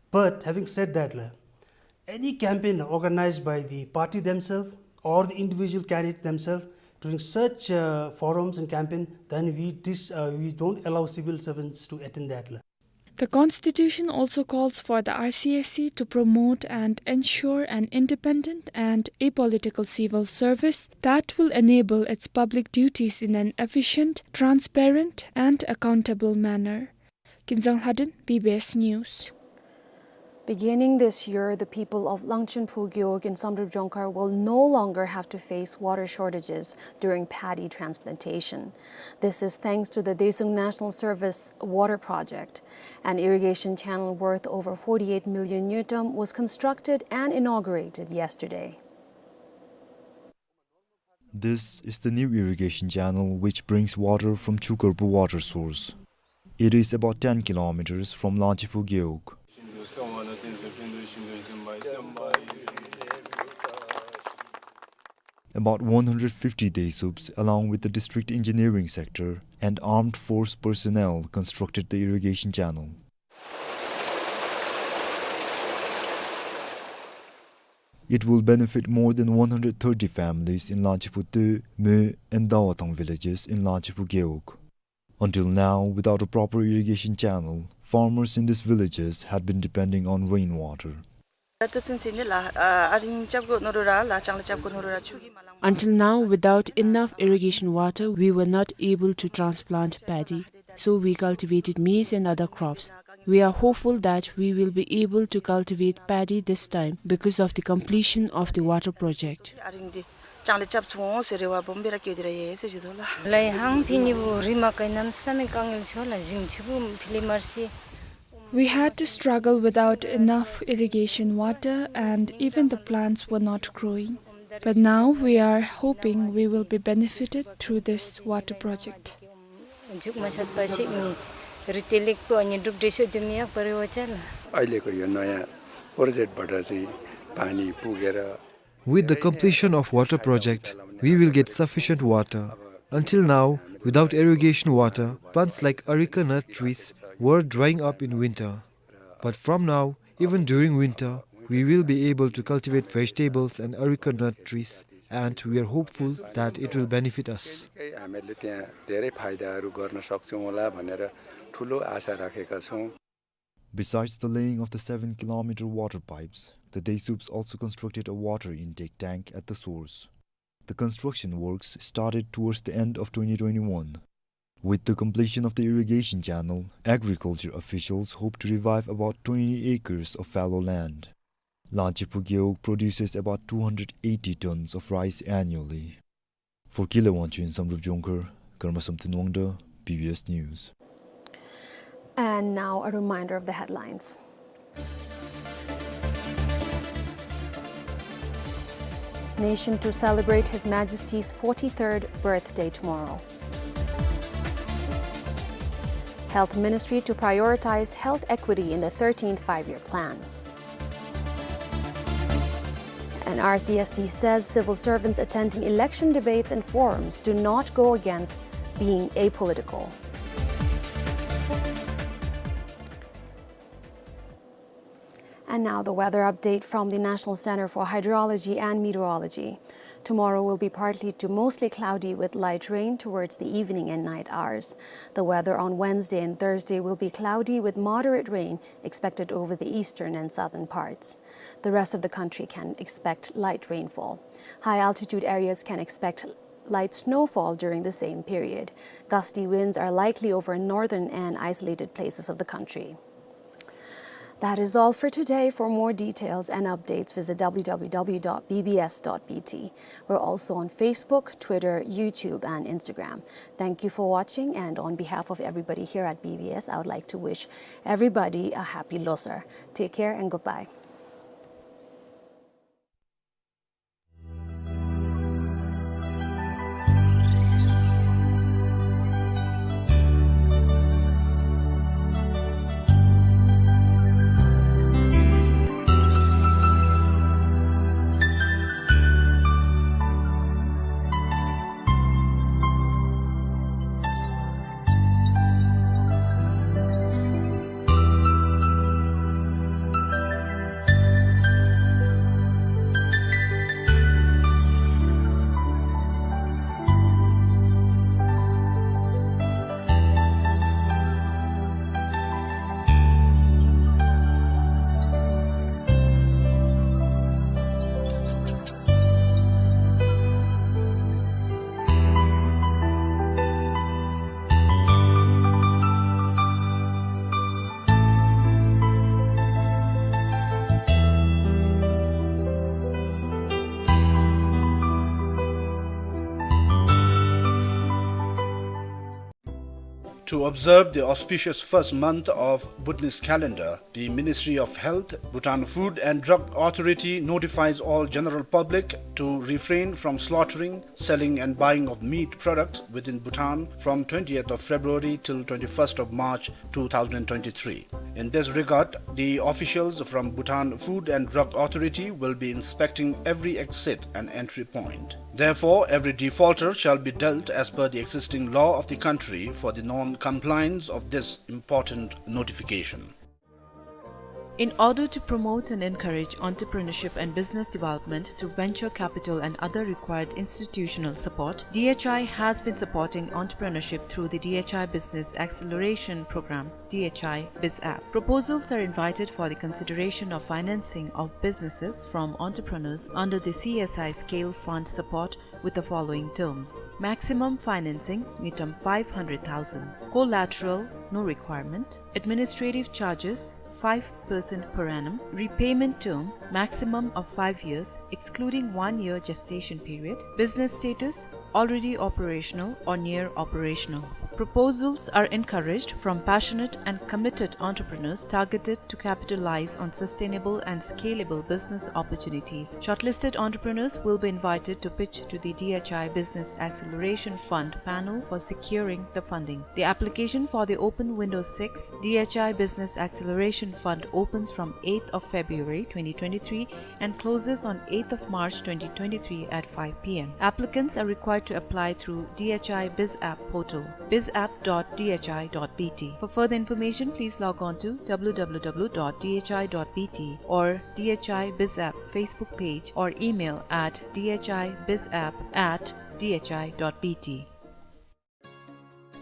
But having said that, la, any campaign organized by the party themselves or the individual candidate themselves during such, uh, forums and campaign, then we dis-, uh, we don't allow civil servants to attend that, la. The Constitution also calls for the R C S C to promote and ensure an independent and apolitical civil service that will enable its public duties in an efficient, transparent, and accountable manner. Kinzang Lhaden, B B S News. Beginning this year, the people of Langchinpu Gewog in Samdrup Jongkhar will no longer have to face water shortages during paddy transplantation. This is thanks to the Daesung National Service Water Project. An irrigation channel worth over forty-eight million ngultrum was constructed and inaugurated yesterday. This is the new irrigation channel which brings water from Chukarpu water source. It is about ten kilometers from Langchinpu Gewog. About one hundred fifty Daesups, along with the district engineering sector and armed force personnel, constructed the irrigation channel. It will benefit more than one hundred thirty families in Langchinpu Toe, Moe and Dawathang villages in Langchinpu Gewog. Until now, without a proper irrigation channel, farmers in these villages had been depending on rainwater. Until now, without enough irrigation water, we were not able to transplant paddy. So we cultivated maize and other crops. We are hopeful that we will be able to cultivate paddy this time because of the completion of the water project. We had to struggle without enough irrigation water, and even the plants were not growing. But now we are hoping we will be benefited through this water project. जुग मसात पासिक नि रितेलिक को अनि डुब देशो दुमियाक परिवचन। अहिलेको यो नयाँ प्रोजेक्टबाट चाहिँ पानी पुगेर With the completion of water project, we will get sufficient water. Until now, without irrigation water, plants like areca nut trees were drying up in winter. But from now, even during winter, we will be able to cultivate vegetables and areca nut trees, and we are hopeful that it will benefit us. हामीहरूले त्यहाँ धेरै फाइदाहरू गर्न सक्छौँ होला भनेर ठुलो आशा राखेका छौँ। Besides the laying of the seven kilometer water pipes, the Daesups also constructed a water intake tank at the source. The construction works started towards the end of twenty twenty-one. With the completion of the irrigation channel, agriculture officials hope to revive about twenty acres of fallow land. Langchinpu Gewog produces about two hundred eighty tons of rice annually. For Kile Wangchuk in Samdrup Jongkhar, Karmasam Thinwangda, B B S News. And now a reminder of the headlines. Nation to celebrate His Majesty's forty-third birthday tomorrow. Health Ministry to prioritize health equity in the thirteenth Five-Year Plan. And R C S C says civil servants attending election debates and forums do not go against being apolitical. And now the weather update from the National Center for Hydrology and Meteorology. Tomorrow will be partly to mostly cloudy with light rain towards the evening and night hours. The weather on Wednesday and Thursday will be cloudy with moderate rain expected over the eastern and southern parts. The rest of the country can expect light rainfall. High altitude areas can expect light snowfall during the same period. Gusty winds are likely over northern and isolated places of the country. That is all for today. For more details and updates, visit W W W dot B B S dot B T. We're also on Facebook, Twitter, YouTube, and Instagram. Thank you for watching, and on behalf of everybody here at B B S, I would like to wish everybody a happy Losar. Take care and goodbye. To observe the auspicious first month of Bhutanese calendar, the Ministry of Health, Bhutan Food and Drug Authority notifies all general public to refrain from slaughtering, selling and buying of meat products within Bhutan from twentieth of February till twenty-first of March two thousand twenty-three. In this regard, the officials from Bhutan Food and Drug Authority will be inspecting every exit and entry point. Therefore, every defaulter shall be dealt as per the existing law of the country for the non-compliance of this important notification. In order to promote and encourage entrepreneurship and business development through venture capital and other required institutional support, D H I has been supporting entrepreneurship through the D H I Business Acceleration Program, D H I BizApp. Proposals are invited for the consideration of financing of businesses from entrepreneurs under the C S I Scale Fund support with the following terms. Maximum financing, ngultrum five hundred thousand. Collateral, no requirement. Administrative charges, five percent per annum. Repayment term, maximum of five years, excluding one year gestation period. Business status, already operational or near operational. Proposals are encouraged from passionate and committed entrepreneurs targeted to capitalize on sustainable and scalable business opportunities. Shortlisted entrepreneurs will be invited to pitch to the D H I Business Acceleration Fund panel for securing the funding. The application for the Open Window six D H I Business Acceleration Fund opens from eighth of February twenty twenty-three and closes on eighth of March twenty twenty-three at five P M. Applicants are required to apply through D H I BizApp portal, bizapp dot D H I dot B T. For further information, please log on to W W W dot D H I dot B T or D H I BizApp Facebook page or email at D H I bizapp at D H I dot B T.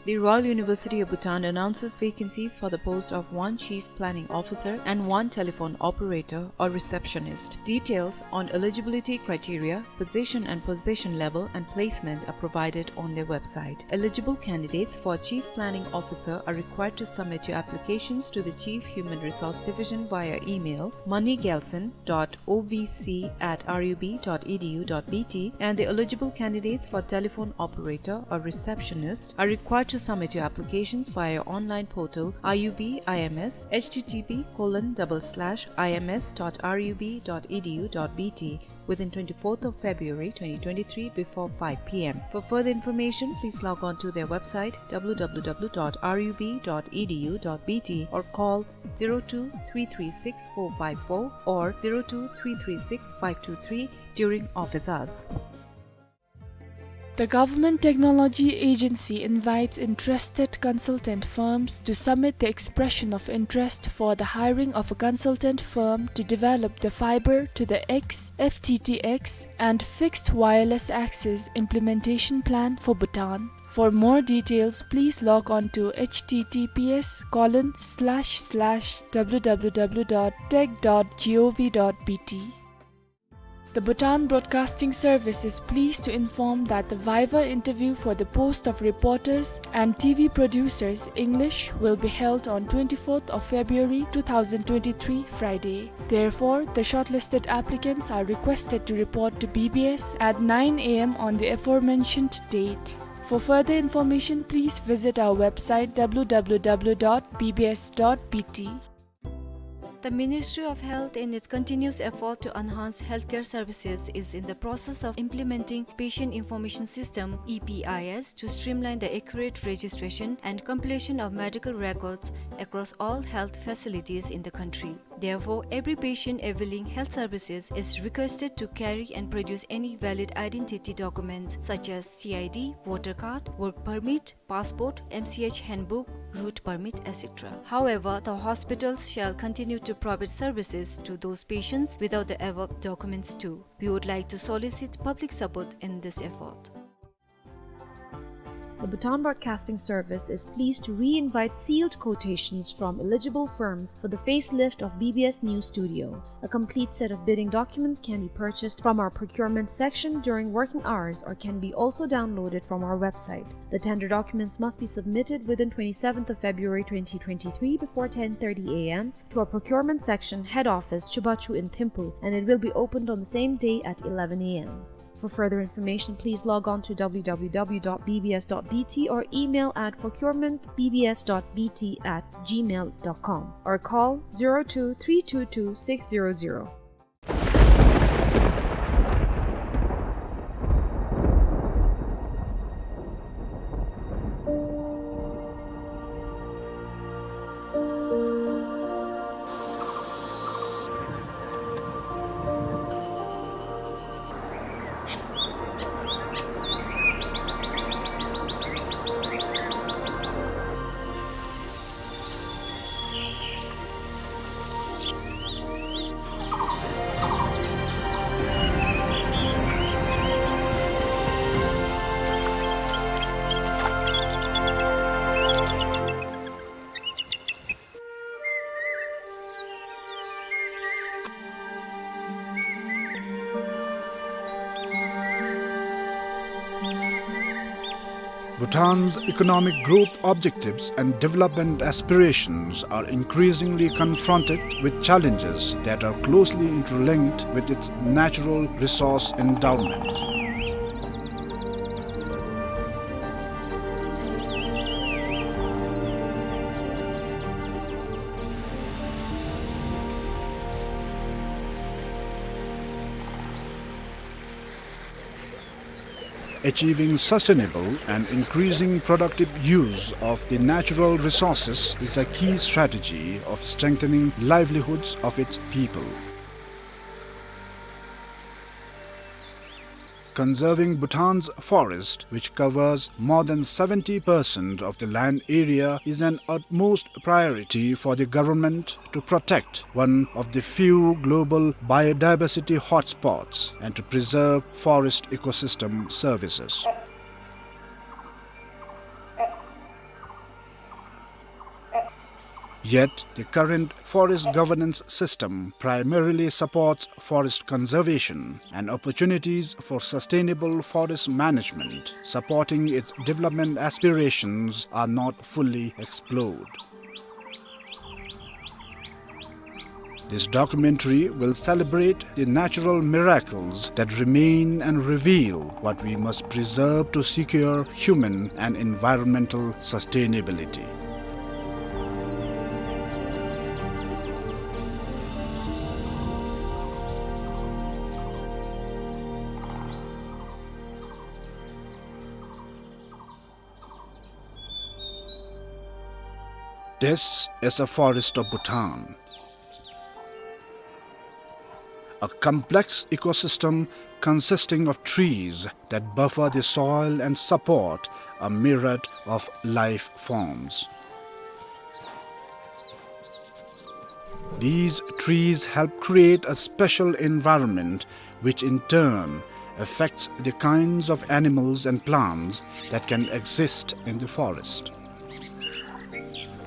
The Royal University of Bhutan announces vacancies for the post of one Chief Planning Officer and one telephone operator or receptionist. Details on eligibility criteria, position and position level and placement are provided on their website. Eligible candidates for Chief Planning Officer are required to submit your applications to the Chief Human Resource Division via email, money gelson dot O V C at R U B dot E D U dot B T, and the eligible candidates for telephone operator or receptionist are required to submit your applications via online portal R U B I M S, H T T P colon double slash I M S dot R U B dot E D U dot B T, within twenty-fourth of February twenty twenty-three before five P M. For further information, please log on to their website W W W dot R U B dot E D U dot B T or call zero two three three six four five four or zero two three three six five two three during office hours. The Government Technology Agency invites interested consultant firms to submit the expression of interest for the hiring of a consultant firm to develop the fiber to the X, F T T X, and fixed wireless access implementation plan for Bhutan. For more details, please log on to H T T P S colon slash slash W W W dot tech dot gov dot B T. The Bhutan Broadcasting Service is pleased to inform that the viva interview for the post of reporters and T V producers, English, will be held on twenty-fourth of February two thousand twenty-three, Friday. Therefore, the shortlisted applicants are requested to report to B B S at nine A M on the aforementioned date. For further information, please visit our website W W W dot B B S dot B T. The Ministry of Health, in its continuous effort to enhance healthcare services, is in the process of implementing Patient Information System, E P I S, to streamline the accurate registration and completion of medical records across all health facilities in the country. Therefore, every patient availing health services is requested to carry and produce any valid identity documents such as C I D, voter card, work permit, passport, M C H handbook, route permit, et cetera. However, the hospitals shall continue to provide services to those patients without the above documents too. We would like to solicit public support in this effort. The Bhutan Broadcasting Service is pleased to re-invite sealed quotations from eligible firms for the facelift of B B S News Studio. A complete set of bidding documents can be purchased from our procurement section during working hours or can be also downloaded from our website. The tender documents must be submitted within twenty-seventh of February twenty twenty-three before ten thirty A M to our procurement section head office, Chubachu in Thimphu, and it will be opened on the same day at eleven A M. For further information, please log on to w w w dot b b s dot b t or email at procurement b b s dot b t at gmail dot com or call zero two three two two six zero zero. Bhutan's economic growth objectives and development aspirations are increasingly confronted with challenges that are closely interlinked with its natural resource endowment. Achieving sustainable and increasing productive use of the natural resources is a key strategy of strengthening livelihoods of its people. Conserving Bhutan's forest, which covers more than seventy percent of the land area, is an utmost priority for the government to protect one of the few global biodiversity hotspots and to preserve forest ecosystem services. Yet, the current forest governance system primarily supports forest conservation, and opportunities for sustainable forest management supporting its development aspirations are not fully explored. This documentary will celebrate the natural miracles that remain and reveal what we must preserve to secure human and environmental sustainability. This is a forest of Bhutan, a complex ecosystem consisting of trees that buffer the soil and support a myriad of life forms. These trees help create a special environment, which in turn affects the kinds of animals and plants that can exist in the forest.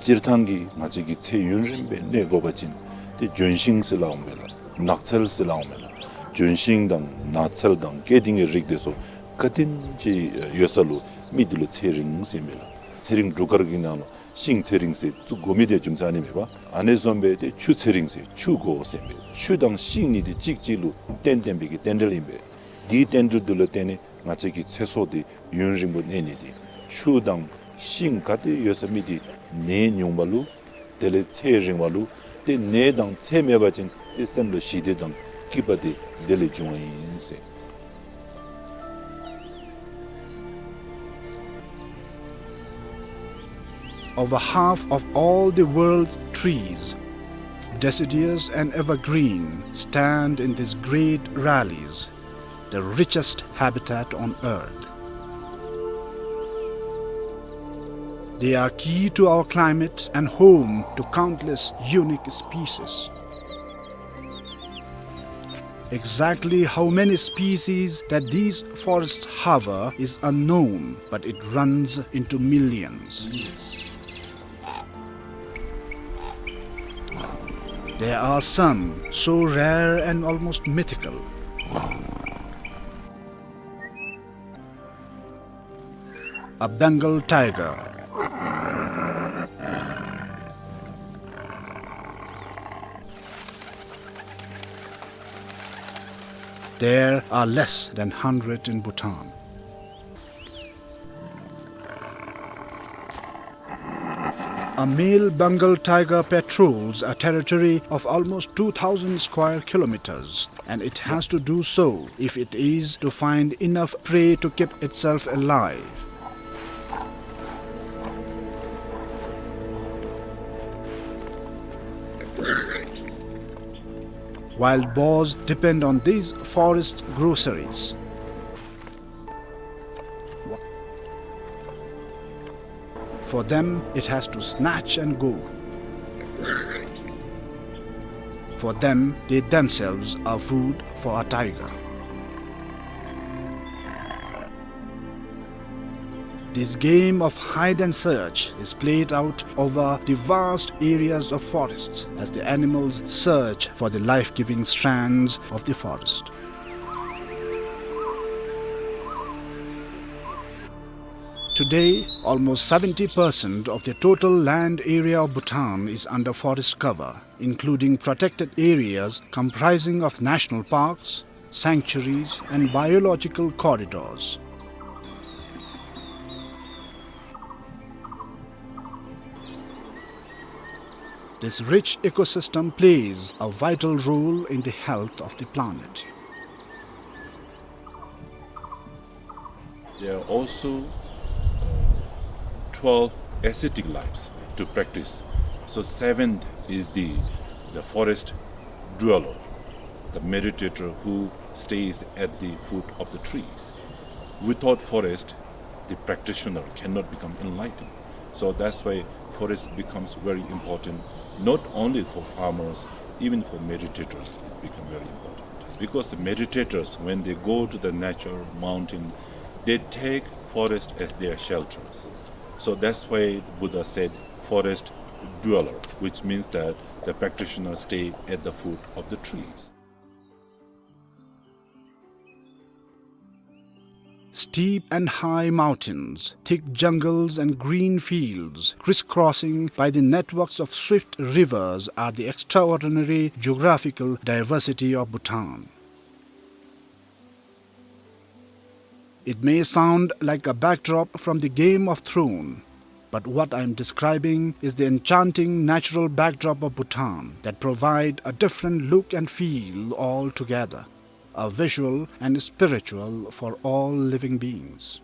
སྤྱིར་བཏང་གི་ང་བཅས་ཀྱི་ཚེ་ཡུན་རིང་སྦེ་གནས་དགོ་པ་ཅིན་ཏེ་ལྗོན་ཤིང་ཟེར་སླབ་འོང་མས་ལགས། ནགས་ཚལ་ཟེར་སླབ་འོང་མས་ལགས། ལྗོན་ཤིང་དང་ནགས་ཚལ་དང་སྐྱེ་ལྡན་གྱི་རིགས་དེ་ཚུ་ག་དེམ་ཅིག་ཡོད་ས་ལུ་མི་དེ་ལུ་ཚེ་རིང་ཟེར་མས་ལགས། ཚེ་རིང་འབྲུག་སྐར་གྱི་ནང་ལུ་ཤིང་ཚེ་རིང་ཟེར་བཙུགས་དགོ་མི་དེ་རྒྱུ་མཚན་ཨ་ནི་མས་པ། ཨ་ནི་བཟུམ་སྦེ་ཏེ་ཆུ་ཚེ་རིང་ཟེར་ཆུ་དགོ་ཟེར་མས། ཆུ་དང་ཤིང་གཉིས་དེ་གཅིག་གཅིག་ལུ་བརྟེན་བརྟེན་པའི་གི་རྟེན་འབྲེལ་ཨིན་པས། དེའི་རྟེན་འབྲེལ་དེ་ལུ་བརྟེན་ནས་ང་བཅས་ཀྱི་ཚེ་སྲོག་དེ་ཡུན་རིང་པོ་གནས་ནི་དེ། ཆུ་དང་ཤིང་ག་ཏེ་ཡོད་ས་མི་དེ་ནད་ཉུང་བ་ལུ་དེ་ལས་ཚེ་རིང་བ་ལུ། ཏེ་ནད་དང་ཚེ་མེད་པ་ཅིན་ཏེ་སེམས་ལུ་ཞི་བདེ་དང་སྐྱིད་པ་དེ་དེ་ལས་འབྱུང་བ་ཨིན་ཟེར། Over half of all the world's trees, deciduous and evergreen, stand in these great valleys, the richest habitat on earth. They are key to our climate and home to countless unique species. Exactly how many species that these forests harbor is unknown, but it runs into millions. There are some so rare and almost mythical. A Bengal tiger. There are less than hundred in Bhutan. A male Bengal tiger patrols a territory of almost two thousand square kilometers, and it has to do so if it is to find enough prey to keep itself alive. Wild boars depend on these forest groceries. For them, it has to snatch and go. For them, they themselves are food for a tiger. This game of hide and search is played out over the vast areas of forest as the animals search for the life-giving strands of the forest. Today, almost seventy percent of the total land area of Bhutan is under forest cover, including protected areas comprising of national parks, sanctuaries, and biological corridors. This rich ecosystem plays a vital role in the health of the planet. There are also, uh, twelve ascetic lives to practice. So seventh is the, the forest dweller, the meditator who stays at the foot of the trees. Without forest, the practitioner cannot become enlightened. So that's why forest becomes very important, not only for farmers, even for meditators, it becomes very important. Because the meditators, when they go to the nature mountain, they take forest as their shelters. So that's why Buddha said, "Forest dweller," which means that the practitioners stay at the foot of the trees. Steep and high mountains, thick jungles and green fields, crisscrossing by the networks of swift rivers, are the extraordinary geographical diversity of Bhutan. It may sound like a backdrop from the Game of Thrones, but what I am describing is the enchanting natural backdrop of Bhutan that provide a different look and feel altogether, a visual and spiritual for all living beings.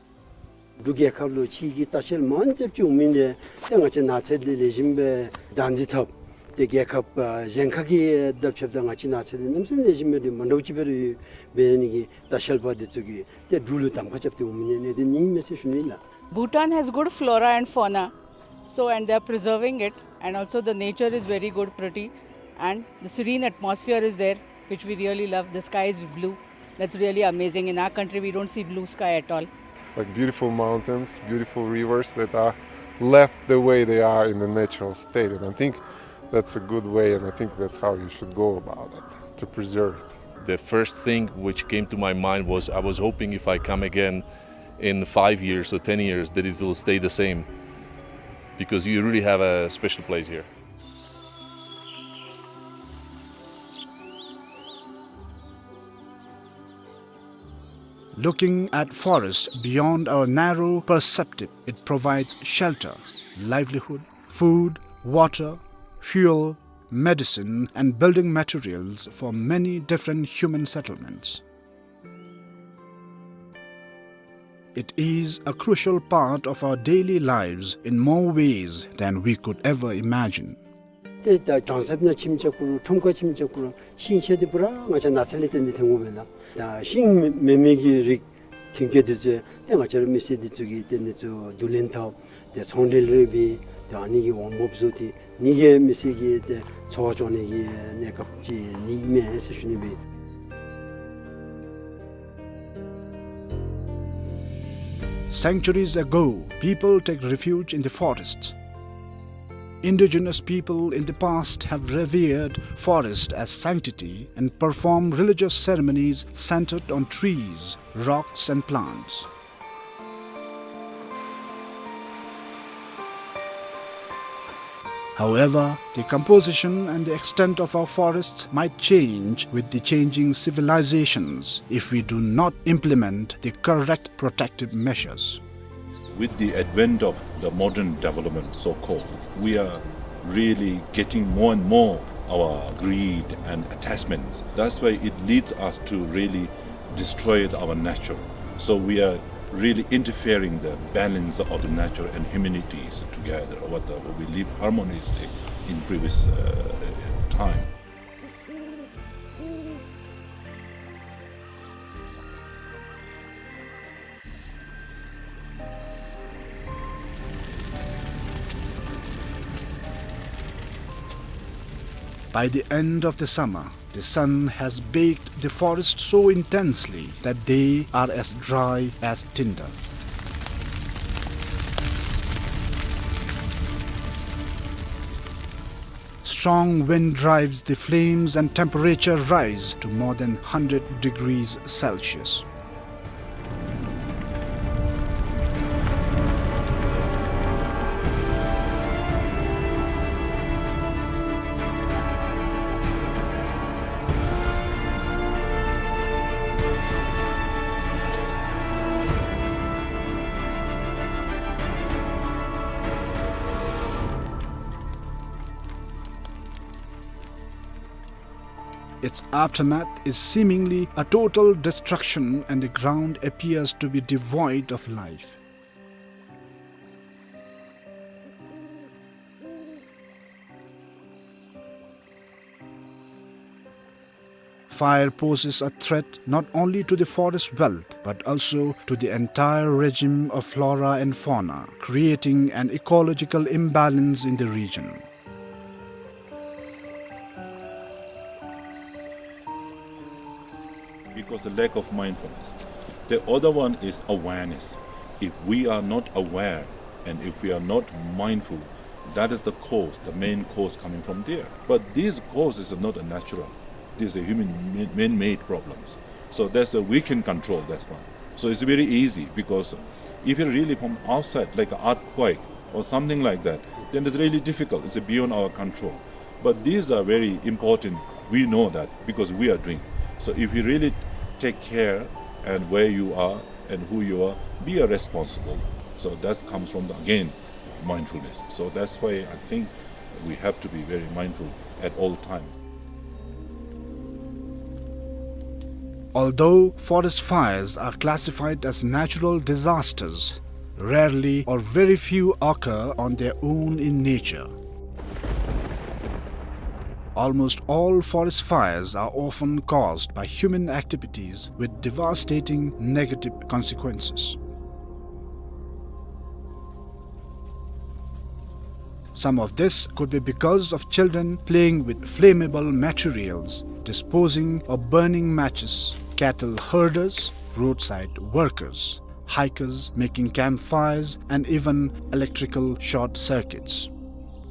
འབྲུག་རྒྱལ་ཁབ་ལུ་ཕྱི་གི་ལྟ་བཤལ་མང་ཙམ་ཅིག་འོང་མི་འདི་ཏེ་ང་བཅས་ནགས་ཚལ་འདི་ལེགས་ཤོམ་སྦེ་བདག་འཛིན་འཐབ་སྟེ་རྒྱལ་ཁབ་ཨ་གཞན་ཁ་གི་དང་ཕྱདཔ་ད་ང་བཅས་ནགས་ཚལ་འདི་གནམ་མེད་ས་མེད་ལེགས་ཤོམ་སྦེ་འདི་མ་འདྲཝ་ཅིག་སྦེ་ར་ཡོད། འབད་ནི་གི་ལྟ་བཤལ་པ་འདི་ཚུ་གིས་ཏེ་འབྲུག་ལུ་གདམ་ཁ་རྐྱབ་སྟེ་འོང་མི་འདི་ཨ་ནི་འདི་ཨིན་མས་ཟེར་ཞུ་ནི་ལགས། Bhutan has good flora and fauna, so, and they are preserving it, and also the nature is very good, pretty, and the serene atmosphere is there, which we really love. The sky is blue. That's really amazing. In our country, we don't see blue sky at all. Like beautiful mountains, beautiful rivers that are left the way they are in the natural state. And I think that's a good way, and I think that's how you should go about it, to preserve it. The first thing which came to my mind was, I was hoping if I come again in five years or ten years that it will stay the same, because you really have a special place here. Looking at forest beyond our narrow perspective, it provides shelter, livelihood, food, water, fuel, medicine, and building materials for many different human settlements. It is a crucial part of our daily lives in more ways than we could ever imagine. ཏེ་ད་གྲོང་གསེབ་ནང་ཁྱིམ་རྐྱབ་དགོ་རུང་ཁྲོམ་ཁར་ཁྱིམ་རྐྱབ་དགོ་རུང་ཤིང་ཆ་འདི་པུ་ར་ང་བཅས་ནགས་ཚལ་ལས་བརྟེན་ཏེ་ཐོན་དགོ་པས་ལགས། ད་ཤིང་མེན་མི་གི་རིགས་མཐུན་རྐྱེན་འདི་ཚུ་ཏེ་ང་བཅས་ར་མི་སེར་འདི་ཚུ་གིས་ཏེ་འདི་ཚུ་བསྡུ་ལེན་འཐབ་ཏེ་ཚོང་འབྲེལ་རེ་འབད་ཏེ་ཨ་ནི་གི་འོང་འབབ་བཟོ་སྟེ་ཨ་ནི་གིས་མི་སེར་གྱི་ཏེ་འཚོ་བ་སྐྱོང་ནི་གི་གནས་སྐབས་ཅིག་ཨིན་མས་ཟེར་ཞུ་ནི་སྦེ། Centuries ago, people take refuge in the forest. Indigenous people in the past have revered forest as sanctity and performed religious ceremonies centered on trees, rocks, and plants. However, the composition and the extent of our forests might change with the changing civilizations if we do not implement the correct protective measures. With the advent of the modern development, so-called, we are really getting more and more our greed and attachments. That's why it leads us to really destroy our nature. So we are really interfering the balance of the nature and humanities together. What, uh, we live harmoniously in previous, uh, time. By the end of the summer, the sun has baked the forest so intensely that they are as dry as tinder. Strong wind drives the flames and temperature rise to more than hundred degrees Celsius. Its aftermath is seemingly a total destruction, and the ground appears to be devoid of life. Fire poses a threat not only to the forest wealth, but also to the entire regime of flora and fauna, creating an ecological imbalance in the region. Because the lack of mindfulness. The other one is awareness. If we are not aware and if we are not mindful, that is the cause, the main cause coming from there. But these causes are not a natural. These are human ma-, man-made problems. So that's a, we can control that one. So it's very easy, because if you're really from outside, like an earthquake or something like that, then it's really difficult. It's beyond our control. But these are very important. We know that because we are doing. So if you really take care and where you are and who you are, be a responsible. So that comes from the, again, mindfulness. So that's why I think we have to be very mindful at all times. Although forest fires are classified as natural disasters, rarely or very few occur on their own in nature. Almost all forest fires are often caused by human activities with devastating negative consequences. Some of this could be because of children playing with flammable materials, disposing or burning matches, cattle herders, roadside workers, hikers making campfires, and even electrical short circuits.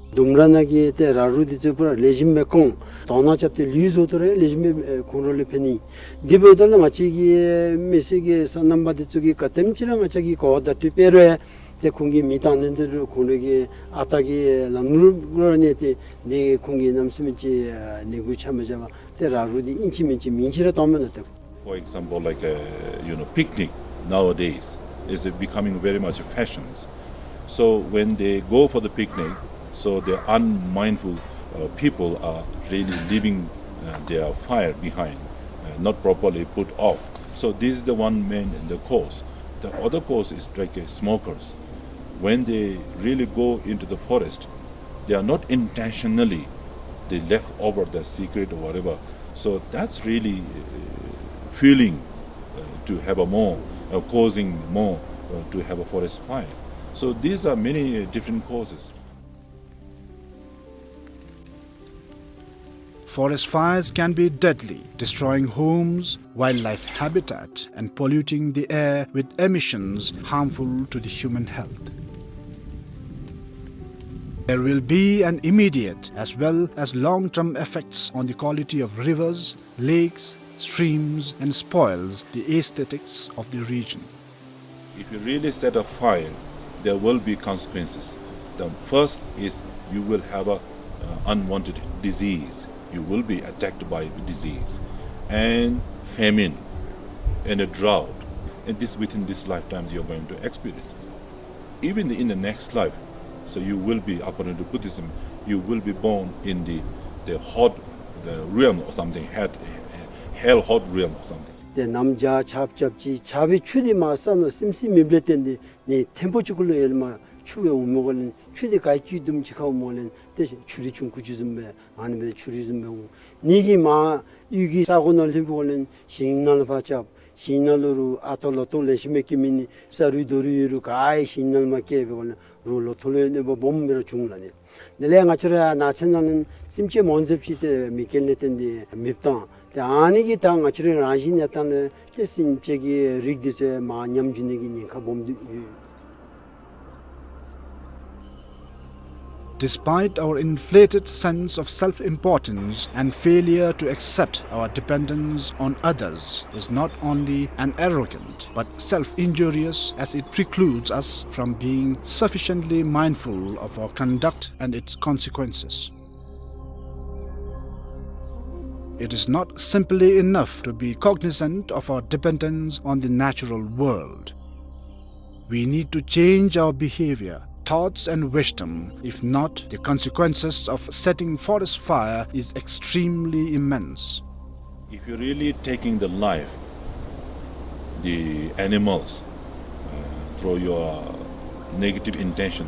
ལྡུམ་ར་ནང་གི་ཏེ་ར་རུ་འདི་ཚུ་པུ་ར་ལེགས་ཤོམ་སྦེ་བཀོང་དོ་ན་རྐྱབ་སྟེ་ལུས་བཟོ་དོ་རུང་ལེགས་ཤོམ་སྦེ་ཁོང་ར་ལུ་ཕན་ནི། དེ་འབདཝ་ད་ལུ་ང་བཅས་ཀྱི་མི་སེར་གྱི་སོ་ནམ་པ་འདི་ཚུ་གིས་ག་དེམ་ཅིག་ར་ང་བཅས་ཀྱིས་གོ་བ་བརྡ་སྤྲོད་འབད་རུང་ཏེ་ཁོང་གིས་མེ་བཏང་ནི་འདི་ལུ་ཁོང་ར་གི་ཨ་རྟག་གི་ལམ་ལུགས་ལུ་གནས་ཏེ་ཏེ་ཁོང་གིས་གནམ་མེད་ས་མེད་ཅིག་ནད་འབུ་ཆགས་མ་བཞག་པར་ཏེ་ར་རུ་འདི་ཨིན་ཅི་མིན་ཅི་མིང་ཅིག་ར་བཏངམ་མེན་ན་ཏེ། For example, like, uh, you know, picnic nowadays is becoming very much fashions. So when they go for the picnic, so the unmindful, uh, people are really leaving, uh, their fire behind, uh, not properly put off. So this is the one main, the cause. The other cause is like, uh, smokers. When they really go into the forest, they are not intentionally, they left over the cigarette or whatever. So that's really, uh, fueling, uh, to have a more, uh, causing more, uh, to have a forest fire. So these are many, uh, different causes. Forest fires can be deadly, destroying homes, wildlife habitat, and polluting the air with emissions harmful to the human health. There will be an immediate as well as long-term effects on the quality of rivers, lakes, streams, and spoils the aesthetics of the region. If you really set a fire, there will be consequences. The first is You will have a, uh, unwanted disease. You will be attacked by disease and famine and a drought. And this, within this lifetime, you're going to experience. Even in the next life, so you will be, according to Buddhism, you will be born in the, the hot, the realm or something, hell, hell hot realm or something. ཏེ་གནམ་བྱཱར་ཆརཔ་རྐྱབ་ཅི། ཆརཔ་སྦེ་ཆུ་འདི་མར་ས་ནང་སིམ་སིམ་མེདཔ་ལས་བརྟེན་ཏེ་ནི་ཐེམ་པོ་ཅིག་གུ་ལུ་ཡར་ལས་མར་ཆུ་སྦེ་འོངམ་འགོ་ལས་ཆུ་འདི་ག་ཅི་དུམ་ཅིག་ཁར་འོངམ་འགོ་ལས་ཏེ་ཆུ་རུད་ཆུང་ཀུ་ཅིག་བཟུམ་སྦེ་ཨ་ནི་སྦེ་ཆུ་རུད་བཟུམ་སྦེ་འོང་། ནི་གིས་མར་གཡུས་ཀྱི་ས་གོ་ནང་ལྷོདཔ་འགོ་ལས་ཞིང་ནང་ལུ་ཕར་རྐྱབ། ཞིང་ནང་ལུ་རུང་ཨ་ཐོ་ལོ་ཐོ་ལེ་ཤ་མི་སྐྱེ་མི་ནི་ས་རུད་རྡོ་རུད་ཡོད་རུང་ག་ཡང་ཞིང་ནང་མར་སྐྱེ་བའི་འགོ་ལས་རུང་ལོ་ཐོ་ལུ་ཡང་གནོད་པ་སྦོམ་སྦེ་ར་བྱུང་ལགས་ནི། དེ་ལས་ང་བཅས་ར་ནགས་ཚལ་ནང་ལུ་སེམས་ཅན་མང་ཟེརཝ་ཅིག་ཏེ་མེ་རྐྱེན་ལས་བརྟེན་ཏེ་མེདཔ་བཏང་། ཏེ་ཨ་ནི་གིས་ད་ང་བཅས་རའི་རང་བཞིན་གནས་སྟངས་ལུ་ཏེ་སེམས་ཅན་གྱི་རིགས་འདི་ཚུ་མར་ཉམས་འགྱོ་ནི་གི་ཉེན་ཁ་སྦོམ་འདུག། Despite our inflated sense of self-importance and failure to accept our dependence on others is not only an arrogant but self-injurious, as it precludes us from being sufficiently mindful of our conduct and its consequences. It is not simply enough to be cognizant of our dependence on the natural world. We need to change our behavior, thoughts, and wisdom. If not, the consequences of setting forest fire is extremely immense. If you're really taking the life, the animals, uh, through your negative intention,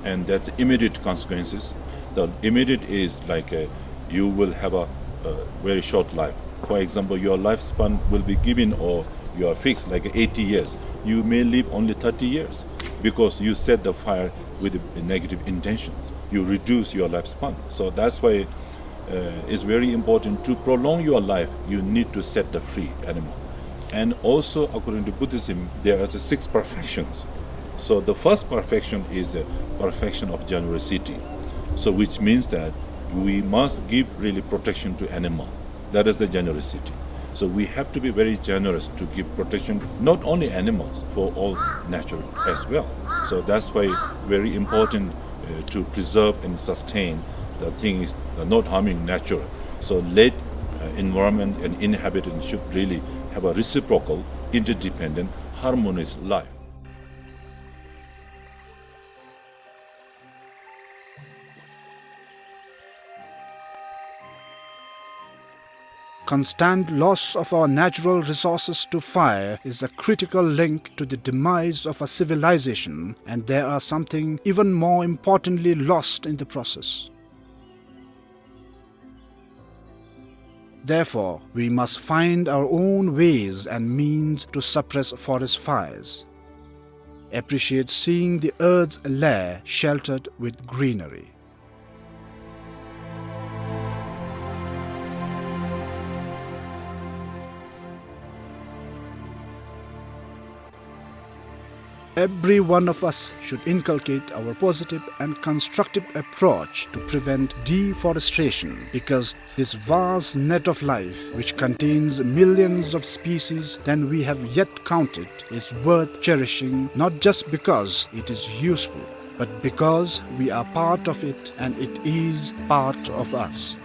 and that's immediate consequences. The immediate is like, uh, you will have a, a very short life. For example, your lifespan will be given or you are fixed like eighty years. You may live only thirty years because you set the fire with the negative intentions. You reduce your lifespan. So that's why, uh, it's very important to prolong your life. You need to set the free animal. And also, according to Buddhism, there are the six perfections. So the first perfection is a perfection of generosity. So which means that we must give really protection to animal. That is the generosity. So we have to be very generous to give protection, not only animals, for all nature as well. So that's why very important, uh, to preserve and sustain the things, uh, not harming nature. So let, uh, environment and inhabitants should really have a reciprocal, interdependent, harmonious life. Constant loss of our natural resources to fire is a critical link to the demise of a civilization, and there are something even more importantly lost in the process. Therefore, we must find our own ways and means to suppress forest fires. Appreciate seeing the earth's lair sheltered with greenery. Every one of us should inculcate our positive and constructive approach to prevent deforestation, because this vast net of life, which contains millions of species than we have yet counted, is worth cherishing, not just because it is useful, but because we are part of it and it is part of us.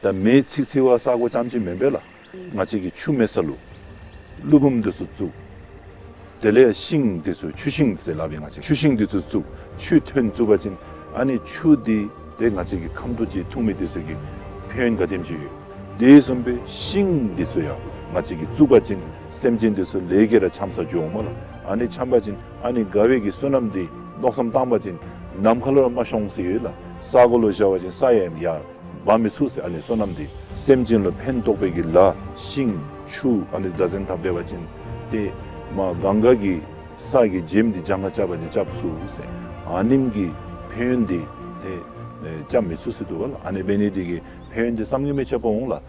ད་མེ་འཚིག་འཚིག་པ་ས་གོ་རྐྱངམ་ཅིག་མེན་པས་ལགས། ང་བཅས་ཀྱི་ཆུ་མེད་ས་ལུ་ཀླུ་འབུམ་འདི་ཚུ་བཙུགས། དེ་ལས་ཤིང་འདི་ཚུ་ཆུ་ཤིང་ཟེར་སླབ་པས་ང་བཅས། ཆུ་ཤིང་འདི་ཚུ་བཙུགས། ཆུ་ཐོན་བཙུགས་པ་ཅིན་ཨ་ནི་ཆུ་འདི་ཏེ་ང་བཅས་ཀྱི་ཁམ་ཐོག་ཅིག་འཐུང་མི་འདི་ཚུ་གི་ཕན་ཡོན་ག་དེམ་ཅིག་ཡོད། དེ་བཟུམ་སྦེ་ཤིང་འདི་ཚུ་ཡང་ང་བཅས་ཀྱིས་བཙུགས་པ་ཅིན་སེམས་ཅན་འདི་ཚུ་ལས་ཀྱིས་ར་འཁྱམས་ས་འགྱོཝ་མས་ལགས། ཨ་ནི་འཁྱམས་པ་ཅིན་ཨ་ནི་དགའ་བའི་གི་བསོད་ནམས་འདི་མནོ་བསམ་བཏང་པ་ཅིན་ནམ་མཁའ་ལུ་ར་མ་ཤོང་ཟེར་ཡོད་ལགས། ས་གོ་ལུ་བཞག་པ་ཅིན་ས་ཡང་ཡར་འབག་མི་ཚུགས་ཟེར། ཨ་ནི་བསོད་ནམས་འདི་སེམས་ཅན་ལུ་ཕན་ཐོགས་པའི་གི་ལཱ་ཤིང་ཆུ་ཨ་ནི་བདག་འཛིན་འཐབ་སྡོད་པ་ཅིན་ཏེ་མར་གངྒཱ་གི་ས་གི་བྱེམ་འདི་གྱངས་ཁ་རྐྱབ་པ་ཅིན་རྐྱབ་ཚུགས་ཟེར། ཨ་ནེམ་གི་ཕན་ཡོན་འདི་ཏེ་ཨེ་རྐྱབ་མི་ཚུགས་ཟེར་འདུག་པ་ལགས། ཨ་ནི་འབད་ནི་འདི་གིས་ཕན་ཡོན་འདི་བསམ་གྱིས་མི་ཁྱབ་པ་འོང་ལགས།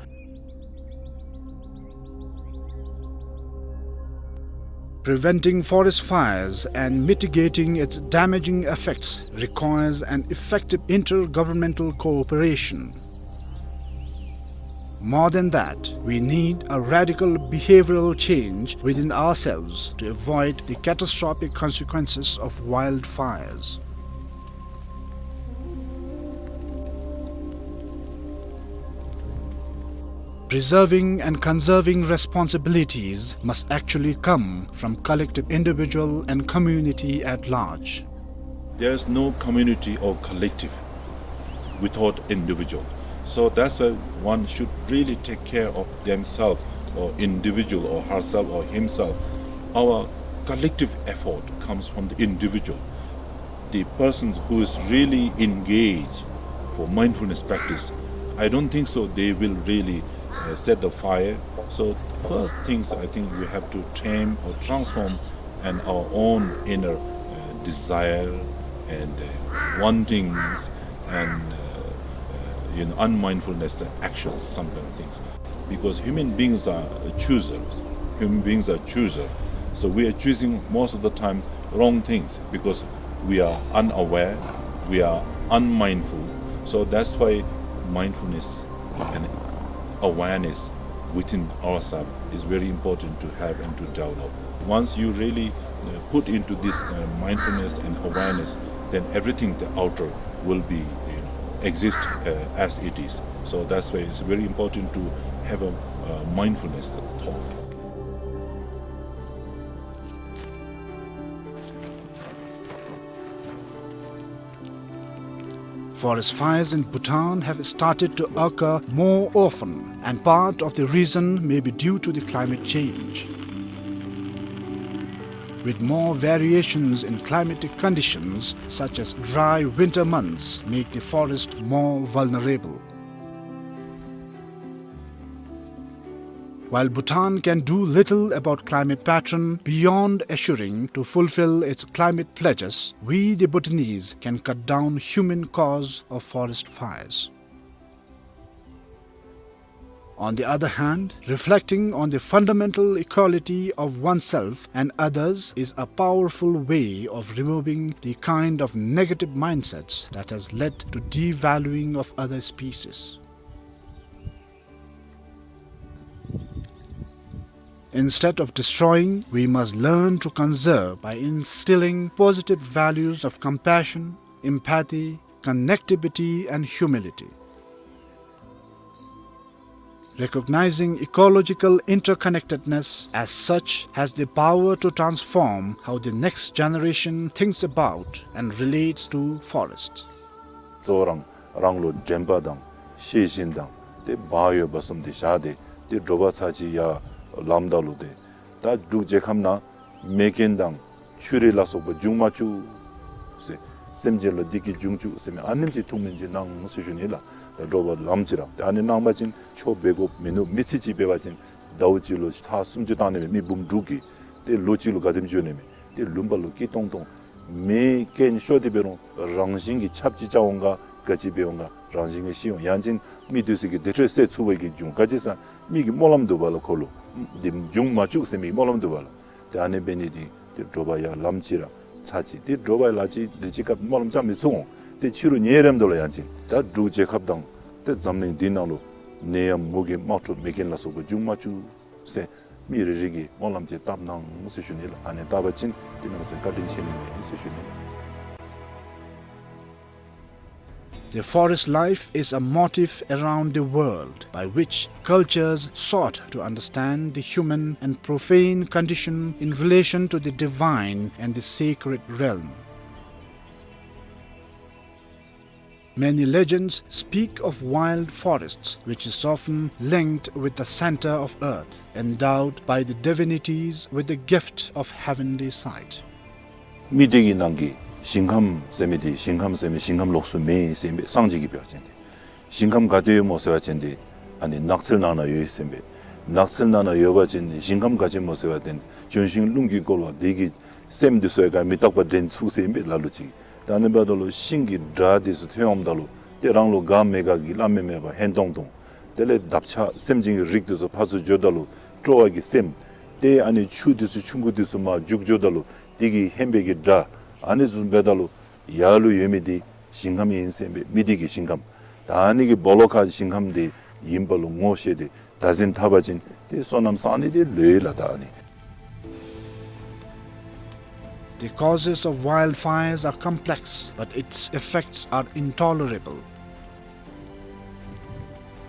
Preventing forest fires and mitigating its damaging effects requires an effective intergovernmental cooperation. More than that, we need a radical behavioral change within ourselves to avoid the catastrophic consequences of wildfires. Preserving and conserving responsibilities must actually come from collective individual and community at large. There is no community or collective without individual. So that's why one should really take care of themselves or individual or herself or himself. Our collective effort comes from the individual, the person who is really engaged for mindfulness practice. I don't think so they will really uh, set the fire. So first things, I think we have to tame or transform and our own inner uh, desire and uh, wantings and uh, uh, you know, unmindfulness actions, some kind of things. Because human beings are choosers. Human beings are choosers. So we are choosing most of the time wrong things because we are unaware, we are unmindful. So that's why mindfulness and awareness within ourselves is very important to have and to develop. Once you really uh, put into this uh, mindfulness and awareness, then everything the outer will be, you know, exist uh, as it is. So that's why it's very important to have a uh, mindfulness thought. Forest fires in Bhutan have started to occur more often, and part of the reason may be due to the climate change. With more variations in climatic conditions, such as dry winter months, make the forest more vulnerable. While Bhutan can do little about climate pattern beyond assuring to fulfill its climate pledges, we the Bhutanese can cut down human cause of forest fires. On the other hand, reflecting on the fundamental equality of oneself and others is a powerful way of removing the kind of negative mindsets that has led to devaluing of other species. Instead of destroying, we must learn to conserve by instilling positive values of compassion, empathy, connectivity, and humility. Recognizing ecological interconnectedness as such has the power to transform how the next generation thinks about and relates to forests. གཙོ་བོ་རང་རང་ལུ་དྲན་པ་དང་ཤེས་བཞིན་དང་ཏེ་བག་ཡོད་པ་གསུམ་དེ་བཞག་སྟེ་ཏེ་དྲོ་པ་ཚར་གཅིག་ཡར་ལངམ་ད་ལུ་ཏེ་ད་འབྲུག་རྒྱལ་ཁབ་ནང་མེ་རྐྱེན་དང་ཆུ་རུད་ལ་སོགས་པ་འབྱུང་མ་བཅུག་ཟེར། སེམས་ཅན་ལུ་བདེ་སྐྱིད་འབྱུང་བཅུག་ཟེར་མི་ཨ་ནེམ་ཅིག་ཐུགས་སྨོན་ཅིག་གནང་ཟེར་ཞུ་ནི་ལགས། ད་དྲོ་པ་ལངམ་ཅིག་ར་ཏེ་ཨ་ནི་གནང་པ་ཅིན་ཆོ་འབད་དགོཔ་མིན་ནུག། མི་ཚེ་གཅིག་འབད་བ་ཅིན་ཟླཝ་གཅིག་ལུ་ཚར་སུམ་ཅུ་བཏང་ནི་མེད། མི་འབུམ་དྲུག་གིས་ཏེ་ལོ་གཅིག་ལུ་ག་དེམ་འགྱོ་ནི་མས། ཏེ་ལུང་པ་ལུ་སྐྱིད་ཏོང་ཏོ། མེ་རྐྱེན་ཤོར་ཏེ་འབད་རུང་རང་བཞིན་གྱིས་ཆརཔ་ཅིག་རྐྱབ་འོང་ག་ག་ཅི་འབད་འོང་ག་རང་བཞིན་གྱིས་ཤི་འོང་། ཡང་ཅིན་མི་འདི་ཚུ་གིས་དེ་འཕྲོ་བསད་ཚུགས་པའི་གི་འབྱུང་། ག་ཅི་ཟེར་མི་གི་སྨོན་ལམ་འདུག་པ་ལགས། ཁོ་ལུ་འདི་འབྱུང་མ་བཅུག་ཟེར་མི་གི་སྨོན་ལམ་འདུག་པ་ལགས། ཏེ་ཨ་ནི་འབད་ནི་འདི་ཏེ་དྲོ་པ་ཡར་ལངམ་ཅིག་ར་ཚར་གཅིག་ཏེ་དྲོ་པ་ལ་ཅིག་འདི་ཅིག་སྐབས་སྨོན་ལམ་རྐྱབ་མི་ཚུགས་འོང་། ཏེ་ཕྱི་རུ་ཉལ་རནམ་ད་ལུ་ཡང་ཅིན་ད་འབྲུག་རྒྱལ་ཁབ་དང་ཏེ་འཛམ་གླིང་འདི་ནང་ལུ་ནད་ཡམས་མུ་གེ་དམག་འཁྲུག་མེ་རྐྱེན་ལ་སོགས་པ་འབྱུང་མ་བཅུག་ཟེར་མི་རེ་རེ་གིས་སྨོན་ལམ་ཅིག་བཏབ་གནང་ཟེར་ཞུ་ནི་ལགས། ཨ་ནི་བཏབ་པ་ཅིན་ཏེ་ནང་སེམས་བཀའ་དྲིན་ཆེ་ནི་མས་ཟེར་ཞུ་ནི་ལགས། The forest life is a motif around the world by which cultures sought to understand the human and profane condition in relation to the divine and the sacred realm. Many legends speak of wild forests, which is often linked with the center of earth, endowed by the divinities with the gift of heavenly sight. མི་སྡེ་གི་ནང་གི་ཞིང་ཁམས་ཟེར་མི་འདི་ཞིང་ཁམས་ཟེར་མི་ཞིང་ཁམས་ལོགས་སུ་མེད་ཟེར་ཨིན་པས། སངས་རྒྱས་ཀྱིས་འབད་བ་ཅིན་ཏེ་ཞིང་ཁམས་ག་ཏེ་ཡོད་སྨོ་ཟེར་བ་ཅིན་ཏེ་ཨ་ནི་ནགས་ཚལ་ནང་ན་ཡོད་ཟེར་ཨིན་པས། ནགས་ཚལ་ནང་ན་ཡོད་པ་ཅིན་ཞིང་ཁམས་ག་ཅི་སྨོ་ཟེར་བ་ཅིན་ལྗོན་ཤིང་རླུང་གིས་བསྐོར་བ་དེ་གིས་སེམས་འདི་ཚུ་ཡང་མི་རྟག་པ་འདྲེན་ཚུགས་ཟེར་ཨིན་པས་ལ་ལུ་ཅིག། ད་ཨ་ནི་འབདཝ་ད་ལུ་ཤིང་གི་སྒྲ་འདི་ཚུ་ཐོན་འོངམ་ད་ལུ་ཏེ་རང་ལུ་དགའ་མི་དགའ་གི་བླ་མེད་མེད་པ་ཧན་ཏོང་ཏོ། དེ་ལས་འདབ་ཆགས་སེམས་ཅན་གྱི་རིགས་འདི་ཚུ་ཕར་ཚུར་འགྱོཝ་ད་ལུ་སྤྲོ་བ་གི་སེམས། ཏེ་ཨ་ནི་ཆུ་འདི་ཚུ་ཆུང་ཀུ་འདི་ཚུ་མར་རྒྱུག་འགྱོཝ་ད་ལུ་དེ་གིས་ཧན་སྦེ་གི་སྒྲ་ཨ་ནི་བཟུམ་འབདཝ་ད་ལུ་ཡར་ལུ་ཡོད་མི་འདི་ཞིང་ཁམས་ཨིན་ཟེར་ཨིན་པས། མི་སྡེ་གི་ཞིང་ཁམས། ད་ཨ་ནི་གི་སྦོ་ལོགས་ཁར་ཞིང་ཁམས་འདི་ཨིནམ་ལུ་ངོ་ཤེས་ཏེ་བདག་འཛིན་འཐབ་པ་ཅིན་ཏེ་སོ་ནམ་བསག་ནི་འདི་ལོ་ལགས། ད་ཨ་ནི། The causes of wildfires are complex, but its effects are intolerable.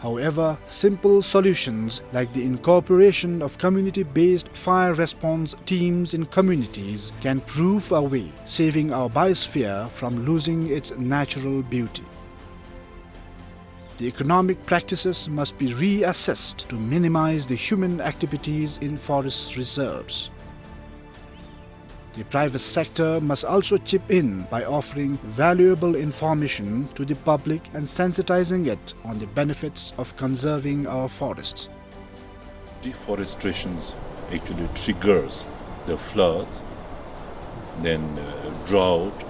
However, simple solutions like the incorporation of community-based fire response teams in communities can prove a way, saving our biosphere from losing its natural beauty. The economic practices must be reassessed to minimize the human activities in forest reserves. The private sector must also chip in by offering valuable information to the public and sensitizing it on the benefits of conserving our forests. Deforestation actually triggers the floods, then, uh, drought,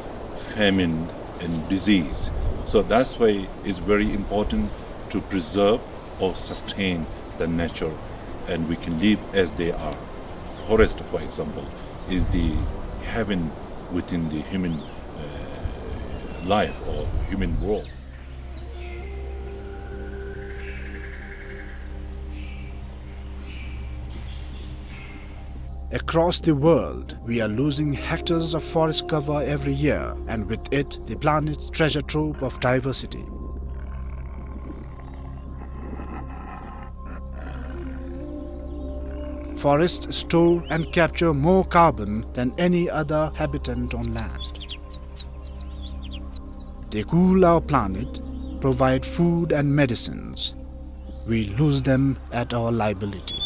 famine, and disease. So that's why it's very important to preserve or sustain the nature, and we can live as they are. Forest, for example, is the heaven within the human, uh, life or human world. Across the world, we are losing hectares of forest cover every year, and with it, the planet's treasure trove of diversity. Forests store and capture more carbon than any other habitant on land. They cool our planet, provide food and medicines. We lose them at our liability.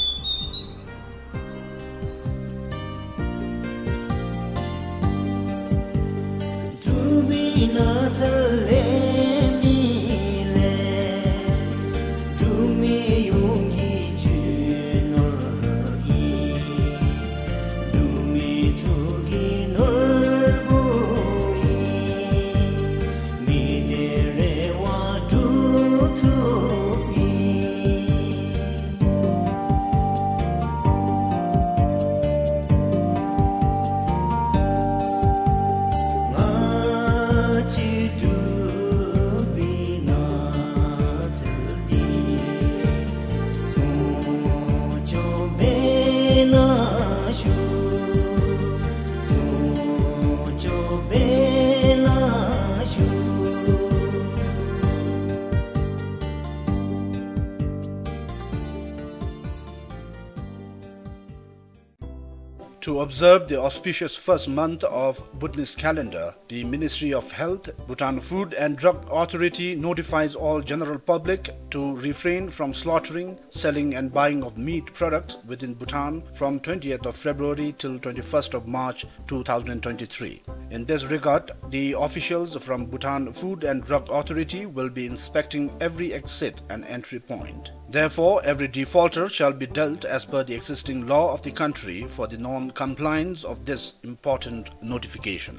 To observe the auspicious first month of Bhutanese calendar, the Ministry of Health, Bhutan Food and Drug Authority notifies all general public to refrain from slaughtering, selling and buying of meat products within Bhutan from twentieth of February till twenty-first of March two thousand twenty-three. In this regard, the officials from Bhutan Food and Drug Authority will be inspecting every exit and entry point. Therefore, every defaulter shall be dealt as per the existing law of the country for the non-compliance of this important notification.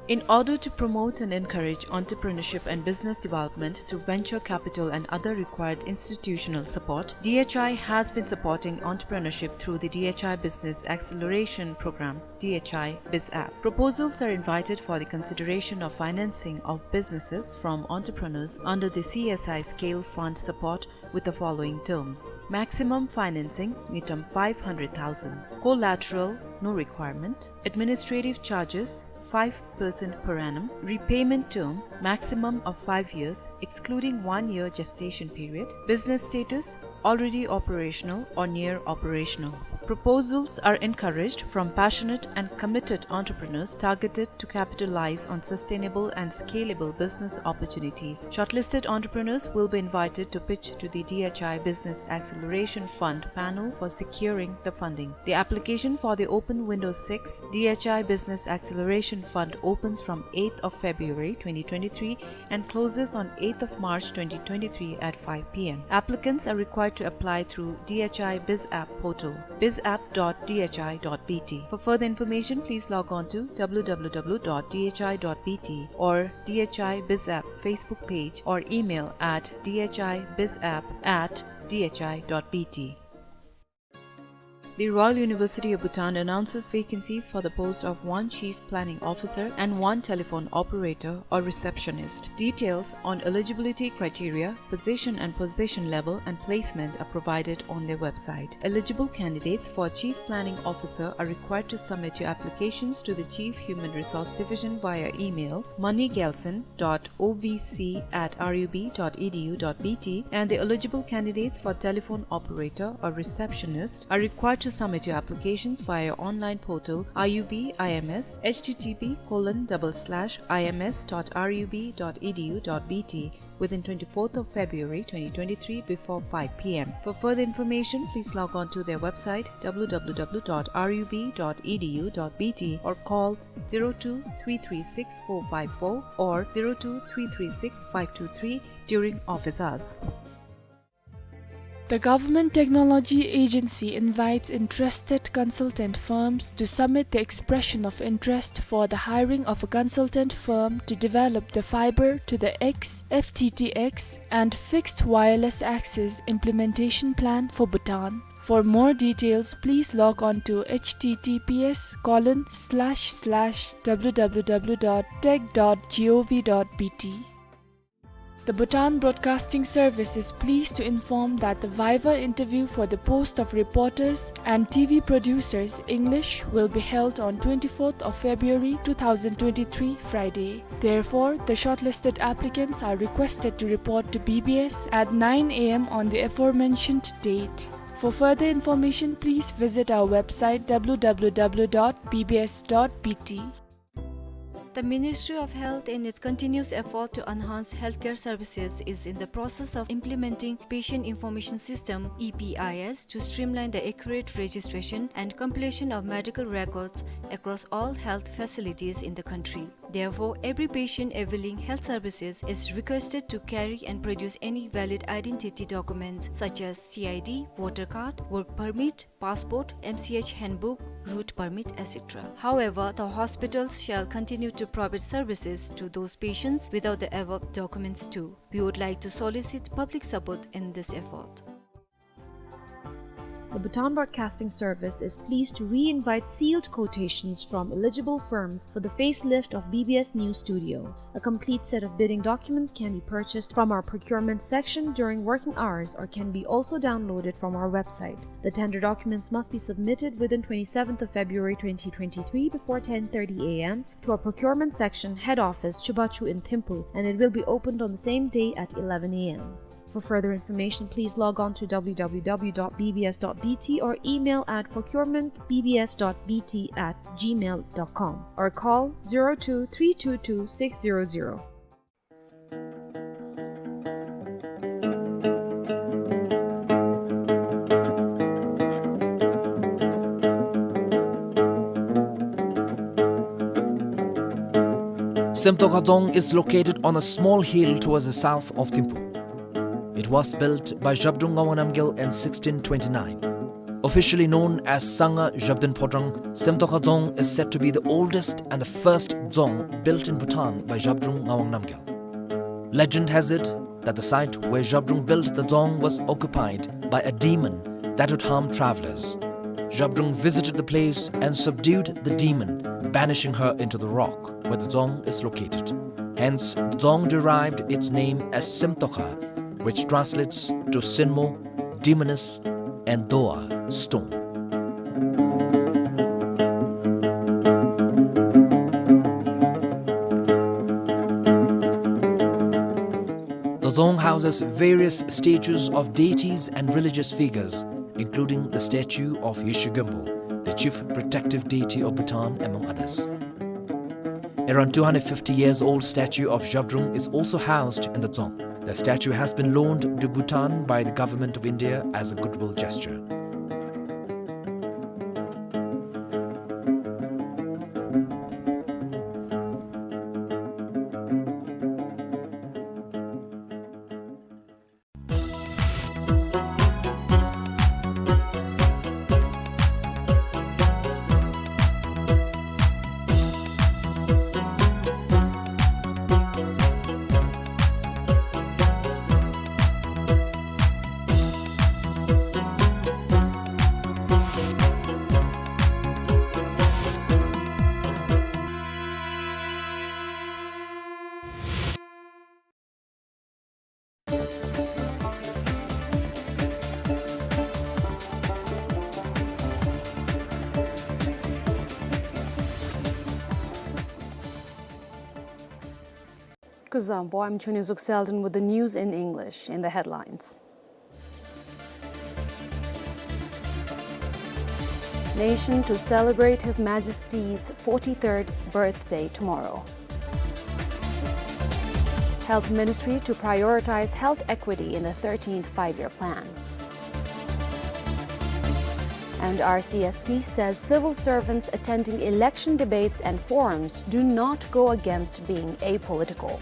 In order to promote and encourage entrepreneurship and business development through venture capital and other required institutional support, D H I has been supporting entrepreneurship through the D H I Business Acceleration Program, D H I BizApp. Proposals are invited for the consideration of financing of businesses from entrepreneurs under the C S I Scale Fund support with the following terms. Maximum financing, ngultrum five hundred thousand. Collateral, no requirement. Administrative charges, five percent per annum. Repayment term, maximum of five years, excluding one year gestation period. Business status, already operational or near operational. Proposals are encouraged from passionate and committed entrepreneurs targeted to capitalize on sustainable and scalable business opportunities. Shortlisted entrepreneurs will be invited to pitch to the D H I Business Acceleration Fund panel for securing the funding. The application for the Open Window six D H I Business Acceleration Fund opens from eighth of February twenty twenty-three and closes on eighth of March twenty twenty-three at five P M. Applicants are required to apply through D H I BizApp portal, bizapp dot D H I dot B T. For further information, please log on to W W W dot D H I dot B T or D H I BizApp Facebook page or email at D H I bizapp at D H I dot B T. The Royal University of Bhutan announces vacancies for the post of one Chief Planning Officer and one telephone operator or receptionist. Details on eligibility criteria, position and position level, and placement are provided on their website. Eligible candidates for Chief Planning Officer are required to submit your applications to the Chief Human Resource Division via email, moneygelson dot O V C at R U B dot E D U dot B T, and the eligible candidates for telephone operator or receptionist are required to submit your applications via online portal R U B I M S, H T T P colon double slash I M S dot R U B dot E D U dot B T, within twenty-fourth of February twenty twenty-three before five P M. For further information, please log on to their website W W W dot R U B dot E D U dot B T or call zero two three three six four five four or zero two three three six five two three during office hours. The Government Technology Agency invites interested consultant firms to submit the expression of interest for the hiring of a consultant firm to develop the fiber to the X, F T T X, and fixed wireless access implementation plan for Bhutan. For more details, please log on to H T T P S colon slash slash W W W dot tech dot G O V dot B T. The Bhutan Broadcasting Service is pleased to inform that the viva interview for the post of reporters and T V producers, English, will be held on twenty-fourth of February two thousand twenty-three, Friday. Therefore, the shortlisted applicants are requested to report to B B S at nine A M on the aforementioned date. For further information, please visit our website W W W dot B B S dot B T. The Ministry of Health, in its continuous effort to enhance healthcare services, is in the process of implementing Patient Information System, E P I S, to streamline the accurate registration and compilation of medical records across all health facilities in the country. Therefore, every patient availing health services is requested to carry and produce any valid identity documents such as C I D, voter card, work permit, passport, M C H handbook, route permit, et cetera. However, the hospitals shall continue to provide services to those patients without the above documents too. We would like to solicit public support in this effort. The Bhutan Broadcasting Service is pleased to re-invite sealed quotations from eligible firms for the facelift of B B S News Studio. A complete set of bidding documents can be purchased from our procurement section during working hours or can be also downloaded from our website. The tender documents must be submitted within twenty-seventh of February twenty twenty-three before ten thirty A M to our procurement section head office, Chubachu in Thimphu, and it will be opened on the same day at eleven A M. For further information, please log on to W W W dot B B S dot B T or email at procurement B B S dot B T at gmail dot com or call zero two three two two six zero zero. Semtokha Dzong is located on a small hill towards the south of Thimphu. It was built by Zhabdrung Ngawang Namgyal in sixteen twenty-nine. Officially known as Sangha Zhabdrung Phodrang, Semtokha Dzong is said to be the oldest and the first dzong built in Bhutan by Zhabdrung Ngawang Namgyal. Legend has it that the site where Zhabdrung built the dzong was occupied by a demon that would harm travelers. Zhabdrung visited the place and subdued the demon, banishing her into the rock where the dzong is located. Hence, the dzong derived its name as Semtokha, which translates to Senmo, demoness, and Doa, stone. The dzong houses various statues of deities and religious figures, including the statue of Yeshe Gyompo, the chief protective deity of Bhutan, among others. Around two hundred fifty years old statue of Zhabdrung is also housed in the dzong. The statue has been loaned to Bhutan by the Government of India as a goodwill gesture. Kuzuzangpo, I'm Chunizuk Selden with the news in English. In the headlines: Nation to celebrate His Majesty's forty-third birthday tomorrow. Health Ministry to prioritize health equity in the thirteenth Five-Year Plan. And R C S C says civil servants attending election debates and forums do not go against being apolitical.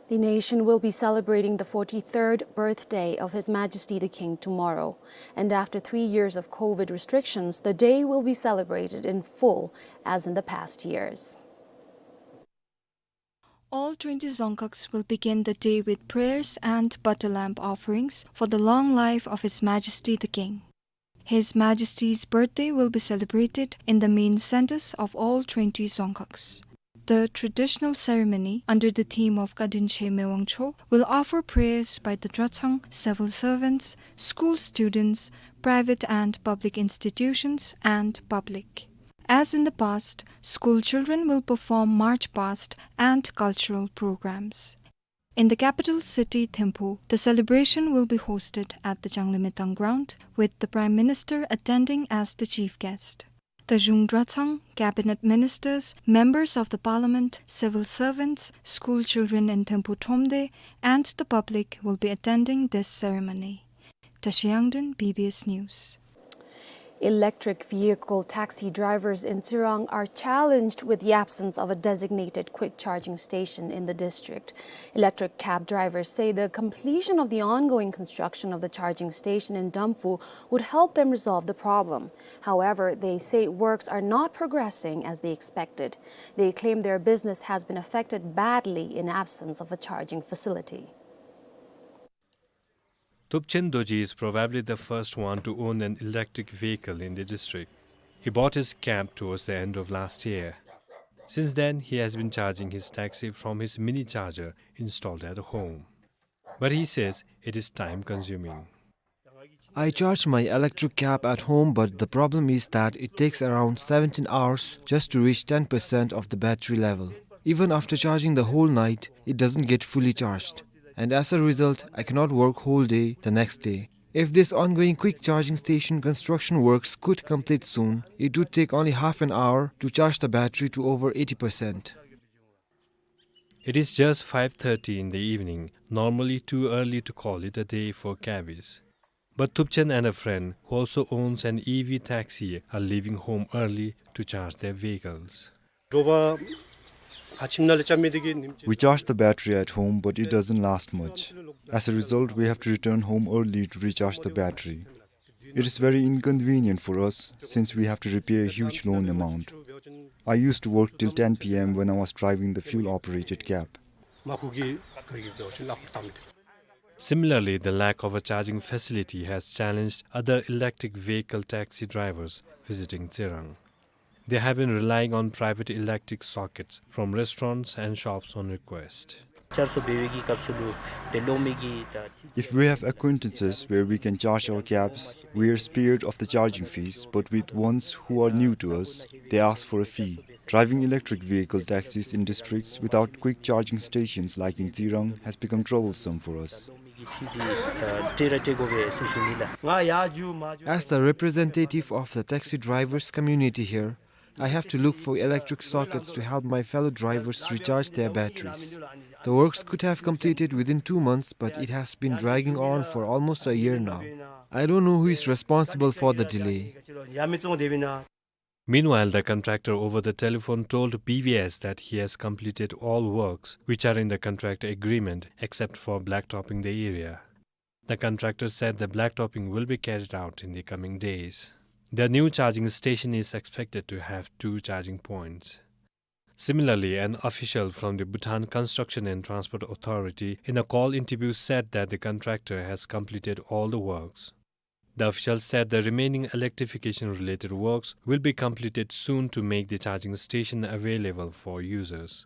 The nation will be celebrating the forty-third birthday of His Majesty the King tomorrow, and after three years of COVID restrictions, the day will be celebrated in full as in the past years. All twenty Dzongkhags will begin the day with prayers and butter lamb offerings for the long life of His Majesty the King. His Majesty's birthday will be celebrated in the main centers of all twenty Dzongkhags. The traditional ceremony under the theme of Kadinche Mewangcho will offer prayers by the Drachang civil servants, school students, private and public institutions, and public. As in the past, school children will perform march past and cultural programs. In the capital city, Thimphu, the celebration will be hosted at the Changlimithang ground, with the Prime Minister attending as the chief guest. Tashung Drachang, cabinet ministers, members of the parliament, civil servants, school children in Thimphu Thromde, and the public will be attending this ceremony. Tashi Yangden, B B S News. Electric vehicle taxi drivers in Tsirang are challenged with the absence of a designated quick charging station in the district. Electric cab drivers say the completion of the ongoing construction of the charging station in Damphu would help them resolve the problem. However, they say works are not progressing as they expected. They claim their business has been affected badly in absence of a charging facility. Thupchen Dorji is probably the first one to own an electric vehicle in the district. He bought his cab towards the end of last year. Since then, he has been charging his taxi from his mini charger installed at home. But he says it is time consuming. I charge my electric cab at home, but the problem is that it takes around seventeen hours just to reach ten percent of the battery level. Even after charging the whole night, it doesn't get fully charged. And as a result, I cannot work whole day the next day. If this ongoing quick charging station construction works could complete soon, it would take only half an hour to charge the battery to over eighty percent. It is just five thirty in the evening, normally too early to call it a day for cabbies. But Thupchen and a friend, who also owns an E V taxi, are leaving home early to charge their vehicles. We charge the battery at home, but it doesn't last much. As a result, we have to return home early to recharge the battery. It is very inconvenient for us since we have to repay a huge loan amount. I used to work till ten P M when I was driving the fuel-operated cab. Similarly, the lack of a charging facility has challenged other electric vehicle taxi drivers visiting Tsirang. They have been relying on private electric sockets from restaurants and shops on request. If we have acquaintances where we can charge our cabs, we are spared of the charging fees, but with ones who are new to us, they ask for a fee. Driving electric vehicle taxis in districts without quick charging stations like in Tsirang has become troublesome for us. As the representative of the taxi drivers community here, I have to look for electric sockets to help my fellow drivers recharge their batteries. The works could have completed within two months, but it has been dragging on for almost a year now. I don't know who is responsible for the delay. Meanwhile, the contractor over the telephone told B V S that he has completed all works which are in the contract agreement except for blacktopping the area. The contractor said the blacktopping will be carried out in the coming days. The new charging station is expected to have two charging points. Similarly, an official from the Bhutan Construction and Transport Authority in a call interview said that the contractor has completed all the works. The official said the remaining electrification-related works will be completed soon to make the charging station available for users.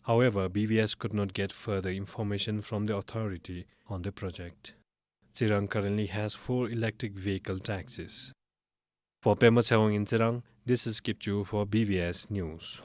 However, B V S could not get further information from the authority on the project. Tsirang currently has four electric vehicle taxis. For Pema Tshewang in Tsirang, This is Kipchu for B B S News.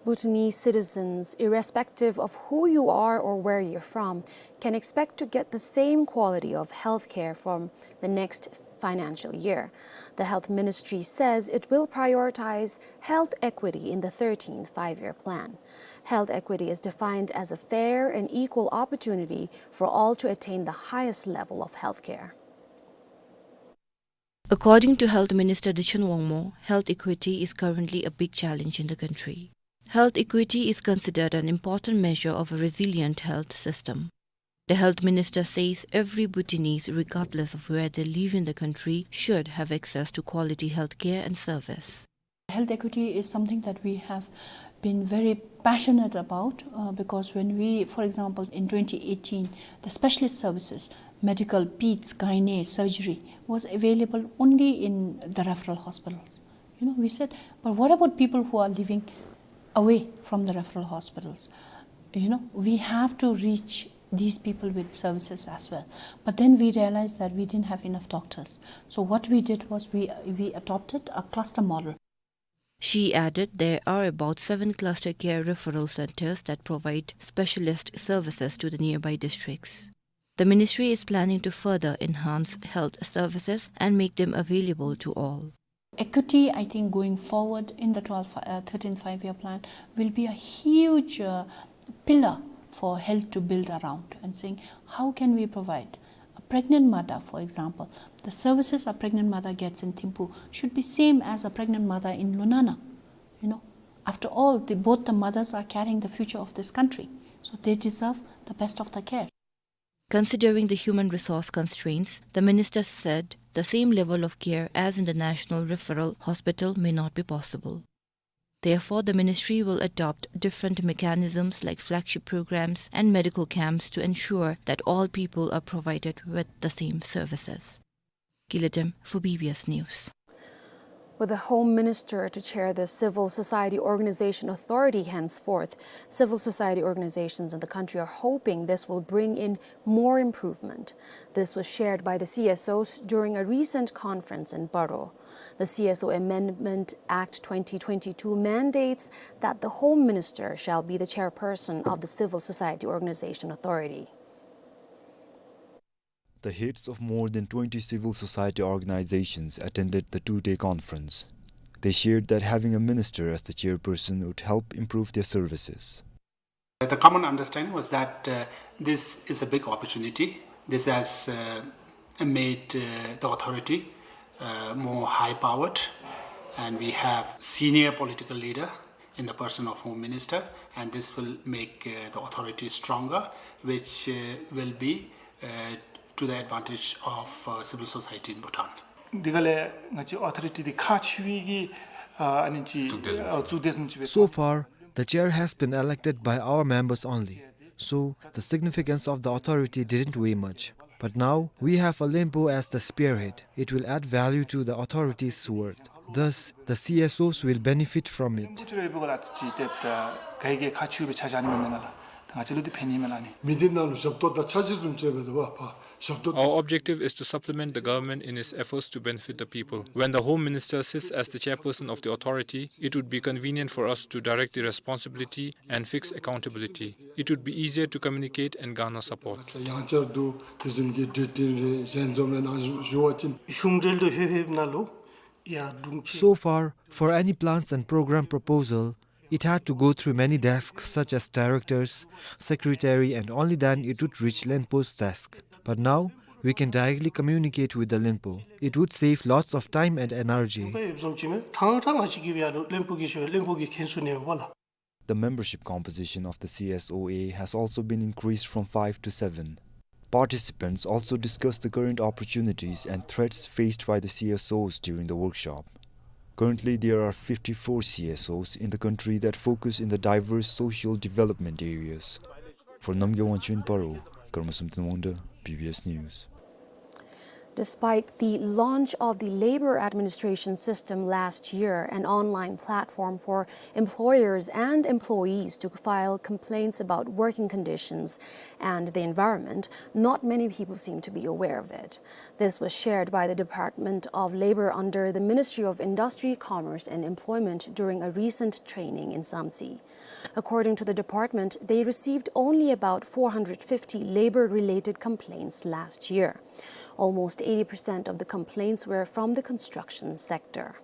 Bhutanese citizens, irrespective of who you are or where you're from, can expect to get the same quality of health care from the next financial year. The Health Ministry says it will prioritize health equity in the thirteenth Five-Year Plan. Health equity is defined as a fair and equal opportunity for all to attain the highest level of health care. According to Health Minister Dushyant Wangmo, health equity is currently a big challenge in the country. Health equity is considered an important measure of a resilient health system. The health minister says every Bhutanese, regardless of where they live in the country, should have access to quality health care and service. Health equity is something that we have been very passionate about, uh, because when we, for example, in twenty eighteen, the specialist services, medical, peds, gynae, surgery, was available only in the referral hospitals. You know, we said, "But what about people who are living away from the referral hospitals?" You know, we have to reach these people with services as well. But then we realized that we didn't have enough doctors. So what we did was we, we adopted a cluster model. She added there are about seven cluster care referral centers that provide specialist services to the nearby districts. The ministry is planning to further enhance health services and make them available to all. Equity, I think, going forward in the twelve, uh, thirteenth Five-Year Plan will be a huge, uh, pillar for health to build around, and saying, "How can we provide a pregnant mother, for example, the services a pregnant mother gets in Thimphu should be same as a pregnant mother in Lunana?" You know, after all, the, both the mothers are carrying the future of this country, so they deserve the best of the care. Considering the human resource constraints, the minister said the same level of care as in the National Referral Hospital may not be possible. Therefore, the ministry will adopt different mechanisms like flagship programs and medical camps to ensure that all people are provided with the same services. Gila Dem for B B S News. With the Home Minister to chair the Civil Society Organization Authority henceforth, civil society organizations in the country are hoping this will bring in more improvement. This was shared by the C S Os during a recent conference in Paro. The C S O Amendment Act twenty twenty-two mandates that the Home Minister shall be the chairperson of the Civil Society Organization Authority. The heads of more than twenty civil society organizations attended the two-day conference. They shared that having a minister as the chairperson would help improve their services. The common understanding was that, uh, this is a big opportunity. This has, uh, made, uh, the authority, uh, more high-powered, and we have senior political leader in the person of Home Minister, and this will make, uh, the authority stronger, which, uh, will be, uh, to the advantage of, uh, civil society in Bhutan. དེ་ག་ལས་ང་བཅས་ཨོ་ཐོ་རི་ཊི་འདི་ཁག་ཆེ་བའི་གི་ཨ་ཨ་ནི་ཅིག་ཨ་གཙུག་སྡེ་བཟུམ་ཅིག་སྦེ། So far, the chair has been elected by our members only, so the significance of the authority didn't weigh much. But now, we have a Lenpo as the spearhead. It will add value to the authority's work. Thus, the C S Os will benefit from it. ལེན་པོ་ཆེ་ར་ཡོད་པའི་སྒང་ལས་ཨ་ཙི་ཅིག་ཏེ་ད་ག་གིས་ག་ཁག་ཆེ་བའི་ཕྱག་རྒྱ་ཨ་ནི་མེན་ན་ལགས། ད་ང་བཅས་ལུ་འདི་ཕན་ནི་མས་ལགས་ཨ་ནི། མི་སྡེ་ནང་ལུ་ཞབས་ཏོག་དང་ཕྱག་རྗེས་བཟུམ་ཅིག་སྦེ་འདུག་པ། ཕར་ཞབས་ཏོག་དང་། Our objective is to supplement the government in its efforts to benefit the people. When the Home Minister sits as the chairperson of the authority, it would be convenient for us to direct the responsibility and fix accountability. It would be easier to communicate and garner support. ཡང་བསྐྱར་དུ་དེ་བཟུམ་གྱི་གྲོས་བསྟུན་རེ་ཞལ་འཛོམས་རེ་གནང་ཞུ་བ་ཅིན། གཞུང་འབྲེལ་དུ་ལྷོད་ལྷོདཔ་ནང་ལུ་ཡར་དྲུང་ཆེ། So far, for any plans and program proposal, it had to go through many desks such as directors, secretary, and only then it would reach Lenpo's desk. But now, we can directly communicate with the Lenpo. It would save lots of time and energy. ཡོདཔ་བཟུམ་ཅིག་མས། ཐང་ཐང་ང་བཅས་ཀྱིས་ཡར་ལུ་ལེན་པོ་གི་ཞུ་བ་ལེན་པོ་གིས་མཁྱེན་ཚུགས་ནི་ཡོདཔ་ལགས། The membership composition of the C S O A has also been increased from five to seven. Participants also discussed the current opportunities and threats faced by the C S Os during the workshop. Currently, there are fifty-four C S Os in the country that focus in the diverse social development areas. For Namgay Wangchuk in Paro, Karma Samten Wangda, B B S News. Despite the launch of the labor administration system last year, an online platform for employers and employees to file complaints about working conditions and the environment, not many people seem to be aware of it. This was shared by the Department of Labor under the Ministry of Industry, Commerce and Employment during a recent training in Samtse. According to the department, they received only about four hundred fifty labor-related complaints last year. Almost eighty percent of the complaints were from the construction sector.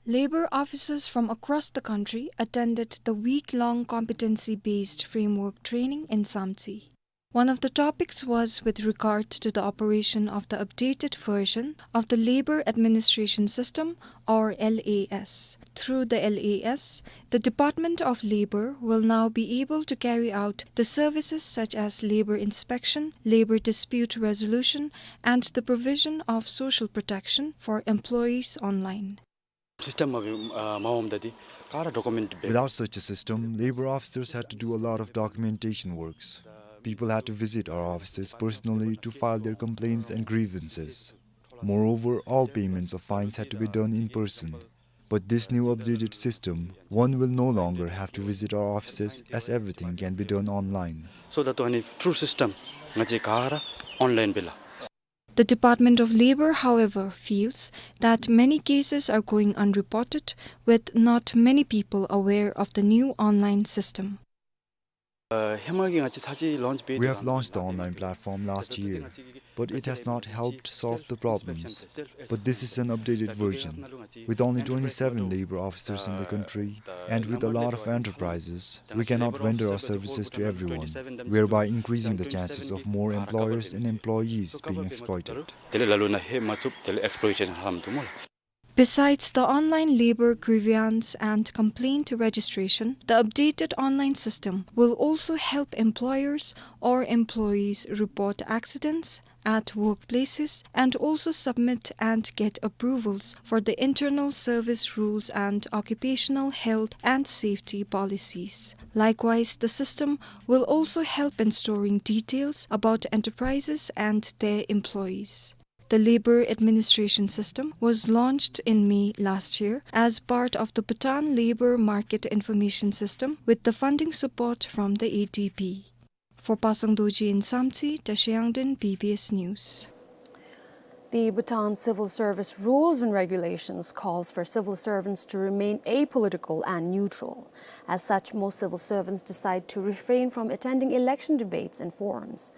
Labor officers from across the country attended the week-long competency-based framework training in Samtse. One of the topics was with regard to the operation of the updated version of the Labor Administration System, or L A S. Through the L A S, the Department of Labor will now be able to carry out the services such as labor inspection, labor dispute resolution, and the provision of social protection for employees online. System ཨ་མ་འོངམ་ད་འདི་ག་ར་ཌོ་ཀུ་མེནཊ་འབད། Without such a system, labor officers had to do a lot of documentation works. People had to visit our offices personally to file their complaints and grievances. Moreover, all payments of fines had to be done in person. But this new updated system, one will no longer have to visit our offices as everything can be done online. So ད་ལྟོ་ཨ་ནི་ཊུ་སིསི་ཊམ་ང་བཅས་ག་ར་ཨོན་ལཱའིན་འབད་ལགས། The Department of Labor, however, feels that many cases are going unreported, with not many people aware of the new online system. ཨ་ཧེ་མ་གི་ང་བཅས་ཚར་གཅིག་ལོན་ཆི་འབད། We have launched the online platform last year, but it has not helped solve the problems. But this is an updated version. With only twenty-seven labor officers in the country, and with a lot of enterprises, we cannot render our services to everyone, whereby increasing the chances of more employers and employees being exploited. དེ་ལས་ལ་ལུ་ནཱ་ཧེ་མ་ཚུགས་དེ་ལས་ཨེགསི་པི་ལོ་ཊེ་ཤཱན་ལྷག་མི་འདུག་སྨོ་ལགས། Besides the online labor grievance and complaint registration, the updated online system will also help employers or employees report accidents at workplaces and also submit and get approvals for the internal service rules and occupational health and safety policies. Likewise, the system will also help in storing details about enterprises and their employees. The labor administration system was launched in May last year as part of the Bhutan Labor Market Information System with the funding support from the A D B. For Pasang Dorji in Samtse, Tashi Yangden, B B S News. The Bhutan Civil Service Rules and Regulations calls for civil servants to remain apolitical and neutral. As such, most civil servants decide to refrain from attending election debates and forums.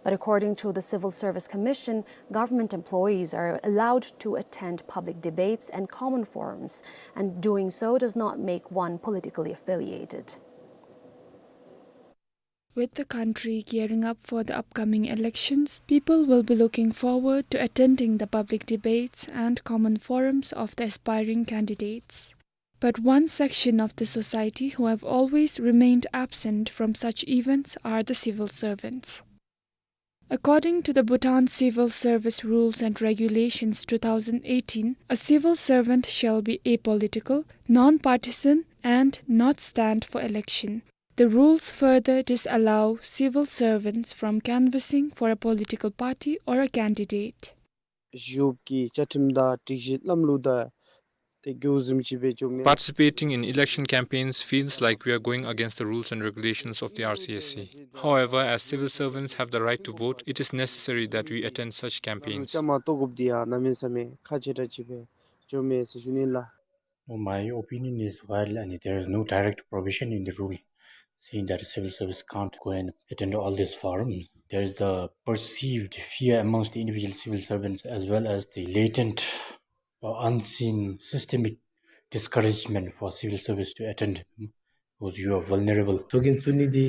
But according to the Civil Service Commission, government employees are allowed to attend public debates and common forums, and doing so does not make one politically affiliated. With the country gearing up for the upcoming elections, people will be looking forward to attending the public debates and common forums of the aspiring candidates. But one section of the society who have always remained absent from such events are the civil servants. According to the Bhutan Civil Service Rules and Regulations two thousand eighteen, a civil servant shall be apolitical, non-partisan, and not stand for election. The rules further disallow civil servants from canvassing for a political party or a candidate. ཞུ་གི་བཅའ་ཁྲིམས་དང་སྒྲིག་གཞི་ལམ་ལུགས་དང་དེ་གི་བཟུམ་ཅིག་སྦེ་འགྱོ་མི། Participating in election campaigns feels like we are going against the rules and regulations of the R C S C. However, as civil servants have the right to vote, it is necessary that we attend such campaigns. བཅའ་མར་གཏོགས་དགོཔ་འདི་ཡང་གནམ་མེད་ས་མེད་ཁག་ཆེ་དྲགས་ཅིག་སྦེ་འགྱོ་མས་ཟེར་ཞུ་ནི་ལགས། Well, my opinion is, while, uh, there is no direct provision in the rule saying that a civil service can't go and attend all these forums, there is the perceived fear amongst the individual civil servants as well as the latent or unseen systemic discouragement for civil service to attend, because you are vulnerable. ཚོགས་རྒྱན་བཙུགས་ནི་འདི་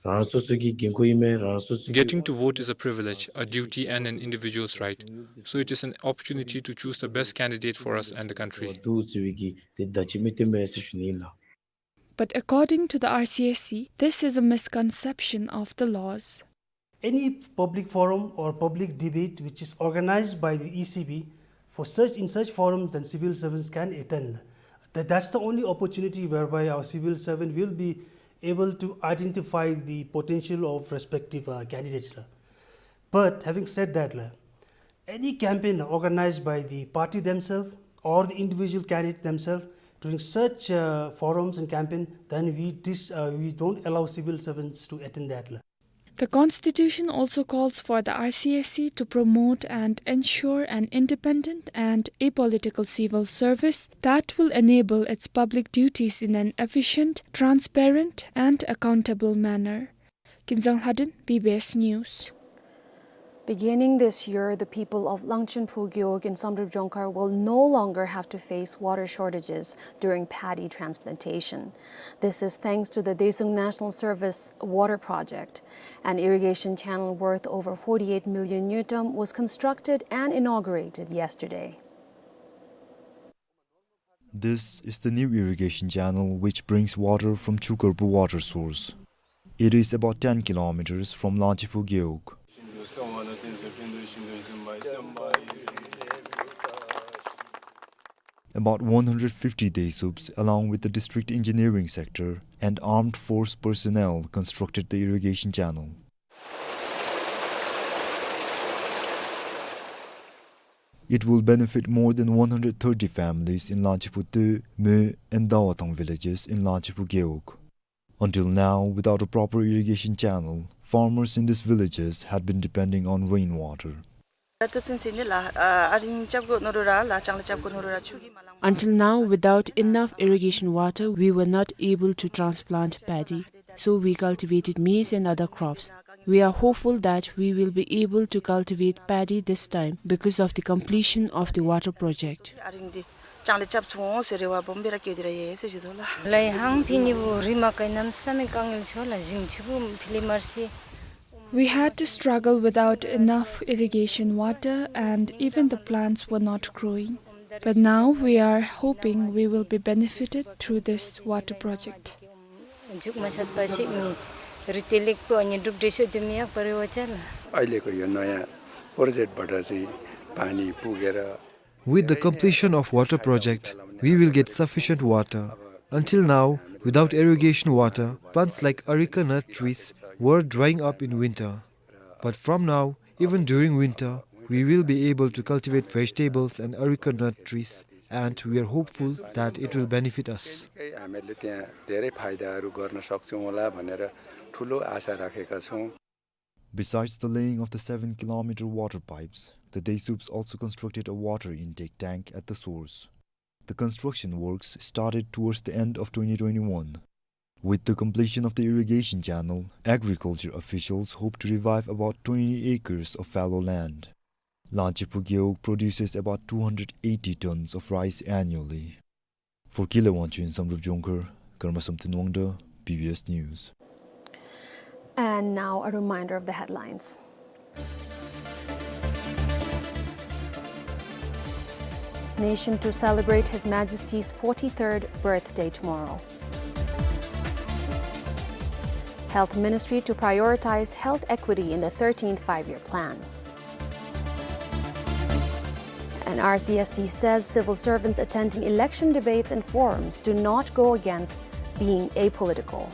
རང་རང་སོ་སོ་གི་འགན་ཁུར་ཨིན་མས། རང་རང་སོ་སོ་གི། Getting to vote is a privilege, a duty, and an individual's right. So it is an opportunity to choose the best candidate for us and the country. འདུག་ཟེར་བའི་གི་དེ་བརྡ་ཅིག་མི་སྟོན་པས་ཟེར་ཞུ་ནི་ཨིན་ལགས། But according to the R C S C, this is a misconception of the laws. Any public forum or public debate which is organized by the E C B, for such, in such forums, then civil servants can attend. That, that's the only opportunity whereby our civil servant will be able to identify the potential of respective, uh, candidates. But having said that, la, any campaign organized by the party themselves or the individual candidate themselves during such, uh, forums and campaign, then we dis-, uh, we don't allow civil servants to attend that, la. The constitution also calls for the R C S C to promote and ensure an independent and apolitical civil service that will enable its public duties in an efficient, transparent, and accountable manner. Kinzang Lhadon, B B S News. Beginning this year, the people of Langchinpu Gewog in Samdrup Jongkhar will no longer have to face water shortages during paddy transplantation. This is thanks to the Deisung National Service Water Project. An irrigation channel worth over forty-eight million ngultrum was constructed and inaugurated yesterday. This is the new irrigation channel which brings water from Chukarpu water source. It is about ten kilometers from Langchinpu Gewog. About one hundred fifty Deisups, along with the district engineering sector and armed force personnel, constructed the irrigation channel. It will benefit more than one hundred thirty families in Langchinpu Teu, Meu and Dawathang villages in Langchinpu Gewog. Until now, without a proper irrigation channel, farmers in these villages had been depending on rainwater. Until now, without enough irrigation water, we were not able to transplant paddy. So we cultivated maize and other crops. We are hopeful that we will be able to cultivate paddy this time because of the completion of the water project. We had to struggle without enough irrigation water, and even the plants were not growing. But now we are hoping we will be benefited through this water project. जुक मछात पासी मी रितेलेक को अनि डुब देशो दे मियाक परे वचल। अहिलेको यो नयाँ प्रोजेक्टबाट चाहिँ पानी पुगेर With the completion of water project, we will get sufficient water. Until now, without irrigation water, plants like areca nut trees were drying up in winter. But from now, even during winter, we will be able to cultivate vegetables and areca nut trees, and we are hopeful that it will benefit us. हामीहरूले त्यहाँ धेरै फाइदाहरू गर्न सक्छौँ होला भनेर ठुलो आशा राखेका छौँ। Besides the laying of the seven kilometer water pipes, the Deisups also constructed a water intake tank at the source. The construction works started towards the end of twenty twenty-one. With the completion of the irrigation channel, agriculture officials hope to revive about twenty acres of fallow land. Langchinpu Gewog produces about two hundred eighty tons of rice annually. For Kile Wangchuk in Samdrup Jongkhar, Karmasum Thinwangda, B B S News. And now a reminder of the headlines. Nation to celebrate His Majesty's forty-third birthday tomorrow. Health Ministry to prioritize health equity in the thirteenth Five-Year Plan. And R C S C says civil servants attending election debates and forums do not go against being apolitical.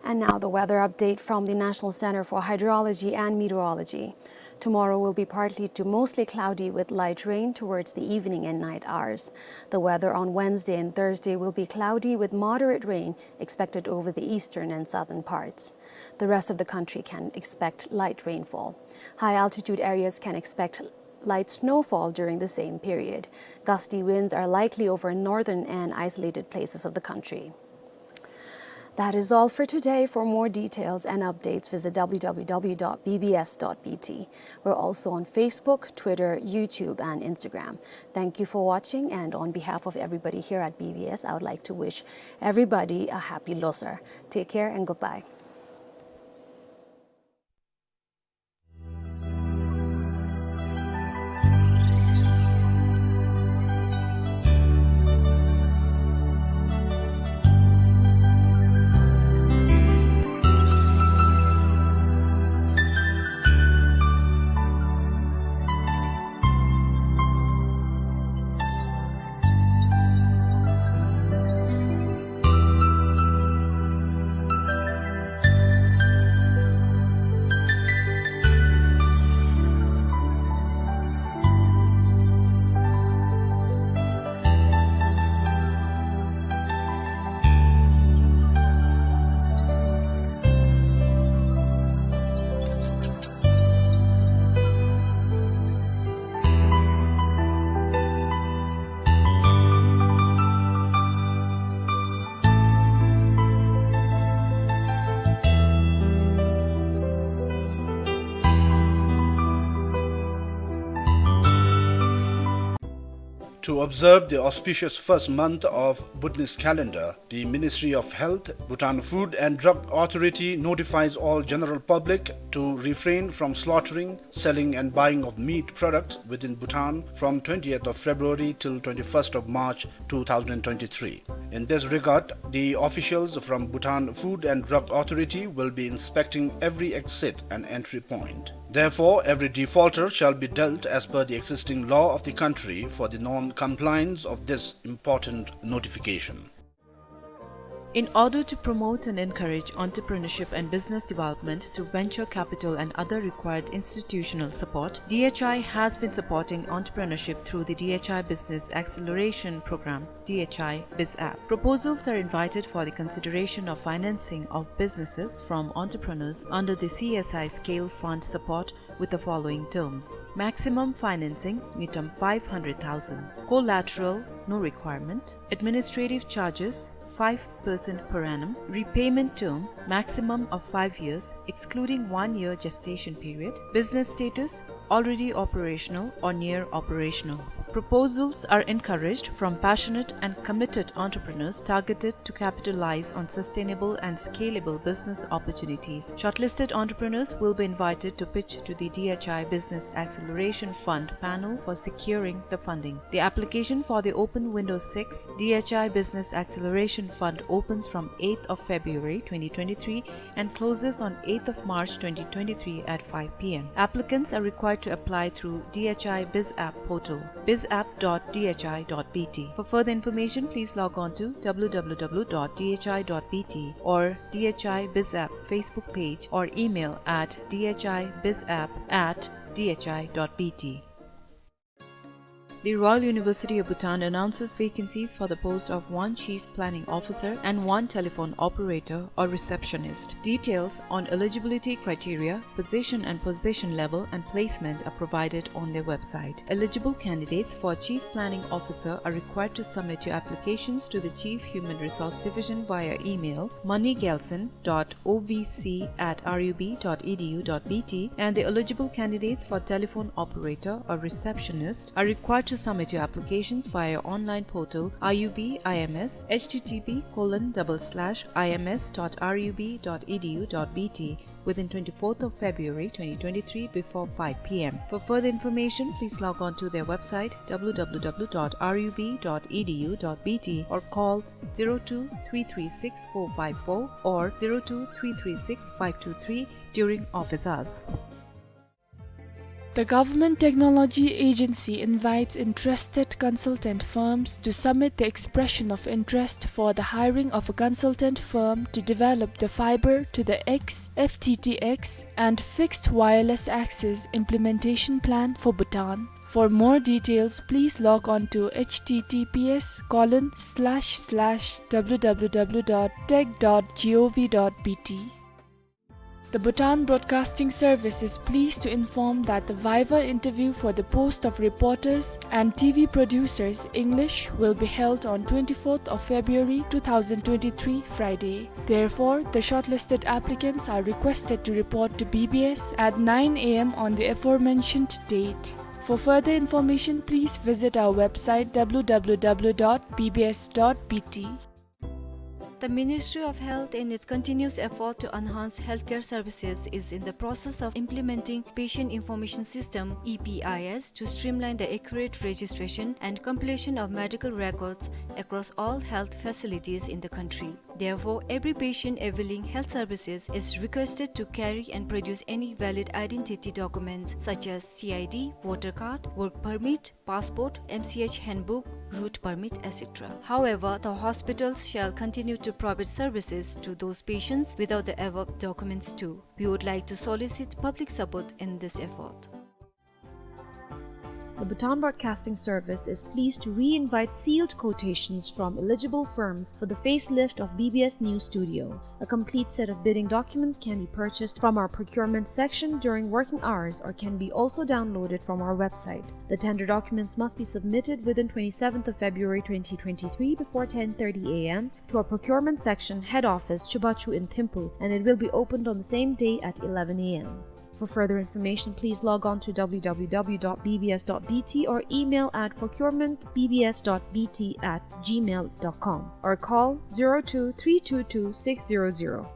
And now the weather update from the National Center for Hydrology and Meteorology. Tomorrow will be partly to mostly cloudy with light rain towards the evening and night hours. The weather on Wednesday and Thursday will be cloudy with moderate rain expected over the eastern and southern parts. The rest of the country can expect light rainfall. High altitude areas can expect light snowfall during the same period. Gusty winds are likely over northern and isolated places of the country. That is all for today. For more details and updates, visit W W W dot B B S dot B T. We're also on Facebook, Twitter, YouTube, and Instagram. Thank you for watching, and on behalf of everybody here at B B S, I would like to wish everybody a happy Losar. Take care and goodbye. To observe the auspicious first month of Bhutanese calendar, the Ministry of Health, Bhutan Food and Drug Authority notifies all general public to refrain from slaughtering, selling and buying of meat products within Bhutan from twentieth of February till twenty-first of March two thousand twenty-three. In this regard, the officials from Bhutan Food and Drug Authority will be inspecting every exit and entry point. Therefore, every defaulter shall be dealt as per the existing law of the country for the non-compliance of this important notification. In order to promote and encourage entrepreneurship and business development through venture capital and other required institutional support, D H I has been supporting entrepreneurship through the D H I Business Acceleration Program, D H I BizApp. Proposals are invited for the consideration of financing of businesses from entrepreneurs under the C S I Scale Fund support with the following terms. Maximum financing, ngultrum five hundred thousand. Collateral, no requirement. Administrative charges, five percent per annum. Repayment term, maximum of five years, excluding one year gestation period. Business status, already operational or near operational. Proposals are encouraged from passionate and committed entrepreneurs targeted to capitalize on sustainable and scalable business opportunities. Shortlisted entrepreneurs will be invited to pitch to the D H I Business Acceleration Fund panel for securing the funding. The application for the Open Window six D H I Business Acceleration Fund opens from eighth of February twenty twenty-three and closes on eighth of March twenty twenty-three at five P M. Applicants are required to apply through D H I BizApp portal, bizapp dot D H I dot B T. For further information, please log on to W W W dot D H I dot B T or D H I BizApp Facebook page or email at D H I bizapp at D H I dot B T. The Royal University of Bhutan announces vacancies for the post of one Chief Planning Officer and one telephone operator or receptionist. Details on eligibility criteria, position and position level, and placement are provided on their website. Eligible candidates for Chief Planning Officer are required to submit your applications to the Chief Human Resource Division via email, money gelson dot O V C at R U B dot E D U dot B T, and the eligible candidates for telephone operator or receptionist are required to submit your applications via online portal R U B I M S, H T T P colon double slash I M S dot R U B dot E D U dot B T, within twenty-fourth of February twenty twenty-three before five P M. For further information, please log on to their website W W W dot R U B dot E D U dot B T or call zero two three three six four five four or zero two three three six five two three during office hours. The Government Technology Agency invites interested consultant firms to submit the expression of interest for the hiring of a consultant firm to develop the fiber to the X, F T T X, and fixed wireless access implementation plan for Bhutan. For more details, please log on to H T T P S colon slash slash W W W dot tech dot gov dot B T. The Bhutan Broadcasting Service is pleased to inform that the viva interview for the post of reporters and T V producers, English, will be held on twenty-fourth of February two thousand twenty-three, Friday. Therefore, the shortlisted applicants are requested to report to B B S at nine A M on the aforementioned date. For further information, please visit our website W W W dot B B S dot B T. The Ministry of Health, in its continuous effort to enhance healthcare services, is in the process of implementing Patient Information System, E P I S, to streamline the accurate registration and compilation of medical records across all health facilities in the country. Therefore, every patient availing health services is requested to carry and produce any valid identity documents such as C I D, voter card, work permit, passport, M C H handbook, route permit, et cetera. However, the hospitals shall continue to provide services to those patients without the above documents too. We would like to solicit public support in this effort. The Bhutan Broadcasting Service is pleased to re-invite sealed quotations from eligible firms for the facelift of B B S News Studio. A complete set of bidding documents can be purchased from our procurement section during working hours or can be also downloaded from our website. The tender documents must be submitted within twenty-seventh of February twenty twenty-three before ten thirty A M to our procurement section head office, Chubachu in Thimphu, and it will be opened on the same day at eleven A M. For further information, please log on to w w w dot b b s dot b t or email at procurement b b s dot b t at gmail dot com or call zero two three two two six zero zero.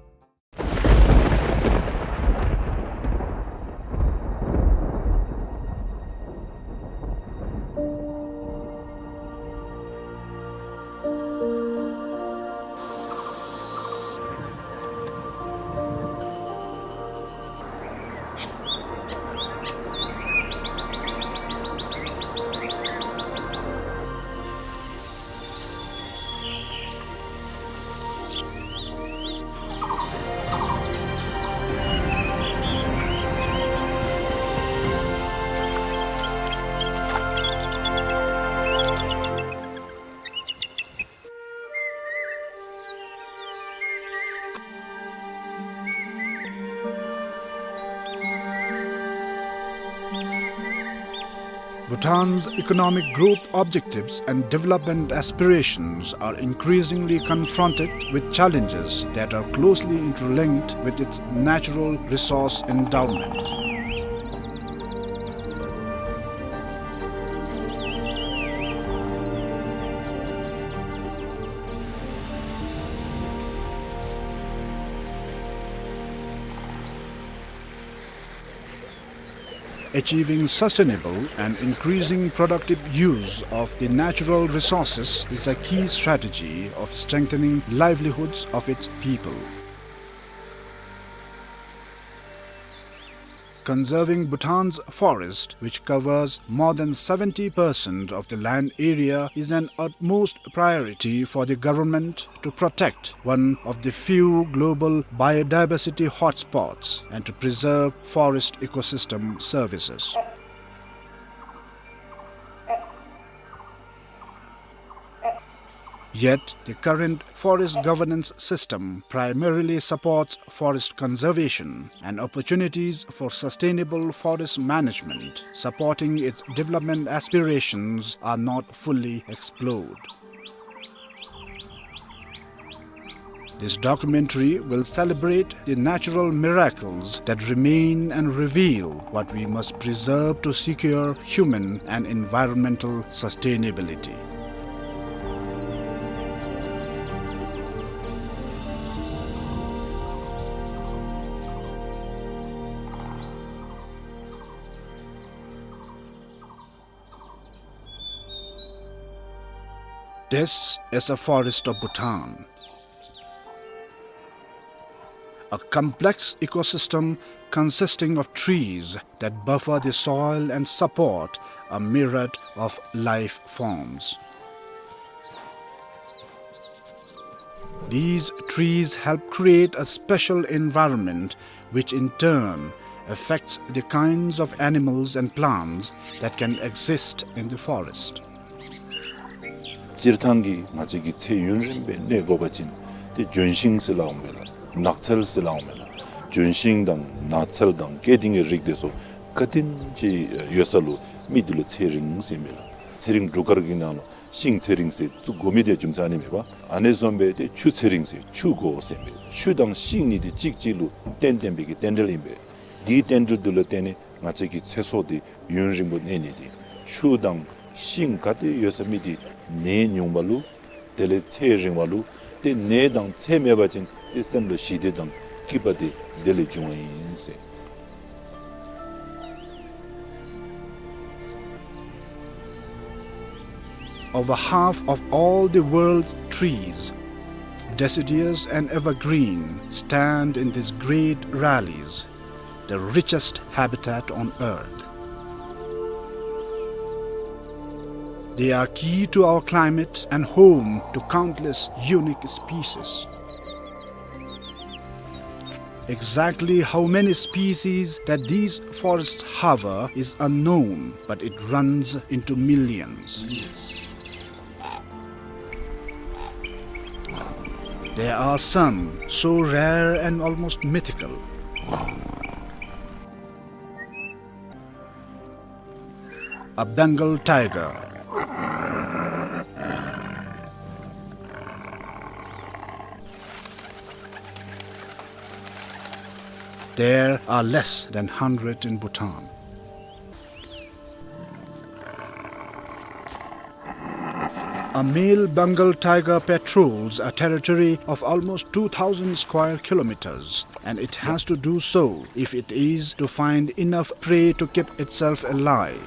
Bhutan's economic growth objectives and development aspirations are increasingly confronted with challenges that are closely interlinked with its natural resource endowment. Achieving sustainable and increasing productive use of the natural resources is a key strategy of strengthening livelihoods of its people. Conserving Bhutan's forest, which covers more than seventy percent of the land area, is an utmost priority for the government to protect one of the few global biodiversity hotspots and to preserve forest ecosystem services. Yet, the current forest governance system primarily supports forest conservation, and opportunities for sustainable forest management supporting its development aspirations are not fully explored. This documentary will celebrate the natural miracles that remain and reveal what we must preserve to secure human and environmental sustainability. This is a forest of Bhutan, a complex ecosystem consisting of trees that buffer the soil and support a myriad of life forms. These trees help create a special environment, which in turn affects the kinds of animals and plants that can exist in the forest. སྤྱིར་བཏང་གི་ང་བཅས་ཀྱི་ཚེ་ཡུན་རིང་སྦེ་གནས་དགོ་པ་ཅིན་ཏེ་ལྗོན་ཤིང་ཟེར་སླབ་འོང་མས་ལགས། ནགས་ཚལ་ཟེར་སླབ་འོང་མས་ལགས། ལྗོན་ཤིང་དང་ནགས་ཚལ་དང་སྐྱེ་ལྡན་གྱི་རིགས་དེ་ཚུ་ག་དེམ་ཅིག་ཡོད་ས་ལུ་མི་དེ་ལུ་ཚེ་རིང་ཟེར་མས་ལགས། ཚེ་རིང་འབྲུག་སྐར་གྱི་ནང་ལུ་ཤིང་ཚེ་རིང་ཟེར་བཙུགས་དགོ་མི་དེ་རྒྱུ་མཚན་ཨ་ནི་མས་པ། ཨ་ནི་བཟུམ་སྦེ་ཏེ་ཆུ་ཚེ་རིང་ཟེར་ཆུ་དགོ་ཟེར་མས། ཆུ་དང་ཤིང་གཉིས་དེ་གཅིག་གཅིག་ལུ་བརྟེན་བརྟེན་པའི་གི་རྟེན་འབྲེལ་ཨིན་པས། དེའི་རྟེན་འབྲེལ་དེ་ལུ་བརྟེན་ནས་ང་བཅས་ཀྱི་ཚེ་སྲོག་དེ་ཡུན་རིང་པོ་གནས་ནི་དེ། ཆུ་དང་ཤིང་ག་ཏེ་ཡོད་ས་མི་དེ་ནད་ཉུང་བ་ལུ་དེ་ལས་ཚེ་རིང་བ་ལུ། ཏེ་ནད་དང་ཚེ་མེད་པ་ཅིན་ཏེ་སེམས་ལུ་ཞི་བདེ་དང་སྐྱིད་པ་དེ་དེ་ལས་འབྱུང་བ་ཨིན་ཟེར། Over half of all the world's trees, deciduous and evergreen, stand in these great valleys, the richest habitat on earth. They are key to our climate and home to countless unique species. Exactly how many species that these forests harbor is unknown, but it runs into millions. There are some so rare and almost mythical. A Bengal tiger. There are less than hundred in Bhutan. A male Bengal tiger patrols a territory of almost two thousand square kilometers, and it has to do so if it is to find enough prey to keep itself alive.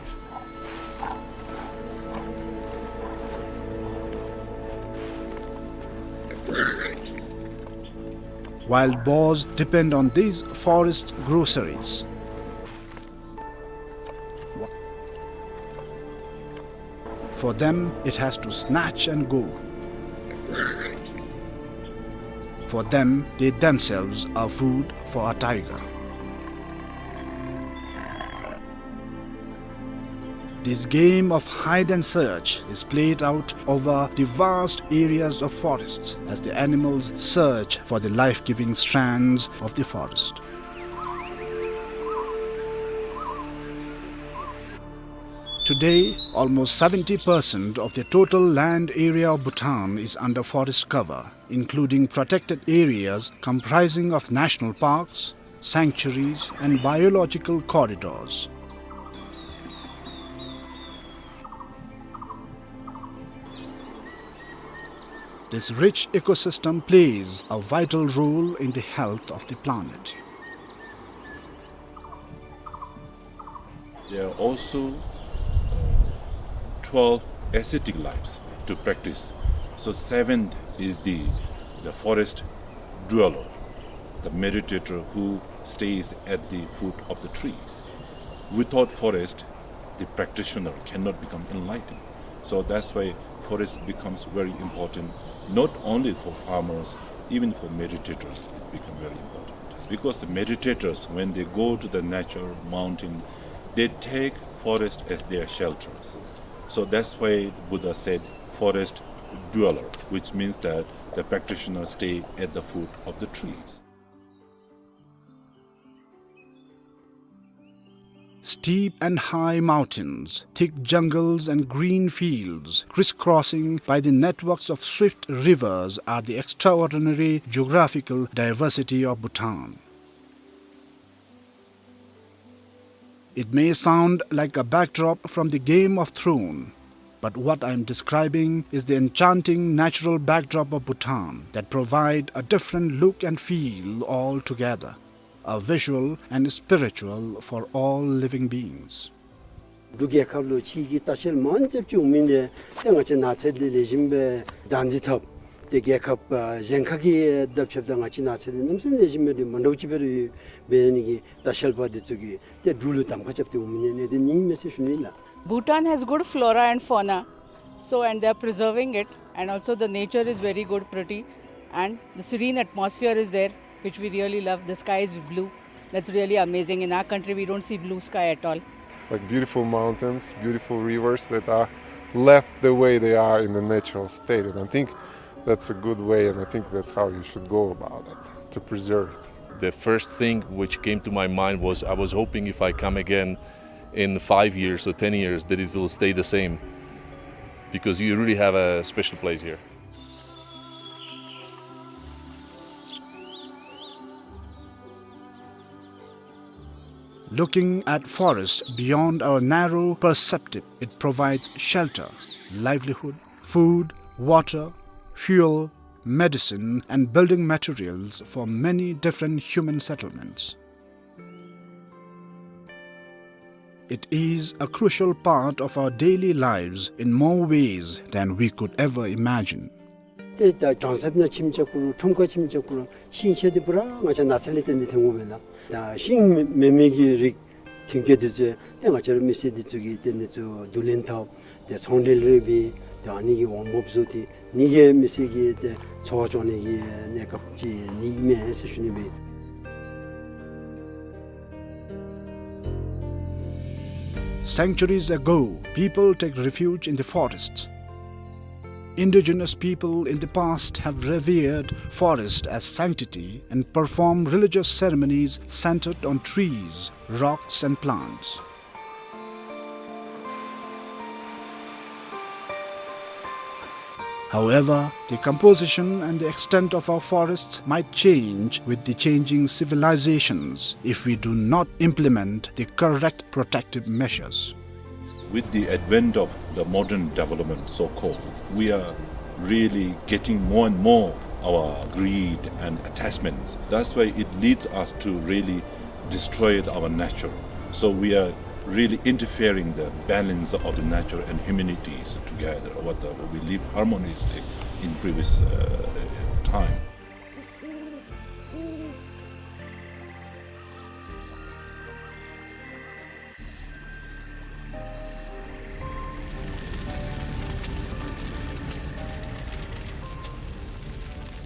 Wild boars depend on these forest groceries. For them, it has to snatch and go. For them, they themselves are food for a tiger. This game of hide and search is played out over the vast areas of forest as the animals search for the life-giving strands of the forest. Today, almost seventy percent of the total land area of Bhutan is under forest cover, including protected areas comprising of national parks, sanctuaries, and biological corridors. This rich ecosystem plays a vital role in the health of the planet. There are also, uh, twelve ascetic lives to practice. So seventh is the, the forest dweller, the meditator who stays at the foot of the trees. Without forest, the practitioner cannot become enlightened. So that's why forest becomes very important, not only for farmers, even for meditators, it becomes very important. Because the meditators, when they go to the nature, mountain, they take forest as their shelters. So that's why Buddha said forest dweller, which means that the practitioner stay at the foot of the trees. Steep and high mountains, thick jungles and green fields, crisscrossing by the networks of swift rivers, are the extraordinary geographical diversity of Bhutan. It may sound like a backdrop from the Game of Thrones, but what I am describing is the enchanting natural backdrop of Bhutan that provide a different look and feel altogether, a visual and spiritual for all living beings. འབྲུག་རྒྱལ་ཁབ་ལུ་ཕྱི་གི་ལྟ་བཤལ་མང་ཙམ་ཅིག་འོང་མི་འདི་ཏེ་ང་བཅས་ནགས་ཚལ་འདི་ལེགས་ཤོམ་སྦེ་བདག་འཛིན་འཐབ་སྟེ་རྒྱལ་ཁབ་ཨ་གཞན་ཁ་གི་དང་ཕྱདཔ་ད་ང་བཅས་ནགས་ཚལ་འདི་གནམ་མེད་ས་མེད་ལེགས་ཤོམ་སྦེ་འདི་མ་འདྲཝ་ཅིག་སྦེ་ར་ཡོད། འབད་ནི་གི་ལྟ་བཤལ་པ་འདི་ཚུ་གིས་ཏེ་འབྲུག་ལུ་གདམ་ཁ་རྐྱབ་སྟེ་འོང་མི་འདི་ཨ་ནི་འདི་ཨིན་མས་ཟེར་ཞུ་ནི་ལགས། Bhutan has good flora and fauna, so, and they are preserving it, and also the nature is very good, pretty, and the serene atmosphere is there, which we really love. The sky is blue. That's really amazing. In our country, we don't see blue sky at all. Like beautiful mountains, beautiful rivers that are left the way they are in the natural state. And I think that's a good way, and I think that's how you should go about it, to preserve it. The first thing which came to my mind was, I was hoping if I come again in five years or ten years that it will stay the same, because you really have a special place here. Looking at forest beyond our narrow perspective, it provides shelter, livelihood, food, water, fuel, medicine, and building materials for many different human settlements. It is a crucial part of our daily lives in more ways than we could ever imagine. ཏེ་ད་གྲང་ཟམ་ནང་ཁྱིམ་རྐྱབ་དགོ་རུང་ཁྲོམ་ཁར་ཁྱིམ་རྐྱབ་དགོ་རུང་ཤིང་ཆ་འདི་པུ་ར་ང་བཅས་ནགས་ཚལ་ལས་བརྟེན་ཏེ་ཐོན་དགོ་པས་ལགས། ད་ཤིང་མེན་མི་གི་རིགས་ཐོན་སྐྱེད་འདི་ཚུ་ཏེ་ང་བཅས་ར་མི་སེར་འདི་ཚུ་གིས་ཏེ་འདི་ཚུ་བསྡུ་ལེན་འཐབ་ཏེ་ཚོང་འབྲེལ་རེ་འབད་ཏེ་ཨ་ནི་གི་དབང་འབབ་བཟོ་སྟེ་ཨ་ནི་གིས་མི་སེར་གྱི་ཏེ་འཚོ་བ་སྐྱོང་ནི་གི་གནས་སྐབས་ཅིག་ཨ་ནི་ཨིན་མས་ཟེར་ཞུ་ནི་སྦེ། Centuries ago, people take refuge in the forest. Indigenous people in the past have revered forest as sanctity and performed religious ceremonies centered on trees, rocks, and plants. However, the composition and the extent of our forests might change with the changing civilizations if we do not implement the correct protective measures. With the advent of the modern development, so-called, we are really getting more and more our greed and attachments. That's why it leads us to really destroy our nature. So we are really interfering the balance of the nature and humanities together. What, uh, we live harmoniously in previous, uh, time.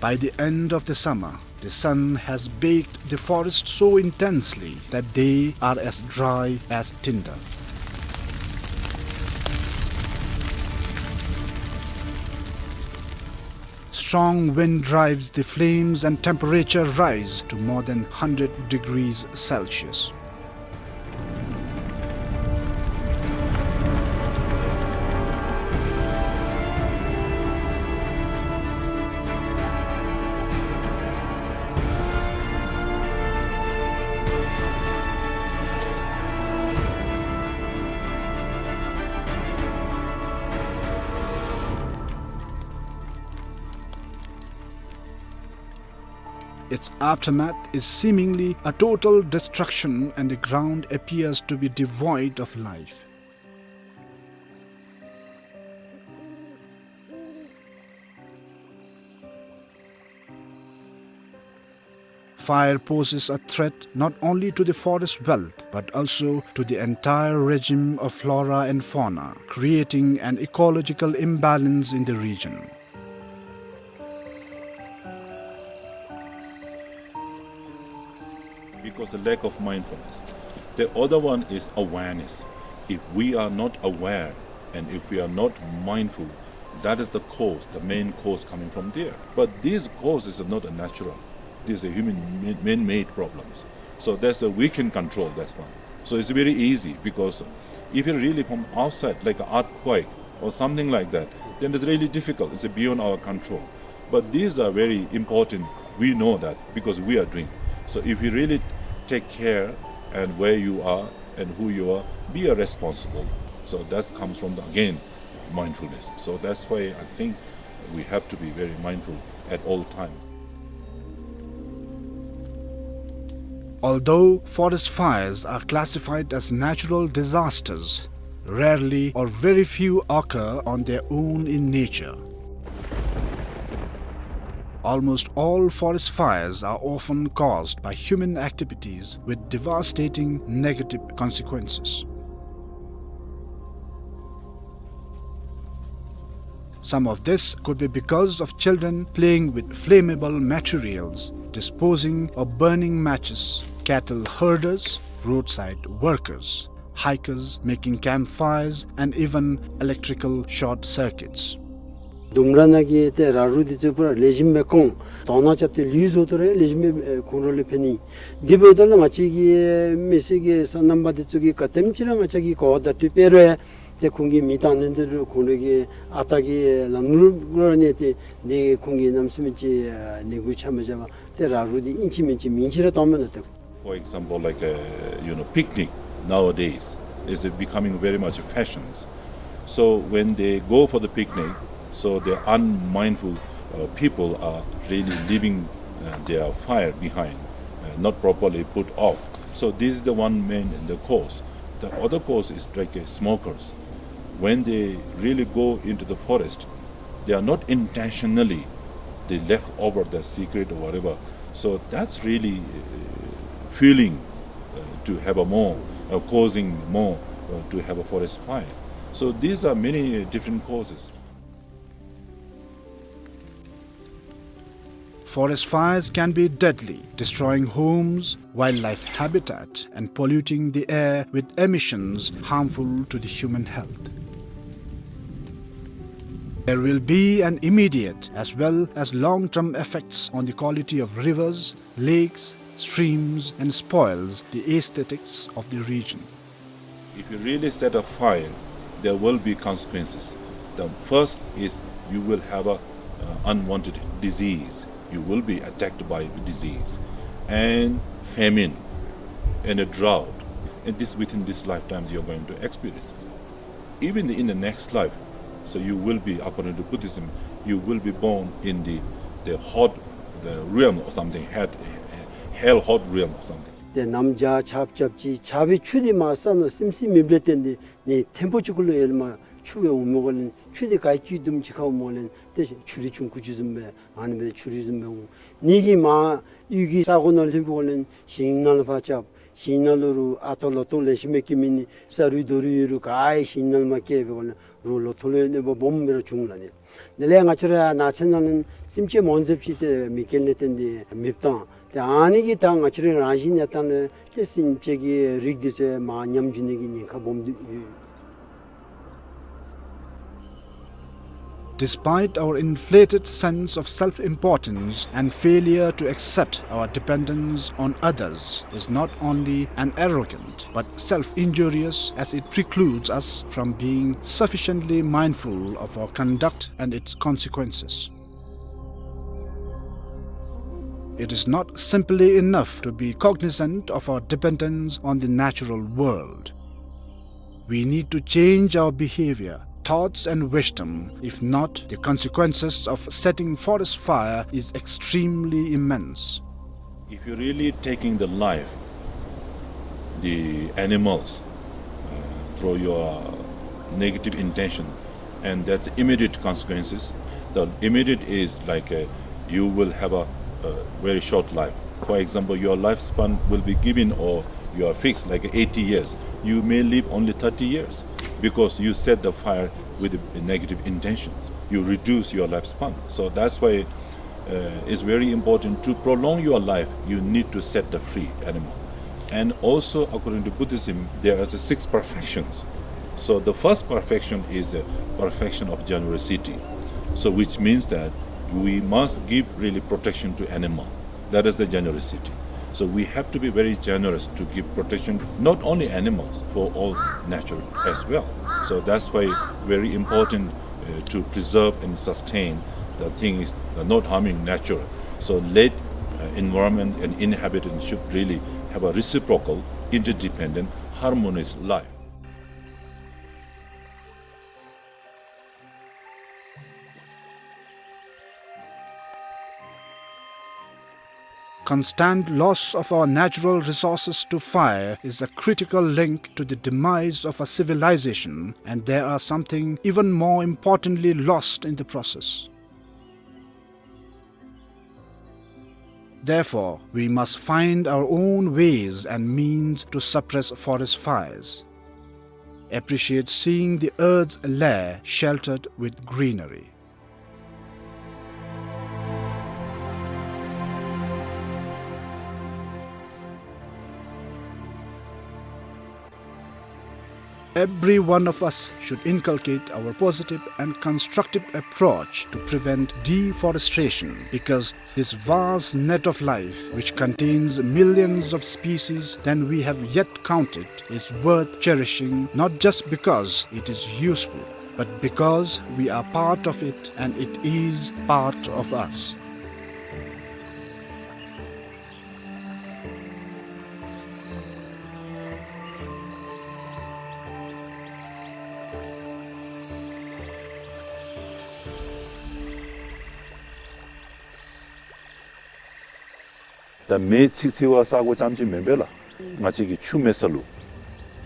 By the end of the summer, the sun has baked the forest so intensely that they are as dry as tinder. Strong wind drives the flames and temperature rise to more than hundred degrees Celsius. Its aftermath is seemingly a total destruction, and the ground appears to be devoid of life. Fire poses a threat not only to the forest wealth, but also to the entire regime of flora and fauna, creating an ecological imbalance in the region. Because the lack of mindfulness. The other one is awareness. If we are not aware and if we are not mindful, that is the cause, the main cause coming from there. But these causes are not a natural. This is a human ma-, man-made problems. So that's a, we can control that one. So it's very easy, because if it really from outside, like an earthquake or something like that, then it's really difficult. It's beyond our control. But these are very important. We know that because we are doing. So if you really take care and where you are and who you are, be a responsible. So that comes from the, again, mindfulness. So that's why I think we have to be very mindful at all times. Although forest fires are classified as natural disasters, rarely or very few occur on their own in nature. Almost all forest fires are often caused by human activities with devastating negative consequences. Some of this could be because of children playing with flammable materials, disposing of burning matches, cattle herders, roadside workers, hikers making campfires, and even electrical short circuits. ལྡུམ་ར་ནང་གི་ཏེ་ར་རུ་འདི་ཚུ་པུ་ར་ལེགས་ཤོམ་སྦེ་བཀོང་དོ་ནང་རྐྱབ་སྟེ་ལུས་བཟོ་སྟེ་ར་ལེགས་ཤོམ་སྦེ་ཁོང་ར་ལུ་ཕན་ནི། དེ་འབདཝ་ད་ལུ་ང་བཅས་ཀྱི་མི་སེར་གྱི་སོ་ནམ་པ་འདི་ཚུ་གིས་ག་དེམ་ཅིག་ར་ང་བཅས་ཀྱིས་གོ་བརྡ་སྤྲོད་སྤེལ་རུང་ཏེ་ཁོང་གིས་མེ་བཏང་ནི་འདི་རུང་ཁོང་ར་གི་ཨ་རྟག་གི་ལམ་ལུགས་ལུ་གནས་ཏེ་ཏེ་ཁོང་གིས་གནམ་མེད་ས་མེད་ཅིག་ནད་འབུ་ཆགས་མ་བཞག་པར་ཏེ་ར་རུ་འདི་ཨིན་ཅི་མིན་ཅི་མིང་ཅིག་ར་བཏངམ་མས་ལགས། For example, like, uh, you know, picnic nowadays is becoming very much fashions. So when they go for the picnic, so the unmindful, uh, people are really leaving, uh, their fire behind, uh, not properly put off. So this is the one main, the cause. The other cause is like, uh, smokers. When they really go into the forest, they are not intentionally, they left over the cigarette or whatever. So that's really, uh, fueling, uh, to have a more, uh, causing more, uh, to have a forest fire. So these are many different causes. Forest fires can be deadly, destroying homes, wildlife habitat, and polluting the air with emissions harmful to the human health. There will be an immediate as well as long-term effects on the quality of rivers, lakes, streams, and spoils the aesthetics of the region. If you really set a fire, there will be consequences. The first is You will have a, uh, unwanted disease. You will be attacked by the disease and famine and a drought. And this, within this lifetime, you're going to experience. Even in the next life, so you will be, according to Buddhism, you will be born in the, the hot, the realm or something, hell, hell hot realm or something. ཏེ་གནམ་བྱཱར་ཆརཔ་རྐྱབ་ཅི། ཆརཔ་སྦེ་ཆུ་འདི་མར་ས་ནང་སིམ་སིམ་མེདཔ་ལས་བརྟེན་ཏེ་ནི་ཐེམ་སྤུ་ཅིག་གུ་ལུ་ཡར་ལས་མར་ཆུ་སྦེ་འོངམ་འབད་བ་ཅིན་ཆུ་འདི་ག་ཅི་དུམ་ཅིག་ཁར་འོངམ་འབད་བ་ཅིན་ཏེ་ཆུ་རུད་ཆུང་ཀུ་ཅིག་བཟུམ་སྦེ་ཨ་ནི་སྦེ་ཆུ་རུད་བཟུམ་སྦེ་འོང་། ནི་གིས་མར་གཡུས་ཀྱི་ས་གོ་ནང་ལྷོདཔ་འབད་བ་ཅིན་ཞིང་ནང་ལུ་ཕར་རྐྱབ། ཞིང་ནང་ལུ་རུང་ཨ་ཐོ་ལོ་ཐོ་ལེ་ཤ་མི་སྐྱེ་མི་ནི་ས་རུད་རྡོ་རུད་ཡོད་རུང་ག་ཡང་ཞིང་ནང་མར་སྐྱེ་འབད་བ་ཅིན་རུང་ལོ་ཐོ་ལུ་ཡང་གནོད་པ་སྦོམ་སྦེ་ར་བྱུང་ལགས་ནི། དེ་ལས་ང་བཅས་ར་ནགས་ཚལ་ནང་ལུ་སེམས་ཅན་མང་ཟེརཝ་ཅིག་ཏེ་མེ་རྐྱེན་ལས་བརྟེན་ཏེ་མེདཔ་བཏང་། ཏེ་ཨ་ནི་གིས་ད་ང་བཅས་རའི་རང་བཞིན་གནས་སྟངས་ལུ་ཏེ་སེམས་ཅན་གྱི་རིགས་འདི་ཚུ་མར་ཉམས་འགྱོ་ནི་གི་ཉེན་ཁ་སྦོམ་འདུག་ཡོད། Despite our inflated sense of self-importance and failure to accept our dependence on others is not only an arrogant but self-injurious, as it precludes us from being sufficiently mindful of our conduct and its consequences. It is not simply enough to be cognizant of our dependence on the natural world. We need to change our behavior, thoughts, and wisdom. If not, the consequences of setting forest fire is extremely immense. If you're really taking the life, the animals, uh, through your negative intention, and that's immediate consequences. The immediate is like, uh, you will have a, a very short life. For example, your lifespan will be given or you are fixed like eighty years. You may live only thirty years because you set the fire with a negative intention. You reduce your lifespan. So that's why, uh, it's very important to prolong your life. You need to set the free animal. And also, according to Buddhism, there are the six perfections. So the first perfection is a perfection of generosity. So which means that we must give really protection to animal. That is the generosity. So we have to be very generous to give protection, not only animals, for all nature as well. So that's why very important, uh, to preserve and sustain the thing is, uh, not harming nature. So let, uh, environment and inhabitants should really have a reciprocal, interdependent, harmonious life. Constant loss of our natural resources to fire is a critical link to the demise of a civilization, and there are something even more importantly lost in the process. Therefore, we must find our own ways and means to suppress forest fires. Appreciate seeing the earth's lair sheltered with greenery. Every one of us should inculcate our positive and constructive approach to prevent deforestation, because this vast net of life, which contains millions of species than we have yet counted, is worth cherishing, not just because it is useful, but because we are part of it and it is part of us. ད་མེ་འཚིག་འཚིག་པར་ས་གོ་རྐྱངམ་ཅིག་མེན་པས་ལགས། ང་བཅས་ཀྱིས་ཆུ་མེད་ས་ལུ་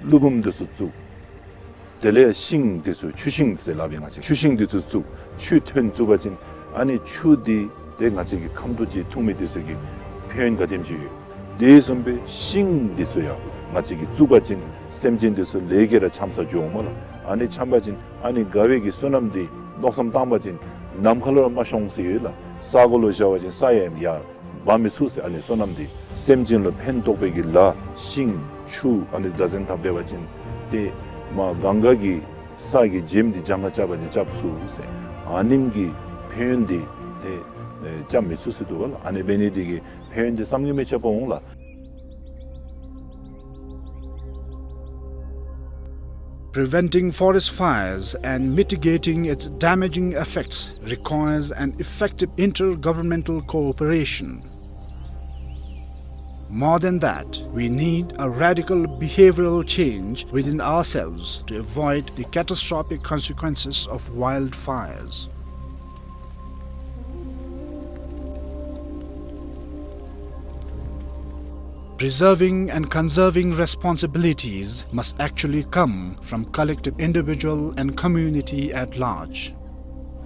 ཀླུ་འབུམ་འདི་ཚུ་བཙུགས། དེ་ལས་ཤིང་འདི་ཚུ་ཆུ་ཤིང་ཟེར་སླབ་ཨིན། ང་བཅས་ཆུ་ཤིང་འདི་ཚུ་བཙུགས། ཆུ་ཐོན་བཙུགས་པ་ཅིན་ཨ་ནི་ཆུ་འདི་ཏེ་ང་བཅས་ཀྱི་ཁམས་ལུ་ཅིག་འཐུང་མི་འདི་ཚུ་གི་ཕན་ཡོན་ག་དེམ་ཅིག་ཡོད། དེ་བཟུམ་སྦེ་ཤིང་འདི་ཚུ་ཡང་ང་བཅས་ཀྱིས་བཙུགས་པ་ཅིན་སེམས་ཅན་འདི་ཚུ་ལས་ཀྱིས་ར་འཁྱམས་ས་འགྱོཝ་མས་ལགས། ཨ་ནི་འཁྱམས་པ་ཅིན་ཨ་ནི་དགའ་བའི་གི་བསོད་ནམས་འདི་མནོ་བསམ་བཏང་པ་ཅིན་ནམ་མཁའ་ལུ་ར་མ་ཤོང་ཟེར་ཡོད་ལགས། ས་གོ་ལུ་བཞག་པ་ཅིན་ས་ཡང་ཡར་འབག་མི་ཚུགས་ཟེར། ཨ་ནི་བསོད་ནམས་འདི་སེམས་ཅན་ལུ་ཕན་ཐོགས་པའི་གི་ལཱ་ཤིང་ཆུ་ཨ་ནི་བདག་འཛིན་འཐབ་སྡོད་པ་ཅིན་ཏེ་མར་གངྒཱ་གི་ས་གི་བྱེམ་འདི་གྱངས་ཁ་རྐྱབ་པ་ཅིན་རྐྱབ་ཚུགས་ཟེར། ཨ་ནེམ་གི་ཕན་ཡོན་འདི་ཏེ་ཨེ་རྐྱབ་མི་ཚུགས་ཟེར་འདུག་པ་ལགས། ཨ་ནི་འབད་ནི་འདི་གིས་ཕན་ཡོན་འདི་བསམ་གྱིས་མི་ཁྱབ་པ་འོང་ལགས། Preventing forest fires and mitigating its damaging effects requires an effective intergovernmental cooperation. More than that, we need a radical behavioral change within ourselves to avoid the catastrophic consequences of wildfires. Preserving and conserving responsibilities must actually come from collective individual and community at large.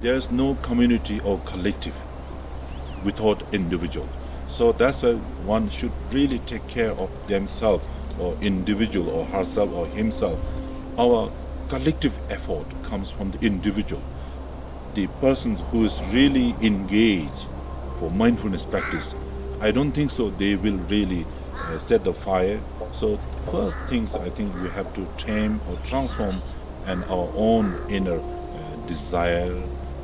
There is no community or collective without individual. So that's why one should really take care of themselves or individual or herself or himself. Our collective effort comes from the individual, the person who is really engaged for mindfulness practice. I don't think so they will really uh, set the fire. So first things I think we have to tame or transform and our own inner uh, desire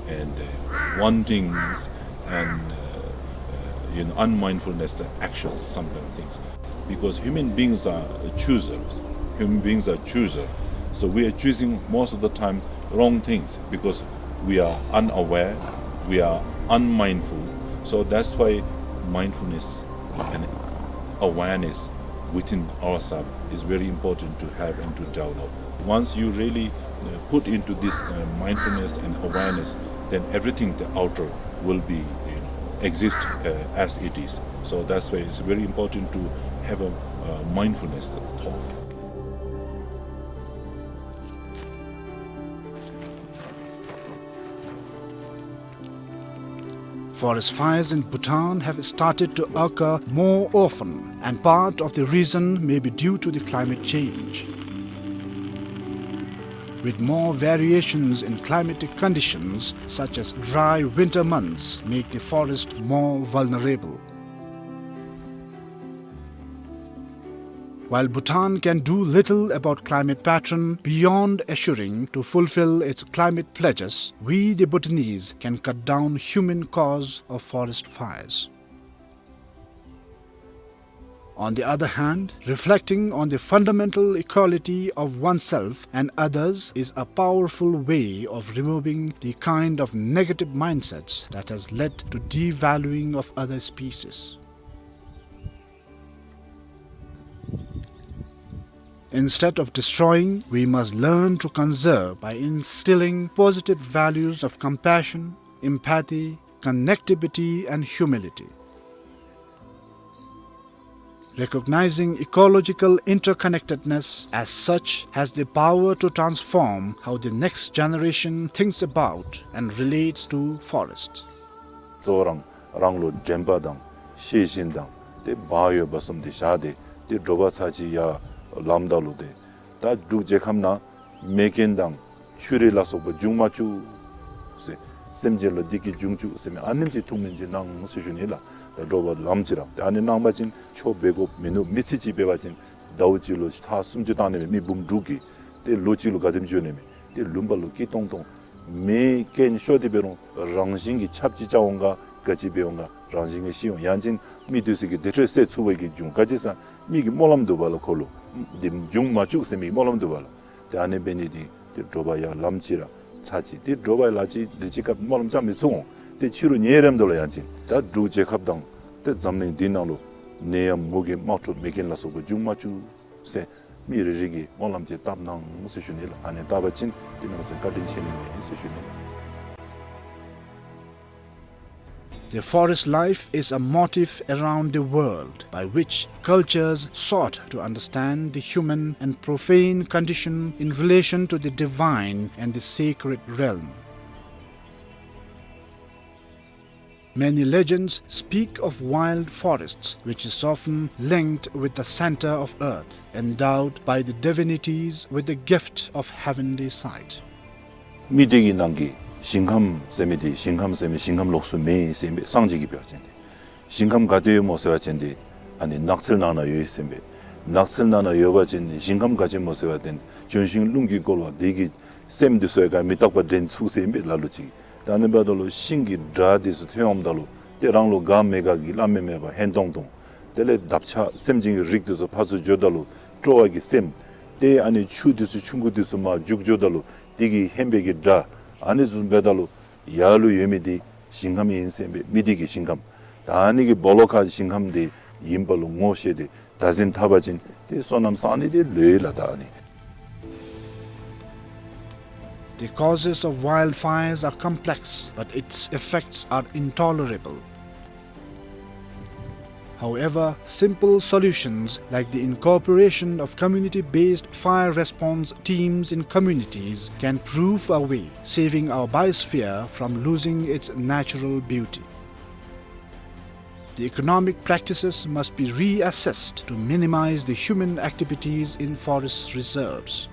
and uh, wantings and uh, uh, you know, unmindfulness actions, some kind of things. Because human beings are choosers. Human beings are choosers. So we are choosing most of the time wrong things because we are unaware, we are unmindful. So that's why mindfulness and awareness within ourselves is very important to have and to develop. Once you really uh, put into this uh, mindfulness and awareness, then everything the outer will be, you know, exist uh, as it is. So that's why it's very important to have a uh, mindfulness thought. Forest fires in Bhutan have started to occur more often, and part of the reason may be due to the climate change. With more variations in climatic conditions, such as dry winter months, make the forest more vulnerable. While Bhutan can do little about climate pattern beyond assuring to fulfill its climate pledges, we the Bhutanese can cut down human cause of forest fires. On the other hand, reflecting on the fundamental equality of oneself and others is a powerful way of removing the kind of negative mindsets that has led to devaluing of other species. Instead of destroying, we must learn to conserve by instilling positive values of compassion, empathy, connectivity, and humility. Recognizing ecological interconnectedness as such has the power to transform how the next generation thinks about and relates to forests. གཙོ་བོ་རང་རང་ལུ་དྲན་པ་དང་ཤེས་བཞིན་དང་ཏེ་བག་ཡོད་པ་གསུམ་དེ་བཞག་སྟེ་ཏེ་དྲོ་པ་ཚར་གཅིག་ཡར་ལངམ་ད་ལུ་ཏེ་ད་འབྲུག་རྒྱལ་ཁབ་ནང་མེ་རྐྱེན་དང་ཆུ་རུད་ལ་སོགས་པ་འབྱུང་མ་བཅུག་ཟེར། སེམས་ཅན་ལུ་བདེ་སྐྱིད་འབྱུང་བཅུག་ཟེར་མི་ཨ་ནེམ་ཅིག་ཐུགས་སྨོན་ཅིག་གནང་ཟེར་ཞུ་ནི་ལགས། ད་དྲོ་པ་ལངམ་ཅིག་ར་ཏེ་ཨ་ནི་གནང་པ་ཅིན་ཆོ་འབད་དགོཔ་མིན་ནུག། མི་ཚེ་གཅིག་འབད་བ་ཅིན་ཟླཝ་གཅིག་ལུ་ཚར་སུམ་ཅུ་བཏང་ནི་མས། མི་འབུམ་དྲུག་གིས་ཏེ་ལོ་གཅིག་ལུ་ག་དེམ་འགྱོ་ནི་མས། ཏེ་ལུང་པ་ལུ་སྐྱིད་ཏོང་ཏོ། མེ་རྐྱེན་ཤོར་ཏེ་འབད་རུང་རང་བཞིན་གྱིས་ཆརཔ་ཅིག་རྐྱབ་འོང་ག་ག་ཅི་འབད་འོང་ག་རང་བཞིན་གྱིས་ཤི་འོང་། ཡང་ཅིན་མི་དེ་ཚུ་གི་དེ་འཕྲོ་ཟད་ཚུགས་པའི་གི་འབྱུང་། ག་ཅི་ཟེར་མི་གི་སྨོན་ལམ་འདུག་པ་ལགས། ཁོ་ལུ་འདི་འབྱུང་མ་བཅུག་ཟེར་མི་གི་སྨོན་ལམ་འདུག་པ་ལགས། ཏེ་ཨ་ནི་འབད་ནི་འདི་ཏེ་དྲོ་པ་ཡར་ལངམ་ཅིག་ར་ཚར་གཅིག་ཏེ་དྲོ་པ་ལ་ཅིག་དེ་ཅིག་སྐབས་སྨོན་ལམ་རྐྱབ་མི་ཚུགས་འོང་། ཏེ་ཕྱི་རུ་ཉལ་རནམ་ད་ལུ་ཡང་ཅིན་ད་འབྲུག་རྒྱལ་ཁབ་དང་ཏེ་འཛམ་གླིང་འདི་ནང་ལུ་ནད་ཡམས་མུ་གེ་དམག་འཁྲུག་མེ་རྐྱེན་ལ་སོགས་པ་འབྱུང་མ་བཅུག་ཟེར་མི་རེ་རེ་གིས་སྨོན་ལམ་ཅིག་བཏབ་གནང་ཟེར་ཞུ་ནི་ལགས། ཨ་ནི་བཏབ་པ་ཅིན་ཏེ་ནང་སོ་བཀའ་དྲིན་ཆེ་ནི་མས་ཟེར་ཞུ་ནི་ལགས། The forest life is a motif around the world by which cultures sought to understand the human and profane condition in relation to the divine and the sacred realm. Many legends speak of wild forests, which is often linked with the center of earth, endowed by the divinities with the gift of heavenly sight. མི་སྡེ་གི་ནང་གི་ཞིང་ཁམས་ཟེར་མི་འདི་ཞིང་ཁམས་ཟེར་མི་ཞིང་ཁམས་ལོགས་སུ་མེད་ཟེར་མི་སངས་རྒྱས་ཀྱིས་འབད་བ་ཅིན་ཏེ་ཞིང་ཁམས་ག་ཏེ་ཡོད་སྨོ་ཟེར་བ་ཅིན་ཏེ་ཨ་ནི་ནགས་ཚལ་ནང་ན་ཡོད་ཟེར་མས། ནགས་ཚལ་ནང་ན་ཡོད་པ་ཅིན་ཞིང་ཁམས་ག་ཅི་སྨོ་ཟེར་བ་ཅིན་ལྗོན་ཤིང་རླུང་གིས་བསྐོར་བ་དེ་གི་སེམས་འདི་ཚུ་ཡང་ག་མི་རྟག་པ་འདྲེན་ཚུགས་ཟེར་མས་ལ་ལུ་ཅིག། ད་ཨ་ནི་འབདཝ་ད་ལུ་ཤིང་གི་སྒྲ་འདི་ཚུ་ཐོན་འོངམ་ད་ལུ་ཏེ་རང་ལུ་དགའ་མི་དགའ་གི་བླ་མེད་མེད་པ་ཧན་ཏོང་ཏོ། དེ་ལས་འདབ་ཆགས་སེམས་ཅན་གྱི་རིགས་འདི་ཚུ་ཕར་ཚུར་འགྱོཝ་ད་ལུ་སྤྲོ་བ་གི་སེམས། ཨེ་ཨ་ནི་ཆུ་འདི་ཚུ་ཆུང་ཀུ་འདི་ཚུ་མར་རྒྱུག་འགྱོཝ་ད་ལུ་དེ་གིས་ཧན་སྦེ་གི་སྒྲ་ཨ་ནི་བཟུམ་འབདཝ་ད་ལུ་ཡར་ལུ་ཡོད་མི་འདི་ཞིང་ཁམས་ཨིན་ཟེར་སྦེ་མི་སྡེ་གི་ཞིང་ཁམས། ད་ཨ་ནི་གི་སྦོ་ལོགས་ཁར་ཞིང་ཁམས་འདི་ཨིནམ་ལུ་ངོ་ཤེས་ཏེ་བདག་འཛིན་འཐབ་པ་ཅིན་ཏེ་སོ་ནམ་བསག་ནི་འདི་ལེགས་ལགས། ད་ཨ་ནི། The causes of wildfires are complex, but its effects are intolerable. However, simple solutions like the incorporation of community-based fire response teams in communities can prove a way, saving our biosphere from losing its natural beauty. The economic practices must be reassessed to minimize the human activities in forest reserves.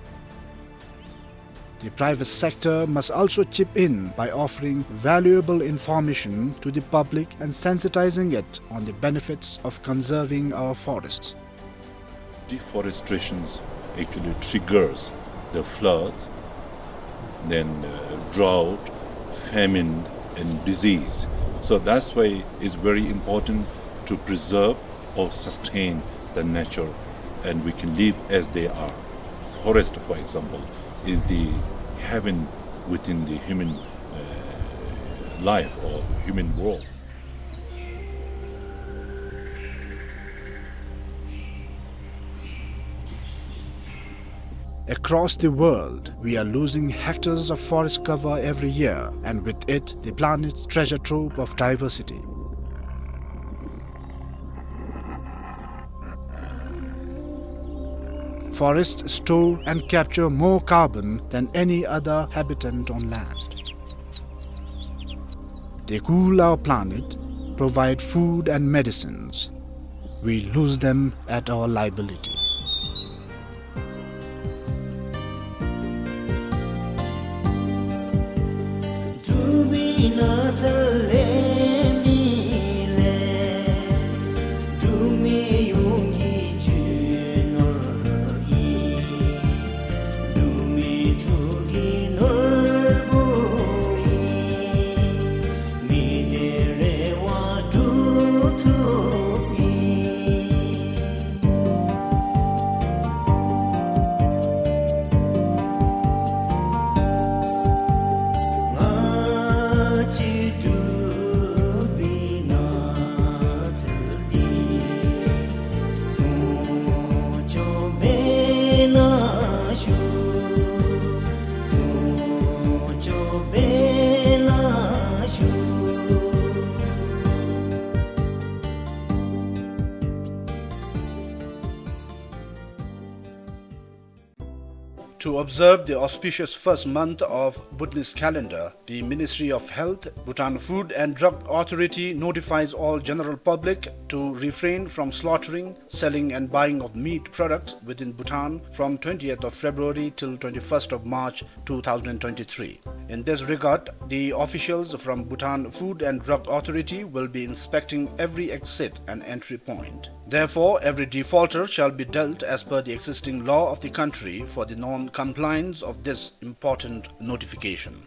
The private sector must also chip in by offering valuable information to the public and sensitizing it on the benefits of conserving our forests. Deforestation actually triggers the floods, then, uh, drought, famine, and disease. So that's why it's very important to preserve or sustain the nature, and we can live as they are. Forest, for example, is the heaven within the human, uh, life or human world. Across the world, we are losing hectares of forest cover every year, and with it, the planet's treasure trove of diversity. Forests store and capture more carbon than any other habitant on land. They cool our planet, provide food and medicines. We lose them at our liability. To observe the auspicious first month of Bhutanese calendar, the Ministry of Health, Bhutan Food and Drug Authority notifies all general public to refrain from slaughtering, selling and buying of meat products within Bhutan from twentieth of February till twenty-first of March two thousand twenty-three. In this regard, the officials from Bhutan Food and Drug Authority will be inspecting every exit and entry point. Therefore, every defaulter shall be dealt as per the existing law of the country for the non-compliance of this important notification.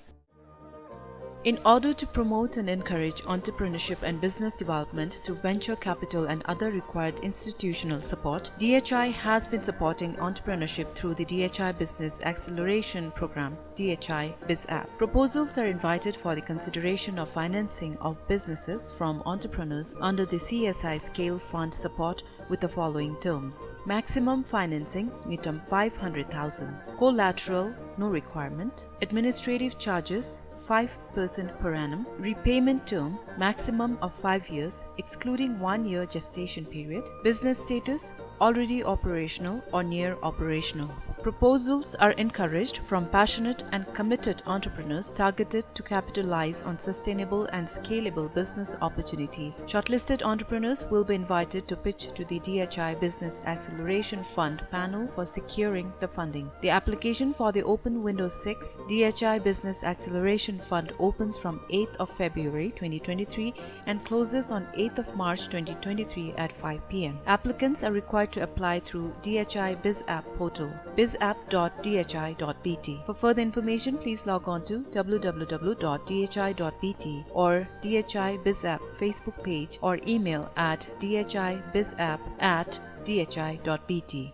In order to promote and encourage entrepreneurship and business development through venture capital and other required institutional support, D H I has been supporting entrepreneurship through the D H I Business Acceleration Program, D H I BizApp. Proposals are invited for the consideration of financing of businesses from entrepreneurs under the C S I Scale Fund support with the following terms. Maximum financing, ngultrum five hundred thousand. Collateral, no requirement. Administrative charges, five percent per annum. Repayment term, maximum of five years, excluding one year gestation period. Business status, already operational or near operational. Proposals are encouraged from passionate and committed entrepreneurs targeted to capitalize on sustainable and scalable business opportunities. Shortlisted entrepreneurs will be invited to pitch to the D H I Business Acceleration Fund panel for securing the funding. The application for the open window six D H I Business Acceleration Fund opens from eighth of February twenty twenty-three and closes on eighth of March twenty twenty-three at five P M. Applicants are required to apply through D H I BizApp portal, bizapp dot D H I dot B T. For further information, please log on to W W W dot D H I dot B T or D H I BizApp Facebook page or email at D H I bizapp at D H I dot B T.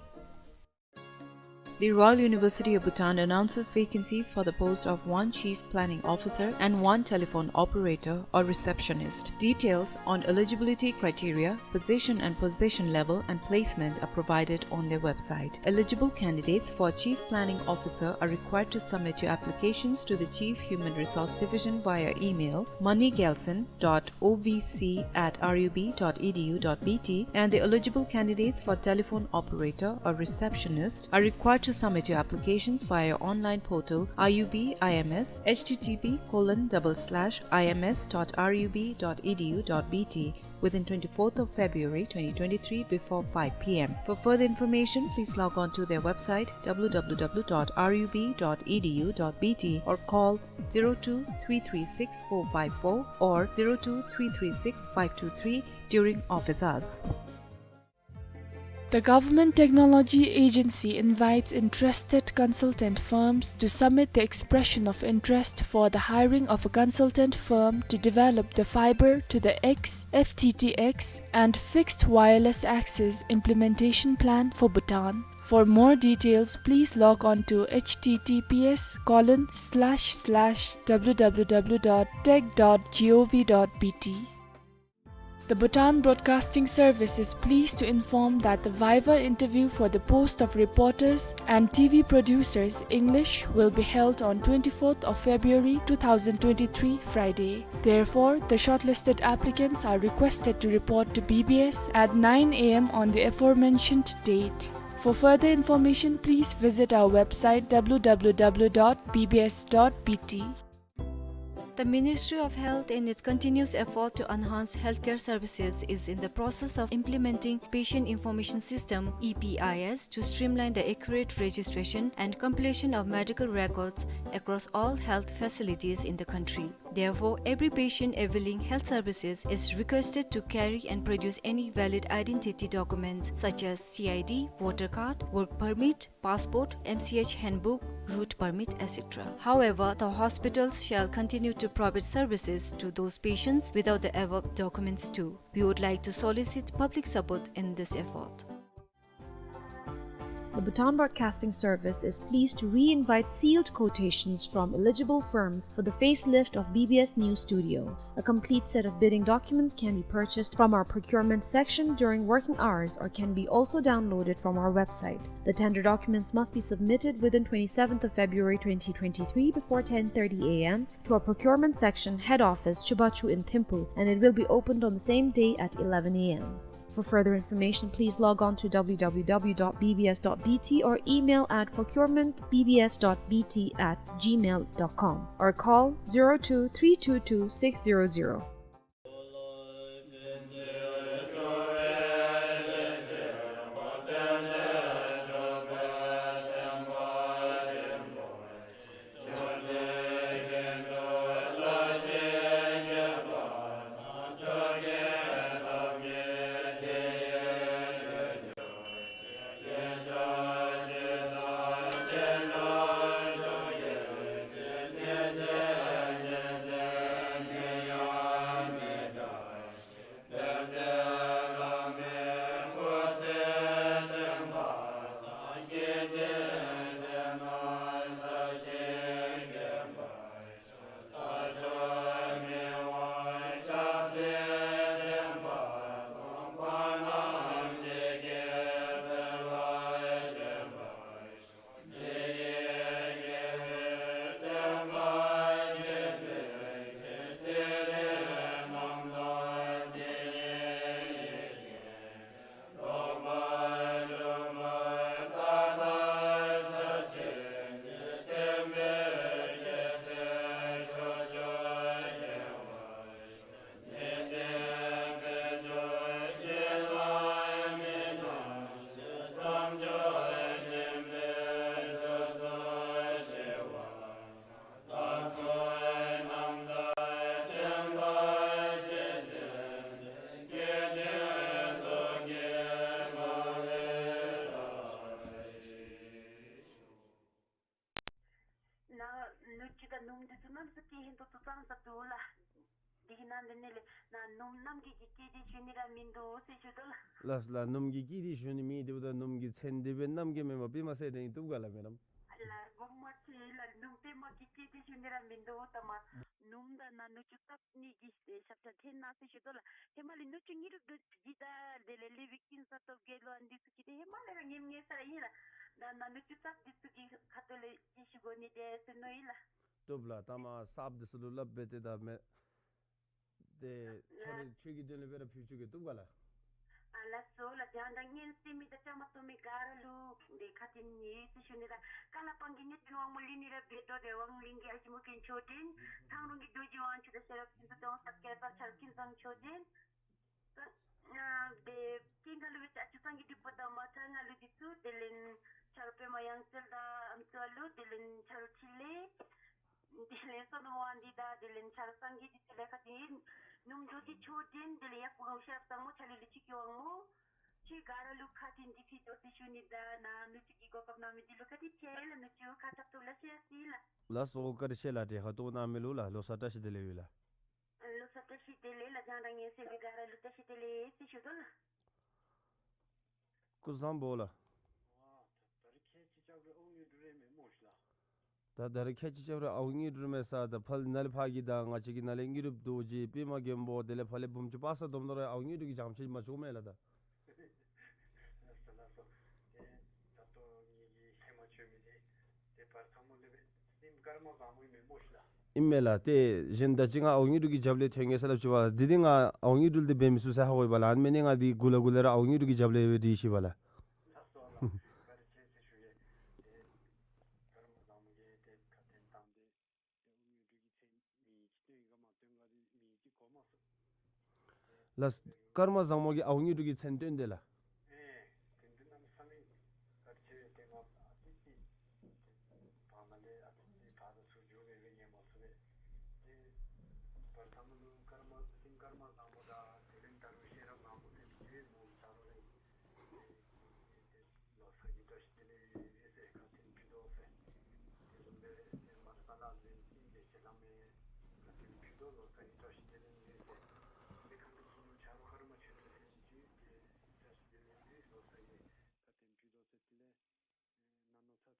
The Royal University of Bhutan announces vacancies for the post of one Chief Planning Officer and one telephone operator or receptionist. Details on eligibility criteria, position and position level, and placement are provided on their website. Eligible candidates for Chief Planning Officer are required to submit your applications to the Chief Human Resource Division via email, moneygelson dot O V C at R U B dot E D U dot B T, and the eligible candidates for telephone operator or receptionist are required to submit your applications via online portal R U B I M S, H T T P colon double slash I M S dot R U B dot E D U dot B T, within twenty-fourth of February twenty twenty-three before five P M. For further information, please log on to their website W W W dot R U B dot E D U dot B T or call zero two three three six four five four or zero two three three six five two three during office hours. The Government Technology Agency invites interested consultant firms to submit the expression of interest for the hiring of a consultant firm to develop the fiber to the X, F T T X, and fixed wireless access implementation plan for Bhutan. For more details, please log on to H T T P S colon slash slash W W W dot tech dot G O V dot B T. The Bhutan Broadcasting Service is pleased to inform that the viva interview for the post of reporters and T V producers, English, will be held on twenty-fourth of February two thousand twenty-three, Friday. Therefore, the shortlisted applicants are requested to report to B B S at nine A M on the aforementioned date. For further information, please visit our website W W W dot B B S dot B T. The Ministry of Health, in its continuous effort to enhance healthcare services, is in the process of implementing Patient Information System, E P I S, to streamline the accurate registration and completion of medical records across all health facilities in the country. Therefore, every patient availing health services is requested to carry and produce any valid identity documents such as C I D, voter card, work permit, passport, M C H handbook, route permit, et cetera. However, the hospitals shall continue to provide services to those patients without the above documents too. We would like to solicit public support in this effort. The Bhutan Broadcasting Service is pleased to re-invite sealed quotations from eligible firms for the facelift of B B S News Studio. A complete set of bidding documents can be purchased from our procurement section during working hours or can be also downloaded from our website. The tender documents must be submitted within twenty-seventh of February twenty twenty-three before ten thirty A M to our procurement section head office, Chubachu in Thimphu, and it will be opened on the same day at eleven A M. For further information, please log on to W W W dot B B S dot B T or email at procurement B B S dot B T at gmail dot com or call zero two three two two six zero zero. ནཱ་ནུབ་ཕྱེད་ཀ་ནུབ་འདི་ཚུ་གནམ་ས་ཏེ་ཧིན་དུ་ཚུ་གཙང་ས་འདུག་ལགས། དེ་གི་ནང་དེ་ནང་ལས་ན་སྣུམ་གནམ་གྱི་གི་སྐད་དེ་ཞུ་ནི་ར་མིན་འདུག་ཟེར་ཞུ་དོ་ལགས། ལགས་ལགས། སྣུམ་གྱི་སྐད་དེ་ཞུ་ནི་མེད། དེ་འབདཝ་ད་སྣུམ་གྱི་མཚན་དེ་སྦེ་གནམ་གྱི་མེན་པར་པདྨ་གསལ་སྒྲོན་གྱིས་བཏུབ་ག་ལགས་མེན་ན། ལགས་སྒོམ་མ་ཆེ་ལགས། སྣུམ་པདྨ་གི་སྐད་དེ་ཞུ་ནི་ར་མིན་འདུག་ད་མ་སྣུམ་དང་ན་ནུ་གཅུ་བཏབ་ནི་གི་ཞབས་ཁྲ་འཐེན་གནང་ཟེར་ཞུ་དོ་ལགས། ཧེ་མ་ལས་ནུ་གཅུ་དངོས་གྲུབ་རྡོ་རྗེ་དང་དེ་ལས་ལེགས་པའི་ཀུན་བཟང་སྟོབས་རྒྱལ་ལོ་ཨ་ནི་འདི་ཚུ་གིས་ཏེ་ཧེ་མ་ལས་ར་ངེས་ངེས་ས་ཨིན་ལགས། ད་ན་ནུ་གཅུ་བཏབ་འདི་ཚུ་གི་ཁ་ཐུག་ལས་ཅིག་ཞུ་དགོ་ནི་དེ་ཟེར་མནོ་ཡི་ལགས། བཏུབ་ལགས། ད་མ་གསརཔ་འདི་ཚུ་ལུ་སླབ་སྦེ་ཏེ་ད་མེད། ཏེ་ཁྱོད་ར་ཁྱོད་ཀྱི་དོན་ལས་སྦེ་ར་ཕུལ་བཅུག་གེ། བཏུབ་ག་ལགས། ཨ་ལགས་སོ་ལགས། རྒྱང་བསྒྲགས་ཉན་སྲིང་མི་དང་བཅའ་མར་གཏོགས་མི་ག་ར་ལུ་ཏེ་ཁ་འཕྲིན་ཡོད་ཟེར་ཞུ་ནི་ལགས། ཀ་ལ་པང་གི་གནས་ཀྱི་དབང་མོ་ལི་ནི་ར་བེ་ཏོ་རེ་དབང་གླིང་གི་ཨ་ཞེ་མུ་གེ་མཆོག་སྦྱིན། ཐང་རོང་གི་རྡོ་རྗེ་དབང་ཕྱུག་དང་ཤེས་རབ་ཀུན་ཏུ་སྟོན་ས་སྐལ་པ་ཆར་ཀུན་བཟང་མཆོག་སྦྱིན། ཨ་ཏེ་ཀུན་དགའ་ལུ་སྦེ་ཆ་ཆུ་སངས་རྒྱས་འབྲུག་པ་དང་མ་ཚ་ང་ལུ་འདི་ཚུ་དེ་ལས་ཆ་རོགས་པདྨ་དབྱངས་གསལ་དང་ཨམ་སྲུ་ལུ་དེ་ལས་ཆ་རོགས་ཕྲིན་ལས། དེ་ལས་བསོད་ནམས་དབང་འདུས་དང་དེ་ལས་ཆ་རོགས་སངས་རྒྱས་འདི་ཚུ་ལས་ཁ་འཕྲིན་ཡོད། སྣུམ་རྡོ་རྗེ་མཆོག་སྦྱིན་དེ་ལས་ཡབ་སྐུ་ངོ་ཤེས་རབ་བཟང་མོ་ཆ་ལུ་ལུ་ཅིག་གི་དབང་མོ། ཁྱེད་ག་ར་ལུ་ཁ་འཕྲིན་འདི་ཕུལ་དོ་ཟེར་ཞུ་ནི་དང་ན་ནུ་གཅུ་གི་གོ་སྐབས་གནང་མི་འདི་ལུ་ཁ་འཕྲིན་ཆེ་ལགས། ནུ་གཅུ་ཁ་འཐབ་ཐུབ་ལགས་ཤེས་ཡ་སི་ལགས། ལགས་སོ་བཀའ་དྲིན་ཆེ་ལགས། དྲན་ཁ་བཏོན་གནང་མི་ལུ་ལགས་ལོ་གསར་བཀྲ་ཤིས་བདེ་ལེགས་ཡོད་ལགས། ལོ་གསར་བཀྲ་ཤིས་བདེ་ལེགས་ལགས། རྒྱང་བསྒྲགས་ཉན་སྲིང་མི་ག་ར་ལུ་བཀྲ་ཤིས་བདེ་ལེགས་ཟེར་ཞུ་དོ་ལགས། སྐུ་གཟུགས་བཟང་པོ་ལགས། ཨ་ད་ད་རིས་ཁྱེད་ཅིག་སྐྱབས་རེ་ཨོ་ཡོད་འགྲུལ་རེ་མེད་སྨོ་ཤི་ལགས། ད་ད་རིས་ཁྱེད་ཅིག་སྐྱབས་རེ་ཨོ་ཡོད་འགྲུལ་མེད་ས་ད་ཕར་ནཱ་ལས་ཕར་གྱི་ད་ང་བཅས་ཀྱི་ནཱ་ལས་དངོས་གྲུབ་རྡོ་རྗེ་པདྨ་མགོན་པོ་དེ་ལས་ཕར་ལས་བུམ་ཆུ་པ་ས་སྡོམ་ནོ་ར་ཨོ་ཡོད་འགྲུལ་གྱི་བྱང་ཆུབ་མ་བྱུང་མེད་ལགས་ད། ལགས་སོ་ལགས་སོ། ཏེ་ད་ལྟོ་ངེ་གི་ཧེ་མ་བྱོན་མི་འདི་ཏེ་བར་ཐ་མ་ལས་སྦེ་སེམས་དཀར་མ་བཟང་མོ་ཨིན་མས་སྨོ་ཤི་ལགས། ཨིན་མས་ལགས། ཏེ་གཞན་ད་ཅི་ང་ཨོ་ཡོད་འགྲུལ་གྱི་རྒྱབ་ལས་ཐོན་གེ་ཟེར་སླབ་ཅི་བ་ལགས། འདི་འདི་ང་ཨོ་ཡོད་འགྲུལ་འདི་འབད་མི་ཚུགས་ཟེར་ཧ་གོ་ཡི་བ་ལགས། ཨ་ནི་མེན་ནི་ང་འདི་གུ་ལ་གུ་ལ་ར་ཨོ་ཡོད་འགྲུལ་གྱི་རྒྱབ་ལས་སྦེ་འདི་ཤི་བ་ལགས། ལགས་སོ་ལགས། བཀའ་དྲིན་ཆེ་ཟེར་ཞུ་ཡི། ཏེ་དཀར་མ་བཟང་མོ་གིས་ཏེ་ཁ་འཕྲིན་བཏང་སྟེ་ཏེ་ཨོ་ཡོད་འགྲུལ་གྱི་མཚན་མི་ཅིག་སྟོན་ག་མ་སྟོན་ག་འདི་མི་ཅིག་གོ་མ་སོང་། ལགས། ཀརྨ་བཟང་མོ་གིས་ཨའུ་དངོས་གྲུབ་ཀྱི་མཚན་བཏོན་ཏེ་ལགས། ཨེ་དེ་འདི་གནམ་མེད་ས་མེད་བཀའ་དྲིན་ཆེ། ཏེ་ང་ཨ་ཙི་ཅིག་ཏེ་བར་ན་ལས་ཨ་ཙི་ཅིག་བར་དུ་ཚུར་འགྱོ་སྦེ་སྦེ་ཉན་མ་ཚུགས་པས། ཏེ་བར་ཐ་མ་ལུ་ཀརྨ་སེམས་ཀརྨ་བཟང་མོ་དང་དེ་ལས་ད་རུང་ཤེས་རབ་བཟང་མོ་ཏེ་ཡོད་སྨོ་ལགས། ཆ་རོགས་ལས་ལོ་གསར་གྱི་བཀྲ་ཤིས་བདེ་ལེགས་ཡོད་ཟེར་ཁ་འཕྲིན་ཕུལ་དོ་ཟེར། དེ་བཟུམ་སྦེ་ཏེ་མར་ས་ལ་ལུ་ཡང་སེང་གེ་ཞལ་ལག་མས་ཁ་འཕྲིན་ཕུལ་དོ། ལོ་གསར་གྱི་བཀྲ་ཤིས་བདེ་ལེགས་ཡོད་ཟེར། དེ་ཁ་འཕྲིན་ཕུལ་ནུག། ཆ་རོགས་ཀརྨ་ཆོས་སྒྲོན་ཟེར་མི་ཅིག་ཏེ་བཀྲ་ཤིས་བདེ་ལེགས་ཡོད་ལོ་གསར་གྱི་ཁ་འཕྲིན་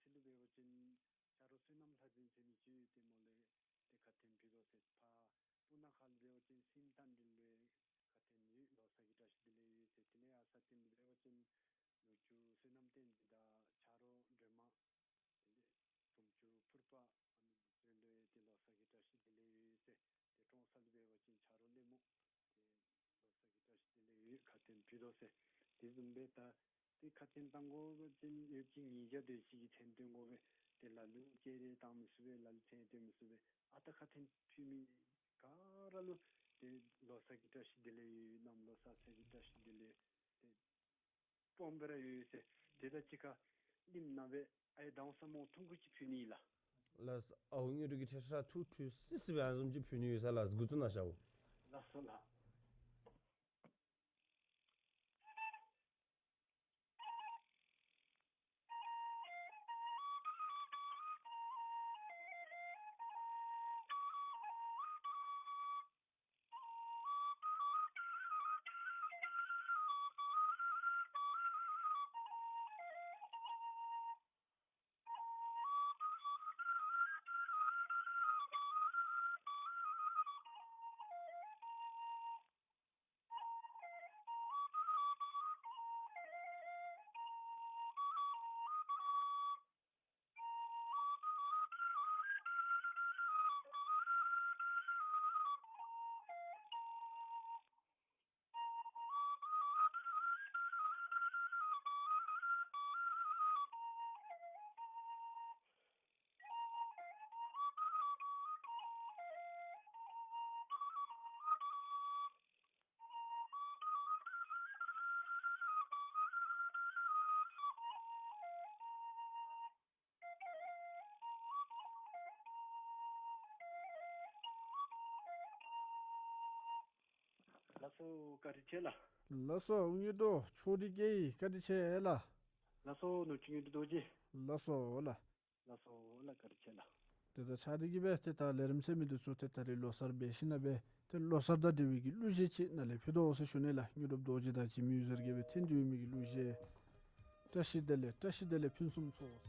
ཕུལ་དོ་ཟེར། དེ་ལས་ཨེ་ན་ནོ་ཚ་ཚི་ལུ་འབད་བ་ཅིན་ཆ་རོགས་བསོད་ནམས་ལྷ་འཛིན་ཟེར་མི་ཅིག་ཏེ་མོ་ལས་ཏེ་ཁ་འཕྲིན་ཕུལ་དོ་ཟེར། ཕར་སྤུ་ན་ཁ་ལུ་འབད་བ་ཅིན་སིམ་ཏན་དིལ་ལུ་ཁ་འཕྲིན་ཡོད། ལོ་གསར་གྱི་བཀྲ་ཤིས་བདེ་ལེགས་ཡོད་ཟེར། དེ་ལས་ཨ་ས་སྟེང་ལུ་འབད་བ་ཅིན་ནུ་གཅུང་བསོད་ནམས་བསྟན་འཛིན་དང་ཆ་རོགས་སྒྲོལ་མ། དེ་ལས་བུམ་ཆུ་ཕུར་པ་ཨ་ནི་འདི་ཚུ་ལུ་ཡང་ཏེ་ལོ་གསར་གྱི་བཀྲ་ཤིས་བདེ་ལེགས་ཡོད་ཟེར། ཏེ་ཀྲོང་གསར་ལུ་འབད་བ་ཅིན་ཆ་རོགས་ལེགས་མོ་ཏེ་ལོ་གསར་གྱི་བཀྲ་ཤིས་བདེ་ལེགས་ཡོད་ཁ་འཕྲིན་ཕུལ་དོ་ཟེར། དེ་བཟུམ་སྦེ་ད་ཏེ་ཁ་འཕྲིན་བཏང་དགོ་པ་ཅིན་ཡོད་ཅིག་ཉིས་བརྒྱ་དེ་ཅིག་གི་མཚན་བཏོན་དགོ་པས། ཏེ་ལ་ལུ་ཅིག་རེ་བཏང་མི་ཚུགས་པས། ལ་ལུ་མཚན་བཏོན་མི་ཚུགས་པས། ཨ་རྟག་ཁ་འཕྲིན་ཕུལ་མི་ག་ར་ལུ་ཏེ་ལོ་གསར་གྱི་བཀྲ་ཤིས་བདེ་ལེགས་ཡོད། གནམ་ལོ་གསར་ཚེས་ཀྱི་བཀྲ་ཤིས་བདེ་ལེགས་ཏེ་སྤོམ་སྦེ་ར་ཡོད་ཟེར། དེ་དང་གཅིག་ཁར་ལིམ་ནང་སྦེ་ཨའི་དང་ས་མོ་ཐུང་ཀུ་ཅིག་ཕུལ་ནི་ལགས། ལགས། ཨའུ་དངོས་གྲུབ་ཀྱིས་ཁྲལ་ཁྲ་ཐུག་ཐུག་སི་སི་སྦེ་ཨ་ནི་བཟུམ་ཅིག་ཕུལ་ནི་ཡོད་ས་ལགས། འགོ་བཙུགས་གནང་ཤོག། ལགས་སོ་ལགས། ལགས་སོ་བཀའ་དྲིན་ཆེ་ལགས། ལགས་སོ་དངོས་གྲུབ་ཆོས་སྒྲོན་སྐྱིད་བཀའ་དྲིན་ཆེ་ལགས། ལགས་སོ་ནུ་གཅུང་དངོས་གྲུབ་རྡོ་རྗེ། ལགས་སོ་ལགས། ལགས་སོ་ལགས་བཀའ་དྲིན་ཆེ་ལགས། ཏེ་ད་ཆ་དེ་གིས་སྦེ་ཏེ་ད་ལས་རིམ་ཟེར་མི་འདི་ཚུ་ཏེ་ད་རིས་ལོ་གསར་འབད་ཞིནམ་ལས་སྦེ་ཏེ་ལོ་གསར་དང་འབྲེལ་བའི་གི་གླུ་གཞས་ཅིག་ནཱ་ལས་ཕུལ་དོ་ཟེར་ཞུ་ནི་ལགས། དངོས་གྲུབ་རྡོ་རྗེ་དང་འཇིགས་མེད་འོད་ཟེར་གྱིས་སྦེ་འཐེན་ཏེ་ཡོད་མི་གི་གླུ་གཞས་བཀྲ་ཤིས་བདེ་ལེགས། བཀྲ་ཤིས་བདེ་ལེགས་ཕུན་སུམ་ཚོགས།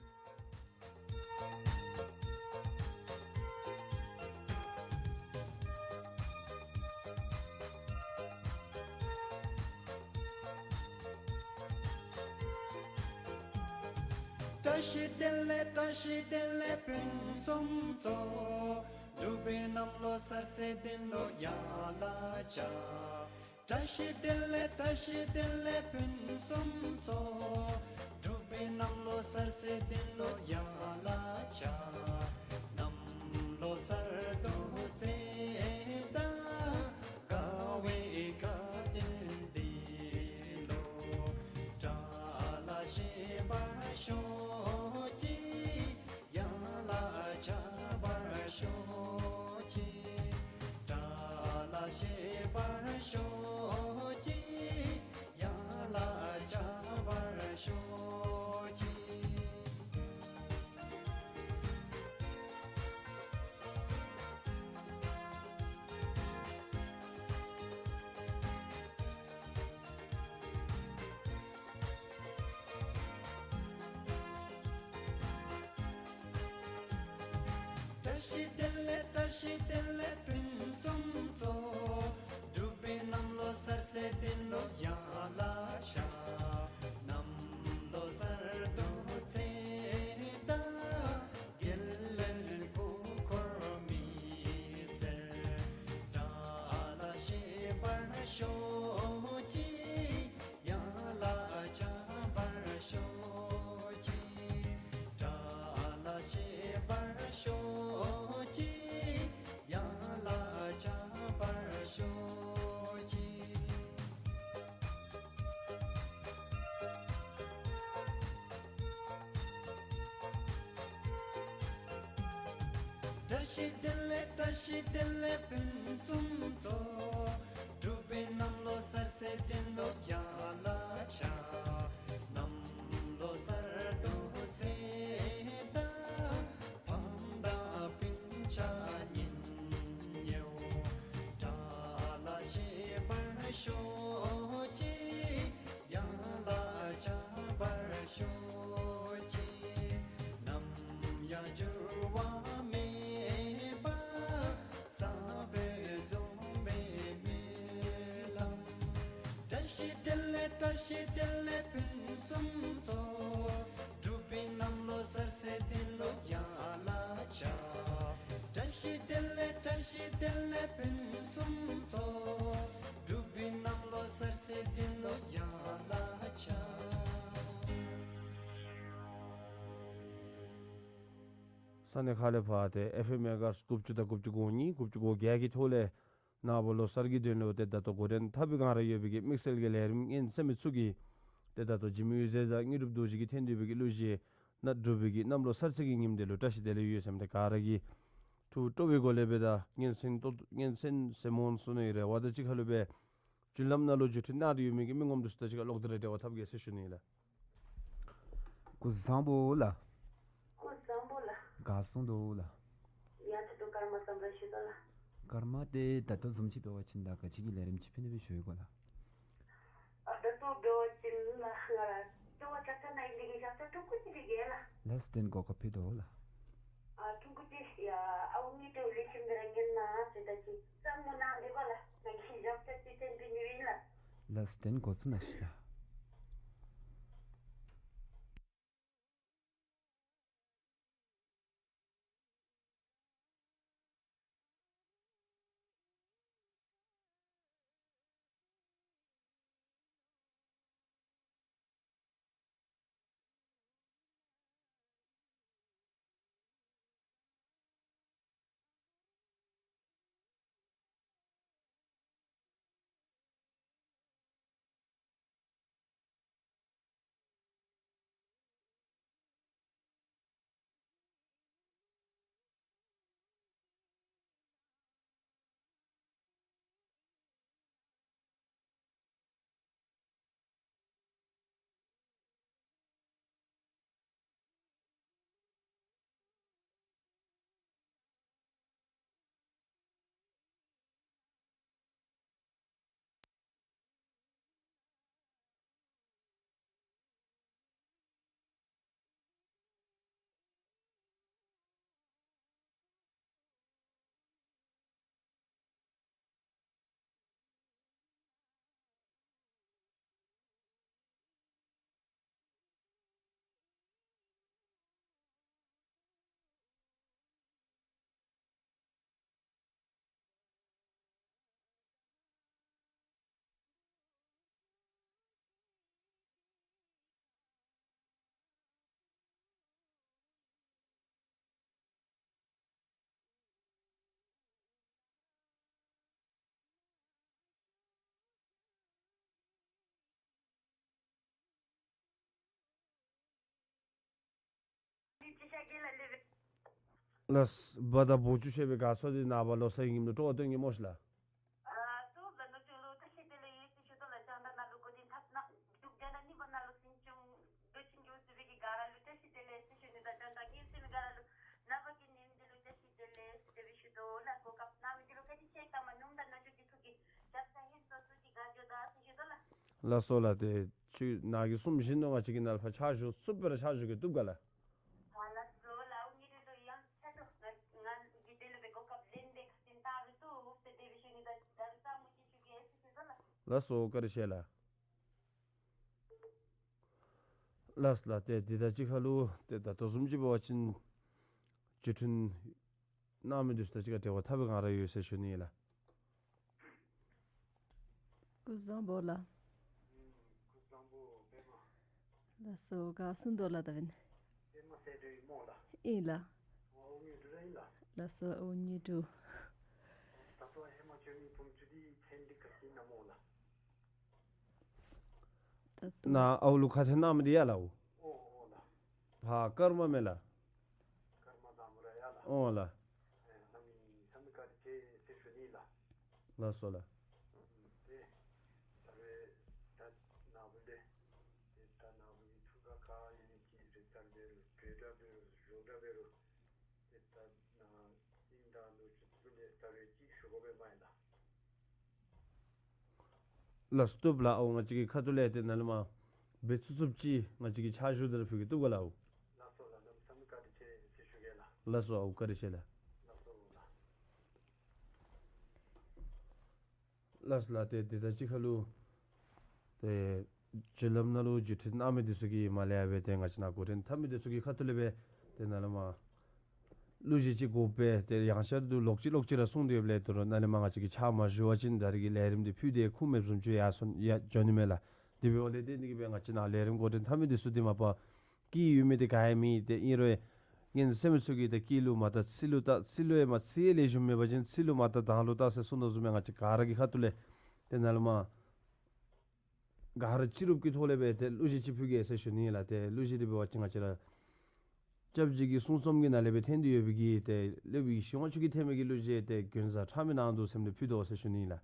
བཀྲ་ཤིས་བདེ་ལེགས། བཀྲ་ཤིས་བདེ་ལེགས་ཕུན་སུམ་ཚོགས། འབྲུག་པའི་གནམ་ལོ་གསར་ཚེས་བདུན་ལོ་ཡར་ལ་བཅར། བཀྲ་ཤིས་བདེ་ལེགས། བཀྲ་ཤིས་བདེ་ལེགས་ཕུན་སུམ་ཚོགས། འབྲུག་པའི་གནམ་ལོ་གསར་ཚེས་བདུན་ལོ་ཡར་ལ་བཅར། གནམ་ལོ་གསར་དུས་ཚེས་དང་དགའ་བའི་བཀའ་དྲིན་འདི་ལུ་བཀྲ་ལ་ཤིས་པར་ཤོག་ཅིག། ཡར་ལ་བཅར་བར་ཤོག་ཅིག། བཀྲ་ལ་ཤིས་པར་ཤོག་ཅིག། ཡར་ལ་བཅར་བར་ཤོག་ཅིག། བཀྲ་ཤིས་བདེ་ལེགས། བཀྲ་ཤིས་བདེ་ལེགས་ཕུན་སུམ་ཚོགས། འབྲུག་པའི་གནམ་ལོ་གསར་ཚེས་བདུན་ལོ་ཡར་ལ་ཤར། གནམ་ལོ་གསར་དུས་ཚེས་དང་། རྒྱལ་བའི་སྐུ་འཁོར་མི་སེར། བཀྲ་ལ་ཤིས་པར་ཤོག་ཅིག། ཡར་ལ་བཅར་བར་ཤོག་ཅིག། བཀྲ་ལ་ཤིས་པར་ཤོག་ཅིག། ཡར་ལ་བཅར་བར་ཤོག་ཅིག། བཀྲ་ཤིས་བདེ་ལེགས། བཀྲ་ཤིས་བདེ་ལེགས་ཕུན་སུམ་ཚོགས། འབྲུག་པའི་གནམ་ལོ་གསར་ཚེས་བདུན་ལོ་ཡར་ལ་ཤར། གནམ་ལོ་གསར་དུས་ཚེས་དང་། ཕམ་དང་སྤུན་ཆ་གཉེན་ཉེཝ། བཀྲ་ལ་ཤིས་པར་ཤོག་ཅིག། ཡར་ལ་བཅར་བར་ཤོག་ཅིག། ནམ་ཡང་འགྱུར་བ་མེད་པ། ས་བོན་འཛོམས་པའི་སྨོན་ལམ། བཀྲ་ཤིས་བདེ་ལེགས། བཀྲ་ཤིས་བདེ་ལེགས་ཕུན་སུམ་ཚོགས། འབྲུག་པའི་གནམ་ལོ་གསར་ཚེས་བདུན་ལོ་ཡར་ལ་བཅར། བཀྲ་ཤིས་བདེ་ལེགས། བཀྲ་ཤིས་བདེ་ལེགས་ཕུན་སུམ་ཚོགས། འབྲུག་པའི་གནམ་ལོ་གསར་ཚེས་བདུན་ལོ་ཡར་ལ་བཅར། ས་གནས་ཁག་ལས་ཕར་ཏེ་ཨེཕ་ཨེམ་མེ་གྷ་ཧརཊ་དགུ་བཅུ་དང་དགུ་བཅུ་གོ་གཉིས་དགུ་བཅུ་གོ་བརྒྱད་ཀྱི་ཐོག་ལས་ནངས་པ་ལོ་གསར་གྱི་དོན་ལུ་ཏེ་ད་ལྟོ་འགོ་འདྲེན་འཐབ་པའི་སྒང་ར་ཡོད་པའི་གི་དམིགས་བསལ་གྱི་ལས་རིམ་ཉན་གསན་མི་ཚུ་གིས་ཏེ་ད་ལྟོ་འཇིགས་མེད་འོད་ཟེར་དང་དངོས་གྲུབ་རྡོ་རྗེ་གིས་འཐེན་ཏེ་ཡོད་པའི་གི་གླུ་གཞས་ནང་འབྲུག་པའི་གི་གནམ་ལོ་གསར་ཚེས་ཀྱི་ཉིནམ་འདི་ལུ་བཀྲ་ཤིས་བདེ་ལེགས་ཡོད་ཟེར་མི་དེ་ག་ར་གིས་ཐུགས་སྤྲོ་བའི་སྒོ་ལས་སྦེ་ད་ཉན་གསན་ཏོ་ཉན་གསན་ཟེར་སྨོ་ཟེར་ནི་རེ་བ་དང་གཅིག་ཁར་ལུ་སྦེ་བརྒྱུད་ལམ་ནང་ལུ་བརྒྱུད་འཕྲིན་གནང་སྟེ་ཡོད་མི་གི་མི་ངོམ་འདི་ཚུ་དང་གཅིག་ཁར་ལོག་སྟེ་ར་འབྲེལ་བ་འཐབ་གེ་ཟེར་ཞུ་ནི་ལགས། སྐུ་གཟུགས་བཟང་པོ་ལགས། སྐུ་གཟུགས་བཟང་པོ་ལགས། ག་སོང་འདུག་ལགས། ཡ་ད་ལྟོ་སྐར་མ་བསམ་པ་ཞུ་དོ་ལགས། སྐར་མ་དེ་ད་ལྟོ་བཟུམ་ཅིག་འབད་བ་ཅིན་ད་ག་ཅི་གི་ལས་རིམ་ཅིག་ཕུལ་ནི་སྦེ་ཞུ་ཡི་གོ་ལགས། ཨ་ད་ལྟོ་འབད་བ་ཅིན་ལགས་ང་ར་སྐྱོ་བ་ཆག་ཆག་ནང་ཨིན་ལས་ཀྱི་ཞབས་ཁྲ་ཐུང་ཀུ་ཅིག་འདི་གིས་ལགས། ལགས་སོ་དེ་ནི་གོ་སྐབས་ཕུལ་དོ་ལགས། ཨ་ཐུང་ཀུ་ཅིག་ཡ་ཨའུ་ངེ་ཏེ་ལེགས་ཤོམ་སྦེ་ར་ཉན་གནང་ཟེར་ད་ཅི་བསམ་བློ་གནང་སྟེ་གོ་ལགས། ང་གིས་ཞབས་ཁྲ་ཅིག་འཐེན་འབད་ནི་ཨིན་ལགས། ལགས་སོ་དེ་ནི་འགོ་བཙུགས་གནང་ཤིག་ལགས། ལགས་སོ། བ་དང་བུ་བཅུ་ཤེས་པའི་དགའ་ཚོར་འདི་ནངས་པ་ལོ་གསར་ཨིནམ་ལུ་སྤྲོ་བ་སྟོན་གེ་སྨོ་ཤིག་ལགས། ཨ་ཏེ་ད་ནུ་གཅུང་ལུ་བཀྲ་ཤིས་བདེ་ལེགས་ཟེར་ཞུ་དོ་ལགས། ཅང་ད་ནཱ་ལུ་འགོ་འདྲེན་འཐབ་གནང་འདུག། ད་ནཱ་ནི་བ་ནཱ་ལུ་གཟིམ་ཆུང་ལོ་ཆེན་གྱི་ཨུ་ཚུགས་པའི་གི་ག་ར་ལུ་བཀྲ་ཤིས་བདེ་ལེགས་ཟེར་ཞུ་ནི་དང་ཅང་ད་ངེ་སེམས་ག་ར་ལུ་ནངས་པ་གི་ཉིནམ་འདི་ལུ་བཀྲ་ཤིས་བདེ་ལེགས་ཟེར་ཞུ་དོ་ལགས། གོ་སྐབས་གནང་མི་འདི་ལུ་བཀའ་དྲིན་ཆེ། ད་མ་ནུམ་ད་ནུ་གཅུང་གི་ཐུགས་ཀྱི་རྒྱབ་ས་ཧིང་སོ་སོ་གི་ག་འགྱོ་ད་ཟེར་ཞུ་དོ་ལགས། ལགས་སོ་ལགས། ཏེ་ཁྱོད་ནཱ་གིས་གསུངམ་བཞིན་དུ་ང་བཅས་ཀྱིས་ནཱ་ལས་ཕར་ཕྱག་ཞུ་ཚུགསཔ་སྦེ་ར་ཕྱག་ཞུ་གེ། བཏུབ་ག་ལགས། ཨ་ལགས་སོ་ལགས། ཨོ་ངེ་རེ་ལུ་ཡང་ཆ་ཏོ་ང་ང་གིས་དེ་ལུ་སྦེ་གོ་སྐབས་ལེན་ཏེ་ཁ་ཏིང་བཏང་རུང་བཏུབ་ཟེར་དེ་སྦེ་ཞུ་ནི་དང་ད་རུང་ཚང་མ་ཅིག་ཞུ་གེ་ཟེར་ཞུ་དོ་ལགས། ལགས་སོ། བཀའ་དྲིན་ཆེ་ལགས། ལགས་ལགས། ཏེ་འདི་དང་གཅིག་ཁར་ལུ་ཏེ་ད་ལྟོ་བཟུམ་ཅིག་འབད་བ་ཅིན་རྗེས་དྲན་གནང་མི་འདི་ཚུ་དང་གཅིག་ཁར་འབྲེལ་བ་འཐབ་པའི་སྒང་ར་ཡོད་ཟེར་ཞུ་ནི་ཨིན་ལགས། སྐུ་གཟུགས་བཟང་པོ་ལགས། ཨུམ་སྐུ་གཟུགས་བཟང་པོ་པདྨ། ལགས་སོ། ག་གསུང་དོ་ལགས་ད་འབདན། པདྨ་གསལ་སྒྲོན་ཨིན་སྨོ་ལགས། ཨིན་ལགས། ཨོ་ཨོ་ཉི་དྲུག་ར་ཨིན་ལགས། ལགས་སོ། ཨོ་ཉི་དྲུག། ད་ལྟོ་ཧེ་མ་བྱོན་མི་བུམོ་ཆུང་འདི་མཚན་འདི་ག་ཅི་ཨིན་ན་སྨོ་ལགས། ད་ལྟོ་ནཱ་ཨའུ་ལུ་ཁ་ཐུག་གནང་མི་འདི་ཡ་ལགས། ཨོ་ཨོ་ལགས། ཕར་ཀརྨ་མས་ལགས། ཀརྨ་དང་པོ་ར་ཡ་ལགས། ཨོ་ལགས། ཨེ་བསམ་ཡས་བསམ་ཡས་བཀའ་དྲིན་ཆེ་ཟེར་ཞུ་ནི་ལགས། ལགས་སོ་ལགས། ཨུམ་ཏེ་ད་རེས་ད་ནཱ་བུ་ལས་ཏེ་ད་ནཱ་བུ་གི་ཐུགས་ཁར་ག་ཨིན་ཅི་རེ་ཙམ་འབད་རུང་བྲོ་འདྲ་འབད་རུང་བཟོ་འདྲ་འབད་རུང་ཏེ་ད་ནཱ་ཨིན་ད་ལུ་ཅིག་ཏུ་ལས་ད་རེས་ཅིག་ཞུ་དགོ་པས་མ་ཡིན་ལགས། ལགས་སོ། བཏུབ་ལགས། ཨོ་ང་བཅས་ཀྱི་ཁ་ཐུག་ལས་ཏེ་ནཱ་ལས་མར་འབད་ཚུགས་ཚུགསཔ་ཅིག་ང་བཅས་ཀྱིས་ཕྱག་ཞུ་དེ་ར་ཕུལ་གེ། བཏུབ་ག་ལགས། ཨོ་ལགས་སོ་ལགས། གནམ་མེད་ས་མེད་བཀའ་དྲིན་ཆེ་ཟེར་ཞུ་གེ་ལགས། ལགས་སོ། ཨོ་བཀའ་དྲིན་ཆེ་ལགས། ལགས་སོ་ལགས། ལགས་སོ་ལགས། ཏེ་འདི་དང་གཅིག་ཁར་ལུ་ཏེ་རྗེ་བླམ་ནཱ་ལུ་རྗེས་དྲན་གནང་མི་འདི་ཚུ་གིས་མར་ལས་ཡར་སྦེ་ཏེ་ང་བཅས་ནཱ་འགོ་འདྲེན་འཐབ་མི་འདི་ཚུ་གི་ཁ་ཐུག་ལས་སྦེ་ཏེ་ནཱ་ལས་མར་གླུ་གཞས་ཅིག་དགོ་པས། ཏེ་ཡང་བསྐྱར་དུ་ལོག་ཅི་ལོག་ཅི་ར་གསུངས་ཏེ་ཡོདཔ་ལས་དོ་རུང་ནཱ་ལས་མར་ང་བཅས་ཀྱིས་ཕྱག་མ་ཞུ་བ་ཅིན་ད་རེས་ཀྱི་ལས་རིམ་འདི་ཕུད་དེ་ཁུངས་མེདཔ་བཟུམ་ཅིག་ཡར་སོང་ཡར་འགྱོ་ནི་མས་ལགས། དེ་འབདཝ་ལས་ཏེ་འདི་གིས་སྦེ་ང་བཅས་ནཱ་ལས་རིམ་འགོ་འདྲེན་འཐབ་མི་འདི་ཚུ་འདི་མ་པ་སྐྱིད་ཡོད་མི་འདི་ག་ཡང་མེད། ཏེ་ཨིན་རུང་ངན་སེམས་ཚུ་གིས་ཏེ་སྐྱིད་ལུ་མ་བལྟ་ཚིག་ལུ་བལྟ། ཚིག་ལུ་ཡང་མ་ཚིག་ལེགས་ཤོམ་མེད་པ་ཅིན་ཚིག་ལུ་མ་བལྟ་གདངས་ལུ་བལྟ་ཟེར་གསུངས་དོ་བཟུམ་སྦེ་ང་བཅས་ག་ར་གི་ཁ་ཐུག་ལས་ཏེ་ནཱ་ལས་མར་ག་ར་སྤྱི་རུབ་ཀྱི་ཐོག་ལས་སྦེ་ཏེ་གླུ་གཞས་ཅིག་ཕུལ་གེ་ཟེར་ཞུ་ནི་ལགས། ཏེ་གླུ་གཞས་འདི་འབད་བ་ཅིན་ང་བཅས་ར་སྐྱབས་རྗེ་གི་གསུང་རྩོམ་གྱི་ནང་ལས་སྦེ་ཐོན་ཏེ་ཡོད་པའི་གི་ཏེ་སློབ་དཔོན་ཞི་དབང་ཕྱུག་གིས་ཐེག་དམན་གྱི་གླུ་གཞས་ཏེ་དགོན་གཟར་ཁྲ་མོའི་ནང་དུ་ཟེར་མི་འདི་ཕུལ་དོ་ཟེར་ཞུ་ནི་ལགས།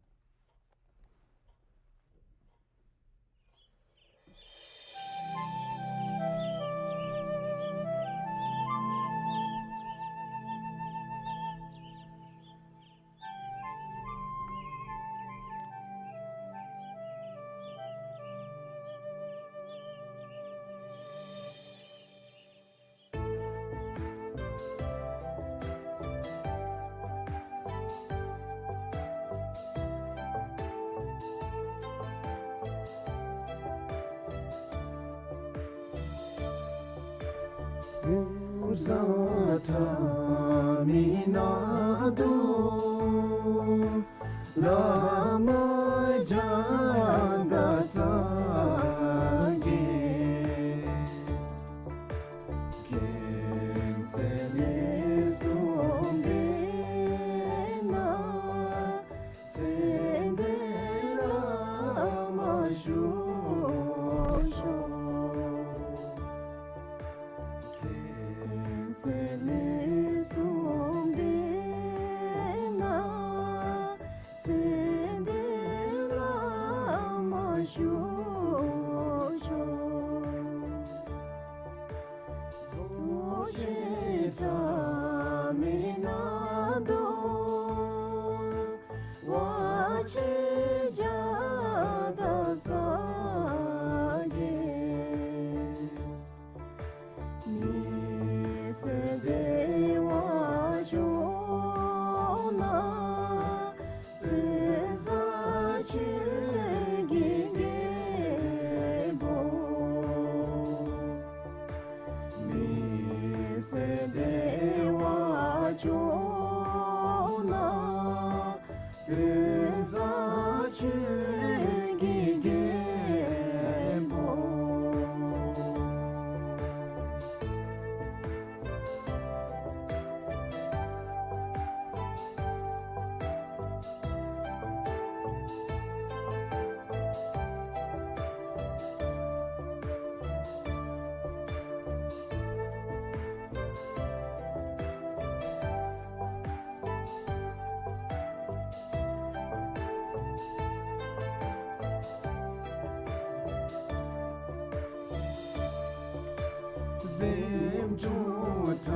སེམས་བྱུང་ཐ་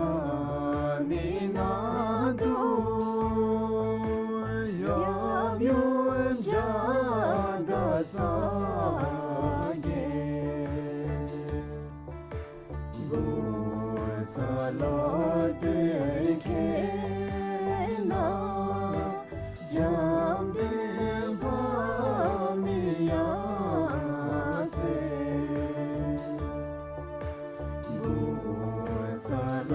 མི་ན་དུ་ཡབ་ཡུམ་བྱ་དགའ་ཚ་གྱེན། བུ་ཚ་ལ་བརྟེན་ཁེ་ན། འཇམ་དཔལ་འཕགས་མའི་ཡང་རྩེ། བུ་ཚ་ལ་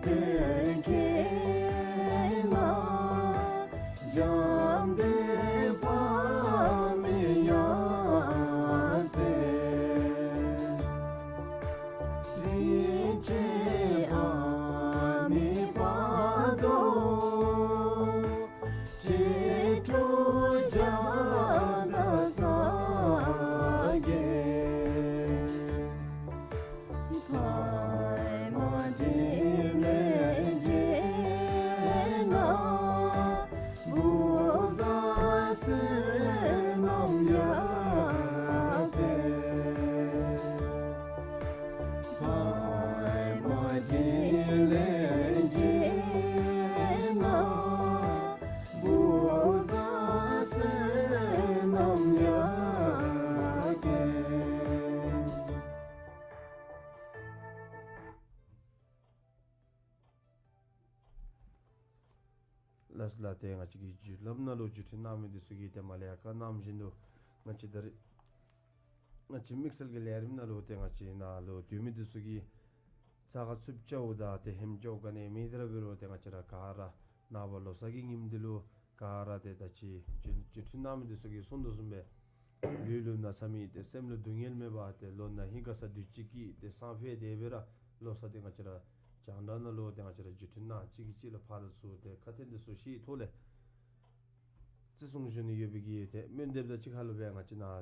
བརྟེན་ཁེ་ན། འཇམ་དཔལ་འཕགས་མའི་ཡང་རྩེ། རིན་ཆེན་ཨ་མའི་བར་དོ། ཁྲི་ཕྲུག་བྱ་དགའ་ཚ་གྱེན། ཕ་མ་འཕྲིན་ལས་བརྒྱུད་ན། བུ་བཟའ་བསོད་ནམས་ཡར་འཕེལ། ཕ་མ་འཕྲིན་ལས་བརྒྱུད་ན། བུ་བཟའ་བསོད་ནམས་ཡར་འཕེལ། ལགས་སོ་ལགས། ཏེ་ང་བཅས་ཀྱི་བརྒྱུད་ལམ་ནང་ལུ་བརྒྱུད་འཕྲིན་གནང་མི་འདི་ཚུ་གིས་ཏེ་མ་ལས་ཡང་བཀའ་གནང་བཞིན་དུ་ང་བཅས་ད་རེས་ང་བཅས་དམིགས་བསལ་གྱི་ལས་རིམ་ནང་ལུ་ཏེ་ང་བཅས་ནཱ་ལུ་སྡོད་མི་འདི་ཚུ་གིས་ཚ་གྱང་ཚུབ་ཅ་བོ་དང་ཏེ་ཧེམ་ཅ་བོ་ག་ནི་མེད། དེ་ར་འབད་རུང་ཏེ་ང་བཅས་ར་ག་ར་ནངས་པ་ལོ་གསར་གྱི་ཉིནམ་འདི་ལུ་ག་ར་ཏེ་ད་ཅི་བརྒྱུད་བརྒྱུད་འཕྲིན་གནང་མི་འདི་ཚུ་གིས་གསུངས་དོ་བཟུམ་སྦེ་ལུས་ལུ་ན་ཚ་མེད། ཏེ་སེམས་ལུ་སྡུག་བསྔལ་མེད་པར་ཏེ་ལོ་ན་ཧིང་ག་ས་དུས་གཅིག་གིས་ཏེ་སང་ཕོད་དེ་སྦེ་ར་ལོ་གསར་འདི་ང་བཅས་ར་རྒྱང་བསྒྲགས་ནང་ལུ་ཏེ་ང་བཅས་ར་བརྒྱུད་འཕྲིན་ནང་གཅིག་གིས་གཅིག་ལུ་ཕར་ཚུར་ཏེ་ཁ་འཕྲིན་འདི་ཚུ་བཤད་ཐོག་ལས་བརྩི་སྲུང་ཞུ་ནི་ཡོད་པའི་གི་ཏེ་སྨོན་འདེབས་དང་གཅིག་ཁར་ལུ་སྦེ་ང་བཅས་ནཱ་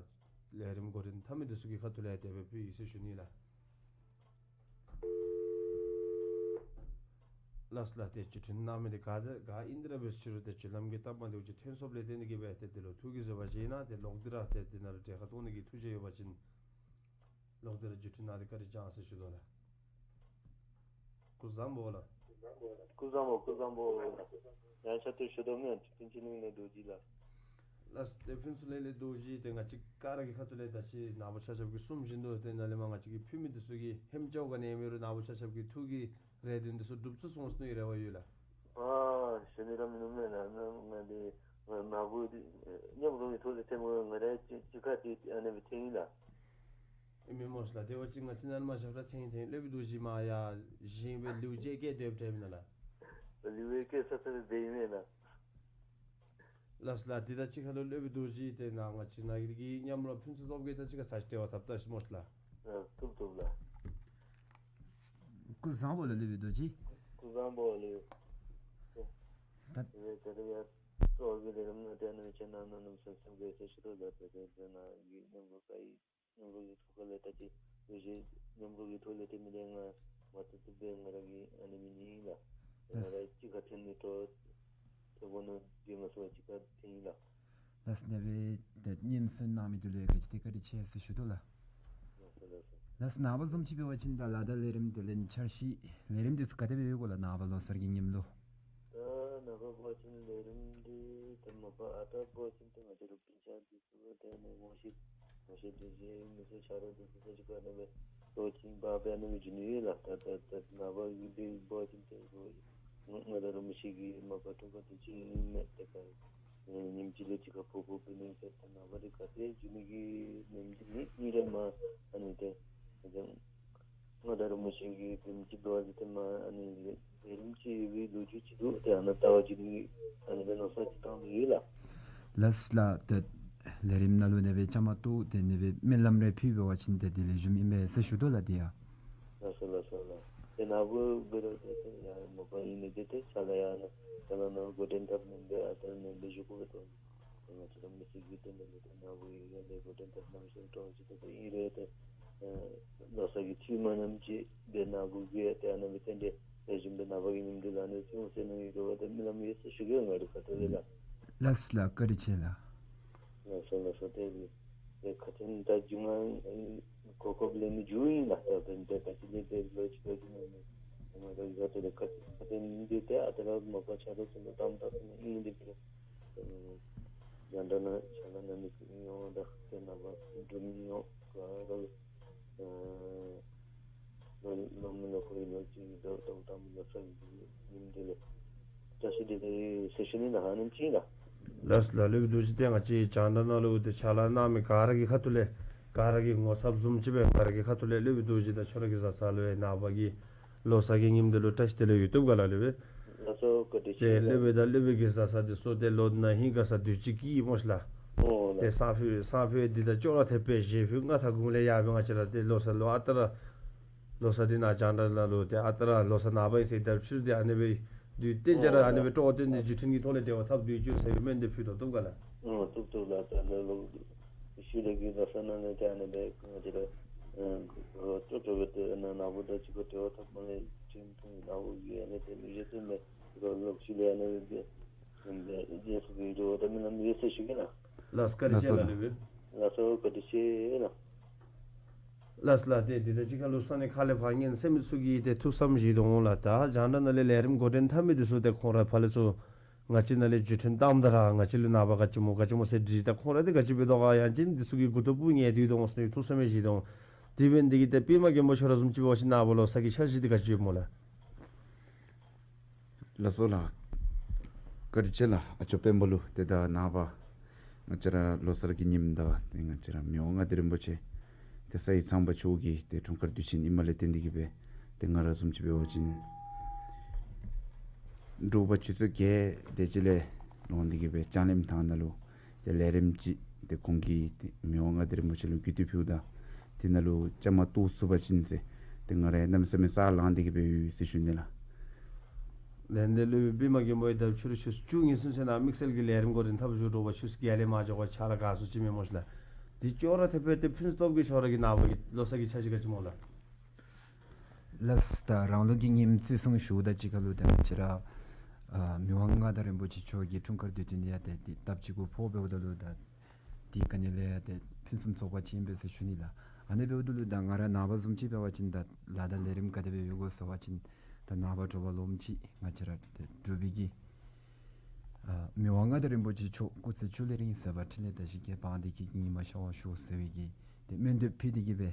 ལས་རིམ་འགོ་འདྲེན་འཐབ་མི་འདི་ཚུ་གི་ཁ་ཐུག་ལས་དེ་སྦེ་ཕུལ་ཡི་ཟེར་ཞུ་ནི་ལགས། ལགས་སོ་ལགས། ཏེ་བརྒྱུད་འཕྲིན་གནང་མི་འདི་ག་དེ་ག་ཨིན་དེ་ར་འབད་ཞུ་རུང་ཏེ་བརྒྱུད་ལམ་གྱི་སྟབས་མ་བདེཝ་ཅིག་ཐོན་སོངམ་ལས་བརྟེན་ཏེ་གིས་སྦེ་ཏེ་འདི་ལུ་ཐུགས་ཀྱིས་བཟོད་པ་བཞེས་གནང་། ཏེ་ལོག་སྟེ་ར་ཏེ་འདི་ནང་ལུ་གྲལ་ཁར་གཏོགས་ནི་གི་ཐུགས་བཞེད་ཡོད་པ་ཅིན་ལོག་སྟེ་ར་བརྒྱུད་འཕྲིན་གནང་སྟེ་བཀའ་དྲིན་བསྐྱང་ཟེར་ཞུ་དོ་ལགས། སྐུ་གཟུགས་བཟང་པོ་ལགས། སྐུ་གཟུགས་བཟང་པོ། སྐུ་གཟུགས་བཟང་པོ་ལགས། ཡང་ཆ་ཏེ་ཞུ་དོ་མེན། ཕུན་ཚོགས་གླིང་ལས་རྡོ་རྗེ་ལགས། ལགས་སོ། ཏེ་ཕུན་ཚོགས་གླིང་ལས་རྡོ་རྗེ། ཏེ་ང་བཅས་ག་ར་གི་ཁ་ཐུག་ལས་ད་ཅི་ནངས་པ་ཆ་ཁྱབ་ཀྱིས་གསུངས་བཞིན་དུ་ཏེ་ནཱ་ལས་མར་ང་བཅས་ཀྱི་ཕུལ་མི་འདི་ཚུ་གིས་ཧེམ་ཅ་བོ་ག་ནི་ཡང་མེད་རུང་ནངས་པ་ཆ་ཁྱབ་ཀྱི་ཐུགས་ཀྱི་རེ་འདུན་འདི་ཚུ་འགྲུབ་ཚུགས་སོང་ཟེར་ནི་རེ་བ་ཡོད་ལགས། ཨ་ཞུ་ནི་ར་མིན་ནུག་མེན་ན། ང་འདི་ང་ནཱ་བུ་འདི་མཉམ་རོགས་ཀྱི་ཐོག་ལས་ཐོནམ་ང་ར་གཅིག་གཅིག་ཁར་འདི་ཨ་ནི་སྦེ་ཐོན་ཡི་ལགས། ཨིན་མས་སྨོ་ལགས། དེ་འབད་བ་ཅིན་ང་བཅས་ནཱ་ལས་མར་ཞབས་ཁྲ་འཐེན་འཐེན་སློབ་དཔོན་རྡོ་རྗེ་མར་ཡར་བཞེངས་སྦེ་ལེའུ་བཅད་བཀལ་སྡོདཔ་འདྲས་མེན་ན་ལགས། ལེའུ་བཀལ་ས་ས་སྦེ་འབད་ཡི་མེན་ན། ལགས་སོ་ལགས། དེ་དང་གཅིག་ཁར་ལུ་སློབ་དཔོན་རྡོ་རྗེ་ཏེ་ནཱ་ང་བཅས་ནཱ་གི་མཉམ་རོགས་ཕུན་ཚོགས་སློབ་དགེ་དང་གཅིག་ཁར་ཚར་ཅིག་འབྲེལ་བ་འཐབ་ད་ཤིག་སྨོ་ལགས། ཨ་ཐུབ་ཐུབ་ལགས། སྐུ་གཟུགས་བཟང་པོ་ལགས་སློབ་དཔོན་རྡོ་རྗེ། སྐུ་གཟུགས་བཟང་པོ་ལགས། ད་དེ་སྦེ་ད་རེས་ཡར་གཙོ་བོ་གི་ལས་རིམ་ནང་ཏེ་ཨ་ནི་སྦེ་ཁྱེད་རྣམ་གནམ་མེད་ས་མེད་དགའ་ཚོར་ཞུ་དོ་ལགས། ཏེ་ཏེ་ཏེ་ནཱ་གི་མཉམ་རོགས་ག་ཡི་མཉམ་རོགས་ཀྱི་ཐོག་ཁ་ལས་ད་ཅི་ལོ་རྒྱུས་མཉམ་རོགས་ཀྱི་ཐོག་ལས་ཏེ་མི་ལས་ང་མ་ཐུབ་ཐུབ་སྦེ་ང་ར་གིས་ཨ་ནི་མི་ཉན་ལགས། ང་ར་གཅིག་ཁར་ཐོན་ནི་འདྲཝ་ཐོན་དགོ་མནོ་སྟེ་ང་བཟུམ་གཅིག་ཁར་ཐོན་ཡི་ལགས། ལགས་སོ། དེ་སྦེ་ཏེ་སྙན་གསན་གནང་མི་འདི་ལུ་ཡང་ག་ཅི་ཏེ་བཀའ་དྲིན་ཆེ་ཟེར་ཞུ་དོ་ལགས། ལགས་སོ་ལགས་སོ། ལགས་སོ། ནངས་པ་བཟུམ་ཅིག་འབད་བ་ཅིན་ད་ལཱ་དང་ལས་རིམ་དེ་ལས་འཆར་གཞི་ལས་རིམ་འདི་ཚུ་ག་དེ་སྦེ་ཡོད་གོ་ལགས། ནངས་པ་ལོ་གསར་གྱི་ཉིནམ་ལུ། ད་ནངས་པ་འབད་བ་ཅིན་ལས་རིམ་འདི་ད་མ་པ་ཨ་རྟག་འབད་བ་ཅིན་ཏེ་ང་བཅས་ར་སྤུན་ཆ་འདི་ཚུ་ཏེ་ཨ་ནི་ངོ་ཤེས་ངོ་ཤེས་འདི་ཚུ་མི་ཚུ་ཆ་རོགས་འདི་ཚུ་ད་ཅི་ག་ཨ་ནི་སྦེ་ལོ་གཅིག་འབད་སྦེ་ཨ་ནི་སྦེ་འགྱོ་ནི་ཡོད་ལགས། ད་ད་ད་ནངས་པ་གི་འདི་འབད་བ་ཅིན་ཏེ་ང་ང་དང་རིན་པོ་ཆེ་གི་མ་པ་དྲུང་པ་འདི་ཅིག་མེད། ཏེ་ག་ཨེ་ཉིནམ་གཅིག་ལུ་གཅིག་ཁར་ཕོག་ཕོགཔ་འབད་ནི་ཟེར། ད་ནངས་པ་འདི་ག་ཏེ་འགྱོ་ནི་གི་ཉིནམ་གཅིག་གཉིས་གཉིས་རེ་མ་ཨ་ནི་ཏེ་ང་དང་རིན་པོ་ཆེ་གི་ཉིནམ་གཅིག་འབད་བ་ཅིན་ཏེ་མ་ཨ་ནི་ལས་རིམ་ཅིག་ཡོད་པའི་ལོ་རྒྱུས་ཅིག་འདུག། ཏེ་ཨ་ནཱ་ལྟ་བར་འགྱོ་ནི་ཨ་ནི་སྦེ་མནོ་བསམ་ཅིག་བཏང་སྟེ་ཡོད་ལགས། ལགས་སོ་ལགས། ཏེ་ལས་རིམ་ནང་ལུ་ཨ་ནི་སྦེ་བཅའ་མར་གཏོགས་ཏེ་ཨ་ནི་སྦེ་སྨོན་ལམ་རེ་ཕུལ་འབད་བ་ཅིན་ཏེ་དེ་ལེགས་ཤོམ་ཨིན་པས་ཟེར་ཞུ་དོ་ལགས། དེ་ཡང་ལགས་སོ་ལགས་སོ་ལགས། ཏེ་ནཱ་བུ་འབད་རུང་ཏེ་ཏེ་ཡང་མ་པ་ཨིན་ནི་འདི་ཏེ་ཅ་ལ་ཡང་ནཱ་ཅ་ལ་ནཱ་འགོ་འདྲེན་འཐབ་ནི་འདི་ཨ་ཏེ་ནཱ་འདི་ཞུ་དགོ་པས་ཏེ། ང་བཅས་ར་མི་སེར་གྱི་དོན་དག་ལུ་ཏེ་ནཱ་བུ་ཡང་ལས་འགོ་འདྲེན་འཐབ་གནམ་མེད་ས་མེད་སྤྲོ་བ་ཅིག་ཏེ་ཏེ་ཨིན་རུང་ཏེ་ཨེ་ལོ་གསར་གྱི་འཐུས་མང་རྣམས་ཀྱིས་ཏེ་ནཱ་བུ་གིས་ཏེ་ཨ་ནི་སྦེ་ཏེ་འདི་ལེགས་ཤོམ་སྦེ་ནངས་པ་གི་ཉིནམ་འདི་ལུ་ཨ་ནི་སྦེ་བསྲུང་ཟེར་ནི་ཡོད་རུང་ཏེ་སྨོན་ལམ་ཡོད་ཟེར་ཞུ་གེ་ང་རའི་ཁ་ཐུག་ལས་ལགས། ལགས་སོ་ལགས། བཀའ་དྲིན་ཆེ་ལགས། ལགས་སོ་ལགས་སོ། ཏེ་འདི་ ཏེ་ཁ་ཐན་ད་རྒྱུས་མངའ་གོ་སྐབས་ལེན་མི་རྒྱུ་ཨིན་ལགས། ད་འབདན་ཏེ་ད་ཅི་ལས་ཏེ་ལོ་གཅིག་ལས་རྒྱུས་མངའ་མི་ང་ར་ཡོད། ཏེ་ཁ་ཐན་འདི་ཏེ་ཨ་རྟག་ར་མ་པ་ཆ་རོགས་ཚུ་ལུ་དམ་དྲག་ཏེ་ཨིན་འདི་ཏེ་རྒྱང་བསྒྲགས་ནང་ཕྱག་ལཱ་གནང་མི་ཚུ་ཨིན་འོང་། ད་ཏེ་ནངས་པ་འབྲུག་མི་ཡོངས་ག་ར་ལུ་ཨ་ལོ་ལོ་མི་ལོ་ཁོ་ཡི་ལོ་གཅིག་གི་ཟླཝ་ཟླཝ་དང་པོ་ལོ་གསར་གྱི་ཉིནམ་འདི་ལུ་བཀྲ་ཤིས་བདེ་ལེགས་ཟེར་ཞུ་ནི་ལགས། ཨ་ནེམ་ཅིག་ལགས། ལགས་ལགས། སློབ་དཔོན་རྡོ་རྗེ། ཏེ་ང་བཅས་རྒྱང་བསྒྲགས་ནང་ལུ་ཏེ་ཕྱག་ལཱ་གནང་མི་ག་ར་གི་ཁ་ཐུག་ལས་ག་ར་གི་ངོ་ཚབ་བཟུམ་ཅིག་སྦེ་ག་ར་གི་ཁ་ཐུག་ལས་སློབ་དཔོན་རྡོ་རྗེ་དང་ཁྱོད་ར་གི་བཟའ་ཚང་ལུ་ཡང་ནངས་པ་གི་ལོ་གསར་གྱི་ཉིནམ་འདི་ལུ་བཀྲ་ཤིས་བདེ་ལེགས་ཡོད་བཏུབ་ག་ལགས་སློབ་དཔོན། ལགས་སོ་བཀའ་དྲིན་ཏེ་ཆེ་ལགས། སློབ་དཔོན་དང་སློབ་དཔོན་གྱི་བཟའ་ཚང་འདི་ཚུ་ཏེ་ལོ་ན་ཧིང་ག་ས་དུས་ཅི་གི་སྨོ་ཤ་ལགས། ཨོ་ཏེ་ལགས། སང་ཕོད་སང་ཕོད་འདི་དང་ཅོག་ར་འཐདཔ་སྦེ་བཞེས་ཕུད་ང་ཐག་གུང་ལས་ཡར་སྦེ་ང་བཅས་ར་ཏེ་ལོ་གསར་ལུ་ཨ་རྟག་ར་ལོ་གསར་འདི་ནང་རྒྱང་བསྒྲགས་ནང་ལུ་ཏེ་ཨ་རྟག་ར་ལོ་གསར་ནངས་པ་ཨིན་ཟེར་ད་ཕྱིར་ཏེ་ཨ་ནི་སྦེ་དུས་གཏན་འཇགས་ར་ཨ་ནི་སྦེ་སྤྲོ་བ་བཏོན་ཏེ་བརྒྱུད་འཕྲིན་གྱི་ཐོག་ལས་འབྲེལ་བ་འཐབ་སྡོད་བཅུག་ཟེར་བའི་སྨོན་འདེབས་ཕུལ་དོ་བཏུབ་ག་ལགས། ཨོ་བཏུབ་བཏུབ་ལགས། ད་ལོ་ལོ་ཤུལ་ལས་ཀྱི་ལོ་གསར་ནང་ལས་ཏེ་ཨ་ནི་སྦེ་ང་བཅས་ར་ཨ་སྤྲོ་སྤྲོ་སྦེ་ཏེ་ནངས་པ་དང་གཅིག་ཁར་འབྲེལ་བ་འཐབ་མ་ལས་འཕྲིན་ཐུང་ནངས་པ་གི་ཨ་ནི་ཏེ་མི་རྗེ་བཙུན་མའི་ལོ་ལོ་ཤུལ་ལས་ཨ་ནི་སྦེ་ཏེ་རྗེས་སུ་གི་འགྲོ་བ་ད་མི་ལམ་ཡོད་ཟེར་ཞུ་གེ་ལགས། ལགས་བཀའ་དྲིན་ཆེ་ལགས་སློབ་དཔོན། ལགས་སོ་བཀའ་དྲིན་ཆེ་ལགས། ལགས་ལགས། ཏེ་འདི་དང་གཅིག་ཁར་ལུ་ས་གནས་ཁག་ལས་ཕར་ཉན་གསན་མི་ཚུ་གིས་ཏེ་ཐུགས་བསམ་བཞེས་དོ་འོང་ལགས། ད་རྒྱང་བསྒྲགས་ནང་ལས་ལས་རིམ་འགོ་འདྲེན་འཐབ་མི་འདི་ཚུ་ཏེ་ཁོང་ར་ཕར་ལས་ཚུར་ང་བཅས་ནང་ལས་བརྒྱུད་འཕྲིན་བཏངམ་ད་ར་ང་བཅས་ལུ་ནངས་པ་ག་ཅི་སྨོ་ག་ཅི་སྨོ་ཟེར་དྲིས་ད་ཁོང་ར་ཏེ་ག་ཅི་འབད་དོ་ག་ཡང་ཅིན་འདི་ཚུ་གི་མགུ་ཏོ་སྦུག་ཉལ་སྡོད་དོ་འོང་ཟེར་ཐུགས་བསམ་ཡང་བཞེས་དོ་འོང་། དེ་འབད་ནི་འདི་གིས་ཏེ་པདྨ་མགོན་པོ་ཁྱོད་ར་བཟུམ་ཅིག་འབད་བ་ཅིན་ནངས་པ་ལོ་གསར་གྱི་འཆར་གཞི་འདི་ག་ཅི་ཡོདཔ་སྨོ་ལགས། ལགས་སོ་ལགས། བཀའ་དྲིན་ཆེ་ལགས། ཨ་ཇོ་དཔོན་པོ་ལུ། ཏེ་ད་ནངས་པ་ང་བཅས་ར་ལོ་གསར་གྱི་ཉིནམ་ད་ཏེ་ང་བཅས་ར་མི་དབང་མངའ་བདག་རིན་པོ་ཆེ་ཏེ་ས་ཡི་ཚངས་པ་མཆོག་གི་ཏེ་འཁྲུངས་སྐར་དུས་ཆེན་ཨིནམ་ལས་བརྟེན་ཏེ་གིས་སྦེ་ཏེ་ང་ར་བཟུམ་ཅིག་འབད་བ་ཅིན་དྲོ་པ་ཆུ་ཚོད་བརྒྱད་དེ་ཅིག་ལས་ལོང་སྟེ་གིས་སྦེ་ལྕང་གླིང་ཐང་ནང་ལུ་ཏེ་ལས་རིམ་ཅིག་ཏེ་ཁོང་གིས་ཏེ་མི་དབང་མངའ་བདག་རིན་པོ་ཆེ་ལུ་གུས་བཏུད་ཕུལཝ་ད་དེ་ནང་ལུ་བཅའ་མར་གཏོགས་ཚུགས་པ་ཅིན་ཟེར་ཏེ་ང་ར་ཡང་གནམ་མེད་ས་མེད་ས་ལངས་ཏེ་གིས་སྦེ་ཡོད་ཟེར་ཞུ་ནི་ལགས། ལན་འདི་སློབ་དཔོན་པདྨ་མགོན་པོ་ཡང་ད་ཕྱི་རུ་ཆུ་ཚོད་བཅུ་གཉིས་ཚུན་ཚོད་ནང་དམིགས་བསལ་གྱི་ལས་རིམ་འགོ་འདྲེན་འཐབ་བཅུག། དྲོ་པ་ཆུ་ཚོད་བརྒྱད་ལས་མར་འགྱོ་བ་ཆ་ར་ག་སུ་ཅིག་མེད་སྨོ་ཤ་ལགས། དེ་ཅོག་ར་འཐདཔ་སྦེ་ཏེ་ཕུན་ཚོགས་སྟོབས་རྒྱས་ཁྱོད་ར་གི་ནངས་པ་གི་ལོ་གསར་གྱི་འཆར་གཞི་ག་ཅི་སྨོ་ལགས། ལགས་ད་རང་ལུགས་ཀྱི་ཉིནམ་བརྩི་སྲུང་ཞུཝ་ད་གཅིག་ཁར་ལུ་ད་ང་བཅས་ར་ཨ་མི་དབང་མངའ་བདག་རིན་པོ་ཆེ་མཆོག་གི་འཁྲུངས་སྐར་དུས་སྟོན་འདི་ཡང་ཏེ་ཏེ་སྟབས་གཅིག་གུ་ཕོགཔ་འབདཝ་ད་ལུ་ད་དེ་ག་ནི་ལས་ཡང་ཏེ་ཕུན་སུམ་ཚོགས་པ་ཅིག་ཨིན་པས་ཟེར་ཞུ་ནི་ལགས། ཨ་ནི་འབདཝ་ད་ལུ་ད་ང་ར་ནངས་པ་བཟུམ་ཅིག་འབད་བ་ཅིན་ད་ལཱ་དང་ལས་རིམ་ག་དེ་སྦེ་ཡོད་གོ་ཟེར་བ་ཅིན་ད་ནངས་པ་དྲོ་པ་ལོངམ་ཅིག་ང་བཅས་ར་ཏེ་འབྲུག་པའི་གི་ཨ་མི་དབང་མངའ་བདག་རིན་པོ་ཆེ་མཆོག་སྐུ་ཚེ་ཆུ་ལས་རིང་ཟད་པ་འཕྲིན་ལས་དར་ཞིང་རྒྱས། བང་སྡེ་སྐད་ཀྱི་ཉི་མ་ཤར་བར་ཤོག་ཟེར་བའི་གི་ཏེ་སྨོན་འདེབས་ཕུལ་ཏེ་གིས་སྦེ་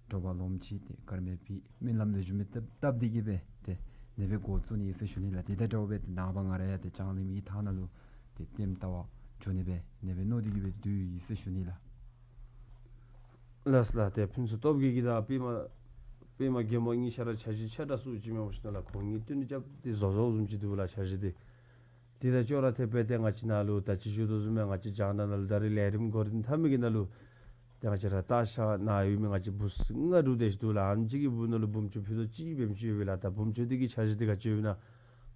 དྲོ་པ་ལོངམ་ཅིག་ཏེ་དཀར་མེ་ཕུལ་སྨོན་ལམ་ལེགས་ཤོམ་སྦེ་བཏབ་བཏབ་སྟེ་གིས་སྦེ་ཏེ་ཨ་ནི་སྦེ་འགོ་བཙུགས་ནི་ཨིན་ཟེར་ཞུ་ནི་ལགས། དེ་དང་འདྲཝ་སྦེ་ཏེ་ནངས་པ་ང་ར་ཡང་ཏེ་ལྕང་གླིང་གི་ཐང་ནང་ལུ་ཏེ་ལྟདམོ་བལྟ་བར་འགྱོ་ནི་སྦེ་ཨ་ནི་སྦེ་མནོ་སྟེ་གིས་སྦེ་སྡོད་ཡི་ཟེར་ཞུ་ནི་ལགས། ལགས་ལགས། ཏེ་ཕུན་ཚོགས་སྟོབས་རྒྱས་ཀྱིས་ད་པདྨ་པདྨ་མགོན་པོ་གཉིས་ཆ་ར་འཆར་གཞི་ཆ་འདྲ་སུ་ཅིག་མེད་སྨོ་ཤ་ལགས། ཁོང་གཉིས་བསྟུན་རྐྱབ་སྟེ་བཟོ་བཟོཝ་བཟུམ་ཅིག་འདུག་ལགས་འཆར་གཞི་འདི། དེ་དང་ཅོག་ར་འཐདཔ་སྦེ་ཏེ་ང་བཅས་ནང་ལུ་ད་ཅི་ཞུ་དོ་བཟུམ་སྦེ་ང་བཅས་རྒྱང་བསྒྲགས་ནང་ལུ་ད་རེས་ལས་རིམ་འགོ་འདྲེན་འཐབ་མི་གི་ནང་ལུ་ཏེ་ང་བཅས་ར་སྟག་ཤར་ནང་ཡོད་མི་ང་བཅས་འབུཔ་ལྔ་དྲུག་དེ་ཅིག་འདུག་ལགས། ཨ་ནེམ་ཅིག་གི་འབུཔ་ནང་ལུ་འབུམ་ཆུ་ཕུད་རྡོག་གཅིག་འབདཝ་ཅིག་ཡོད་པས་ལགས། ད་འབུམ་ཆུ་འདི་གི་འཆར་གཞི་འདི་ག་ཅི་ཡོདཔ་ཨིན་ན།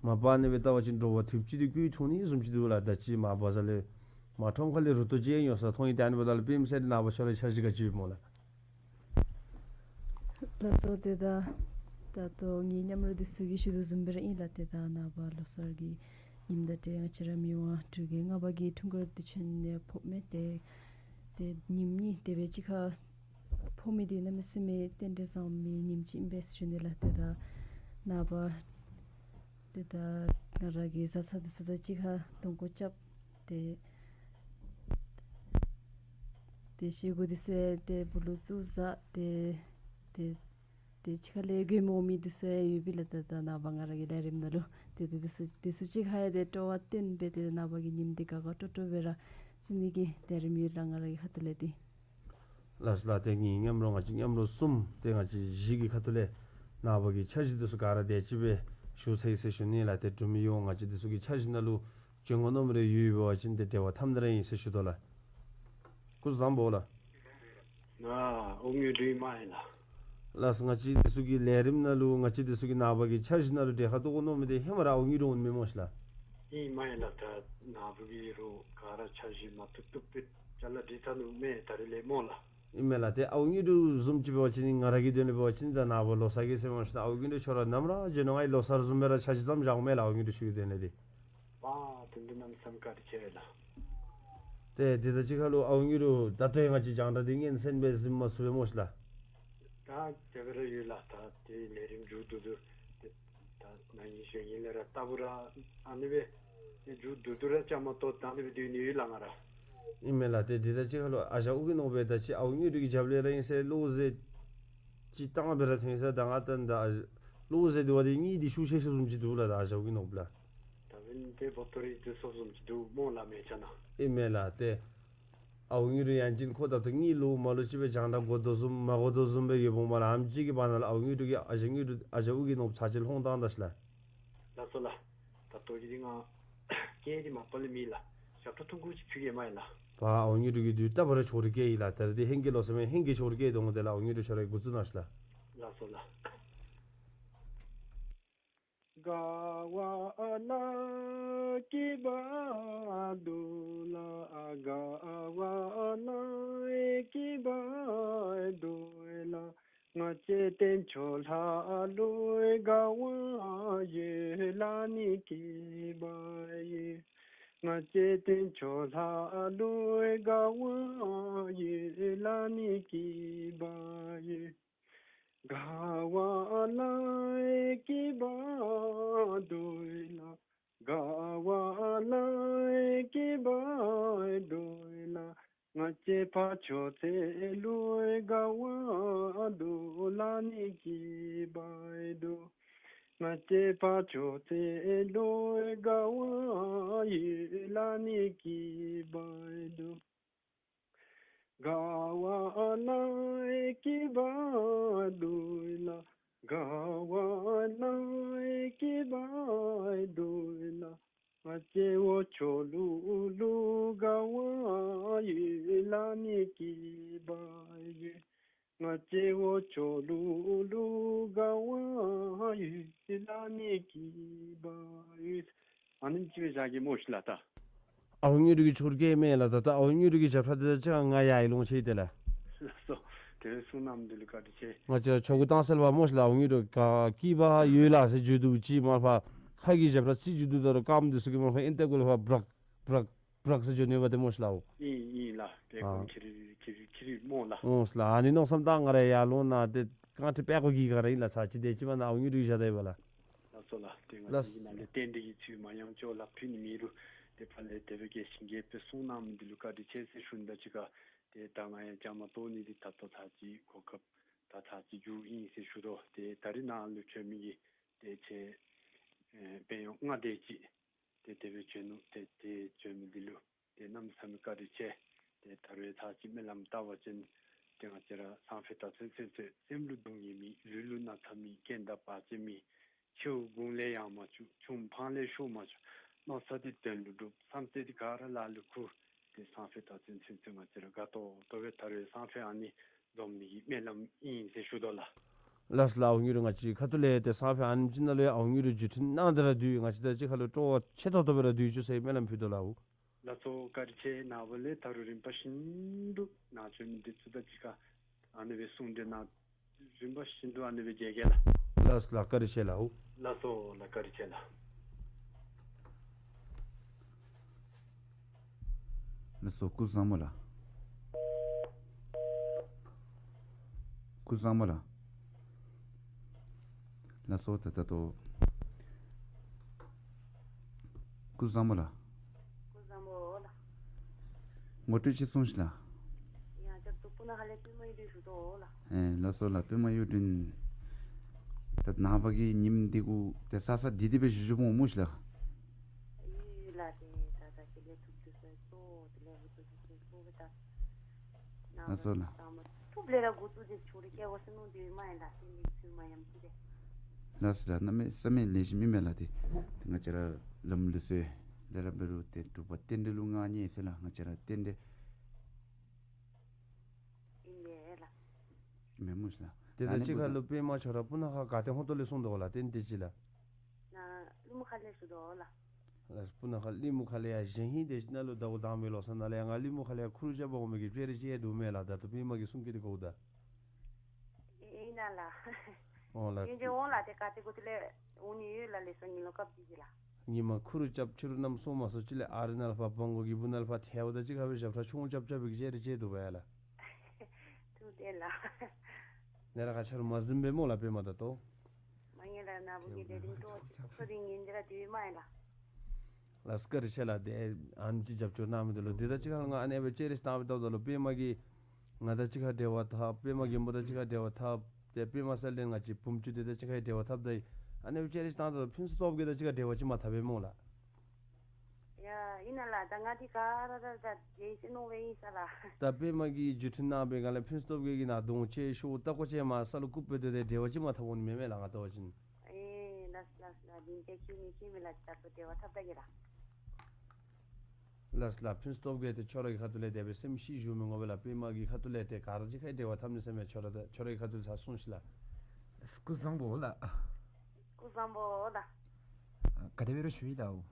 མ་པ་ཨ་ནི་སྦེ་བལྟ་བ་ཅིན་དྲོ་པ་ཐུབ་ཅིག་འདི་བརྐུ་འཐུང་ནི་བཟུམ་ཅིག་འདུག་ལགས། ད་ཅི་མ་པ་ས་ལས་མ་ཁྲོམ་ཁ་ལས་རུ་ཏོ་ཅིག་ཡང་ཡོད་ས་མཐོང་ཡི། ཏེ་ཨ་ནི་འབདཝ་ད་ལུ་པདྨ་ཟེར་ཏེ་ནངས་པ་ཁྱོད་ར་འཆར་གཞི་ག་ཅི་ཡོདཔ་སྨོ་ལགས། ལགས་སོ། ཏེ་ད་ད་ལྟོ་ངེའི་མཉམ་རོགས་འདི་ཚུ་གིས་ཞུ་དོ་བཟུམ་སྦེ་ར་ཨིན་ལགས། ཏེ་ད་ནངས་པ་ལོ་གསར་གྱི་ཉིནམ་དང་འབྲེལ་ང་བཅས་ར་མི་དབང་འབྲུག་རྒྱལ་ལྔ་པ་གི་འཁྲུངས་སྐར་དུས་ཆེན་ཡང་ཕོགཔ་མས། ཏེ་ཏེ་ཉིནམ་གཉིས་དེ་སྦེ་གཅིག་ཁར་ཕོག་མི་འདི་གནམ་མེད་ས་མེད་རྟེན་འབྲེལ་བཟང་མི་ཉིནམ་ཅིག་ཨིན་པས་ཞུ་ནི་ལགས། ཏེ་ད་ནངས་པ་ཏེ་ད་ང་ར་གི་བཟའ་ཚང་འདི་ཚུ་དང་གཅིག་ཁར་གདོང་སྐོར་རྐྱབ་སྟེ་ཏེ་བཞེས་སྒོ་འདི་ཚུ་ཡང་ཏེ་སྦུག་ལུ་བཙུགས་བཟའ་སྟེ་ཏེ་ཏེ་གཅིག་ཁ་ལས་དགོད་མོ་མི་འདི་ཚུ་ཡང་ཡོད་པས་ལགས། ད་ད་ནངས་པ་ང་ར་གི་ལས་རིམ་ནང་ལུ་ཏེ་ཏེ་འདི་ཚུ་འདི་ཚུ་གཅིག་ཁར་ཡང་ཏེ་སྤྲོ་བ་བཏོན་སྦེ་ཏེ་ནངས་པ་གི་ཉིནམ་འདི་དགའ་དགའ་སྤྲོ་སྤྲོ་སྦེ་ར་བརྩི་ནི་གི་ལས་རིམ་ཡོད་ལགས་ང་ར་གི་ཁ་ཐུག་ལས་ཏེ། ལགས་ལགས། ཏེ་ངེའི་མཉམ་རོགས་ང་བཅས་མཉམ་རོགས་གསུམ་ཏེ་ང་བཅས་བཞི་གི་ཁ་ཐུག་ལས་ནངས་པ་གི་འཆར་གཞི་འདི་ཚུ་ག་ར་དེ་ཅིག་སྦེ་ཞུ་ཚར་ཡི་ཟེར་ཞུ་ནི་ལགས། ཏེ་འབྲུག་མི་ཡོངས་ང་བཅས་འདི་ཚུ་གི་འཆར་གཞི་ནང་ལུ་བྱོན་དགོ་མནོ་མི་རེ་ཡོད་པ་ཅིན་ཏེ་འབྲེལ་བ་འཐབ་ནི་ར་ཨིན་ཟེར་ཞུ་དོ་ལགས། སྐུ་གཟུགས་བཟང་པོ་ལགས། ཨ་ཨོ་ངེའི་འབྲུག་མ་ཨིན་ལགས། ལགས་སོ། ང་བཅས་འདི་ཚུ་གི་ལས་རིམ་ནང་ལུ་ང་བཅས་འདི་ཚུ་གི་ནངས་པ་གི་འཆར་གཞི་ནང་ལུ་གྲལ་ཁར་གཏོགས་དགོ་མནོ་མི་འདི་ཧེ་མ་ར་ཨོ་ངེའི་འབྲུག་འོང་མི་སྨོ་ཤ་ལགས། ཨིན་མ་ཨིན་ལགས། ད་ནངས་པ་གི་རུང་ག་ར་འཆར་གཞི་མ་བཏུབ་བཏུབ་སྦེ་ཅ་ལ་སྒྲིག་ཚར་ནུག་མས་ད་རེས་ལས་སྨོ་ལགས། ཨིན་མས་ལགས། ཏེ་ཨོ་ངེའི་འབྲུག་བཟུམ་ཅིག་འབད་བ་ཅིན་ང་ར་གི་དོན་ལས་འབད་བ་ཅིན་ད་ནངས་པ་ལོ་གསར་གྱི་ཟེར་མ་ཤེས། ད་ཨོ་ངེའི་འབྲུག་ཁྱོད་ར་ནམ་ར་འབྱོན་འོང་། ང་གིས་ལོ་གསར་བཟུམ་སྦེ་ར་འཆར་གཞི་བརྩམས་བཞག་འོང་མས་ལགས། ཨོ་ངེའི་འབྲུག་ཁྱོད་ཀྱི་དོན་ལས་ཏེ། པ་དོན་དུ་གནམ་མེད་ས་མེད་བཀའ་དྲིན་ཆེ་ལགས། ཏེ་དེ་དང་གཅིག་ཁར་ལུ་ཨའུ་ཉུ་རུ་ད་ལྟོ་ཡང་ང་བཅས་རྒྱང་བསྒྲགས་འདི་སྙན་གསན་སྦེ་གཟིགས་མ་ཚུགས་པས་སྨོ་ཤིག་ལགས། ད་དེ་སྦེ་ར་ཡོད་ལགས། ད་དེ་ལས་རིམ་མཇུག་བསྡུ་དོ། ཏེ་ད་ན་ཧིང་གཞེས་ཧིང་ལས་ར་ལྟ་བུ་ར་ཨ་ནི་སྦེ་ཏེ་མཇུག་བསྡུ་བསྡུ་ར་བཅའ་མར་གཏོགས་ད་ཨ་ནི་སྦེ་སྡོད་ནི་ཡོད་ལགས་ང་ར། ཨིན་མས་ལགས། ཏེ་དེ་དང་གཅིག་ཁར་ལུ་ཨ་ཞང་ཨོ་རྒྱན་ནོར་བུ་དང་གཅིག་ཨའུ་ཉུ་རུ་གི་རྒྱབ་ལས་ར་ཨིན་ཟེར་བློ་འཛིན་ཅིག་བཏང་སྦེ་ར་ཐོན་ས་ད་ང་ད་ད་བློ་འཛིན་འདི་བ་འདི་གཉིས་འདི་ཤུགས་ཆེ་ཤོས་བཟུམ་ཅིག་འདུག་ལགས། ད་ཨ་ཞང་ཨོ་རྒྱན་ནོར་བུ་ལགས། ད་འབདན་ཏེ་བོ་ཏོ་རི་འདི་ཚུ་བཟུམ་ཅིག་འདུག་སྨོ་ལགས་མེ་ཆ་ནང་། ཨིན་མས་ལགས། ཏེ་ཨའུ་ཉུ་རུ་ཡང་ཅིན་ཁོ་ད་ལྟོ་གཉིད་ལོག་མ་ལོག་ཅིག་སྦེ་རྒྱང་བསྒྲགས་དགོ་དོ་བཟུམ་མ་དགོ་དོ་བཟུམ་སྦེ་ཡོདཔ་འོང་སྨ་རེ། ཨམ་ཅིག་གི་བར་ན་ལུ་ཨའུ་ཉུ་རུ་གིས་ཨ་ཞང་ཨོ་རྒྱན་ཨ་ཞང་ཨོ་རྒྱན་ནོར་བུ་ཚར་གཅིག་ལྷོང་བཏང་ད་ཤིག་ལགས། ལགས་སོ་ལགས། ད་ལྟོ་གི་འདི་ང་སྐད་འདི་མ་པ་ལས་མེད་ལགས། ཞབས་ཁྲ་ཐུང་ཀུ་ཅིག་ཕུལ་གེ་མ་ཡིན་ལགས། པ་ཨའུ་ཉུ་རུ་གིས་དུས་རྟག་པ་ར་ཆོ་རི་སྐད་ཡོད་ལགས། ད་རེས་འདི་ཧེང་སྐལ་ལོ་ཟེར་མས། ཧེང་སྐལ་ཆོ་རི་སྐད་འདི་འོང་དེ་ལགས། ཨའུ་ཉུ་རུ་ཁྱོད་ར་འགོ་བཙུགས་གནང་ཤིག་ལགས། ལགས་སོ་ལགས། ཨ་ནེམ་ཅིག་སྦེ་བཞག་གེ་སྨོ་ཤིག་ལགས་ད། ཨའུ་ཉུ་རུ་གི་ཆོ་རི་སྐད་མས་ལགས། ད་ད་ཨའུ་ཉུ་རུ་གི་ཞབས་ཁྲ་འདི་ད་ཅི་ང་ཡར་ལོང་ཆི་ཡི་དེ་ལགས། ལགས་སོ། དེ་སྦེ་གསུངས་གནངམ་འདི་ལུ་བཀའ་དྲིན་ཆེ། ང་བཅས་ར་ཆོ་གུ་བཏང་སེལ་བ་སྨོ་ཤིག་ལགས། ཨའུ་ཉུ་རུ་ག་སྐྱིད་པ་ཡོད་ལགས་ཟེར་བརྗོད་དོ་ཅིག་མ་པ་ཁ་གི་ཞབས་ཁྲ་ཅིག་བརྗོད་དོ་ད་རུང་རྐངམ་འདི་ཚུ་གིས་མ་པ་ཨིན་ཏེ་གུ་ལས་ཕར་བྲག་བྲག་བྲག་ཟེར་བརྗོད་ནི་ཡོདཔ་དེ་སྨོ་ཤིག་ལགས། ཨིན་ཨིན་ལགས། དེ་ཨ་ཁོང་ཁྱེད་རི་ཁྱེད་རི་ཁྱེད་རི་སྨོ་ལགས། འོང་ལགས། ཨ་ནི་མནོ་བསམ་བཏང་ང་ར་ཡར་ལོང་ནི་དེ་རྐང་ཁྲི་པད་ཀོ་གི་སྒང་ར་ཨིན་ལགས། ཚར་གཅིག་དེ་ཅིག་མ་ནཱ་ཨའུ་ཉུ་རུ་གི་བཞག་ད་ཡི་བ་ལགས། ལགས་སོ་ལགས། དེ་ང་ལགས། བཅས་ཀྱི་ནང་ལས་རྟེན་འབྲེལ་གྱི་ཚུལ་མ་ཡང་ཅོག་ལགས་ཕུལ་ནི་མེད་རུང་ཏེ་ཕར་ལས་དེ་སྦེ་གི་ཞིང་གི་དཔེ་གསུངས་གནངམ་འདི་ལུ་བཀའ་དྲིན་ཆེ་ཟེར་ཞུ་ནི་དང་གཅིག་ཁར་ཏེ་ད་ང་ཡང་བཅའ་མར་གཏོགས་ནི་འདི་ད་ལྟོ་ཚར་གཅིག་གོ་སྐབས་ད་ཚར་གཅིག་མཇུག་ཨིན་ཟེར་ཞུ་དོ། ཏེ་ད་རིས་ནཱ་ལུ་བྱོན་མི་གི་ཏེ་ཁྱེད་ཨེ་དཔོན་གཡོག་ལྔ་དེ་ཅིག་ཏེ་དེ་སྦེ་བྱོན་ནུག། ཏེ་ཏེ་བྱོན་མི་འདི་ལུ་ཏེ་གནམ་མེད་ས་མེད་བཀའ་དྲིན་ཆེ། ཏེ་ད་རུང་ཚར་གཅིག་སྨོན་ལམ་བཏབ་པ་ཅིན་ཏེ་ང་བཅས་ར་སང་ཕོད་ད་ཚུན་ཚོད་ཚོད་སེམས་ལུ་སྡུག་བསྔལ་མེད། ལུས་ལུ་ན་ཚ་མེད། རྐྱེན་དང་བར་ཆད་མེད། ཕྱི་དབུགས་ལས་ཡང་མ་བཅུག། ཆུམ་འཕང་ལས་ཤོར་མ་བཅུག། མནོ་ས་འདི་དོན་ལུ་འགྲུབ། བསམ་རྩེ་འདི་ག་ར་ལག་ལུ་ཁུར། ཏེ་སང་ཕོད་ད་ཚུན་ཚོད་ཚོད་ང་བཅས་ར་དགའ་ཏོག་ཏོ་སྦེ་ད་རུང་སང་ཕོད་ཨ་ནི་འཛོམས་ནི་གི་སྨོན་ལམ་ཨིན་ཟེར་ཞུ་དོ་ལགས། ལགས་སོ་ལགས། ཨའུ་ཉུ་རུ་ང་བཅས་ཁ་ཐུག་ལས་ཏེ་སང་ཕོད་ཨ་ནེམ་ཅིག་ནང་ལུ་ཡང་ཨའུ་ཉུ་རུ་བརྒྱུད་འཕྲིན་གནང་སྟེ་ར་སྡོད་ང་བཅས་དང་གཅིག་ཁར་ལུ་སྤྲོ་བ་ཆེ་ཏོག་ཏོ་སྦེ་ར་སྡོད་བཅུག་ཟེར་སྨོན་ལམ་ཕུལ་དོ་ལགས། ལགས་སོ་བཀའ་དྲིན་ཆེ། ནངས་པ་ལས་ད་རུང་རིམ་པ་བཞིན་དུ་ནཱ་བྱོན་མི་འདི་ཚུ་དང་གཅིག་ཁར་ཨ་ནི་སྦེ་གསུང་གྲོས་ནང་རིམ་པ་བཞིན་དུ་ཨ་ནི་སྦེ་མཇལ་གེ་ལགས། ལགས་སོ་ལགས། བཀའ་དྲིན་ཆེ་ལགས། ལགས་སོ་ལགས། བཀའ་དྲིན་ཆེ་ལགས། ལགས་སོ་སྐུ་གཟུགས་བཟང་པོ་ལགས། སྐུ་གཟུགས་བཟང་པོ་ལགས། ལགས་སོ་ད་ད་ལྟོ་སྐུ་གཟུགས་བཟང་པོ་ལགས། སྐུ་གཟུགས་བཟང་པོ་ལགས། ངོ་སྤྲོད་ཅིག་གསུངས་ཤིག་ལགས། ཡང་ཅིག་ཏུ་སྤུ་ན་ཁ་ལས་པདྨ་གཡུ་སྒྲོན་ཞུ་དོ་ལགས། ཨེ་ལགས་སོ་ལགས། པདྨ་གཡུ་སྒྲོན། ད་ནངས་པ་གི་ཉིནམ་འདི་གུ་ཏེ་ས་ས་འདི་འདི་སྦེ་ཞུ་ཞུཝ་སྨོ་ཤིག་ལགས། ཡི་ལགས། ཏེ་ད་ད་ཁྱེད་ལས་ཐུགས་རྗེ་ཆེ་སོ། དེ་ལས་འགོ་བཙུགས་ཏེ་སོ་སྦེ་ད་ལགས་སོ་ལགས། ཐུགས་ལས་ར་འགོ་བཙུགས་ཏེ་ཆོ་རི་སྐད་འོ་ཟེར་མནོ་སྟེ་ཡོད་མ་ཡིན་ལགས། ཏེ་འདི་ཚུ་མ་ཡང་ཅིག་ཏེ་ལགས་སོ་ལགས། གནམ་མེད་ས་མེད་ལེགས་ཤོམ་ཨིན་མས་ལགས། ཏེ་ཏེ་ང་བཅས་ར་ལམ་ལུགས་སྲོལ་ལས་ར་འབད་རུང་ཏེ་འབྲུག་པ་རྟེན་འབྲེལ་ལུ་མངའ་བརྙེས་ཟེར་ལགས། ང་བཅས་ར་རྟེན་འབྲེལ་ཨིན་མས་ལགས། མེན་སྨོ་ཤིག་ལགས། ཏེ་ད་ཨ་ནི་གཅིག་ཁར་ལུ་པདྨ་ཁྱོད་ར་སྤུ་ན་ཁ་ག་ཏེ་ཧོང་ཏོ་ལས་གསུང་དོ་ག་ལགས། ཏེ་འདི་ཅིག་ལགས། ནཱ་གླིང་མུ་ཁ་ལས་ཞུ་དོ་ལགས། ལགས་སོ་སྤུ་ན་ཁ་གླིང་མུ་ཁ་ལས་ཡར་གཞེས་ཧིང་དེ་ཅིག་ནང་ལུ་ཟླཝ་དང་པའི་ལོ་གསར་ནང་ལས་ཡར་ང་གླིང་མུ་ཁ་ལས་ཡར་ཁུ་རུ་རྒྱབ་འོང་མི་གི་དཔེ་ར་ཅིག་ཡང་འདུག་མས་ལགས། ད་ལྟོ་པདྨ་གི་གསུང་སྐད་འདི་གོཝ་ད། ཨིན་ན་ལགས། འོང་ལགས། ཡོན་ཏན་འོང་ལགས། ཏེ་ག་ཏེ་གུ་ཏེ་ལས་འོང་ནི་ཡོད་ལགས། ལེགས་སོ་ཉིན་ལོ་སྐབས་ཅིག་གི་ལགས། ཉིནམ་ཁུ་རུ་རྐྱབ་ཕྱི་རུ་གནམ་སྲོ་མ་སྲོ་ཅིག་ལས་ཨ་རི་ནང་ལས་ཕར་བང་གོ་གི་སྦུག་ནང་ལས་ཕར་ཐལཝ་དང་གཅིག་ཁར་སྦེ་ཞབས་ཁྲ་ཆུང་ཀུ་རྐྱབ་རྐྱབ་པའི་གི་ཅེ་རེ་ཅེ་འདུག་པ་ཡ་ལགས། ཐུགས་བདེ་ལགས། ནཱ་ར་ཁ་ཆ་རུ་མ་གཟིམ་པས་སྨོ་ལགས་པདྨ་ད་ལྟོ། མ་ངེས་ལགས། ནཱ་བུ་གི་ལས་རིམ་ཏོག་ཅིག་ཁོ་རིང་ཉིན་འདི་ར་དུས་མ་ཡིན་ལགས། ལགས་བཀའ་དྲིན་ཆེ་ལགས། ཏེ་ཨ་ནེམ་ཅིག་རྒྱབ་སྐྱོར་གནང་མི་འདི་ལུ། འདི་དང་གཅིག་ཁར་ང་ཨ་ནི་སྦེ་ཅེ་རེ་བཏང་སྦེ་བལྟཝ་ད་ལུ་པདྨ་གིས་ང་དང་གཅིག་ཁར་འབྲེལ་བ་འཐབ། པདྨ་མགོན་པོ་དང་གཅིག་ཁར་འབྲེལ་བ་འཐབ། ཏེ་པདྨ་གསལ་སྒྲོན་ང་བཅས་བུམ་ཅུ་འདི་དང་གཅིག་ཁར་འབྲེལ་བ་འཐབ་ད་ཨ་ནི་སྦེ་ཅེ་རེ་བཏང་ད་ཕུན་སུམ་ཚོགས་པ་གི་དང་གཅིག་ཁར་འབྲེལ་བ་ཅིག་མ་འཐབ་པས་སྨོ་ལགས། ཡ་ཨིན་ན་ལགས། ད་ང་འདི་ག་ར་ར་ད་རྒྱལ་སྲས་ནོར་བུ་ཨིན་ས་ལགས། ད་པདྨ་གིས་བརྒྱུད་འཕྲིན་གནང་བའི་སྒང་ལས་ཕུན་སུམ་ཚོགས་པའི་གི་ནང་གདོང་ཅིག་ཤོར་ལྟག་ཀོ་ཅིག་མར་ས་ལུ་བཀུག་སྦེ་སྡོད་དེ་འབྲེལ་བ་ཅིག་མ་འཐབ་འོང་ནི་མེན་མས་ལགས་ང་བལྟ་བ་ཅིན། ཨེ་ལགས་ལགས་ལགས། ལིང་ཅ་ཁྱེར་མི་ཁྱེར་མི་ལགས། ད་ལྟོ་འབྲེལ་བ་འཐབ་ད་གེ་ལགས། ལགས་ལགས། ཕུན་སུམ་ཚོགས་པའི་ཏེ་ཁྱོད་ར་གི་ཁ་ཐུག་ལས་དེ་སྦེ་སེམས་ཤི་བཞུགས་མི་དགོ་པས་ལགས། པདྨ་གི་ཁ་ཐུག་ལས་ཏེ་ག་ར་གཅིག་ཁར་འབྲེལ་བ་འཐབ་ནི་ཟེར་མས། ཁྱོད་ར་ད་ཁྱོད་ར་གི་ཁ་ཐུག་ལས་ཚར་གསུངས་ཤིག་ལགས། སྐུ་གཟུགས་བཟང་པོ་ལགས། སྐུ་གཟུགས་བཟང་པོ་ལགས། ཨ་ག་དེ་སྦེ་ར་བཞུགས་ཡི་ད་འོ།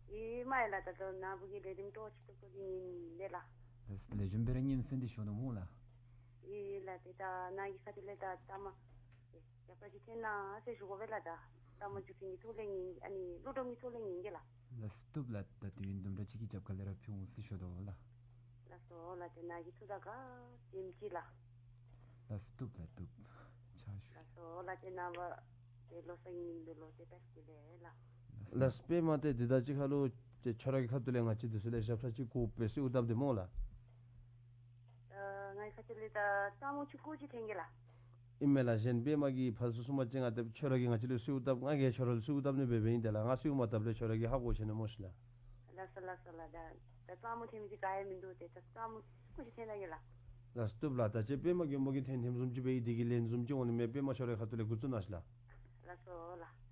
ཨེ་མ་ཡ་ལགས། ད་ལྟོ་ནཱ་བུ་གི་ལས་རིམ་ཏོག་ཅིག་ཏུ་ཁོ་རིང་ཉིན་འདི་ལགས། ལགས་ལེགས་ཤོམ་སྦེ་ར་ཉན་གསན་ཏེ་བཞུགས་ནུག་སྨོ་ལགས། ཨེ་ལགས། ཏེ་ད་ནཱ་གི་ཁ་ཐུག་ལས་ད་ད་མ་ཨེ་ཡག་པ་ཅིག་འཐོན་གནང་ཟེར་ཞུ་དགོ་པས་ལགས། ད་ད་མ་བརྒྱུད་འཕྲིན་གྱི་ཐོག་ལས་ཉན་ཨ་ནི་ཀླུ་སྒྲུབ་ཀྱི་ཐོག་ལས་ཉན་གེ་ལགས། ལགས་སོ་བཏུབ་ལགས། ད་དུས་ཡུན་དུམ་གྲ་ཅིག་གི་རྒྱབ་ཁ་ལས་ར་ཕུལ་འོང་ཟེར་ཞུ་དོ་ལགས། ལགས་སོ་ལགས། ཏེ་ནཱ་གི་ཐུགས་དགའ་དེམ་ཅིག་ལགས། ལགས་སོ་བཏུབ་ལགས་བཏུབ། ཕྱག་ཞུ། ལགས་སོ་ལགས། ཏེ་ནངས་པ་ཏེ་ལོ་གསར་ཉིནམ་འདི་ལུ་ཏེ་བཀྲ་ཤིས་བདེ་ལེགས་ལགས། ལགས་སོ་པདྨ་ཏེ་འདི་དང་གཅིག་ཁར་ལུ་ཏེ་ཁྱོད་ར་གི་ཁ་ཐུག་ལས་ང་བཅས་འདི་ཚུ་ལས་ཞབས་ཁྲ་ཅིག་དགོ་པས་གསོལཝ་བཏབ་དེས་སྨོ་ལགས། ཨ་ངེའི་ཁ་ཐུག་ལས་ད་གཙང་མོ་ཆུང་ཀུ་ཅིག་འཐེན་གེ་ལགས། ཨིན་མས་ལགས། གཞན་པདྨ་གིས་ཕར་ཚུར་གསུངས་པ་ཅིན་ང་ཏེ་ཁྱོད་ར་གིས་ང་བཅས་ལུ་གསོལཝ་བཏབ། ང་གིས་ཁྱོད་ར་ལུ་གསོལཝ་བཏབ་ནི་འབད་འབདཝ་ཨིན། དེ་ལས་ང་གསོལཝ་མ་བཏབ་ལས་ཁྱོད་ར་གིས་ཧ་གོ་ཆི་ནི་སྨོ་ཤིག་ལགས། ལགས་སོ་ལགས་སོ་ལགས། ད་ད་གཙང་མོ་འཐེན་མི་ཅིག་ག་ཡང་མིན་འདུག། ཏེ་ད་གཙང་མོ་ཆུང་ཀུ་ཅིག་འཐེན་ད་གེ་ལགས། ལགས་སོ་བཏུབ་ལགས། ད་ཅི་པདྨ་མགོན་པོ་གིས་འཐེན་འཐེནམ་བཟུམ་ཅིག་འབད་ཡི། འདི་གི་ལན་བཟུམ་ཅིག་འོང་ནི་མས། པདྨ་ཁྱོད་རའི་ཁ་ཐུག་ལས་འགོ་བཙུགས་གནང་ཤིག་ལགས། ལགས་སོ་ལགས།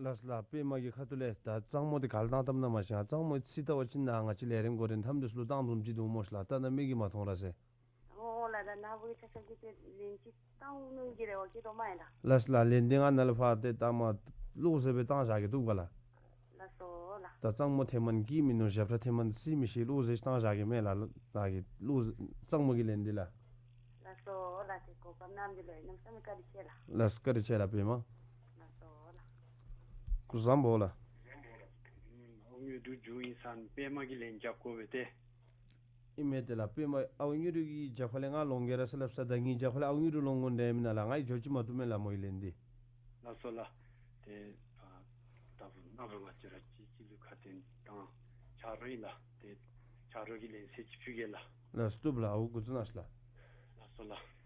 ལགས་སོ་ལགས། པདྨ་གི་ཁ་ཐུག་ལས་ད་གཙང་མོ་འདི་ག་ལུ་བཏང་བཏངམ་ཨིན་ན་མ་ཤེས། གཙང་མོ་ཚིག་བལྟ་བ་ཅིན་ནཱ་ང་བཅས་ལས་རིམ་འགོ་འདྲེན་འཐབ་མི་འདི་ཚུ་ལུ་བཏངམ་བཟུམ་ཅིག་འདུག་སྨོ་ཤིག་ལགས། ད་ནཱ་མིག་གིས་མ་མཐོང་ར་ཟེར། འོ་ལགས། ད་ནཱ་བུ་གིས་ཆ་ཁྱབ་ཀྱིས་ཏེ་ལན་ཅིག་བཏང་ནུག་གི་རེ་བ་བསྐྱེད་དོ་མ་ཡིན་ལགས། ལགས་སོ་ལགས། ལན་འདི་ང་ནཱ་ལས་ཕར་ཏེ་ད་མ་ལོག་ཟེར་སྦེ་བཏང་བཞག་གེ་བཏུབ་ག་ལགས། ལགས་སོ་ལགས། ད་གཙང་མོ་འཐེན་མ་ནི་གི་མིན་ནུག། ཞབས་ཁྲ་འཐེན་མ་ནི་ཅིག་མི་ཤེས། ལོག་ཟེར་བཏང་བཞག་གེ་མེན་ལགས། ལགས་ཀྱི་ལོག་གཙང་མོ་གི་ལན་འདི་ལགས། ལགས་སོ་ལགས། ཏེ་གོ་སྐབས་གནང་མི་འདི་ལུ་གནམ་མེད་ས་མེད་བཀའ་དྲིན་ཆེ་ལགས། ལགས་སོ་བཀའ་དྲིན་ཆེ་ལགས་པདྨ། ལགས་སོ་ལགས། སྐུ་གཟུགས་བཟང་པོ་ལགས། ཨ་ཝུ་དངོས་གྲུབ་འགྱོ་ཡི་ཟེར་པདྨ་གིས་ལན་རྐྱབ་དགོ་པས་ཏེ། ཨིན་མས། དེ་ལགས་པདྨ་ཨ་ཝུ་དངོས་གྲུབ་ཀྱི་རྒྱབ་ཁ་ལས་ང་ལོང་གེ་ར་ཟེར་སླབ་ས་ད་ངེའི་རྒྱབ་ཁ་ལས་ཨ་ཝུ་དངོས་གྲུབ་ལོང་དགོ་འདྲས་མེན་ན་ལགས། ང་གིས་འགྱོ་ཅི་མ་བཏུབ་མས་ལགས་མོ་གི་ལན་འདི། ལགས་སོ་ལགས། ཏེ་ཨ་ད་བུ་ནཱ་བུ་ང་བཅས་ར་གཅིག་གཅིག་ལུ་ཁ་ཏོན་བཏང་ཆ་རོགས་ཨིན་ལགས། ཏེ་ཆ་རོགས་ཀྱི་ལན་ཚད་ཅིག་ཕུལ་གེ་ལགས། ལགས་སོ་བཏུབ་ལགས། ཨ་ཝུ་འགོ་བཙུགས་གནང་ཤིག་ལགས། ལགས་སོ་ལགས།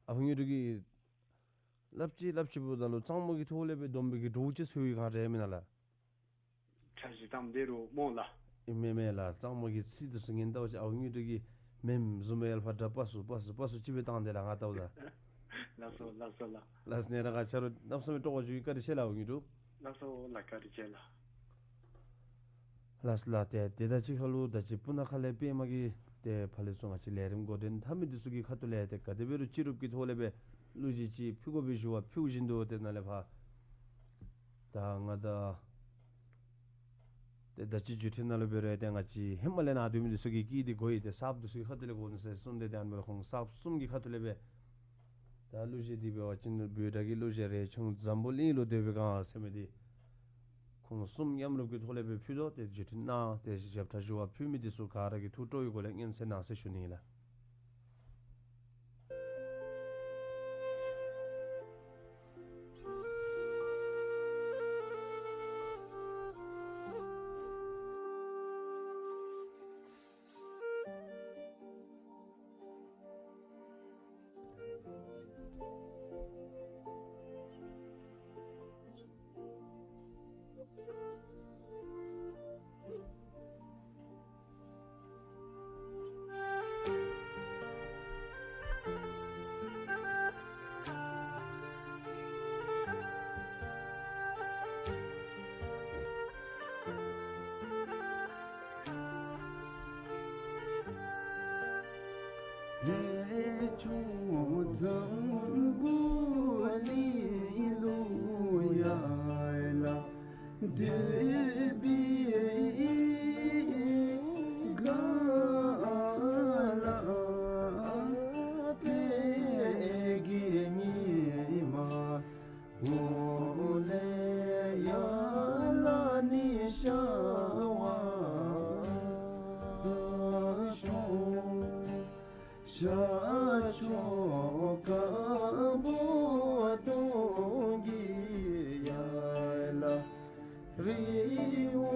ཨ་ཝུ་དངོས་གྲུབ་ཀྱིས་སླབ་ཅི་སླབ་ཅི་འབདཝ་ད་ལུ་གཙང་མོ་གི་ཐོག་ལས་སྦེ་སྡོམ་པའི་གི་འདྲོག་ཅིག་སོང་ཡི་ག་ར་མེན་ན་ལགས། ཁྲ་ཞིག་བཏངམ་དེ་རུང་སྨོ་ལགས། ཨིན་མས་མས་ལགས། གཙང་མོ་གི་ཚིག་འདི་ཚུ་ཉན་ལྟ་བ་ཅིན་ཨ་ཝུ་དངོས་གྲུབ་ཀྱིས་མེནམ་བཟུམ་སྦེ་ཡར་ལས་ཕར་དགྲ་པ་སུ་པ་སུ་པ་སུ་ཅིག་སྦེ་བཏང་དེས་ལགས་ང་ལྟཝ་ད། ལགས་སོ་ལགས་སོ་ལགས། ལགས་སོ་ནཱ་ར་ག་ཆ་རོགས་གནམ་མེད་ས་མེད་སྤྲོ་བ་བྱུང་ཡི། བཀའ་དྲིན་ཆེ་ལགས་ཨ་ཝུ་དངོས་གྲུབ། ལགས་སོ་ལགས། བཀའ་དྲིན་ཆེ་ལགས། ལགས་སོ་ལགས། ཏེ་དེ་དང་གཅིག་ཁར་ལུ་ད་ཅི་སྤུ་ན་ཁ་ལས་པདྨ་གིས་ཏེ་ཕར་ལས་ཚུར་ང་བཅས་ལས་རིམ་འགོ་འདྲེན་འཐབ་མི་འདི་ཚུ་གི་ཁ་ཐུག་ལས་ཏེ་ག་དེ་འབད་རུང་སྤྱི་རུབ་ཀྱི་ཐོག་ལས་སྦེ་གླུ་གཞས་ཅིག་ཕུལ་དགོ་པའི་ཞུ་བ་ཕུལཝ་བཞིན་དུ་ཏེ་ནཱ་ལས་ཕར་ད་ང་དང་ཏེ་ད་ཅི་བརྒྱུད་འཕྲིན་ནང་ལུ་འབད་རུང་ཏེ་ང་བཅས་ཧེ་མ་ལས་ནཱ་སྡོད་མི་འདི་ཚུ་གི་སྐད་འདི་གོ་ཡི། ཏེ་གསརཔ་འདི་ཚུ་གི་ཁ་ཐུག་ལས་གོ་ནི་ཟེར་གསུངས་ཏེ་ཏེ་ཨ་ནི་འབདཝ་ལས་ཁོང་གསརཔ་གསུམ་གྱི་ཁ་ཐུག་ལས་སྦེ་ད་གླུ་གཞས་འདི་འབད་བ་ཅིན་བོད་སྒྲ་གི་གླུ་གཞས་རས་ཆུང་འཛམ་བུ་གླིང་ལུ་སྡོད་པའི་གང་ཟེར་མི་འདི་ཁོང་གསུམ་མཉམ་རུབ་ཀྱི་ཐོག་ལས་སྦེ་ཕུལ་དོ། ཏེ་བརྒྱུད་འཕྲིན་ནང་ཏེ་ཞབས་ཁྲ་ཞུ་བ་ཕུལ་མི་འདི་ཚུ་ག་ར་གིས་ཐུགས་སྤྲོ་བའི་སྒོ་ལས་སྙན་གསན་གནང་ཟེར་ཞུ་ནི་ཨིན་ལགས། ལྷོ་ཕྱོགས་འཛམ་བུ་གླིང་ལུ་ཡར་ལ་འདུས་པའི་ག་ལ་དཔལ་གྱི་ཉི་མ་འོག་ལས་ཡར་ལ་ནི་ཤར་བར་ཤོག། ཤར་ཕྱོགས་དཀར་པོ་སྟོང་གི་ཡར་ལ་རི་བོ་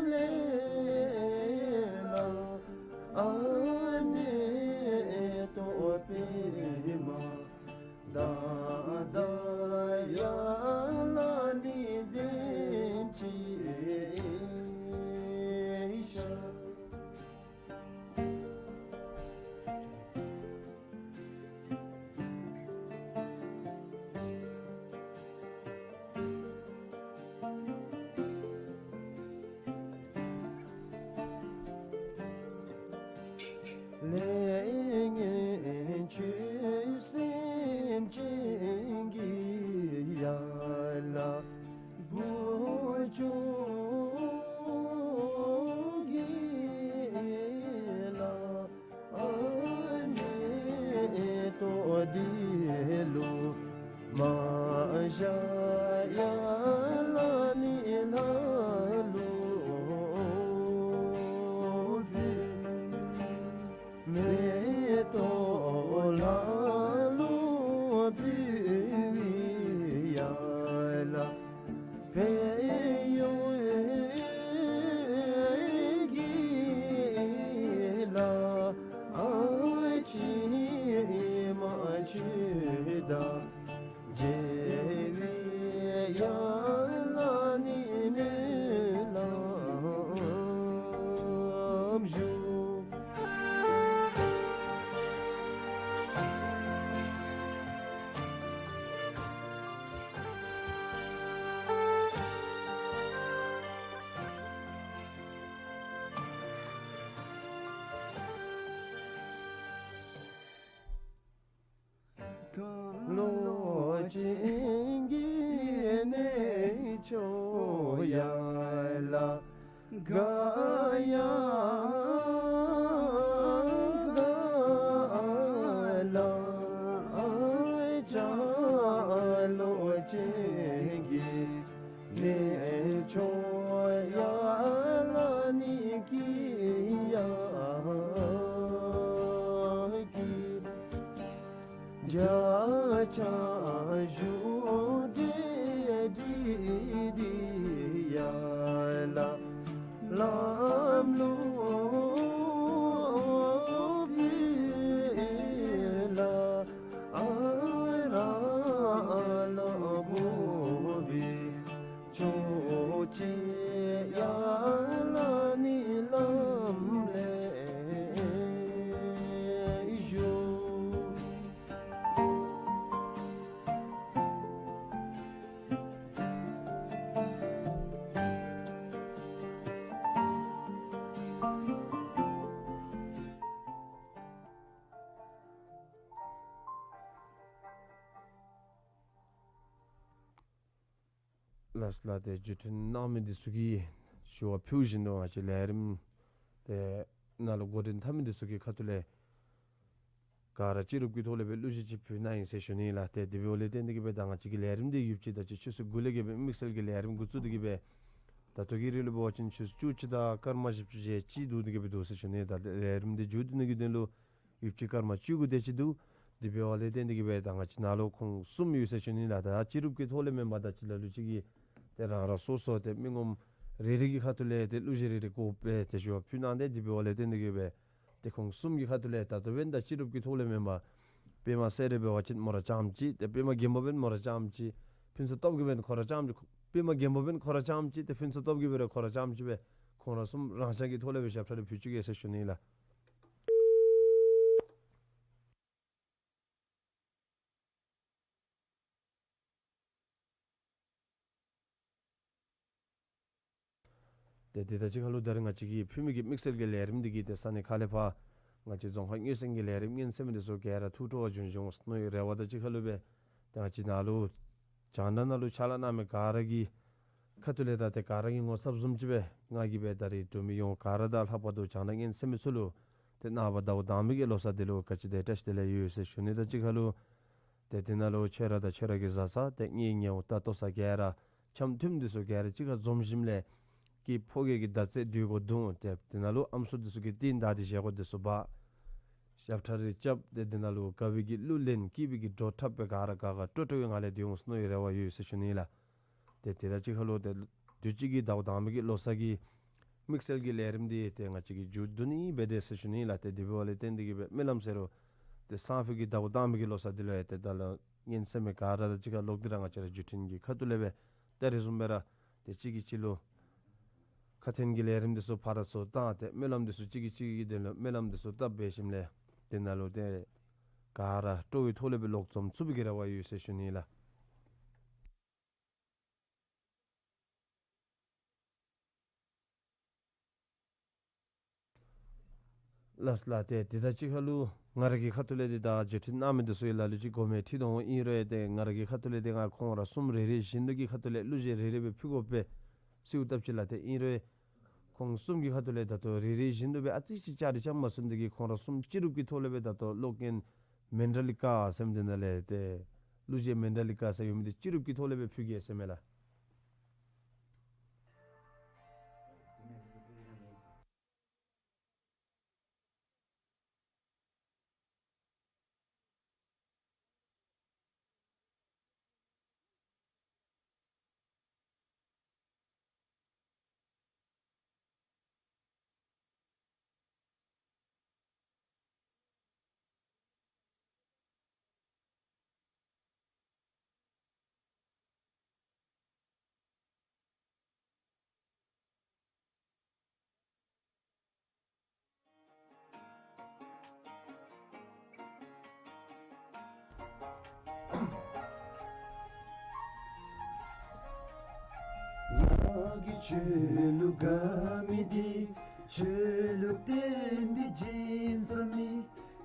ལས་ལ་ཨ་མེ་ཏོག་པདྨ་ད་ད་ཡར་ལ་ནི་ལྡེམ་ཅིག་ཤར། ལས་ངན་ཆོས་སེམས་ཅན་གྱི་ཡར་ལ་བུ་ཆུང་གི་ལ་ཨ་མེ་ཏོག་འདི་ལུ་མ་ཤར་ཡར་ལ་ནི་ལྷ་ལུ་འབུལ། མེ་ཏོག་ལྷ་ལུ་འབུལ་བའི་ཡར་ལ་ཕན་ཡོན་གྱི་ལ་ཨ་ཕྱི་མ་ཆོས་དང་མཇལ་བའི་ཡར་ལ་ནི་སྨོན་ལམ་ཞུ། གངས་ལོ་ཅན་གྱི་གནས་མཆོག་ཡར་ལ་ག་ཡང་ག་ལ་ལྕང་ལོ་ཅན་གྱི་གནས་མཆོག་ཡར་ལ་ནི་ཀི་ཡང་ཀི། བརྒྱ་ཕྲག་བཞུགས་གྲལ་བསྒྲིགས་ཏེ་ཡར་ལ་ལམ་ལུ་ཕུལ་ལ་ཨ་ར་ལ་དགོ་པའི་ཕྱོགས་གཅིག་ཡར་ལ་ནི་ལམ་ལས་ཞུགས། ལགས་ལགས། ཏེ་བརྒྱུད་འཕྲིན་གནང་མི་འདི་ཚུ་གིས་ཞུ་བ་ཕུལ་བཞིན་དུ་ང་བཅས་ལས་རིམ་དེ་ནང་ལུ་འགོ་འདྲེན་འཐབ་མི་འདི་ཚུ་གི་ཁ་ཐུག་ལས་ག་ར་སྤྱི་རུབ་ཀྱི་ཐོག་ལས་སྦེ་གླུ་གཞས་ཅིག་ཕུལ་གནང་ཡི་ཟེར་ཞུ་ནི་ལགས། ཏེ་དེ་འབདཝ་ལས་བརྟེན་ཏེ་གིས་སྦེ་ད་ང་བཅས་ཀྱི་ལས་རིམ་འདི་ཡུདཔ་ཅིག་ད་ཅི་ཆུ་ཚོད་དགུ་ལས་གིས་སྦེ་དམིགས་བསལ་གྱི་ལས་རིམ་འགོ་བཙུགས་ཏེ་གིས་སྦེ་ད་ལྟོ་གི་རིང་ལུ་འབད་བ་ཅིན་ཆུ་ཚོད་བཅུ་གཅིག་དང་སྐར་མ་བཞི་བཅུ་ཞེ་གཅིག་འདུག་སྟེ་གིས་སྦེ་འདུག་ཟེར་ཞུ་ནི། ད་ལས་རིམ་འདི་མཇུག་བསྡུ་ནི་གི་དོན་ལུ་ཡུདཔ་ཅིག་སྐར་མ་བཅུ་དགུ་དེ་ཅིག་འདུག། དེ་འབདཝ་ལས་བརྟེན་ཏེ་གིས་སྦེ་ད་ང་བཅས་ནང་ལུ་ཁོང་གསུམ་ཡོད་ཟེར་ཞུ་ནི་ལགས། ད་སྤྱི་རུབ་ཀྱི་ཐོག་ལས་མེན་པར་ད་ཅི་ལ་ལུ་ཅིག་གིས་ཏེ་རང་རང་སོ་སོ་ཏེ་མི་ངོམ་རེ་རེ་གི་ཁ་ཐུག་ལས་ཏེ་གླུ་གཞས་རེ་རེ་གོ་སྦེ་ཏེ་ཞུ་བ་ཕུལ་གནང་སྟེ། དེ་འབདཝ་ལས་བརྟེན་ཏེ་གིས་སྦེ་ཏེ་ཁོང་གསུམ་གྱི་ཁ་ཐུག་ལས་ད་ལྟོ་འབདན་ད་སྤྱི་རུབ་ཀྱི་ཐོག་ལས་མེན་པར་པདྨ་སེ་ར་འབད་བ་ཅིན་མོ་ར་རྐྱངམ་ཅིག། ཏེ་པདྨ་མགོན་པོ་འབདན་མོ་ར་རྐྱངམ་ཅིག། ཕུན་ཚོགས་སྟོབས་རྒྱས་འབདན་ཁོ་ར་རྐྱངམ་ཅིག། པདྨ་མགོན་པོ་འབདན་ཁོ་ར་རྐྱངམ་ཅིག། ཏེ་ཕུན་ཚོགས་སྟོབས་རྒྱས་འབད་རུང་ཁོ་ར་རྐྱངམ་ཅིག་སྦེ་ཁོང་ར་གསུམ་རང་རྐྱང་གི་ཐོག་ལས་སྦེ་ཞབས་ཁྲ་རེ་ཕུལ་བཅུག་གེ་ཟེར་ཞུ་ནི་ལགས། ཏེ་ དེ་དང་གཅིག་ཁར་ལུ་ད་རེས་ང་བཅས་ཀྱི་ཕུལ་མི་གི་དམིགས་བསལ་གྱི་ལས་རིམ་འདི་གིས་ཏེ་ས་གནས་ཁག་ལས་ཕར་ང་བཅས་རྫོང་ཁག་མངོན་གསལ་གྱི་ལས་རིམ་ངན་སེལ་མི་འདི་ཚུ་ག་ར་ཐུགས་སྤྲོ་བ་འབྱུང་འབྱུང་མནོ་བའི་རེ་བ་དང་གཅིག་ཁར་ལུ་སྦེ་ཏེ་ང་བཅས་ནཱ་ལུ་རྒྱང་བསྒྲགས་ནང་ལུ་ཕྱག་ལཱ་གནང་མི་ག་ར་གི་ཁ་ཐུག་ལས་ད་ཏེ་ག་ར་གི་ངོ་ཚབ་བཟུམ་ཅིག་སྦེ་ང་གིས་སྦེ་ད་རེས་འབྲུག་མི་ཡོངས་ག་ར་དང་ལྷག་པར་དུ་རྒྱང་བསྒྲགས་ངན་སེལ་མི་ཚུ་ལུ་ཏེ་ནངས་པ་ཟླཝ་དང་པའི་གི་ལོ་གསར་འདི་ལུ་ག་ཅི་དེ་བཀྲ་ཤིས་བདེ་ལེགས་ཡོད་ཟེར་ཞུ་ནི་དང་གཅིག་ཁར་ལུ་ཏེ་དེ་ནང་ལུ་ཁྱོད་ར་དང་ཁྱོད་ར་གི་བཟའ་ཚང་ཏེ་གཉེན་ཉེཝ་ད་ལྟོ་ས་ག་ར་འཆམ་མཐུན་འདི་ཚུ་ག་ར་གཅིག་ཁར་འཛོམས་ཞིནམ་ལས་ཀྱི་ཕོ་སྐྱེས་ཀྱི་མདའ་རྩེད་འདི་གུ་བརྡུང་། ཏེ་དེ་ནང་ལུ་ཨམ་སྲུ་འདི་ཚུ་གིས་ཏེ་མདའ་འདི་བཞེས་སྒོ་འདི་ཚུ་འབག། ཞབས་ཁྲ་རེ་རྐྱབ། ཏེ་དེ་ནང་ལུ་དགའ་བའི་གི་གླུ་ལེན། སྐྱིད་པའི་གི་བྲོ་འཁྲབ་སྦེ་ག་ར་དགའ་དགའ་སྤྲོ་སྤྲོ་གི་ངང་ལས་སྡོད་འོང་ཟེར་མནོ་བའི་རེ་བ་ཡོད་ཟེར་ཞུ་ནི་ལགས། ཏེ་དེ་དང་གཅིག་ཁར་ལུ་ཏེ་དུས་ཅི་གི་ཟླཝ་དང་པའི་གི་ལོ་གསར་གྱི་དམིགས་བསལ་གྱི་ལས་རིམ་འདི་ཏེ་ང་བཅས་ཀྱིས་མཇུག་བསྡུ་ནི་འབད་དེ་ཟེར་ཞུ་ནི་ལགས། ཏེ་དེ་འབདཝ་ལས་བརྟེན་ཏེ་གིས་སྦེ་སྨོན་ལམ་ཟེར་རུང་ཏེ་སང་ཕོད་ཀྱི་ཟླཝ་དང་པའི་གི་ལོ་གསར་འདི་ལུ་ཡང་ཏེ་ད་ལྟོ་ངན་སེལ་མི་ག་ར་དང་གཅིག་ཁར་ལོག་སྟེ་ར་ང་བཅས་ར་བརྒྱུད་འཕྲིན་གྱི་ཁ་ཐུག་ལས་སྦེ་ད་རེས་བཟུམ་སྦེ་ར་ཏེ་གཅིག་གིས་གཅིག་ལུ་ཁ་འཕྲིན་གྱི་ལས་རིམ་འདི་ཚུ་ཕར་ཚུར་བཏང་སྟེ་སྨོན་ལམ་འདི་ཚུ་གཅིག་གིས་གཅིག་གི་དོན་ལུ་སྨོན་ལམ་འདི་ཚུ་བཏབ་འབད་ཞིནམ་ལས་དེ་ནང་ལུ་ཏེ་ག་ར་སྤྲོ་བའི་ཐོག་ལས་སྦེ་ལོག་འཛོམས་ཚུགས་པའི་གི་རེ་བ་ཡོད་ཟེར་ཞུ་ནི་ལགས། ལགས་ལགས། ཏེ་དེ་དང་གཅིག་ཁར་ལུ་ང་ར་གི་ཁ་ཐུག་ལས་ཏེ་ད་བརྒྱུད་འཕྲིན་གནང་མི་འདི་ཚུ་ཡང་ལ་ལུ་ཅིག་གོ་མི་ཁྲིད་དོ་འོང་། ཨིན་རུང་ཡང་ཏེ་ང་ར་གི་ཁ་ཐུག་ལས་ཏེ་ང་ཁོང་ར་གསུམ་རེ་རེ་བཞིན་དུ་གི་ཁ་ཐུག་ལས་གླུ་གཞས་རེ་རེ་སྦེ་ཕུལ་དགོ་པས་ཟེར་བསླབ་ཅི་ལགས། ཏེ་ཨིན་རུང་ཡང་ཁོང་གསུམ་གྱི་ཁ་ཐུག་ལས་ད་ལྟོ་རེ་རེ་བཞིན་དུ་སྦེ་ཨ་ཙི་ཅིག་བཅའ་སྒྲིག་རྐྱབ་མ་ཚུགས་ནི་འདི་གིས་ཁོང་ར་གསུམ་སྤྱི་རུབ་ཀྱི་ཐོག་ལས་སྦེ་ད་ལྟོ་ཀློག་མཁན་མན་ཌ་ལི་ཀ་ཟེར་མི་འདི་ནང་ལས་ཏེ་གླུ་གཞས་མན་ཌ་ལི་ཀ་ཟེར་ཡོད་མི་འདི་སྤྱི་རུབ་ཀྱི་ཐོག་ལས་སྦེ་ཕུལ་གེ་ཟེར་མས་ལགས། ང་གིས་ཁྱོད་ལུ་དགའ་མི་འདི་ཁྱོད་ལུ་བརྟེན་ཏེ་སྦྱིན་བསགས་མི།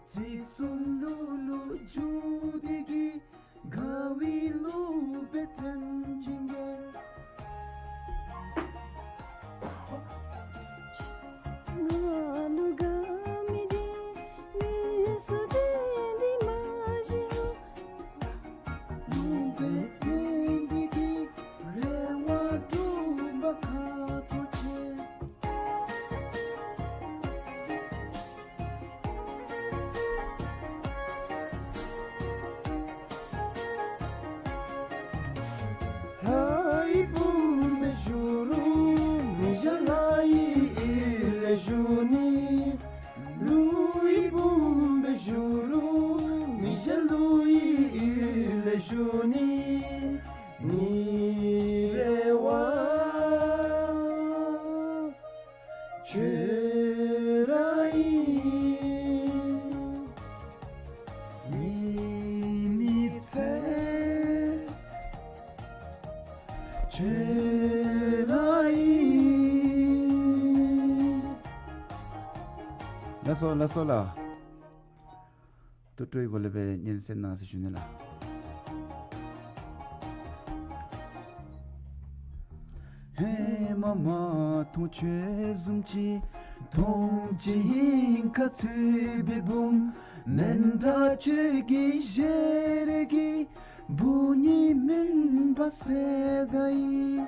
ཚིག་གསུམ་གླུ་ལུ་འཇུག་སྟེ་གི་དགའ་བའི་གླུ་སྦེ་འཐེན་ཅི་གེ། ང་ལུ་དགའ་མི་འདི་ངལ་གསོ་བརྟེན་ཏེ་མ་བཞེས་རུང་། གླུ་སྦེ་འཐེན་ཏེ་གི་རེ་བ་སྒྲུབ་པར་ཁ་ཐུག་ཆེ། ལྷའི་བུམ་སྦེ་བཞུགས་རུང་མི་བཞག་ལྷའི་ཡུལ་ལས་བཞུགས་ནི། ཀླུའི་བུམ་སྦེ་བཞུགས་རུང་མི་བཞག་ཀླུའི་ཡུལ་ལས་བཞུགས་ནི། ངེའི་རེ་བ་ཁྱོད་ར་ཨིན། ངེའི་མི་ཚེ་ཁྱོད་ར་ཨིན། ལགས་སོ་ལགས་སོ་ལགས། ཐུགས་སྤྲོའི་སྒོ་ལས་སྦེ་སྙན་གསན་གནང་ཟེར་ཞུ་ནི་ལགས། ཧེ་མ་མ་མཐོང་ཁྱོད་བཟུམ་ཅིག། མཐོང་ཅི་ཧིང་ཁར་ཚུད་པའི་བུམོ། མན་དྲག་ཁྱོད་ཀྱི་ཞལ་རས་ཀྱིས་བུ་གཉིས་མུན་པ་སེལ་དགའ་ཡི།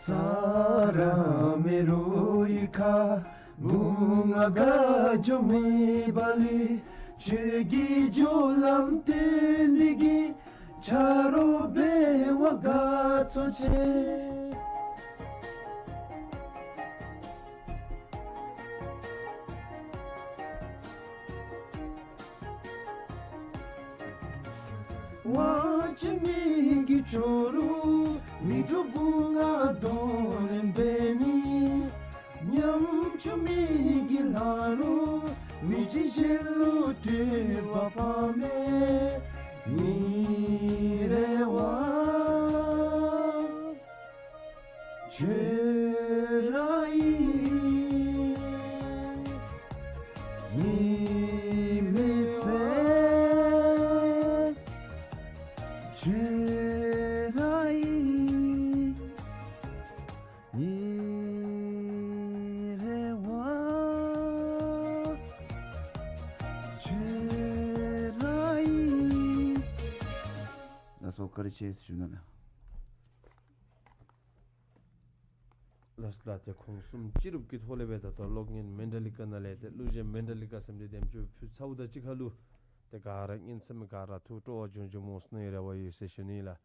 ས་ར་མེ་རུ་ཡི་ཁར་བུམོ་ང་དགའ་འགྱོ་མི་བ་ལི། ཁྱོད་ཀྱིས་སྦྱོར་ལམ་སྟོན་ཏེ་གི་ཆ་རོགས་འབད་བར་དགའ་ཚོར་ཆེ། དབང་ཆེ་མི་གི་ཆོ་རུ་མི་འགྲོ་བུ་ང་གདོང་ལེན་འབད་ནི། ཉམ་ཆུང་མི་གི་ལ་རུ་མི་ཅིག་ཞལ་ལུ་སྤྲུལ་པ་ཕ་མའི་ངེའི་རེ་བ། ཁྱོད་ར་ཨིན། ཉི་མའི་ཚེ་ཁྱོད་ར་ཨིན། ཉིན་རེ་བ་ཁྱོད་ར་ཨིན། ལགས་སོ། བཀའ་དྲིན་ཆེ་ཞུ་ནི་ལགས། ལགས་ལགས། ཏེ་ཁོང་གསུམ་སྤྱི་རུབ་ཀྱི་ཐོག་ལས་སྦེ་ད་ལྟོ་གློག་བརྙན་མན་ཌ་ལི་ཀ་ནང་ལས་ཏེ་གླུ་གཞས་མན་ཌ་ལི་ཀ་ཟེར་མི་འདི་འདེམས་སྤྱོད་ཕུལ་ཚརཝ་ད་གཅིག་ཁར་ལུ་ཏེ་ག་ར་སྙན་གསན་མི་ག་ར་ཐུགས་སྤྲོ་བ་འབྱུང་འབྱུངམ་སྨོ་ཟེར་ནི་རེ་བ་ཡོད་ཟེར་ཞུ་ནི་ལགས།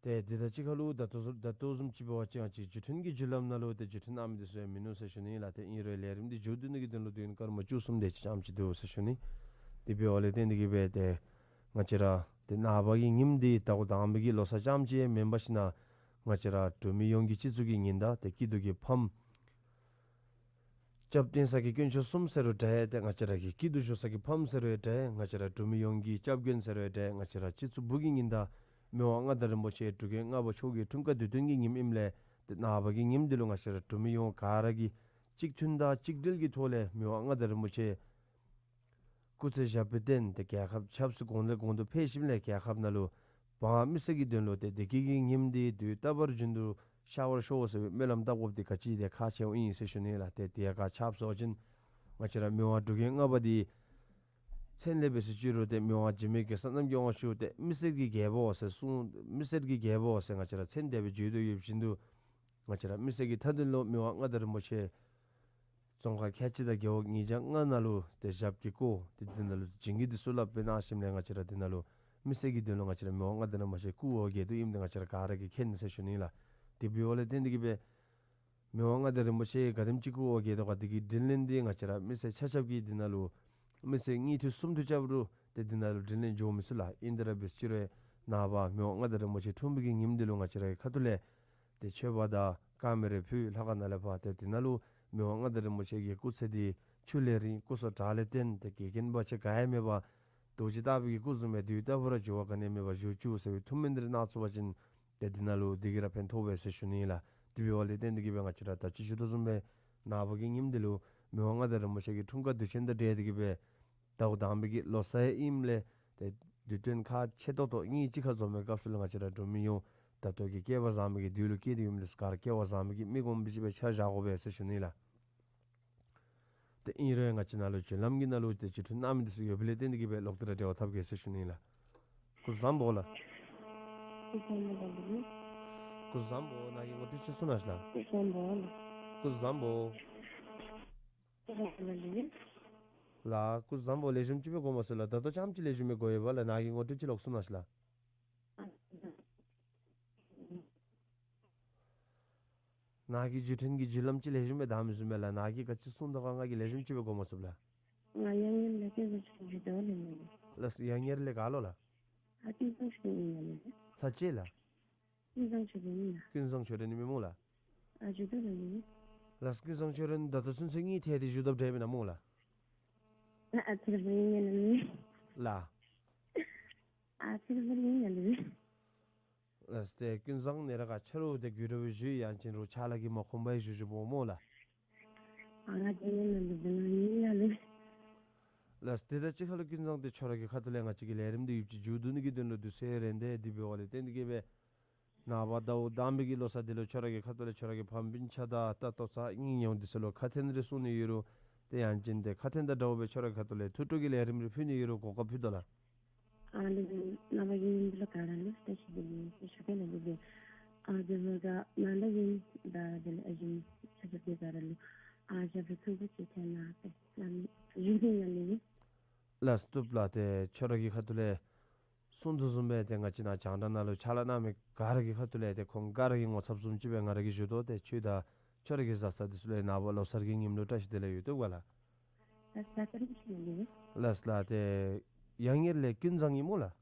ཏེ་འདི་དང་གཅིག་ཁར་ལུ་ད་ལྟོ་ད་ལྟོ་བཟུམ་ཅིག་འབད་བ་ཅིན་ཅིག་བརྒྱུད་འཕྲིན་གྱི་བརྒྱུད་ལམ་ནང་ལུ་ཏེ་བརྒྱུད་འཕྲིན་གནང་མི་འདི་ཚུ་ཡང་མིན་ནུག་ཟེར་ཞུ་ནི་ལགས། ཏེ་ཨིན་རུང་ལས་རིམ་འདི་མཇུག་བསྡུ་ནི་གི་དོན་ལུ་དུས་ཡུན་སྐར་མ་བཅུ་གསུམ་དེ་ཅིག་ཙམ་ཅིག་འདུག་ཟེར་ཞུ་ནི། དེ་འབདཝ་ལས་བརྟེན་ཏེ་གིས་སྦེ་ཏེ་ང་བཅས་ར་ཏེ་ནངས་པ་གི་ཉིནམ་འདི་ཟླཝ་དང་པའི་གི་ལོ་གསར་རྐྱངམ་ཅིག་མེན་པར་ཞིན་ན་ང་བཅས་ར་འབྲུག་མི་ཡོངས་ཀྱི་སྤྱི་གཙུག་གི་ཉི་ཟླ་ཏེ་སྐྱིད་སྡུག་གི་ཕམ་སྐྱབས་བསྟེན་ས་གི་དཀོན་མཆོག་གསུམ་ཟེར་རུང་འདྲ། ཏེ་ང་བཅས་ར་གི་སྐྱིད་སྡུག་ཞུ་ས་གི་ཕམ་ཟེར་རུང་འདྲ། ང་བཅས་ར་འབྲུག་མི་ཡོངས་ཀྱི་སྐྱབས་མགོན་ཟེར་རུང་འདྲ། ང་བཅས་ར་སྤྱི་གཙུག་བུ་གི་ཉི་ཟླ་མི་དབང་མངའ་བདག་རིན་པོ་ཆེ་འབྲུག་རྒྱལ་ལྔ་པ་མཆོག་གི་འཁྲུངས་སྐར་དུས་སྟོན་གྱི་ཉིནམ་ཨིནམ་ལས་ཏེ་ནངས་པ་གི་ཉིནམ་འདི་ལུ་ང་བཅས་ར་འབྲུག་མི་ཡོངས་ག་ར་གིས་གཅིག་མཐུན་དང་གཅིག་སྒྲིལ་གྱི་ཐོག་ལས་མི་དབང་མངའ་བདག་རིན་པོ་ཆེ་སྐུ་ཚེ་ཞབས་པད་བརྟན་ཏེ་རྒྱལ་ཁབ་ཆབ་སྲིད་གོང་ལས་གོང་དུ་འཕེལ་ཞིནམ་ལས་རྒྱལ་ཁབ་ནང་ལུ་འབངས་མི་སེར་གྱི་དོན་ལུ་ཏེ་བདེ་སྐྱིད་ཀྱི་ཉིམ་འདི་དུས་རྟག་བུར་རྒྱུན་དུ་ཤར་བར་ཤོག་ཟེར་བའི་སྨོན་ལམ་བཏབ་དགོཔ་འདི་ག་ཅི་དེ་ཁག་ཆེཝ་ཨིན་ཟེར་ཞུ་ནི་ལགས། ཏེ་དེ་ཡང་ག་ཅི་སྦེ་ཟེར་བ་ཅིན་ང་བཅས་ར་མི་དབང་འབྲུག་རྒྱལ་ལྔ་པ་འདི་མཚན་ལས་འབད་ཟེར་ཅི་རུང་ཏེ་མི་དབང་འཇིགས་མེད་གེ་སར་རྣམ་རྒྱལ་དབང་ཕྱུག་ཏེ་མི་སེར་གྱི་རྒྱལ་པོ་ཟེར་གསུངས། མི་སེར་གྱི་རྒྱལ་པོ་ཟེར་ང་བཅས་ར་མཚན་དེ་སྦེ་བརྗོད་དོ་ཡོདཔ་བཞིན་དུ་ང་བཅས་ར་མི་སེར་གྱི་མཐའ་དོན་ལུ་མི་དབང་མངའ་བདག་རིན་པོ་ཆེ་རྫོང་ཁག་ཁལ་གཅིག་དང་རྒེད་འོག་ཉིས་བརྒྱ་ལྔ་ནང་ལུ་ཏེ་ཞབས་ཀྱིས་བསྐོར་ཏེ་དེ་ནང་ལུ་བྱིན་གྱིས་བརྡབས་གསོལ་རས་གནང་ཞིནམ་ལས་ང་བཅས་ར་དེ་ནང་ལུ་མི་སེར་གྱི་དོན་ལུ་ང་བཅས་ར་མི་དབང་མངའ་བདག་རིན་པོ་ཆེ་སྐུ་འོ་བརྒྱལ་དོ་ཨིནམ་འདི་ང་བཅས་ར་ག་ར་གིས་མཁྱེན་ཟེར་ཞུ་ནི་ལགས། དེ་འབདཝ་ལས་བརྟེན་ཏེ་གིས་སྦེ་མི་དབང་མངའ་བདག་རིན་པོ་ཆེ་ག་དེམ་ཅིག་སྐུ་འོ་བརྒྱལ་དོ་ག་དེ་གི་དྲིན་ལན་འདི་ང་བཅས་ར་མི་སེར་ཆ་ཁྱབ་ཀྱིས་དེ་ནང་ལུ་མི་སེར་གཉིས་མཐུད་གསུམ་མཐུད་རྐྱབ་རུང་ཏེ་དེ་ནང་ལུ་དྲིན་ལན་འཇལ་མི་ཚུགས་ལགས། ཨིན་ཏེ་ར་འབད་ཟེར་ཅི་རུང་ནངས་པ་མི་དབང་མངའ་བདག་རིན་པོ་ཆེ་འཁྲུངས་པའི་གི་ཉིནམ་འདི་ལུ་ང་བཅས་ར་གི་ཁ་ཐུག་ལས་ཏེ་མཆོད་པ་དང་དཀར་མེ་རེ་ཕུལ། ལྷ་ཁང་ནང་ལས་ཕར་ཏེ་དེ་ནང་ལུ་མི་དབང་མངའ་བདག་རིན་པོ་ཆེ་གི་སྐུ་ཚེ་འདི་ཆུ་ལས་རིང་སྐུ་སྲོག་བྲག་ལས་བརྟན་ཏེ་འགལ་རྐྱེན་བར་ཆད་ག་ཡང་མེད་པར་རྡོ་རྗེ་ལྟ་བུའི་གི་སྐུ་བཟུམ་སྦེ་དུས་རྟག་བུ་ར་འགྱུར་བ་ག་ནི་ཡང་མེད་པར་བཞུགས་བཅུག་ཟེར་བའི་ཐུགས་སྨོན་འདི་ར་གནང་ཚུགས་པ་ཅིན་ཏེ་དེ་ནང་ལུ་དེ་གིས་ར་ཕན་ཐོགས་པས་ཟེར་ཞུ་ནི་ལགས། དེ་འབདཝ་ལས་བརྟེན་ཏེ་གིས་སྦེ་ང་བཅས་ར་ད་ཅི་ཞུ་དོ་བཟུམ་སྦེ་ནངས་པ་གི་ཉིནམ་འདི་ལུ་མི་དབང་མངའ་བདག་རིན་པོ་ཆེ་གི་འཁྲུངས་སྐར་དུས་ཆེན་དང་འབྲེལ་ཏེ་གིས་སྦེ་ཟླཝ་དང་པའི་གི་ལོ་གསར་ཨིནམ་ལས་ཏེ་དུས་སྟོན་ཁག་ཆེ་ཏོག་ཏོ་གཉིས་གཅིག་ཁར་འཛོམས་པའི་སྐབས་སུ་ལུ་ང་བཅས་ར་འབྲུག་མི་ཡོངས་ད་ལྟོ་གི་སྐལ་བ་བཟང་པོའི་གི་དུས་ལུ་སྐྱེས་ཏེ་ཡོདཔ་ལས་ག་ར་སྐལ་བ་བཟང་པོའི་གི་མི་སྒོམ་སྦེ་ཅིག་སྦེ་ཆ་བཞག་དགོ་པས་ཟེར་ཞུ་ནི་ལགས། ཏེ་ཨིན་རུང་ང་བཅས་ནང་ལུ་བརྒྱུད་ལམ་གྱི་ནང་ལུ་ཏེ་བརྒྱུད་འཕྲིན་གནང་མི་འདི་ཚུ་ཡོད་པ་ལས་བརྟེན་ཏེ་གིས་སྦེ་ལོག་སྟེ་ར་འབྲེལ་བ་འཐབ་གེ་ཟེར་ཞུ་ནི་ལགས། སྐུ་གཟུགས་བཟང་པོ་ལགས། སྐུ་གཟུགས་བཟང་པོ་ལགས། སྐུ་གཟུགས་བཟང་པོ། ནཱ་གིས་ངོ་སྤྲོད་ཅིག་གསུང་གནང་ཤིག་ལགས། སྐུ་གཟུགས་བཟང་པོ་ལགས། སྐུ་གཟུགས་བཟང་པོ། ལགས། སྐུ་གཟུགས་བཟང་པོ། ལེགས་ཤོམ་ཅིག་སྦེ་གོ་མ་ཚུགས་ལགས། ད་ལྟོ་རྐྱངམ་ཅིག་ལེགས་ཤོམ་སྦེ་གོ་ཡོད་པ་ལགས། ནཱ་གིས་ངོ་སྤྲོད་ཅིག་ལོག་གསུང་གནང་ཤིག་ལགས། ནཱ་གིས་བརྒྱུད་འཕྲིན་གྱི་བརྒྱུད་ལམ་ཅིག་ལེགས་ཤོམ་སྦེ་བདའ་མི་ཚུགས་མས་ལགས། ནཱ་གིས་ག་ཅི་གསུང་དོ་ག་ང་གིས་ལེགས་ཤོམ་ཅིག་སྦེ་གོ་མ་ཚུགས་ལགས། ང་ཡང་ཉེར་ལས་ཀུན་བཟང་ཆོས་སྒྲོན་ཞུ་དོ་ལགས། ལགས། ཡང་ཉེར་ལས་ག་ལོ་ལགས། ཨ་ཀུན་བཟང་ཆོས་སྒྲོན་ཨིན་ལགས། ལགས་ཅི་ལགས། ཀུན་བཟང་ཆོས་སྒྲོན་ཨིན་ལགས། ཀུན་བཟང་ཆོས་སྒྲོན་ཨིན་མས་སྨོ་ལགས། ཨ་ཞུ་དོ་ལགས། ལགས། ཀུན་བཟང་ཆོས་སྒྲོན་ད་ལྟོ་ཚུན་ཚོད་གཉིད་ཐལ་ཏེ་བཞུགས་དོ་འདྲཝ་ཨིན་ན་སྨོ་ལགས། ཨ་ཨ་ཙི་ར་ཨིན་ལགས། ལགས། ཨ་ཙི་ར་ཨིན་ལགས། ལགས། ཏེ་ཀུན་བཟང་ནི་ར་ག་ཆ་རོགས་ཏེ་རྒྱུ་འབྲས་བཞི་ཡང་ཅིན་རུང་ཕྱག་ལཱ་གིས་མ་ཁོམ་པར་བཞུགས་བཞུགསཔ་སྨོ་ལགས། ཨ་ང་ཏེ་ནི་ནང་དུ་ནང་ཨིན་ལགས། ལགས། ཏེ་ད་ཅི་ཁ་ལུ་ཀུན་བཟང་ཏེ་ཁྱོད་ར་གི་ཁ་ཐུག་ལས་ང་བཅས་ཀྱི་ལས་རིམ་འདི་ཡུདཔ་ཅིག་མཇུག་བསྡུ་ནི་གི་དོན་ལུ་དུས་ཚོད་རན་ཏེ་འདི་འབདཝ་ལས་བརྟེན་ཏེ་གིས་སྦེ་ནངས་པ་ཟླཝ་དང་པའི་གི་ལོ་གསར་འདི་ལུ་ཁྱོད་ར་གི་ཁ་ཐུག་ལས་ཁྱོད་ར་གི་ཕམ་སྤུན་ཆ་དང་ད་ལྟོ་ཚ་གཉེན་ཉེཝ་འདི་ཚུ་ལུ་ཁ་ཏོན་རེ་གསུང་ནི་ཡོད་རུང་ཏེ་ཡང་ཅིན་ཏེ་ཁ་ཏོན་དང་འདྲཝ་སྦེ་ཁྱོད་ར་གི་ཁ་ཐུག་ལས་ཐུགས་སྤྲོ་གི་ལས་རིམ་རེ་ཕུལ་ནི་ཡོད་རུང་གོ་སྐབས་ཕུལ་དོ་ལགས། ཨ་ལགས། ནངས་པ་གི་ཉིནམ་འདི་ལུ་ག་ར་ལུ་བཀྲ་ཤིས་བདེ་ལེགས་ཟེར་ཞུ་གེ་ལགས། འདི་འདི་ཨ་འདི་ལུ་ག་ནཱ་ལས་ཨིན་ད་དེ་ལས་ཨ་ཞེ་ཚ་གྱང་ག་ར་ལུ་ཨ་ཞབས་པད་ཚུན་ཚོད་ཅིག་ཐོབ་གནང་ཟེར་ལགས། ཞུ་གེ་ཡ་ལགས། ལགས། བཏུབ་ལགས། ཏེ་ཁྱོད་ར་གི་ཁ་ཐུག་ལས་གསུང་དོ་བཟུམ་སྦེ་ཏེ་ང་བཅས་ནཱ་རྒྱང་བསྒྲགས་ནང་ལུ་ཕྱག་ལཱ་གནང་མི་ག་ར་གི་ཁ་ཐུག་ལས་ཏེ་ཁོང་ག་ར་གི་ངོ་ཚབ་བཟུམ་ཅིག་སྦེ་ང་ར་གིས་ཞུ་དོ། ཏེ་ཁྱོད་དང་ཁྱོད་ར་གི་བཟའ་ཚང་འདི་ཚུ་ལུ་ནངས་པ་ལོ་གསར་གྱི་ཉིནམ་ལུ་བཀྲ་ཤིས་བདེ་ལེགས་ཡོད་དོ་ག་ལགས། ལགས་ལགས། ཏེ་ཡང་ཉེར་ལས་ཀུན་བཟང་ཨིན་སྨོ་ལགས།